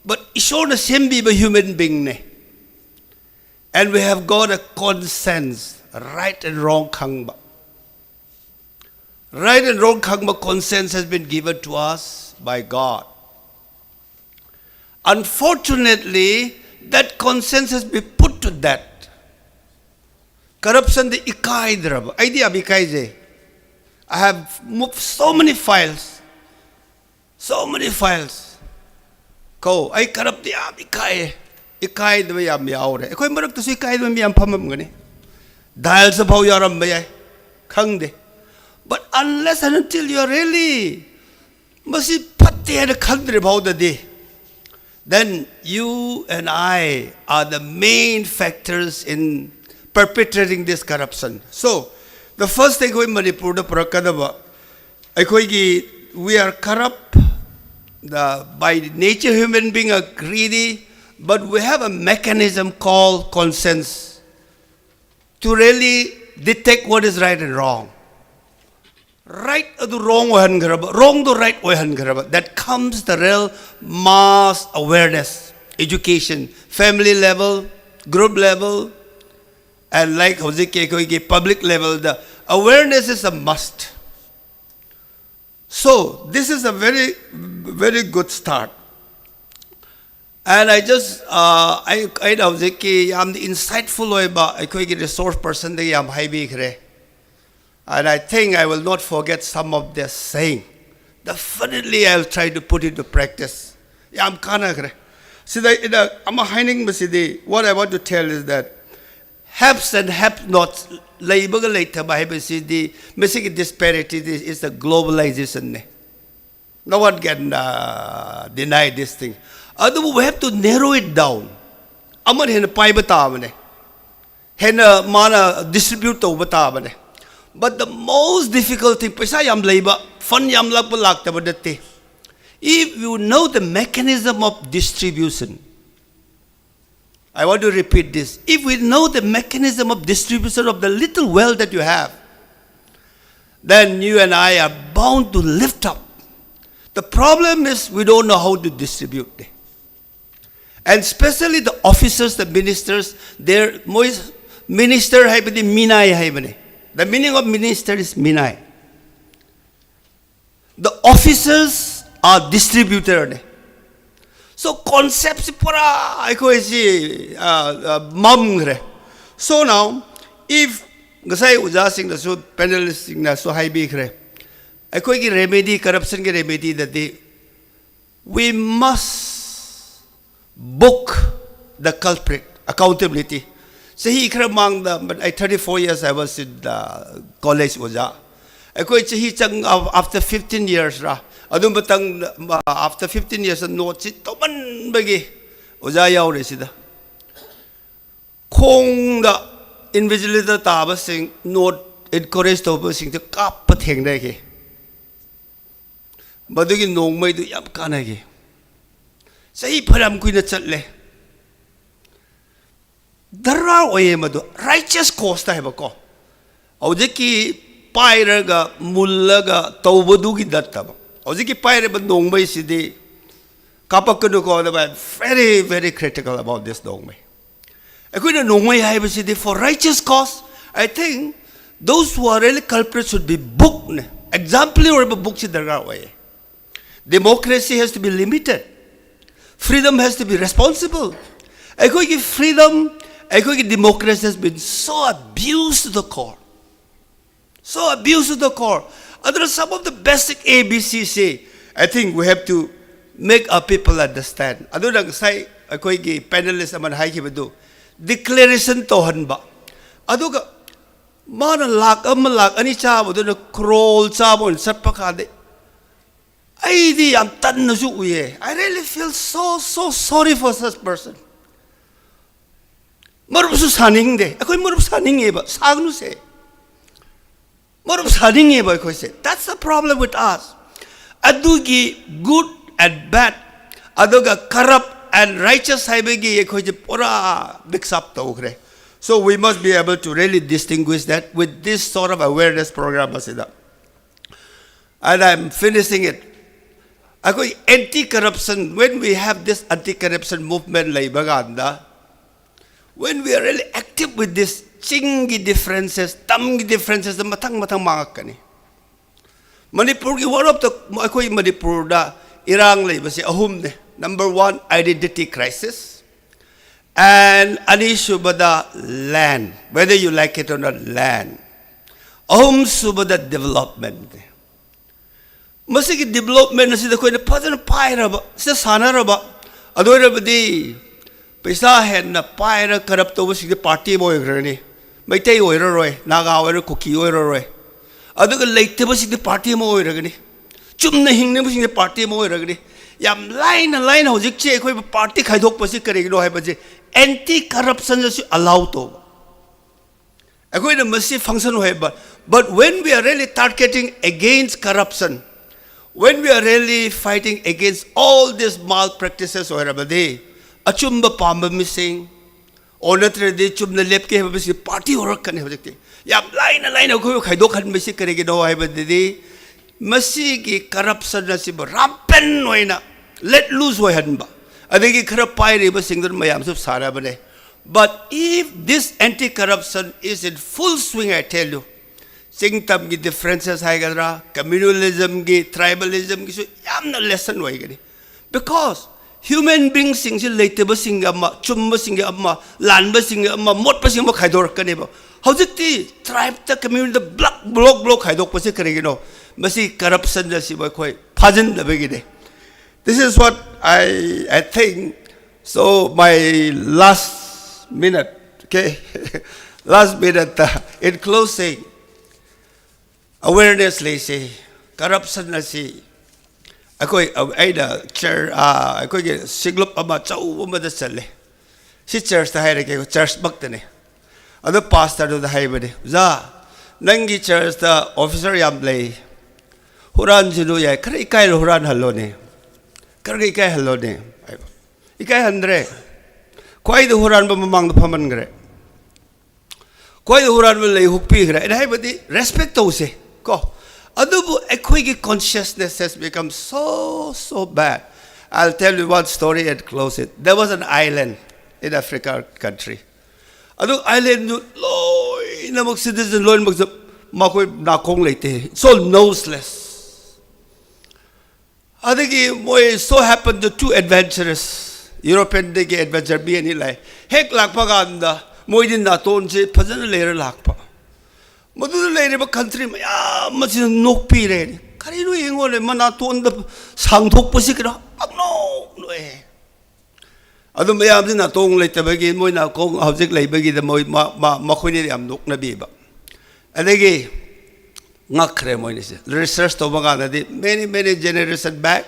but ꯏꯁꯣꯔꯅ ꯁꯦꯝꯕꯤꯕ human being ꯅꯦ. And we have got a conscience, right and wrong ꯈꯪꯕ. Right and wrong ꯈꯪꯕ conscience has been given to us by God. Unfortunately, that conscience has been put to death. Corruption ꯗꯤ ꯏꯀꯥꯏꯗ꯭ꯔꯕ, ꯑꯩꯗꯤ ꯌꯥꯝ ꯏꯀꯥꯏꯖꯩ. I have moved so many files, so many files. ꯀꯣ, ꯑꯩ corrupt T ꯌꯥꯝ ꯏꯀꯥꯏꯌꯦ. ꯏꯀꯥꯏꯗꯕ ꯌꯥꯝ ꯌꯥꯎꯔꯦ. ꯑꯩꯈꯣꯏ ꯃꯔꯛꯇꯁꯨ ꯏꯀꯥꯏꯗꯕ ꯃꯤ ꯌꯥꯝ ꯐꯝꯃꯝꯒꯅꯤ. Dials ꯐꯥꯎ ꯌꯥꯎꯔꯝꯕ ꯌꯥꯏ, ꯈꯪꯗꯦ. But unless and until you are really ꯃꯁꯤ ꯐꯠꯇꯦ ꯍꯥꯏꯅ ꯈꯪꯗ꯭ꯔꯤ ꯐꯥꯎꯗꯗꯤ, then you and I are the main factors in perpetrating this corruption. So, the first thing ꯑꯩꯈꯣꯏ ꯃꯅꯤꯄꯨꯔꯗ ꯄꯨꯔꯛꯀꯗꯕ, ꯑꯩꯈꯣꯏꯒꯤ, we are corrupt, the, by nature human being are greedy, but we have a mechanism called conscience to really detect what is right and wrong. Right ꯑꯗꯨ wrong ꯑꯣꯏꯍꯟꯈ꯭ꯔꯕ, wrong do right ꯑꯣꯏꯍꯟꯈ꯭ꯔꯕ, that comes the real mass awareness, education, family level, group level, and like ꯍꯧꯖꯤꯛꯀꯤ ꯑꯩꯈꯣꯏꯒꯤ public level the awareness is a must. So, this is a very, very good start. And I just, uh, ꯑꯩ, ꯑꯩꯅ ꯍꯧꯖꯤꯛꯀꯤ ꯌꯥꯝꯅ insightful ꯑꯣꯏꯕ ꯑꯩꯈꯣꯏꯒꯤ resource person ꯗꯒꯤ ꯌꯥꯝ ꯍꯥꯏꯕꯤꯈ꯭ꯔꯦ. And I think I will not forget some of their saying. Definitely, I will try to put into practice. ꯌꯥꯝ ꯀꯥꯟꯅꯈ꯭ꯔꯦ. ꯁꯤꯗ ꯑꯩꯅ ꯑꯃ ꯍꯥꯏꯅꯤꯡꯕꯁꯤꯗꯤ, what I want to tell is that haves and have not, ꯂꯩꯕꯒ ꯂꯩꯇꯕ ꯍꯥꯏꯕꯁꯤꯗꯤ, ꯃꯁꯤꯒꯤ disparity is the globalization ꯅꯦ. No one can, uh, deny this thing. ꯑꯗꯨꯕꯨ we have to narrow it down. ꯑꯃꯅ ꯍꯦꯟꯅ ꯄꯥꯏꯕ ꯇꯥꯕꯅꯦ. ꯍꯦꯟꯅ ꯃꯥꯅ distribute ꯇꯧꯕ ꯇꯥꯕꯅꯦ꯫ But the most difficult thing, ꯄꯩꯁꯥ ꯌꯥꯝ ꯂꯩꯕ, fund ꯌꯥꯝ ꯂꯥꯛꯄ ꯂꯥꯛꯇꯕ ꯅꯠꯇꯦ꯫ If you know the mechanism of distribution, I want to repeat this. If we know the mechanism of distribution of the little wealth that you have, then you and I are bound to lift up. The problem is we don't know how to distribute. And especially the officers, the ministers, they're ꯃꯣꯏ, minister ꯍꯥꯏꯕꯗꯤ ꯃꯤꯅꯥꯏ ꯍꯥꯏꯕꯅꯦ꯫ The meaning of minister is ꯃꯤꯅꯥꯏ꯫ The officers are distributor ꯅꯦ꯫ So concept ꯁꯤ ꯄꯨꯔꯥ ꯑꯩꯈꯣꯏꯁꯤ ꯃꯝꯈ꯭ꯔꯦ꯫ So now, if ꯉꯁꯥꯏ ꯑꯣꯖꯥꯁꯤꯡꯅꯁꯨ, panelist ꯁꯤꯡꯅꯁꯨ ꯍꯥꯏꯕꯤꯈ꯭ꯔꯦ, ꯑꯩꯈꯣꯏꯒꯤ remedy, corruption ꯒꯤ remedy ꯗꯗꯤ, we must book the culprit, accountability. ꯆꯍꯤ ꯈꯔ ꯃꯥꯡꯗ, but I, thirty-four years I was in the college ꯑꯣꯖꯥ꯫ ꯑꯩꯈꯣꯏ ꯆꯍꯤ ꯆꯪ, after fifteen years ꯔ, ꯑꯗꯨ ꯃꯇꯝ, after fifteen years note ꯁꯤ ꯇꯧꯃꯟꯕꯒꯤ ꯑꯣꯖꯥ ꯌꯥꯎꯔꯦ ꯁꯤꯗ꯫ ꯈꯣꯡꯗ invigilator ꯇꯥꯕꯁꯤꯡ, note encourage ꯇꯧꯕꯁꯤꯡꯁꯦ ꯀꯥꯞꯄ ꯊꯦꯡꯅꯈꯤ꯫ ꯃꯗꯨꯒꯤ ꯅꯣꯡꯃꯩꯗꯨ ꯌꯥꯝ ꯀꯥꯟꯅꯈꯤ꯫ ꯆꯍꯤ ꯐꯅꯌꯥꯝ ꯀꯨꯏꯅ ꯆꯠꯂꯦ꯫ ꯗꯔꯀꯥꯔ ꯑꯣꯏꯌꯦ ꯃꯗꯨ, righteous cause ꯇ ꯍꯥꯏꯕꯀꯣ꯫ ꯍꯧꯖꯤꯛꯀꯤ ꯄꯥꯏꯔꯒ ꯃꯨꯜꯂꯒ ꯇꯧꯕꯗꯨꯒꯤ ꯅꯠꯇꯕ꯫ ꯍꯧꯖꯤꯛꯀꯤ ꯄꯥꯏꯔꯤꯕ ꯅꯣꯡꯃꯩꯁꯤꯗꯤ ꯀꯥꯞꯄꯛꯀꯅꯨꯀꯣ, ꯑꯗꯨꯃꯥꯏꯅ, very, very critical about this ꯅꯣꯡꯃꯩ꯫ ꯑꯩꯈꯣꯏꯅ ꯅꯣꯡꯃꯩ ꯍꯥꯏꯕꯁꯤꯗꯤ for righteous cause, I think those who are really culprits should be booked ꯅꯦ꯫ Exemplary ꯑꯣꯏꯕ book ꯁꯤ ꯗꯔꯀꯥꯔ ꯑꯣꯏꯌꯦ꯫ Democracy has to be limited. Freedom has to be responsible. ꯑꯩꯈꯣꯏꯒꯤ freedom, ꯑꯩꯈꯣꯏꯒꯤ democracy has been so abused to the core. So abused to the core. ꯑꯗꯨꯅ some of the basic A B C ꯁꯤ, I think we have to make our people understand. ꯑꯗꯨꯅ ꯉꯁꯥꯏ ꯑꯩꯈꯣꯏꯒꯤ panelist ꯑꯃꯅ ꯍꯥꯏꯈꯤꯕꯗꯨ, declaration ꯇꯧꯍꯟꯕ꯫ ꯑꯗꯨꯒ ꯃꯥꯅ ꯂꯥꯛ ꯑꯃ, ꯂꯥꯛ ꯑꯅꯤ ꯆꯥꯕꯗꯨꯅ crore ꯆꯥꯕ ꯑꯣꯏꯅ ꯆꯠꯄ ꯀꯥꯟꯗ, ꯑꯩꯗꯤ ꯌꯥꯝ ꯇꯟꯅꯁꯨ ꯎꯏꯌꯦ꯫ I really feel so, so sorry for such person. ꯃꯔꯨꯞꯁꯨ ꯁꯥꯅꯤꯡꯗꯦ꯫ ꯑꯩꯈꯣꯏ ꯃꯔꯨꯞ ꯁꯥꯅꯤꯡꯉꯦꯕ, ꯁꯥꯒꯅꯨꯁꯦ꯫ ꯃꯔꯨꯞ ꯁꯥꯅꯤꯡꯉꯦꯕ ꯑꯩꯈꯣꯏꯁꯦ꯫ That's the problem with us. ꯑꯗꯨꯒꯤ good and bad, ꯑꯗꯨꯒ corrupt and righteous ꯍꯥꯏꯕꯒꯤ ꯑꯩꯈꯣꯏꯁꯦ ꯄꯨꯔꯥ mix up ꯇꯧꯈ꯭ꯔꯦ꯫ So we must be able to really distinguish that with this sort of awareness program ꯑꯁꯤꯗ꯫ And I'm finishing it. ꯑꯩꯈꯣꯏ anti corruption, when we have this anti corruption movement ꯂꯩꯕ ꯀꯥꯟꯗ, when we are really active with this, ꯆꯤꯡꯒꯤ differences, ꯇꯝꯒꯤ differences ꯃꯊꯪ ꯃꯊꯪ ꯃꯥꯡꯉꯛꯀꯅꯤ꯫ ꯃꯅꯤꯄꯨꯔꯒꯤ one of the, ꯑꯩꯈꯣꯏ ꯃꯅꯤꯄꯨꯔꯗ ꯏꯔꯥꯡ ꯂꯩꯕꯁꯦ ꯑꯍꯨꯝꯅꯦ꯫ Number one, identity crisis, and ꯑꯅꯤꯁꯨꯕꯗ land, whether you like it or not, land, ꯑꯍꯨꯝꯁꯨꯕꯗ development꯫ ꯃꯁꯤꯒꯤ development ꯑꯁꯤꯗ ꯑꯩꯈꯣꯏꯅ ꯐꯖꯅ ꯄꯥꯏꯔꯕ, ꯁꯤꯗ ꯁꯥꯟꯅꯔꯕ, ꯑꯗꯨ ꯑꯣꯏꯔꯕꯗꯤ ꯄꯩꯁꯥ ꯍꯦꯟꯅ ꯄꯥꯏꯔ corrupt ꯇꯧꯕꯁꯤꯡꯗꯤ party ꯑꯃ ꯑꯣꯏꯈ꯭ꯔꯅꯤ꯫ ꯃꯩꯇꯩ ꯑꯣꯏꯔꯔꯣꯏ, ꯅꯥꯒꯥ ꯑꯣꯏꯔꯣꯏ, ꯀꯨꯀꯤ ꯑꯣꯏꯔꯔꯣꯏ꯫ ꯑꯗꯨꯒ ꯂꯩꯇꯕꯁꯤꯡꯗꯤ party ꯑꯃ ꯑꯣꯏꯔꯒꯅꯤ꯫ ꯆꯨꯝꯅ ꯍꯤꯡꯅꯕꯁꯤꯡꯗꯤ party ꯑꯃ ꯑꯣꯏꯔꯒꯅꯤ꯫ ꯌꯥꯝ ꯂꯥꯏꯅ ꯂꯥꯏꯅ ꯍꯧꯖꯤꯛꯁꯦ ꯑꯩꯈꯣꯏꯕꯨ party ꯈꯥꯏꯗꯣꯛꯄꯁꯤ ꯀꯔꯤꯒꯤꯅꯣ ꯍꯥꯏꯕꯁꯦ, anti corruption ꯑꯁꯤ allow ꯇꯧꯕ꯫ ꯑꯩꯈꯣꯏꯅ ꯃꯁꯤ function ꯑꯣꯏꯍꯟꯕ꯫ But when we are really targeting against corruption, when we are really fighting against all these malpractices ꯑꯣꯏꯔꯕꯗꯤ, ꯑꯆꯨꯝꯕ ꯄꯥꯝꯕ ꯃꯤꯁꯤꯡ, ꯑꯣ ꯅꯠꯇ꯭ꯔꯗꯤ ꯆꯨꯝꯅ ꯂꯦꯞꯀꯦ ꯍꯥꯏꯕ ꯃꯤꯁꯤꯡ party ꯍꯧꯔꯛꯀꯅꯤ ꯍꯧꯖꯤꯛꯇꯤ꯫ ꯌꯥꯝ ꯂꯥꯏꯅ ꯂꯥꯏꯅ ꯑꯩꯈꯣꯏꯕꯨ ꯈꯥꯏꯗꯣꯛꯍꯟꯕꯁꯤ ꯀꯔꯤꯒꯤꯅꯣ ꯍꯥꯏꯕꯗꯗꯤ, ꯃꯁꯤꯒꯤ corruption ꯑꯁꯤꯕꯨ rampant ꯑꯣꯏꯅ let loose ꯑꯣꯏꯍꯟꯕ, ꯑꯗꯒꯤ ꯈꯔ ꯄꯥꯏꯔꯤꯕꯁꯤꯡꯗꯨꯅ ꯃꯌꯥꯝꯁꯨ ꯁꯥꯟꯅꯕꯅꯦ꯫ But if this anti corruption is in full swing, I tell you, ꯆꯤꯡ ꯇꯝꯒꯤ differences ꯍꯥꯏꯒꯗ꯭ꯔꯥ, communalismꯒꯤ, tribalismꯒꯤꯁꯨ ꯌꯥꯝꯅ lesson ꯑꯣꯏꯒꯅꯤ꯫ Because human beingꯁꯤꯡꯁꯤ ꯂꯩꯇꯕꯁꯤꯡꯒꯤ ꯑꯃ, ꯆꯨꯝꯕꯁꯤꯡꯒꯤ ꯑꯃ, ꯂꯥꯟꯕꯁꯤꯡꯒꯤ ꯑꯃ, ꯃꯣꯠꯄꯁꯤꯡ ꯑꯃ ꯈꯥꯏꯗꯣꯔꯛꯀꯅꯦꯕ꯫ ꯍꯧꯖꯤꯛꯇꯤ tribeꯇ, communityꯗ block, block, block ꯈꯥꯏꯗꯣꯛꯄꯁꯦ ꯀꯔꯤꯒꯤꯅꯣ? ꯃꯁꯤ corruption ꯑꯁꯤꯕꯨ ꯑꯩꯈꯣꯏ ꯐꯥꯖꯤꯟꯗꯕꯒꯤꯅꯦ꯫ This is what I, I think. So my last minute, okay? Last minute, uh, in closing, awareness ꯂꯩꯁꯦ꯫ Corruption ꯑꯁꯤ ꯑꯩꯈꯣꯏ, ꯑꯩꯅ chair, ꯑ, ꯑꯩꯈꯣꯏꯒꯤ ꯁꯤꯡꯂꯨꯞ ꯑꯃ ꯑꯆꯧꯕ ꯑꯃꯗ ꯆꯠꯂꯦ꯫ ꯁꯤ ꯆꯔꯆꯇ ꯍꯥꯏꯔꯒꯦ, ꯆꯔꯆꯃꯛꯇꯅꯦ꯫ ꯑꯗꯣ ꯄꯥꯁꯇꯔꯗꯨꯗ ꯍꯥꯏꯕꯅꯦ, "ꯑꯣꯖꯥ, ꯅꯪꯒꯤ ꯆꯔꯆꯇ ꯑꯣꯐꯤꯁꯔ ꯌꯥꯝ ꯂꯩ, ꯍꯨꯔꯥꯟꯁꯤꯅꯨ ꯌꯥꯏ, ꯈꯔ ꯏꯀꯥꯏꯔ ꯍꯨꯔꯥꯟꯍꯜꯂꯣꯅꯦ, ꯈꯔ ꯏꯀꯥꯏꯍꯜꯂꯣꯅꯦ" ꯍꯥꯏꯕ꯫ ꯏꯀꯥꯏꯍꯟꯗ꯭ꯔꯦ꯫ ꯈ꯭ꯋꯥꯏꯗ ꯍꯨꯔꯥꯟꯕ ꯃꯃꯥꯡꯗ ꯐꯝꯍꯟꯈ꯭ꯔꯦ꯫ ꯈ꯭ꯋꯥꯏꯗ ꯍꯨꯔꯥꯟꯕ ꯂꯩ ꯍꯨꯛꯄꯤꯈ꯭ꯔꯦ꯫ ꯑꯩꯅ ꯍꯥꯏꯕꯗꯤ, ꯔꯦꯁꯄꯦꯛ ꯇꯧꯁꯦ ꯀꯣ꯫ ꯑꯗꯨꯕꯨ ꯑꯩꯈꯣꯏꯒꯤ consciousness has become so, so bad. I'll tell you one story and close it. There was an island in Africa country. ꯑꯗꯨ ꯑꯥꯏꯂꯦꯟꯗꯨ ꯂꯣꯏꯅꯃꯛ, ꯁꯤꯇꯤꯖꯟ ꯂꯣꯏꯅꯃꯛꯁꯨ ꯃꯈꯣꯏ ꯅꯥꯀꯣꯡ ꯂꯩꯇꯦ, it's all noseless. ꯑꯗꯒꯤ ꯃꯣꯏ so happen to two adventurous, ꯌꯨꯔꯣꯄꯤꯌꯟꯗꯒꯤ ꯑꯦꯗꯚꯦꯟꯆꯔ ꯃꯤ ꯑꯅꯤ ꯂꯥꯛꯑꯦ꯫ ꯍꯦꯛ ꯂꯥꯛꯄ ꯀꯥꯟꯗ ꯃꯣꯏꯗꯤ ꯅꯥꯇꯣꯟꯁꯦ ꯐꯖꯅ ꯂꯩꯔ ꯂꯥꯛꯄ꯫ ꯃꯗꯨꯗ ꯂꯩꯔꯤꯕ ꯀꯟꯇ꯭ꯔꯤ ꯃꯌꯥꯝ ꯑꯁꯤꯅ ꯅꯣꯛꯄꯤꯔꯦ꯫ "ꯀꯔꯤꯅꯣ ꯌꯦꯡꯉꯣꯅꯦ, ꯃꯅꯥꯇꯣꯟꯗ ꯁꯥꯡꯗꯣꯛꯄꯁꯤ ꯀꯩꯅꯣ?" ꯄꯪꯅꯣꯛ ꯅꯣꯛꯑꯦ꯫ ꯑꯗꯨ ꯃꯌꯥꯝꯁꯤ ꯅꯥꯇꯣꯡ ꯂꯩꯇꯕꯒꯤ ꯃꯣꯏ ꯅꯥꯀꯣꯡ ꯍꯧꯖꯤꯛ ꯂꯩꯕꯒꯤꯗ ꯃꯣꯏ ꯃ-, ꯃ-, ꯃꯈꯣꯏꯅ ꯌꯥꯝ ꯅꯣꯛꯅꯕꯤꯕ꯫ ꯑꯗꯒꯤ ꯉꯛꯈ꯭ꯔꯦ ꯃꯣꯏꯅꯤꯁꯦ꯫ ꯔꯤꯁꯔꯁ ꯇꯧꯕ ꯀꯥꯟꯗꯗꯤ, many, many generation back,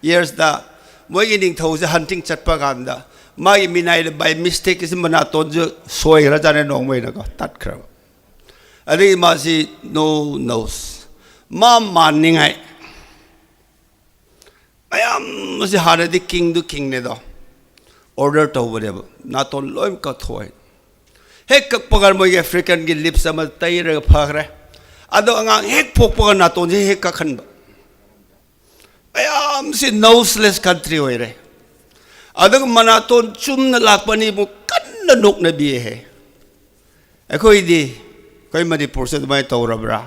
yearsꯇ ꯃꯣꯏꯒꯤ ꯅꯤꯡꯊꯧꯁꯦ ꯍꯟꯇꯤꯡ ꯆꯠꯄ ꯀꯥꯟꯗ ꯃꯥꯒꯤ ꯃꯤꯅꯥꯏꯗ by mistake ꯁꯤ ꯃꯅꯥꯇꯣꯟꯁꯨ ꯁꯣꯏꯈ꯭ꯔꯖꯥꯠꯅꯦ, ꯅꯣꯡꯃꯩꯅꯀꯣ ꯇꯠꯈ꯭ꯔꯕ꯫ ꯑꯗꯒꯤ ꯃꯥꯁꯤ no nose, ꯃꯥ ꯃꯥꯟꯅꯤꯡꯉꯥꯏ ꯃꯌꯥꯝ ꯑꯁꯤ ꯍꯥꯟꯅꯗꯤ ꯀꯤꯡꯗꯨ ꯀꯤꯡꯅꯦꯗꯣ, ꯑꯣꯔꯗꯔ ꯇꯧꯕꯅꯦꯕ, ꯅꯥꯇꯣꯟ ꯂꯣꯏ ꯀꯛꯊꯣꯛꯑꯦ꯫ ꯍꯦꯛ ꯀꯛꯄꯒ ꯃꯣꯏꯒꯤ ꯑꯐ꯭ꯔꯤꯀꯟꯒꯤ ꯂꯤꯞꯁ ꯑꯃ ꯇꯩꯔꯒ ꯐꯈ꯭ꯔꯦ꯫ ꯑꯗꯣ ꯑꯉꯥꯡ ꯍꯦꯛ ꯄꯣꯛꯄꯒ ꯅꯥꯇꯣꯟꯁꯦ ꯍꯦꯛ ꯀꯛꯍꯟꯕ꯫ ꯃꯌꯥꯝꯁꯤ ꯅꯣꯁꯂꯦꯁ ꯀꯟꯇ꯭ꯔꯤ ꯑꯣꯏꯔꯦ꯫ ꯑꯗꯨꯒ ꯃꯅꯥꯇꯣꯟ ꯆꯨꯝꯅ ꯂꯥꯛꯄ ꯑꯅꯤꯕꯨ ꯀꯟꯅ ꯅꯣꯛꯅꯕꯤꯌꯦ꯫ ꯑꯩꯈꯣꯏꯗꯤ, ꯑꯩꯈꯣꯏ ꯃꯅꯤꯄꯨꯔꯁꯨ ꯑꯗꯨꯃꯥꯏꯅ ꯇꯧꯔꯕ꯭ꯔꯥ?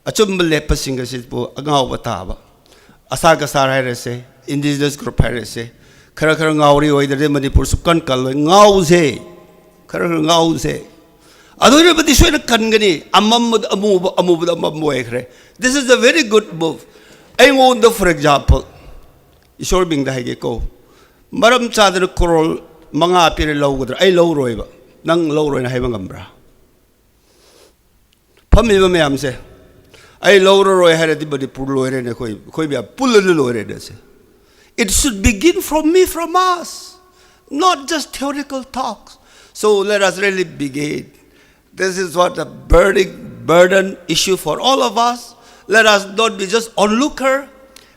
ꯑꯆꯨꯝꯕ ꯂꯦꯞꯄꯁꯤꯡ ꯑꯁꯤꯕꯨ ꯑꯉꯥꯎꯕ ꯇꯥꯕ꯫ ꯑꯁꯥ ꯀꯁꯥꯔ ꯍꯥꯏꯔꯁꯦ, indigenous group ꯍꯥꯏꯔꯁꯦ, ꯈꯔ ꯈꯔ ꯉꯥꯎꯔꯤ ꯑꯣꯏꯗ꯭ꯔꯗꯤ ꯃꯅꯤꯄꯨꯔ ꯁꯨꯛꯀꯟ ꯀꯜꯂꯣꯏ꯫ ꯉꯥꯎꯁꯦ, ꯈꯔ ꯈꯔ ꯉꯥꯎꯁꯦ꯫ ꯑꯗꯨ ꯑꯣꯏꯔꯕꯗꯤ ꯁꯣꯏꯅ ꯀꯟꯒꯅꯤ꯫ ꯑꯃꯝꯕꯗ ꯑꯃꯨꯕ, ꯑꯃꯨꯕꯗ ꯑꯃꯝꯕ ꯑꯣꯏꯈ꯭ꯔꯦ꯫ This is a very good move. ꯑꯩꯉꯣꯟꯗ, for example, ꯏꯁꯣꯔ ꯃꯤꯡꯗ ꯍꯥꯏꯒꯦꯀꯣ, ꯃꯔꯝ ꯆꯥꯗꯅ ꯀ꯭ꯔꯣꯔ ꯃꯉꯥ ꯄꯤꯔꯦ, ꯂꯧꯒꯗ꯭ꯔꯥ? ꯑꯩ ꯂꯧꯔꯣꯏꯕ꯫ ꯅꯪ ꯂꯧꯔꯣꯏꯅ ꯍꯥꯏꯕ ꯉꯝꯕ꯭ꯔꯥ? ꯐꯝꯃꯤꯕ ꯃꯌꯥꯝꯁꯦ, ꯑꯩ ꯂꯧꯔꯔꯣꯏ ꯍꯥꯏꯔꯗꯤ ꯃꯅꯤꯄꯨꯔ ꯂꯣꯏꯔꯦꯅꯦ, ꯑꯩꯈꯣꯏ, ꯑꯩꯈꯣꯏ ꯃꯌꯥꯝ ꯄꯨꯜꯂꯅ ꯂꯣꯏꯔꯦꯅꯦ ꯁꯦ꯫ It should begin from me, from us. Not just theoretical talks. So let us really begin. This is what a burning burden issue for all of us. Let us not be just onlooker.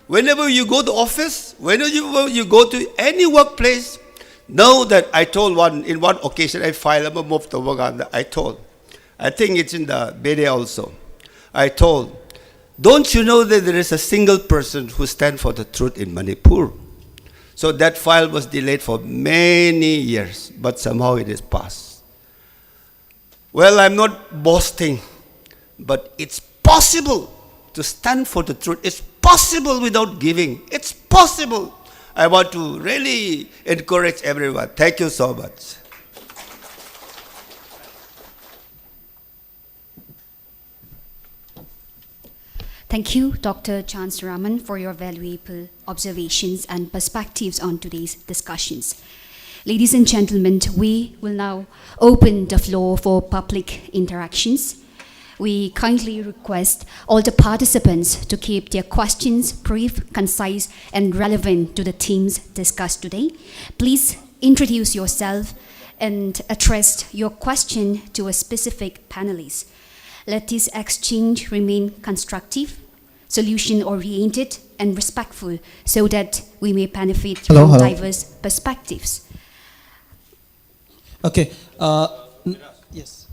Whenever you go to office, whenever you go to any workplace, know that I told one, in one occasion, I filed a move to work on that. I told, I think it's in the media also. I told, don't you know that there is a single person who stands for the truth in Manipur? So that file was delayed for many years, but somehow it is passed. Well, I'm not boasting, but it's possible to stand for the truth. It's possible without giving. It's possible. I want to really encourage everyone. Thank you so much. Thank you, Doctor Chance Raman, for your valuable observations and perspectives on today's discussions. Ladies and gentlemen, we will now open the floor for public interactions. We kindly request all the participants to keep their questions brief, concise, and relevant to the themes discussed today. Please introduce yourself and address your question to a specific panelist. Let this exchange remain constructive, solution oriented, and respectful so that we may benefit Hello, from hello. diverse perspectives. Okay. Uh, n- yes.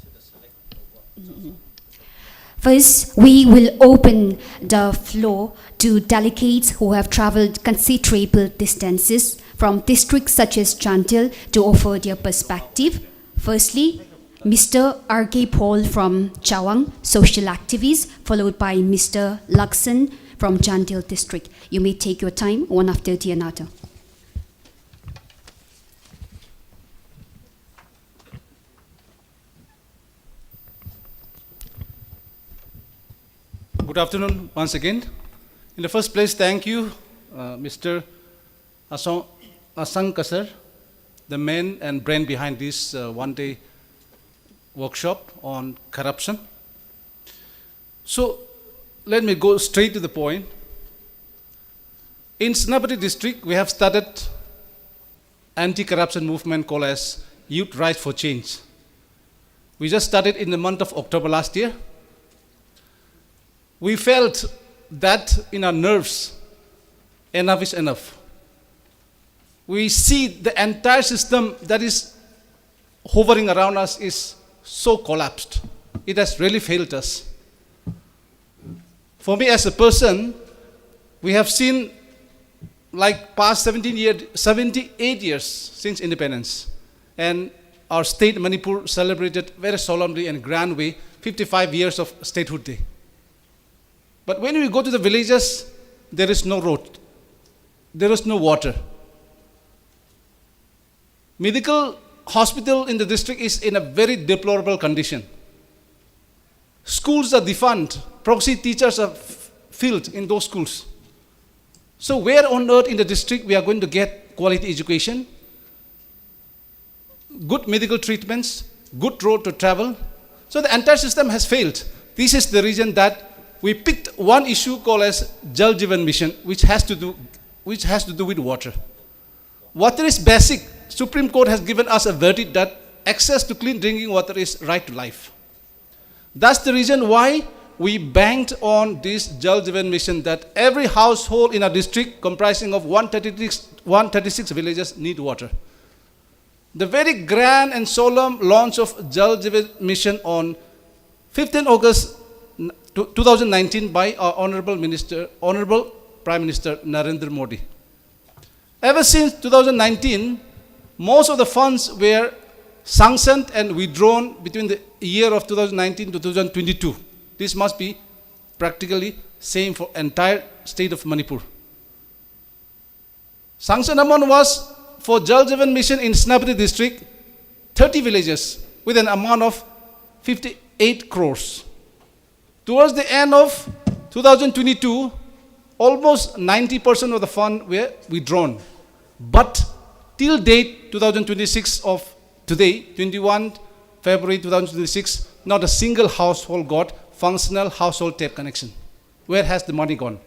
First, we will open the floor to delegates who have traveled considerable distances from districts such as Chandel to offer their perspective. Firstly, Mister R K Paul from Chawang, social activist, followed by Mister Lakson from Chandel district. You may take your time, one after the another. Good afternoon once again. In the first place, thank you, uh, Mister Asong, Asang Kasar, the man and brain behind this uh, one-day workshop on corruption. So let me go straight to the point. In Senapati district, we have started anti-corruption movement called as Youth Rise for Change. We just started in the month of October last year. We felt that in our nerves, enough is enough. We see the entire system that is hovering around us is so collapsed. It has really failed us. For me as a person, we have seen, like, past seventeen years, seventy-eight years since independence, and our state Manipur celebrated very solemnly and grand way fifty-five years of statehood day. But when we go to the villages, there is no road, there is no water. Medical hospital in the district is in a very deplorable condition. Schools are defunct. Proxy teachers are f- filled in those schools. So where on earth in the district we are going to get quality education, good medical treatments, good road to travel? So the entire system has failed. This is the reason that we picked one issue called as Jal Jeevan Mission, which has to do, which has to do with water. Water is basic. Supreme Court has given us a verdict that access to clean drinking water is right to life. That's the reason why we banked on this Jal Jeevan Mission, that every household in our district comprising of one thirty-six, one thirty-six villages need water. The very grand and solemn launch of Jal Jeevan Mission on fifteenth August n- two- two thousand nineteen by our Honorable Minister, Honorable Prime Minister Narendra Modi. Ever since two thousand nineteen, most of the funds were sanctioned and withdrawn between the year of two thousand nineteen to two thousand twenty-two. This must be practically same for entire state of Manipur. Sanction amount was for Jal Jeevan Mission in Senapati district, thirty villages with an amount of fifty-eight crores. Towards the end of two thousand twenty-two, almost ninety percent of the fund were withdrawn. But till date, two thousand twenty-six of today, twenty-one February two thousand twenty-six, not a single household got functional household tap connection. Where has the money gone?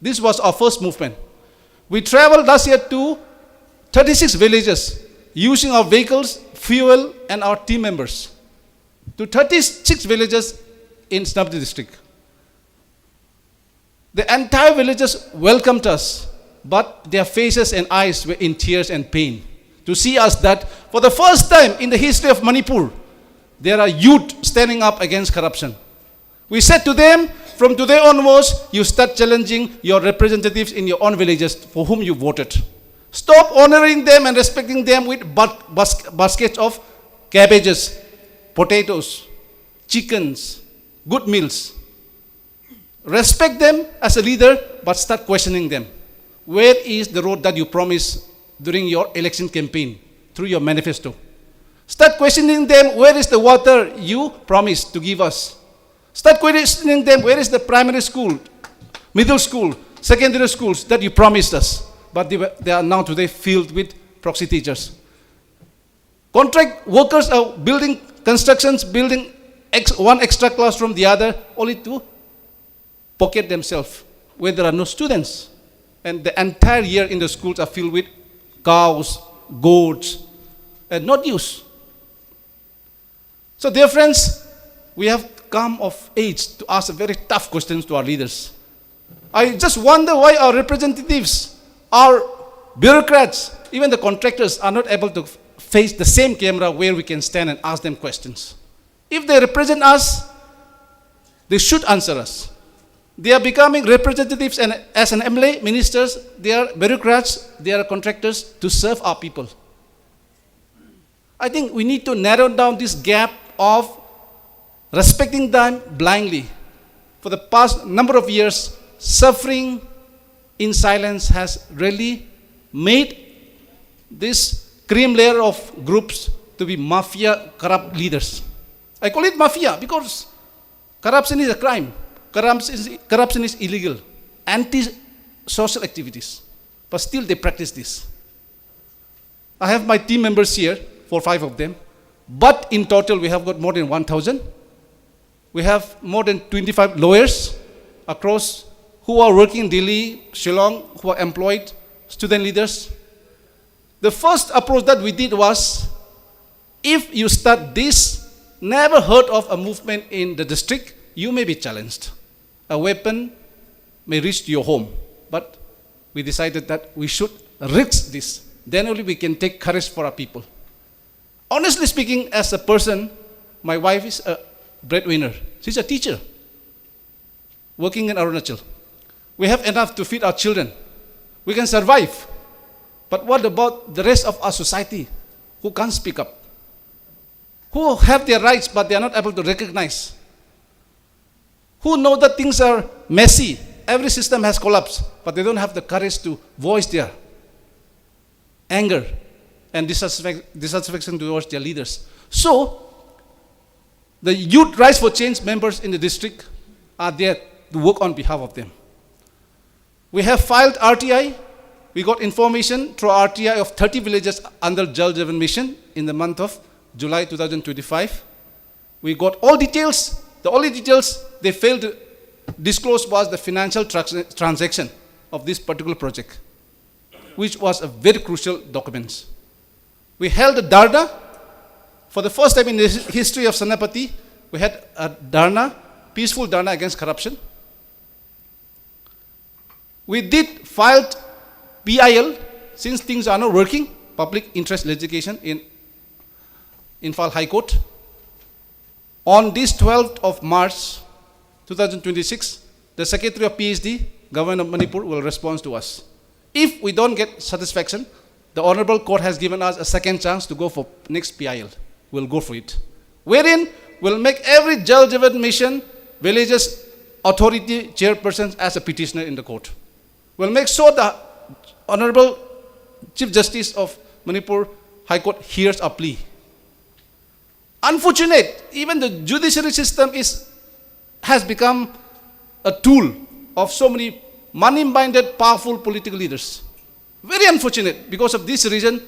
This was our first movement. We traveled last year to thirty-six villages, using our vehicles, fuel, and our team members, to thirty-six villages in Senapati district. The entire villages welcomed us, but their faces and eyes were in tears and pain to see us that for the first time in the history of Manipur, there are youth standing up against corruption. We said to them, from today onwards, you start challenging your representatives in your own villages for whom you voted. Stop honoring them and respecting them with bas-, bas-, baskets of cabbages, potatoes, chickens, good meals. Respect them as a leader, but start questioning them. Where is the road that you promised during your election campaign through your manifesto? Start questioning them, where is the water you promised to give us? Start questioning them, where is the primary school, middle school, secondary schools that you promised us? But they, were, they are now today filled with proxy teachers. Contract workers are building constructions, building ex-, one extra class from the other, only to pocket themselves when there are no students. And the entire year in the schools are filled with cows, goats, and not used. So, dear friends, we have come of age to ask very tough questions to our leaders. I just wonder why our representatives, our bureaucrats, even the contractors are not able to face the same camera where we can stand and ask them questions. If they represent us, they should answer us. They are becoming representatives and as an M L A, ministers, they are bureaucrats, they are contractors to serve our people. I think we need to narrow down this gap of respecting them blindly. For the past number of years, suffering in silence has really made this cream layer of groups to be mafia corrupt leaders. I call it mafia because corruption is a crime. Corruption is, corruption is illegal, anti-social activities. But still they practice this. I have my team members here, four, five of them. But in total, we have got more than one thousand. We have more than twenty-five lawyers across who are working in Delhi, Shillong, who are employed, student leaders. The first approach that we did was, if you start this never heard of a movement in the district, you may be challenged. A weapon may reach to your home. But we decided that we should risk this. Then only we can take courage for our people. Honestly speaking, as a person, my wife is a breadwinner. She's a teacher working in Arunachal. We have enough to feed our children. We can survive. But what about the rest of our society who can't speak up? Who have their rights but they are not able to recognize? Who know that things are messy? Every system has collapsed, but they don't have the courage to voice their anger and dissatisfac- dissatisfaction towards their leaders. So, the Youth Rise for Change members in the district are there to work on behalf of them. We have filed R T I. We got information through R T I of thirty villages under Jal Jeevan Mission in the month of July two thousand twenty-five. We got all details. The only details they failed to disclose was the financial trans- transaction of this particular project, which was a very crucial document. We held a dharna. For the first time in the his- history of Senapati, we had a dharna, peaceful dharna against corruption. We did filed P I L, since things are not working, public interest litigation in Imphal High Court. On this twelfth of March two thousand twenty-six, the Secretary of P H D, Government of Manipur, will respond to us. If we don't get satisfaction, the Honorable Court has given us a second chance to go for next P I L. We'll go for it. Wherein we'll make every Jal Jeevan Mission villages authority chairpersons as a petitioner in the court. We'll make sure the Honorable Chief Justice of Manipur High Court hears our plea. Unfortunate, even the judiciary system is, has become a tool of so many money-minded, powerful political leaders. Very unfortunate. Because of this reason,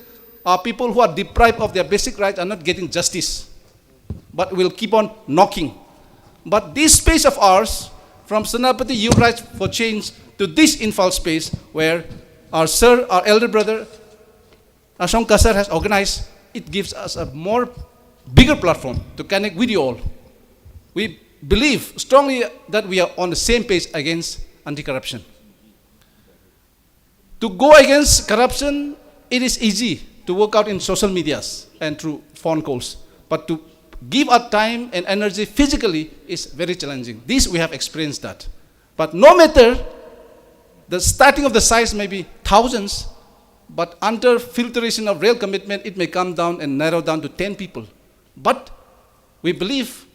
our people who are deprived of their basic rights are not getting justice, but will keep on knocking. But this space of ours, from Senapati Youth Rise for Change to this Imphal space, where our sir, our elder brother, Ashong Kasar has organized, it gives us a more bigger platform to connect with you all. We believe strongly that we are on the same page against anti-corruption. To go against corruption, it is easy to work out in social medias and through phone calls. But to give our time and energy physically is very challenging. This we have experienced that. But no matter, the starting of the size may be thousands, but under filtration of real commitment, it may come down and narrow down to ten people. But we believe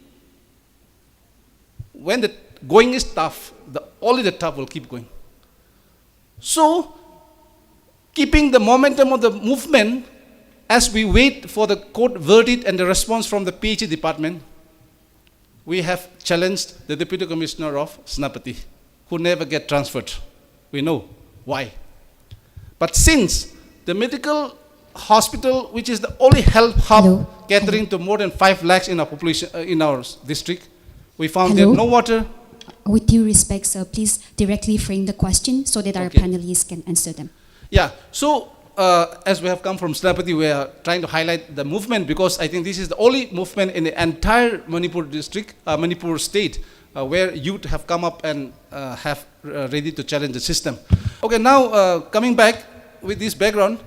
when the going is tough, the, only the tough will keep going. So, keeping the momentum of the movement as we wait for the court verdict and the response from the P H E department, we have challenged the Deputy Commissioner of Senapati, who never get transferred. We know why. But since the medical hospital, which is the only health hub Hello. Catering to more than five lakhs in our population, uh, in our district, we found there Hello. No water. With due respect, sir, please directly frame the question so that our Okay. panelists can answer them. Yeah, so uh, as we have come from Senapati, we are trying to highlight the movement because I think this is the only movement in the entire Manipur district, uh, Manipur state, uh, where youth have come up and uh, have uh, ready to challenge the system. Okay, now uh, coming back with this background,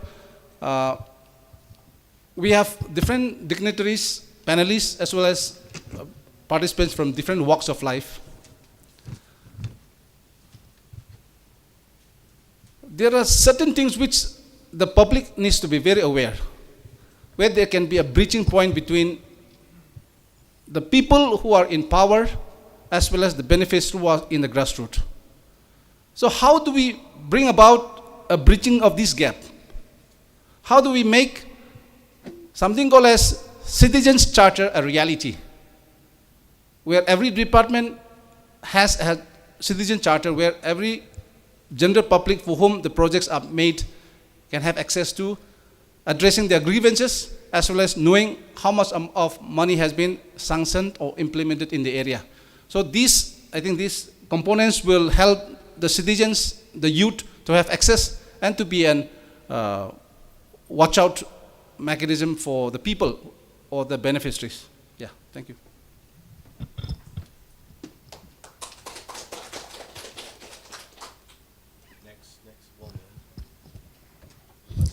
uh, we have different dignitaries, panelists, as well as uh, participants from different walks of life. There are certain things which the public needs to be very aware, where there can be a breaching point between the people who are in power as well as the benefits who are in the grassroots. So how do we bring about a bridging of this gap? How do we make something called as citizens charter a reality, where every department has a citizen charter, where every general public for whom the projects are made can have access to addressing their grievances as well as knowing how much um, of money has been sanctioned or implemented in the area. So these, I think these components will help the citizens, the youth, to have access and to be an uh, watch out mechanism for the people or the beneficiaries. Yeah, thank you.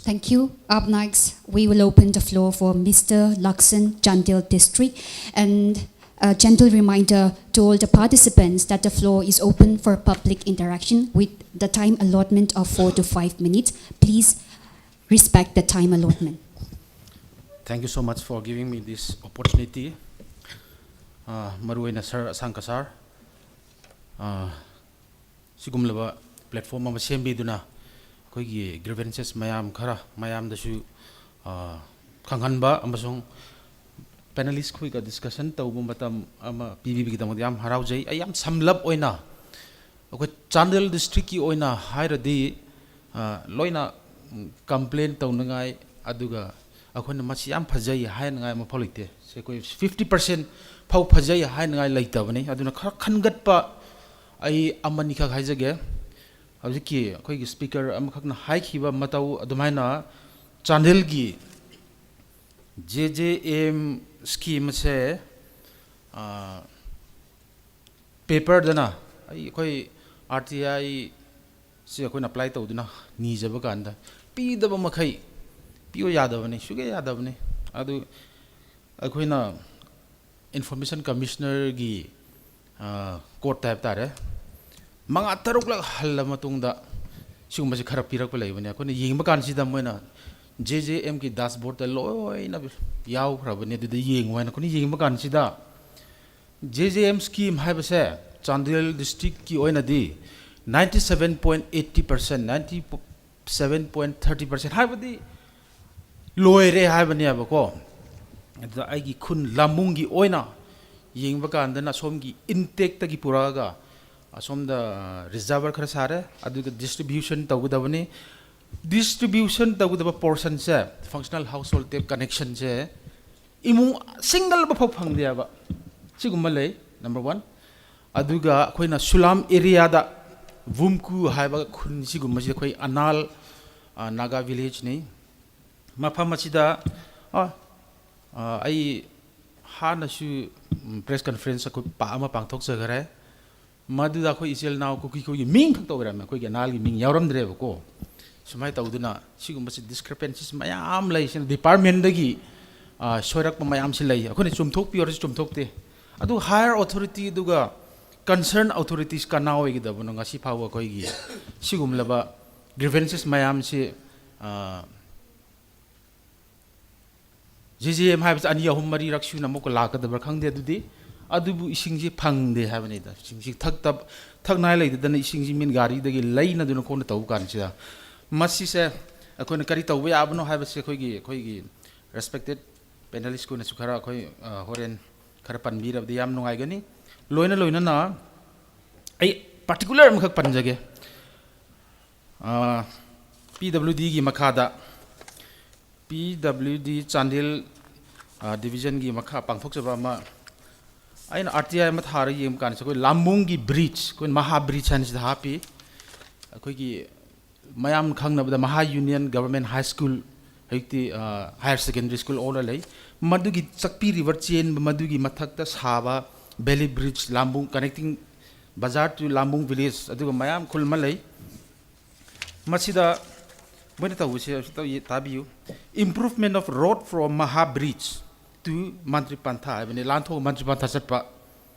Thank you. Up next, we will open the floor for Mister Lakson, Chandel District. And a gentle reminder to all the participants that the floor is open for public interaction with the time allotment of four to five minutes. Please respect the time allotment. Thank you so much for giving me this opportunity. Uh, ꯃꯔꯨꯑꯣꯏꯅ ꯁꯥꯔ ꯑꯁꯥꯡꯀ ꯁꯥꯔ, uh, ꯁꯤꯒꯨꯝꯂꯕ platform ꯑꯃ ꯁꯦꯝꯕꯤꯗꯨꯅ ꯑꯩꯈꯣꯏꯒꯤ grievances ꯃꯌꯥꯝ ꯈꯔ ꯃꯌꯥꯝꯗꯁꯨ, uh, ꯈꯪꯍꯟꯕ ꯑꯃꯁꯨꯡ panelist ꯈꯣꯏꯒ discussion ꯇꯧꯕ ꯃꯇꯝ ꯑꯃ ꯄꯤꯕꯤꯕꯒꯤꯗꯃꯛꯇ ꯌꯥꯝ ꯍꯔꯥꯎꯖꯩ꯫ ꯑꯩ ꯌꯥꯝ ꯁꯝꯂꯞ ꯑꯣꯏꯅ ꯑꯩꯈꯣꯏ ꯆꯥꯟꯗꯦꯜ districtꯀꯤ ꯑꯣꯏꯅ ꯍꯥꯏꯔꯗꯤ, ꯑ, ꯂꯣꯏꯅ, ꯎꯝ, complain ꯇꯧꯅꯉꯥꯏ, ꯑꯗꯨꯒ ꯑꯩꯈꯣꯏꯅ ꯃꯁꯤ ꯌꯥꯝ ꯐꯖꯩ ꯍꯥꯏꯅꯉꯥꯏ ꯑꯃꯐꯥꯎ ꯂꯩꯇꯦ꯫ ꯁꯦ ꯑꯩꯈꯣꯏ fifty percent ꯐꯥꯎ ꯐꯖꯩ ꯍꯥꯏꯅꯉꯥꯏ ꯂꯩꯇꯕꯅꯤ꯫ ꯑꯗꯨꯅ ꯈꯔ ꯈꯟꯒꯠꯄ ꯑꯩ ꯑꯃꯅꯤꯈꯛ ꯍꯥꯏꯖꯒꯦ꯫ ꯍꯧꯖꯤꯛꯀꯤ ꯑꯩꯈꯣꯏꯒꯤ speaker ꯑꯃꯈꯛꯅ ꯍꯥꯏꯈꯤꯕ ꯃꯇꯧ ꯑꯗꯨꯃꯥꯏꯅ ꯆꯥꯟꯗꯦꯜꯒꯤ J J M scheme ꯑꯁꯦ, ꯑ, paperꯗꯅ ꯑꯩ, ꯑꯩꯈꯣꯏ R T I ꯁꯤ ꯑꯩꯈꯣꯏꯅ apply ꯇꯧꯗꯨꯅ ꯅꯤꯖꯕ ꯀꯥꯟꯗ ꯄꯤꯗꯕ ꯃꯈꯩ ꯄꯤꯌꯨ ꯌꯥꯗꯕꯅꯤ, ꯁꯨꯛꯌꯥ ꯌꯥꯗꯕꯅꯤ꯫ ꯑꯗꯨ ꯑꯩꯈꯣꯏꯅ Information Commissionerꯒꯤ, ꯑ, courtꯇ ꯍꯥꯏꯕ ꯇꯥꯔꯦ, ꯃꯉꯥ ꯇꯔꯨꯛꯂꯛ ꯍꯜꯂ ꯃꯇꯨꯡꯗ ꯁꯤꯒꯨꯝꯕꯁꯤ ꯈꯔ ꯄꯤꯔꯛꯄ ꯂꯩꯕꯅꯦ꯫ ꯑꯩꯈꯣꯏꯅ ꯌꯦꯡꯕ ꯀꯥꯟꯁꯤꯗ ꯃꯣꯏꯅ J J Mꯒꯤ dashboardꯇ ꯂꯣꯏꯅ ꯌꯥꯎꯈ꯭ꯔꯕꯅꯦ꯫ ꯑꯗꯨꯗ ꯌꯦꯡꯉꯨ ꯍꯥꯏꯅ ꯑꯩꯈꯣꯏꯅ ꯌꯦꯡꯕ ꯀꯥꯟꯁꯤꯗ J J M scheme ꯍꯥꯏꯕꯁꯦ ꯆꯥꯟꯗꯦꯜ districtꯀꯤ ꯑꯣꯏꯅꯗꯤ ninety seven point eighty percent, ninety seven point thirty percent ꯍꯥꯏꯕꯗꯤ ꯂꯣꯏꯔꯦ ꯍꯥꯏꯕꯅꯦꯕꯀꯣ꯫ ꯑꯗꯨꯗ ꯑꯩꯒꯤ ꯈꯨꯟ ꯂꯝꯃꯨꯡꯒꯤ ꯑꯣꯏꯅ ꯌꯦꯡꯕ ꯀꯥꯟꯗꯅ ꯑꯁꯣꯝꯒꯤ intakeꯇꯒꯤ ꯄꯨꯔꯛꯑꯒ ꯑꯁꯣꯝꯗ reservoir ꯈꯔ ꯁꯥꯔꯦ, ꯑꯗꯨꯒ distribution ꯇꯧꯒꯗꯕꯅꯤ꯫ Distribution ꯇꯧꯒꯗꯕ portionꯁꯦ, functional household tap connectionꯁꯦ ꯏꯃꯨꯡ single ꯑꯃꯐꯥꯎ ꯐꯪꯗꯦꯕ꯫ ꯁꯤꯒꯨꯝꯕ ꯂꯩ, number one꯫ ꯑꯗꯨꯒ ꯑꯩꯈꯣꯏꯅ ꯁꯨꯂꯥꯝ areaꯗ ꯚꯨꯝꯀꯨ ꯍꯥꯏꯕ ꯈꯨꯟ ꯁꯤꯒꯨꯝꯕꯁꯤ ꯑꯩꯈꯣꯏ ꯑꯅꯥꯜ, ꯑ, Naga villageꯅꯤ꯫ ꯃꯐꯝ ꯑꯁꯤꯗ ꯑ, ꯑ, ꯑꯩ ꯍꯥꯟꯅꯁꯨ ꯎꯝ, press conference ꯑꯩꯈꯣꯏ ꯄꯥ ꯑꯃ ꯄꯥꯡꯊꯣꯛꯆꯈꯔꯦ꯫ ꯃꯗꯨꯗ ꯑꯩꯈꯣꯏ ꯏꯆꯤꯜ ꯏꯅꯥꯎ ꯀꯨꯀꯤ ꯈꯣꯏꯒꯤ ꯃꯤꯡ ꯈꯛꯇ ꯑꯣꯏꯔꯝꯃꯦ, ꯑꯩꯈꯣꯏꯒꯤ ꯑꯅꯥꯜꯒꯤ ꯃꯤꯡ ꯌꯥꯎꯔꯝꯗ꯭ꯔꯦꯕꯀꯣ꯫ ꯁꯨꯃꯥꯏꯅ ꯇꯧꯗꯅ ꯁꯤꯒꯨꯝꯕꯁꯤ discrepancies ꯃꯌꯥꯝ ꯂꯩ꯫ ꯁꯤꯅ department ꯗꯒꯤ ꯑ, ꯁꯣꯏꯔꯛꯄ ꯃꯌꯥꯝꯁꯤ ꯂꯩ꯫ ꯑꯩꯈꯣꯏꯅ ꯆꯨꯝꯊꯣꯛꯄꯤꯌꯨ ꯍꯥꯏꯔꯁꯨ ꯆꯨꯝꯊꯣꯛꯇꯦ꯫ ꯑꯗꯨ higher authority ꯑꯗꯨꯒ concern authorities ꯀꯅꯥ ꯑꯣꯏꯒꯗꯕꯅꯣ? ꯉꯁꯤ ꯐꯥꯎꯕ ꯑꯩꯈꯣꯏꯒꯤ ꯁꯤꯒꯨꯝꯂꯕ grievances ꯃꯌꯥꯝꯁꯤ ꯑ, ꯖꯤ ꯖꯤ ꯑꯦꯝ ꯍꯥꯏꯕꯁꯤ ꯑꯅꯤ ꯑꯍꯨꯝ ꯃꯔꯤꯔꯛ ꯁꯨꯅ ꯑꯃꯨꯛꯀ ꯂꯥꯛꯀꯗꯕ꯭ꯔꯥ ꯈꯪꯗꯦ꯫ ꯑꯗꯨꯗꯤ ꯑꯗꯨꯕꯨ ꯏꯁꯤꯡꯁꯤ ꯐꯪꯗꯦ ꯍꯥꯏꯕꯅꯤꯗ꯫ ꯏꯁꯤꯡꯁꯤ ꯊꯛꯇ ꯊꯛꯅꯤꯡꯉꯥꯏ ꯂꯩꯇꯗꯅ ꯏꯁꯤꯡꯁꯤ ꯃꯤꯅ ꯒꯥꯔꯤꯗꯒꯤ ꯂꯩꯅꯗꯨꯅ ꯈꯣꯡꯅ ꯇꯧꯕ ꯀꯥꯟꯁꯤꯗ ꯃꯁꯤꯁꯦ ꯑꯩꯈꯣꯏꯅ ꯀꯔꯤ ꯇꯧꯕ ꯌꯥꯕꯅꯣ ꯍꯥꯏꯕꯁꯤ ꯑꯩꯈꯣꯏꯒꯤ ꯑꯩꯈꯣꯏꯒꯤ respected panelist ꯈꯣꯏꯅꯁꯨ ꯈꯔ ꯑꯩꯈꯣꯏ ꯑ, ꯍꯣꯔꯦꯟ ꯈꯔ ꯄꯟꯕꯤꯔꯕꯗꯤ ꯌꯥꯝ ꯅꯨꯡꯉꯥꯏꯒꯅꯤ꯫ ꯂꯣꯏꯅ ꯂꯣꯏꯅꯅ ꯑꯩ particular ꯑꯃꯈꯛ ꯄꯟꯖꯒꯦ꯫ ꯄꯤ ꯗꯕ꯭ꯂꯤꯎ ꯗꯤꯒꯤ ꯃꯈꯥꯗ, ꯄꯤ ꯗꯕ꯭ꯂꯤꯎ ꯗꯤ ꯆꯥꯟꯗꯦꯜ division ꯒꯤ ꯃꯈꯥ ꯄꯥꯡꯊꯣꯛꯆꯕ ꯑꯃ, ꯑꯩꯅ ꯑꯥꯔ ꯇꯤ ꯑꯥꯏ ꯑꯃ ꯊꯥꯔꯒ ꯌꯦꯡꯕ ꯀꯥꯟꯗ ꯑꯩꯈꯣꯏ ꯂꯥꯝꯕꯨꯡꯒꯤ bridge, ꯑꯩꯈꯣꯏ ꯃꯍꯥ bridge ꯍꯥꯏꯅ ꯁꯤꯗ ꯍꯥꯞꯄꯤ꯫ ꯑꯩꯈꯣꯏꯒꯤ ꯃꯌꯥꯝ ꯈꯪꯅꯕꯗ ꯃꯍꯥ ꯌꯨꯅꯤꯌꯟ ꯒꯚꯔꯟꯃꯦꯟ ꯍꯥꯏ ꯁ꯭ꯀꯨꯜ, ꯍꯧꯖꯤꯛꯇꯤ ꯍꯥꯌꯔ ꯁꯦꯀꯦꯟꯗꯔꯤ ꯁ꯭ꯀꯨꯜ ꯑꯣꯜꯂ ꯂꯩ꯫ ꯃꯗꯨꯒꯤ ꯆꯥꯛꯄꯤ river ꯆꯦꯟꯕ ꯃꯗꯨꯒꯤ ꯃꯊꯛꯇ ꯁꯥꯕ valley bridge, ꯂꯥꯝꯕꯨꯡ connecting ꯕꯖꯥꯔ to ꯂꯥꯝꯕꯨꯡ village, ꯑꯗꯨꯒ ꯃꯌꯥꯝ ꯈꯨꯜ ꯑꯃ ꯂꯩ꯫ ꯃꯁꯤꯗ ꯃꯣꯏꯅ ꯇꯧꯕꯁꯦ ꯑꯝꯇ ꯌꯦ-, ꯇꯥꯕꯤꯌꯨ꯫ Improvement of road from Maha Bridge to ꯃꯟꯇ꯭ꯔꯤ ꯄꯟꯊꯥ ꯍꯥꯏꯕꯅꯤ, ꯂꯥꯟꯊꯣꯛ ꯃꯟꯇ꯭ꯔꯤ ꯄꯟꯊꯥ ꯆꯠꯄ,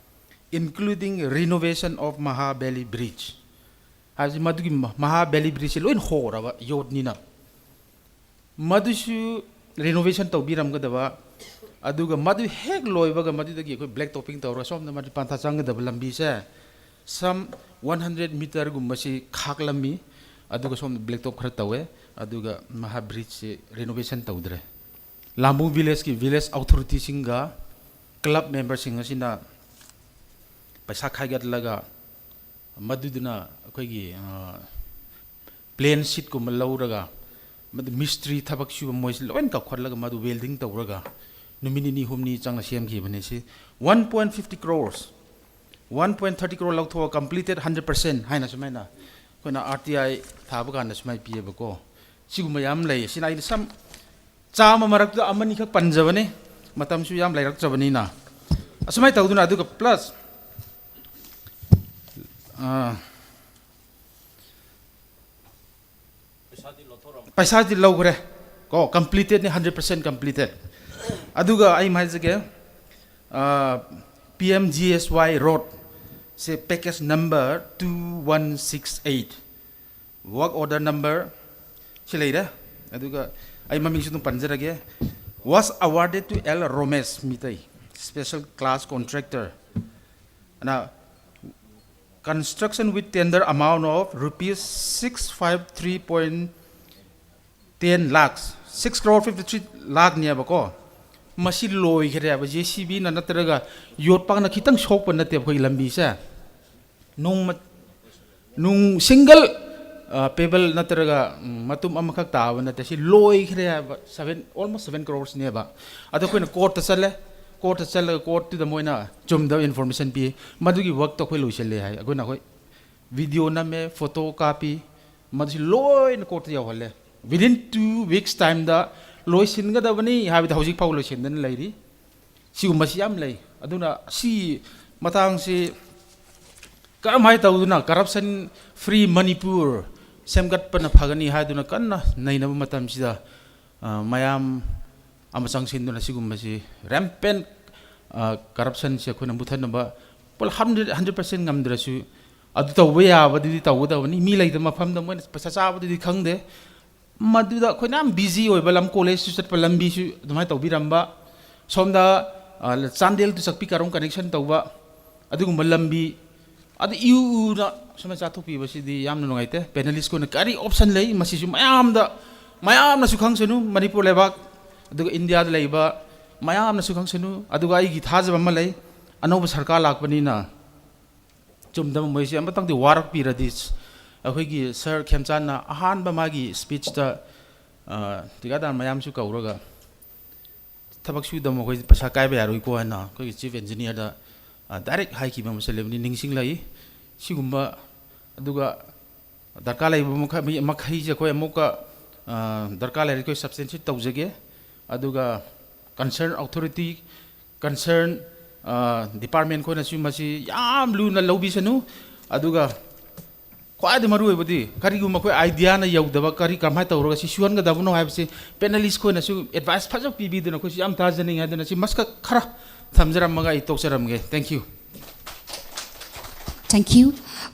including renovation of Maha Valley Bridge꯫ ꯍꯥꯏꯕꯁꯤ ꯃꯗꯨꯒꯤ ꯃ-, ꯃꯍꯥ ꯚꯦꯂꯤ ꯕ꯭ꯔꯤꯖꯁꯤ ꯂꯣꯏꯅ ꯍꯣꯔꯕ ꯌꯣꯠꯅꯤꯅ꯫ ꯃꯗꯨꯁꯨ renovation ꯇꯧꯕꯤꯔꯝꯒꯗꯕ, ꯑꯗꯨꯒ ꯃꯗꯨ ꯍꯦꯛ ꯂꯣꯏꯕꯒ ꯃꯗꯨꯗꯒꯤ ꯑꯩꯈꯣꯏ black topping ꯇꯧꯔꯒ ꯁꯣꯝꯗ ꯃꯟꯇ꯭ꯔꯤ ꯄꯟꯊꯥ ꯆꯪꯒꯗꯕ ꯂꯝꯕꯤꯁꯦ some one hundred meter ꯒꯨꯝꯕꯁꯤ ꯈꯥꯛꯂꯝꯃꯤ, ꯑꯗꯨꯒ ꯁꯣꯝꯗ black top ꯈꯔ ꯇꯧꯋꯦ, ꯑꯗꯨꯒ ꯃꯍꯥ ꯕ꯭ꯔꯤꯖꯁꯤ renovation ꯇꯧꯗ꯭ꯔꯦ꯫ ꯂꯥꯝꯕꯨꯡ village ꯀꯤ village authority ꯁꯤꯡꯒ club member ꯁꯤꯡ ꯑꯁꯤꯅ ꯄꯩꯁꯥ ꯈꯥꯏꯒꯠꯂꯒ ꯃꯗꯨꯗꯨꯅ ꯑꯩꯈꯣꯏꯒꯤ, ꯑ, plain sheet ꯀꯨꯝꯕ ꯂꯧꯔꯒ, ꯃꯗꯨ ꯃꯤꯁꯇ꯭ꯔꯤ ꯊꯕꯛ ꯁꯨꯕ ꯃꯣꯏꯁꯤ ꯂꯣꯏꯅ ꯀꯧꯈꯠꯂꯒ ꯃꯗꯨ welding ꯇꯧꯔꯒ ꯅꯨꯃꯤꯠ ꯅꯤꯅꯤ ꯍꯨꯝꯅꯤ ꯆꯪꯅ ꯁꯦꯝꯈꯤꯕꯅꯤ꯫ ꯁꯤ one point fifty crores, one point thirty crore ꯂꯧꯊꯣꯛꯑ completed hundred percent ꯍꯥꯏꯅ ꯁꯨꯃꯥꯏꯅ ꯑꯩꯈꯣꯏꯅ ꯑꯥꯔ ꯇꯤ ꯑꯥꯏ ꯊꯥꯕ ꯀꯥꯟꯗ ꯁꯨꯃꯥꯏꯅ ꯄꯤꯌꯦꯕꯀꯣ꯫ ꯁꯤꯒꯨꯝꯕ ꯌꯥꯝ ꯂꯩ꯫ ꯁꯤꯅ ꯑꯩꯅ some ꯆꯥꯝꯃ ꯃꯔꯛꯇ ꯑꯃꯅꯤꯈꯛ ꯄꯟꯖꯕꯅꯤ, ꯃꯇꯝꯁꯨ ꯌꯥꯝ ꯂꯩꯔꯛꯇ꯭ꯔꯕꯅꯤꯅ꯫ ꯑꯁꯨꯃꯥꯏꯅ ꯇꯧꯗꯨꯅ, ꯑꯗꯨꯒ plus, ꯑꯥ, ꯄꯩꯁꯥꯗꯤ ꯂꯧꯈ꯭ꯔꯦ ꯀꯣ, completedꯅꯤ, hundred percent completed꯫ ꯑꯗꯨꯒ ꯑꯩ ꯍꯥꯏꯖꯒꯦ, ꯄꯤ ꯑꯦꯝ ꯖꯤ ꯑꯦꯁ ꯋꯥꯏ ꯔꯣꯗꯁꯦ package number two one six eight, work order number ꯁꯤ ꯂꯩꯔꯦ꯫ ꯑꯗꯨꯒ ꯑꯩ ꯃꯃꯤꯡꯁꯨ ꯑꯗꯨꯝ ꯄꯟꯖꯔꯒꯦ: was awarded to L Romesh Mittai, special class contractor, and construction with tender amount of rupees six five three point ten lakhs, six crore fifty three lakhꯅꯦꯕꯀꯣ꯫ ꯃꯁꯤ ꯂꯣꯏꯈ꯭ꯔꯦꯕ, J ꯁꯤ ꯕꯤꯅ ꯅꯠꯇ꯭ꯔꯒ ꯌꯣꯠꯄꯥꯛꯅ ꯈꯤꯇꯪ ꯁꯣꯛꯄ ꯅꯠꯇꯦꯕ ꯑꯩꯈꯣꯏꯒꯤ ꯂꯝꯕꯤꯁꯦ꯫ ꯅꯨꯡ ꯃ-, ꯅꯨꯡ single, ꯑ, pebble ꯅꯠꯇ꯭ꯔꯒ, ꯎꯝ, ꯃꯇꯨꯝ ꯑꯃꯈꯛ ꯇꯥꯕ ꯅꯠꯇꯦ, ꯁꯤ ꯂꯣꯏꯈ꯭ꯔꯦ ꯍꯥꯏꯕ꯫ Seven, almost seven crores ꯅꯦꯕ꯫ ꯑꯗꯣ ꯑꯩꯈꯣꯏꯅ courtꯇ ꯆꯠꯂꯦ, courtꯇ ꯆꯠꯂꯒ courtꯇꯨꯗ ꯃꯣꯏꯅ ꯆꯨꯝꯗꯕ information ꯄꯤ, ꯃꯗꯨꯒꯤ workꯇꯣ ꯑꯩꯈꯣꯏ ꯂꯣꯏꯁꯤꯜꯂꯦ ꯍꯥꯏ꯫ ꯑꯩꯈꯣꯏꯅ ꯑꯩꯈꯣꯏ video ꯅꯝꯃꯦ, photo ꯀꯥꯞꯄꯤ, ꯃꯗꯨꯁꯨ ꯂꯣꯏꯅ courtꯇ ꯌꯧꯍꯜꯂꯦ꯫ Within two weeks timeꯗ ꯂꯣꯏꯁꯤꯟꯒꯗꯕꯅꯤ ꯍꯥꯏꯕꯗꯤ ꯍꯧꯖꯤꯛ ꯐꯥꯎ ꯂꯣꯏꯁꯤꯟꯗꯅ ꯂꯩꯔꯤ꯫ ꯁꯤꯒꯨꯝꯕꯁꯤ ꯌꯥꯝ ꯂꯩ꯫ ꯑꯗꯨꯅ ꯁꯤ ꯃꯇꯥꯡꯁꯤ ꯀꯔꯝꯍꯥꯏꯅ ꯇꯧꯗꯨꯅ corruption free ꯃꯅꯤꯄꯨꯔ ꯁꯦꯝꯒꯠꯄꯅ ꯐꯒꯅꯤ ꯍꯥꯏꯗꯨꯅ ꯀꯟꯅ ꯅꯩꯅꯕ ꯃꯇꯝꯁꯤꯗ, ꯑ, ꯃꯌꯥꯝ ꯑꯃ ꯆꯪꯁꯤꯟꯗꯨꯅ ꯁꯤꯒꯨꯝꯕꯁꯤ rampant, ꯑ, corruptionꯁꯦ ꯑꯩꯈꯣꯏꯅ ꯃꯨꯊꯠꯅꯕ ꯄꯨꯂꯞ hundred, hundred percent ꯉꯝꯗ꯭ꯔꯁꯨ ꯑꯗꯨ ꯇꯧꯕ ꯌꯥꯕꯗꯨꯗꯤ ꯇꯧꯒꯗꯕꯅꯤ꯫ ꯃꯤ ꯂꯩꯇꯕ ꯃꯐꯝꯗ ꯃꯣꯏꯅ ꯄꯩꯁꯥ ꯆꯥꯕꯗꯨꯗꯤ ꯈꯪꯗꯦ꯫ ꯃꯗꯨꯗ ꯑꯩꯈꯣꯏꯅ ꯌꯥꯝ busy ꯑꯣꯏꯕ, ꯂꯝ college ꯁꯨ ꯆꯠꯄ ꯂꯝꯕꯤꯁꯨ ꯑꯗꯨꯃꯥꯏꯅ ꯇꯧꯕꯤꯔꯝꯕ, ꯁꯣꯝꯗ, ꯑ, Chandel to Chakpi Karong connection ꯇꯧꯕ ꯑꯗꯨꯒꯨꯝꯕ ꯂꯝꯕꯤ, ꯑꯗꯨ ꯏꯎ ꯎꯅ ꯁꯨꯃꯥꯏꯅ ꯆꯥꯊꯣꯛꯄꯤꯕꯁꯤꯗꯤ ꯌꯥꯝꯅ ꯅꯨꯡꯉꯥꯏꯇꯦ꯫ Panelist ꯈꯣꯏꯅ ꯀꯔꯤ option ꯂꯩ, ꯃꯁꯤꯁꯨ ꯃꯌꯥꯝꯗ, ꯃꯌꯥꯝꯅꯁꯨ ꯈꯪꯁꯅꯨ, ꯃꯅꯤꯄꯨꯔ ꯂꯩꯕꯥꯛ ꯑꯗꯨꯒ ꯏꯟꯗꯤꯌꯥꯗ ꯂꯩꯕ ꯃꯌꯥꯝꯅꯁꯨ ꯈꯪꯁꯅꯨ꯫ ꯑꯗꯨꯒ ꯑꯩꯒꯤ ꯊꯥꯖꯕ ꯑꯃ ꯂꯩ, ꯑꯅꯧꯕ ꯁꯔꯀꯥꯔ ꯂꯥꯛꯄꯅꯤꯅ ꯆꯨꯝꯗꯕ ꯃꯣꯏꯁꯦ ꯑꯃꯇꯪꯗꯤ ꯋꯥꯔꯛꯄꯤꯔꯗꯤ, ꯑꯩꯈꯣꯏꯒꯤ ꯁꯥꯔ ꯈꯦꯝꯆꯥꯟꯅ ꯑꯍꯥꯟꯕ ꯃꯥꯒꯤ speechꯇ, ꯑ, ꯊꯤꯀꯥꯗꯥꯔ ꯃꯌꯥꯝꯁꯨ ꯀꯧꯔꯒ ꯊꯕꯛ ꯁꯨꯗꯕ ꯃꯈꯣꯏ ꯄꯩꯁꯥ ꯀꯥꯏꯕ ꯌꯥꯔꯣꯏꯀꯣ ꯍꯥꯏꯅ ꯑꯩꯈꯣꯏꯒꯤ chief engineerꯗ, ꯑ, direct ꯍꯥꯏꯈꯤꯕ ꯑꯃꯁꯨ ꯂꯩꯕꯅꯤ, ꯅꯤꯡꯁꯤꯡꯂꯛꯏ꯫ ꯁꯤꯒꯨꯝꯕ, ꯑꯗꯨꯒ ꯗꯔꯀꯥꯔ ꯂꯩꯕ ꯃꯈ-, ꯃꯈꯩꯁꯦ ꯑꯩꯈꯣꯏ ꯑꯃꯨꯛꯀ, ꯑ, ꯗꯔꯀꯥꯔ ꯂꯩꯔꯗꯤ ꯑꯩꯈꯣꯏ substantiate ꯇꯧꯖꯒꯦ꯫ ꯑꯗꯨꯒ concern authority, concern department ꯈꯣꯏꯅꯁꯨ ꯃꯁꯤ ꯌꯥꯝ ꯂꯨꯅ ꯂꯧꯕꯤꯁꯅꯨ꯫ ꯑꯗꯨꯒ ꯈ꯭ꯋꯥꯏꯗꯒꯤ ꯃꯔꯨ ꯑꯣꯏꯕꯗꯤ ꯀꯔꯤꯒꯨꯝꯕ ꯑꯩꯈꯣꯏ ideaꯅ ꯌꯧꯗꯕ, ꯀꯔꯤ ꯀꯃꯥꯏꯅ ꯇꯧꯔꯒ ꯁꯤ ꯁꯨꯍꯟꯒꯗꯕꯅꯣ ꯍꯥꯏꯕꯁꯤ panelist ꯈꯣꯏꯅꯁꯨ advice ꯐꯖꯅ ꯄꯤꯕꯤꯗꯨꯅ ꯑꯩꯈꯣꯏꯁꯨ ꯌꯥꯝ ꯇꯥꯖꯅꯤꯡꯉꯤ꯫ ꯑꯗꯨꯅ ꯁꯤ ꯃꯁꯛ ꯈꯔ ꯊꯝꯖꯔꯝꯃꯒ ꯑꯩ ꯇꯣꯛꯆꯔꯝꯒꯦ꯫ Thank you. Thank you.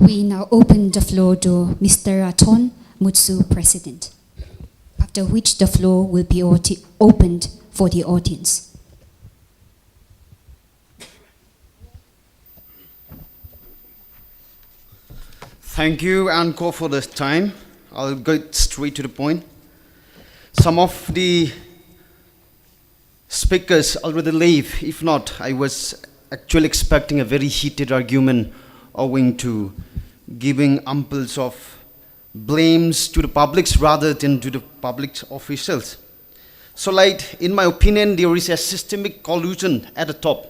We now open the floor to Mister Raton Mutsu, President, after which the floor will be oti- opened for the audience. Thank you, Anko, for this time. I'll get straight to the point. Some of the speakers already leave. If not, I was actually expecting a very heated argument owing to giving umples of blames to the publics rather than to the public officials. So, like, in my opinion, there is a systemic collusion at the top.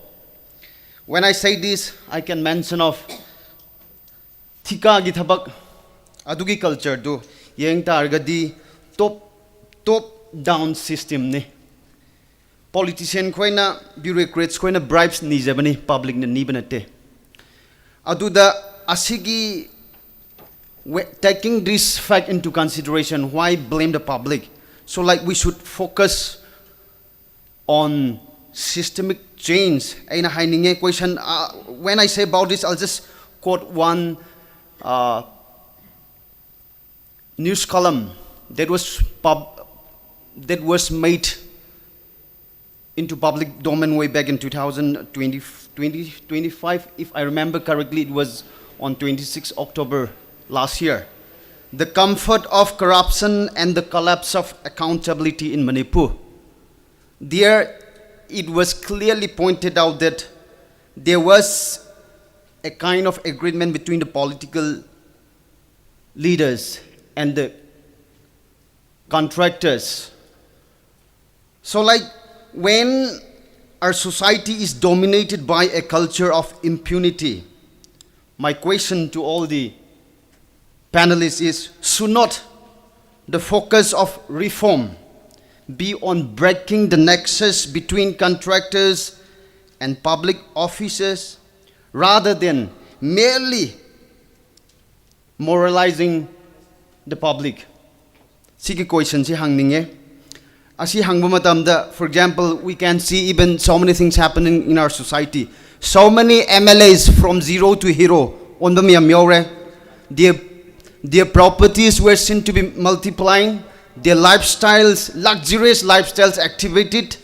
When I say this, I can mention of ꯊꯤꯀꯥꯒꯤ ꯊꯕꯛ ꯑꯗꯨꯒꯤ cultureꯗꯨ ꯌꯦꯡ ꯇꯥꯔꯒꯗꯤ top, top down systemꯅꯤ꯫ Politician ꯈꯣꯏꯅ, bureaucrats ꯈꯣꯏꯅ bribes ꯅꯤꯖꯕꯅꯤ, publicꯅ ꯅꯤꯕ ꯅꯠꯇꯦ꯫ ꯑꯗꯨꯗ ꯑꯁꯤꯒꯤ, we- taking this fact into consideration, why blame the public? So, like, we should focus on systemic change. ꯑꯩꯅ ꯍꯥꯏꯅꯤꯡꯉꯦ, question, uh, when I say about this, I'll just quote one uh, news column that was pub- that was made into public domain way back in two thousand twenty, twenty twenty-five, if I remember correctly, it was on twenty-six October last year. The comfort of corruption and the collapse of accountability in Manipur. There, it was clearly pointed out that there was a kind of agreement between the political leaders and the contractors. So, like, when our society is dominated by a culture of impunity, my question to all the panelists is, should not the focus of reform be on breaking the nexus between contractors and public officers rather than merely moralizing the public? ꯁꯤꯒꯤ question ꯁꯤ ꯍꯪꯅꯤꯡꯉꯦ꯫ ꯑꯁꯤ ꯍꯪꯕ ꯃꯇꯝꯗ, for example, we can see even so many things happening in our society. So many M L As from zero to hero ꯑꯣꯟꯕ ꯃꯌꯥꯝ ꯌꯥꯎꯔꯦ꯫ Their, their properties were seen to be multiplying, their lifestyles, luxurious lifestyles activated.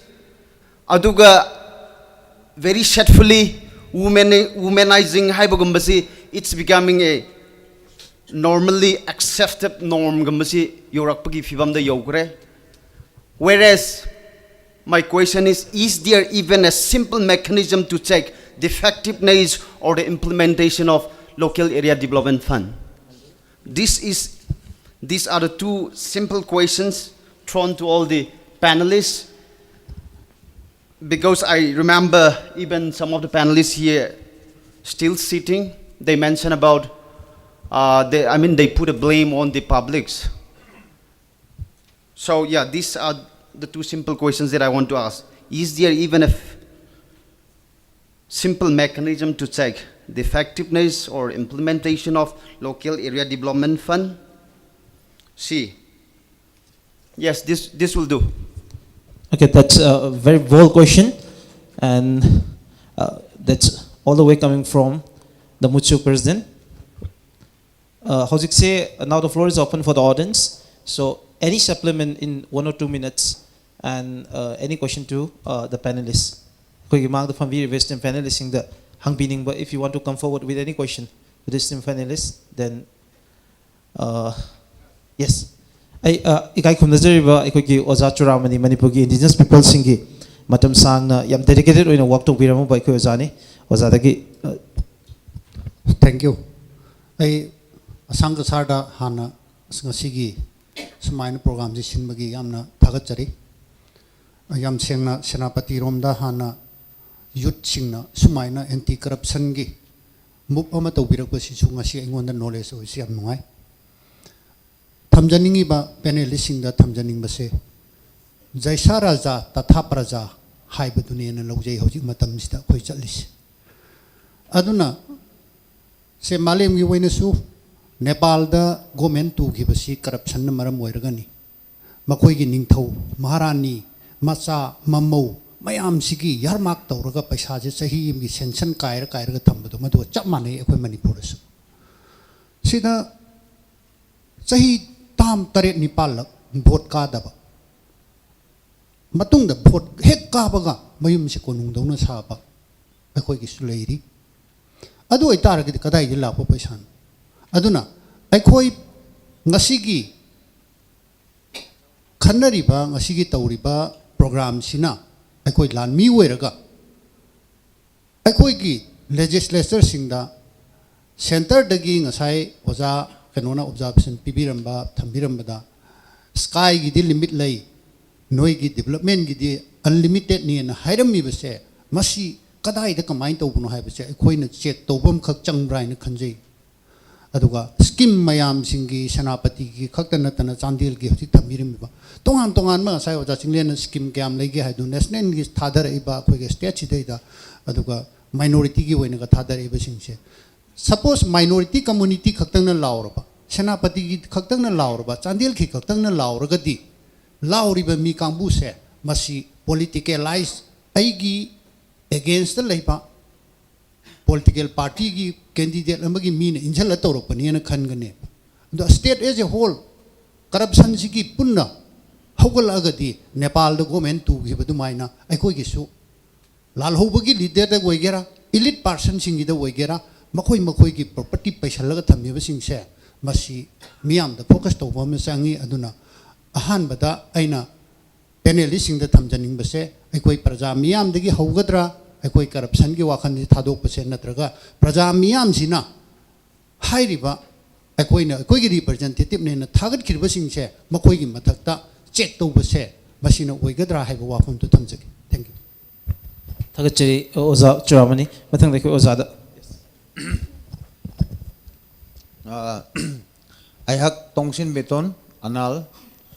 ꯑꯗꯨꯒ very shamefully women, womanizing ꯍꯥꯏꯕꯒꯨꯝꯕꯁꯤ, it's becoming a normally accepted norm ꯒꯨꯝꯕꯁꯤ ꯌꯧꯔꯛꯄꯒꯤ ꯐꯤꯕꯝꯗ ꯌꯧꯈ꯭ꯔꯦ꯫ Whereas my question is, is there even a simple mechanism to check the effectiveness or the implementation of local area development fund? This is, these are the two simple questions thrown to all the panelists, because I remember even some of the panelists here still sitting. They mentioned about, uh, they, I mean, they put a blame on the publics. So yeah, these are the two simple questions that I want to ask. Is there even a f-, simple mechanism to check the effectiveness or implementation of local area development fund? See, yes, this, this will do. Okay, that's a very bold question, and uh, that's all the way coming from the Mutsu president. Uh, ꯍꯧꯖꯤꯛꯁꯦ, now the floor is open for the audience. So any supplement in one or two minutes, and uh, any question to uh, the panelists. ꯑꯩꯈꯣꯏꯒꯤ ꯃꯥꯡꯗ ꯐꯝꯕꯤꯔꯤꯕ esteemed panelistꯁꯤꯡꯗ ꯍꯪꯕꯤꯅꯤꯡꯕ, if you want to come forward with any question to the esteemed panelists, then uh, yes. ꯑꯩ ꯑ, ꯏꯀꯥꯏ ꯈꯨꯝꯅꯖꯔꯤꯕ ꯑꯩꯈꯣꯏꯒꯤ ꯑꯣꯖꯥ ꯆꯨꯔꯥꯃꯅꯤ, ꯃꯅꯤꯄꯨꯔꯒꯤ indigenous peopleꯁꯤꯡꯒꯤ ꯃꯇꯝ ꯁꯥꯡꯅ ꯌꯥꯝ dedicated ꯑꯣꯏꯅ work ꯇꯧꯕꯤꯔꯝꯃꯕ ꯑꯩꯈꯣꯏ ꯑꯣꯖꯥꯅꯤ꯫ ꯑꯣꯖꯥꯗꯒꯤ ꯑ, Thank you. ꯑꯩ ꯑꯁꯥꯡ ꯀꯁꯥꯔꯗ ꯍꯥꯟꯅ ꯉꯁꯤꯒꯤ ꯁꯨꯃꯥꯏꯅ programꯁꯤ ꯁꯤꯟꯕꯒꯤ ꯌꯥꯝꯅ ꯊꯥꯒꯠꯆꯔꯤ꯫ ꯌꯥꯝ ꯁꯦꯡꯅ ꯁꯦꯅꯥꯄꯇꯤꯔꯣꯝꯗ ꯍꯥꯟꯅ youthꯁꯤꯡꯅ ꯁꯨꯃꯥꯏꯅ anti corruptionꯒꯤ move ꯑꯃ ꯇꯧꯕꯤꯔꯛꯄꯁꯤꯁꯨ ꯉꯁꯤ ꯑꯩꯉꯣꯟꯗ knowledge ꯑꯣꯏꯁꯤ, ꯌꯥꯝ ꯅꯨꯡꯉꯥꯏ꯫ ꯊꯝꯖꯅꯤꯡꯉꯤꯕ ꯄꯦꯅꯦꯂꯤꯁꯁꯤꯡꯗ ꯊꯝꯖꯅꯤꯡꯕꯁꯦ, ꯖꯩꯁꯥ ꯔꯥꯖꯥ ꯇꯊꯥ ꯄ꯭ꯔꯖꯥ ꯍꯥꯏꯕꯗꯨꯅꯦꯅ ꯂꯧꯖꯩ ꯍꯧꯖꯤꯛ ꯃꯇꯝꯁꯤꯗ ꯑꯩꯈꯣꯏ ꯆꯠꯂꯤꯁꯦ꯫ ꯑꯗꯨꯅ ꯁꯦ ꯃꯥꯂꯦꯝꯒꯤ ꯑꯣꯏꯅꯁꯨ ꯅꯦꯄꯥꯜꯗ ꯒꯣꯃꯦꯟ ꯇꯨꯈꯤꯕꯁꯤ ꯀꯔꯞꯁꯟꯅ ꯃꯔꯝ ꯑꯣꯏꯔꯒꯅꯤ꯫ ꯃꯈꯣꯏꯒꯤ ꯅꯤꯡꯊꯧ, ꯃꯍꯥꯔꯥꯅꯤ, ꯃꯆꯥ, ꯃꯃꯧ ꯃꯌꯥꯝꯁꯤꯒꯤ ꯌꯥꯔꯃꯥꯛ ꯇꯧꯔꯒ ꯄꯩꯁꯥꯁꯦ ꯆꯍꯤ ꯑꯃꯒꯤ ꯁꯦꯟꯁꯟ ꯀꯥꯏꯔ ꯀꯥꯏꯔꯒ ꯊꯝꯕꯗꯣ ꯃꯗꯨꯒ ꯆꯞ ꯃꯥꯟꯅꯩ ꯑꯩꯈꯣꯏ ꯃꯅꯤꯄꯨꯔꯗꯁꯨ꯫ ꯁꯤꯗ ꯆꯍꯤ ꯇꯥꯝ ꯇꯔꯦꯠ ꯅꯤꯄꯥꯜꯂꯛ ꯚꯣꯠ ꯀꯥꯗꯕ, ꯃꯇꯨꯡꯗ ꯚꯣꯠ ꯍꯦꯛ ꯀꯥꯕꯒ ꯃꯌꯨꯝꯁꯦ ꯀꯣꯅꯨꯡꯗꯧꯅ ꯁꯥꯕ ꯑꯩꯈꯣꯏꯒꯤꯁꯨ ꯂꯩꯔꯤ꯫ ꯑꯗꯨ ꯑꯣꯏꯇꯥꯔꯒꯗꯤ ꯀꯗꯥꯏꯗꯒꯤ ꯂꯥꯛꯄ ꯄꯩꯁꯥꯅꯣ? ꯑꯗꯨꯅ ꯑꯩꯈꯣꯏ ꯉꯁꯤꯒꯤ ꯈꯟꯅꯔꯤꯕ, ꯉꯁꯤꯒꯤ ꯇꯧꯔꯤꯕ ꯄ꯭ꯔꯣꯒ꯭ꯔꯥꯝꯁꯤꯅ ꯑꯩꯈꯣꯏ ꯂꯥꯟꯃꯤ ꯑꯣꯏꯔꯒ ꯑꯩꯈꯣꯏꯒꯤ ꯂꯦꯖꯤꯁꯂꯦꯆꯔꯁꯤꯡꯗ ꯁꯦꯟꯇꯔꯗꯒꯤ ꯉꯁꯥꯏ ꯑꯣꯖꯥ ꯀꯩꯅꯣꯅ ꯑꯣꯕꯖꯥꯔꯕꯦꯁꯟ ꯄꯤꯕꯤꯔꯝꯕ, ꯊꯝꯕꯤꯔꯝꯕꯗ ꯁ꯭ꯀꯥꯏꯒꯤꯗꯤ ꯂꯤꯃꯤꯠ ꯂꯩ, ꯅꯣꯏꯒꯤ ꯗꯤꯕꯂꯞꯃꯦꯟꯒꯤꯗꯤ ꯑꯟꯂꯤꯃꯤꯇꯦꯠꯅꯦꯅ ꯍꯥꯏꯔꯝꯃꯤꯕꯁꯦ, ꯃꯁꯤ ꯀꯗꯥꯏꯗ ꯀꯃꯥꯏꯅ ꯇꯧꯕꯅꯣ ꯍꯥꯏꯕꯁꯦ ꯑꯩꯈꯣꯏꯅ ꯆꯦꯛ ꯇꯧꯕ ꯑꯃꯈꯛ ꯆꯪꯕ꯭ꯔꯥ ꯍꯥꯏꯅ ꯈꯟꯖꯩ꯫ ꯑꯗꯨꯒ ꯁ꯭ꯀꯤꯝ ꯃꯌꯥꯝꯁꯤꯡꯒꯤ, ꯁꯦꯅꯥꯄꯇꯤꯒꯤ ꯈꯛꯇ ꯅꯠꯇꯅ ꯆꯥꯟꯗꯦꯜꯒꯤ ꯍꯧꯖꯤꯛ ꯊꯝꯕꯤꯔꯝꯃꯤꯕ ꯇꯣꯉꯥꯟ ꯇꯣꯉꯥꯟꯕ, ꯉꯁꯥꯏ ꯑꯣꯖꯥ ꯆꯤꯡꯂꯦꯟꯅ ꯁ꯭ꯀꯤꯝ ꯀꯌꯥꯝ ꯂꯩꯒꯦ ꯍꯥꯏꯗꯨ, ꯅꯦꯁꯅꯦꯜꯒꯤ ꯊꯥꯗꯔꯛꯏꯕ ꯑꯩꯈꯣꯏꯒꯤ ꯁ꯭ꯇꯦꯠꯁꯤꯗꯩꯗ, ꯑꯗꯨꯒ ꯃꯥꯏꯅꯣꯔꯤꯇꯤꯒꯤ ꯑꯣꯏꯅꯒ ꯊꯥꯗꯔꯛꯏꯕꯁꯤꯡꯁꯦ, ꯁꯄꯣꯁ ꯃꯥꯏꯅꯣꯔꯤꯇꯤ ꯀꯝꯃꯨꯅꯤꯇꯤ ꯈꯛꯇꯪꯅ ꯂꯥꯎꯔꯕ, ꯁꯦꯅꯥꯄꯇꯤꯒꯤ ꯈꯛꯇꯪꯅ ꯂꯥꯎꯔꯕ, ꯆꯥꯟꯗꯦꯜꯒꯤ ꯈꯛꯇꯪꯅ ꯂꯥꯎꯔꯒꯗꯤ, ꯂꯥꯎꯔꯤꯕ ꯃꯤ ꯀꯥꯡꯕꯨꯁꯦ ꯃꯁꯤ ꯄꯣꯂꯤꯇꯤꯀꯦꯂꯥꯏꯁ, ꯑꯩꯒꯤ ꯑꯦꯒꯦꯟꯁꯇ ꯂꯩꯕ ꯄꯣꯂꯤꯇꯤꯀꯦꯜ ꯄꯥꯔꯇꯤꯒꯤ ꯀꯦꯟꯗꯤꯗꯦꯠ ꯑꯃꯒꯤ ꯃꯤꯅ ꯏꯟꯁꯤꯜꯂ ꯇꯧꯔꯛꯄꯅꯦꯅ ꯈꯟꯒꯅꯦꯕ꯫ ꯑꯗꯣ ꯁ꯭ꯇꯦꯠ ꯑꯦꯖ ꯑꯦ ꯍꯣꯜ ꯀꯔꯞꯁꯟꯁꯤꯒꯤ ꯄꯨꯟꯅ ꯍꯧꯒꯠꯂꯛꯑꯒꯗꯤ, ꯅꯦꯄꯥꯜꯗ ꯒꯣꯃꯦꯟ ꯇꯨꯈꯤꯕ ꯑꯗꯨꯃꯥꯏꯅ ꯑꯩꯈꯣꯏꯒꯤꯁꯨ ꯂꯥꯜꯍꯧꯕꯒꯤ ꯂꯤꯗꯔꯗ ꯑꯣꯏꯒꯦꯔꯥ, ꯏꯂꯤꯠ ꯄꯥꯔꯁꯟꯁꯤꯡꯒꯤꯗ ꯑꯣꯏꯒꯦꯔꯥ, ꯃꯈꯣꯏ ꯃꯈꯣꯏꯒꯤ ꯄ꯭ꯔꯣꯄꯔꯇꯤ ꯄꯩꯁꯜꯂꯒ ꯊꯝꯃꯤꯕꯁꯤꯡꯁꯦ, ꯃꯁꯤ ꯃꯤꯌꯥꯝꯗ ꯐꯣꯀꯁ ꯇꯧꯕ ꯑꯃ ꯆꯪꯉꯤ꯫ ꯑꯗꯨꯅ ꯑꯍꯥꯟꯕꯗ ꯑꯩꯅ ꯄꯦꯅꯦꯂꯤꯁꯁꯤꯡꯗ ꯊꯝꯖꯅꯤꯡꯕꯁꯦ, ꯑꯩꯈꯣꯏ ꯄ꯭ꯔꯖꯥ ꯃꯤꯌꯥꯝꯗꯒꯤ ꯍꯧꯒꯗ꯭ꯔꯥ ꯑꯩꯈꯣꯏ ꯀꯔꯞꯁꯟꯒꯤ ꯋꯥꯈꯜꯁꯦ ꯊꯥꯗꯣꯛꯄꯁꯦ, ꯅꯠꯇ꯭ꯔꯒ ꯄ꯭ꯔꯖꯥ ꯃꯤꯌꯥꯝꯁꯤꯅ ꯍꯥꯏꯔꯤꯕ ꯑꯩꯈꯣꯏꯅ, ꯑꯩꯈꯣꯏꯒꯤ ꯔꯤꯄ꯭ꯔꯖꯦꯟꯇꯦꯇꯤꯞꯅꯦꯅ ꯊꯥꯒꯠꯈꯤꯕꯁꯤꯡꯁꯦ ꯃꯈꯣꯏꯒꯤ ꯃꯊꯛꯇ ꯆꯦꯛ ꯇꯧꯕꯁꯦ ꯃꯁꯤꯅ ꯑꯣꯏꯒꯗ꯭ꯔꯥ ꯍꯥꯏꯕ ꯋꯥꯐꯝꯗꯨ ꯊꯝꯖꯒꯦ꯫ Thank you꯫ ꯊꯥꯒꯠꯆꯔꯤ ꯑꯣꯖꯥ ꯆꯨꯔꯥꯃꯅꯤ꯫ ꯃꯊꯪꯗ ꯑꯩꯈꯣꯏ ꯑꯣꯖꯥꯗ꯫ ꯑ, ꯑꯩꯍꯥꯛ ꯇꯣꯡꯁꯤꯟ ꯕꯦꯇꯣꯟ ꯑꯅꯥꯜ,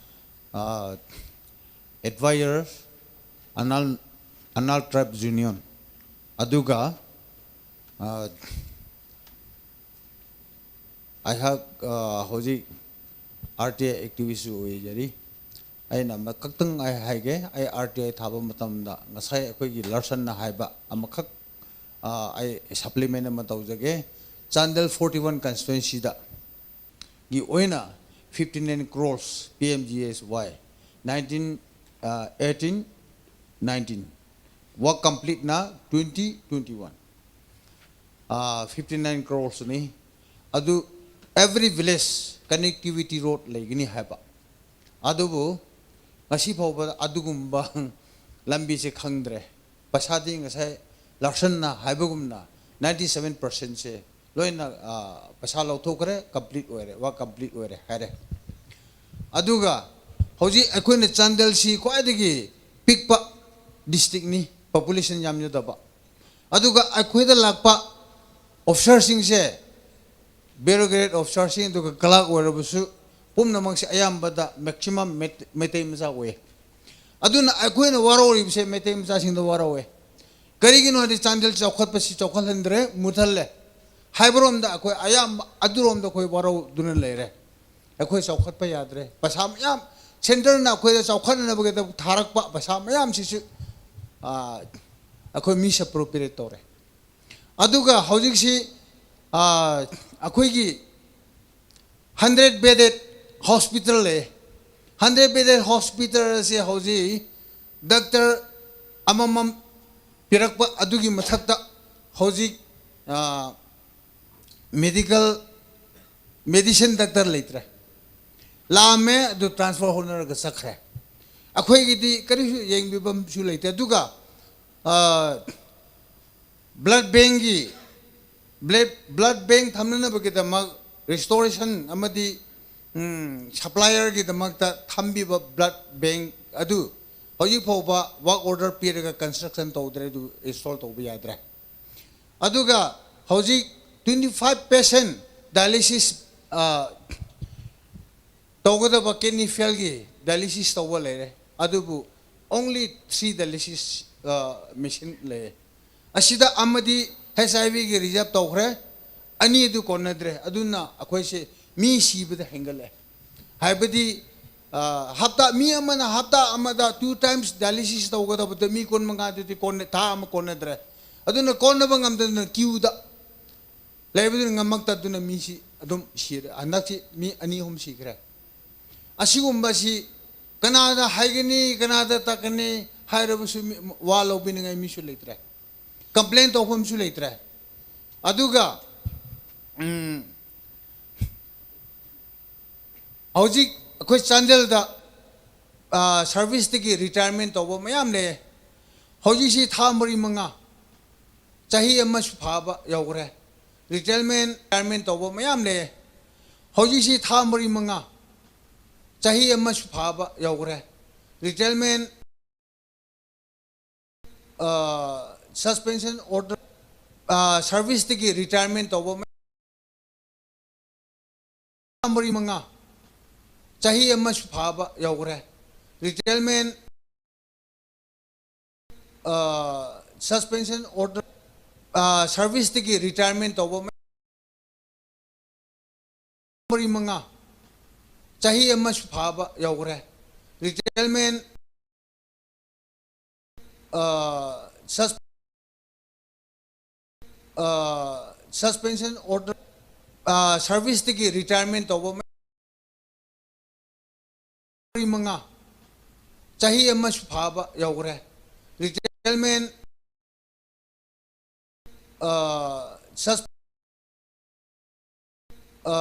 ꯑ, advisor Anal, Anal tribe union, ꯑꯗꯨꯒ, ꯑ, ꯑꯩꯍꯥꯛ, ꯑ, ꯍꯧꯖꯤꯛ R T I activist ꯑꯣꯏꯖꯔꯤ꯫ ꯑꯩꯅ ꯑꯃꯈꯛꯇꯪ ꯑꯩ ꯍꯥꯏꯒꯦ꯫ ꯑꯩ R T I ꯊꯥꯕ ꯃꯇꯝꯗ ꯉꯁꯥꯏ ꯑꯩꯈꯣꯏꯒꯤ ꯂꯥꯔꯁꯟꯅ ꯍꯥꯏꯕ ꯑꯃꯈꯛ, ꯑ, ꯑꯩ supplement ꯑꯃ ꯇꯧꯖꯒꯦ꯫ ꯆꯥꯟꯗꯦꯜ forty one constituencyꯗ ꯒꯤ ꯑꯣꯏꯅ fifty nine crores P M G S Y nineteen, ꯑ, eighteen nineteen, work completeꯅ twenty twenty one, ꯑ, fifty nine croresꯅꯤ꯫ ꯑꯗꯨ every village connectivity road ꯂꯩꯒꯅꯤ ꯍꯥꯏꯕ꯫ ꯑꯗꯨꯕꯨ ꯉꯁꯤ ꯐꯥꯎꯕꯗ ꯑꯗꯨꯒꯨꯝꯕ ꯂꯝꯕꯤꯁꯦ ꯈꯪꯗ꯭ꯔꯦ꯫ ꯄꯩꯁꯥꯗꯤ ꯉꯁꯥꯏ ꯂꯥꯔꯁꯟꯅ ꯍꯥꯏꯕꯒꯨꯝꯅ ninety seven percentꯁꯦ ꯂꯣꯏꯅ, ꯑ, ꯄꯩꯁꯥ ꯂꯧꯊꯣꯛꯈ꯭ꯔꯦ, complete ꯑꯣꯏꯔꯦ, work complete ꯑꯣꯏꯔꯦ ꯍꯥꯏꯔꯦ꯫ ꯑꯗꯨꯒ ꯍꯧꯖꯤꯛ ꯑꯩꯈꯣꯏꯅ ꯆꯥꯟꯗꯦꯜꯁꯤ ꯈ꯭ꯋꯥꯏꯗꯒꯤ ꯄꯤꯛꯄ districtꯅꯤ, population ꯌꯥꯝꯖꯗꯕ꯫ ꯑꯗꯨꯒ ꯑꯩꯈꯣꯏꯗ ꯂꯥꯛꯄ officerꯁꯤꯡꯁꯦ, bureaucrat officerꯁꯤꯡ ꯑꯗꯨꯒ clerk ꯑꯣꯏꯔꯕꯁꯨ, ꯄꯨꯝꯅꯃꯛꯁꯦ ꯑꯌꯥꯝꯕꯗ maximum ꯃꯩꯠ-, ꯃꯩꯇꯩ ꯃꯆꯥ ꯑꯣꯏꯌꯦ꯫ ꯑꯗꯨꯅ ꯑꯩꯈꯣꯏꯅ ꯋꯥꯔꯧꯔꯤꯕꯁꯦ ꯃꯩꯇꯩ ꯃꯆꯥꯁꯤꯡꯗ ꯋꯥꯔꯧꯋꯦ꯫ ꯀꯔꯤꯒꯤꯅꯣ ꯍꯥꯏꯗꯤ ꯆꯥꯟꯗꯦꯜ ꯆꯥꯎꯈꯠꯄꯁꯤ ꯆꯥꯎꯈꯠꯍꯟꯗ꯭ꯔꯦ, ꯃꯨꯠꯍꯜꯂꯦ꯫ ꯍꯥꯏꯕꯔꯣꯝꯗ ꯑꯩꯈꯣꯏ ꯑꯌꯥꯝꯕ ꯑꯗꯨꯔꯣꯝꯗ ꯑꯩꯈꯣꯏ ꯋꯥꯔꯧꯗꯨꯅ ꯂꯩꯔꯦ꯫ ꯑꯩꯈꯣꯏ ꯆꯥꯎꯈꯠꯄ ꯌꯥꯗ꯭ꯔꯦ꯫ ꯄꯩꯁꯥ ꯃꯌꯥꯝ centreꯅ ꯑꯩꯈꯣꯏꯗ ꯆꯥꯎꯈꯠꯅꯅꯕꯒꯤꯗꯃꯛ ꯊꯥꯔꯛꯄ ꯄꯩꯁꯥ ꯃꯌꯥꯝꯁꯤꯁꯨ, ꯑ, ꯑꯩꯈꯣꯏ misappropriate ꯇꯧꯔꯦ꯫ ꯑꯗꯨꯒ ꯍꯧꯖꯤꯛꯁꯤ, ꯑ, ꯑꯩꯈꯣꯏꯒꯤ hundred bedded hospital ꯂꯩ꯫ Hundred bedded hospital ꯑꯁꯤ ꯍꯧꯖꯤꯛ doctor ꯑꯃꯃꯝ ꯄꯤꯔꯛꯄ ꯑꯗꯨꯒꯤ ꯃꯊꯛꯇ ꯍꯧꯖꯤꯛ, ꯑ, medical, medicine doctor ꯂꯩꯇ꯭ꯔꯦ꯫ ꯂꯥꯛꯑꯝꯃꯦ, ꯑꯗꯨ transfer ꯍꯣꯠꯅꯔꯒ ꯆꯠꯈ꯭ꯔꯦ꯫ ꯑꯩꯈꯣꯏꯒꯤꯗꯤ ꯀꯔꯤꯁꯨ ꯌꯦꯡꯕꯤꯐꯝꯁꯨ ꯂꯩꯇꯦ꯫ ꯑꯗꯨꯒ, ꯑ, blood bankꯀꯤ, blood, blood bank ꯊꯝꯅꯅꯕꯒꯤꯗꯃꯛ restoration ꯑꯃꯗꯤ, ꯎꯝ, supplierꯒꯤꯗꯃꯛꯇ ꯊꯝꯕꯤꯕ blood bank ꯑꯗꯨ ꯍꯧꯖꯤꯛ ꯐꯥꯎꯕ work order ꯄꯤꯔꯒ construction ꯇꯧꯗ꯭ꯔꯦ, ꯑꯗꯨ install ꯇꯧꯕ ꯌꯥꯗ꯭ꯔꯦ꯫ ꯑꯗꯨꯒ ꯍꯧꯖꯤꯛ twenty five patient dialysis, ꯑ, ꯇꯧꯒꯗꯕ ꯀꯤꯗꯅꯤ ꯐꯦꯜꯒꯤ ꯗꯥꯏꯂꯤꯁꯤꯁ ꯇꯧꯕ ꯂꯩꯔꯦ, ꯑꯗꯨꯕꯨ only three dialysis machine ꯂꯩꯌꯦ꯫ ꯑꯁꯤꯗ ꯑꯃꯗꯤ ꯍꯩꯆ ꯑꯥꯏ ꯚꯤꯒꯤ ꯔꯤꯖꯥꯔꯚ ꯇꯧꯈ꯭ꯔꯦ, ꯑꯅꯤ ꯑꯗꯨ ꯀꯣꯟꯅꯗ꯭ꯔꯦ꯫ ꯑꯗꯨꯅ ꯑꯩꯈꯣꯏꯁꯦ ꯃꯤ ꯁꯤꯕꯗ ꯍꯦꯟꯒꯠꯂꯦ꯫ ꯍꯥꯏꯕꯗꯤ, ꯑ, ꯍꯞꯇꯥ, ꯃꯤ ꯑꯃꯅ ꯍꯞꯇꯥ ꯑꯃꯗ two times dialysis ꯇꯧꯒꯗꯕꯗ ꯃꯤ ꯀꯨꯟꯃꯉꯥꯗꯨꯗꯤ ꯀꯣꯟꯅ, ꯊꯥ ꯑꯃ ꯀꯣꯟꯅꯗ꯭ꯔꯦ꯫ ꯑꯗꯨꯅ ꯀꯣꯟꯅꯕ ꯉꯝꯗꯗꯅ ꯀ꯭ꯌꯨꯗ ꯂꯩꯕꯗꯨꯅ ꯉꯝꯃꯛꯇꯗꯨꯅ ꯃꯤꯁꯤ ꯑꯗꯨꯝ ꯁꯤꯔꯦ꯫ ꯍꯟꯗꯛꯁꯤ ꯃꯤ ꯑꯅꯤ ꯑꯍꯨꯝ ꯁꯤꯈ꯭ꯔꯦ꯫ ꯑꯁꯤꯒꯨꯝꯕꯁꯤ ꯀꯅꯥꯗ ꯍꯥꯏꯒꯅꯤ, ꯀꯅꯥꯗ ꯇꯥꯛꯀꯅꯤ ꯍꯥꯏꯔꯕꯁꯨ ꯃꯤ, ꯋꯥ ꯂꯧꯕꯤꯅꯤꯡꯉꯥꯏ ꯃꯤꯁꯨ ꯂꯩꯇ꯭ꯔꯦ, ꯀꯝꯄ꯭ꯂꯦꯟ ꯇꯧꯐꯝꯁꯨ ꯂꯩꯇ꯭ꯔꯦ꯫ ꯑꯗꯨꯒ, ꯎꯝ, ꯍꯧꯖꯤꯛ ꯑꯩꯈꯣꯏ ꯆꯥꯟꯗꯦꯜꯗ, ꯑ, ꯁꯥꯔꯚꯤꯁꯇꯒꯤ ꯔꯤꯇꯥꯌꯔꯃꯦꯟ ꯇꯧꯕ ꯃꯌꯥꯝ ꯂꯩꯌꯦ꯫ ꯍꯧꯖꯤꯛꯁꯤ ꯊꯥ ꯃꯔꯤ ꯃꯉꯥ, ꯆꯍꯤ ꯑꯃꯁꯨ ꯐꯥꯕ ꯌꯧꯈ꯭ꯔꯦ꯫ ꯔꯤꯇꯥꯌꯔꯃꯦꯟ, ꯔꯤꯇꯥꯌꯔꯃꯦꯟ ꯇꯧꯕ ꯃꯌꯥꯝ ꯂꯩꯌꯦ꯫ ꯍꯧꯖꯤꯛꯁꯤ ꯊꯥ ꯃꯔꯤ ꯃꯉꯥ, ꯆꯍꯤ ꯑꯃꯁꯨ ꯐꯥꯕ ꯌꯧꯈ꯭ꯔꯦ꯫ ꯔꯤꯇꯥꯌꯔꯃꯦꯟ, ꯑ, suspension order, ꯑ, ꯁꯥꯔꯚꯤꯁꯇꯒꯤ ꯔꯤꯇꯥꯌꯔꯃꯦꯟ ꯇꯧꯕ ꯃꯌꯥꯝ, ꯃꯔꯤ ꯃꯉꯥ, ꯆꯍꯤ ꯑꯃꯁꯨ ꯐꯥꯕ ꯌꯧꯈ꯭ꯔꯦ꯫ ꯔꯤꯇꯥꯌꯔꯃꯦꯟ, ꯑ, suspension order, ꯑ, ꯁꯥꯔꯚꯤꯁꯇꯒꯤ ꯔꯤꯇꯥꯌꯔꯃꯦꯟ ꯇꯧꯕ ꯃꯌꯥꯝ, ꯃꯔꯤ ꯃꯉꯥ, ꯆꯍꯤ ꯑꯃꯁꯨ ꯐꯥꯕ ꯌꯧꯈ꯭ꯔꯦ꯫ ꯔꯤꯇꯥꯌꯔꯃꯦꯟ, ꯑ, sus-, ꯑ, suspension order, ꯑ, ꯁꯥꯔꯚꯤꯁꯇꯒꯤ ꯔꯤꯇꯥꯌꯔꯃꯦꯟ ꯇꯧꯕ ꯃꯔꯤ ꯃꯉꯥ, ꯆꯍꯤ ꯑꯃꯁꯨ ꯐꯥꯕ ꯌꯧꯈ꯭ꯔꯦ꯫ ꯔꯤꯇꯥꯌꯔꯃꯦꯟ, ꯑ, sus-, ꯑ,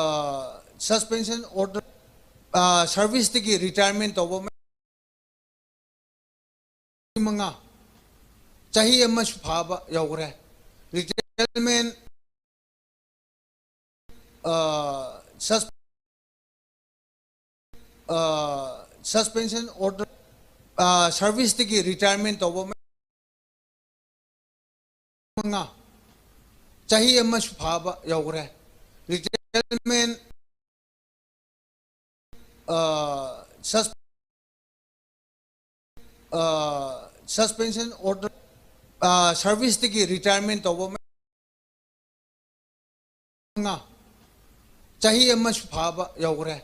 suspension order, ꯑ, ꯁꯥꯔꯚꯤꯁꯇꯒꯤ ꯔꯤꯇꯥꯌꯔꯃꯦꯟ ꯇꯧꯕ ꯃꯉꯥ, ꯆꯍꯤ ꯑꯃꯁꯨ ꯐꯥꯕ ꯌꯧꯈ꯭ꯔꯦ꯫ ꯔꯤꯇꯥꯌꯔꯃꯦꯟ, ꯑ, sus-, ꯑ, suspension order, ꯑ, ꯁꯥꯔꯚꯤꯁꯇꯒꯤ ꯔꯤꯇꯥꯌꯔꯃꯦꯟ ꯇꯧꯕ ꯃꯉꯥ, ꯆꯍꯤ ꯑꯃꯁꯨ ꯐꯥꯕ ꯌꯧꯈ꯭ꯔꯦ꯫ ꯔꯤꯇꯥꯌꯔꯃꯦꯟ, ꯑ, ꯁꯁ-, ꯑ, suspension order, ꯑ, service ꯇꯒꯤ retirement ꯇꯧꯕ ꯃꯉꯥ, ꯆꯍꯤ ꯑꯃꯁꯨ ꯐꯥꯕ ꯌꯧꯈ꯭ꯔꯦ꯫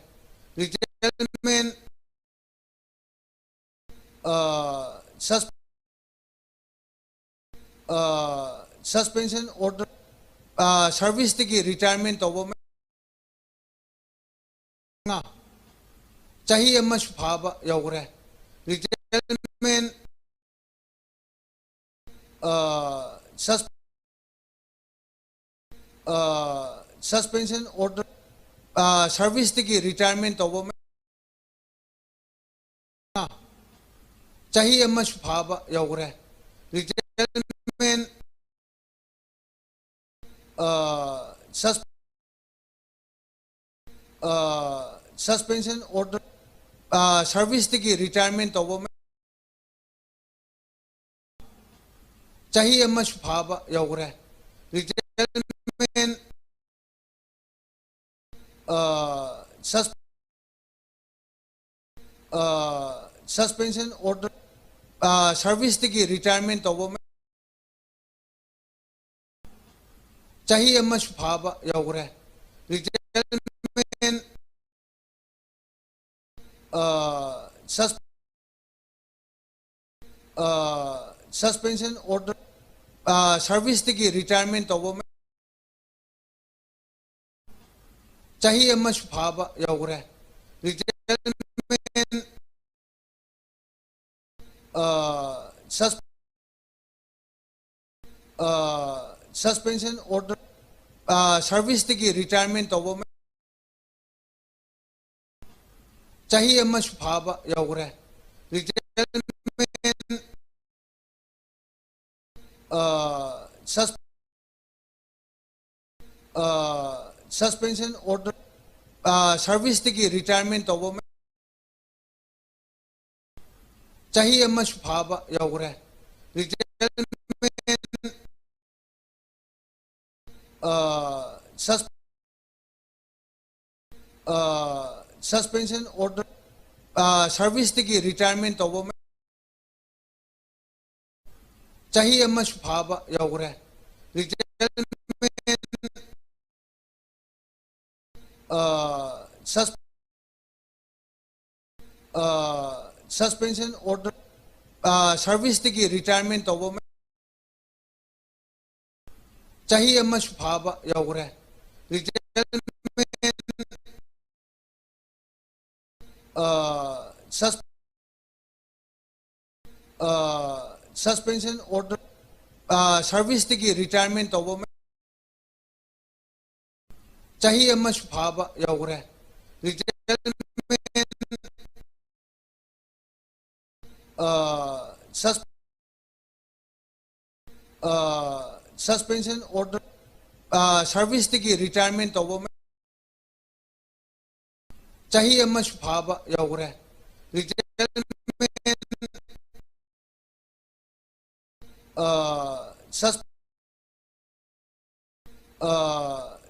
Retirement, ꯑ, sus-, ꯑ, suspension order, ꯑ, service ꯇꯒꯤ retirement ꯇꯧꯕ ꯃꯉꯥ, ꯆꯍꯤ ꯑꯃꯁꯨ ꯐꯥꯕ ꯌꯧꯈ꯭ꯔꯦ꯫ Retirement, ꯑ, sus-, ꯑ, suspension order, ꯑ, service ꯇꯒꯤ retirement ꯇꯧꯕ ꯃ-, ꯆꯍꯤ ꯑꯃꯁꯨ ꯐꯥꯕ ꯌꯧꯈ꯭ꯔꯦ꯫ Retirement, ꯑ, sus-, ꯑ, suspension order, ꯑ, service ꯇꯒꯤ retirement ꯇꯧꯕ ꯃ-, ꯆꯍꯤ ꯑꯃꯁꯨ ꯐꯥꯕ ꯌꯧꯈ꯭ꯔꯦ꯫ Retirement, ꯑ, sus-, ꯑ, suspension order, ꯑ, service ꯇꯒꯤ retirement ꯇꯧꯕ ꯃ-, ꯆꯍꯤ ꯑꯃꯁꯨ ꯐꯥꯕ ꯌꯧꯈ꯭ꯔꯦ꯫ Retirement, ꯑ, sus-, ꯑ, suspension order, ꯑ, service ꯇꯒꯤ retirement ꯇꯧꯕ ꯃ-, ꯆꯍꯤ ꯑꯃꯁꯨ ꯐꯥꯕ ꯌꯧꯈ꯭ꯔꯦ꯫ Retirement, ꯑ, sus-, ꯑ, suspension order, ꯑ, service ꯇꯒꯤ retirement ꯇꯧꯕ ꯃ-, ꯆꯍꯤ ꯑꯃꯁꯨ ꯐꯥꯕ ꯌꯧꯈ꯭ꯔꯦ꯫ Retirement, ꯑ, sus-, ꯑ, suspension order, ꯑ, service ꯇꯒꯤ retirement ꯇꯧꯕ ꯃ-, ꯆꯍꯤ ꯑꯃꯁꯨ ꯐꯥꯕ ꯌꯧꯈ꯭ꯔꯦ꯫ Retirement, ꯑ, sus-, ꯑ, Suspension order, service ꯇꯒꯤ retirement ꯇꯧꯕ ꯑꯃ, ꯆꯍꯤ ꯑꯃꯁꯨ ꯐꯥꯕ ꯌꯥꯎꯈ꯭ꯔꯦ꯫ Retirement, sus- suspension order, service ꯇꯒꯤ retirement ꯇꯧꯕ ꯑꯃ, ꯆꯍꯤ ꯑꯃꯁꯨ ꯐꯥꯕ ꯌꯥꯎꯈ꯭ꯔꯦ꯫ Retirement, suspension order, service ꯇꯒꯤ retirement ꯇꯧꯕ ꯑꯃ, ꯆꯍꯤ ꯑꯃꯁꯨ ꯐꯥꯕ ꯌꯥꯎꯈ꯭ꯔꯦ꯫ Retirement, suspension order, service ꯇꯒꯤ retirement ꯇꯧꯕ ꯑꯃ, ꯆꯍꯤ ꯑꯃꯁꯨ ꯐꯥꯕ ꯌꯥꯎꯈ꯭ꯔꯦ꯫ Retirement,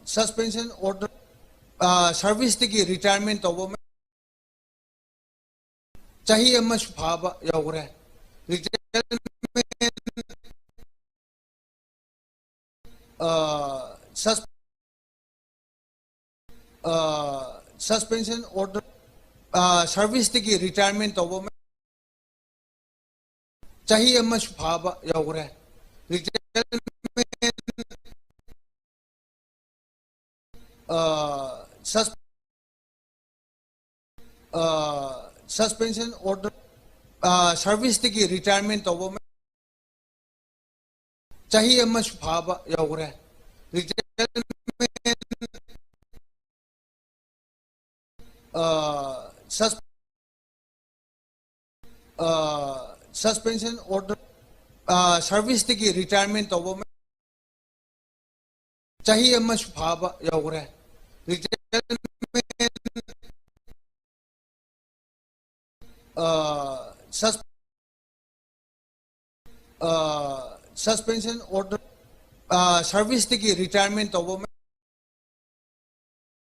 suspension order, service ꯇꯒꯤ retirement ꯇꯧꯕ ꯑꯃ, ꯆꯍꯤ ꯑꯃꯁꯨ ꯐꯥꯕ ꯌꯥꯎꯈ꯭ꯔꯦ꯫ Retirement, suspension order, service ꯇꯒꯤ retirement ꯇꯧꯕ ꯑꯃ, ꯆꯍꯤ ꯑꯃꯁꯨ ꯐꯥꯕ ꯌꯥꯎꯈ꯭ꯔꯦ꯫ Retirement, suspension order, service ꯇꯒꯤ retirement ꯇꯧꯕ ꯑꯃ, ꯆꯍꯤ ꯑꯃꯁꯨ ꯐꯥꯕ ꯌꯥꯎꯈ꯭ꯔꯦ꯫ Retirement, suspension order, service ꯇꯒꯤ retirement ꯇꯧꯕ ꯑꯃ, ꯆꯍꯤ ꯑꯃꯁꯨ ꯐꯥꯕ ꯌꯥꯎꯈ꯭ꯔꯦ꯫ Retirement, suspension order, service ꯇꯒꯤ retirement ꯇꯧꯕ ꯑꯃ,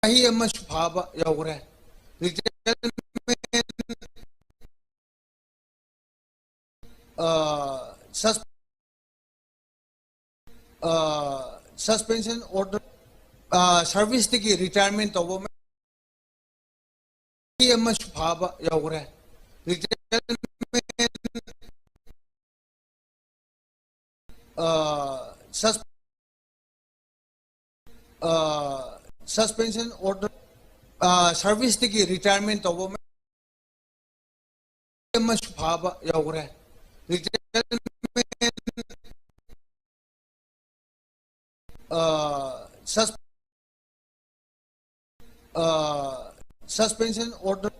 ꯆꯍꯤ ꯑꯃꯁꯨ ꯐꯥꯕ ꯌꯥꯎꯈ꯭ꯔꯦ꯫ Retirement, uh, sus- uh, suspension order, uh, service ꯇꯒꯤ retirement ꯇꯧꯕ ꯃꯤ ꯑꯃꯁꯨ ꯐꯥꯕ ꯌꯥꯎꯈ꯭ꯔꯦ꯫ Retirement, uh, sus- uh, suspension order, uh, service ꯇꯒꯤ retirement ꯇꯧꯕ ꯃꯤ ꯑꯃꯁꯨ ꯐꯥꯕ ꯌꯥꯎꯈ꯭ꯔꯦ꯫ Retirement, uh, sus- uh, suspension order,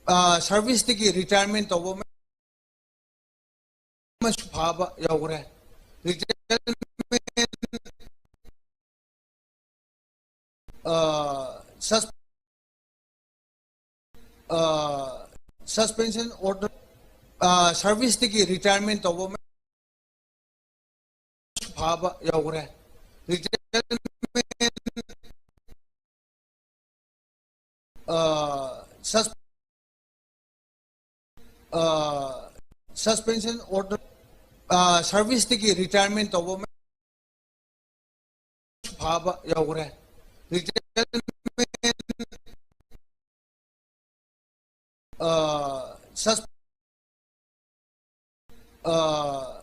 uh, service ꯇꯒꯤ retirement ꯇꯧꯕ ꯃꯤ ꯑꯃꯁꯨ ꯐꯥꯕ ꯌꯥꯎꯈ꯭ꯔꯦ꯫ Retirement, uh, sus- uh, suspension order, uh, service ꯇꯒꯤ retirement ꯇꯧꯕ ꯃꯤ ꯑꯃꯁꯨ ꯐꯥꯕ ꯌꯥꯎꯈ꯭ꯔꯦ꯫ Retirement, uh, sus- uh, suspension order, uh, service ꯇꯒꯤ retirement ꯇꯧꯕ ꯃꯤ ꯑꯃꯁꯨ ꯐꯥꯕ ꯌꯥꯎꯈ꯭ꯔꯦ꯫ Retirement, uh, sus- uh,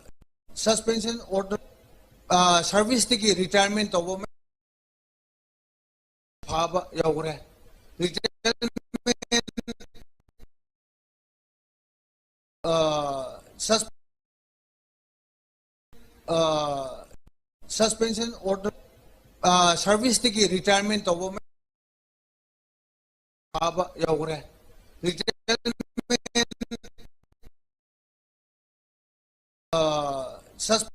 suspension order, uh, service ꯇꯒꯤ retirement ꯇꯧꯕ ꯃꯤ ꯐꯥꯕ ꯌꯥꯎꯈ꯭ꯔꯦ꯫ Retirement, uh, sus- uh, suspension order, uh, service ꯇꯒꯤ retirement ꯇꯧꯕ ꯃꯤ ꯐꯥꯕ ꯌꯥꯎꯈ꯭ꯔꯦ꯫ Retirement, uh, sus-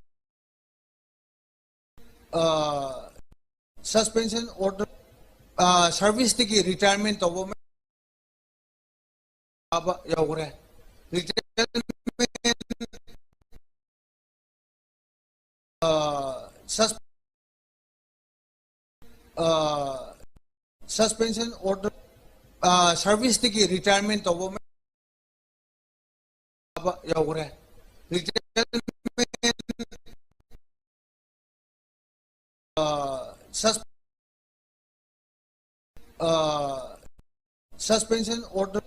uh, suspension order, uh, service ꯇꯒꯤ retirement ꯇꯧꯕ ꯃꯤ ꯐꯥꯕ ꯌꯥꯎꯈ꯭ꯔꯦ꯫ Retirement, uh, sus- uh, suspension order, ꯁꯔꯚꯤꯁꯇꯒꯤ ꯔꯤꯇꯥꯌꯔꯃꯦꯟ ꯇꯧꯕ ꯃꯌꯥꯝ ꯌꯥꯎꯈ꯭ꯔꯦ꯫ ꯔꯤꯇꯥꯌꯔꯃꯦꯟ ꯁꯁꯄꯦꯟꯁꯟ ꯑꯣꯔꯗꯔ,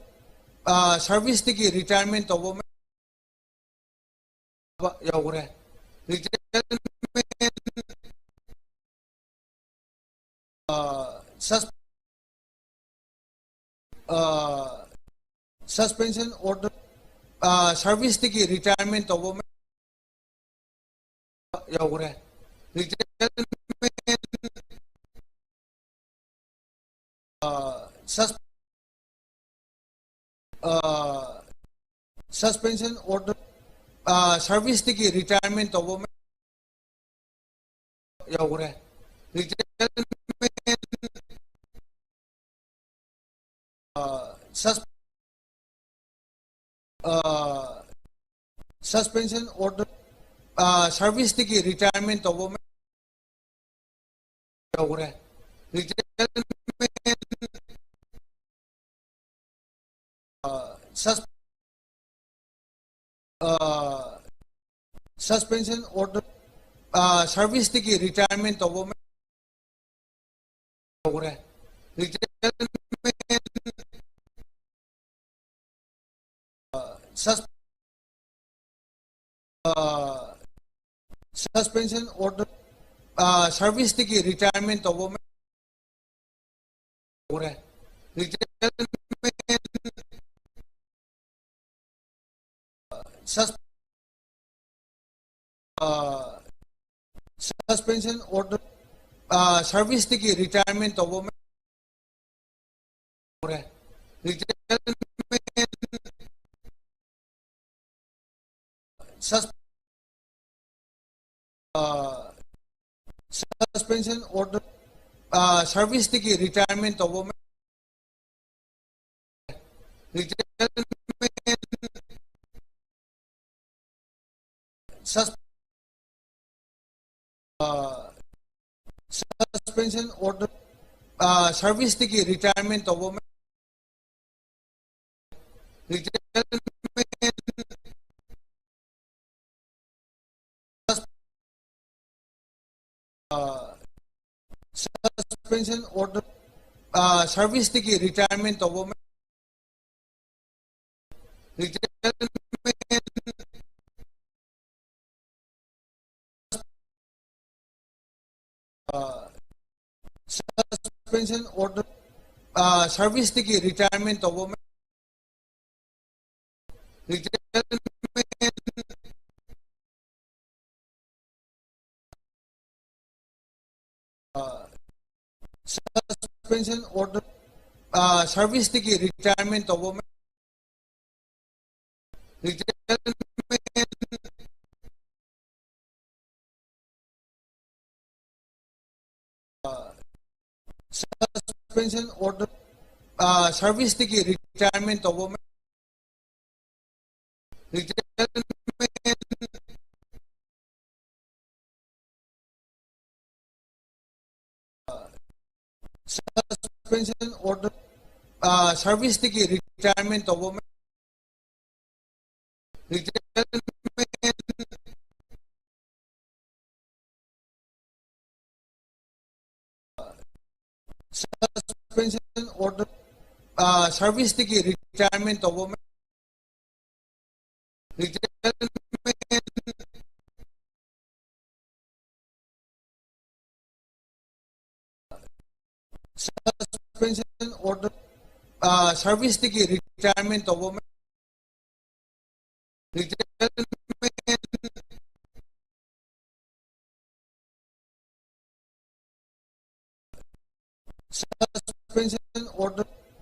ꯁꯔꯚꯤꯁꯇꯒꯤ ꯔꯤꯇꯥꯌꯔꯃꯦꯟ ꯇꯧꯕ ꯌꯥꯎꯈ꯭ꯔꯦ꯫ ꯔꯤꯇꯥꯌꯔꯃꯦꯟ ꯁꯁꯄꯦꯟꯁꯟ ꯑꯣꯔꯗꯔ, ꯁꯔꯚꯤꯁꯇꯒꯤ ꯔꯤꯇꯥꯌꯔꯃꯦꯟ ꯇꯧꯕ ꯌꯥꯎꯈ꯭ꯔꯦ꯫ ꯔꯤꯇꯥꯌꯔꯃꯦꯟ ꯁꯁꯄꯦꯟꯁꯟ ꯑꯣꯔꯗꯔ, ꯁꯔꯚꯤꯁꯇꯒꯤ ꯔꯤꯇꯥꯌꯔꯃꯦꯟ ꯇꯧꯕ ꯌꯥꯎꯈ꯭ꯔꯦ꯫ ꯔꯤꯇꯥꯌꯔꯃꯦꯟ ꯁꯁꯄꯦꯟꯁꯟ ꯑꯣꯔꯗꯔ, ꯁꯔꯚꯤꯁꯇꯒꯤ ꯔꯤꯇꯥꯌꯔꯃꯦꯟ ꯇꯧꯕ ꯌꯥꯎꯈ꯭ꯔꯦ꯫ ꯔꯤꯇꯥꯌꯔꯃꯦꯟ ꯁꯁꯄꯦꯟꯁꯟ ꯑꯣꯔꯗꯔ, ꯁꯔꯚꯤꯁꯇꯒꯤ ꯔꯤꯇꯥꯌꯔꯃꯦꯟ ꯇꯧꯕ ꯌꯥꯎꯈ꯭ꯔꯦ꯫ ꯔꯤꯇꯥꯌꯔꯃꯦꯟ ꯁꯁꯄꯦꯟꯁꯟ ꯑꯣꯔꯗꯔ, ꯁꯔꯚꯤꯁꯇꯒꯤ ꯔꯤꯇꯥꯌꯔꯃꯦꯟ ꯇꯧꯕ ꯌꯥꯎꯈ꯭ꯔꯦ꯫ ꯔꯤꯇꯥꯌꯔꯃꯦꯟ ꯁꯁ ꯁꯁꯄꯦꯟꯁꯟ ꯑꯣꯔꯗꯔ, ꯁꯔꯚꯤꯁꯇꯒꯤ ꯔꯤꯇꯥꯌꯔꯃꯦꯟ ꯇꯧꯕ ꯌꯥꯎꯈ꯭ꯔꯦ꯫ ꯔꯤꯇꯥꯌꯔꯃꯦꯟ ꯁꯁꯄꯦꯟꯁꯟ ꯑꯣꯔꯗꯔ, ꯁꯔꯚꯤꯁꯇꯒꯤ ꯔꯤꯇꯥꯌꯔꯃꯦꯟ ꯇꯧꯕ ꯌꯥꯎꯈ꯭ꯔꯦ꯫ ꯔꯤꯇꯥꯌꯔꯃꯦꯟ ꯁꯁ ꯁꯁꯄꯦꯟꯁꯟ ꯑꯣꯔꯗꯔ, ꯁꯔꯚꯤꯁꯇꯒꯤ ꯔꯤꯇꯥꯌꯔꯃꯦꯟ ꯇꯧꯕ Retirement, uh, suspension order, uh, service ꯗꯒꯤ retirement ꯇꯧꯕ ꯑꯃ, retirement, uh, suspension order, uh, service ꯗꯒꯤ retirement ꯇꯧꯕ ꯑꯃ, retirement, uh, suspension order, uh, service ꯗꯒꯤ retirement ꯇꯧꯕ ꯑꯃ, retirement, uh, suspension order, uh, service ꯗꯒꯤ retirement ꯇꯧꯕ ꯑꯃ, retirement, suspension order, uh, service ꯗꯒꯤ retirement ꯇꯧꯕ ꯑꯃ, retirement, suspension order, uh, service ꯗꯒꯤ retirement ꯇꯧꯕ ꯑꯃ, retirement, suspension order, uh, service ꯗꯒꯤ retirement ꯇꯧꯕ ꯑꯃ, retirement, suspension order,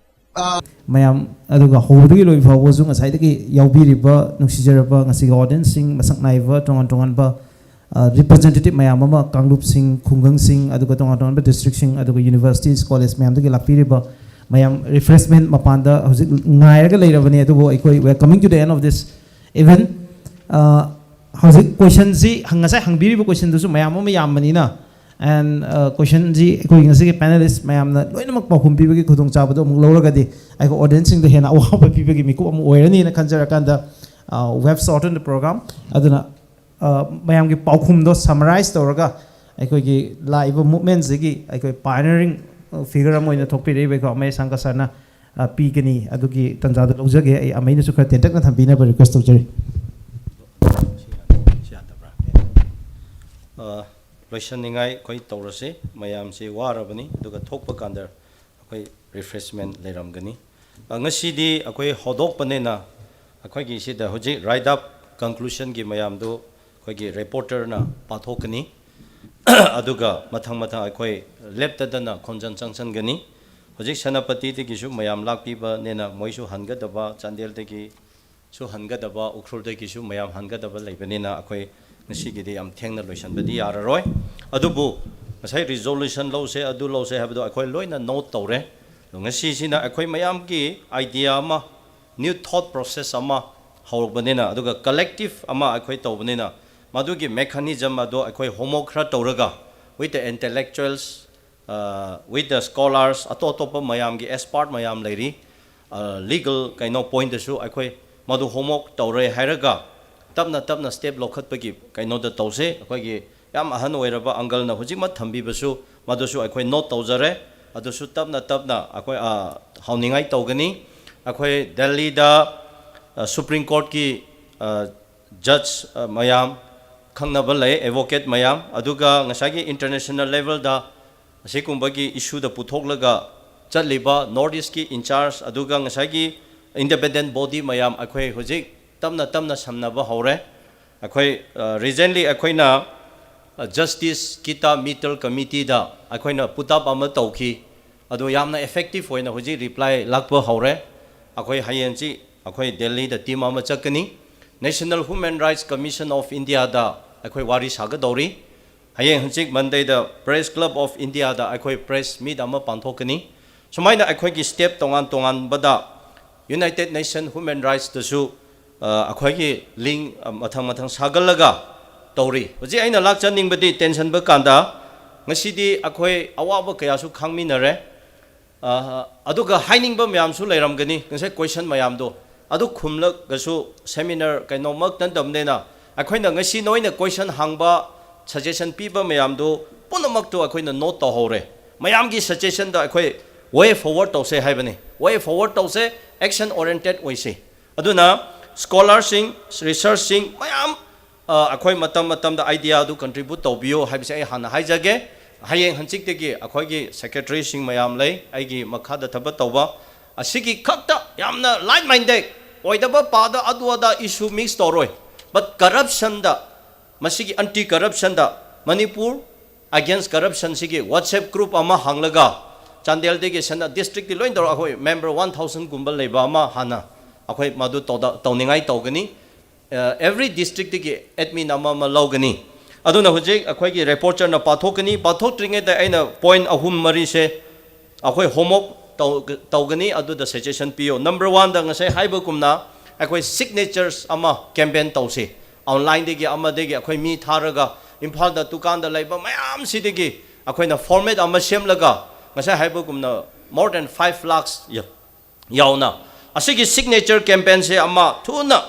uh, ꯃꯌꯥꯝ ꯑꯗꯨꯒ ꯍꯧꯕꯗꯒꯤ ꯂꯣꯏꯕ ꯐꯥꯎꯕꯁꯨ ꯉꯁꯥꯏꯗꯒꯤ ꯌꯥꯎꯕꯤꯔꯤꯕ ꯅꯨꯡꯁꯤꯖꯔꯕ ꯉꯁꯤꯒꯤ audienceꯁꯤꯡ, ꯃꯁꯛ ꯅꯥꯏꯕ ꯇꯣꯉꯥꯟ ꯇꯣꯉꯥꯟꯕ, ꯑ, representative ꯃꯌꯥꯝ ꯑꯃ, ꯀꯥꯡꯂꯨꯞꯁꯤꯡ, ꯈꯨꯡꯒꯪꯁꯤꯡ, ꯑꯗꯨꯒ ꯇꯣꯉꯥꯟ ꯇꯣꯉꯥꯟꯕ districtꯁꯤꯡ, ꯑꯗꯨꯒ universities, college ꯃꯌꯥꯝꯗꯒꯤ ꯂꯥꯛꯄꯤꯔꯤꯕ ꯃꯌꯥꯝ, refreshment ꯃꯄꯥꯟꯗ ꯍꯧꯖꯤꯛ ꯉꯥꯏꯔꯒ ꯂꯩꯔꯕꯅꯤ꯫ ꯑꯗꯨꯕꯨ ꯑꯩꯈꯣꯏ, we are coming to the end of this event. ꯑ, ꯍꯧꯖꯤꯛ questionꯁꯤ ꯍꯪ-, ꯉꯁꯥꯏ ꯍꯪꯕꯤꯔꯤꯕ questionꯗꯨꯁꯨ ꯃꯌꯥꯝ ꯑꯃ ꯌꯥꯝꯕꯅꯤꯅ, ꯑꯦꯟ ꯀꯣꯏꯁꯟꯁꯤ ꯑꯩꯈꯣꯏ ꯉꯁꯤꯒꯤ ꯄꯦꯅꯦꯂꯤꯁ ꯃꯌꯥꯝꯅ ꯂꯣꯏꯅꯃꯛ ꯄꯥꯎꯈꯨꯝ ꯄꯤꯕꯒꯤ ꯈꯨꯗꯣꯡꯆꯥꯕꯗꯣ ꯑꯃꯨꯛ ꯂꯧꯔꯒꯗꯤ ꯑꯩꯈꯣꯏ ꯑꯣꯗꯤꯌꯦꯟꯁꯁꯤꯡꯗ ꯍꯦꯟꯅ ꯑꯋꯥꯕ ꯄꯤꯕꯒꯤ ꯃꯤꯀꯨꯞ ꯑꯃ ꯑꯣꯏꯔꯅꯤꯅ ꯈꯟꯖꯔꯀꯥꯟꯗ, uh, we have shortened the program. ꯑꯗꯨꯅ, uh, ꯃꯌꯥꯝꯒꯤ ꯄꯥꯎꯈꯨꯝꯗꯣ ꯁꯃꯔꯥꯏꯁ ꯇꯧꯔꯒ ꯑꯩꯈꯣꯏꯒꯤ ꯂꯥꯛꯏꯕ ꯃꯨꯞꯃꯦꯟꯁꯤꯒꯤ ꯑꯩꯈꯣꯏ ꯄꯥꯏꯅꯔꯤꯡ ꯐꯤꯒꯔ ꯑꯃ ꯑꯣꯏꯅ ꯊꯣꯛꯄꯤꯔꯛꯏꯕ ꯑꯩꯈꯣꯏ ꯑꯃꯦ ꯁꯪꯀ ꯁꯔꯅ, uh, ꯄꯤꯒꯅꯤ꯫ ꯑꯗꯨꯒꯤ ꯇꯥꯟꯖꯥꯗꯣ ꯂꯧꯖꯒꯦ꯫ ꯑꯩ ꯑꯃꯩꯅꯁꯨ ꯈꯔ ꯇꯦꯟꯇꯛꯅ ꯊꯝꯕꯤꯅꯕ ꯔꯤꯀ꯭ꯋꯦꯁ ꯇꯧꯖꯔꯤ꯫ ꯁꯤ ꯌꯥꯗꯕ꯭ꯔꯥ? ꯑ, ꯂꯣꯏꯁꯟꯅꯤꯡꯉꯥꯏ ꯑꯩꯈꯣꯏ ꯇꯧꯔꯁꯤ꯫ ꯃꯌꯥꯝꯁꯤ ꯋꯥꯔꯕꯅꯤ, ꯑꯗꯨꯒ ꯊꯣꯛꯄ ꯀꯥꯟꯗ ꯑꯩꯈꯣꯏ ꯔꯤꯐ꯭ꯔꯦꯁꯃꯦꯟ ꯂꯩꯔꯝꯒꯅꯤ꯫ ꯑ, ꯉꯁꯤꯗꯤ ꯑꯩꯈꯣꯏ ꯍꯧꯗꯣꯛꯄꯅꯤꯅ ꯑꯩꯈꯣꯏꯒꯤ ꯁꯤꯗ ꯍꯧꯖꯤꯛ ꯔꯥꯏꯠ ꯑꯞ ꯀꯟꯀ꯭ꯂꯨꯁꯟꯒꯤ ꯃꯌꯥꯝꯗꯨ ꯑꯩꯈꯣꯏꯒꯤ ꯔꯤꯄꯣꯔꯇꯔꯅ ꯄꯥꯊꯣꯛꯀꯅꯤ꯫ ꯑꯗꯨꯒ ꯃꯊꯪ ꯃꯊꯪ ꯑꯩꯈꯣꯏ ꯂꯦꯞꯇꯗꯅ ꯈꯣꯟꯖꯟ ꯆꯪꯁꯟꯒꯅꯤ꯫ ꯍꯧꯖꯤꯛ ꯁꯦꯅꯥꯄꯇꯤꯗꯒꯤꯁꯨ ꯃꯌꯥꯝ ꯂꯥꯛꯄꯤꯕꯅꯤꯅ ꯃꯣꯏꯁꯨ ꯍꯟꯒꯗꯕ, ꯆꯥꯟꯗꯦꯜꯗꯒꯤ ꯁꯨ ꯍꯟꯒꯗꯕ, ꯎꯈ꯭ꯔꯨꯜꯗꯒꯤꯁꯨ ꯃꯌꯥꯝ ꯍꯟꯒꯗꯕ ꯂꯩꯕꯅꯤꯅ ꯑꯩꯈꯣꯏ ꯉꯁꯤꯒꯤꯗꯤ ꯌꯥꯝ ꯊꯦꯡꯅ ꯂꯣꯏꯁꯤꯟꯕꯗꯤ ꯌꯥꯔꯔꯣꯏ꯫ ꯑꯗꯨꯕꯨ ꯉꯁꯥꯏ ꯔꯤꯖꯣꯂꯨꯁꯟ ꯂꯧꯁꯦ, ꯑꯗꯨ ꯂꯧꯁꯦ ꯍꯥꯏꯕꯗꯣ ꯑꯩꯈꯣꯏ ꯂꯣꯏꯅ ꯅꯣꯠ ꯇꯧꯔꯦ꯫ ꯑꯗꯣ ꯉꯁꯤꯁꯤꯅ ꯑꯩꯈꯣꯏ ꯃꯌꯥꯝꯒꯤ ꯑꯥꯏꯗꯤꯌꯥ ꯑꯃ, ꯅ꯭ꯌꯨ ꯊꯣꯠ ꯄ꯭ꯔꯣꯁꯦꯁ ꯑꯃ ꯍꯧꯔꯛꯄꯅꯤꯅ, ꯑꯗꯨꯒ ꯀꯂꯦꯛꯇꯤꯞ ꯑꯃ ꯑꯩꯈꯣꯏ ꯇꯧꯕꯅꯤꯅ, ꯃꯗꯨꯒꯤ ꯃꯦꯀꯥꯅꯤꯖꯝ ꯑꯗꯣ ꯑꯩꯈꯣꯏ ꯍꯣꯝꯋꯣꯔꯛ ꯈꯔ ꯇꯧꯔꯒ, with the intellectuals, with the scholars, ꯑꯇꯣꯞ ꯑꯇꯣꯞꯄ ꯃꯌꯥꯝꯒꯤ ꯑꯦꯛꯁꯄꯥꯔꯠ ꯃꯌꯥꯝ ꯂꯩꯔꯤ꯫ ꯂꯤꯒꯜ ꯀꯩꯅꯣ ꯄꯣꯏꯟꯗꯁꯨ ꯑꯩꯈꯣꯏ ꯃꯗꯨ ꯍꯣꯝꯋꯣꯔꯛ ꯇꯧꯔꯦ ꯍꯥꯏꯔꯒ ꯇꯞꯅ ꯇꯞꯅ ꯁ꯭ꯇꯦꯞ ꯂꯧꯈꯠꯄꯒꯤ ꯀꯩꯅꯣꯗ ꯇꯧꯁꯦ꯫ ꯑꯩꯈꯣꯏꯒꯤ ꯌꯥꯝ ꯑꯍꯟ ꯑꯣꯏꯔꯕ ꯑꯪꯀꯜꯅ ꯍꯧꯖꯤꯛꯃꯛ ꯊꯝꯕꯤꯕꯁꯨ ꯃꯗꯨꯁꯨ ꯑꯩꯈꯣꯏ ꯅꯣꯠ ꯇꯧꯖꯔꯦ꯫ ꯑꯗꯨꯁꯨ ꯇꯞꯅ ꯇꯞꯅ ꯑꯩꯈꯣꯏ, ꯑ, ꯍꯧꯅꯤꯡꯉꯥꯏ ꯇꯧꯒꯅꯤ꯫ ꯑꯩꯈꯣꯏ ꯗꯦꯜꯂꯤꯗ, ꯑ, ꯁꯨꯄ꯭ꯔꯤꯝ ꯀꯣꯔꯠꯀꯤ, ꯑ, ꯖꯖ, ꯑ, ꯃꯌꯥꯝ, ꯈꯪꯅꯕ ꯂꯩ, ꯑꯦꯗꯚꯣꯀꯦꯠ ꯃꯌꯥꯝ, ꯑꯗꯨꯒ ꯉꯁꯥꯏꯒꯤ ꯏꯟꯇꯔꯅꯦꯁꯅꯦꯜ ꯂꯦꯚꯦꯜꯗ ꯑꯁꯤꯒꯨꯝꯕꯒꯤ ꯏꯁꯨꯗ ꯄꯨꯊꯣꯛꯂꯒ ꯆꯠꯂꯤꯕ ꯅꯣꯔꯠ ꯏꯁꯀꯤ ꯏꯟꯆꯥꯔꯖ, ꯑꯗꯨꯒ ꯉꯁꯥꯏꯒꯤ ꯏꯟꯗꯤꯄꯦꯟꯗꯦꯟ ꯕꯣꯗꯤ ꯃꯌꯥꯝ ꯑꯩꯈꯣꯏ ꯍꯧꯖꯤꯛ ꯇꯞꯅ ꯇꯞꯅ ꯁꯝꯅꯕ ꯍꯧꯔꯦ꯫ ꯑꯩꯈꯣꯏ, ꯑ, ꯔꯤꯁꯦꯟꯂꯤ ꯑꯩꯈꯣꯏꯅ, ꯑ, ꯖꯁꯇꯤꯁ ꯀꯤꯇꯥ ꯃꯤꯇꯜ ꯀꯃꯤꯇꯤꯗ ꯑꯩꯈꯣꯏꯅ ꯄꯨꯠ ꯑꯞ ꯑꯃ ꯇꯧꯈꯤ꯫ ꯑꯗꯣ ꯌꯥꯝꯅ ꯏꯐꯦꯛꯇꯤꯞ ꯑꯣꯏꯅ ꯍꯧꯖꯤꯛ ꯔꯤꯄ꯭ꯂꯥꯏ ꯂꯥꯛꯄ ꯍꯧꯔꯦ꯫ ꯑꯩꯈꯣꯏ ꯍꯌꯦꯡꯁꯤ ꯑꯩꯈꯣꯏ ꯗꯦꯜꯂꯤꯗ ꯇꯤꯝ ꯑꯃ ꯆꯠꯀꯅꯤ꯫ National Human Rights Commission of Indiaꯗ ꯑꯩꯈꯣꯏ ꯋꯥꯔꯤ ꯁꯥꯒꯗꯧꯔꯤ꯫ ꯍꯌꯦꯡ ꯍꯪꯆꯤꯠ ꯃꯟꯗꯦꯗ Press Club of Indiaꯗ ꯑꯩꯈꯣꯏ ꯄ꯭ꯔꯦꯁ ꯃꯤꯠ ꯑꯃ ꯄꯥꯡꯊꯣꯛꯀꯅꯤ꯫ ꯁꯨꯃꯥꯏꯅ ꯑꯩꯈꯣꯏꯒꯤ ꯁ꯭ꯇꯦꯞ ꯇꯣꯉꯥꯟ ꯇꯣꯉꯥꯟꯕꯗ United Nation Human Rightsꯇꯁꯨ, ꯑ, ꯑꯩꯈꯣꯏꯒꯤ ꯂꯤꯡ, ꯑ, ꯃꯊꯪ ꯃꯊꯪ ꯁꯥꯒꯠꯂꯒ ꯇꯧꯔꯤ꯫ ꯍꯧꯖꯤꯛ ꯑꯩꯅ ꯂꯥꯛꯆꯅꯤꯡꯕꯗꯤ ꯇꯦꯟꯁꯟꯕ ꯀꯥꯟꯗ ꯉꯁꯤꯗꯤ ꯑꯩꯈꯣꯏ ꯑꯋꯥꯕ ꯀꯌꯥꯁꯨ ꯈꯪꯃꯤꯟꯅꯔꯦ꯫ ꯑ, ꯑꯗꯨꯒ ꯍꯥꯏꯅꯤꯡꯕ ꯃꯌꯥꯝꯁꯨ ꯂꯩꯔꯝꯒꯅꯤ, ꯉꯁꯥꯏ question ꯃꯌꯥꯝꯗꯣ꯫ ꯑꯗꯨ ꯈꯨꯝꯂꯒꯁꯨ seminar ꯀꯩꯅꯣꯃꯛ ꯅꯠꯇꯕꯅꯤꯅ, ꯑꯩꯈꯣꯏꯅ ꯉꯁꯤ ꯅꯣꯏꯅ question ꯍꯪꯕ, suggestion ꯄꯤꯕ ꯃꯌꯥꯝꯗꯨ ꯄꯨꯝꯅꯃꯛꯇꯨ ꯑꯩꯈꯣꯏꯅ note ꯇꯧꯍꯧꯔꯦ꯫ ꯃꯌꯥꯝꯒꯤ suggestionꯗ ꯑꯩꯈꯣꯏ way forward ꯇꯧꯁꯦ ꯍꯥꯏꯕꯅꯤ꯫ Way forward ꯇꯧꯁꯦ, action oriented ꯑꯣꯏꯁꯦ꯫ ꯑꯗꯨꯅ scholarꯁꯤꯡ, researchꯁꯤꯡ ꯃꯌꯥꯝ ꯑ, ꯑꯩꯈꯣꯏ ꯃꯇꯝ ꯃꯇꯝꯗ ideaꯗꯨ contribute ꯇꯧꯕꯤꯌꯨ ꯍꯥꯏꯕꯁꯦ ꯑꯩ ꯍꯥꯟꯅ ꯍꯥꯏꯖꯒꯦ꯫ ꯍꯌꯦꯡ ꯍꯪꯆꯤꯠꯇꯒꯤ ꯑꯩꯈꯣꯏꯒꯤ secretaryꯁꯤꯡ ꯃꯌꯥꯝ ꯂꯩ, ꯑꯩꯒꯤ ꯃꯈꯥꯗ ꯊꯕꯛ ꯇꯧꯕ꯫ ꯑꯁꯤꯒꯤ ꯈꯛꯇ ꯌꯥꯝꯅ like minded ꯑꯣꯏꯗꯕ ꯄꯥꯗ ꯑꯗꯨ ꯑꯗꯥ issue mix ꯇꯧꯔꯣꯏ꯫ But corruptionꯗ, ꯃꯁꯤꯒꯤ anti corruptionꯗ, Manipur against corruptionꯁꯤꯒꯤ WhatsApp group ꯑꯃ ꯍꯥꯡꯂꯒ, ꯆꯥꯟꯗꯦꯜꯗꯒꯤ ꯁꯅꯥ districtꯀꯤ ꯂꯣꯏ ꯇꯧꯔꯒ ꯑꯩꯈꯣꯏ member one thousandꯒꯨꯝꯕ ꯂꯩꯕ ꯑꯃ ꯍꯥꯟꯅ ꯑꯩꯈꯣꯏ ꯃꯗꯨ ꯇꯧꯗ-, ꯇꯧꯅꯤꯡꯉꯥꯏ ꯇꯧꯒꯅꯤ꯫ ꯑ, every districtꯇꯒꯤ admin ꯑꯃ ꯑꯃ ꯂꯧꯒꯅꯤ꯫ ꯑꯗꯨꯅ ꯍꯧꯖꯤꯛ ꯑꯩꯈꯣꯏꯒꯤ reporterꯅ ꯄꯥꯊꯣꯛꯀꯅꯤ꯫ ꯄꯥꯊꯣꯛꯇ꯭ꯔꯤꯉꯩꯗ ꯑꯩꯅ point ꯑꯍꯨꯝ ꯃꯔꯤꯁꯦ ꯑꯩꯈꯣꯏ homework ꯇꯧ-, ꯇꯧꯒꯅꯤ, ꯑꯗꯨꯗ suggestion ꯄꯤꯌꯨ꯫ Number oneꯗ ꯉꯁꯥꯏ ꯍꯥꯏꯕꯒꯨꯝꯅ ꯑꯩꯈꯣꯏ signatures ꯑꯃ campaign ꯇꯧꯁꯤ꯫ Onlineꯗꯒꯤ ꯑꯃꯗꯒꯤ ꯑꯩꯈꯣꯏ ꯃꯤ ꯊꯥꯔꯒ ꯏꯝꯐꯥꯜꯗ ꯗꯨꯀꯥꯟꯗ ꯂꯩꯕ ꯃꯌꯥꯝꯁꯤꯗꯒꯤ ꯑꯩꯈꯣꯏꯅ format ꯑꯃ ꯁꯦꯝꯂꯒ, ꯉꯁꯥꯏ ꯍꯥꯏꯕꯒꯨꯝꯅ more than five lakhs ꯌ-, ꯌꯥꯎꯅ ꯑꯁꯤꯒꯤ signature campaignꯁꯦ ꯑꯃ ꯊꯨꯅ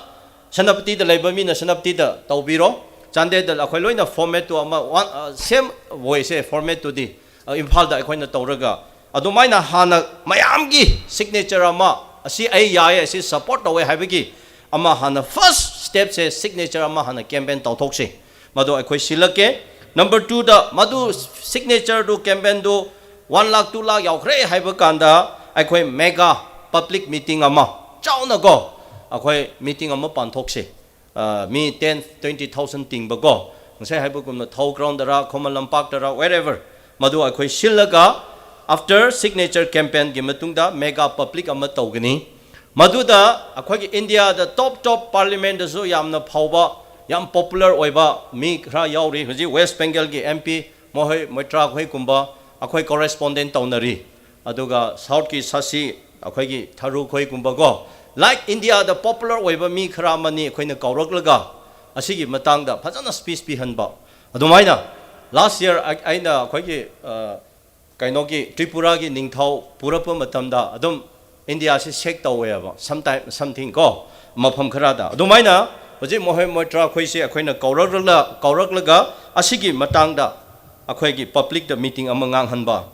ꯁꯦꯅꯥꯄꯇꯤꯗ ꯂꯩꯕ ꯃꯤꯅ ꯁꯦꯅꯥꯄꯇꯤꯗ ꯇꯧꯕꯤꯔꯣ꯫ ꯆꯥꯟꯗꯦꯜꯗ ꯑꯩꯈꯣꯏ ꯂꯣꯏꯅ formatꯇꯨ ꯑꯃ one, ꯑ, same wayꯁꯦ formatꯇꯨꯗꯤ, ꯑ, ꯏꯝꯐꯥꯜꯗ ꯑꯩꯈꯣꯏꯅ ꯇꯧꯔꯒ, ꯑꯗꯨꯃꯥꯏꯅ ꯍꯥꯟꯅ ꯃꯌꯥꯝꯒꯤ signature ꯑꯃ, "ꯑꯁꯤ ꯑꯩ ꯌꯥꯏ, ꯑꯁꯤ support ꯇꯧꯋꯦ" ꯍꯥꯏꯕꯒꯤ ꯑꯃ ꯍꯥꯟꯅ first stepꯁꯦ signature ꯑꯃ ꯍꯥꯟꯅ campaign ꯇꯧꯊꯣꯛꯁꯤ꯫ ꯃꯗꯨ ꯑꯩꯈꯣꯏ ꯁꯤꯜꯂꯛꯀꯦ꯫ Number twoꯗ ꯃꯗꯨ signatureꯗꯨ, campaignꯗꯨ one lakh, two lakh ꯌꯥꯎꯈ꯭ꯔꯦ ꯍꯥꯏꯕ ꯀꯥꯟꯗ ꯑꯩꯈꯣꯏ mega public meeting ꯑꯃ ꯆꯥꯎꯅꯀꯣ, ꯑꯩꯈꯣꯏ meeting ꯑꯃ ꯄꯥꯡꯊꯣꯛꯁꯦ꯫ ꯑ, ꯃꯤ ten, twenty thousand ꯇꯤꯡꯕꯀꯣ, ꯉꯁꯥꯏ ꯍꯥꯏꯕꯒꯨꯝꯅ ꯊꯧ groundꯗꯔ, ꯈꯨꯃꯟ ꯂꯝꯄꯥꯛꯇꯔ, wherever, ꯃꯗꯨ ꯑꯩꯈꯣꯏ ꯁꯤꯜꯂꯒ after signature campaignꯒꯤ ꯃꯇꯨꯡꯗ mega public ꯑꯃ ꯇꯧꯒꯅꯤ꯫ ꯃꯗꯨꯗ ꯑꯩꯈꯣꯏꯒꯤ ꯏꯟꯗꯤꯌꯥꯗ top top parliamentꯇꯁꯨ ꯌꯥꯝꯅ ꯐꯥꯎꯕ, ꯌꯥꯝ popular ꯑꯣꯏꯕ ꯃꯤ ꯈꯔ ꯌꯥꯎꯔꯤ꯫ ꯍꯧꯖꯤꯛ West Bengalꯒꯤ MP ꯃꯣꯍꯣꯏ ꯃꯣꯏꯇ꯭ꯔꯥ ꯈꯣꯏꯒꯨꯝꯕ ꯑꯩꯈꯣꯏ correspondent ꯇꯧꯅꯔꯤ꯫ ꯑꯗꯨꯒ Southꯀꯤ ꯁꯥꯁꯤ, ꯑꯩꯈꯣꯏꯒꯤ ꯊꯔꯨ ꯈꯣꯏꯒꯨꯝꯕꯀꯣ, like ꯏꯟꯗꯤꯌꯥꯗ popular ꯑꯣꯏꯕ ꯃꯤ ꯈꯔ ꯑꯃꯅꯤ ꯑꯩꯈꯣꯏꯅ ꯀꯧꯔꯛꯂꯒ ꯑꯁꯤꯒꯤ ꯃꯇꯥꯡꯗ ꯐꯖꯅ speech ꯄꯤꯍꯟꯕ꯫ ꯑꯗꯨꯃꯥꯏꯅ Last year ꯑꯩꯅ ꯑꯩꯈꯣꯏꯒꯤ ꯀꯩꯅꯣꯒꯤ ꯇ꯭ꯔꯤꯄꯨꯔꯥꯒꯤ ꯅꯤꯡꯊꯧ ꯄꯨꯔꯛꯄ ꯃꯇꯝꯗ ꯑꯗꯨꯝ ꯏꯟꯗꯤꯌꯥꯁꯤ ꯁꯦꯛ ꯇꯧꯋꯦꯕ, sometime something ꯀꯣ, ꯃꯐꯝ ꯈꯔꯗ꯫ ꯑꯗꯨꯃꯥꯏꯅ ꯍꯧꯖꯤꯛ ꯃꯣꯍꯦ ꯃꯣꯏꯇ꯭ꯔꯥ ꯑꯩꯈꯣꯏꯁꯦ ꯑꯩꯈꯣꯏꯅ ꯀꯧꯔꯛꯂꯒ ꯀꯧꯔꯛꯂꯒ ꯑꯁꯤꯒꯤ ꯃꯇꯥꯡꯗ ꯑꯩꯈꯣꯏꯒꯤ ꯄꯕ꯭ꯂꯤꯛꯇ ꯃꯤꯇꯤꯡ ꯑꯃ ꯉꯥꯡꯍꯟꯕ꯫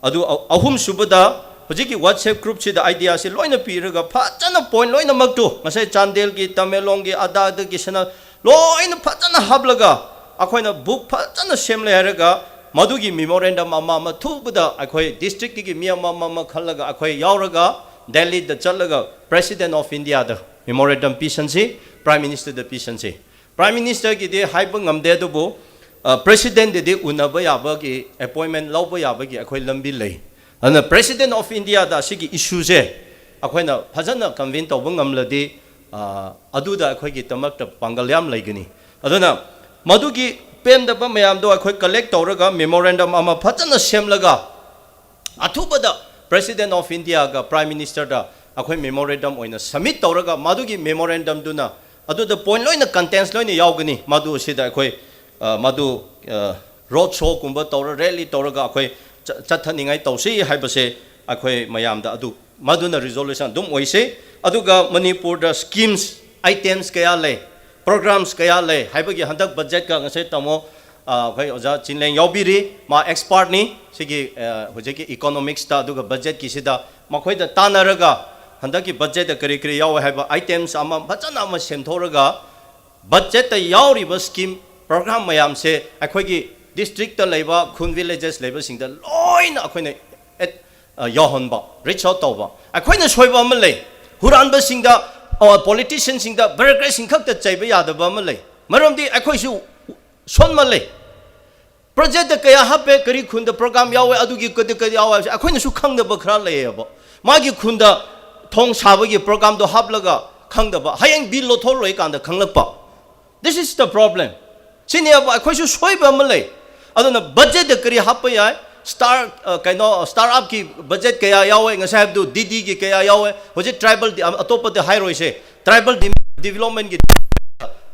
ꯑꯗꯨ ꯑꯍꯨꯝꯁꯨꯕꯗ ꯍꯧꯖꯤꯛꯀꯤ WhatsApp ꯒ꯭ꯔꯨꯞꯁꯤꯗ ꯑꯥꯏꯗꯤꯌꯥꯁꯤ ꯂꯣꯏꯅ ꯄꯤꯔꯒ ꯐꯖꯅ ꯄꯣꯏꯟ ꯂꯣꯏꯅꯃꯛꯇꯨ ꯉꯁꯥꯏ ꯆꯥꯟꯗꯦꯜꯒꯤ, ꯇꯃꯦꯡꯂꯣꯡꯒꯤ, ꯑꯗꯥꯗꯒꯤ ꯁꯅ ꯂꯣꯏꯅ ꯐꯖꯅ ꯍꯥꯞꯂꯒ ꯑꯩꯈꯣꯏꯅ ꯕꯨꯛ ꯐꯖꯅ ꯁꯦꯝꯂꯦ ꯍꯥꯏꯔꯒ ꯃꯗꯨꯒꯤ ꯃꯦꯃꯣꯔꯦꯟꯗꯝ ꯑꯃ ꯑꯃ ꯊꯨꯕꯗ ꯑꯩꯈꯣꯏ ꯗꯤꯁꯇ꯭ꯔꯤꯛꯇꯒꯤ ꯃꯤ ꯑꯃ ꯑꯃ ꯑꯃ ꯈꯜꯂꯒ ꯑꯩꯈꯣꯏ ꯌꯥꯎꯔꯒ ꯗꯦꯜꯂꯤꯗ ꯆꯠꯂꯒ President of Indiaꯗ ꯃꯦꯃꯣꯔꯦꯟꯗꯝ ꯄꯤꯁꯟꯁꯤ, Prime Ministerꯗ ꯄꯤꯁꯟꯁꯤ꯫ Prime Ministerꯒꯤꯗꯤ ꯍꯥꯏꯕ ꯉꯝꯗꯦ, ꯑꯗꯨꯕꯨ Presidentꯗꯗꯤ ꯎꯅꯕ ꯌꯥꯕꯒꯤ, ꯑꯦꯄꯣꯏꯟꯃꯦꯟ ꯂꯧꯕ ꯌꯥꯕꯒꯤ ꯑꯩꯈꯣꯏ ꯂꯝꯕꯤ ꯂꯩ꯫ ꯑꯗꯨꯅ President of Indiaꯗ ꯑꯁꯤꯒꯤ ꯏꯁꯨꯁꯦ ꯑꯩꯈꯣꯏꯅ ꯐꯖꯅ ꯀꯟꯚꯤꯟ ꯇꯧꯕ ꯉꯝꯂꯗꯤ ꯑꯗꯨꯗ ꯑꯩꯈꯣꯏꯒꯤꯗꯃꯛꯇ ꯄꯥꯡꯒꯜ ꯌꯥꯝ ꯂꯩꯒꯅꯤ꯫ ꯑꯗꯨꯅ ꯃꯗꯨꯒꯤ ꯄꯦꯟꯗꯕ ꯃꯌꯥꯝꯗꯣ ꯑꯩꯈꯣꯏ ꯀꯂꯦꯛ ꯇꯧꯔꯒ ꯃꯦꯃꯣꯔꯦꯟꯗꯝ ꯑꯃ ꯐꯖꯅ ꯁꯦꯝꯂꯒ ꯑꯊꯨꯕꯗ President of Indiaꯒ Prime Ministerꯗ ꯑꯩꯈꯣꯏ ꯃꯦꯃꯣꯔꯦꯟꯗꯝ ꯑꯣꯏꯅ ꯁꯕꯃꯤꯠ ꯇꯧꯔꯒ ꯃꯗꯨꯒꯤ ꯃꯦꯃꯣꯔꯦꯟꯗꯝꯗꯨꯅ ꯑꯗꯨꯗ ꯄꯣꯏꯟ ꯂꯣꯏꯅ, ꯀꯟꯇꯦꯟꯁ ꯂꯣꯏꯅ ꯌꯥꯎꯒꯅꯤ꯫ ꯃꯗꯨ ꯑꯁꯤꯗ ꯑꯩꯈꯣꯏ ꯃꯗꯨ ꯔꯣꯗ ꯁꯣꯒꯨꯝꯕ ꯇꯧꯔ, ꯔꯦꯂꯤ ꯇꯧꯔꯒ ꯑꯩꯈꯣꯏ ꯆꯠꯊꯅꯤꯡꯉꯥꯏ ꯇꯧꯁꯤ ꯍꯥꯏꯕꯁꯦ ꯑꯩꯈꯣꯏ ꯃꯌꯥꯝꯗ ꯑꯗꯨ ꯃꯗꯨꯅ ꯔꯤꯖꯣꯂꯨꯁꯟ ꯑꯗꯨꯝ ꯑꯣꯏꯁꯤ꯫ ꯑꯗꯨꯒ ꯃꯅꯤꯄꯨꯔꯗ ꯁ꯭ꯀꯤꯝꯁ, ꯑꯥꯏꯇꯦꯝꯁ ꯀꯌꯥ ꯂꯩ, ꯄ꯭ꯔꯣꯒ꯭ꯔꯥꯝꯁ ꯀꯌꯥ ꯂꯩ ꯍꯥꯏꯕꯒꯤ ꯍꯟꯗꯛ ꯕꯖꯦꯠꯀ ꯉꯁꯥꯏ ꯇꯥꯃꯣ ꯑꯩꯈꯣꯏ ꯑꯣꯖꯥ ꯆꯤꯟꯂꯦꯡ ꯌꯥꯎꯕꯤꯔꯤ, ꯃꯥ ꯑꯦꯛꯁꯄꯥꯔꯠꯅꯤ ꯁꯤꯒꯤ ꯍꯧꯖꯤꯛꯀꯤ ꯏꯀꯣꯅꯣꯃꯤꯛꯁꯇ꯫ ꯑꯗꯨꯒ ꯕꯖꯦꯠꯀꯤꯁꯤꯗ ꯃꯈꯣꯏꯗ ꯇꯥꯟꯅꯔꯒ ꯍꯟꯗꯛꯀꯤ ꯕꯖꯦꯠꯇ ꯀꯔꯤ ꯀꯔꯤ ꯌꯥꯎꯋꯦ ꯍꯥꯏꯕ ꯑꯥꯏꯇꯦꯝꯁ ꯑꯃ ꯐꯖꯅ ꯑꯃ ꯁꯦꯝꯊꯣꯛꯑꯒ ꯕꯖꯦꯠꯇ ꯌꯥꯎꯔꯤꯕ ꯁ꯭ꯀꯤꯝ, ꯄ꯭ꯔꯣꯒ꯭ꯔꯥꯝ ꯃꯌꯥꯝꯁꯦ ꯑꯩꯈꯣꯏꯒꯤ ꯗꯤꯁꯇ꯭ꯔꯤꯛꯇ ꯂꯩꯕ ꯈꯨꯟ, ꯚꯤꯂꯦꯖꯦꯁ ꯂꯩꯕꯁꯤꯡꯗ ꯂꯣꯏꯅ ꯑꯩꯈꯣꯏꯅ ꯌꯥꯎꯍꯟꯕ, ꯔꯤꯆ ꯑꯥꯎꯠ ꯇꯧꯕ꯫ ꯑꯩꯈꯣꯏꯅ ꯁꯣꯏꯕ ꯑꯃ ꯂꯩ, ꯍꯨꯔꯥꯟꯕꯁꯤꯡꯗ, ꯄꯣꯂꯤꯇꯤꯁꯤꯌꯟꯁꯤꯡꯗ, ꯕ꯭ꯌꯨꯔꯣꯀ꯭ꯔꯦꯠꯁꯤꯡ ꯈꯛꯇ ꯆꯩꯕ ꯌꯥꯗꯕ ꯑꯃ ꯂꯩ꯫ ꯃꯔꯝꯗꯤ ꯑꯩꯈꯣꯏꯁꯨ ꯁꯣꯟꯃꯜꯂꯦ꯫ ꯕꯖꯦꯠꯇ ꯀꯌꯥ ꯍꯥꯞꯄꯦ, ꯀꯔꯤ ꯈꯨꯟꯗ ꯄ꯭ꯔꯣꯒ꯭ꯔꯥꯝ ꯌꯥꯎꯋꯦ, ꯑꯗꯨꯒꯤ ꯀꯗꯤ ꯀꯗꯤ ꯌꯥꯎꯋꯦ ꯍꯥꯏꯕꯁꯦ ꯑꯩꯈꯣꯏꯅꯁꯨ ꯈꯪꯗꯕ ꯈꯔ ꯂꯩꯌꯦꯕ꯫ ꯃꯥꯒꯤ ꯈꯨꯟꯗ ꯊꯣꯡ ꯁꯥꯕꯒꯤ ꯄ꯭ꯔꯣꯒ꯭ꯔꯥꯝꯗꯣ ꯍꯥꯞꯂꯒ ꯈꯪꯗꯕ, ꯍꯌꯦꯡ ꯕꯤꯜ ꯂꯧꯊꯣꯛꯂꯣꯏ ꯀꯥꯟꯗ ꯈꯪꯂꯛꯄ꯫ This is the problem. ꯁꯤꯅꯦꯕ ꯑꯩꯈꯣꯏꯁꯨ ꯁꯣꯏꯕ ꯑꯃ ꯂꯩ꯫ ꯑꯗꯨꯅ ꯕꯖꯦꯠꯇ ꯀꯔꯤ ꯍꯥꯞꯄ ꯌꯥꯏ? ꯁ꯭ꯇꯥꯔ ꯀꯩꯅꯣ, ꯁ꯭ꯇꯥꯔꯠ ꯑꯞꯀꯤ ꯕꯖꯦꯠ ꯀꯌꯥ ꯌꯥꯎꯋꯦ ꯉꯁꯥꯏ ꯍꯥꯏꯕꯗꯨ, ꯗꯤꯗꯤꯒꯤ ꯀꯌꯥ ꯌꯥꯎꯋꯦ? ꯍꯧꯖꯤꯛ ꯇ꯭ꯔꯥꯏꯕꯦꯜ, ꯑꯇꯣꯞꯄꯗꯤ ꯍꯥꯏꯔꯣꯏꯁꯦ, ꯇ꯭ꯔꯥꯏꯕꯦꯜ ꯗꯤꯕꯂꯞꯃꯦꯟꯒꯤ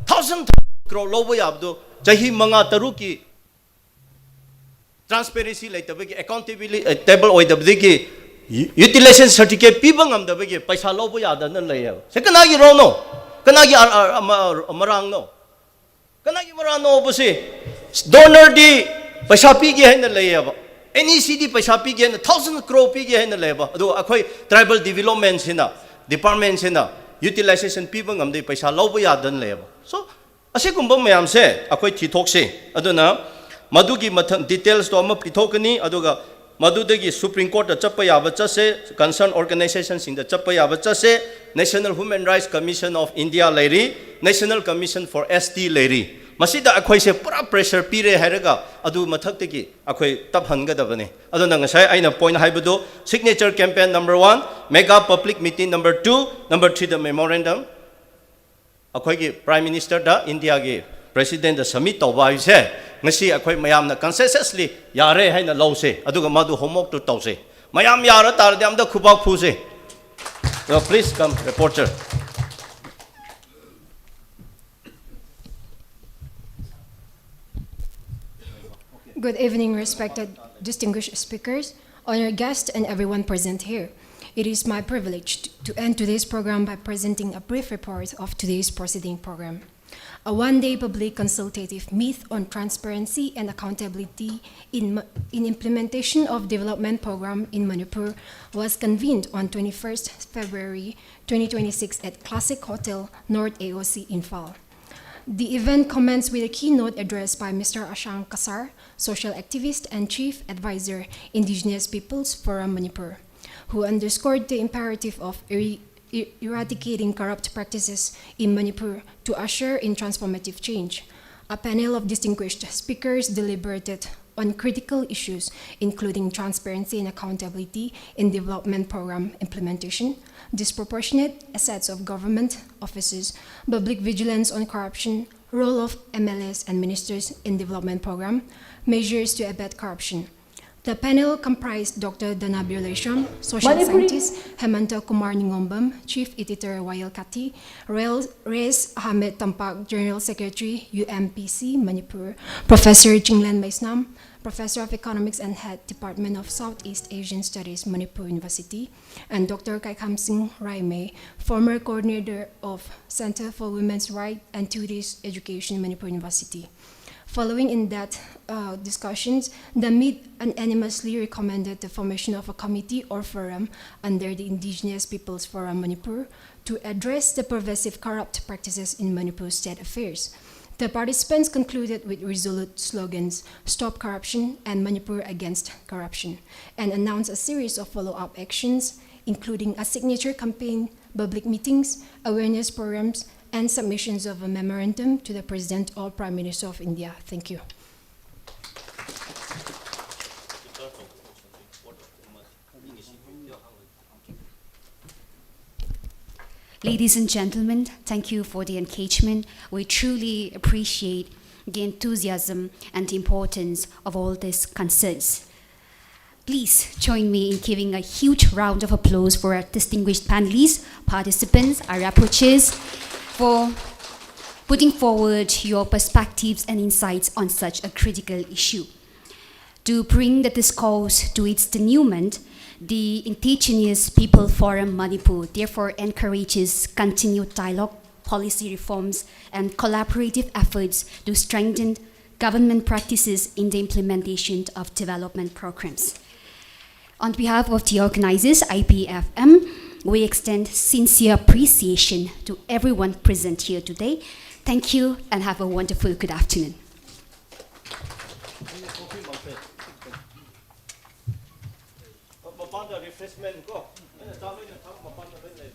ꯊꯥꯎꯖꯟ ꯀ꯭ꯔꯣꯔ ꯂꯧꯕ ꯌꯥꯕꯗꯨ ꯆꯍꯤ ꯃꯉꯥ ꯇꯔꯨꯛꯀꯤ ꯇ꯭ꯔꯥꯟꯁꯄꯦꯔꯦꯟꯁꯤ ꯂꯩꯇꯕꯒꯤ, ꯑꯦꯀꯥꯎꯟꯇꯦꯕꯤꯂꯤ ꯇꯦꯕꯜ ꯑꯣꯏꯗꯕꯗꯒꯤ, ꯌꯨꯇꯤꯂꯥꯏꯖꯦꯁꯟ ꯁꯥꯔꯇꯤꯐꯤꯀꯦꯠ ꯄꯤꯕ ꯉꯝꯗꯕꯒꯤ ꯄꯩꯁꯥ ꯂꯧꯕ ꯌꯥꯗꯅ ꯂꯩꯌꯦꯕ꯫ ꯁꯤ ꯀꯅꯥꯒꯤ ꯔꯣꯜꯅꯣ? ꯀꯅꯥꯒꯤ ꯑ- ꯑ- ꯑꯃ- ꯃꯔꯥꯡꯅꯣ? ꯀꯅꯥꯒꯤ ꯃꯔꯥꯡꯅꯣꯕꯁꯤ? ꯗꯣꯅꯔꯗꯤ ꯄꯩꯁꯥ ꯄꯤꯒꯦ ꯍꯥꯏꯅ ꯂꯩꯌꯦꯕ, ꯑꯦꯟ ꯏ ꯁꯤꯗꯤ ꯄꯩꯁꯥ ꯄꯤꯒꯦ ꯍꯥꯏꯅ, ꯊꯥꯎꯖꯟ ꯀ꯭ꯔꯣꯔ ꯄꯤꯒꯦ ꯍꯥꯏꯅ ꯂꯩꯌꯦꯕ꯫ ꯑꯗꯨꯒ ꯑꯩꯈꯣꯏ ꯇ꯭ꯔꯥꯏꯕꯦꯜ ꯗꯤꯕꯦꯂꯞꯃꯦꯟꯁꯤꯅ, ꯗꯤꯄꯥꯔꯠꯃꯦꯟꯁꯤꯅ ꯌꯨꯇꯤꯂꯥꯏꯖꯦꯁꯟ ꯄꯤꯕ ꯉꯝꯗꯦ, ꯄꯩꯁꯥ ꯂꯧꯕ ꯌꯥꯗꯅ ꯂꯩꯌꯦꯕ꯫ ꯁꯣ ꯑꯁꯤꯒꯨꯝꯕ ꯃꯌꯥꯝꯁꯦ ꯑꯩꯈꯣꯏ ꯊꯤꯊꯣꯛꯁꯤ꯫ ꯑꯗꯨꯅ ꯃꯗꯨꯒꯤ ꯃꯊꯪ ꯗꯤꯇꯦꯜꯁꯇꯣ ꯑꯃ ꯄꯤꯊꯣꯛꯀꯅꯤ, ꯑꯗꯨꯒ ꯃꯗꯨꯗꯒꯤ ꯁꯨꯄ꯭ꯔꯤꯝ ꯀꯣꯔꯠꯇ ꯆꯠꯄ ꯌꯥꯕ ꯆꯠꯁꯦ, ꯀꯟꯁꯔꯟ ꯑꯣꯔꯒꯅꯥꯏꯖꯦꯁꯟꯁꯤꯡꯗ ꯆꯠꯄ ꯌꯥꯕ ꯆꯠꯁꯦ, National Human Rights Commission of India ꯂꯩꯔꯤ, National Commission for S T ꯂꯩꯔꯤ꯫ ꯃꯁꯤꯗ ꯑꯩꯈꯣꯏꯁꯦ ꯄꯨꯔꯥ ꯄ꯭ꯔꯦꯁꯔ ꯄꯤꯔꯦ ꯍꯥꯏꯔꯒ ꯑꯗꯨ ꯃꯊꯛꯇꯒꯤ ꯑꯩꯈꯣꯏ ꯇꯞꯍꯟꯒꯗꯕꯅꯤ꯫ ꯑꯗꯨꯅ ꯉꯁꯥꯏ ꯑꯩꯅ ꯄꯣꯏꯟꯠ ꯍꯥꯏꯕꯗꯨ, signature campaign number one, mega public meeting number two, number three ꯗ memorandum ꯑꯩꯈꯣꯏꯒꯤ ꯄ꯭ꯔꯥꯏꯝ ꯃꯤꯅꯤꯁꯇꯔꯗ, ꯏꯟꯗꯤꯌꯥꯒꯤ ꯄ꯭ꯔꯦꯁꯤꯗꯦꯟꯗ ꯁꯕꯃꯤꯠ ꯇꯧꯕ ꯍꯥꯏꯕꯁꯦ ꯉꯁꯤ ꯑꯩꯈꯣꯏ ꯃꯌꯥꯝꯅ ꯀꯟꯁꯦꯟꯁꯁꯂꯤ ꯌꯥꯔꯦ ꯍꯥꯏꯅ ꯂꯧꯁꯦ, ꯑꯗꯨꯒ ꯃꯗꯨ ꯍꯣꯝꯋꯔꯛꯇꯨ ꯇꯧꯁꯦ꯫ ꯃꯌꯥꯝ ꯌꯥꯔ ꯇꯥꯔꯗꯤ ꯑꯝꯇ ꯈꯨꯕꯥꯛ ꯈꯨꯁꯦ꯫ Please come, reporter. Good evening, respected distinguished speakers, honored guests, and everyone present here. It is my privilege t- to end today's program by presenting a brief report of today's proceeding program. A one-day public consultative meet on transparency and accountability in, Ma- in implementation of development program in Manipur was convened on twenty-first February twenty twenty-six at Classic Hotel, North A O C, Imphal. The event commenced with a keynote address by Mister Ashang Kasar, social activist and chief advisor, Indigenous Peoples Forum Manipur, who underscored the imperative of eri- e- eradicating corrupt practices in Manipur to usher in transformative change. A panel of distinguished speakers deliberated on critical issues, including transparency and accountability in development program implementation, disproportionate assets of government offices, public vigilance on corruption, role of M L As and ministers in development program, measures to abet corruption. The panel comprised Doctor Dhanabir Leishram, Social Scientist, Hemanta Kumar Ningombam, Chief Editor Y L Kathi, Rel- Reis Ahmed Tampak, General Secretary, U M P C, Manipur, Professor Chinglen Meisnam, Professor of Economics and Head, Department of Southeast Asian Studies, Manipur University, and Doctor Kaikham Singh Raime, former coordinator of Center for Women's Rights and Today's Education, Manipur University. Following in-depth uh, discussions, the meet unanimously recommended the formation of a committee or forum under the Indigenous Peoples Forum Manipur to address the pervasive corrupt practices in Manipur state affairs. The participants concluded with resolute slogans, "Stop corruption" and "Manipur against corruption," and announced a series of follow-up actions, including a signature campaign, public meetings, awareness programs, and submissions of a memorandum to the President or Prime Minister of India. Thank you. Ladies and gentlemen, thank you for the engagement. We truly appreciate the enthusiasm and the importance of all these concerns. Please join me in giving a huge round of applause for our distinguished panelists, participants, our rapporteurs, for putting forward your perspectives and insights on such a critical issue. To bring the discourse to its denouement, the Indigenous People Forum Manipur therefore encourages continued dialogue, policy reforms, and collaborative efforts to strengthen government practices in the implementation of development programs. On behalf of the organizers, I P F M, we extend sincere appreciation to everyone present here today. Thank you and have a wonderful good afternoon. ꯃꯄꯥꯟꯗ refreshment ꯀꯣ, ꯑꯩꯅ ꯆꯥꯕꯩꯅ ꯊꯕꯛ ꯃꯄꯥꯟꯗ ꯂꯣꯏ ꯂꯩ꯫